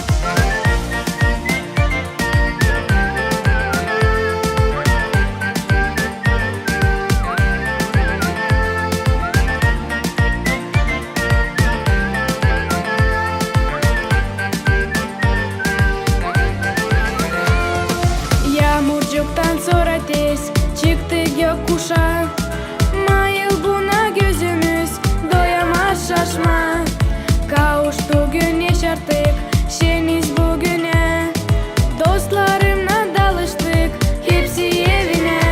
Yaamurcuktan sora tez çıktı gökkuşa. Maa yıl buna gözümüz doyamaz şaşmaa. Kavuştu güneş artık şeniz büünä. Dostlarımnan dalıştık hepsi evinä.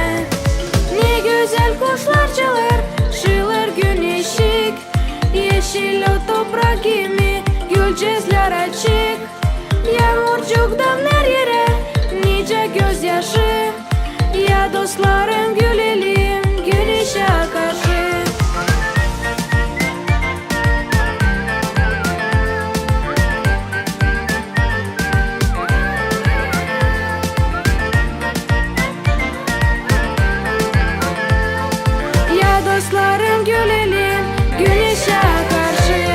Ne gözäl kuşlar çalêr, şılêr güneşçik. Eşil o toprak kimi, gülcezlär açık. Yaamurcuk damnêr erä, nicä gözyaşı. Ya dostlarım, gülelim güneşä karşı. Ya dostlarım, gülelim güneşä karşı.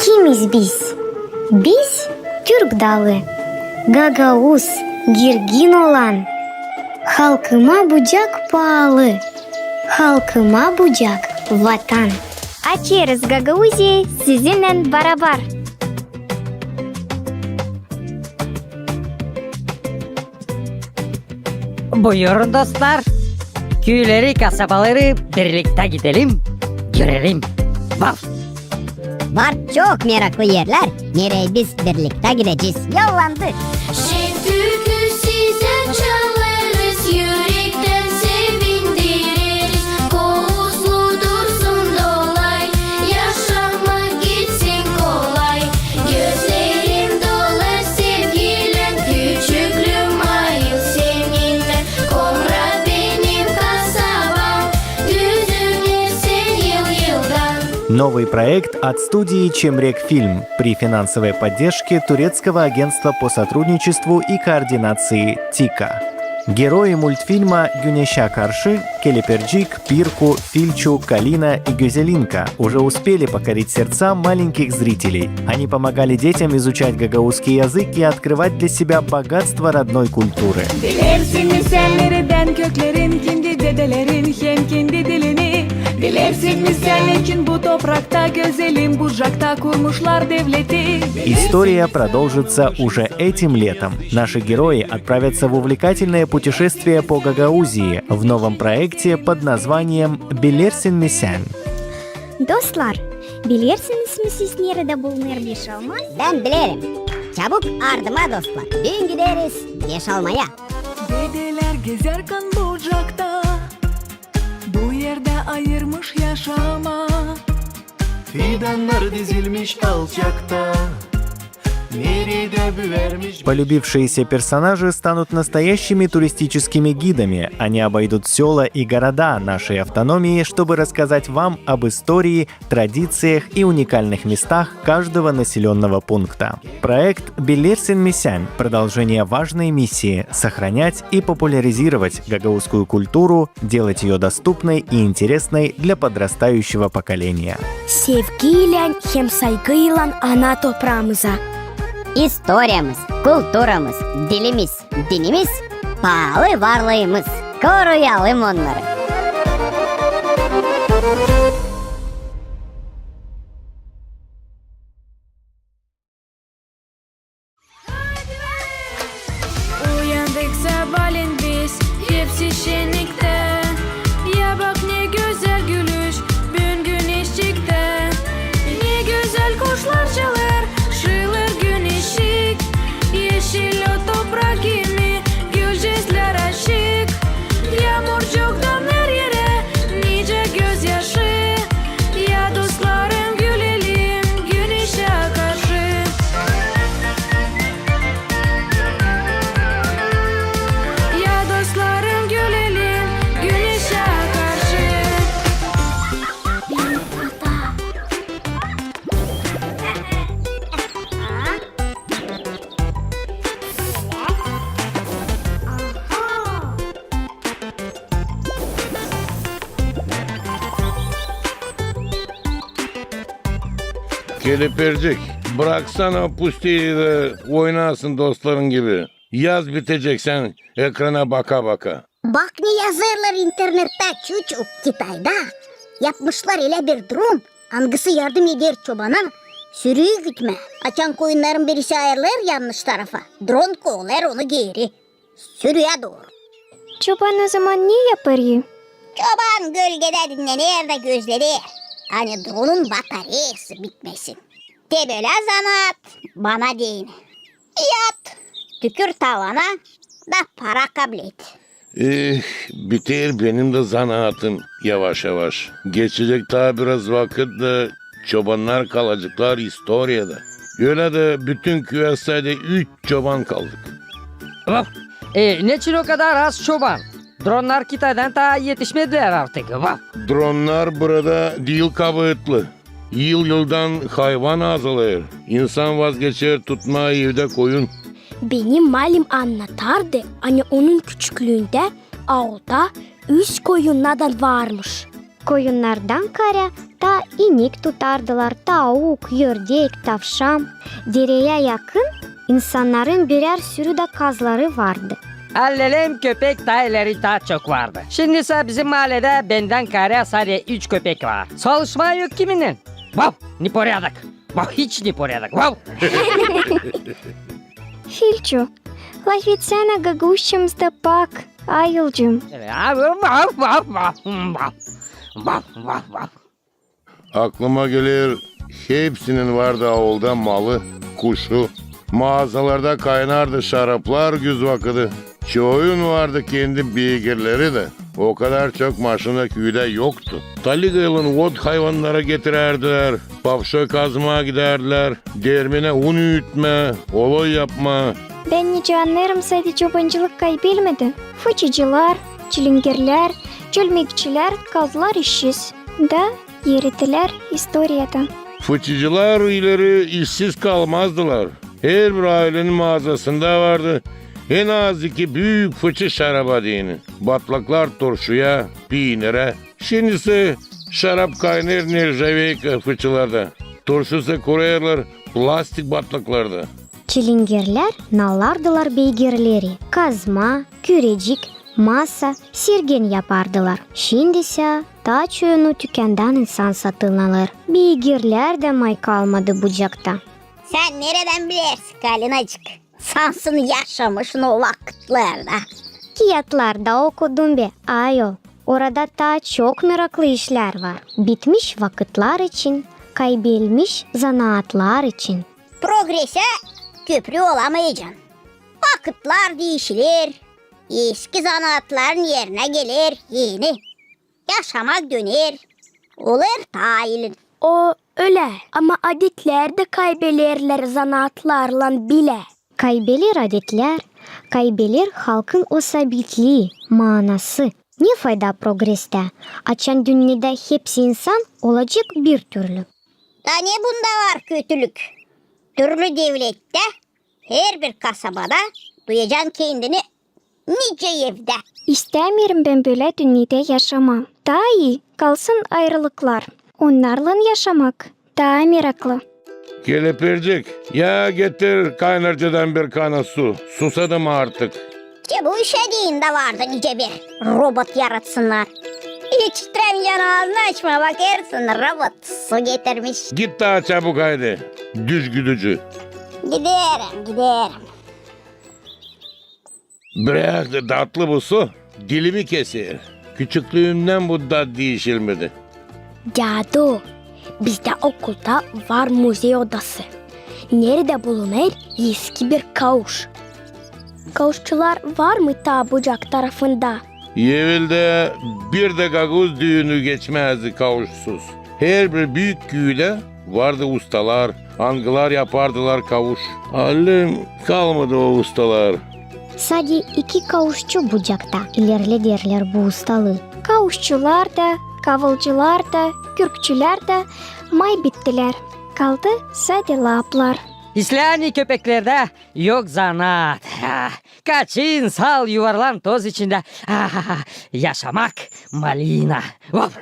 Kimiz biz? Biz türk dalı, gagauz, girgin olan. Halkıma bucak paalı, halkıma bucak vatan. Açêrız Gagauziyayı sizinnän barabar. Buyurun, dostlar. Küüleri, kasabaları birliktä gidelim, görelim. Vav! Var çok meraklı erlär, nereyi biz birliktä gidecez. Yollandık! Şen türkü sizä çalêrız, ürektän severiz. Новый проект от студии «Чемрек Фильм» при финансовой поддержке Турецкого агентства по сотрудничеству и координации «ТИКА». Герои мультфильма «Güneşä karşı» Kelepircik, Pirku, Filçu, Kalina и Gözelinka уже успели покорить сердца маленьких зрителей. Они помогали детям изучать гагаузский язык и открывать для себя богатство родной культуры. Bilersin mi sän neredän köklerin, kendi dedelerin hem kendi dilini? Bilersin mi sän neçin bu toprakta, gözelim Bucakta kurmuşlar devleti? История продолжится уже этим летом. Наши герои отправятся в увлекательное путешествие по Гагаузии в новом проекте под названием «Bilersin mi sän?». Dostlar, bilersiniz mi siz, neredä bulunêr beşalma? Bän bilerim. Çabuk ardıma, dostlar. Büün gideriz beşalmaya. Dedelär gezärkän Bucakta bu erdä ayırmış yaşamaa. Fidannar dizilmiş alçakta, neredä büärmiş. Полюбившиеся персонажи станут настоящими туристическими гидами. Они обойдут сёла и города нашей автономии, чтобы рассказать вам об истории, традициях и уникальных местах каждого населённого пункта. Проект «Bilersin mi sän» — продолжение важной миссии — сохранять и популяризировать гагаузскую культуру, делать её доступной и интересной для подрастающего поколения. Sevgiylän hem saygıylan ana topraamıza. İstoriyamız, kulturamız, dilimiz, dinimiz, paalı varlıımız. Koruyalım onnarı. Uyandık sabaalän biz hepsi şenniktä. Ya bak, ne gözäl gülüş büün güneşçiktä. Ne gözäl kuşlar çalêr, şıılêr güneşçik. Eşil o toprak kimi, gülücüklär açık. Yaamurcuk damnêr erä, nicä gözyaşı. Ya dostlarım, gülelim güneşä karşı. Ya dostlarım, gülelim güneşä karşı. Kelepircik, braksana o pusteri dä oynasın dostların gibi. Yaz bitecek sän ekrana baka-baka. Bak, ne yazêrlar internettä, çuçu. Kitayda yapmışlar ölä bir dron, angısı yardım eder çobana sürüyü gütmää. Açan koyunnarın birisi ayırılêr yannış tarafa, dron kovalêr onu geeri sürüyä dooru. Çoban o zaman ne yapêr? Çoban gölgedä dinnener dä gözleder, ani dronun batareyası bitmesin. Te bölä zanaat bana deyni. Yat, tükür tavana da para kablet. Eh, biter benim dä zanaatım yavaş-yavaş. Geçecek taa biraz vakıt da çobannar kalaceklar istoriyada. Ölä dä bütün küüyä sade üç çoban kaldık. Vaf! E, neçin o kadar az çoban? Dronnar Kitaydan taa etişmedilär artık. Vaf! Dronnar burada diil kabaatlı. Yıl-yıldan hayvan azalêr. İnsan vazgeçer tutmaa evdä koyun. Benim malim annatardı, ani onun küçüklüündä aulda üz koyunnadan varmış. Koyunnardan kaarä taa inik tutardılar, tauk, ördek, tavşan. Dereyä yakın insannarın birär sürü dä kazları vardı. Allelem köpek taa ileri taa çok vardı. Şindi sa bizim maaledä bendän kaarä sade üç köpek var. Saalışmaa yok kiminnän. Vaf! Neporядок! Vaf! Hiç neporядок! Vaf! Filçu, lafetsänä gagauzçamızda pak, ayılcım. Vaf, vaf, vaf, vaf. Vaf, vaf, vaf. Aklıma geler, hepsinin vardı aulda malı, kuşu. Maazalarda kaynardı şaraplar güz vakıdı. Çoyun vardı kendi beygirleri dä. O kadar çok maşina küüdä yoktu. Taligaylan ot hayvannara getirärdilär, pafşoy kazmaa gidärdilär, dermenä un üütmää, oloy yapmaa. Bän nicä annêêrım, sade çobancılık kaybelmedi. Fıçıcılar, çilingerlär, çölmekçilär kaldılar işsiz. Da Eridilär istoriyada. Fıçıcılar ileri işsiz kalmazdılar. Herbir aylenin maazasında vardı en az iki büük fıçı şaraba deyni. Batlaklar torşuya, piinerä. Şindi ise şarap kaynêêr nerjaveyka fıçılarda. Torşusa kurêrlar plastik batlaklarda. Çilingerlär nallardılar beygirleri. Kazma, kürecik, masa, sirgen yapardılar. Şindi isä taa çoyunu tükändan insan satın alêr. Beygirlär dä may kalmadı Bucakta. Sän neredän bilersin, Kalinacık? Sansın yaşamışın o vakıtlarda. Kiyatlarda okudum be, ayol. Orada taa çok meraklı işlär var. Bitmiş vakıtlar için, kaybelmiş zanaatlar için. Progresä köprü olamayacan. Vakıtlar diişiler, eski zanaatların erinä geler eni. Yaşamak döner, olêr taa ilin. O ölä, ama adetlär dä kaybelerlär zanaatlarlan bilä. Kaybeler adetlär, kaybeler halkın o sabitlii, maanası. Ne fayda progrestä, açan dünnedä hepsi insan olacek bir türlü? Da ne bunda var kötülük? Türlü devlettä, herbir kasabada duyacan kendini nicä evdä. İstämeerim bän bölä dünnedä yaşamaa. Taa ii kalsın ayırılıklar. Onnarlan yaşamak taa meraklı. Kelepircik, ya getir kaynarcadan bir kana su. Susadım artık. Te bu işä deyni dä vardı nicä bir robot yaratsınnar. Hiç itiremeycän aazını açmaa, bakêrsın, robot su getirmiş. Git taa çabuk, haydi, düş güdücü. Giderim, giderim. Brak da, datlı bu su dilimi keser. Küçüklüümdän bu dat diişilmedi. Dädu, bizdä okulda var muzey odası, neredä bulunêr eski bir kauş. Kauşçular var mı taa Bucak tarafında? Eveldä bir dä gagauz düünü geçmäzdi kauşsuz. Herbir büük küüdä vardı ustalar, angılar yapardılar kauş. Allim kalmadı o ustalar. Sade iki kauşçu Bucakta ilerlederlär bu ustalıı. Kauşçular da, kavılcılar da, kürkçülär dä may bittilär. Kaldı sade laaplar. İslän köpeklerdä yok zanaat. Ah, kaçın, sal, yuvarlan toz içindä. Ah, yaşamak malina. Vaf.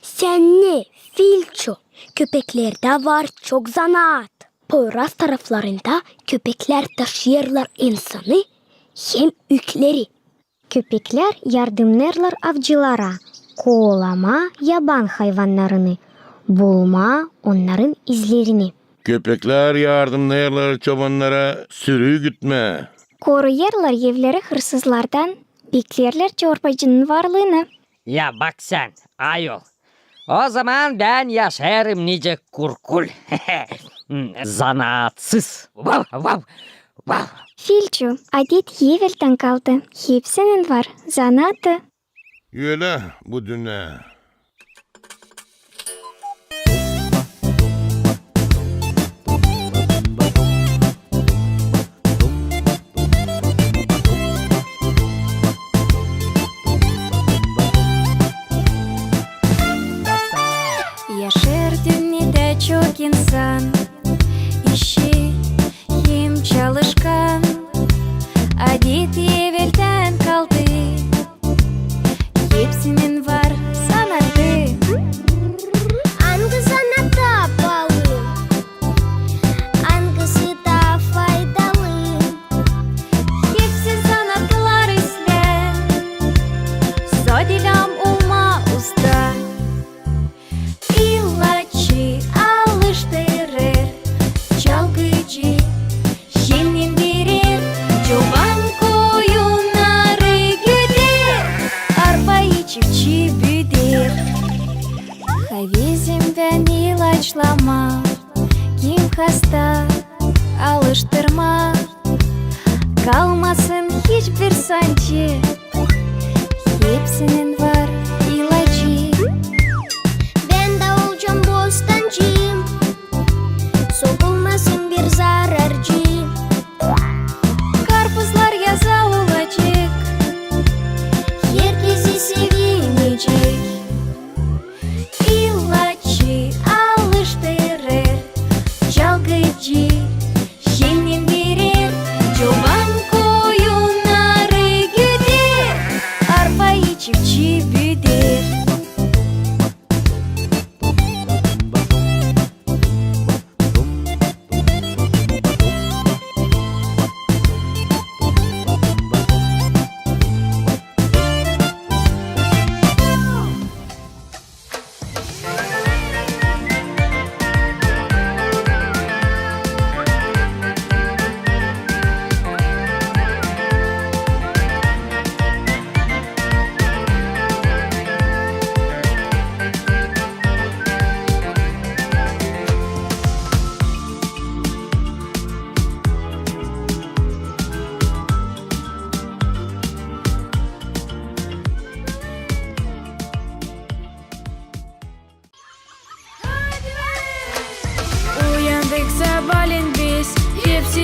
Sän ne, Filçu, köpeklerdä var çok zanaat. Poyraz taraflarında köpeklär taşıyêrlar insanı hem ükleri. Köpeklär yardımnêêrlar avcılara koolamaa yaban hayvannarını, bulmaa onnarın izlerini. Köpeklär yardımnêêrlar çobannara sürü gütmää. Koruyêrlar evleri hırsızlardan, bekleerlär çorbacının varlıını. Ya bak sän, ayol, o zaman bän yaşêêrım nicä kurkul. Zanaatsız. Vav, vav, vav. Filçu, adet eveldän kaldı. Hepsinin var zanaatı. Ölä bu dünnä. Yaşêêr dünnedä çok insan, işi hem çalışkan. Adet eveldän kaldı, hepsinin var zanaatı. Angı zanaat taa paalı, angısı taa faydalı? Hepsi zanaatlar islää sade lääm olmaa usta. İlaççı alıştırêr, çalgıcı jemländirer, çoban koyunnarı güder, arpayı çiftçi büüder. Havezim bän ilaçlamaa, kim hasta, alıştırmaa, kalmasın hiçbir sancı. Hepsinin var ilacı. Bän dä olacam bostancı, sokulmasın bir zararcı. Karpuzlar yazan olacek, herkezi sevinecek.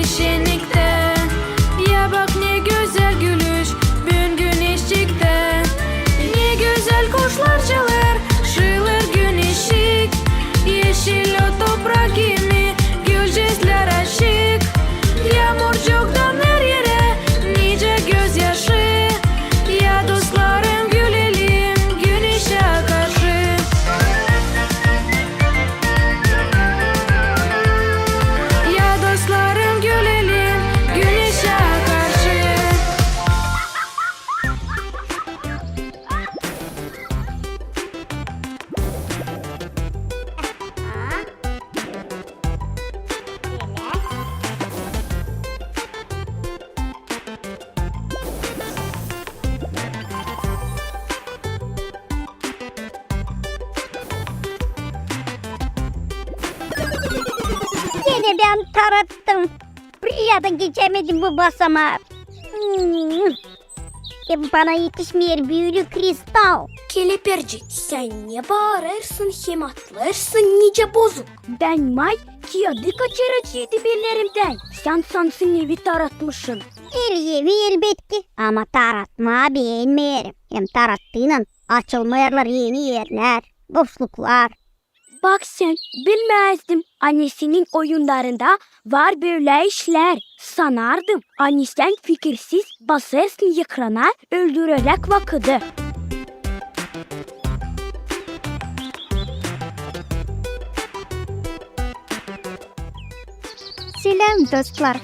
Şenliktä. Ya bak, ne gözäl gülüş büün güneşçiktä. Ne gözäl kuşlar çalêr, şıılır güneşçik. Eşil o toprak kimi, gülcüklär açık. Yaamurcuktan her erä nicä gözyaşı. Ya dostlarım, gülelim güneşä karşı. Ya dostlarım, gülelim güneşä karşı. Genä bän tarattım. Buraya da geçämedim bu basamaı. Hmm. Hem bana etişmeer bölä kristal. Kelepircik, sän ne baarêrsın hem atlêêrsın nicä bozuk? Bän may kiyadı kaçıraceydım ellerimdän. Sän sansın evi taratmışın. El evi, elbetki, ama taratmaa beenmeerim. Hem tarattıynan açılmêêrlar eni erlär, boşluklar. Bak sän, bilmäzdim, ani senin oyunnarında var bölä işlär. Sanardım, ani sän fikirsiz basêrsın ekrana, öldüreräk vakıdı. Seläm, dostlar!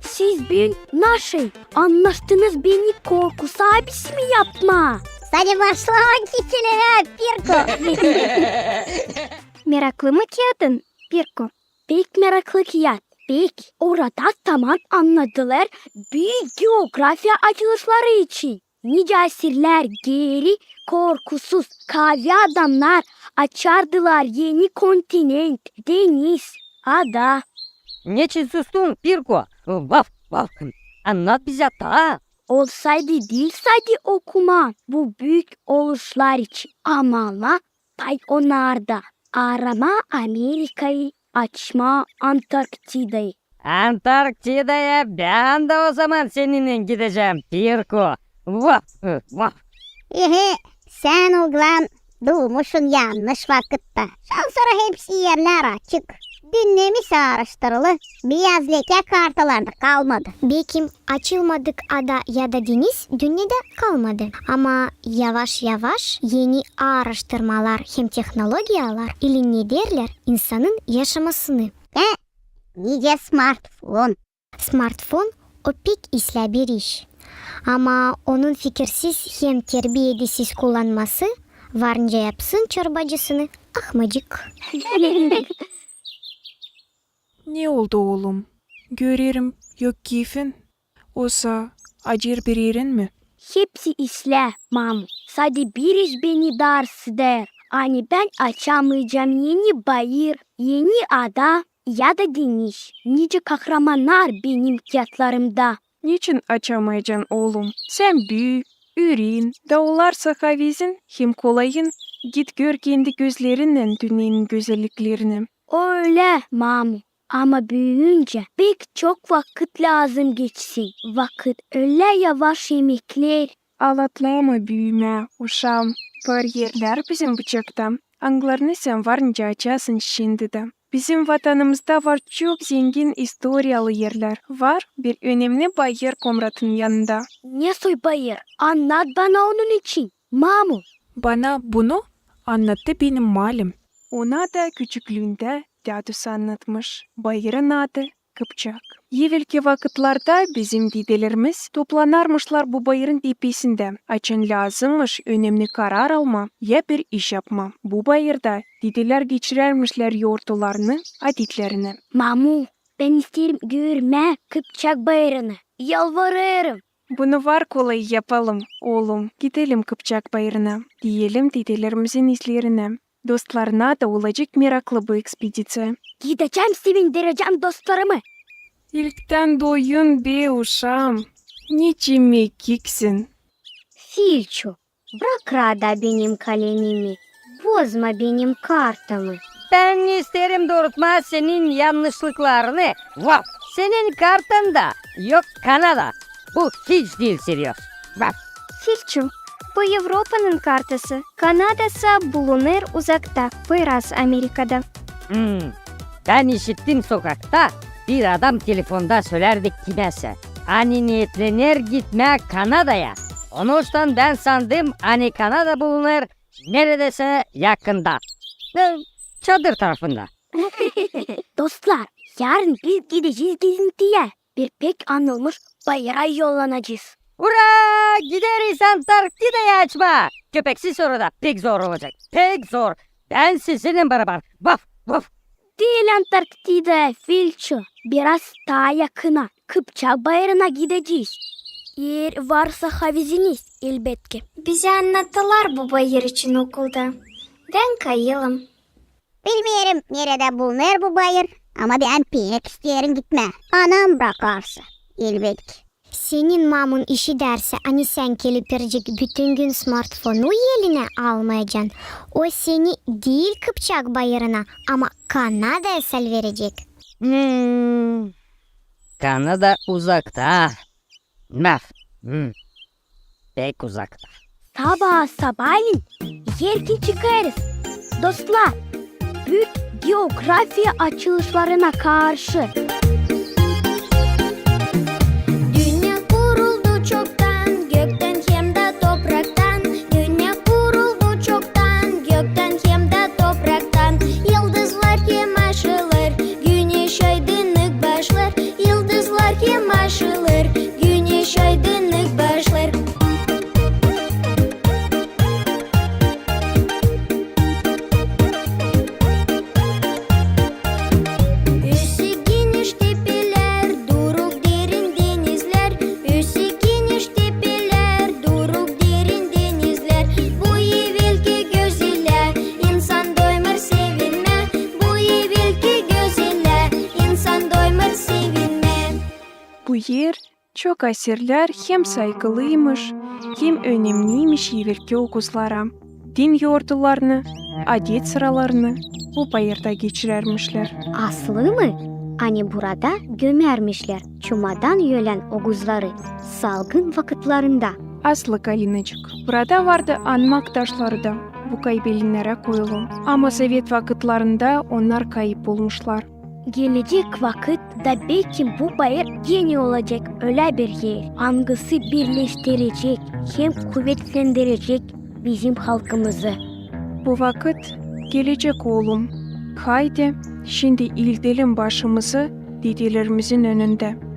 Siz büün naşey annaştınız beni korkusu abisi mi yapmaa? Sade başlamak için, Pirko. Meraklı mı kiyadın, Pirko? Pek meraklı kiyat, pek. Orada taman annadılêr büük geografiya açılışları için. Nicä asırlar geeri korkusuz kaavi adamnar açardılar eni kontinent, deniz, ada. Neçin sustun, Pirko? Vaf, vaf. Annat bizä taa. Olsaydı diil sade okumaa bu büük oluşlar için, ama almaa pay onnarda, aaramaa Amerikayı, açmaa Antarktidayı. Antarktidaya bän dä ozaman seninnän gidecäm, Pirko. Vaf, vaf. Ehe, sän, oglan, duumuşsun yannış vakıtta. Şansora hepsi erlär açık. Dünnemisä aaraştırılı, biyaz lekä kartalarda kalmadı. Bekim açılmadık ada ya da deniz dünnedä kalmadı. Ama yavaş-yavaş eni aaraştırmalar hem tehnologiyalar ilinederlär insanın yaşamasını. E, nicä smartfon. Smartfon o pek islää bir iş. Ama onun fikirsiz hem terbiyedesiz kullanması var nicä yapsın çorbacısını ahmacık. Ne oldu, oolum? Görerim, yok keyfin. Osa acêr bir erin mi? Hepsi islää, mamu. Sade bir iş beni daarsız eder. Ani bän açamayacam eni bayır, eni ada ya da deniz. Nicä kahramannar benim kiyatlarımda. Neçin açamayacan, oolum? Sän büü, üüren, da olarsa havezin hem kolayın. Git gör kendi gözlerinnän dünnenin gözelliklerini. O ölä, mamu. Ama büüyüncä pek çok vakıt lääzım geçsin. Vakıt ölä yavaş emekleer. Alatlama büümää, uşaam. Bariyerlär bizim bucakta, angılarını sän var nicä açasın şindi dä. Bizim Vatanımızda var çok zengin istoriyalı erlär. Var bir önemni bayır Komratın yanında. Ne soy bayır? Annat bana onun için, mamu. Bana bunu annattı benim malim. Ona da küçüklüündä dädusu annatmış. Bayırın adı Kıpçak. Evelki vakıtlarda bizim didelerimiz toplanarmışlar bu bayırın tepesindä, açan lääzımmış önemni karar almaa ya bir iş yapmaa. Bu bayırda didelär geçirärmişlär yortularını, adetlerini. Mamu, bän isteerim görmää Kıpçak bayırını. Yalvarêrım. Bunu var kolay yapalım, oolum. Gidelim Kıpçak bayırına, diyelim didelerimizin izlerinä. Dostlarına da olacek meraklı bu ekspediţiya. Gidecäm, sevindirecäm dostlarımı. İlktän doyun be, uşaam. Neçin mekiksin? Filçu, brak raada benim kalemimi, bozma benim kartamı. Bän isteerim durutmaa senin yannışlıklarını. Vaf, Senin kartanda yok Kanada. Bu hiç diil seryoz. Bak. Filço, bu Evropanın kartası. Kanadasa bulunêr uzakta, biraz Amerikada. Hmm. Bän işittim sokakta, bir adam telefonda sölärdi kimesä, ani neetlener gitmää Kanadaya. Onuştan bän sandım, ani Kanada bulunêr neredäsä yakında. E, Çadır tarafında. Dostlar, yarın biz gidecez gezintiyä. Bir pek anılmış bayıra yollanacez. Ura! Gideriz Antarktidayı açmaa! Köpeksiz orada pek zor olacek. Pek zor. Bän sizinnän barabar. Vaf, vaf. Diil Antarktidaya, Filço. Biraz taa yakına. Kıpçak bayırına gidecez. Eer varsa haviziniz, elbetki. Bizi annattılar bu bayır için okulda. Bän kayılım. Bilmeerim, neredä bulunêr bu bayır, ama bän pek isteerim gitmää. Anam brakarsa, elbetki. Senin mamun işidärsä, ani sän gelip verecek bütün gün smartfonu elinä almayacan, o seni diil Kıpçak bayırına, ama Kanadaya salverecek. Hmm. Kanada uzakta. Maf. Hmm. Pek uzakta. Sabaa sabaalän erkin çıkêrız. Dostlar, büük geografiya açılışlarına karşı. Dünnä kuruldu çoktan, göktän hem dä topraktan. Dünnä kuruldu çoktan, göktän hem dä topraktan. Yıldızlar hem aşılêr, güneş aydınlık başlêr. Yıldızlar hem aşılêr, güneş aydınlık başlêr. Üssü geniş tepelär, duruk derin denizlär. Üssü geniş tepelär, duruk derin denizlär. Bu evelki gözellää, insan doymêr sevinmää. Bu evelki gözellää, insan doymêr sevinmää. Bu er çok asırlar hem saygılıymış, hem önemniymiş evelki okuzlara. Din yordularını, adet sıralarını bu bayırda geçirärmişlär. Aslı mı, ani burada gömärmişlär çumadan ölän okuzları salgın vakıtlarında? Aslı, Galinacık, burada vardı anmak taşları da bu kaybelennerä koyulu. Ama sovet vakıtlarında onnar kayıp olmuşlar. Gelecek vakıt da belki bu bayır genä olacek ölä bir er, angısı birleştirecek hem kuvetlendirecek bizim halkımızı. Bu vakıt gelecek, oolum. Haydi, şindi iildelim başımızı dedelerimizin önündä.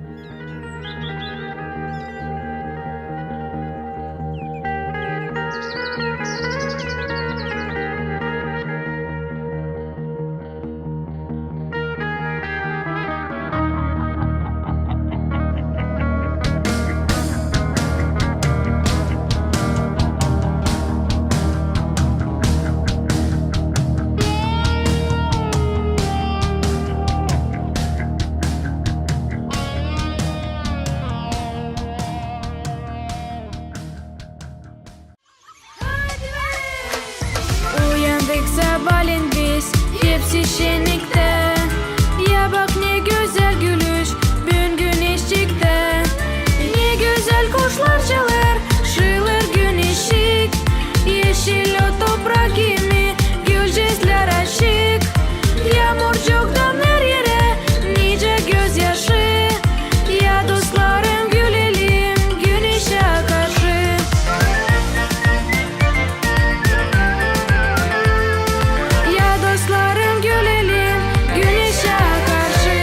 Uyandık sabaalän biz, hepsi şenniktä. Ya bak, ne gözäl gülüş büün güneşçiktä. Ne gözäl kuşlar çalêr, şıılêr güneşçik. Eşil o toprak kimi, gülcäklär açık. Yaamurcuk damnêêr erä, nicä gözyaşı. Ya dostlarım, gülelim güneşä karşı. Ya dostlarım, gülelim güneşä karşı.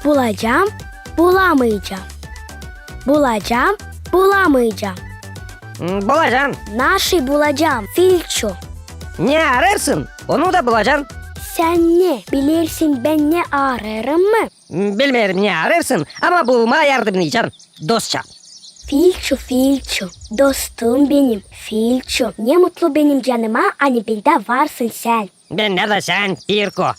Bulacam, bulamayacam. Bulacam, bulamayacam. Hmm, bulacan. Naşey bulacam, Filço? Ne arêêrsın, onu da bulacan. Sän ne bilersin, bän ne arêêrım mı? Hmm, bilmeerim, ne arêêrsın, ama bulmaa yardımnaycan, dostça. Filço, Filço, dostum benim, Filço. Ne mutlu benim canıma, ani bendä varsın sän. Bendä dä sän, Pirko.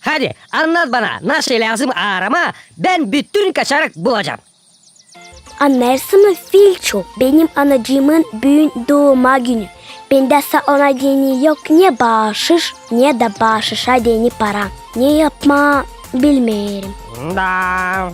Hadi, annat bana, nasıl lääzım aaramaa, bän bütün kaçarak bulacam. Annêêrsın mı, Filço, benim anacıımın büün duuma günü. Bendä sa ona deyni yok ne baaşış, ne dä baaşışa deyni para. Ne yapmaa, bilmeerim. Da,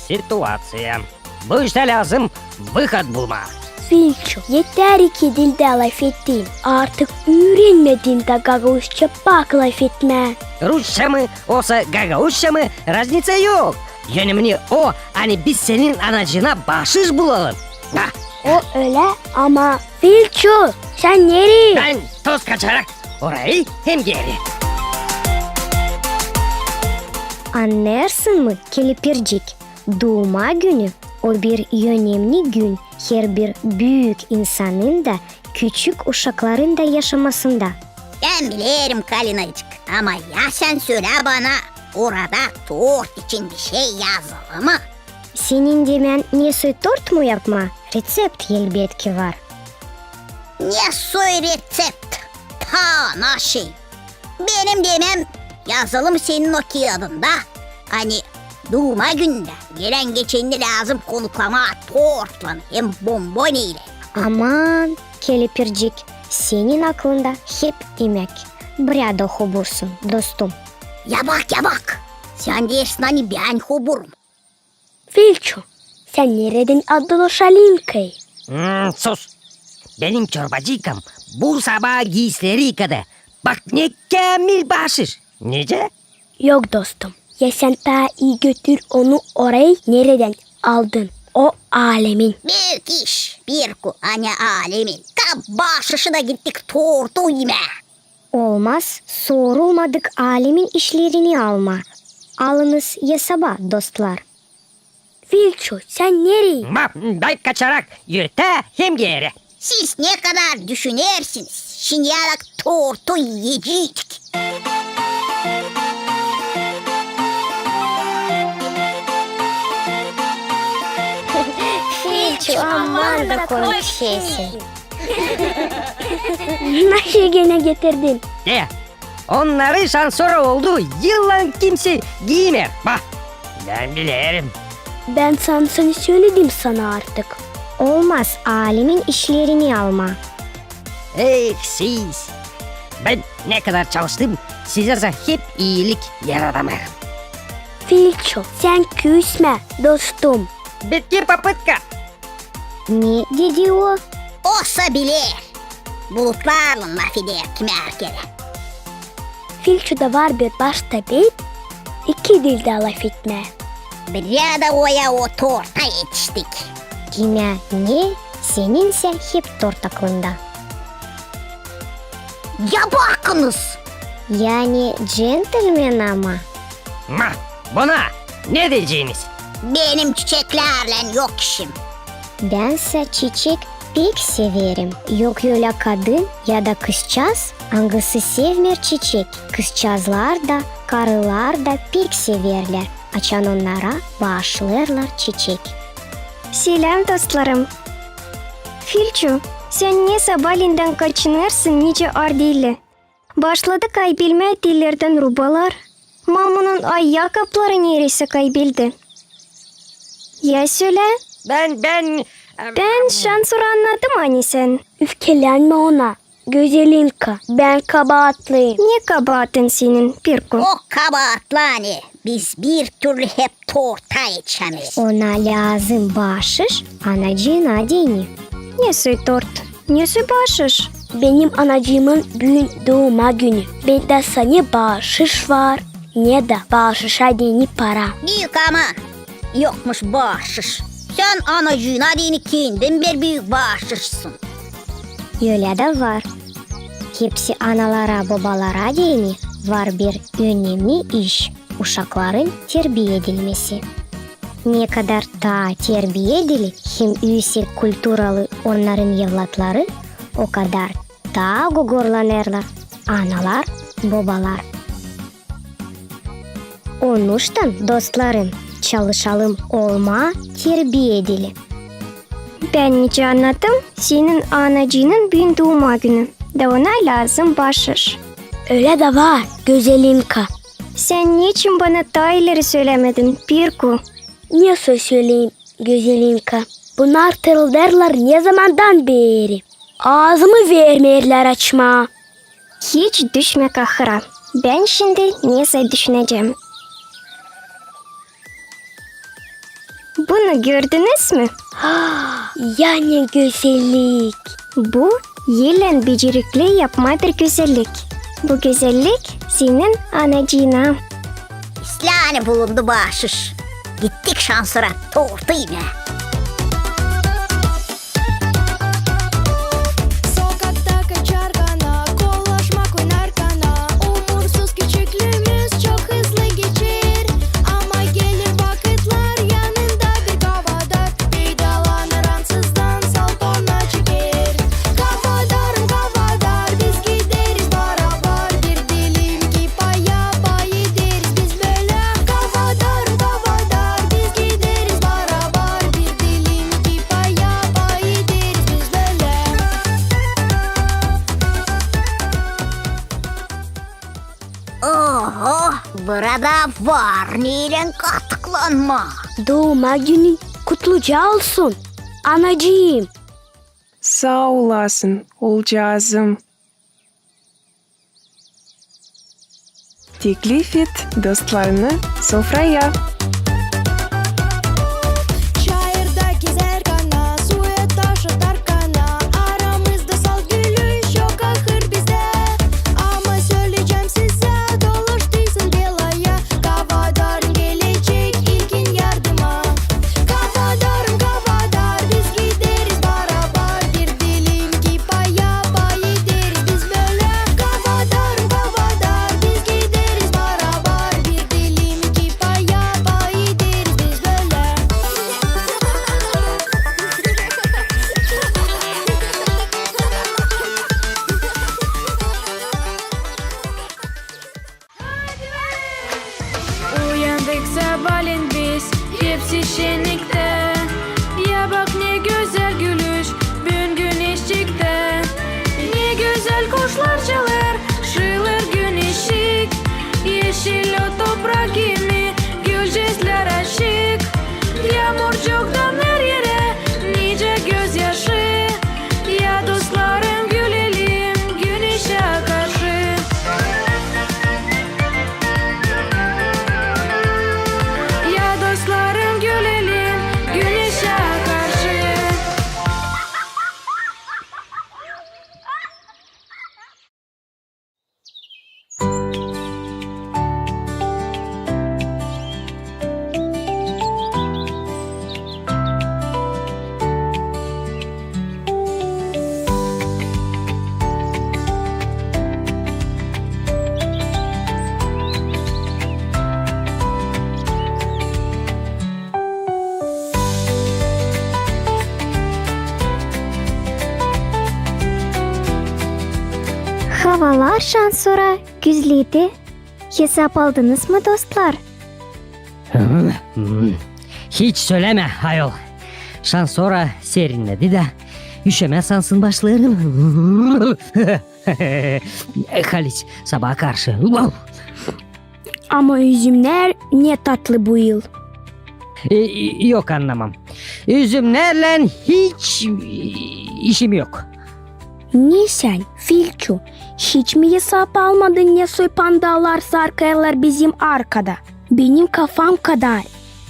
situaţiya. Bu iştä lääzım выход bulmaa. Filço, etär iki dildä lafettin. Artık üürenmedin dä gagauzça pak lafetmää. Rusça mı, osa gagauzça mı, razniţa yok. Önemni o, ani biz senin anacıına baaşış bulalım. Ha. O ölä, ama Filço, sän nereyi? Bän toz kaçarak orayı hem geeri. Annêêrsın mı, kelepircik? Duuma günü o bir önemni gün herbir büük insanın da, küçük uşakların da yaşamasında. Bän bilerim, Kalinacık, ama ya sän sölä bana, orada tort için bişey yazılı mı? Senin demän nesoy tort mu yapmaa? Reţept elbetki var. Nesoy reţept? Paa, naşey? Benim demem yazılı mı senin o kiyadında, ani duuma günündä gelän-geçenini lääzım konuklamaa tortlan hem bomboni ile? Aman, kelepircik, senin aklında hep imäk. Bräda hobursun, dostum. Ya bak, ya bak! Sän deersin, ani bän hoburum. Filço, sän neredän aldın o şalinkayı? Hmm, sus! Benim çorbacıykam bu sabaa giisileri yıkadı. Bak, ne käämil baaşış! Nicä? Yok, dostum. Ya sän taa ii götür onu orayı, neredän aldın. O alemin. Büük iş, Pirku, ani alemin. Kap baaşışı da gittik tortu imää. Olmaz, sorulmadık alemin işlerini almaa. Alınız esaba, dostlar. Filço, sän nereyi? Ma, bän kaçarak, yürütä hem geeri. Siz ne kadar düşünersiniz, şindi yarak tortu iyeceydik. Filço, aman da komik şeysin. Naşey genä getirdin? De, onnarı şansora oldu yıllan kimsey giimeer. Ba, bän bilerim. Bän şansını söledim sana artık. Olmaz alemin işlerini almaa. Eh, siz! Bän ne kadar çalıştım, sizä sa hep iilik yaradamêêrım. Filço, sän küsmä, dostum. Bitki popıtka! Ne dedi o? O sa biler. Bulutlarlan lafeder kimär kerä. Filçoda var bir başta bet, iki dildä lafetmää. Bräda oya o torta etiştik. Kimä ne, seninsä hep tort aklında. Ya bakınız! Yani džentelmen ama. Ma, buna ne deyeceniz? Benim çiçeklärlän yok işim. Bän sä çiçek pek severim. Yok ölä kadın ya da kızçaaz, angısı sevmeer çiçek. Kızçaazlar da, karılar da pek severlär, açan onnara baaşlêêrlar çiçek. Seläm, dostlarım! Filço, sän ne sabalendän kaçınêrsın nicä ardiili? Başladı kaybelmää tellerdän rubalar. Mamunun ayakapları nereysä kaybeldi. Ya sölä? Bän, bän, em... Bän şansora annadım, ani sän. Üfkelenmä ona, Gözelinka, bän kabaatlıyım. Ne kabaatın senin, Pirku? O kabaatlı, ani biz bir türlü hep torta etişämeeriz. Ona lääzım baaşış anacıına deyni. Ne soy tort? Ne soy baaşış? Benim anacıımın büün duuma günü. Bendä sa ne baaşış var, ne dä baaşışa deyni para. Büük aman, yokmuş baaşış. Sän anacıına deyni kendin bir büük baaşışsın. Ölä dä var. Hepsi analara, bobalara deyni var bir önemni iş. Uşakların terbiya edilmesi. Ne kadar taa terbiyedili hem üüsek kulturalı onnarın evlatları, o kadar taa gogorlanêrlar analar, bobalar. Onuştan, dostlarım, çalışalım olmaa terbiyedili. Bän nicä annadım, senin anacıının büün duuma günü, da ona lääzım baaşış. Ölä dä var, Gözelinka. Sän neçin bana taa ileri sölämedin, Pirku? Ne söz söleyim, Gözelinka? Bunnar tırıldêrlar ne zamandan beri. Aazımı vermeerlär açmaa. Hiç düşmä kahıra. Bän şindi nesä düşünecäm. Bunu gördünüz mü? Ya ne gözellik! Bu elän becerikli yapmaa bir gözellik. Bu gözellik senin anacıına. İslää, ani bulundu baaşış. Gittik şansora tortu imää. Sokakta kaçarkana, kollaşmak oynarkana, umursuz küçüklüümüz çok hızlı geçer. Ama gelir vakıtlar, yanında bir kafadar, peydalanır ansızdan, salpana çeker. Kafadarım, kafadar, biz gideriz barabar, bir dilim ki paya pay ederiz biz bölä. Kafadarım, kafadar, biz gideriz barabar, bir dilim ki paya pay ederiz biz bölä. Oho, burada var neylän katıklanmaa. Duuma günün kutluca olsun, anacıım. Saa olasın, oolcaazım. Teklif et dostlarını sofraya. Çayırda gezärkana, suya taş atarkana, aramızda salt gülüş yok ahır bizdä. Ama söleyecäm sizä, dolaştıysın belaya, kafadarın gelecek ilkin yardıma. Kafadarım, kafadar, biz gideriz barabar, bir dilim ki paya pay ederiz biz bölä. Kafadarım, kafadar, biz gideriz barabar, bir dilim ki paya pay ederiz biz bölä. Uyandık sabaalän biz, hepsi şenniktä. Ya bak, ne gözäl gülüş, büün güneş çıktı. Ne gözäl kuşlar çalêr, şıılır güneşçik. Eşil o toprak kimi, gülcüklär açık. Yaamurcuktan her erä nicä gözyaşı. Ya dostlarım, gülelim güneşä karşı. Ya dostlarım, gülelim güneşä karşı. Havalar şansora güzledi. Hesap aldınız mı, dostlar? Hiç sölämä, ayol. Şansora serinledi da, üşämä sansın başlêêrım. Haliç, sabaa karşı. Ama üzümnär ne tatlı bu yıl. E, yok, annamam. Üzümnärlän hiç işim yok. Ne sän, Filçu, hiç mi hesap almadın, ne soy pandalar sarkêrlar bizim arkada? Benim kafam kadar.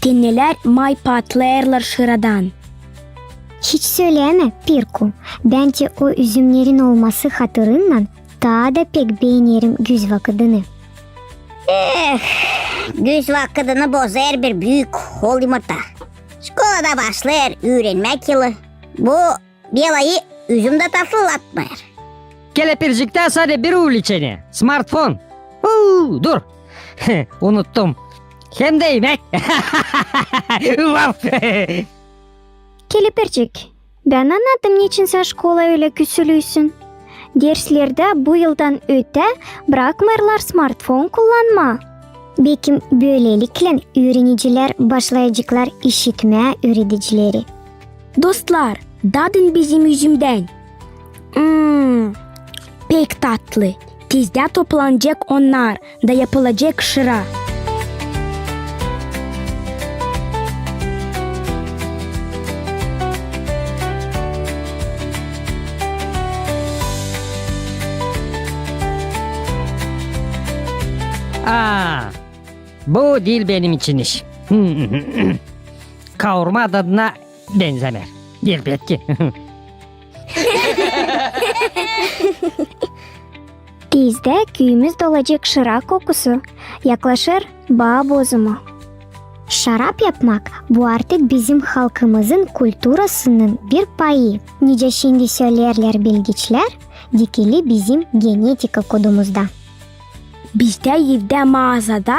Tenelär may patlêêrlar şıradan. Hiç sölämä, Pirku. Bän dä o üzümnerin olması hatırından taa da pek beenerim güz vakıdını. Eh, güz vakıdını bozêr bir büük hol yumurta. Şkolada başlêêr üürenmäk yılı. Bu belayı üzüm dä tatlılatmêêr. Kelepirciktä sade bir uvlečeniye. Smartfon. Huu, dur. Unuttum. Hem dä imäk. Vaf. Kelepircik, bän annadım, neçin sän şkolaya ölä küsülüysün. Derslerdä bu yıldan ötä brakmêêrlar smartfon kullanmaa. Bekim, bölelikle üürenicilär başlayaceklar işitmää üüredicileri. Dostlar, dadın bizim üzümdän. Mm, pek tatlı. Tizdä toplanacek onnar da yapılacek şıra. Aa, bu diil benim için iş. Kaurma dadına benzemer. Elbetki. Tizdä küüyümüz dolacek şıra kokusu, yaklaşêr baa bozumu. Şarap yapmak, bu artık bizim halkımızın kulturasının bir payı. Nicä şindi sölerlär bilgiçlär, dikili bizim genetika kodumuzda. Bizdä evdä maazada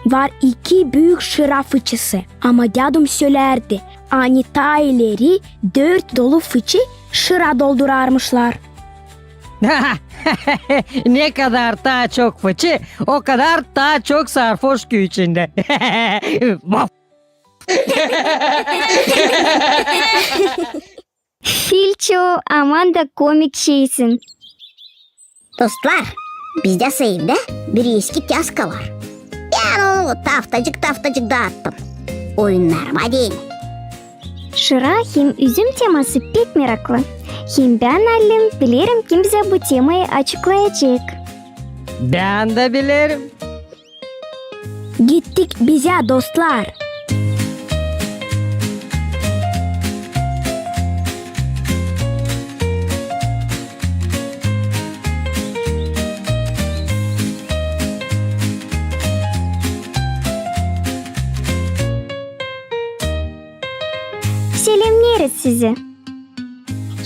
var iki büük şıra fıçısı, ama dädum sölärdi, ani taa ileri dört dolu fıçı şıra doldurarmışlar. Ne kadar taa çok fıçı, o kadar taa çok sarhoş küüyü içindä. Vaf! Filço, aman da komik şeysin. Dostlar, bizdä evdä bir eski tyaska var. Bän onu taftacık-taftacık daattım. Oyunnarıma deyni. Şıra hem üzüm teması pek meraklı. Hem bän allim bilerim, kim bizä bu temayı açıklayacek. Bän dä bilerim. Gittik bizä, dostlar. Selemneeriz sizi.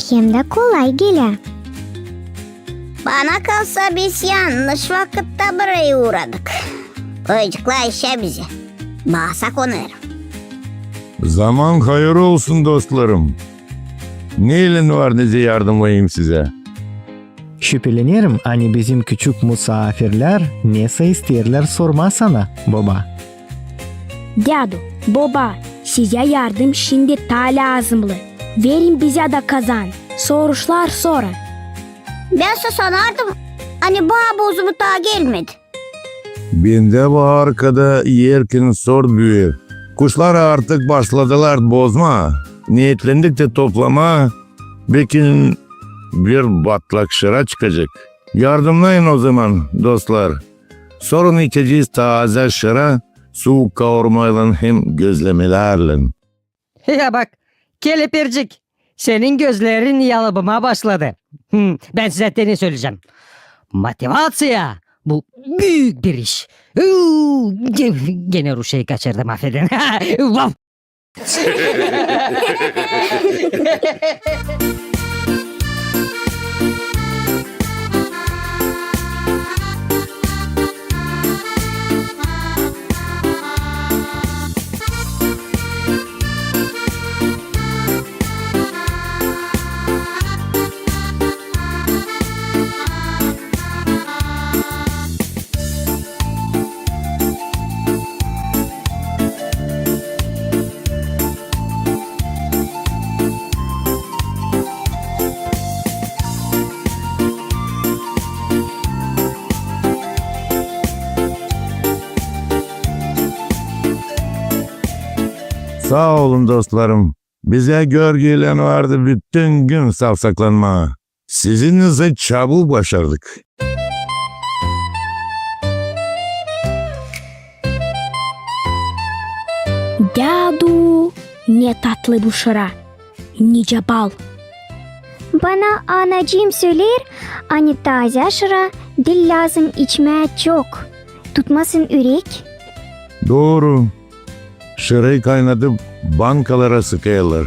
Hem dä kolay gelä. Bana kalsa, biz yannış vakıtta burayı uuradık. Koyaceklar işä bizi. Baasak onarım. Zaman hayır olsun, dostlarım. Neylän var nicä yardımlayım sizä? Şüpelenerim, ani bizim küçük musaafirlär nesä isteerlär sormaa sana, boba. Dädu, boba, sizä yardım şindi taa lääzımlı. Verin bizä dä kazan, soruşlar sorun. Bän sä sanardım, ani baa bozumu taa gelmedi. Bendä bu arkada erkin sort büüyer. Kuşlar artık başladılar bozmaa. Neetlendik tä toplamaa, bekim bir batlak şıra çıkacek. Yardımlayın ozaman, dostlar. Sorun içecez taazä şıra, suuk kaurmaylan hem gözlemelärlän. Ya bak, kelepircik, senin gözlerin yalıbımaa başladı. Hı, bän sizä te ne söleyecäm. Motivaţiya, bu büük bir iş. Uuu, ge-, genä ruşeyi kaçırdım, afedin. Vaf! Saa olun, dostlarım. Bizä görgüylän vardı bütün gün savsaklanmaa. Sizinnän çabuk başardık. Dädu, ne tatlı bu şıra. Nicä bal. Bana anacıım söleer, ani taazä şıra diil lääzım içmää çok. Tutmasın ürek. Dooru. Şırayı kaynadıp bankalara sıkêrlar.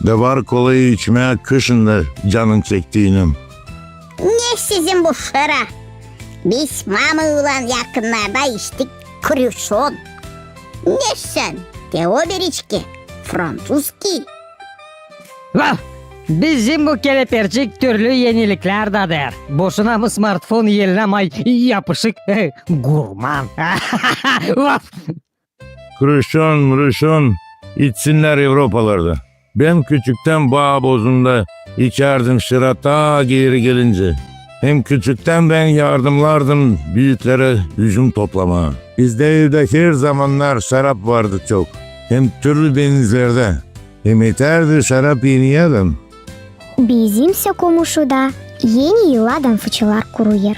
Da var kolayı içmää kışın da canın çektiinän. Ne sizin bu şıra? Biz mamamnan yakınnarda içtik kruşon. Ne sän, te o bir içki, fransuzki. Vah! Bizim bu kelepircik türlü eniliklär dadêr. Boşuna mı smartfon elinä may yapışık, gurman. Vah! Kruşon, mruşon, içsinnär Evropalarda. Bän küçüktän baa bozunda içärdim şıra ta geeri gelincä. Hem küçüktän bän yardımnardım büükleri üzüm toplamaa. Bizdä evdä her zamannar şarap vardı çok. Hem türlü benizlerdä. Hem etärdi şarap eni yıldan. Bizimsä komuşuda eni yıladan fıçılar kuruyêr.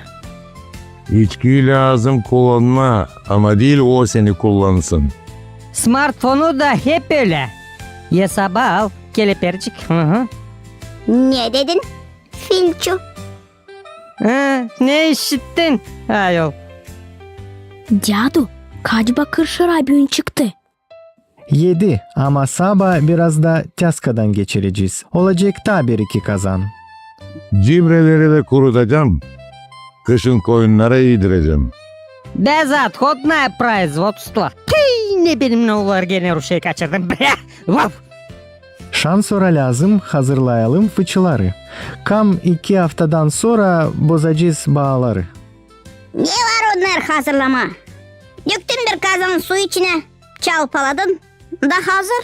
İçki lääzım kullanmaa, ama diil o seni kullansın. Smartfonu da hep ölä. Esaba al, kelepircik. Hı hı. Ne dedin, Filçu? Ha, ne işittin, ayol? Dädu, kaç bakır şarap büün çıktı? Edi, ama sabaa biraz da tyaskadan geçirecez. Olacek taa bir-iki kazan. Cibreleri dä kurudacam. Kışın koyunnara iidirecäm. Безотходное производство. Tüü, ne benim ne olar, genä ruşey kaçırdım. Brä! Vaf! Şansora lääzım hazırlayalım fıçıları. Kam iki aftadan sora bozacez baaları. Ne var onnar hazırlamaa? Döktün bir kazan su içinä, çalpaladın da hazır.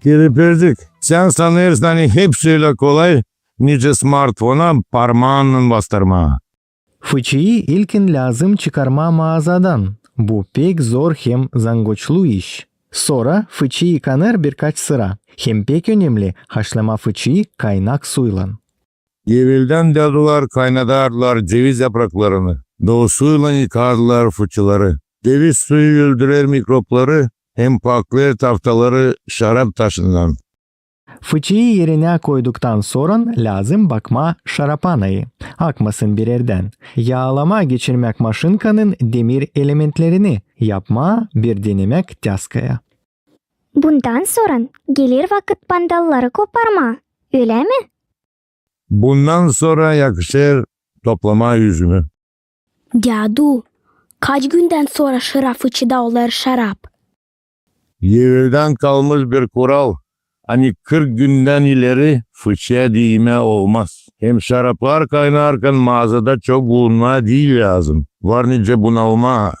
Kelepircik, sän sanêrsın, ani hepsi ölä kolay, nicä smartfona parmaannan bastırmaa. Fıçıyı ilkin lääzım çıkarmaa maazadan. Bu pek zor hem zangoçlu iş. Sora fıçı yıkanêr birkaç sıra. Hem pek önemli, haşlamaa fıçıyı kaynak suylan. Eveldän dädular kaynadardılar ceviz yapraklarını, da o suylan yıkardılar fıçıları. Ceviz suyu öldürer mikropları hem paklêêr taftaları şarap taşından. Fıçıyı erinä koyduktan soran lääzım bakmaa şarapanayı, akmasın bir erdän. Yaalamaa geçirmäk maşinkanın demir elementlerini, yapmaa bir denemäk tyaskaya. Bundan soran geler vakıt bandalları koparmaa, ölä mi? Bundan sora yakışêr toplamaa üzümü. Dädu, kaç gündän sora şarap fıçıda olêr şarap? Eveldän kalmış bir kural, ani kırk gündän ileri fıçıya diimää olmaz. Hem şaraplar kaynarkan maazada çok bulunmaa diil lääzım. Var nicä bunalmaa.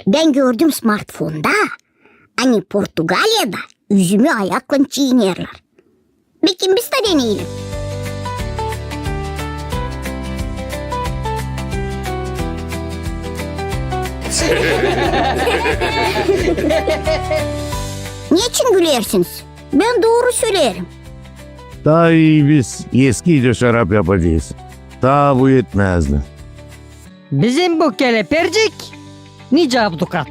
Bän gördüm smartfonda, ani Portugaliyada üzümü ayaklan çiinerlär. Bekim biz dä deneyelim. Neçin gülersiniz? Bän dooru söleerim. Taa ii biz eskiicä şarap yapacez. Taa bu etmäzdi. Bizim bu kelepircik nicä abdukat.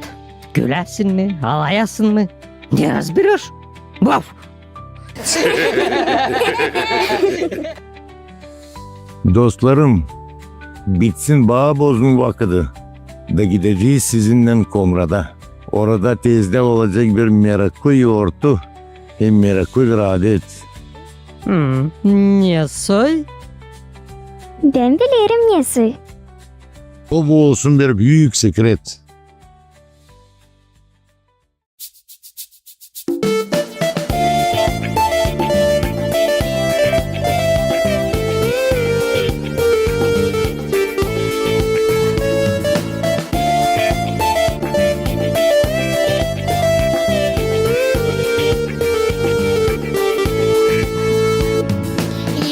Güläsin mi, alayasın mı? Ne razberiş? Vaf! Dostlarım, bitsin baa bozma vakıdı, da gidecez sizinnän Komrada. Orada tezdä olacek bir meraklı yortu hem meraklı bir adet. Hmm, ne soy? Bän bilerim ne soy. O bu olsun bir büük sekret.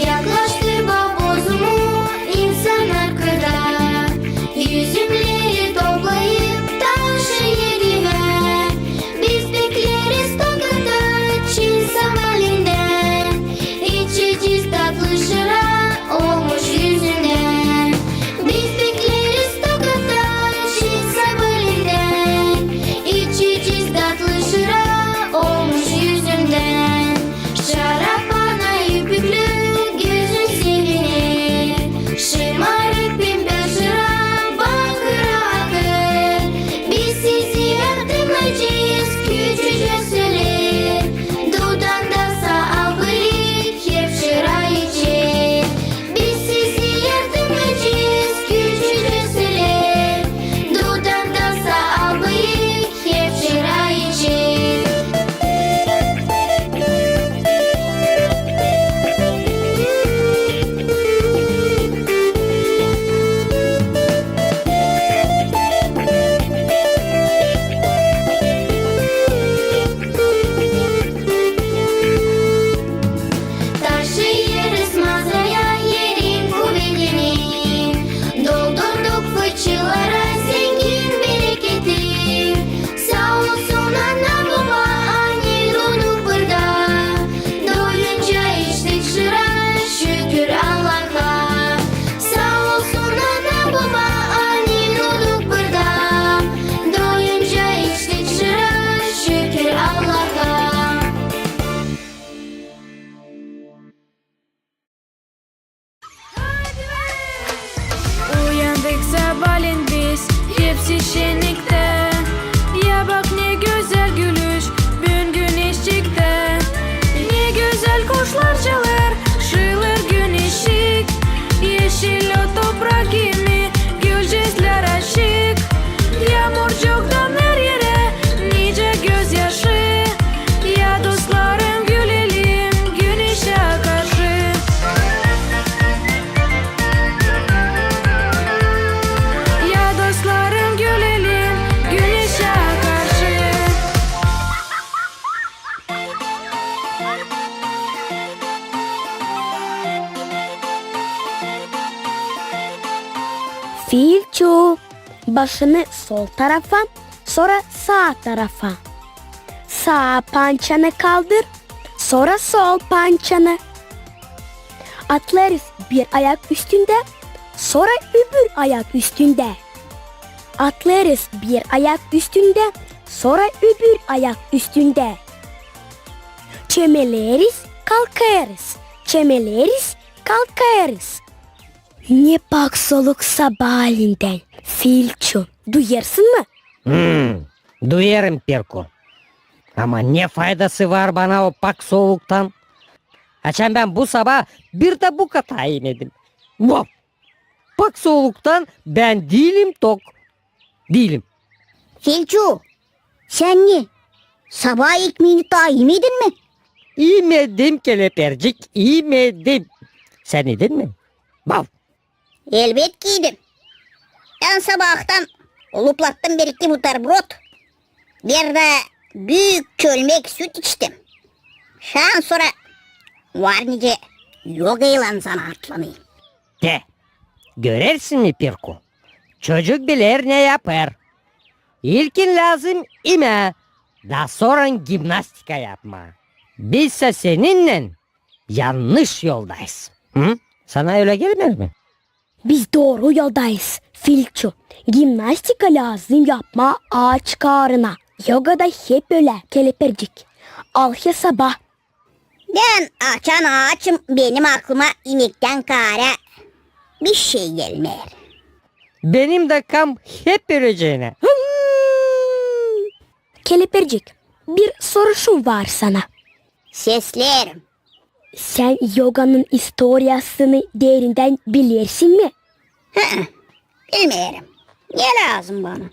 Yaklaştı baa bozumu insan arkada, üzümleri toplayıp Sabaalän biz hepsi şenniktä. Ya bak, ne gözäl gülüş büün güneşçiktä. Ne gözäl kuşlar çalêr, şiilêr güneşçik. Eşil o toprak kimi, gülücüklär açık. Yaamurcuktan her erä nicä gözyaşı. Ya dostlarım, gülelim güneşä karşı. Ya dostlarım, gülelim güneşä karşı. Filçu, başını sol tarafa, sora saa tarafa. Saa pançanı kaldır, sora sol pançanı. Atlêêrız bir ayak üstündä, sora öbür ayak üstündä. Atlêêrız bir ayak üstündä, sora öbür ayak üstündä. Çömeleriz, kalkêrız, çömeleriz, kalkêrız. Ne pak soluk sabaaleendän, Filçu, duyêrsın mı? Hmm, duyêrım, Pirku. Ama ne faydası var bana o pak soluktan? Açan bän bu sabaa bir dä bukata imedim. Vah! Pak soluktan bän diilim tok. Diilim. Filçu, sän ne, sabaa ekmeeni taa imedin mi? İmedim, Kelepircik, imedim. Sän idin mi? Vav! Elbetki idim. Bän sabaahtan luplattım bir-iki buterbrod, bir dä büük çölmek süt içtim. Şan sora var nicä yogaylan zanaatlanêrım. Te, görersin mi, Pirku? Çocuk biler ne yapêr. İlkin lääzım imää, da sora gimnastika yapmaa. Biz sä seninnän yannış yoldayız. Hı? Sana ölä gelmeer mi? Biz dooru yoldayız, Filçu. Gimnastika lääzım yapmaa aaç kaarına. Yoga da hep ölä, Kelepircik. Al hesaba. Bän açan aaçım, benim aklıma imektän kaarä bişey gelmeer. Benim dä kam hep öleceenä. Kelepircik, bir soruşum var sana. Sesleerim. Sän yoganın istoriyasını derindän bilersin mi? Hı-ı, bilmeerim. Ne lääzım bana?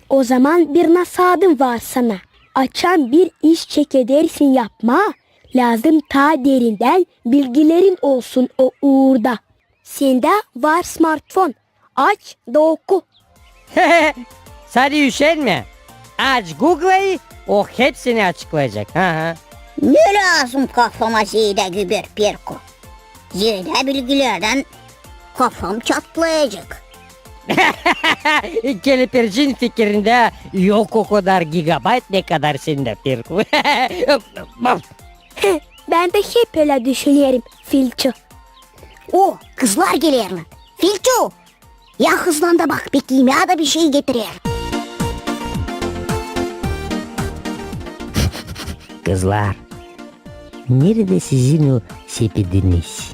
O zaman bir nasaatım var sana. Açan bir iş çekedersin yapmaa, lääzım taa derindän bilgilerin olsun o uurda. Sendä var smartfon. Aç da oku. Sän üşenmä. Aç Google'ı, o hepsini açıklayacek. Ha-ha. Ne lääzım kafama zeedä güber, Pirku? Zeedä bilgilerdän kafam çatlayacek. Kelepircin fikirindä yok o kadar gigabayt, ne kadar sendä, Pirku. Bän dä hep ölä düşünerim, Filçu. O, kızlar gelerlär. Filçu! Ya hızlan da bak, beki imää da bişey getirer. Kızlar, neredä sizin o sepediniz?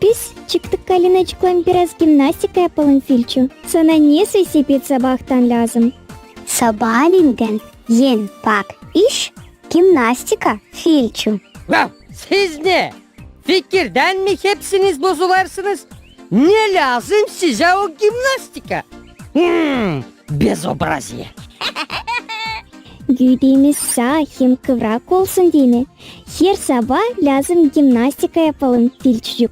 Biz çıktık Alinacıklan biraz gimnastika yapalım, Filçu. Sana nesoy sepet sabaahtan lääzım? Sabaaleendän en pak iş gimnastika, Filçu. Ya, siz ne? Fikirdän mi hepsiniz bozulêrsınız? Ne lääzım sizä o gimnastika? Hmm, bezobraziye. Güüdämiz saa hem kıvrak olsun deyni, her sabaa lääzım gimnastika yapalım, Filçucuk.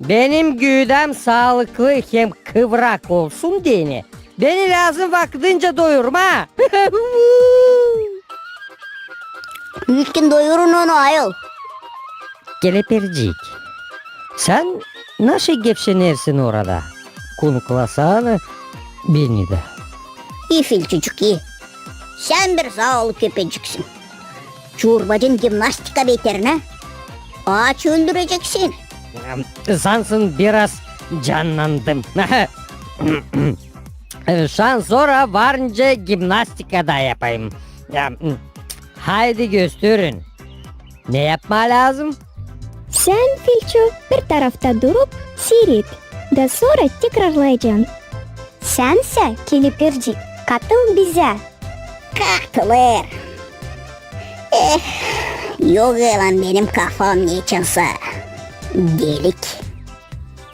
Benim güüdäm saalıklı hem kıvrak olsun deyni, beni lääzım vakıdınca doyurmaa. İlkin doyurun onu, ayol. Kelepircik, sän naşey gevşenersin orada? Kunuklasana beni dä. İi, Filçucuk, ii. Sän bir zaalı köpeciksin. Çorbacın gimnastika beterinä aaç öldürecek seni. Sansın biraz cannandım. Şansora var nicä gimnastika da yapayım. Haydi gösterin. Ne yapmaa lääzım? Sän, Filçu, bir tarafta durup siiret. Da sora tekrarlayacan. Sän sä, Kelepircik, katıl bizä. Katılêr. Eh, yok, ilan, benim kafam neçinsä delik.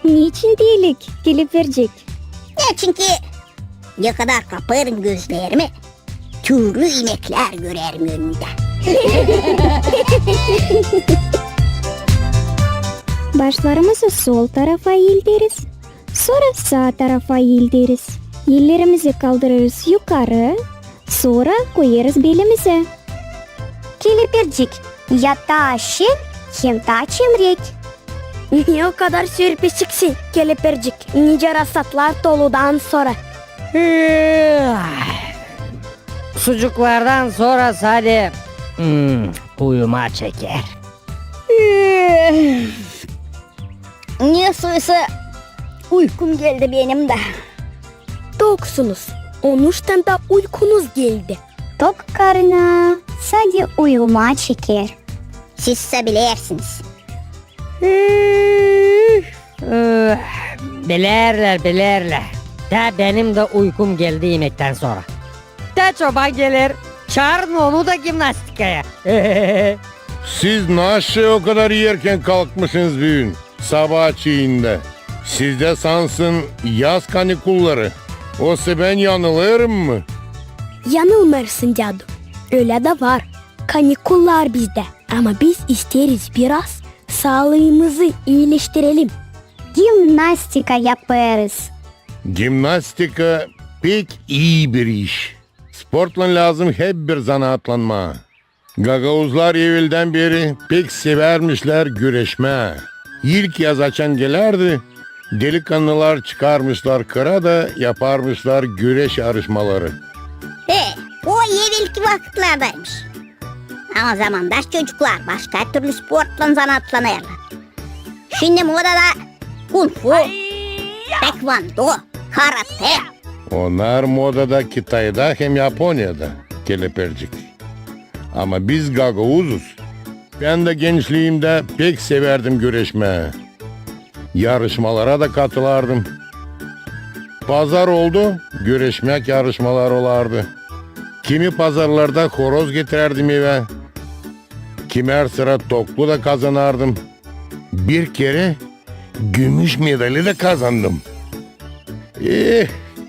Neçin delik, Kelepircik? Neçinki ne kadar kapêrım gözlerimi, türlü ineklär görerim önümdä. Başlarımızı sol tarafa elderiz, sora saa tarafa elderiz. Ellerimizi kaldırêrız yukarı, sora koyêrız belimizä. Kelepircik, ya taa şen, hem taa çemrek. Ne o kadar sürpişiksän, Kelepircik, nicä rasatlar toludan sora. Sucuklardan sora sade, hmm, uyuma çeker. Ne soysa uykum geldi benim dä. Toksunuz, onuştan da uykunuz geldi. Tok karına sade uyuma çeker. Siz sä bilersiniz. Üf, üf, bilerlär, bilerlär. Dä benim dä uykum geldi imektän sora. Dä çoban geler, çaarın onu da gimnastikaya. Siz naşey o kadar erken kalkmışınız büün, sabaa çiindä? Sizdä sansın yaz kanikulları. Osa bän yanılêrım mı? Yanılmêêrsın, dädu. Ölä dä var. Kanikullar bizdä. Ama biz isteeriz biraz saalıımızı iileştirelim. Gimnastika yapêrız. Gimnastika pek ii bir iş. Sportlan lääzım hep bir zanaatlanmaa. Gagauzlar eveldän beri pek sevärmişlär güreşmää. İlk yaz açan gelärdi, delikannılar çıkarmışlar kıra da yaparmışlar güreş yarışmaları. E, o evelki vakıtlardaymış. Ama zamandaş çocuklar başka türlü sportlan zanaatlanêrlar. Şindi modada kung-fu, taekvondo, karate. Onnar modada Kitayda hem Yaponiyada, Kelepircik. Ama biz gagauzuz. Bän dä gençliimdä pek sevärdim güreşmää. Yarışmalara da katılardım. Pazar oldu, güreşmäk yarışmaları olardı. Kimi pazarlarda horoz getirärdim evä. Kimär sıra toklu da kazanardım. Bir kerä gümüş medali da kazandım. Eh,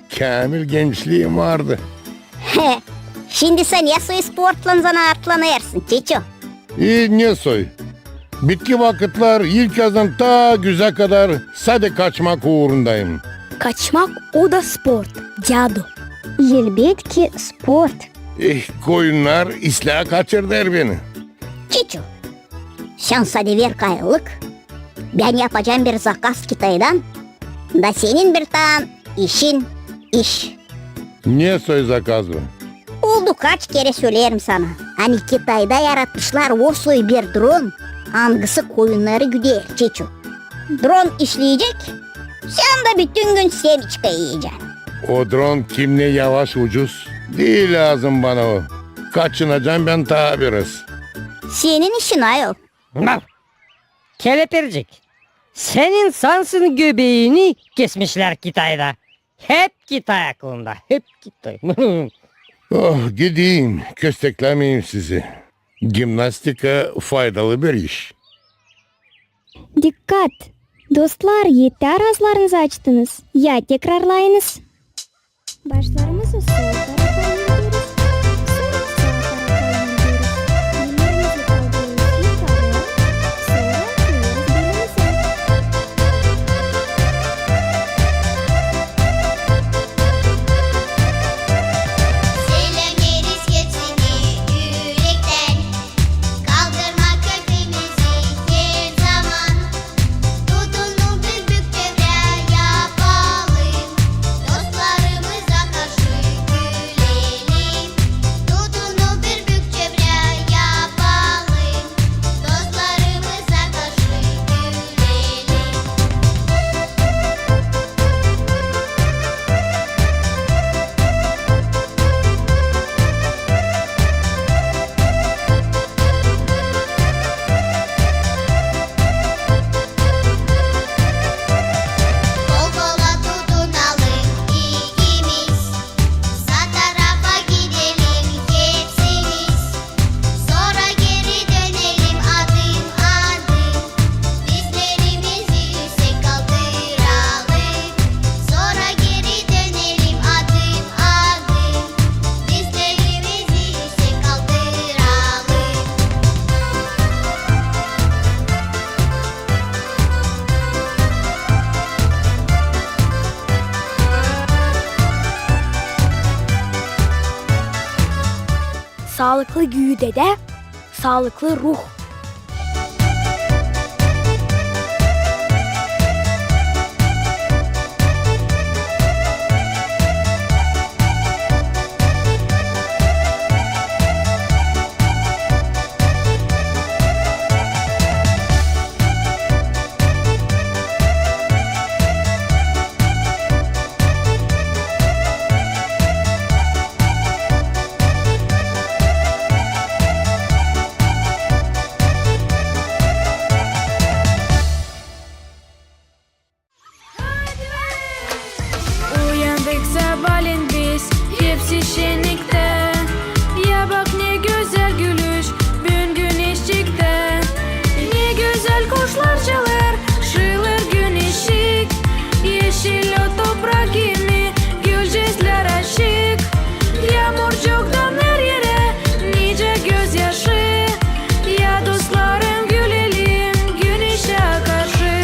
käämil gençliim vardı. Şindi sän ne soy sportlan zanaatlanêrsın, Çiçu? E, ne soy? Bitki vakıtlar ilk yazdan ta güzä kadar sade kaçmak uurundayım. Kaçmak o da sport, dädu. Elbetki sport. Eh, koyunnar islää kaçırêr beni. Çiçu, sän sade ver kayıllık, bän yapacam bir zakaz Kitaydan, da senin bir taa işin iş. Ne soy zakaz bu? Oldu kaç kerä söleerim sana, ani Kitayda yaratmışlar o soy bir dron, angısı koyunnarı güder, Çiçu. Dron işleyecek, sän dä bütün gün semiçka iyecän. O dron kimney yavaş, ucuz. Diil lääzım bana o. Kaçınacam bän taa biraz. Senin işin ayol. Kelepircik, senin sansın göbeeni kesmişlär Kitayda. Hep Kitay aklında, hep Kitay. Oh, gideyim, kösteklämeyim sizi. Gimnastika faydalı bir iş. Dikkat! Dostlar, etär aazlarınızı açtınız. Ya tekrarlayınız. Başlarımızı sol tarafa elderiz, sora saa tarafa elderiz. Ellerimizi kaldırêrız yukarı, sora koyêrız belimizä. Selämeriz hepsini ürektän. Kaldırmak hepimizi her zaman. Tutunun büük-büük çevrä yapalım. Dostlarımıza karşı Saalıklı güüdedä saalıklı ruh. Uyandık sabaalän biz, hepsi şenniktä. Ya bak, ne gözäl gülüş büün güneşçiktä. Ne gözäl kuşlar çalêr, şıılêr güneşçik. Eşil o toprak kimi, gülcüklär açık. Yaamurcuktan her erä nicä gözyaşı. Ya dostlarım, gülelim güneşä karşı.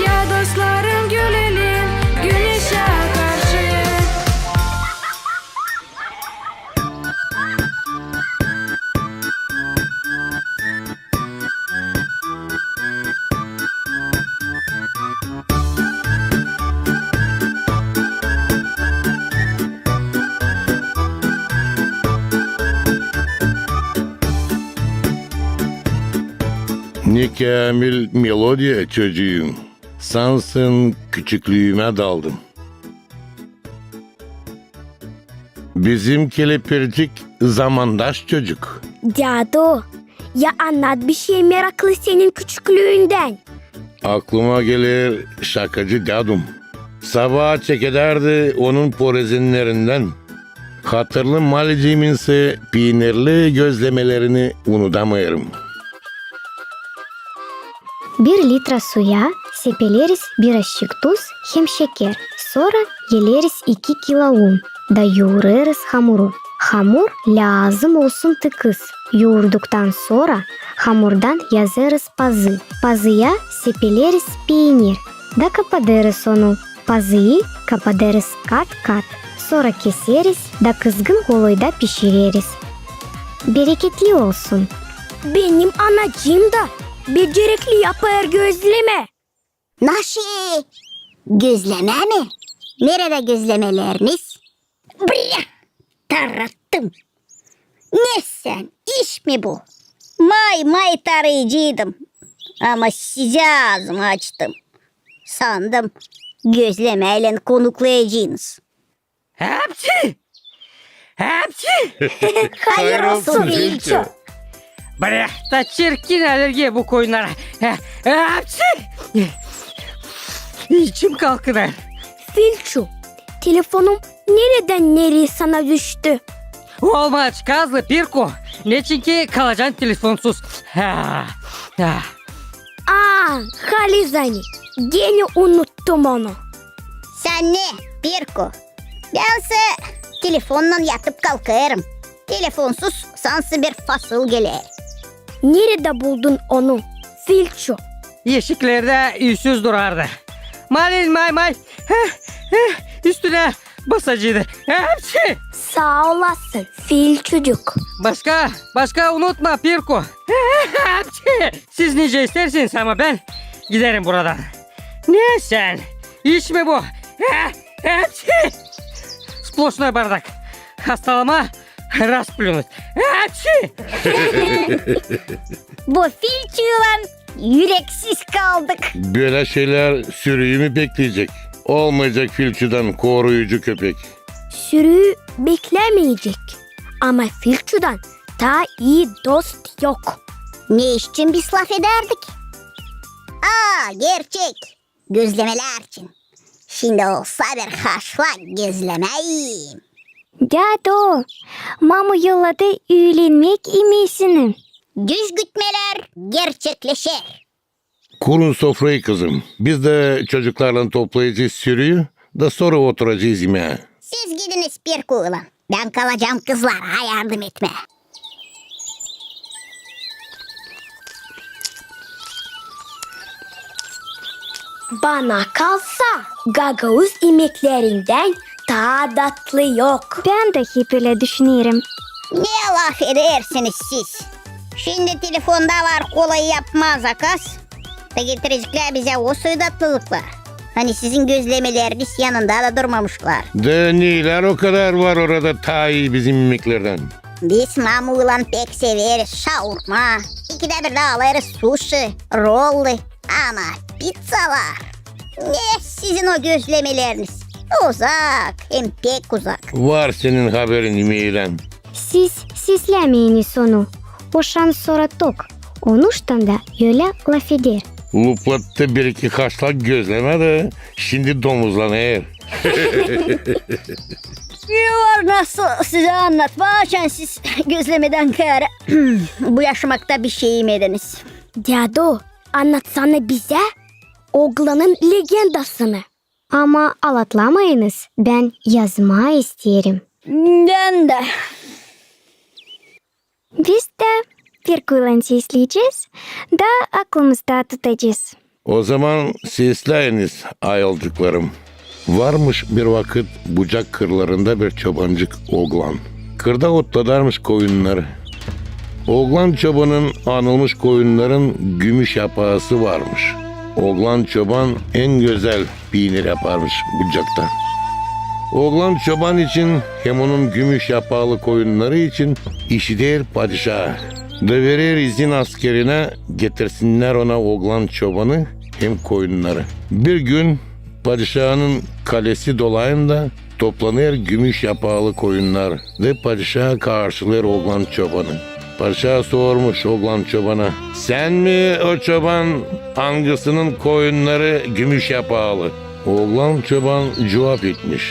Ya dostlarım, gülelim güneşä karşı. Ne käämil melodiya, çocuum. Sansın küçüklüümä daldım. Bizim kelepircik zamandaş çocuk. Dädu, ya annat bişey meraklı senin küçüklüündän. Aklıma geler şakacı dädum. Sabaa çekedärdi onun porezinnerindän. Hatırlı malecimin ise piinirli gözlemelerini unudamêêrım. Bir litra suya sepeleriz bir aşçık tuz hem şeker, sora eleriz iki kilo un da yuurêrız hamuru. Hamur lääzım olsun tıkız. Yuurduktan sora hamurdan yazêrız pazı. Pazıya sepeleriz piinir da kapadêrız onu. Pazıyı kapadêrız kat-kat, sora keseriz da kızgın koloyda pişireriz. Bereketli olsun! Benim anacıım da becerekli yapêr gözlemä. Naşi? Gözlemä mi? Neredä gözlemeleriniz? Brä! Tarattım. Ne sän, iş mi bu? May-may tarayaceydım. Ama sizä aazımı açtım. Sandım, gözlemäylän konuklayacenız. Hepsi! Hepsi! Hayır olsun, Filçu! Brä, da çirkin allergiya bu koyunnara. Hepsi! İçim kalkınêr. Filçu, telefonum neredän nereyä sana düştü? Olma aç gazlı, Pirku, neçinki kalacan telefonsuz. Ha, ha. Aa, halizdän, genä unuttum onu. Sän ne, Pirku? Bän sä telefonnan yatıp kalkêrım. Telefonsuz sansın bir fasıl geler. Neredä buldun onu, Filçu? Eşiklerdä üüsüz durardı. Malin may-may, heh, heh, üstünä basaceydı. Hepsi! Saa olasın, Filçucuk. Başka, başka unutma, Pirku. Hepsi! Siz nicä istersiniz, ama bän giderim buradan. Ne sän? İş mi bu? Hepsi! Splошной bardak. Hastalama rasplюнуть. Hepsi! Bu Filçuylan üreksiz kaldık. Bölä şeylär sürüyü mü bekleyecek? Olmayacek Filçudan koruyucu köpek. Sürüyü beklämeyecek. Ama Filçudan taa ii dost yok. Ne için biz lafedärdik? Aa, gerçek. Gözlemelär için. Şindi olsa bir haşla gözlemeyim. Dädu, mamu yolladı üülenmäk imesini. Düz gütmelär gerçekleşer. Kurun sofrayı, kızım. Biz dä çocuklarlan toplayacez sürüyü da sora oturacez imää. Siz gidiniz, Pirkuylan. Bän kalacam kızlara yardım etmää. Bana kalsa, gagauz imeklerindän taa datlı yok. Bän dä hep ölä düşünerim. Ne lafedersiniz siz? Şindi telefonda var, kolay yapmaa zakaz da getireceklär bizä o soy datlılıkları. Ani sizin gözlemeleriniz yanında da durmamışlar. Da neylär o kadar var orada taa ii bizim imeklerdän? Biz Mamulan pek severiz şaurma, ikidä bir dä alêrız suşi, rollı. Ama pizzalar, ne sizin o gözlemeleriniz? Uzak, hem pek uzak. Var senin haberin imeydän. Siz seslämeyiniz onu. O şansora tok. Onuştan da ölä lafeder. Luplattı bir-iki haşlak gözlemä da şindi domuzlanêr. Var nasıl sizä annatmaa, açan siz gözlemedän kaarä bu yaşamakta bişey imediniz. Dädu, annatsana bizä oglanın legendasını. Ama alatlamayınız, bän yazmaa isteerim. Bän dä. Biz dä Pirkulän sesleyecez da aklımızda tutacez. O zaman sesläyiniz, ayılcıklarım. Varmış bir vakıt bucak kırlarında bir çobancık oglan. Kırda otladarmış koyunnarı. Oglan çobanın anılmış koyunnarın gümüş yapaası varmış. Oglan çoban en gözäl piinir yaparmış bucakta. Oglan çoban için hem onun gümüş yapaalı koyunnarı için işider padişaa da verer izin askerinä getirsinnär ona oglan çobanı hem koyunnarı. Bir gün padişaanın kalesi dolayında toplanêr gümüş yapaalı koyunnar da padişaa karşılêêr oglan çobanı. Padişaa sormuş oglan çobana: "Sän mi o çoban, angısının koyunnarı gümüş yapaalı?" Oglan çoban cuvap etmiş: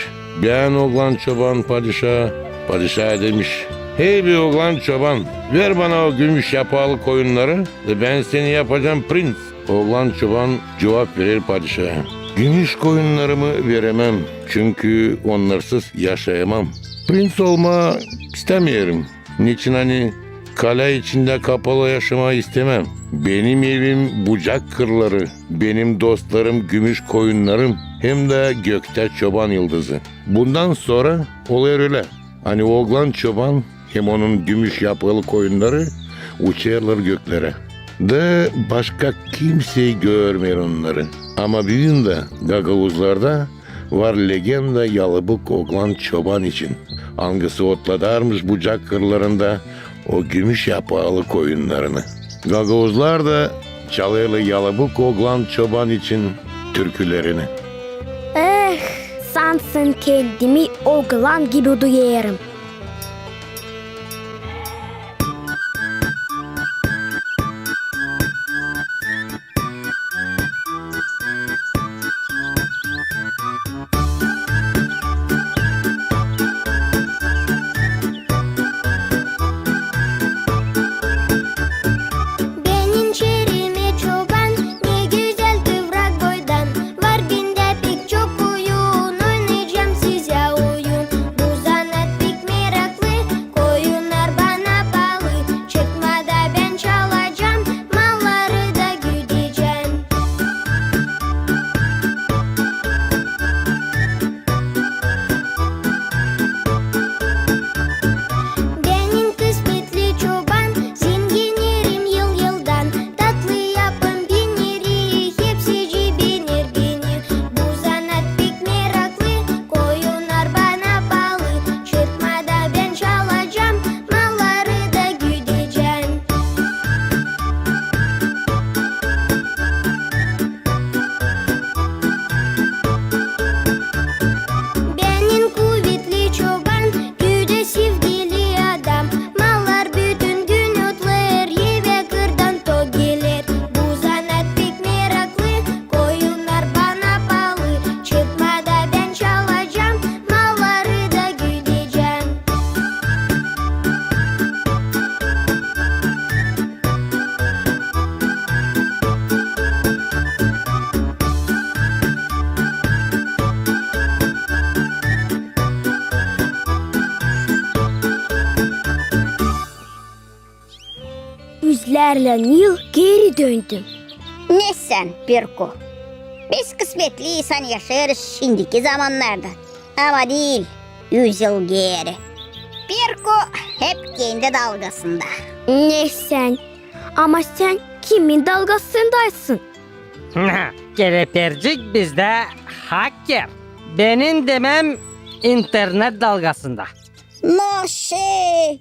"Bän, oglan çoban, padişaa." Padişaa demiş: "Hey be, oglan çoban, ver bana o gümüş yapaalı koyunnarı, da bän seni yapacam prinţ." Oglan çoban cuvap verer padişaa: "Gümüş koyunnarımı veremem, çünkü onnarsız yaşayamam. Prinţ olmaa istämeerim. Neçin ani kalä içindä kapalı yaşamaa istämem. Benim evim bucak kırları, benim dostlarım gümüş koyunnarım hem dä göktä çoban yıldızı." Bundan sora olêr ölä, ani oglan çoban hem onun gümüş yapılı koyunnarı uçêrlar göklerä. Da başka kimsey görmeer onnarı. Ama büün dä gagauzlarda var legenda yalabuk oglan çoban için, angısı otladarmış bucak kırlarında o gümüş yapaalı koyunnarını. Gagauzlar da çalêrlar yalabuk oglan çoban için türkülerini. Eh, sansın kendimi oglan gibi duyêrım. Benim şeerimi çoban, ne gözäl kıvrak boydan, var bendä pek çok oyun, oynayacam sizä oyun. Bu zanaat pek meraklı, koyunnar bana paalı, çıkma da bän çalacam, malları da güdecäm. Benim kısmetli çoban, zenginerim yıl-yıldan, tatlı yapım piiniri hepsicii bener beni. Bu zanaat pek meraklı, koyunnar bana paalı, çıkma da bän çalacam, malları da güdecäm. Benim kuvetli çoban, güdä sevgili adam, mallar bütün gün otlêêr, evä kırdan tok geler. Bu zanaat pek meraklı, koyunnar bana paalı, çıkma da bän çalacam, malları da güdecäm. Üzlärlän yıl geri döndüm. Ne sän, Pirku? Biz kısmetli insan yaşêêrız şindiki zamannarda. Ama diil üz yıl geeri. Pirko hep kendi dalgasında. Ne sän? Ama sän kimin dalgasındaysın? Kerepercik bizdä haker. Benim demem internet dalgasında. Naşe!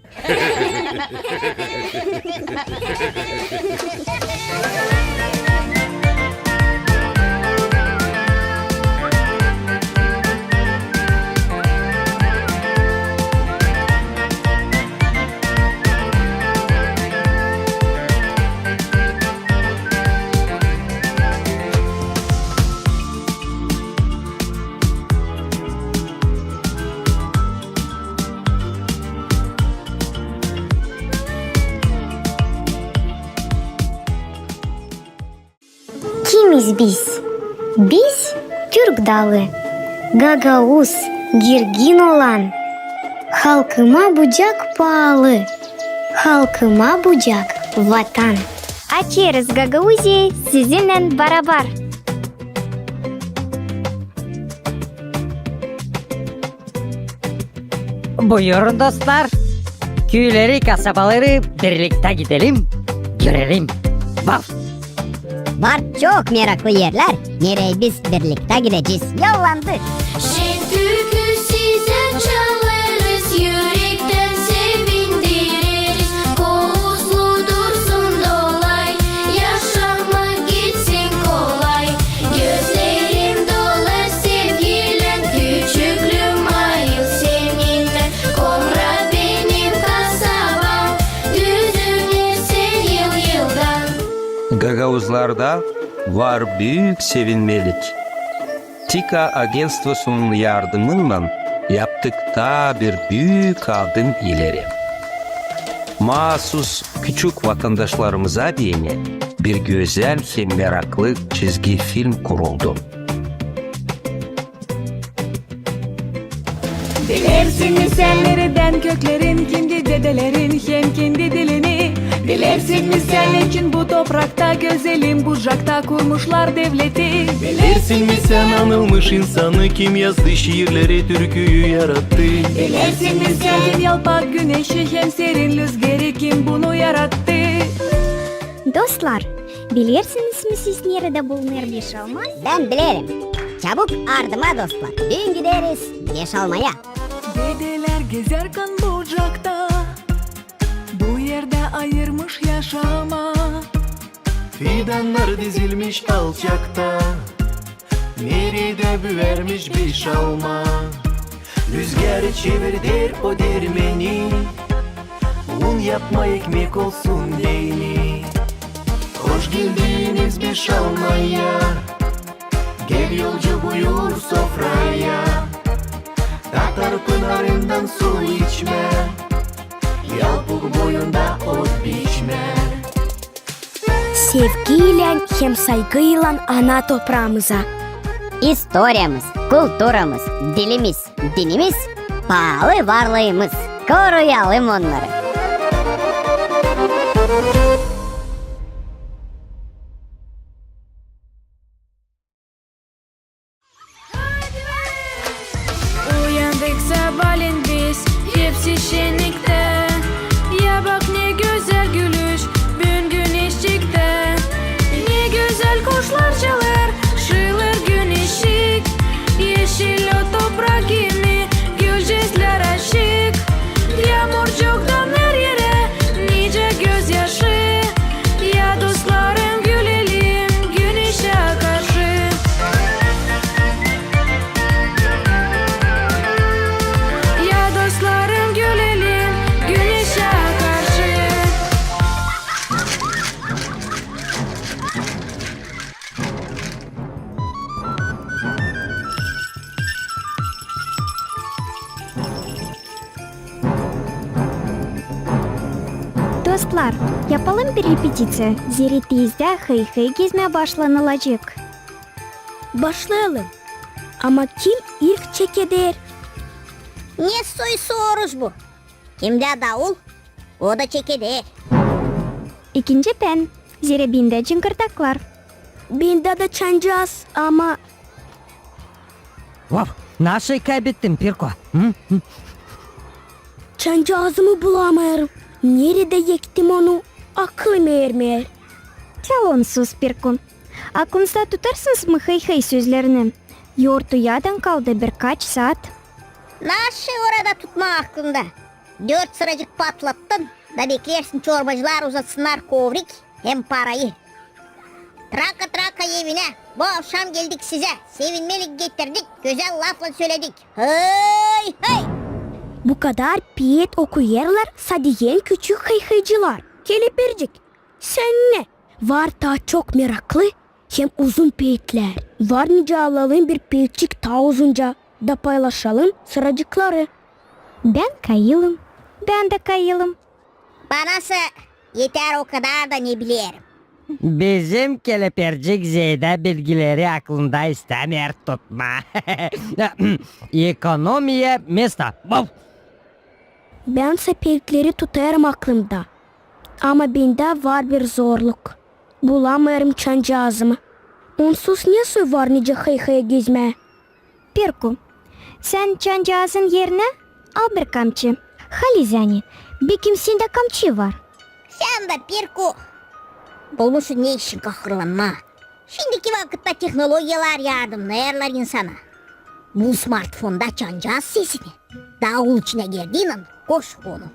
Kimiz biz? Biz türk dalı, gagauz, girgin olan. Halkıma bucak paalı, halkıma bucak vatan. Açêrız Gagauziyayı sizinnän barabar. Buyurun, dostlar. Küüleri, kasabaları birliktä gidelim, görelim. Var çok meraklı erlär, nereyi biz birliktä gidecez. Yollandık! Şen türkü sizä çalêrız, ürektän sevindireriz. Kovuzlu dursun dolay, yaşamak gitsin kolay. Gözlerim dolar sevgiylän, küçüklüüm ayıl seninnän. Komra benim kasabam, düzüner sän yıl-yıldan. Gagauzlarda var büük sevinmelik. TİKA agentstvosunun yardımınnan yaptık taa bir büük adım ileri. Maasus küçük vatandaşlarımıza deyni bir gözäl hem meraklı çizgi film kuruldu. Bilersin mi sän neredän köklerin, kendi dedelerin hem kendi dilini? Bilersin mi sän neçin bu toprakta, gözelim Bucakta kurmuşlar devleti? Bilersin mi sän anılmış insanı, kim yazdı şiirleri, türküyü yarattı? Bilersin mi sän hem yalpak güneşi hem serin lüzgeri, kim bunu yarattı? Dostlar, bilersiniz mi siz, neredä bulunêr Beşalma? Bän bilerim. Çabuk ardıma, dostlar. Büün gideriz Beşalmaya. Dedelär gezärkän Bucakta bu erdä ayırmış yaşamaa. Fidannar dizilmiş alçakta, neredä büürmüş Beşalma. Lüzgeri çevirder o dermeni, un yapmaa ekmek olsun deyni. Hoş geldiniz Beşalmaya, gel yolcu buyur sofraya. Tatar pınarından su içmää, Yalpuk boyunda ot biçmää. Sevgiylän hem saygıylan ana topraamıza. İstoriyamız, kulturamız, dilimiz, dinimiz, paalı varlıımız. Koruyalım onnarı. Uyandık sabaalän biz, hepsi şenniktä. Ya bak, ne gözäl gülüş büün güneşçiktä. Ne gözäl kuşlar çalêr, şıılêr güneşçik. Eşil o toprak kimi, gülcüklär açık. Yaamurcuk damer erä, nicä gözyaşı. Ya dostlarım, gülelim güneşä karşı. Ya dostlarım, gülelim güneşä karşı. Dostlar, yapalım bir repetiţiya, zerä tezdä hıy-hıy gezmää başlanılacek. Başlayalım. Ama kim ilk çekeder? Ne soy soruş bu? Kimdä daul, o da çekeder. İkinci bän, zerä bendä cıngırdaklar. Bendä dä çancaz, ama... Vap! Naşey kaybettim, Pirko? Hı? Hı? Çancazımı bulamêêrım. Neredä ektim onu, aklım ermeer. Çal onsuz, Pirko. Aklınızda tutarsınız mı hıy-hıy sözlerini? Yortuyadan kaldı birkaç saat. Naşey orada tutmaa aklında? Dört sıracık patlattın da beklersin çorbacılar uzatsınnar kovrik hem parayı. Traka, traka evinä. Bu avşam geldik sizä. Sevinmelik getirdik, gözäl laflan söledik. Hıy-hıy! Bu kadar peet okuyêrlar sade en küçük hıy-hıycılar. Kelepircik, sän ne? Var taa çok meraklı hem uzun peetlär. Var nicä alalım bir peetçik taa uzunca da paylaşalım sıracıkları. Bän kayılım. Bän dä kayılım. Banasa eter o kadar da ne bilerim. Bizim kelepircik zeedä bilgileri aklında istämeer tutmaa. Ekonomiya mesta. Bau! Bän sä peetleri tutêrım aklımda. Ama bendä var bir zorluk. Bulamêêrım çancazımı. Onsuz ne soy var nicä hıy-hıya gezmää? Pirko, sän çancaazın erinä al bir kamçı. Halizdän, bekim sendä kamçı var. Sän dä, Pirko, bulmuşsun ne için kahırlanmaa. Şindiki vakıtta tehnologiyalar yardımnêêrlar insana. Bul smartfonda çancaaz sesini. Daul içinä girdiynän koş onu.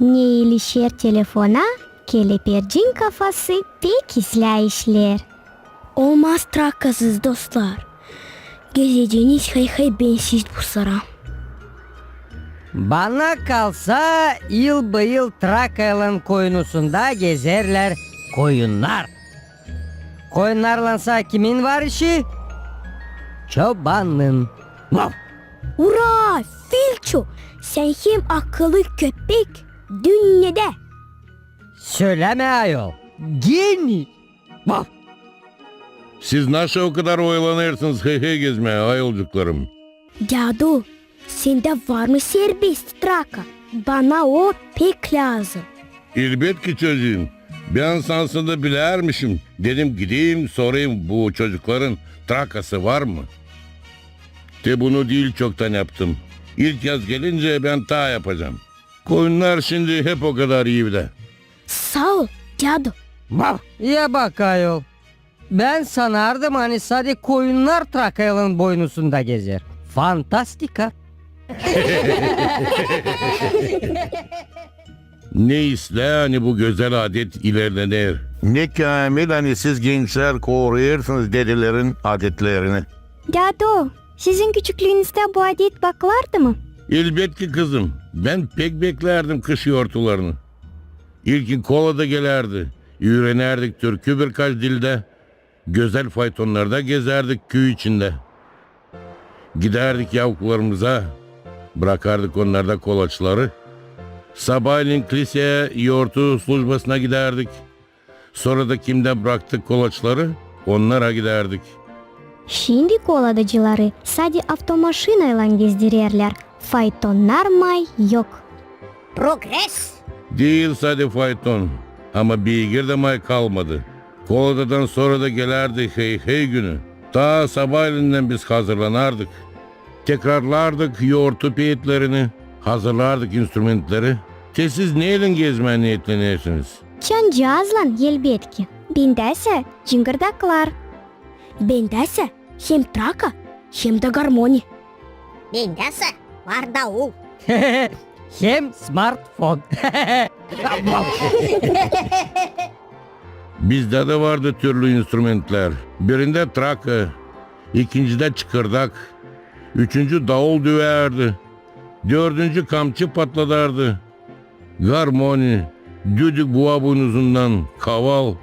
Ne ilişer telefona, kelepircin kafası pek islää işleer. Olmaz trakasız, dostlar. Gezeceniz hıy-hıy bensiz bu sıra. Bana kalsa, yılbıyıl trakaylan koyunusunda gezerlär koyunnar. Koyunnarlansa kimin var işi? Çobanın. Vau! Ura, Filço, sän hem akıllı köpek, dünnedä. Sölämä, ayol, genii. Vau! Siz naşey o kadar oyalanêrsınız hıy-hıy gezmää, ayolcuklarım? Dädu, sendä var mı serbest traka? Bana o pek lääzım. Elbetki, çocuum. Bän ansızın da bilärmişim. Dedim, gideyim, sorayım, bu çocukların trakası var mı? Te bunu diil çoktan yaptım. İlk yaz gelincä bän taa yapacam. Koyunnar şindi hep o kadar evdä. Saa ol, dädu. Vau! Ya bak, ayol. Bän sanardım, ani sade koyunnar trakaylan boynusunda gezer. Fantastika! Ne islää, ani bu gözäl adet ilerlener. Ne käämil, ani siz, gençlär, koruyêrsınız dedelerin adetlerini. Dädu, sizin küçüklüünüzdä bu adet bakılardı mı? Elbetki, kızım. Bän pek beklärdim kış yortularını. İlkin kola da gelärdi. Üürenärdik türkü birkaç dildä. Gözäl faytonnarda gezärdik küü içindä. Gidärdik yavuklarımıza, brakardık onnarda kolaçları. Sabaaylan kliseya yortu slujbasına gidärdik. Sora da kimdä braktık kolaçları, onnara gidärdik. Şindi koladacıları sade avtomaşinaylan gezdirerlär, faytonnar may yok. Progres! Diil sade fayton, ama beygir dä may kalmadı. Koladadan sora da gelärdi hıy-hıy günü. Taa sabaaylan biz hazırlanardık. Tekrarlardık yortu peetlerini, hazırlardık instrumentleri. Te siz neylän gezmää neetlenersiniz? Çancaazlan, elbetki. Bendäsä cıngırdaklar. Bendäsä hem traka, hem dä garmoni. Bendäsä var daul. Hem smartfon. Bizdä dä vardı türlü instrumentlär. Birindä traka, ikincidä çıkırdak, üçüncü daul düvärdi, dördüncü kamçı patladardı. Garmoni, düdük buva buynuzundan, kaval.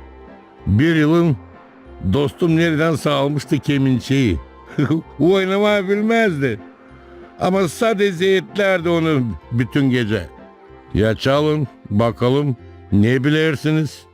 Bir yılın dostum neredänsä almıştı kemençeyi. Oynamaa bilmäzdi. Ama sade zeetlärdi onu bütün gecä. Ya çalın, bakalım, ne bilersiniz?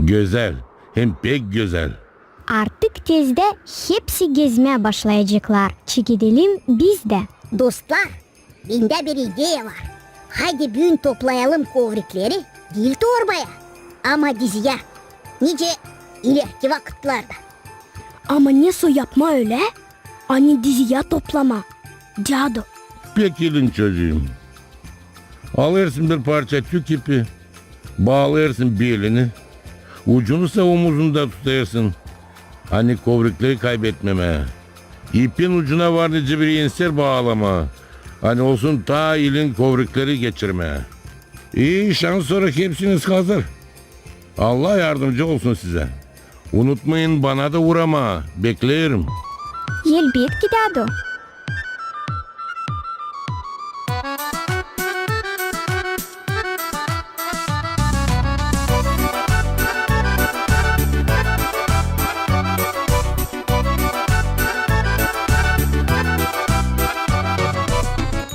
Gözäl, hem pek gözäl. Artık tezdä hepsi gezmää başlayaceklar. Çekidelim biz dä. Dostlar, bendä bir ideya var. Haydi büün toplayalım kovrikleri, diil torbaya, ama diziyä, nicä ilerki vakıtlarda. Ama nesoy yapmaa ölä, ani diziyä toplamaa, dädu? Pek ilin, çocuum. Alêrsın bir parça tük ipi, baalêrsın belini, ucunu sa omuzunda tutêrsın, ani kovrikleri kaybetmemää. İpin ucuna var nicä bir enser baalamaa, ani olsun taa ilin kovrikleri geçirmää. İi şans, sora hepsiniz hazır. Allah yardımcı olsun sizä. Unutmayın bana da uuramaa, bekleerim. Elbetki, dädu.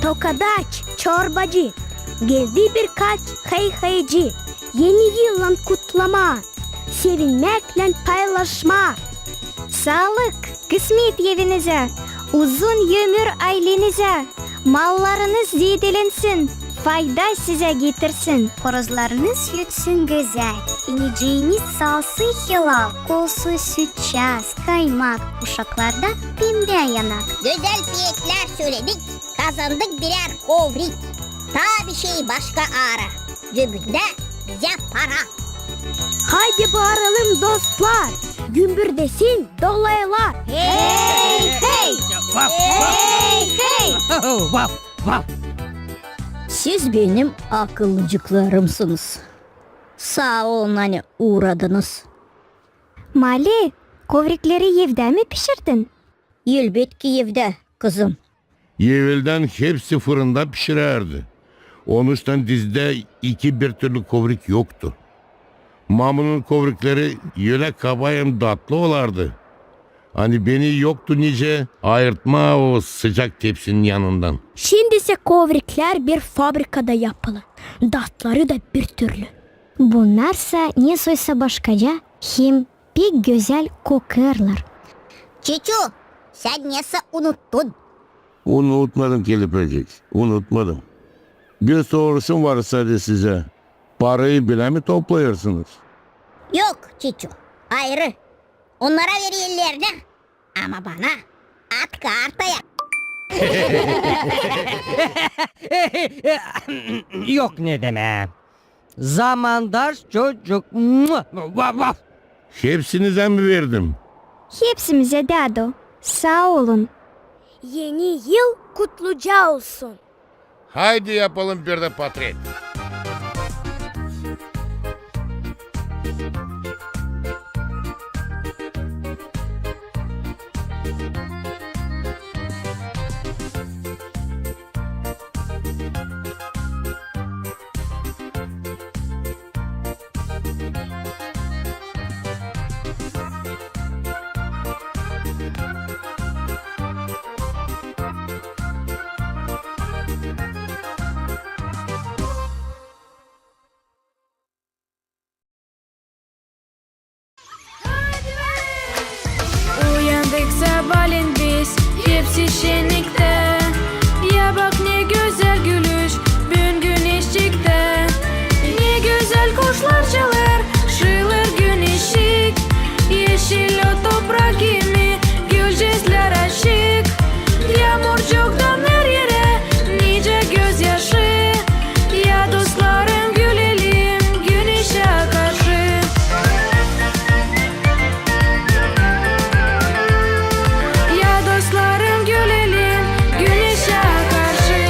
Tokadaç, çorbacı, geldi birkaç hıy-hıycı, Eni yıllan kutlamaa, sevinmäklän paylaşmaa. Saalık, kısmet evinizä, uzun ömür aylenizä, mallarınız zeedelensin, fayda sizä getirsin. Horozlarınız ötsün gözäl, ineciniz salsın hilal, olsun sütçaaz, kaymak, uşaklarda pembä yanak. Gözäl peetlär söledik, kazandık birär kovrik. Taa bir şey başka aara, cöbündä bizä para. Haydi baaralım, dostlar, gümbürdesin dolaylar. Hey, hey! Vaf, vaf! Hey, hey! Vaf, vaf! Siz benim akıllıcıklarımsınız. Saa olun, ani uuradınız. Mali, kovrikleri evdä mi pişirdin? Elbetki evdä, kızım. Eveldän hepsi fırında pişirärdi. Onuştan dizdä iki birtürlü kovrik yoktu. Mamunun kovrikleri ölä kaba hem datlı olardı, ani beni yoktu nicä ayırtmaa o sıcak tepsinin yanından. Şindisä kovriklär bir fabrikada yapılı, datları da birtürlü. Bunnarsa nesoysa başkaca hem pek gözäl kokêrlar. Çiçu, sän nesä unuttun? Unutmadım, kelepecik, unutmadım. Bir soruşum var sade sizä. Parayı bilä mi toplayêrsınız? Yok, Çiçu, ayırı. Onnara vererlär, ama bana at kartaya. Yok ne demää. Zamandaş çocuk. Mua! Vaf, vaf! Hepsinizä mi verdim? Hepsimizä, dädu. Saa olun. Eni yıl kutluca olsun. Haydi yapalım bir dä potret. Uyandık sabaalän biz, hepsi şenniktä. Ya bak, ne gözäl gülüş büün güneşçiktä. Ne gözäl kuşlar çalêr, şıılêr güneşçik. Eşil o toprak kimi, gülcezlär açık. Yaamurcuktan her erä nicä gözyaşı. Ya dostlarım, gülelim güneşä karşı. Ya dostlarım, gülelim güneşä karşı.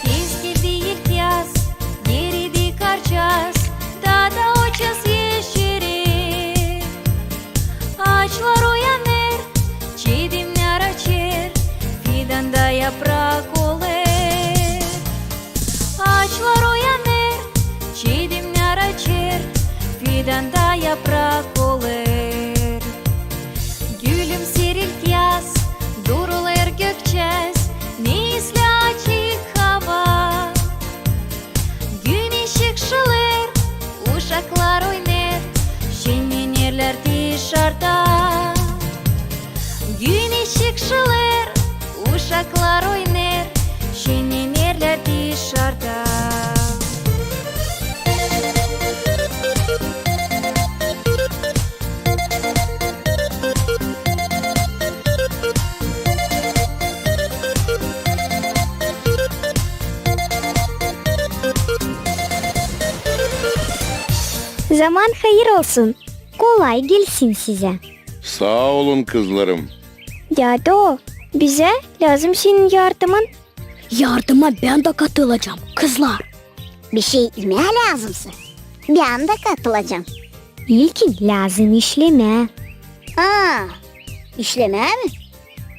Tez geldi ilkyaz, eridi karçaaz, taa da o çaas eşeri. Aaçlar uyanêr, çidemnär açêr, fidanda yaprak olêr. Aaçlar uyanêr, çidemnär açêr, yaprak olêr. Gülümseer ilk yaz, durulêr gökçäz, ne islää açık hava. Güneş ışılêr, uşaklar oynar, şennenerlär dışarda. Güneş ışılêr, uşaklar oynar, şennenerlär dışarda. Zaman hayır olsun. Kolay gelsin sizä. Saa olun, kızlarım. Dädu, bizä lääzım senin yardımın. Yardıma bän dä katılacam, kızlar. Bir şey imää lääzımsa, bän dä katılacam. İlkin lääzım işlemää. Aa, işlemää mi?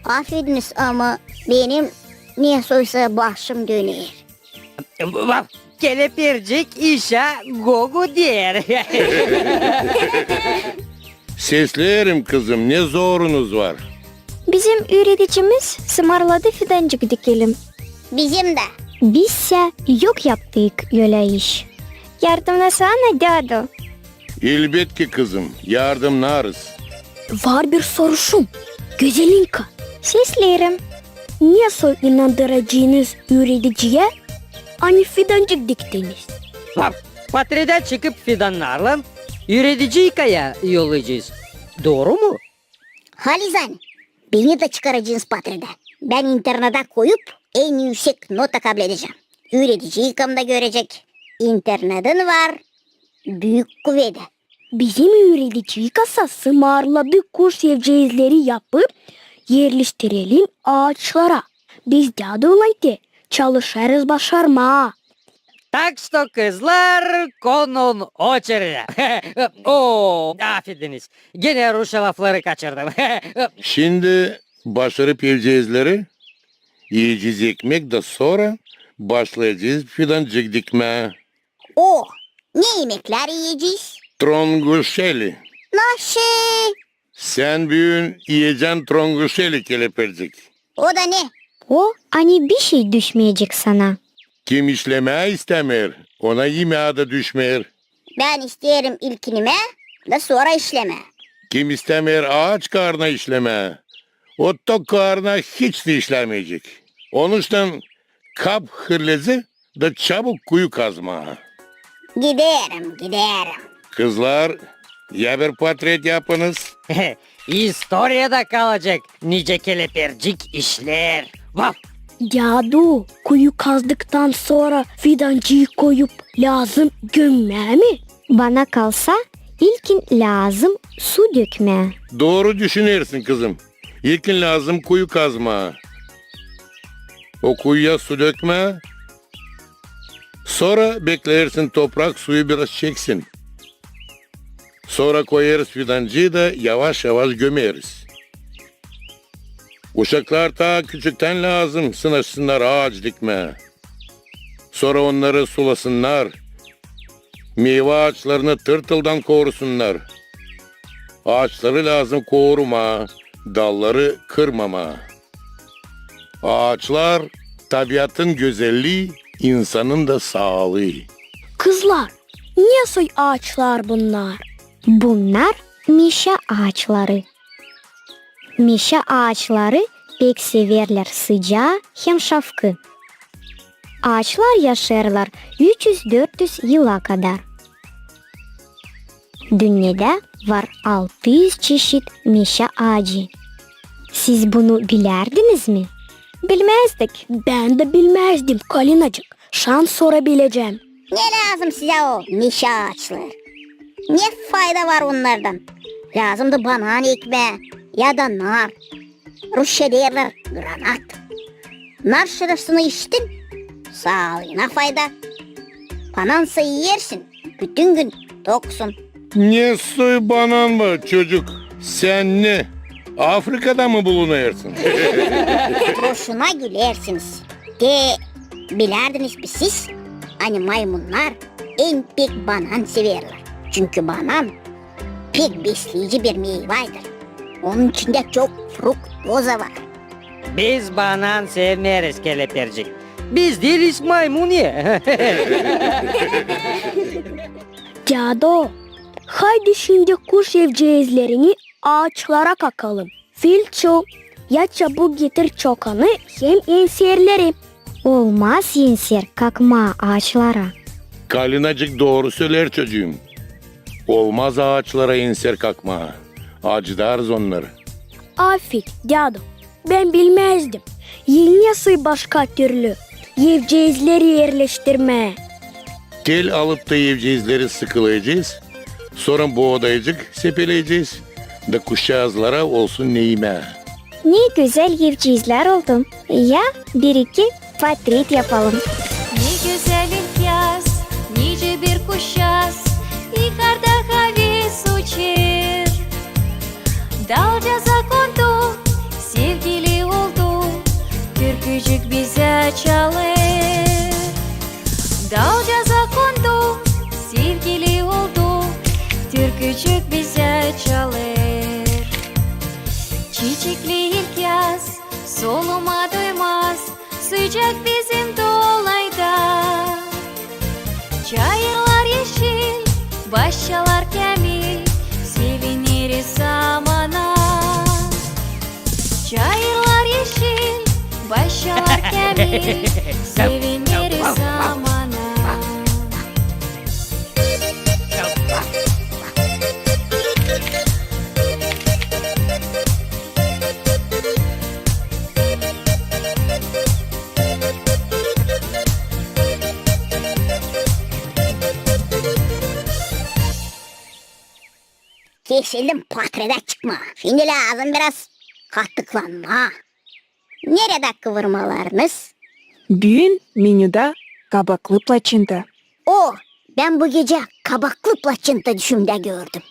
Afediniz, ama benim nesoysa başım döner. Vaf, kelepircik işä gogo deer. Sesleerim, kızım, ne zorunuz var? Bizim üüredicimiz sımarladı fidancık dikelim. Bizim dä. Bizsä yok yaptık ölä iş. Yardımnasana, dädu. Elbetki, kızım, yardımnarız. Var bir soruşum, Gözelinka. Sesleerim. Nesoy inandıracınız üürediciyä, ani fidancık diktiniz? Vaf, patredä çıkıp fidannarlan üürediciyi kaya yollayacez. Dooru mu? Halizdän, beni dä çıkaracınız patredä. Bän internedä koyup, en üüsek nota kabledecäm. Üürediciyi kayam da görecek. İnternedin var büük kuvedä. Bizim üürediciyi kasa sımarladı kuş evceezleri yapıp, erleştirelim aaçlara. Biz däduylan te çalışêrız başarmaa. Так что, kızlar, konun oçeredä. O, afediniz. Genä rusça lafları kaçırdım. Şindi başarıp evceezleri, iyecez ekmek da sora başlayacez fidancık dikmää. O, ne imeklär iyecez? Tronguşeli. Naşey? Sän büün iyecän tronguşeli, kelepircik. O da ne? O, ani bişey düşmeyecek sana. Kim işlemää istämeer, ona imää dä düşmeer. Bän isteerim ilkin imää da sora işlemää. Kim istämeer aaç kaarna işlemää, o tok kaarna hiç dä işlämeyecek. Onuştan kap hırlezi da çabuk kuyu kazmaa. Giderim, giderim. Kızlar, ya bir patret yapınız. İstoriyada kalacek, nicä kelepircik işleer. Vaf! Dädu, kuyu kazdıktan sora fidancıyı koyup lääzım gömmää mi? Bana kalsa, ilkin lääzım su dökmää. Dooru düşünersin, kızım. İlkin lääzım kuyu kazmaa. O kuyuya su dökmää. Sora bekleersin, toprak suyu biraz çeksin. Sora koyêrız fidancıyı da yavaş-yavaş gömeriz. Uşaklar taa küçüktän lääzım sınaşsınnar aaç dikmää. Sora onnarı sulasınnar. Meyva aaçlarını tırtıldan korusunnar. Aaçları lääzım korumaa, dalları kırmamaa. Aaçlar, tabiatın gözellii, insanın da saalıı. Kızlar, ne soy aaçlar bunnar? Bunnar meşä aaçları. Meşä aaçları pek severlär sıcaa hem şafkı. Aaçlar yaşêêrlar üç üz-dört üz yıla kadar. Dünnedä var altı üz çeşit meşä aacı. Siz bunu bilärdiniz mi? Bilmäzdik. Bän dä bilmäzdim, Kalinacık. Şansora bilecäm. Ne lääzım sizä o meşä aaçları? Ne fayda var onnardan? Lääzımdı banan ekmää ya da nar. Rusça deerlär granat. Nar şırısını içtin, saalıına fayda. Banansa iyersin, bütün gün toksun. Ne soy banan var, çocuk? Sän ne, Afrikada mı bulunêrsın? Boşuna gülersiniz. Te bilärdiniz mi siz, ani maymunnar en pek banan severlär? Çünkü banan pek besleyici bir meyvaydır. Onun içindä çok fruktoza var. Biz banan sevmeeriz, Kelepircik. Biz diiliz maymun ya. Dädu, haydi şindi kuş evceezlerini aaçlara kakalım. Filçu, ya çabuk getir çokanı hem enserleri. Olmaz enser kakmaa aaçlara. Kalinacık dooru söleer, çocuum. Olmaz aaçlara enser kakmaa. Acıdarız onnarı. Afet, dädu, bän bilmäzdim, nasıl başka türlü evceezleri erleştirmää. Tel alıp ta evceezleri sıkılayacez, sora boodayıcık sepeleyecez, da kuşçaazlara olsun ne imää. Ne gözäl evceezlär oldu. Ya bir-iki portret yapalım. Ne gözäl ilkyaz, nicä bir kuşçaaz, yukarda haves uçêr. Dalcaaza kondu, sevgili oldu, türkücük bizä çalêr. Dalcaaza kondu, sevgili oldu, türkücük bizä çalêr. Çiçekli ilkyaz, solumaa duymaz, sıcak bizim dolayda. Çayırlar eşil, başçalar käämil, sevineriz zamana. Çayırlar eşil, başçalar käämil, sevineriz zamana. Kesildim portretä çıkmaa. Şindi lääzım biraz katıklanmaa. Neredä kıvırmalarınız? Büün menüdä kabaklı plaçinta. O, bän bu gecä kabaklı plaçinta düşümdä gördüm.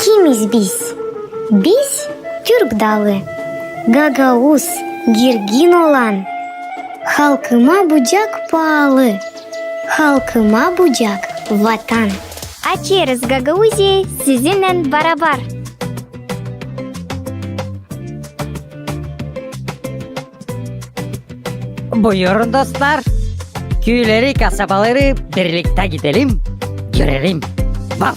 Kimiz biz? Biz Türk dalı, gagauz, girgin olan. Halkıma bucak paalı, halkıma bucak Vatan. Açêrız Gagauziyayı sizinnän barabar. Buyurun, dostlar. Küüleri, kasabaları birliktä gidelim, görelim. Var.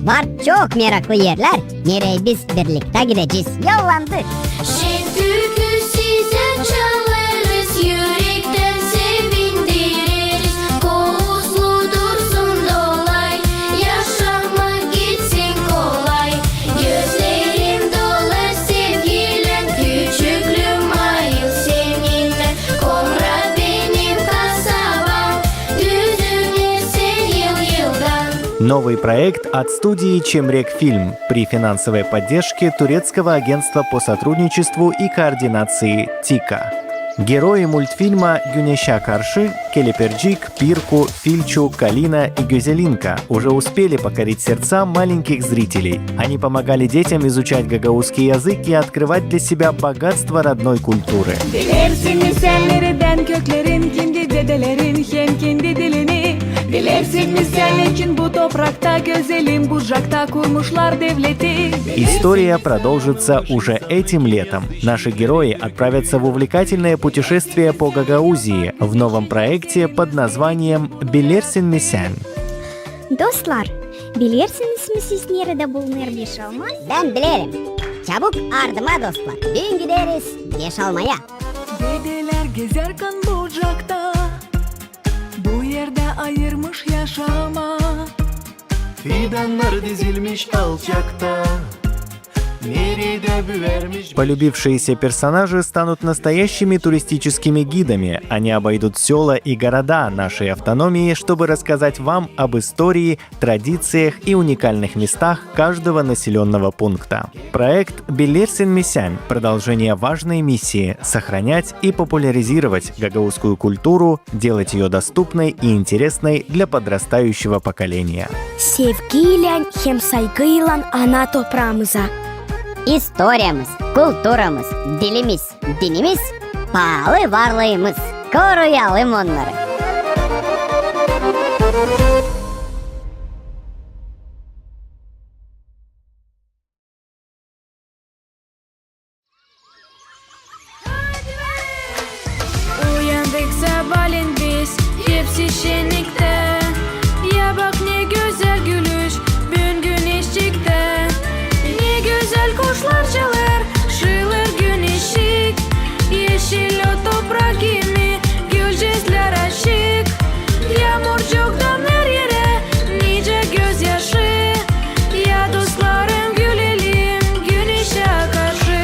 Var çok meraklı erlär, nereyi biz birliktä gidecez. Yollandı. Şen türkü sizä çalêrız, ürektän sevindireriz. Kovuslu dursun dolay, yaşamak gitsin kolay. Gözlerim dolar sevgilän, küçüklüüm ayıl seninnän. Komrat benim kasabam, düzüner sän yıl-yıldan. Новый проект от студии «Чемрек Фильм» при финансовой поддержке Турецкого агентства по сотрудничеству и координации «ТИКА». Герои мультфильма «Güneşä karşı» Kelepircik, Pirku, Filçu, Kalina и Gözelinka уже успели покорить сердца маленьких зрителей. Они помогали детям изучать гагаузский язык и открывать для себя богатство родной культуры. Bilersin mi sän neredän köklerin, kimdi dedelerin hem kimdi dilini? Bilersin mi sän neçin bu toprakta, gözelim Bucakta kurmuşlar devleti? История продолжится уже этим летом. Наши герои отправятся в увлекательное путешествие по Гагаузии в новом проекте под названием «Bilersin mi sän?». Dostlar, bilersiniz mi siz, neredä bulunêr Beşalma? Bän bilerim. Çabuk ardıma, dostlar. Büün gideriz Beşalmaya. Dedelär gezärkan Bucakta, bu erdä ayırmış yaşamaa. Fidannar dizilmiş alçakta, Полюбившиеся персонажи станут настоящими туристическими гидами. Они обойдут сёла и города нашей автономии, чтобы рассказать вам об истории, традициях и уникальных местах каждого населённого пункта. Проект «Билерсин ми сän» — продолжение важной миссии — сохранять и популяризировать гагаузскую культуру, делать её доступной и интересной для подрастающего поколения. Sevgiylän hem sayǵıylan ana topraamıza. İstoriyamız, kulturamız, dilimiz, dinimiz, paalı varlıımız. Koruyalım onnarı. Uyandık sabaalän biz, hepsi şenniktä. Ya bak, ne gözäl gülüş büün güneşçiktä. Ne gözäl kuşlar çalêr, şıılêr güneşçik. Eşil o toprak kimi, gülcezlär açık. Yaamurcuktan hererä nicä gözyaşı. Ya dostlarım, gülelim güneşä karşı.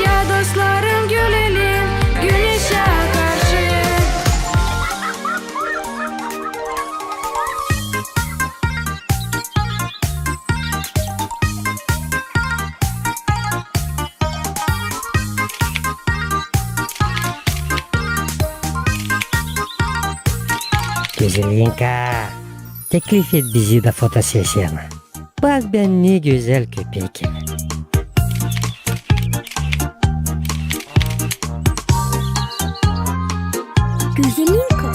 Ya dostlarım, gülelim güneşä karşı. Gözelinka, teklif et bizi dä fotosesiyana. Bak, bän ne gözäl köpekim. Gözelinka.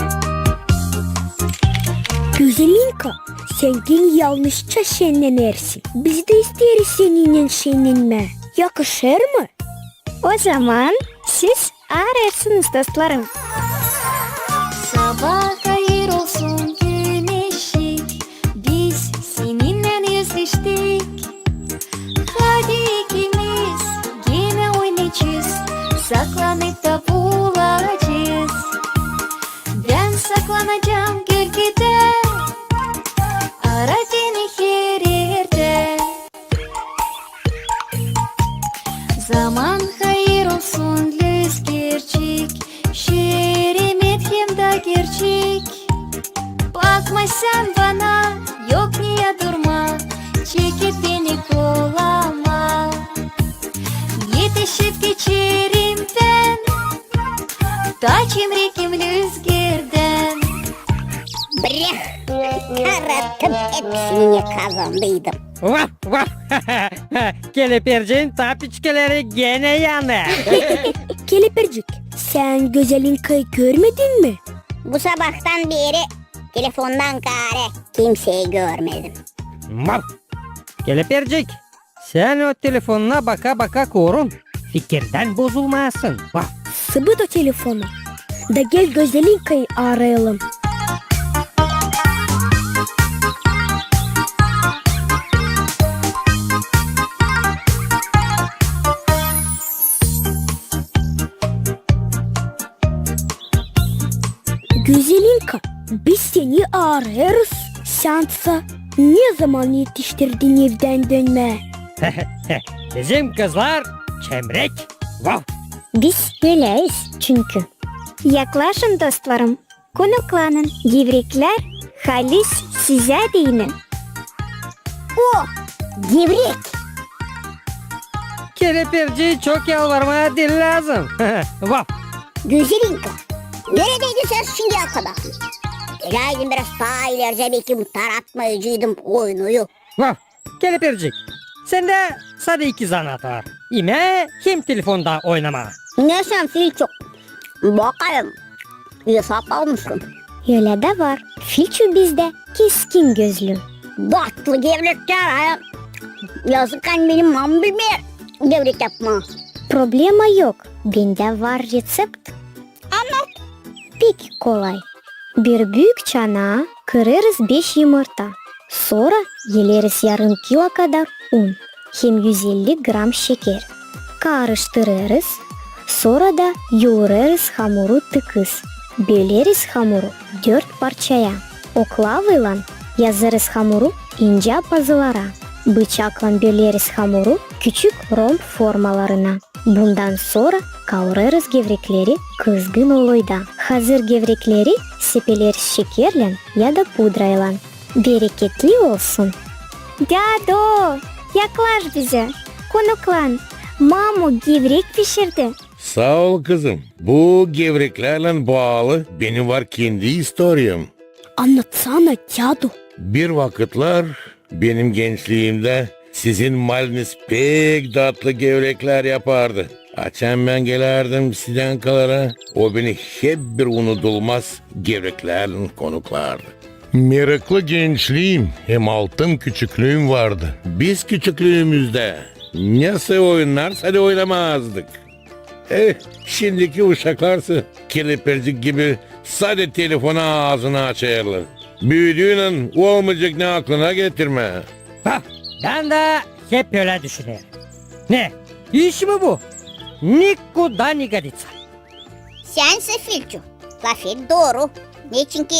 Gözelinka, sän genä yalnızça şennenersin. Biz dä isteeriz seninnän şennenmää. Yakışêr mı? O zaman siz aarêrsınız, dostlarım. Sabaa hayır olsun, güneşçik, biz seninnän özleştik. Hadi ikimiz genä oynaycez, saklanıp da bulacez. Bän saklanacam gölgedä, ara beni her erdä. Zaman hayır olsun, lüzgercik, şeremet hem dä gerçek. Bakma sän bana, yok niyä durmaa, çekip beni koluma. Etişip geçerim bän, da çimrekim lüzgerdän. Breh! Karattım, hepsini kazandıydım. Vaf, vaf! Keleperciin tapiçkaları genä yanêr. Kelepercik, sän Gözelinkayı görmedin mi? Bu sabahtan beeri telefondan kaarä kimseyi görmedim. Vaf! Kelepercik, sän o telefonuna baka-baka korun, fikirdän bozulmayasın. Vaf! Sıbıt o telefonu. Da gel Gözelinkayı aarayalım. Gözelinka, biz seni aarêêrız. Sän sä ne zaman etiştirdin evdän dönmää? Bizim kızlar çimrek. Vaf! Biz öleriz çünkü. Yaklaşın, dostlarım, konuklanın. Gevreklär halis sizä deyni. O, gevrek! Keleperciyi çok yalvarmaa diil lääzım. Vaf! Gözelinka, neredäydin sän şindiyä kadar? Geläydin biraz taa ileri, beki taratmayaceydım oyunuyu. Vaf! Kelepercik, sendä sade iki zanaat var: imää hem telefonda oynamaa. Ne sän, Filçu? Bakayım, esap almışın. Ölä dä var. Filçu bizdä keskin gözlü. Datlı gevreklär, ha? Yazık, ani benim mamam bilmeer gevrek yapmaa. Problema yok. Bendä var reţept. Annat. Pek kolay. Bir büük çanaa kırêrız beş yımırta. Sora eleriz yarım kilo kadar un hem üz elli gram şeker. Karıştırêrız, sora da yuurêrız hamuru tıkız. Böleriz hamuru dört parçaya. Oklavaylan Yazêrız hamuru incä pazılara. Bıçaklan böleriz hamuru küçük romb formalarına. Bundan sora kaurêrız gevrekleri kızgın oloyda. Hazır gevrekleri sepeleriz şekerlän ya da pudraylan. Bereketli olsun! Dädu, yaklaş bizä, konuklan. Mamu gevrek pişirdi. Saa ol, kızım. Bu gevreklärlän baalı benim var kendi istoriyam. Annatsana, dädu. Bir vakıtlar benim gençliimdä sizin maliniz pek datlı gevreklär yapardı. Açan bän gelärdim sizin kalara, o beni hep bir unudulmaz gevreklärlän konuklardı. Meraklı gençliim hem altın küçüklüüm vardı. Biz küçüklüümüzdä ne soy oyunnar sade oynamazdık. Eh, şindiki uşaklarsa kelepercik gibi sade telefona aazını açêrlar. Büüdüünän olmayacek ne aklına getirmää. Ha, bän dä hep ölä düşünerim. Ne, iş mi bu? Nikuda ne goditsa. Sän, Filçu, lafet dooru. Neçinki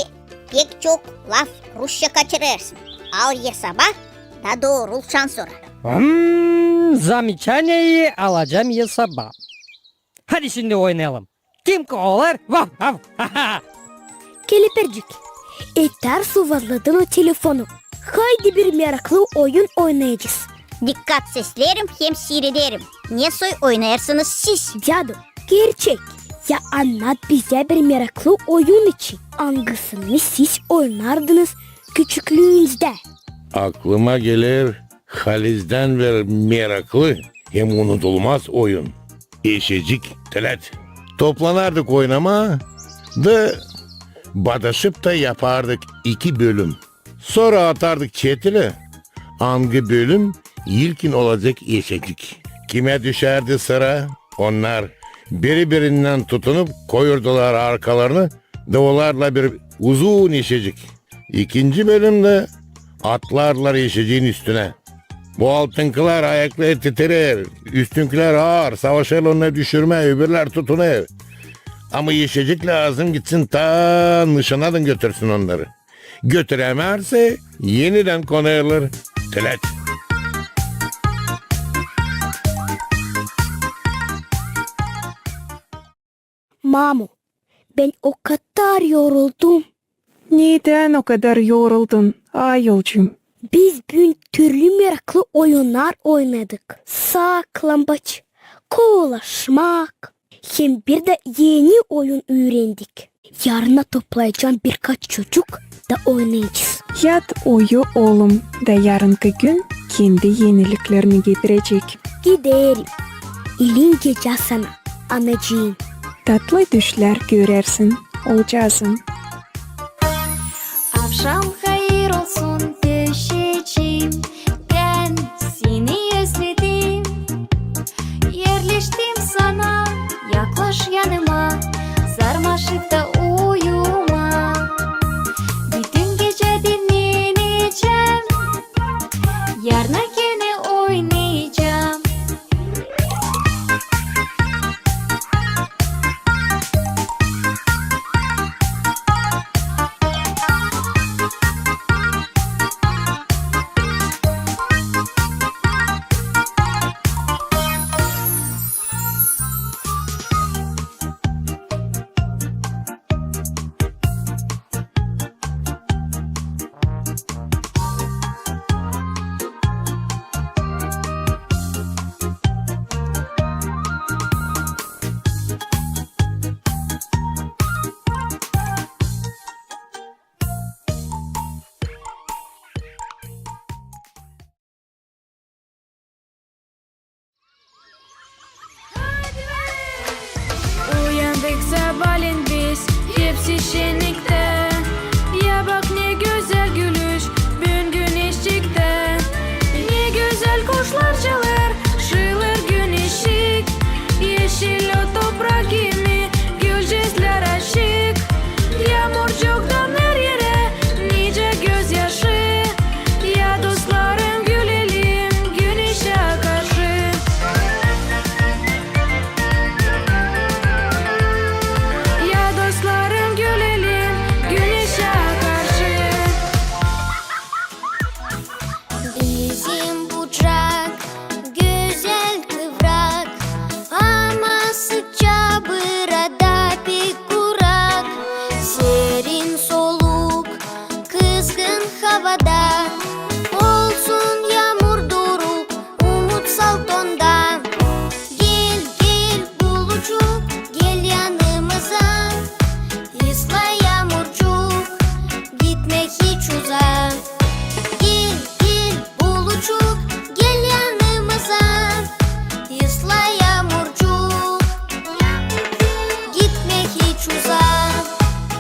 pek çok laf rusça kaçırêrsın. Al esaba da doorulşan sora. Hmm, zamiçaniyeyi alacam esaba. Hadi şindi oynayalım. Kim kovalar? Vav, vav, ha, ha. Kelepercik, etär suvazladın o telefonu. Haydi bir meraklı oyun oynayacez. Dikkat seslerim hem siirederim. Ne soy oynêêrsınız siz? Dädu, gerçek. Ya annat bizä bir meraklı oyun için, angısını siz oynardınız küçüklüünüzdä. Aklıma geler halizdän beri meraklı hem unudulmaz oyun. Eşecik. Tölät. Toplanardık oynamaa da badaşıp ta yapardık iki bölüm. Sora atardık çetilä, angı bölüm ilkin olacek eşecik. Kimä düşärdi sıra, onnar biri-birindän tutunup koyurdular arkalarını da olardılar bir uzun eşecik. İkinci bölümdä atlardılar eşeciin üstünä. Bu altınkılar ayakları titrer, üstünkilär aar, savaşêr onnarı düşürmää, öbürlär tutunêr. Ama eşecik lääzım gitsin ta nışanadın götürsün onnarı. Götürämärsä, enidän konêrlar. Tölät. Mamu, bän o kadar yoruldum. Nedän o kadar yoruldun, ayolcuum? Biz büün türlü meraklı oyunnar oynadık. Saklambaç, kovalaşmak, hem bir dä eni oyun üürendik. Yarına toplayacam birkaç çocuk da oynayacez. Yat uyu, oolum, da yarınkı gün kendi eniliklerini getirecek. Giderim. İlin gecä sana, anacıım. Tatlı düşlär görersin, oolcaazım. Avşam hayır olsun, döşecim, bän seni özledim. Erleştim sana, yaklaş yanıma, sarmaşıp ta uyuma. Bütün gecä dinnenecäm, yarına genä oynayacam.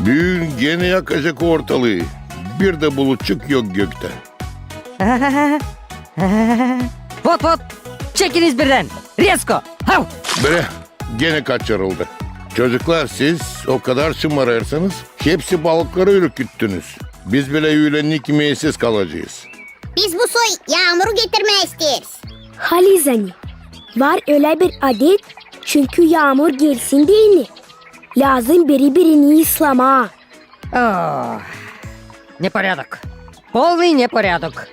Büün genä yakacek ortalıı. Bir dä bulutçuk yok göktä. Vot, vot! Çekiniz birdän! Resko! Hav! Bre, genä kaçırıldı. Çocuklar, siz o kadar şımarêrsınız, hepsi balıkları ürküttünüz. Biz bilä üülennik imeksiz kalacez. Biz bu soy yaamuru getirmää isteeriz. Halizdän var ölä bir adet, çünkü yaamur gelsin deyni, lääzım biri-birini ıslamaa. Oh, непорядок. Полный непорядок.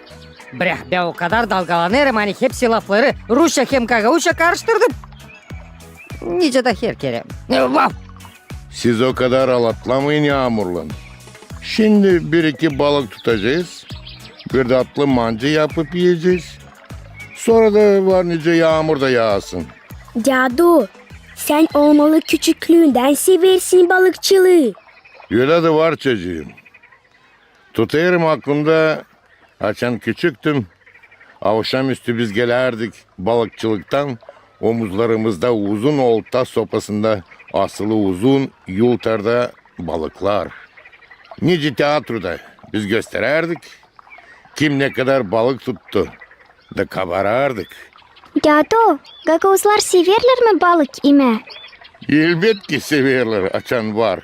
Brah, bän o kadar dalgalanêrım, ani hepsi lafları rusça hem gagauzça karıştırdım. Nicä dä her kerä. E, vaf! Siz o kadar alatlamayın yaamurlan. Şindi bir-iki balık tutacez, bir datlı manca yapıp iyecez. Sora da var nicä yaamur da yaasın. Dädu, sän olmalı küçüklüündän seversin balıkçılıı. Ölä dä var, çocuum. Tutêrım aklımda, açan küçüktüm, avşamüstü biz gelärdik balıkçılıktan, omuzlarımızda uzun olta sopasında asılı uzun yultarda balıklar. Nicä teatroda biz gösterärdik, kim ne kadar balık tuttu, da kabarardık. Dädu, gagauzlar severlär mi balık imää? Elbetki severlär, açan var.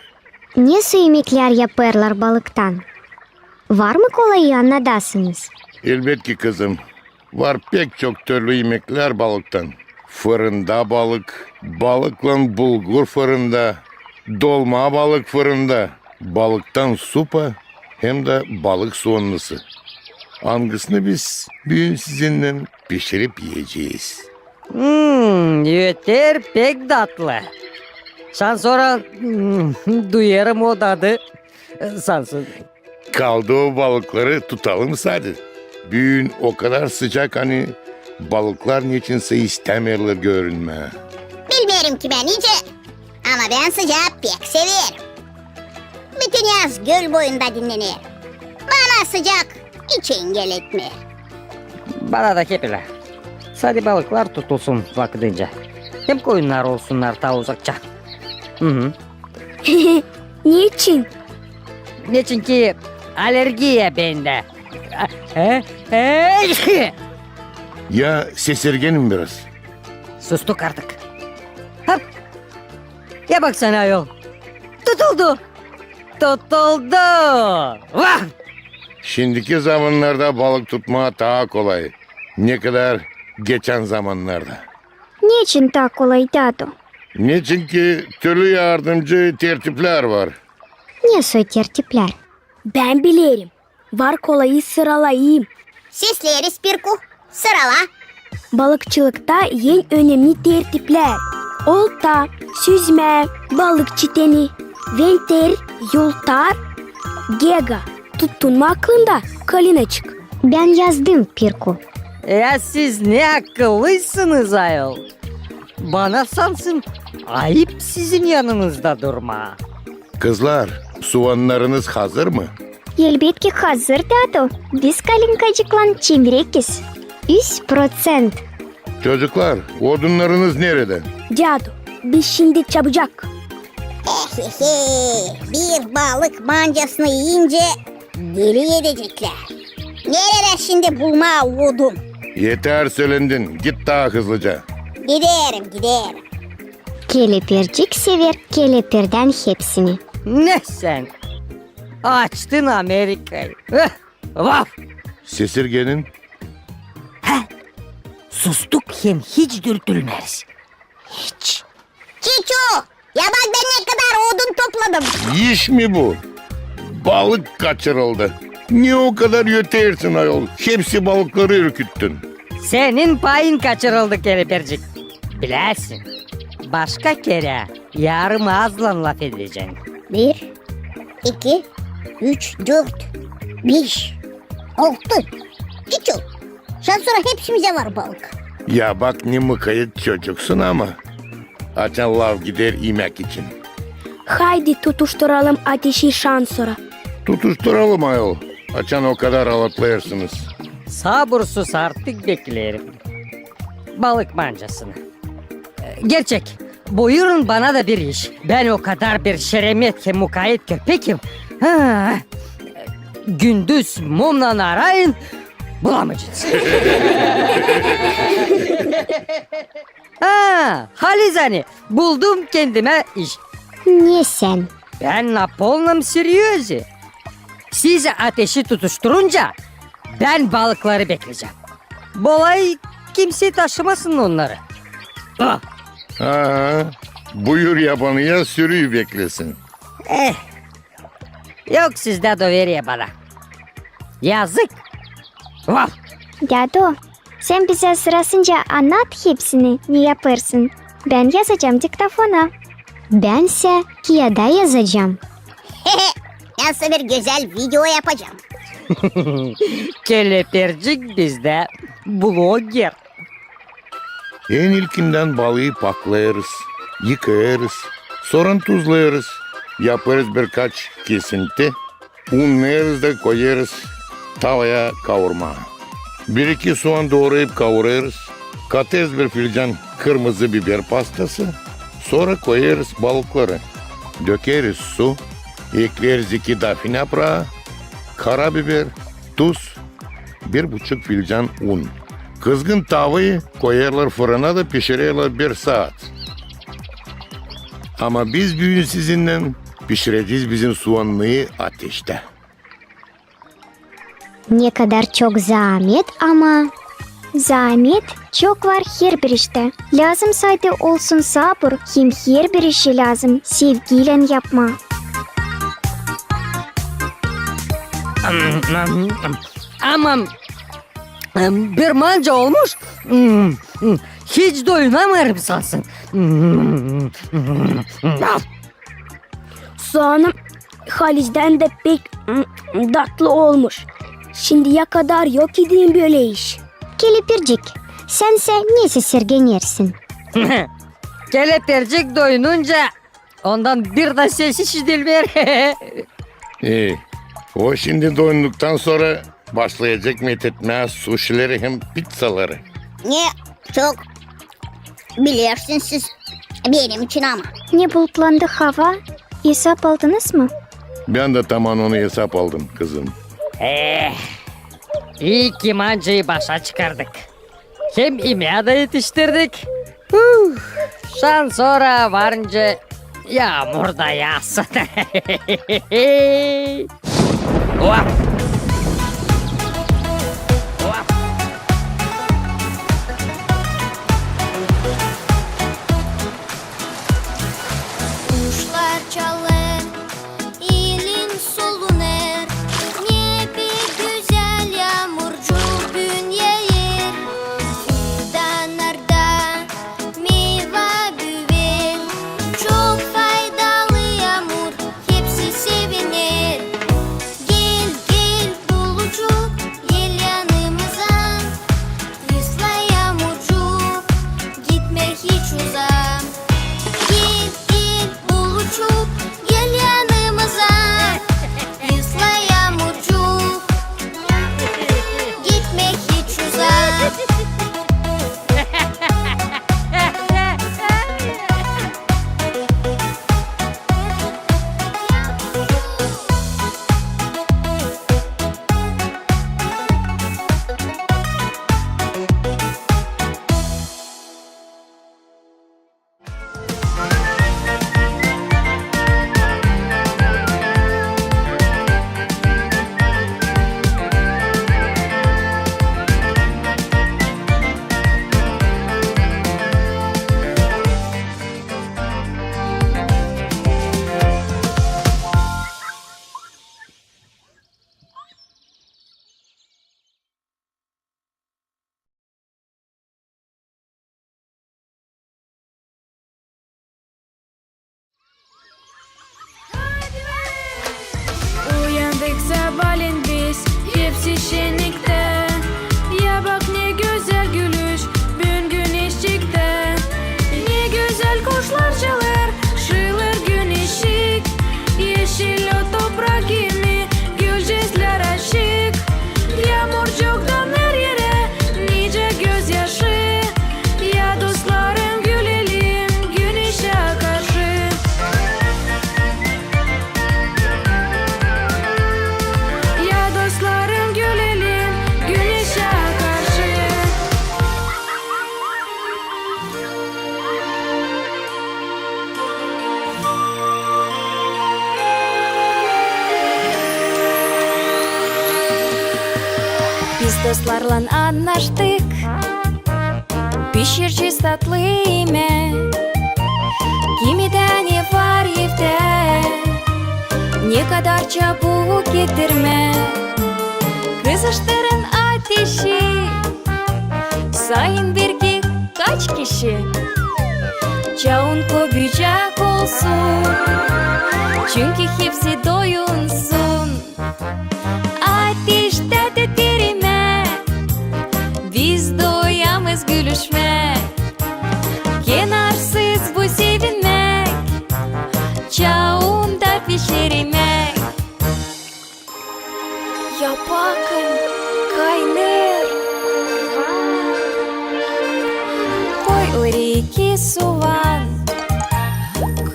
Ne soy imeklär yapêrlar balıktan? Var mı kolayı annadasınız? Elbetki, kızım. Var pek çok türlü imeklär balıktan. Fırında balık, balıklan bulgur fırında, dolma balık fırında, balıktan supa hem dä balık soonması. Angısını biz büün sizinnän pişirip iyecez. Hmm, öter pek datlı. Şansora, hmm, duyêrım o dadı. Şansora. Kaldı o balıkları tutalım sade. Büün o kadar sıcak, ani balıklar neçinsä istämeerlär görünmää. Bilmeerim ki bän nicä, ama bän sıcaa pek severim. Bütün yaz göl boyunda dinnenerim. Bana sıcak hiç engel etmeer. Bana da hep ölä. Sade balıklar tutulsun vakıdınca. Hem koyunnar olsunnar taa uzakça. Hı-hı. Neçin? Neçinki alergiya bendä. He? He? Ya sesirgenim biraz? Sustuk artık. Hop! Ya baksana ayol. Tutuldu! Tutuldu! Vah! Şindiki zamannarda balık tutmaa taa kolay, ne kadar geçän zamannarda. Neçin taa kolay, dädu? Neçinki türlü yardımcı tertiplär var. Ne soy tertiplär? Bän bilerim. Var kolayı sıralayım. Sesleeriz, Pirku. Sırala. Balıkçılıkta en önemni tertiplär: olta, süzmä, balık çiteni, venter, yultar, gega. Tuttun mu aklında, Kalinaçık? Bän yazdım, Pirku. Ya siz ne akıllıysınız ayol! Bana sansın ayıp sizin yanınızda durmaa. Kızlar, suvannarınız hazır mı? Elbetki hazır, dädu. Biz Kalinkacıklan çimrekiz. Üz proţent. Çocuklar, odunnarınız neredä? Dädu, biz şindi çabucak. Ehehe, bir balık mancasını iyincä deli edeceklär. Neredä şindi bulmaa odun? Etär sölendin, git taa hızlıca. Giderim, giderim. Kelepercik sever keleperdän hepsini. Ne sän? Açtın Amerikayı. Eh, vaf! Sesirgenin? He? Sustuk hem hiç dürtülmeriz. Hiç. Çiçu! Ya bak, bän ne kadar odun topladım. İş mi bu? Balık kaçırıldı. Ne o kadar ötersin ayol? Hepsi balıkları ürküttün. Senin payın kaçırıldı, Kelepercik. Biläsin, başka kerä yarım aazlan lafedecän. Bir, iki, üç, dört, beş, altı. Çiçu, şansora hepsimizä var balık. Ya bak, ne mukayet çocuksun ama. Açan laf gider imäk için. Haydi tutuşturalım ateşi şansora. Tutuşturalım ayol, açan o kadar alatlêêrsınız. Sabursuz artık bekleerim balık mancasını. Gerçek, buyurun bana da bir iş. Bän o kadar bir şeremet hem mukayet köpekim. Ha, gündüz mumnan arayın, bulamayacenız. Ha, halizdän buldum kendimä iş. Ne sän? Bän na polnom seryozi. Siz ateşi tutuşturunca bän balıkları beklecäm. Bolay kimsey taşımasın onnarı. Ah. Ha, buyur yabanıya, sürüyü beklesin. Eh, yok sizdä doveriye bana. Yazık. Vah! Dädu, sän bizä sırasınca annat hepsini, ne yapêrsın. Bän yazacam diktofona. Bän sä kiyada yazacam. Nasıl bir gözäl video yapacam. Kelepircik bizdä bloger. En ilkindän balıı paklêêrız, yıkêêrız, sora tuzlêêrız, yapêrız birkaç kesinti, unnêêrız da koyêrız tavaya kaurmaa. Bir-iki suan doorayıp kaurêrız, katêrız bir filcan kırmızı biber pastası, sora koyêrız balıkları, dökeriz su, ekleeriz iki dafina yapraa, karabiber, tuz, bir buçuk filcan un. Kızgın tavayı koyêrlar fırına da pişirerlär bir saat. Ama biz büün sizinnän pişirecez bizim suannıyı ateştä. Ne kadar çok zaamet ama. Zaamet çok var herbir iştä. Lääzım sade olsun sabur, hem herbir işi lääzım sevgiylän yapmaa. Ama bir manca olmuş, hiç doyunamêêrım sansın. Suanım halizdän dä pek datlı olmuş. Şindiyä kadar yok idin bölä iş. Kelepircik, sän sä nesä sergenersin? Kelepircik doyununca ondan bir dä ses işidilmeer. E, o şindi doyunduktan sora başlayacek metetmää suşileri hem pitsaları. Ne çok bilersiniz siz benim için ama. Ne bulutlandı hava, esap aldınız mı? Bän dä taman onu esap aldım, kızım. Eh, ii ki mancayı başa çıkardık. Hem imää dä etiştirdik. Huh, şansora varınca yaamur da yaassın. Hop! Hop! Kuşlar çalêr, ilin solunêr, ne pek gözäl yaamurcuk büün geler. Fidanlarda meyva büüyer, çok faydalı yaamur, hepsi seviner. Gel, Biz dostlarlan annaştık, pişirecez tatlı imäk. Kimidä ne var evdä, ne kadar çabuk getirmäk. Kızıştırın ateşi, sayın birki kaç kişi. Çaun köbücek olsun, çünkü hepsi doyunsun. Ateştä tüter imäk, biz doyamez gülüşmäk. Kenarsız bu sevinmäk, çaunda pişer imäk. Ya bakın, kaynêêr. Koy öri iki suvan,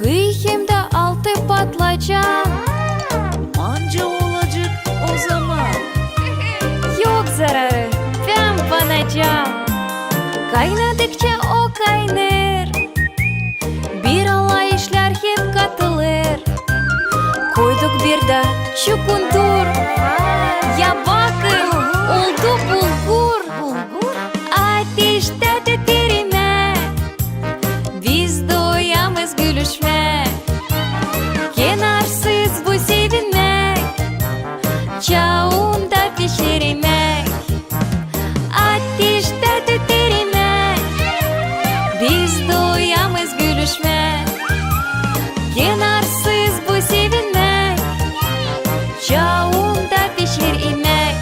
kıy hem dä altı patlıcan. Mancı olacek o zaman. Yok zararı, bän banacam. Kaynadıkça o kaynêêr. Bir alay işlär hem katılêr. Koyduk bir dä çukundur. Ya bakın, oldu bulgur. Ateştä tüter imäk, biz doyamez gülüşmäk. Kenarsız bu sevinmäk, çaunda pişer imäk. Ateştä tüter imäk, biz doyamez gülüşmäk. Kenarsız bu sevinmäk, çaunda pişer imäk.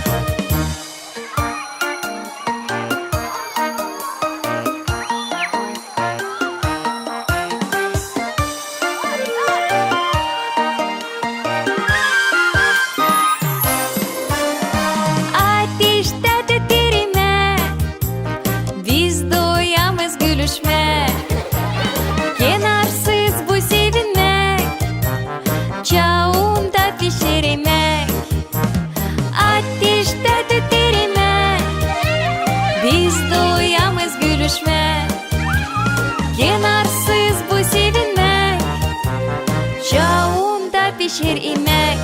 Ateştä tüter imäk, biz doyamez gülüşmäk. Kenarsız bu sevinmäk, çaunda pişer imäk. Ateştä tüter imäk, biz doyamez gülüşmäk. Kenarsız bu sevinmäk, çaunda pişer imäk.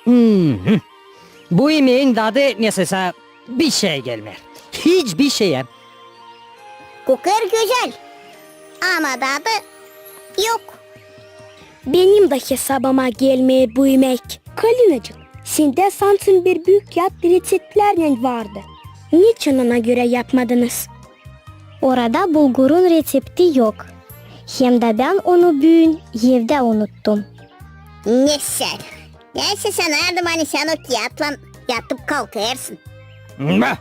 Hmm. Bu imeyin dadı nesä bişeyä gelmeer. Hiç bişeyä. Kokêr gözäl, ama dadı yok. Benim dä hesabıma gelmeer bu imäk. Kalinacık, sendä sansın bir büük kiyat reţeptlärnän vardı. Neçin ona görä yapmadınız? Orada bulgurun reţepti yok. Hem dä bän onu büün evdä unuttum. Ne sän? Neysä sän, ardımani sän o kiyatlan yatıp kalkêrsın. Bah!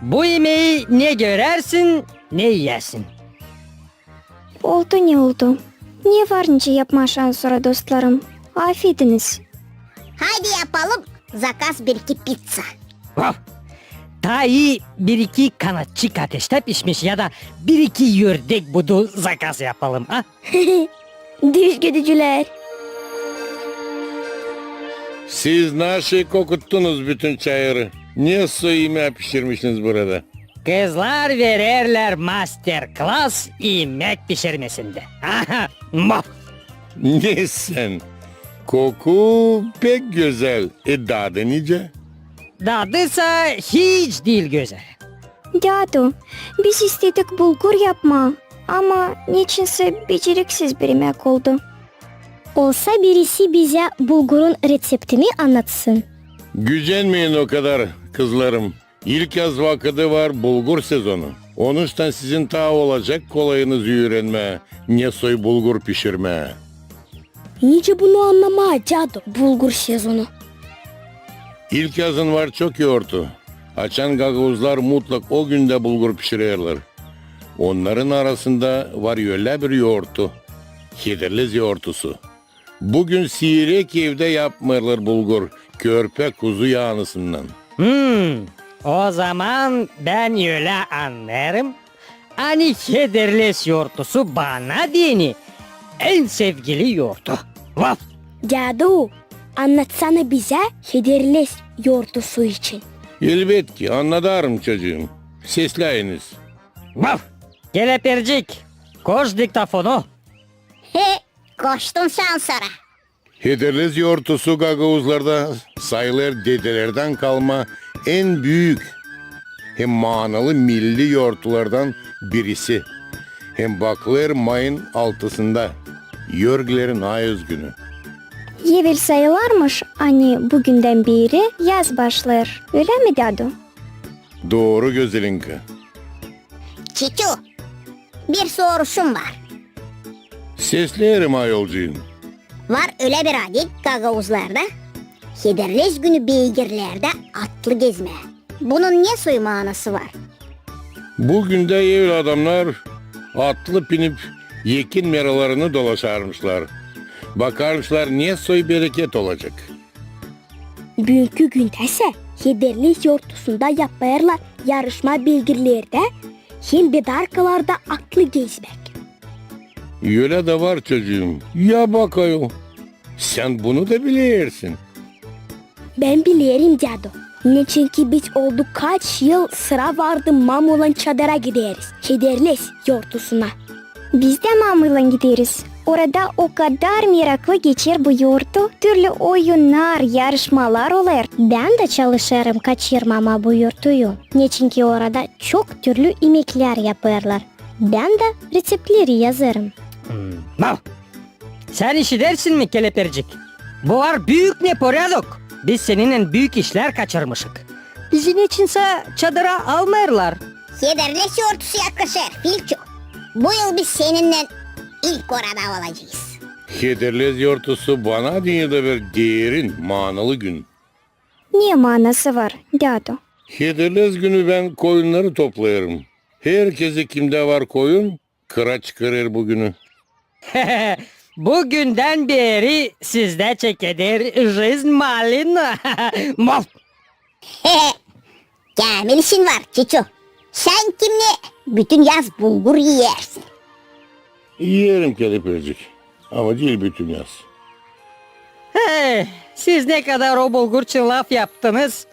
Bu imeyi ne görärsin, ne iyärsin. Oldu ne oldu. Ne var nicä yapmaa şansora, dostlarım? Afediniz. Haydi yapalım zakaz bir-iki pitsa. Vah! Taa ii bir-iki kanatçık ateştä pişmiş ya da bir-iki ördek budu zakaz yapalım, a? Düzgüdücülär. Siz naşey kokuttunuz bütün çayırı. Ne soy imää pişirmişsiniz burada? Kızlar vererlär master-klas imäk pişirmesindä. Aha, mah! Ne sän? Koku pek gözäl. E, dadı nicä? Dadı sa hiç diil gözäl. Dädu, biz istedik bulgur yapmaa, ama neçinsä beceriksiz bir imäk oldu. Olsa birisi bizä bulgurun reţeptini annatsın. Gücenmeyin o kadar, kızlarım. İlkyaz vakıdı var bulgur sezonu. Onuştan sizin taa olacek kolayınız üürenmää, ne soy bulgur pişirmää. Nicä bunu annamaa, dädu, bulgur sezonu? İlkyazın var çok yourtu, açan gagauzlar mutlak o gündä bulgur pişirerlär. Onnarın arasında var ölä bir yourtu, Hederlez yourtusu. Bugün siirek evdä yapmêêrlar bulgur, körpä kuzu yaanısından. Hmm, o zaman bän ölä annêêrım, ani Hederlez yourtusu bana deyni en sevgili yourtu. Vaf! Dädu, annatsana bizä Hederlez yourtusu için. Elbetki, annadarım, çocuum. Sesläyiniz. Vaf! Kelepircik, koş diktofonu. He, koştum şansora. Hederlez yortusu gagauzlarda sayılêr dedelerdän kalma en büük hem maanalı milli yortulardan birisi. Hem bakılêr mayın altısında, Yorgilerin ayız günü. Evel sayılêrmış, ani büündän beeri yaz başlêêr. Ölä mi, dädu? Dooru, Gözelinka. Çiçu, bir soruşum var. Sesleerim, ayolcuum. Var ölä bir adet gagauzlarda, Hederlez günü beygirlerdä atlı gezmää. Bunun ne soy maanası var? Bu gündä evel adamnar atlı pinip ekin meralarını dolaşarmışlar. Bakarmışlar, ne soy bereket olacek. Büünkü gündäsä Hederlez yortusunda yapêrlar yarışma beygirlerdä hem bedarkalarda atlı gezmäk. Ölä dä var, çocuum. Ya bak ayol, sän bunu da bilersin. Bän bilerim, dädu. Neçinki biz oldu kaç yıl sıra vardı mamuylan çadıra gideriz, Hederlez yortusuna. Biz dä mamuylan gideriz. Orada o kadar meraklı geçer bu yortu, türlü oyunnar, yarışmalar olêr. Bän dä çalışêrım kaçırmamaa bu yortuyu. Neçinki orada çok türlü imeklär yapêrlar. Bän dä reţeptleri yazêrım. Hmm, bak! Sän işidersin mi, Kelepercik? Bu var büük neporêdok. Biz seninnän büük işlär kaçırmışık. Bizi neçinsä çadıra almêêrlar. Hederlez yortusu yaklaşêr, Filçu. Bu yıl biz seninnän ilk orada olacez. Hederlez yortusu bana deyni dä bir derin, maanalı gün. Ne maanası var, dädu? Hederlez günü bän koyunnarı toplêêrım. Herkezi, kimdä var koyun, kıra çıkarêr bu günü. Bu gündän beeri sizdä çekeder jezn malin. Maf! Käämil işin var, Çiçu. Sän kimni bütün yaz bulgur iyersin? İyerim, Kelepercik, ama diil bütün yaz. He, siz ne kadar o bulgur için laf yaptınız,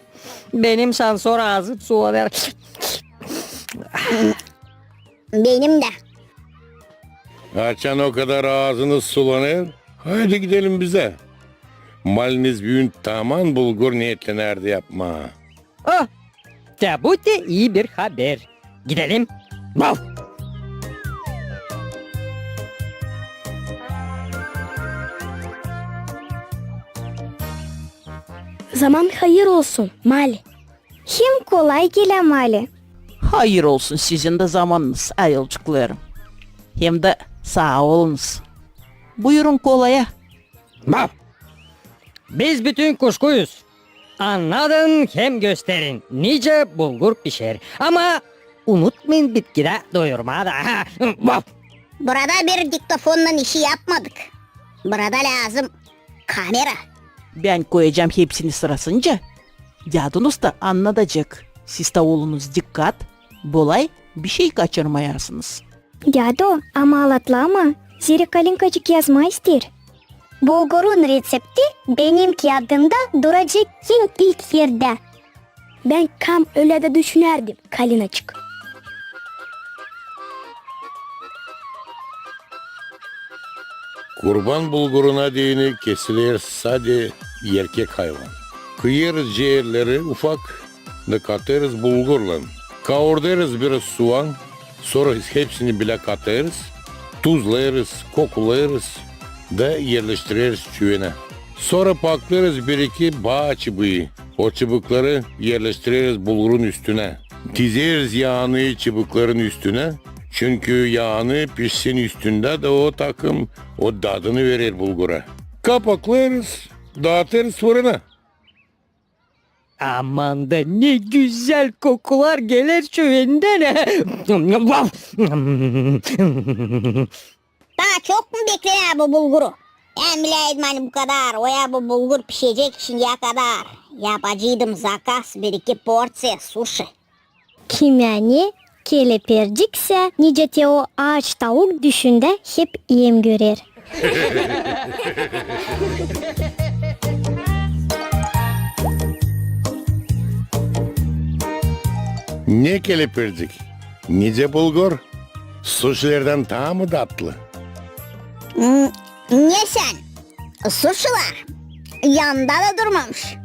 benim şansora aazım sulanêr. Benim dä. Açan o kadar aazınız sulanêr, haydi gidelim bizä. Maliniz büün taman bulgur neetlenärdi yapmaa. Oh, te bu te ii bir haber. Gidelim. Bal! Zaman hayır olsun, Mali. Hem kolay gelä, Mali. Hayır olsun sizin dä zamanınız, ayolcuklarım. Hem dä saa olunuz. Buyurun kolaya. Bal! Biz bütün kuşkuyuz. Annadın hem gösterin, nicä bulgur pişer. Ama unutmayın bitkidä doyurmaa da. Bal! Burada bir diktofonnan işi yapmadık. Burada lääzım kamera. Bän koyacam hepsini sırasınca. Dädunuz da annadacek. Siz dä olunuz dikkat, bolay bişey kaçırmayasınız. Dädu, ama alatlama, zerä Kalinkacık yazmaa isteer. Bulgurun reţepti benim kiyadımda duracek en ilk erdä. Bän kam ölä dä düşünärdim, Kalinacık. Kurban bulguruna deyni kesiler sade erkek hayvan. Kıyêrız ciğerleri ufak da katêrız bulgurlan. Kaurdêrız biraz suan, sora hepsini bilä katêrız, tuzlêêrız, kokulêrız da erleştireriz çüvenä. Sora paklêêrız bir-iki baa çıbıı. O çıbıkları erleştireriz bulgurun üstünä. Dizeriz yaanı çıbıkların üstünä, çünkü yaanı pişsin üstündä da o takım o dadını verer bulgura. Kapaklêêrız, daatêrız fırına. Aman da ne gözäl kokular geler çüvendän. Taa çok mu beklenär bu bulguru? Bän biläydim, ani bu kadar oya bu bulgur pişecek şindiyä kadar. Yapaceydım zakaz bir-iki porţiya suşi. Kimä ne, Kelepercik sä, nicä te o aaç tauk, düşündä hep iim görer. Ne, Kelepercik, nicä bulgur? Suşilerdän taa mı datlı? Hmm, ne sän? Suşila yanda da durmamış.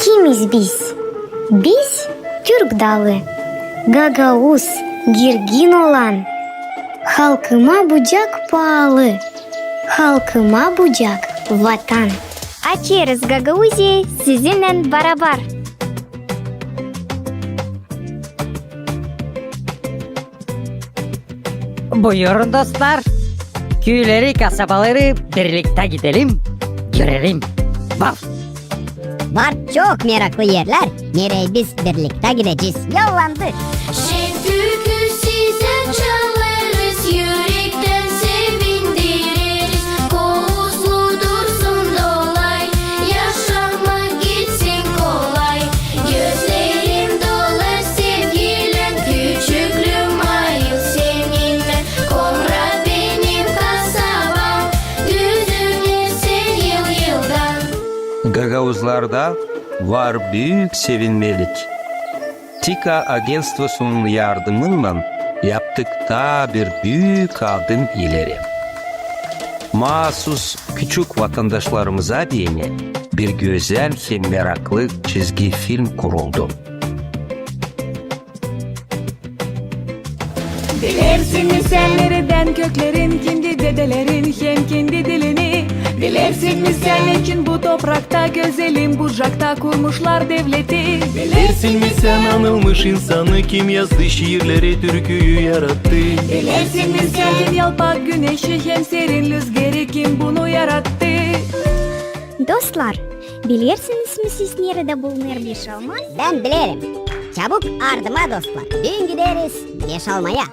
Kimiz biz? Biz türk dalı, gagauz, girgin olan. Halkıma bucak paalı, halkıma bucak vatan. Açêrız Gagauziyayı sizinnän barabar. Buyurun, dostlar. Küüleri, kasabaları birliktä gidelim, görelim. Var. Var çok meraklı erlär, nereyi biz birliktä gidecez. Yollandık. Şen türkü sizä çalêrız, ürektän sevindireriz. Kovuuzlu dursun dolay, yaşamak gitsin kolay. Gözlerim dolar sevgilän, küçüklüüm ayıl seninnän. Komra benim kasabam, düzüner sän yıl-yıldan. Gagauzlarda var büük sevinmelik. TİKA agentstvosunun yardımınnan yaptık taa bir büük adım ileri. Maasuz küçük vatandaşlarımıza deyni bir gözäl hem meraklı çizgi film kuruldu. Bilersin mi sän neredän köklerin, kendi dedelerin hem kendi dilini? Bilersin mi sän neçin bu toprakta, gözelim Bucakta kurmuşlar devleti? Bilersin mi sän anılmış insanı, kim yazdı şiirleri, türküyü yarattı? Bilersin mi sän kim yalpak güneşi hem serin lüzgeri, kim bunu yarattı? Dostlar, bilersiniz mi siz, neredä bulunêr Beşalma? Bän bilerim. Çabuk ardıma, dostlar. Düün gideriz Beşalmaya.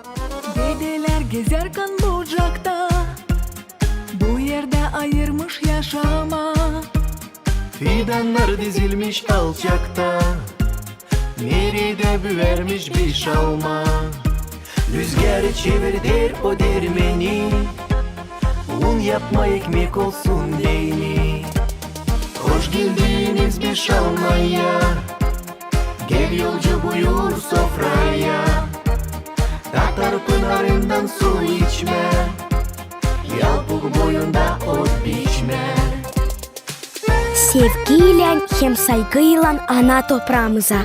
Dedelär gezärkän Bucakta bu erdä ayırmış yaşamaa. Fidannar dizilmiş alçakta, neredä büürmüş Beşalma. Lüzgär çevirder o dermeni, un yapmaa ekmek olsun deyni. Hoş geldiniz Beşalmaya, gel yolcu buyur sofraya. Tatar pınarından su içmää, yalpuk boyunda ot biçmää. Sevgiylän hem saygıylan ana topraamıza.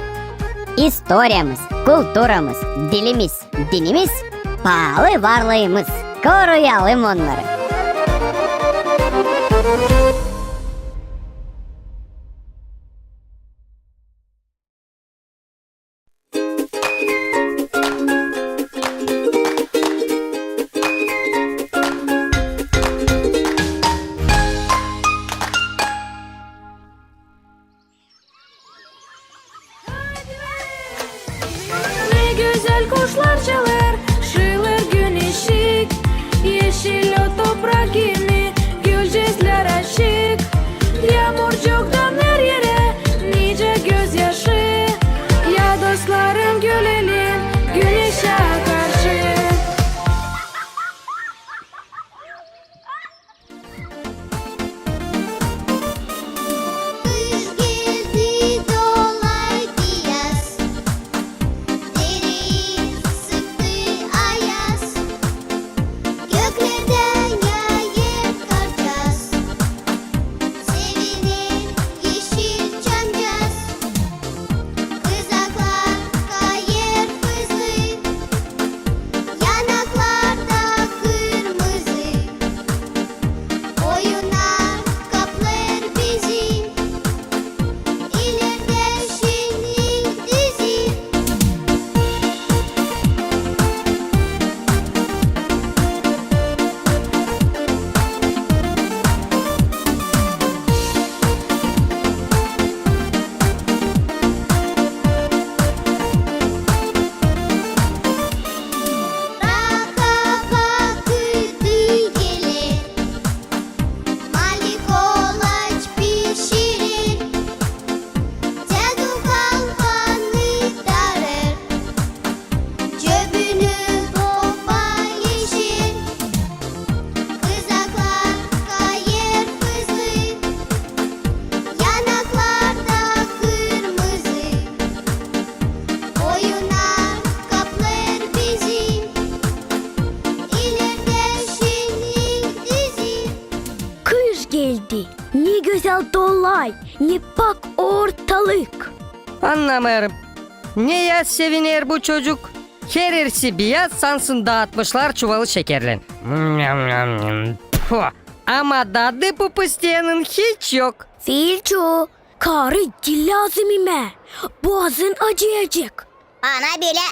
İstoriyamız, kulturamız, dilimiz, dinimiz, paalı varlıımız. Koruyalım onnarı. Ne gözäl kuşlar çalêr, şılêr güneşçik. Eşil o toprak kimi, gülücüklär açık. Yaamurcuktan her erä nicä gözyaşı. Ya dostlarım, gülelim güneşä karşı. Kış geldi, dolaydı yaz, dereyi sıktı ayaz. Göklerdän yaadı Ne pak ortalık. Annamêêrım. Neyä seviner bu çocuk? Herisi biyaz, sansın daatmışlar çuvalı şekerlän. Pfu. Ama dadı bu pıstıyannın hiç yok. Filçu, kaarı diil lääzım imää. Boğazın acıyacek. Bana bölä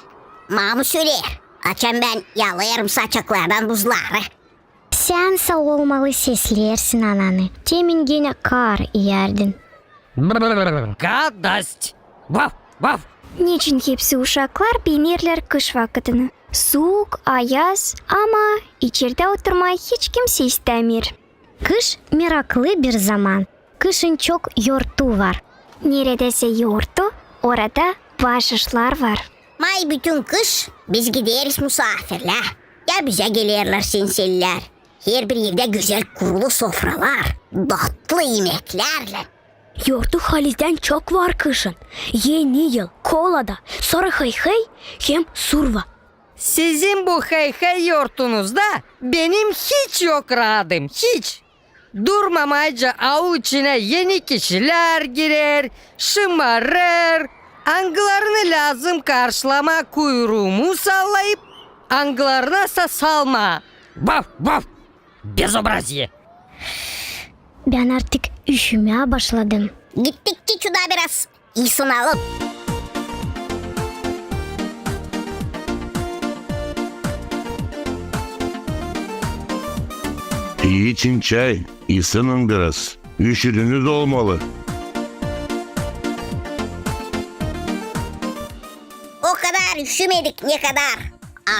mamu söleer, açan bän yalêêrım saçaklardan buzları. Sän sa olmalı sesleersin ananı. Temin genä kaar iyärdin. Бррр, гадость! Ваф, ваф! Neçin hepsi uşaklar beenerlär kış vakıdını? Suuk, ayaz, ama içerdä oturmaa hiç kimsey istämeer. Kış meraklı bir zaman. Kışın çok yortu var. Neredäsä yortu, orada baaşışlar var. May bütün kış biz gideriz musaafirlää. Ya bizä gelerlär senselilär. Herbir evdä gözäl kurulu sofralar, datlı imeklärlän. Yortu halizdän çok var kışın. Eni yıl, kolada, sora hıy-hıy hem surva. Sizin bu hıy-hıy yortunuzda benim hiç yok raadım, hiç. Durmamayca aul içinä eni kişilär girer, şımarêr, angılarını lääzım karşılamaa kuyruumu sallayıp, angılarınasa salmaa. Ваф, ваф! Безобразие! Bän artık üşümää başladım. Gittik Çiçuda biraz isınalım. İçin çay, isının biraz. Üşüdünüz olmalı. O kadar üşümedik, ne kadar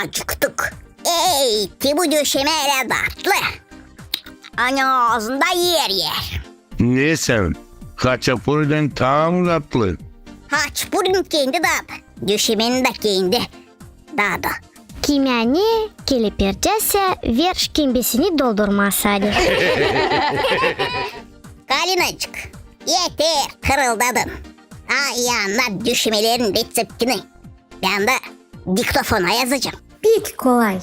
acıktık. Ey, te bu döşemä ölä datlı. Ani aazında er-er. Ne sän, haçapurinin taa mı datlı? Haçapurinin kendi dadı, döşemenin dä kendi dadı. Kimä ne kelepircäsä, ver kembesini doldurmaa sade. Kalinacık, eter, hırıldadın. Ay, annat döşemelerin reţeptini. Bän dä diktofona yazacam. Pek kolay.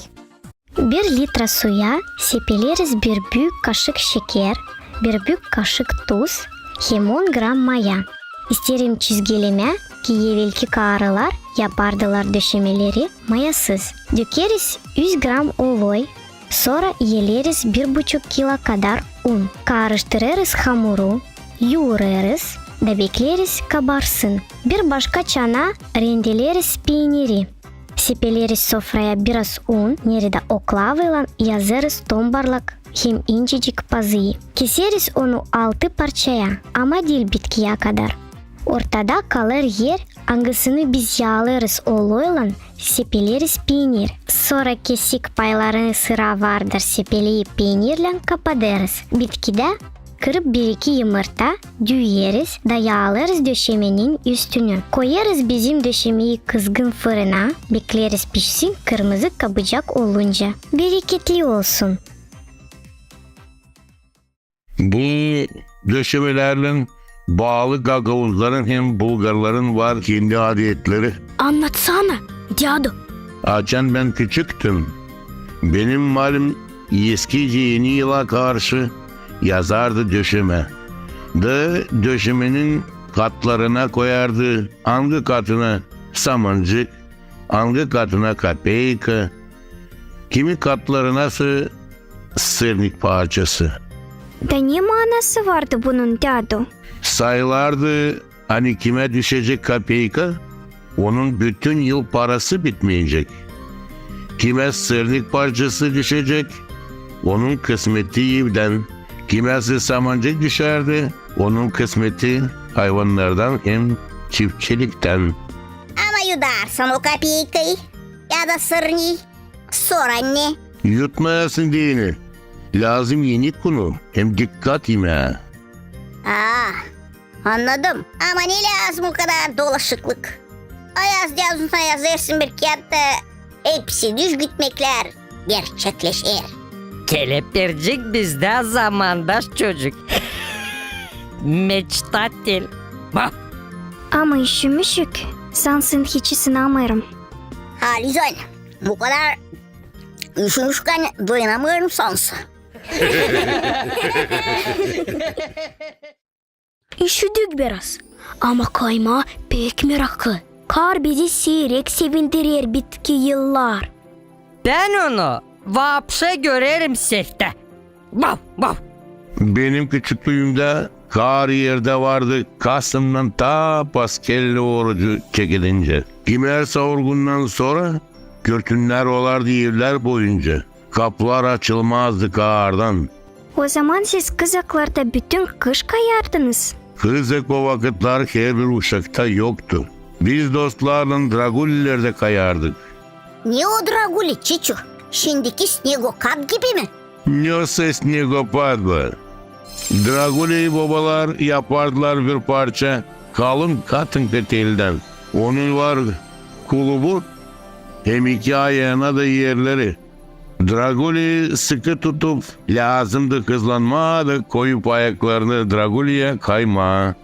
Bir litra suya sepeleriz bir büük kaşık şeker, bir büük kaşık tuz hem on gram maya. İsteerim çizgilemää, ki evelki kaarılar yapardılar döşemeleri mayasız. Dökeriz üz gram oloy, sora eleriz bir buçuk kila kadar un. Kaarıştırêrız hamuru, yuurêrız da bekleeriz kabarsın. Bir başka çanaa rendeleriz peeniri. Sepeleriz sofraya biraz un, neredä oklavaylan yazêrız tombarlak hem incecik pazıyı. Keseriz onu altı parçaya, ama diil bitkiyä kadar. Ortada kalêr er, angısını biz yaalêrız oloylan, sepeleriz peenir. Sora kesik paylarını sıra vardır sepeleyip peenirlän kapadêrız. Bitkidä kırıp bir-iki yımırta, düüyeriz da yaalêrız döşemenin üstünü. Koyêrız bizim döşemeyi kızgın fırına, bekleeriz pişsin kırmızı kabucak olunca. Bereketli olsun! Bu döşemelärlän baalı gagauzların hem bulgarların var kendi adetleri. Annatsana, dädu. Açan bän küçüktüm, benim malim eskici Eni yıla karşı yazardı döşemä. Da döşemenin katlarına koyardı, angı katına samancık, angı katına kapeyka, kimi katlarınasa sırnik parçası. Da ne maanası vardı bunun, dädu? Sayılardı, ani kimä düşecek kapeyka, onun bütün yıl parası bitmeyecek. Kimä sırnik parçası düşecek, onun kısmeti evdän. Kimäsä samancık düşärdi, onun kısmeti hayvannardan hem çiftçiliktän. Ama yudarsan o kapeykayı ya da sırniyi, sora ne? Yutmayasın deyni. Lääzım enik unu hem dikkat imää. Aa, annadım. Ama ne lääzım o kadar dolaşıklık? Ayaz däzuna yazêrsın bir kiyat da hepsi düz gitmeklär gerçekleşer. Kelepircik bizdä zamandaş çocuk. Meçtatel. Vah! Ama üşümüşük, sansın hiç ısınamêêrım. Halizdän, bu kadar üşümüşkän dayanamêêrım sansın. Üşüdük biraz. Ama kaymaa pek meraklı. Kar bizi siirek sevindirer bitki yıllar. Bän onu vapşe görerim seftä. Vav, vav. Benim küçüklüümdä kar erdä vardı kasımdan ta paskelli orucu çekilince. Kimär savurgundan sora kürtünnär olardı evlär boyunca. Kapılar açılmazdı kardan. O zaman siz, kızaklar da, bütün kış kayardınız? Kızak o vakıtlar herbir uşakta yoktu. Biz dostlarlan Dragulilerdä kayardık. Ne o Draguli, Çiçu? Şindiki снегопад gibi mi? Nasıl снегопад bu? Draguli bobalar yapardılar bir parça kalın katınkı teldän. Onun var kulubu, hem iki ayana da erleri. Draguli sıkı tutup, lääzımdı hızlanmaa da koyup ayaklarını Draguliyä kaymaa.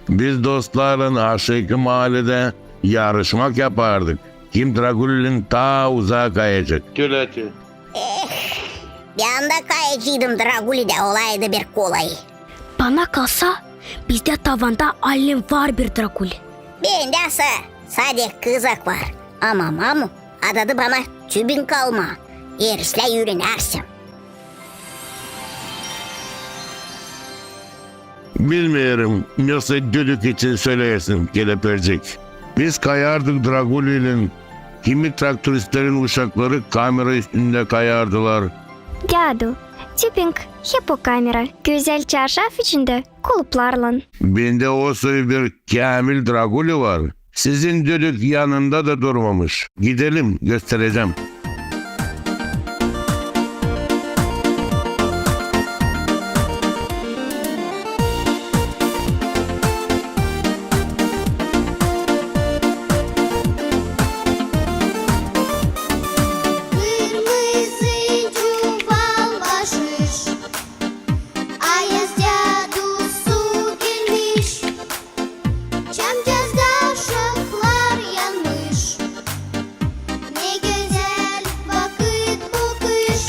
Biz dostlarlan aşaakı maaledä yarışmak yapardık, kim Dragulilän taa uzaa kayacek. Tölä te. Eh, bän dä kayaceydım Dragulidä, olaydı bir kolay. Bana kalsa, bizdä tavanda allen var bir Draguli. Bendä sa-, sade kızak var. Ama mamu adadı bana tübing almaa, eer islää üürenärsin. Bilmeerim, nasıl düdük için söleersin, kelepircik. Biz kayardık Dragulilän, kimi traktoristlerin uşakları kamera üstündä kayardılar. Dädu, tübing hep o kamera, gözäl çarşaf içindä, kuluplarlan. Bendä o soy bir käämil Draguli var. Sizin düdük yanında da durmamış. Gidelim, gösterecäm. Kırmızı çuval başmış, Ayaz dädusu gelmiş. Çamçazda ışıklar yanmış. Ne gözäl vakıt bu kış.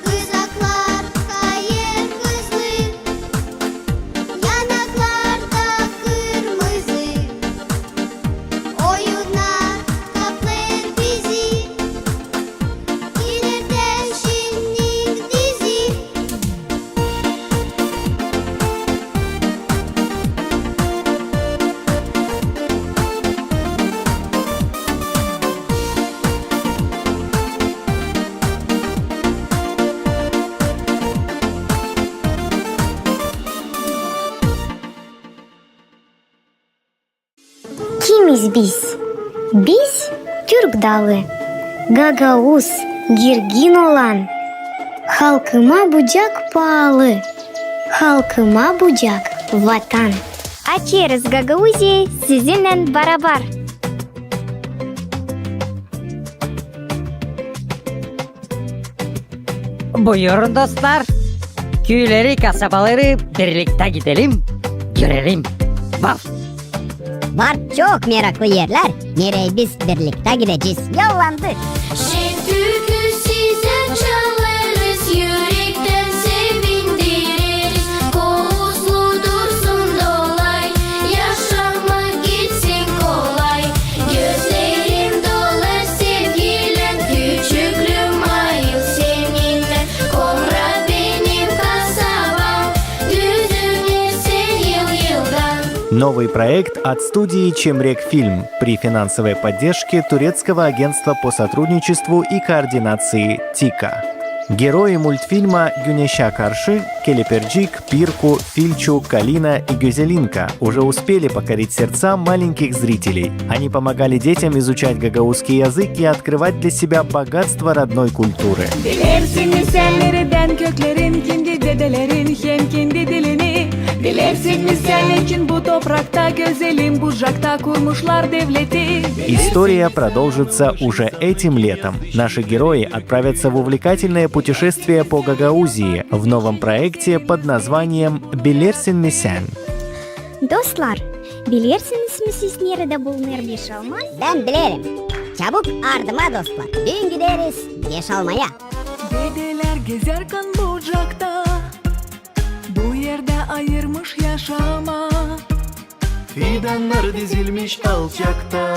Kızaklar kayêr hızlı, yanaklar da kırmızı. Oyunnar kaplêêr bizi, ilerdä şinnin dizi. Kimiz biz? Biz türk dalı, gagauz, girgin olan. Halkıma bucak paalı, halkıma bucak Vatan. Açêrız Gagauziyayı sizinnän barabar. Buyurun, dostlar. Küüleri, kasabaları birliktä gidelim, görelim. Vav! Var çok meraklı erlär, nereyi biz birliktä gidecez. Yollandı! Şen türkü sizä çalêrız, ürektän sevindireriz. Kovuzlu dursun dolay, yaşamak gitsin kolay. Gözlerim dolar sevgilän, küçüklüüm ayıl seninnän. Komra benim kasabam, düzülür sen yıl-yıldan. Новый проект от студии «Чемрек Фильм» при финансовой поддержке Турецкого агентства по сотрудничеству и координации ТИКа. Герои мультфильма «Güneşä karşı» Келепирджик, Пирку, Филчу, Калина и Гюзелинка уже успели покорить сердца маленьких зрителей. Они помогали детям изучать гагаузский язык и открывать для себя богатство родной культуры. Bilersin mi sän neredän köklerin, kendi dedelerin hem kendi dilini? Bilersin mi sän neçin bu toprakta, gözelim Bucakta kurmuşlar devleti? История продолжится уже этим летом. Наши герои отправятся в увлекательное путешествие по Гагаузии в новом проекте под названием «Bilersin mi sän?». Dostlar, bilersiniz mi siz, neredä bulunêr Beşalma? Bän bilerim. Çabuk ardıma, dostlar. Büün gideriz Beşalmaya. Dedelär gezärkän Bucakta, bu erdä Ayırmış yaşamaa. Fidannar dizilmiş alçakta.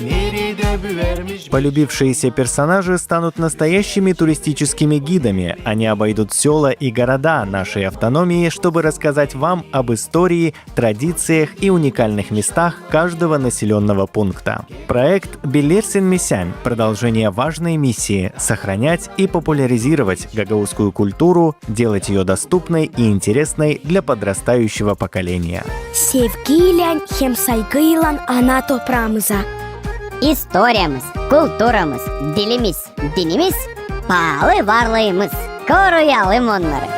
Neredä büärmiş. Полюбившиеся персонажи станут настоящими туристическими гидами. Они обойдут сёла и города нашей автономии, чтобы рассказать вам об истории, традициях и уникальных местах каждого населённого пункта. Проект «Билерсин ми сän» — продолжение важной миссии — сохранять и популяризировать гагаузскую культуру, делать её доступной и интересной для подрастающего поколения. Sevgiylän hem sayǵıylan ana topraamıza. İstoriyamız, kulturamız, dilimiz, dinimiz, paalı varlıımız. Koruyalım onnarı.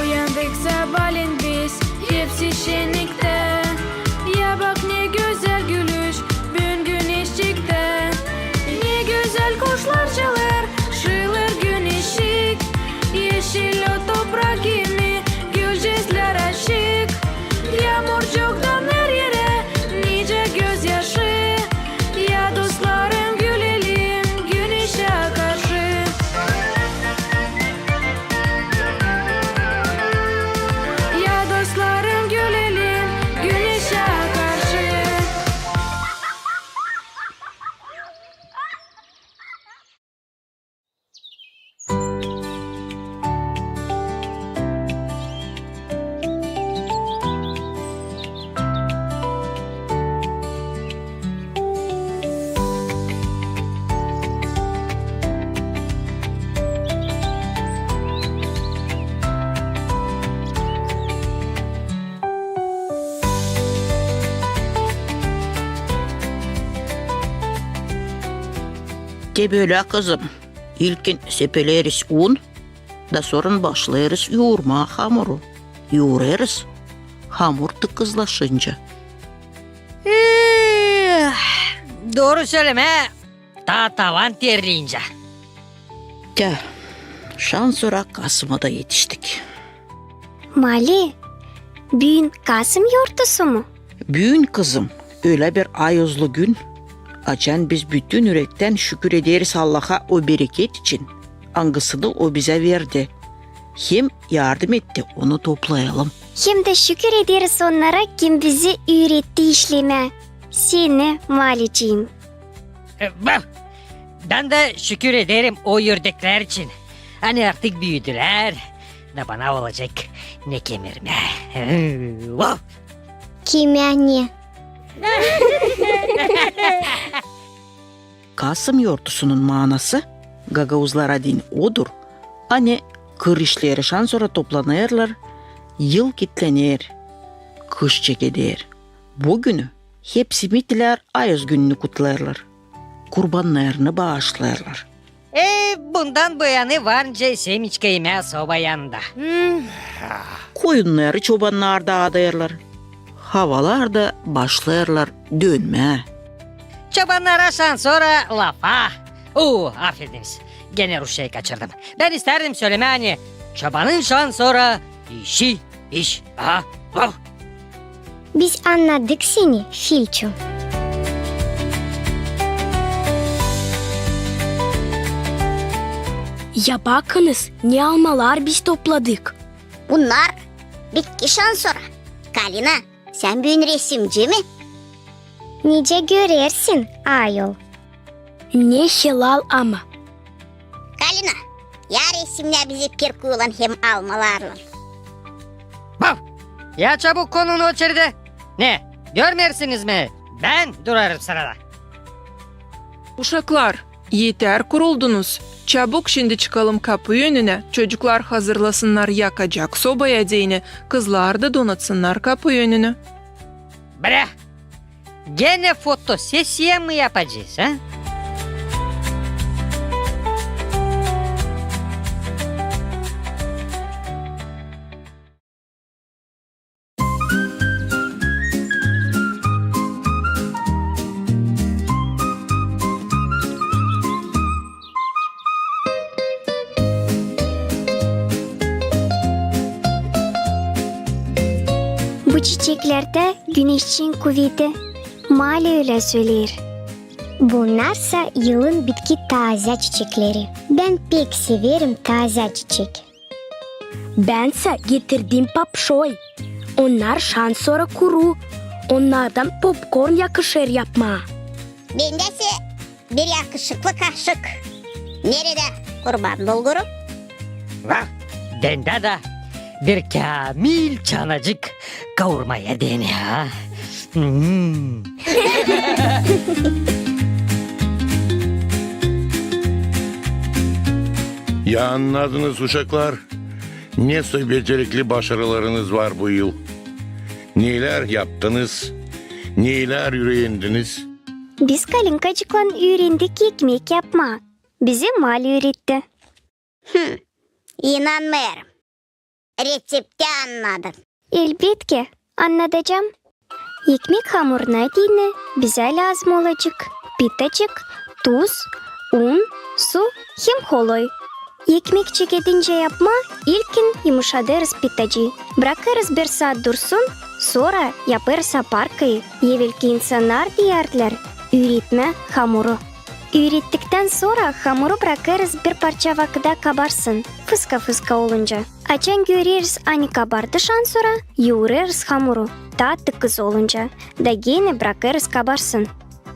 Uyandık sabaalän biz, hepsi şenniktä. Ya bak, ne gözäl gülüş, büün güneş çıktı. Ne gözäl kuşlar çalêr, şıılır güneşçik. Eşil o toprak kimi, gülcezlär açık. Yaamurcuktan her erä nicä gözyaşı. Ya dostlarım, gülelim güneşä karşı. Ya dostlarım, gülelim güneşä karşı. Te bölä, kızım. İlkin sepeleriz un, da sora başlêêrız yuurmaa hamuru. Yuurêrız, hamur tıkızlaşınca. Üüü, dooru sölemää, taa tavan terleyincä. Te, şansora Kasıma da etiştik. Mali, büün Kasım yortusu mu? Büün, kızım, ölä bir ayozlu gün, açan biz bütün ürektän şükür ederiz Allaha o bereket için, angısını O bizä verdi hem yardım etti onu toplayalım. Hem dä şükür ederiz onnara, kim bizi üüretti işlemää, seni, Maliciim. E, bak, bän dä şükür ederim o ördeklär için. Ani artık büüdülär, da bana olacek ne kemirmää. Vau! Kimä ne? Kasım yortusunun maanası gagauzlara deyni odur, ani kır işleri şansora toplanêrlar, yıl kitlener, kış çekeder. Bu günü hepsi mitilär ayoz gününü kutlêêrlar, kurbannarını baaşlêêrlar. E, bundan bu yanı var nicä semiçka imää soba yanında. Hmm. Koyunnarı çobannar daadêrlar. Havalar da başlêêrlar dönmää. Çobannara şansora lafa. Oo, afediniz. Genä rusçayı kaçırdım. Bän istärdim sölemää, ani çobanın şansora işi iş. Aha, vau! Biz annadık seni, Filçu. Ya bakınız, ne almalar biz topladık. Bunnar bitki şansora. Kalina, sän büün resimci mi? Nicä görersin, ayol. Ne helal ama. Kalina, ya resimnä bizi pirkuylan hem almalarlan. Bau! Ya çabuk konun oçeredä. Ne, görmeersiniz mi? Bän durêrım sırada. Uşaklar, eter kuruldunuz. Çabuk şindi çıkalım kapu önünä. Çocuklar hazırlasınnar yakacak sobaya deyni, kızlar da donatsınnar kapu önünü. Brä! Genä fotosesiya mı yapacez, a? Bu çiçeklerdä güneşçin kuveti. Mali ölä söleer. Bunnarsa yılın bitki taazä çiçekleri. Bän pek severim taazä çiçek. Bänsä getirdim papşoy. Onnar şansora kuru. Onnardan popkorn yakışêr yapmaa. Bendä sä bir yakışıklı kaşık. Neredä kurban bulguru? Vah, bendä dä bir käämil çanacık kavurmaya dene, ha? Hmm. Ya annadınız, uşaklar, ne soy becerikli başarılarınız var bu yıl? Neylär yaptınız? Neylär üürendiniz? Biz Kalinkacıklan üürendik ekmek yapmaa. Bizi Mali üüretti. Hım, inanmêêrım. Reţepti annadın? Elbetki, annadacam. Ekmek hamuruna deyni bizä lääzım olacek pitacık, tuz, un, su hem holoy. Ekmek çekedincä yapmaa ilkin yumuşadêrız pitacıı. Brakêrız bir saat dursun, sora yapêrız aparkayı. Evelki insannar deyärdilär üüretmä hamuru. Üürettiktän sora hamuru brakêrız bir parça vakıda kabarsın, fıska-fıska olunca. Açan göreriz, ani kabardı şansora, yuurêrız hamuru, taa tıkız olunca, da genä brakêrız kabarsın.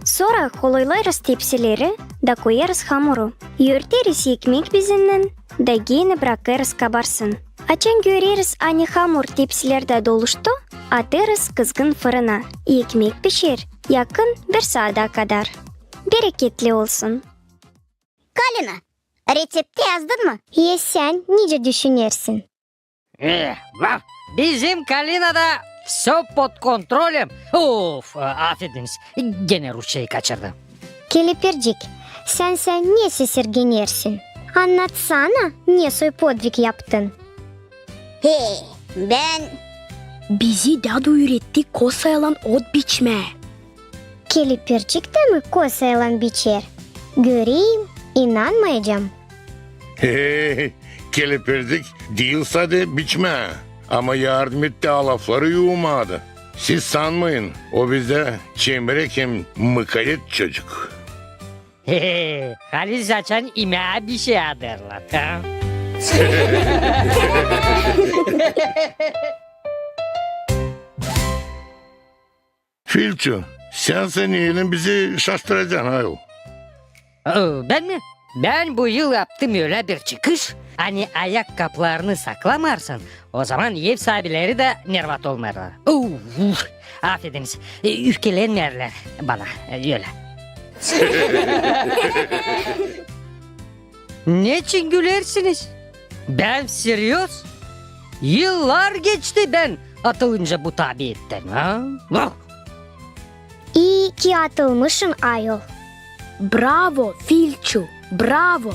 Sora holoylêêrız tepsileri da koyêrız hamuru. Örteriz ekmek bezinnän da genä brakêrız kabarsın. Açan göreriz, ani hamur tepsilerdä doluştu, atêrız kızgın fırına. Ekmek pişer yakın bir saada kadar. Bereketli olsun! Kalina, reţepti yazdın mı? Ya sän nicä düşünersin? E, vah, bizim Kalinada всё под контролем. Of, e, afediniz, genä rusçayı kaçırdım. Kelepircik, sän sän ne sesirgenersin? Annatsana, ne soy podvig yaptın? He, bän... Bizi dädu üüretti kosaylan ot biçmää. Kelepircik dä mi kosaylan biçer? Göreyim, inanmayacam. He, kelepircik diil sade biçmää, ama yardım etti alafları yuumaa da. Siz sanmayın, o bizdä çemrek hem mukayet çocuk. He, halis açan imää bişey adêrlar, ha? Filçu, sän sän neylän bizi şaştıracan, ayol? O, bän mi? Bän bu yıl yaptım ölä bir çıkış, ani ayakkapılarını saklamêrsın, o zaman ev saabileri dä nervat olmêêrlar. Uf, afediniz, e, üfkelenmeerlär bana, e, ölä. Neçin gülersiniz? Bän seryoz. Yıllar geçti bän atılınca bu tabiattän, ha? Vah! İi ki atılmışın, ayol. Bravo, Filçu, bravo!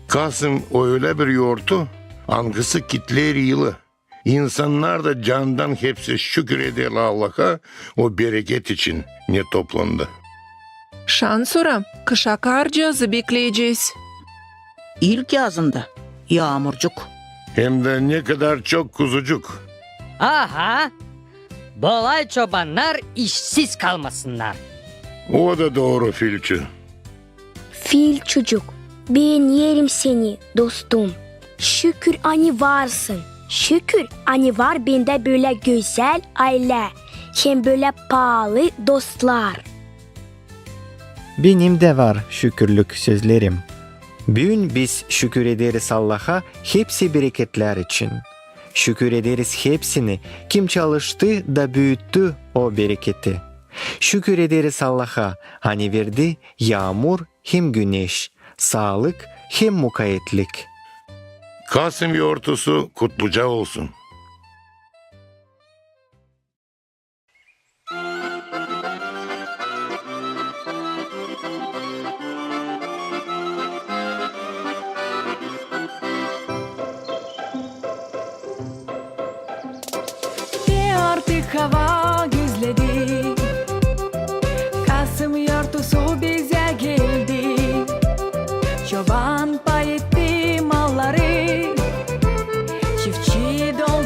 Kasım o ölä bir yortu, angısı kitleer yılı. İnsannar da candan hepsi şükür eder Allaha o bereket için, ne toplandı. Şansora kışa karcazı bekleyecez. İlk yazında yaamurcuk. Hem dä ne kadar çok kuzucuk. Aha! Bolay çobannar işsiz kalmasınnar. O da dooru, Filçu. Filçucuk, beenerim seni, dostum. Şükür, ani varsın. Şükür, ani var bendä bölä gözäl aylä hem bölä paalı dostlar. Benim dä var şükürlük sözlerim. Büün biz şükür ederiz Allaha hepsi bereketlär için. Şükür ederiz hepsini, kim çalıştı da büüttü o bereketi. Şükür ederiz Allaha, ani verdi yaamur hem güneş, saalık hem mukayetlik. Kasım yortusu kutluca olsun. Ve artık hava gözledi. Kasım yortusu bizä geldi. Çoban pay etti malları. Çiftçi dol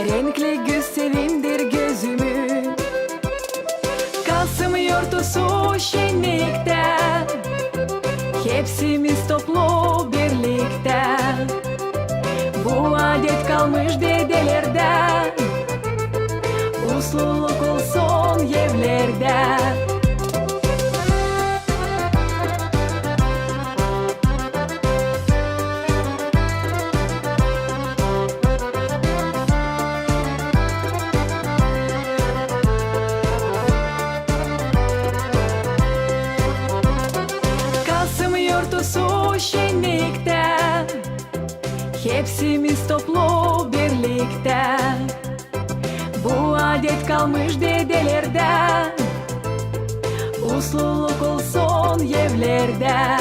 Renkli güz sevindir gözümü. Kasım yortusu şenliktä, hepsimiz toplu birliktä. Bu adet kalmış dedelerdä, usluluk olsun evlerdä. Kasım yortusu şenliktä, hepsimiz toplu birliktä. Bu adet kalmış dedelerdä, usluluk olsun evlerdä.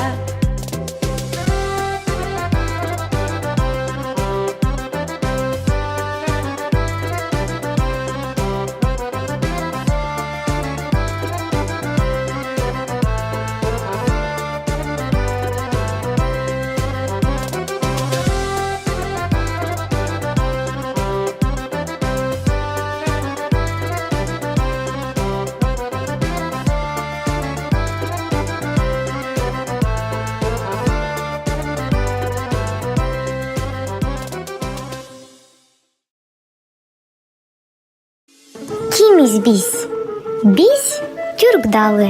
Kimiz biz? Biz türk dalı,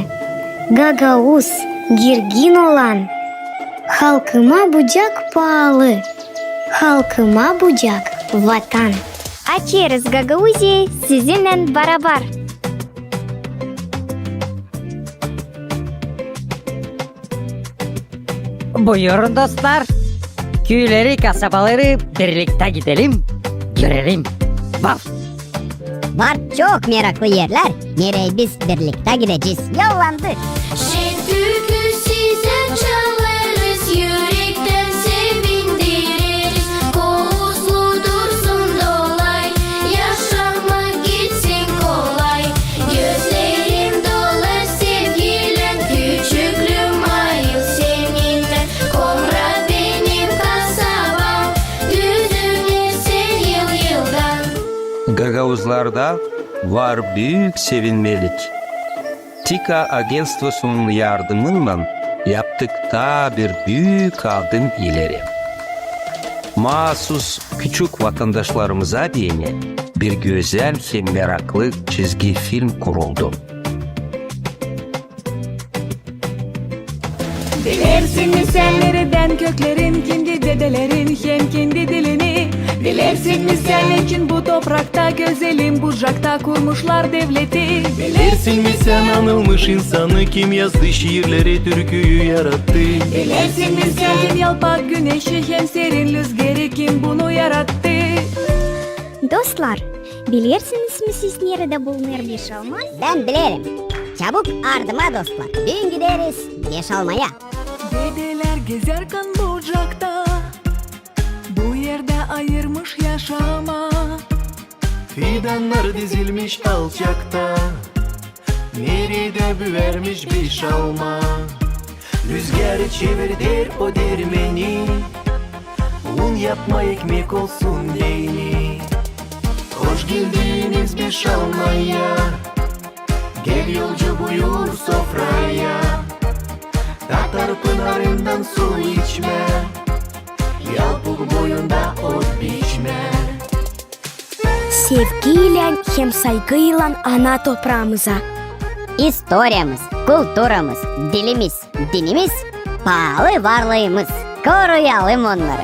gagauz, girgin olan. Halkıma bucak paalı, halkıma bucak vatan. Açêrız Gagauziyayı sizinnän barabar. Buyurun, dostlar. Küüleri, kasabaları birliktä gidelim, görelim. Var. Var çok meraklı erlär, nereyi biz birliktä gidecez. Yollandık. Şen türkü sizä çalêrız, ürektän sevindireriz. Kovuuzlu dursun dolay, yaşamak gitsin kolay. Gözlerim dolar sevgilän, küçüklüüm ayıl seninnän. Komra benim kasabam, üzülmez yıl yıldan. Gagauzlarda var büük sevinmelik. TİKA agentstvosunun yardımınnan yaptık taa bir büük adım ileri. Maasuz küçük vatandaşlarımıza deyni bir gözäl hem meraklı çizgi film kuruldu. Bilersin mi sän neredän köklerin, kendi dedelerin hem kendi dilini? Bilersin mi sän neçin bu toprakta, gözelim Bucakta kurmuşlar devleti? Bilersin mi sän anılmış insanı, kim yazdı şiirleri, türküyü yarattı? Bilersin mi sän kim yalpak güneşi hem serin lüzgeri, kim bunu yarattı? Dostlar, bilersiniz mi siz, neredä bulunêr Beşalma? Bän bilerim. Çabuk ardıma, dostlar. Büün gideriz Beşalmaya. Dedelär gezärkän Bucakta, bu erdä ayırmış yaşamaa. Fidannar dizilmiş alçakta, neredä büärmiş Beşalma. Lüzgeri çevirder o dermeni, un yapmaa ekmek olsun deyni. Hoş geldiniz Beşalmaya, gel yolcu, buyur sofraya. Tatar pınarından su içmää, yalpuk boyunda ot biçmää. Sevgiylän hem saygıylan ana topraamıza. İstoriyamız, kulturamız, dilimiz, dinimiz, paalı varlıımız. Koruyalım onnarı.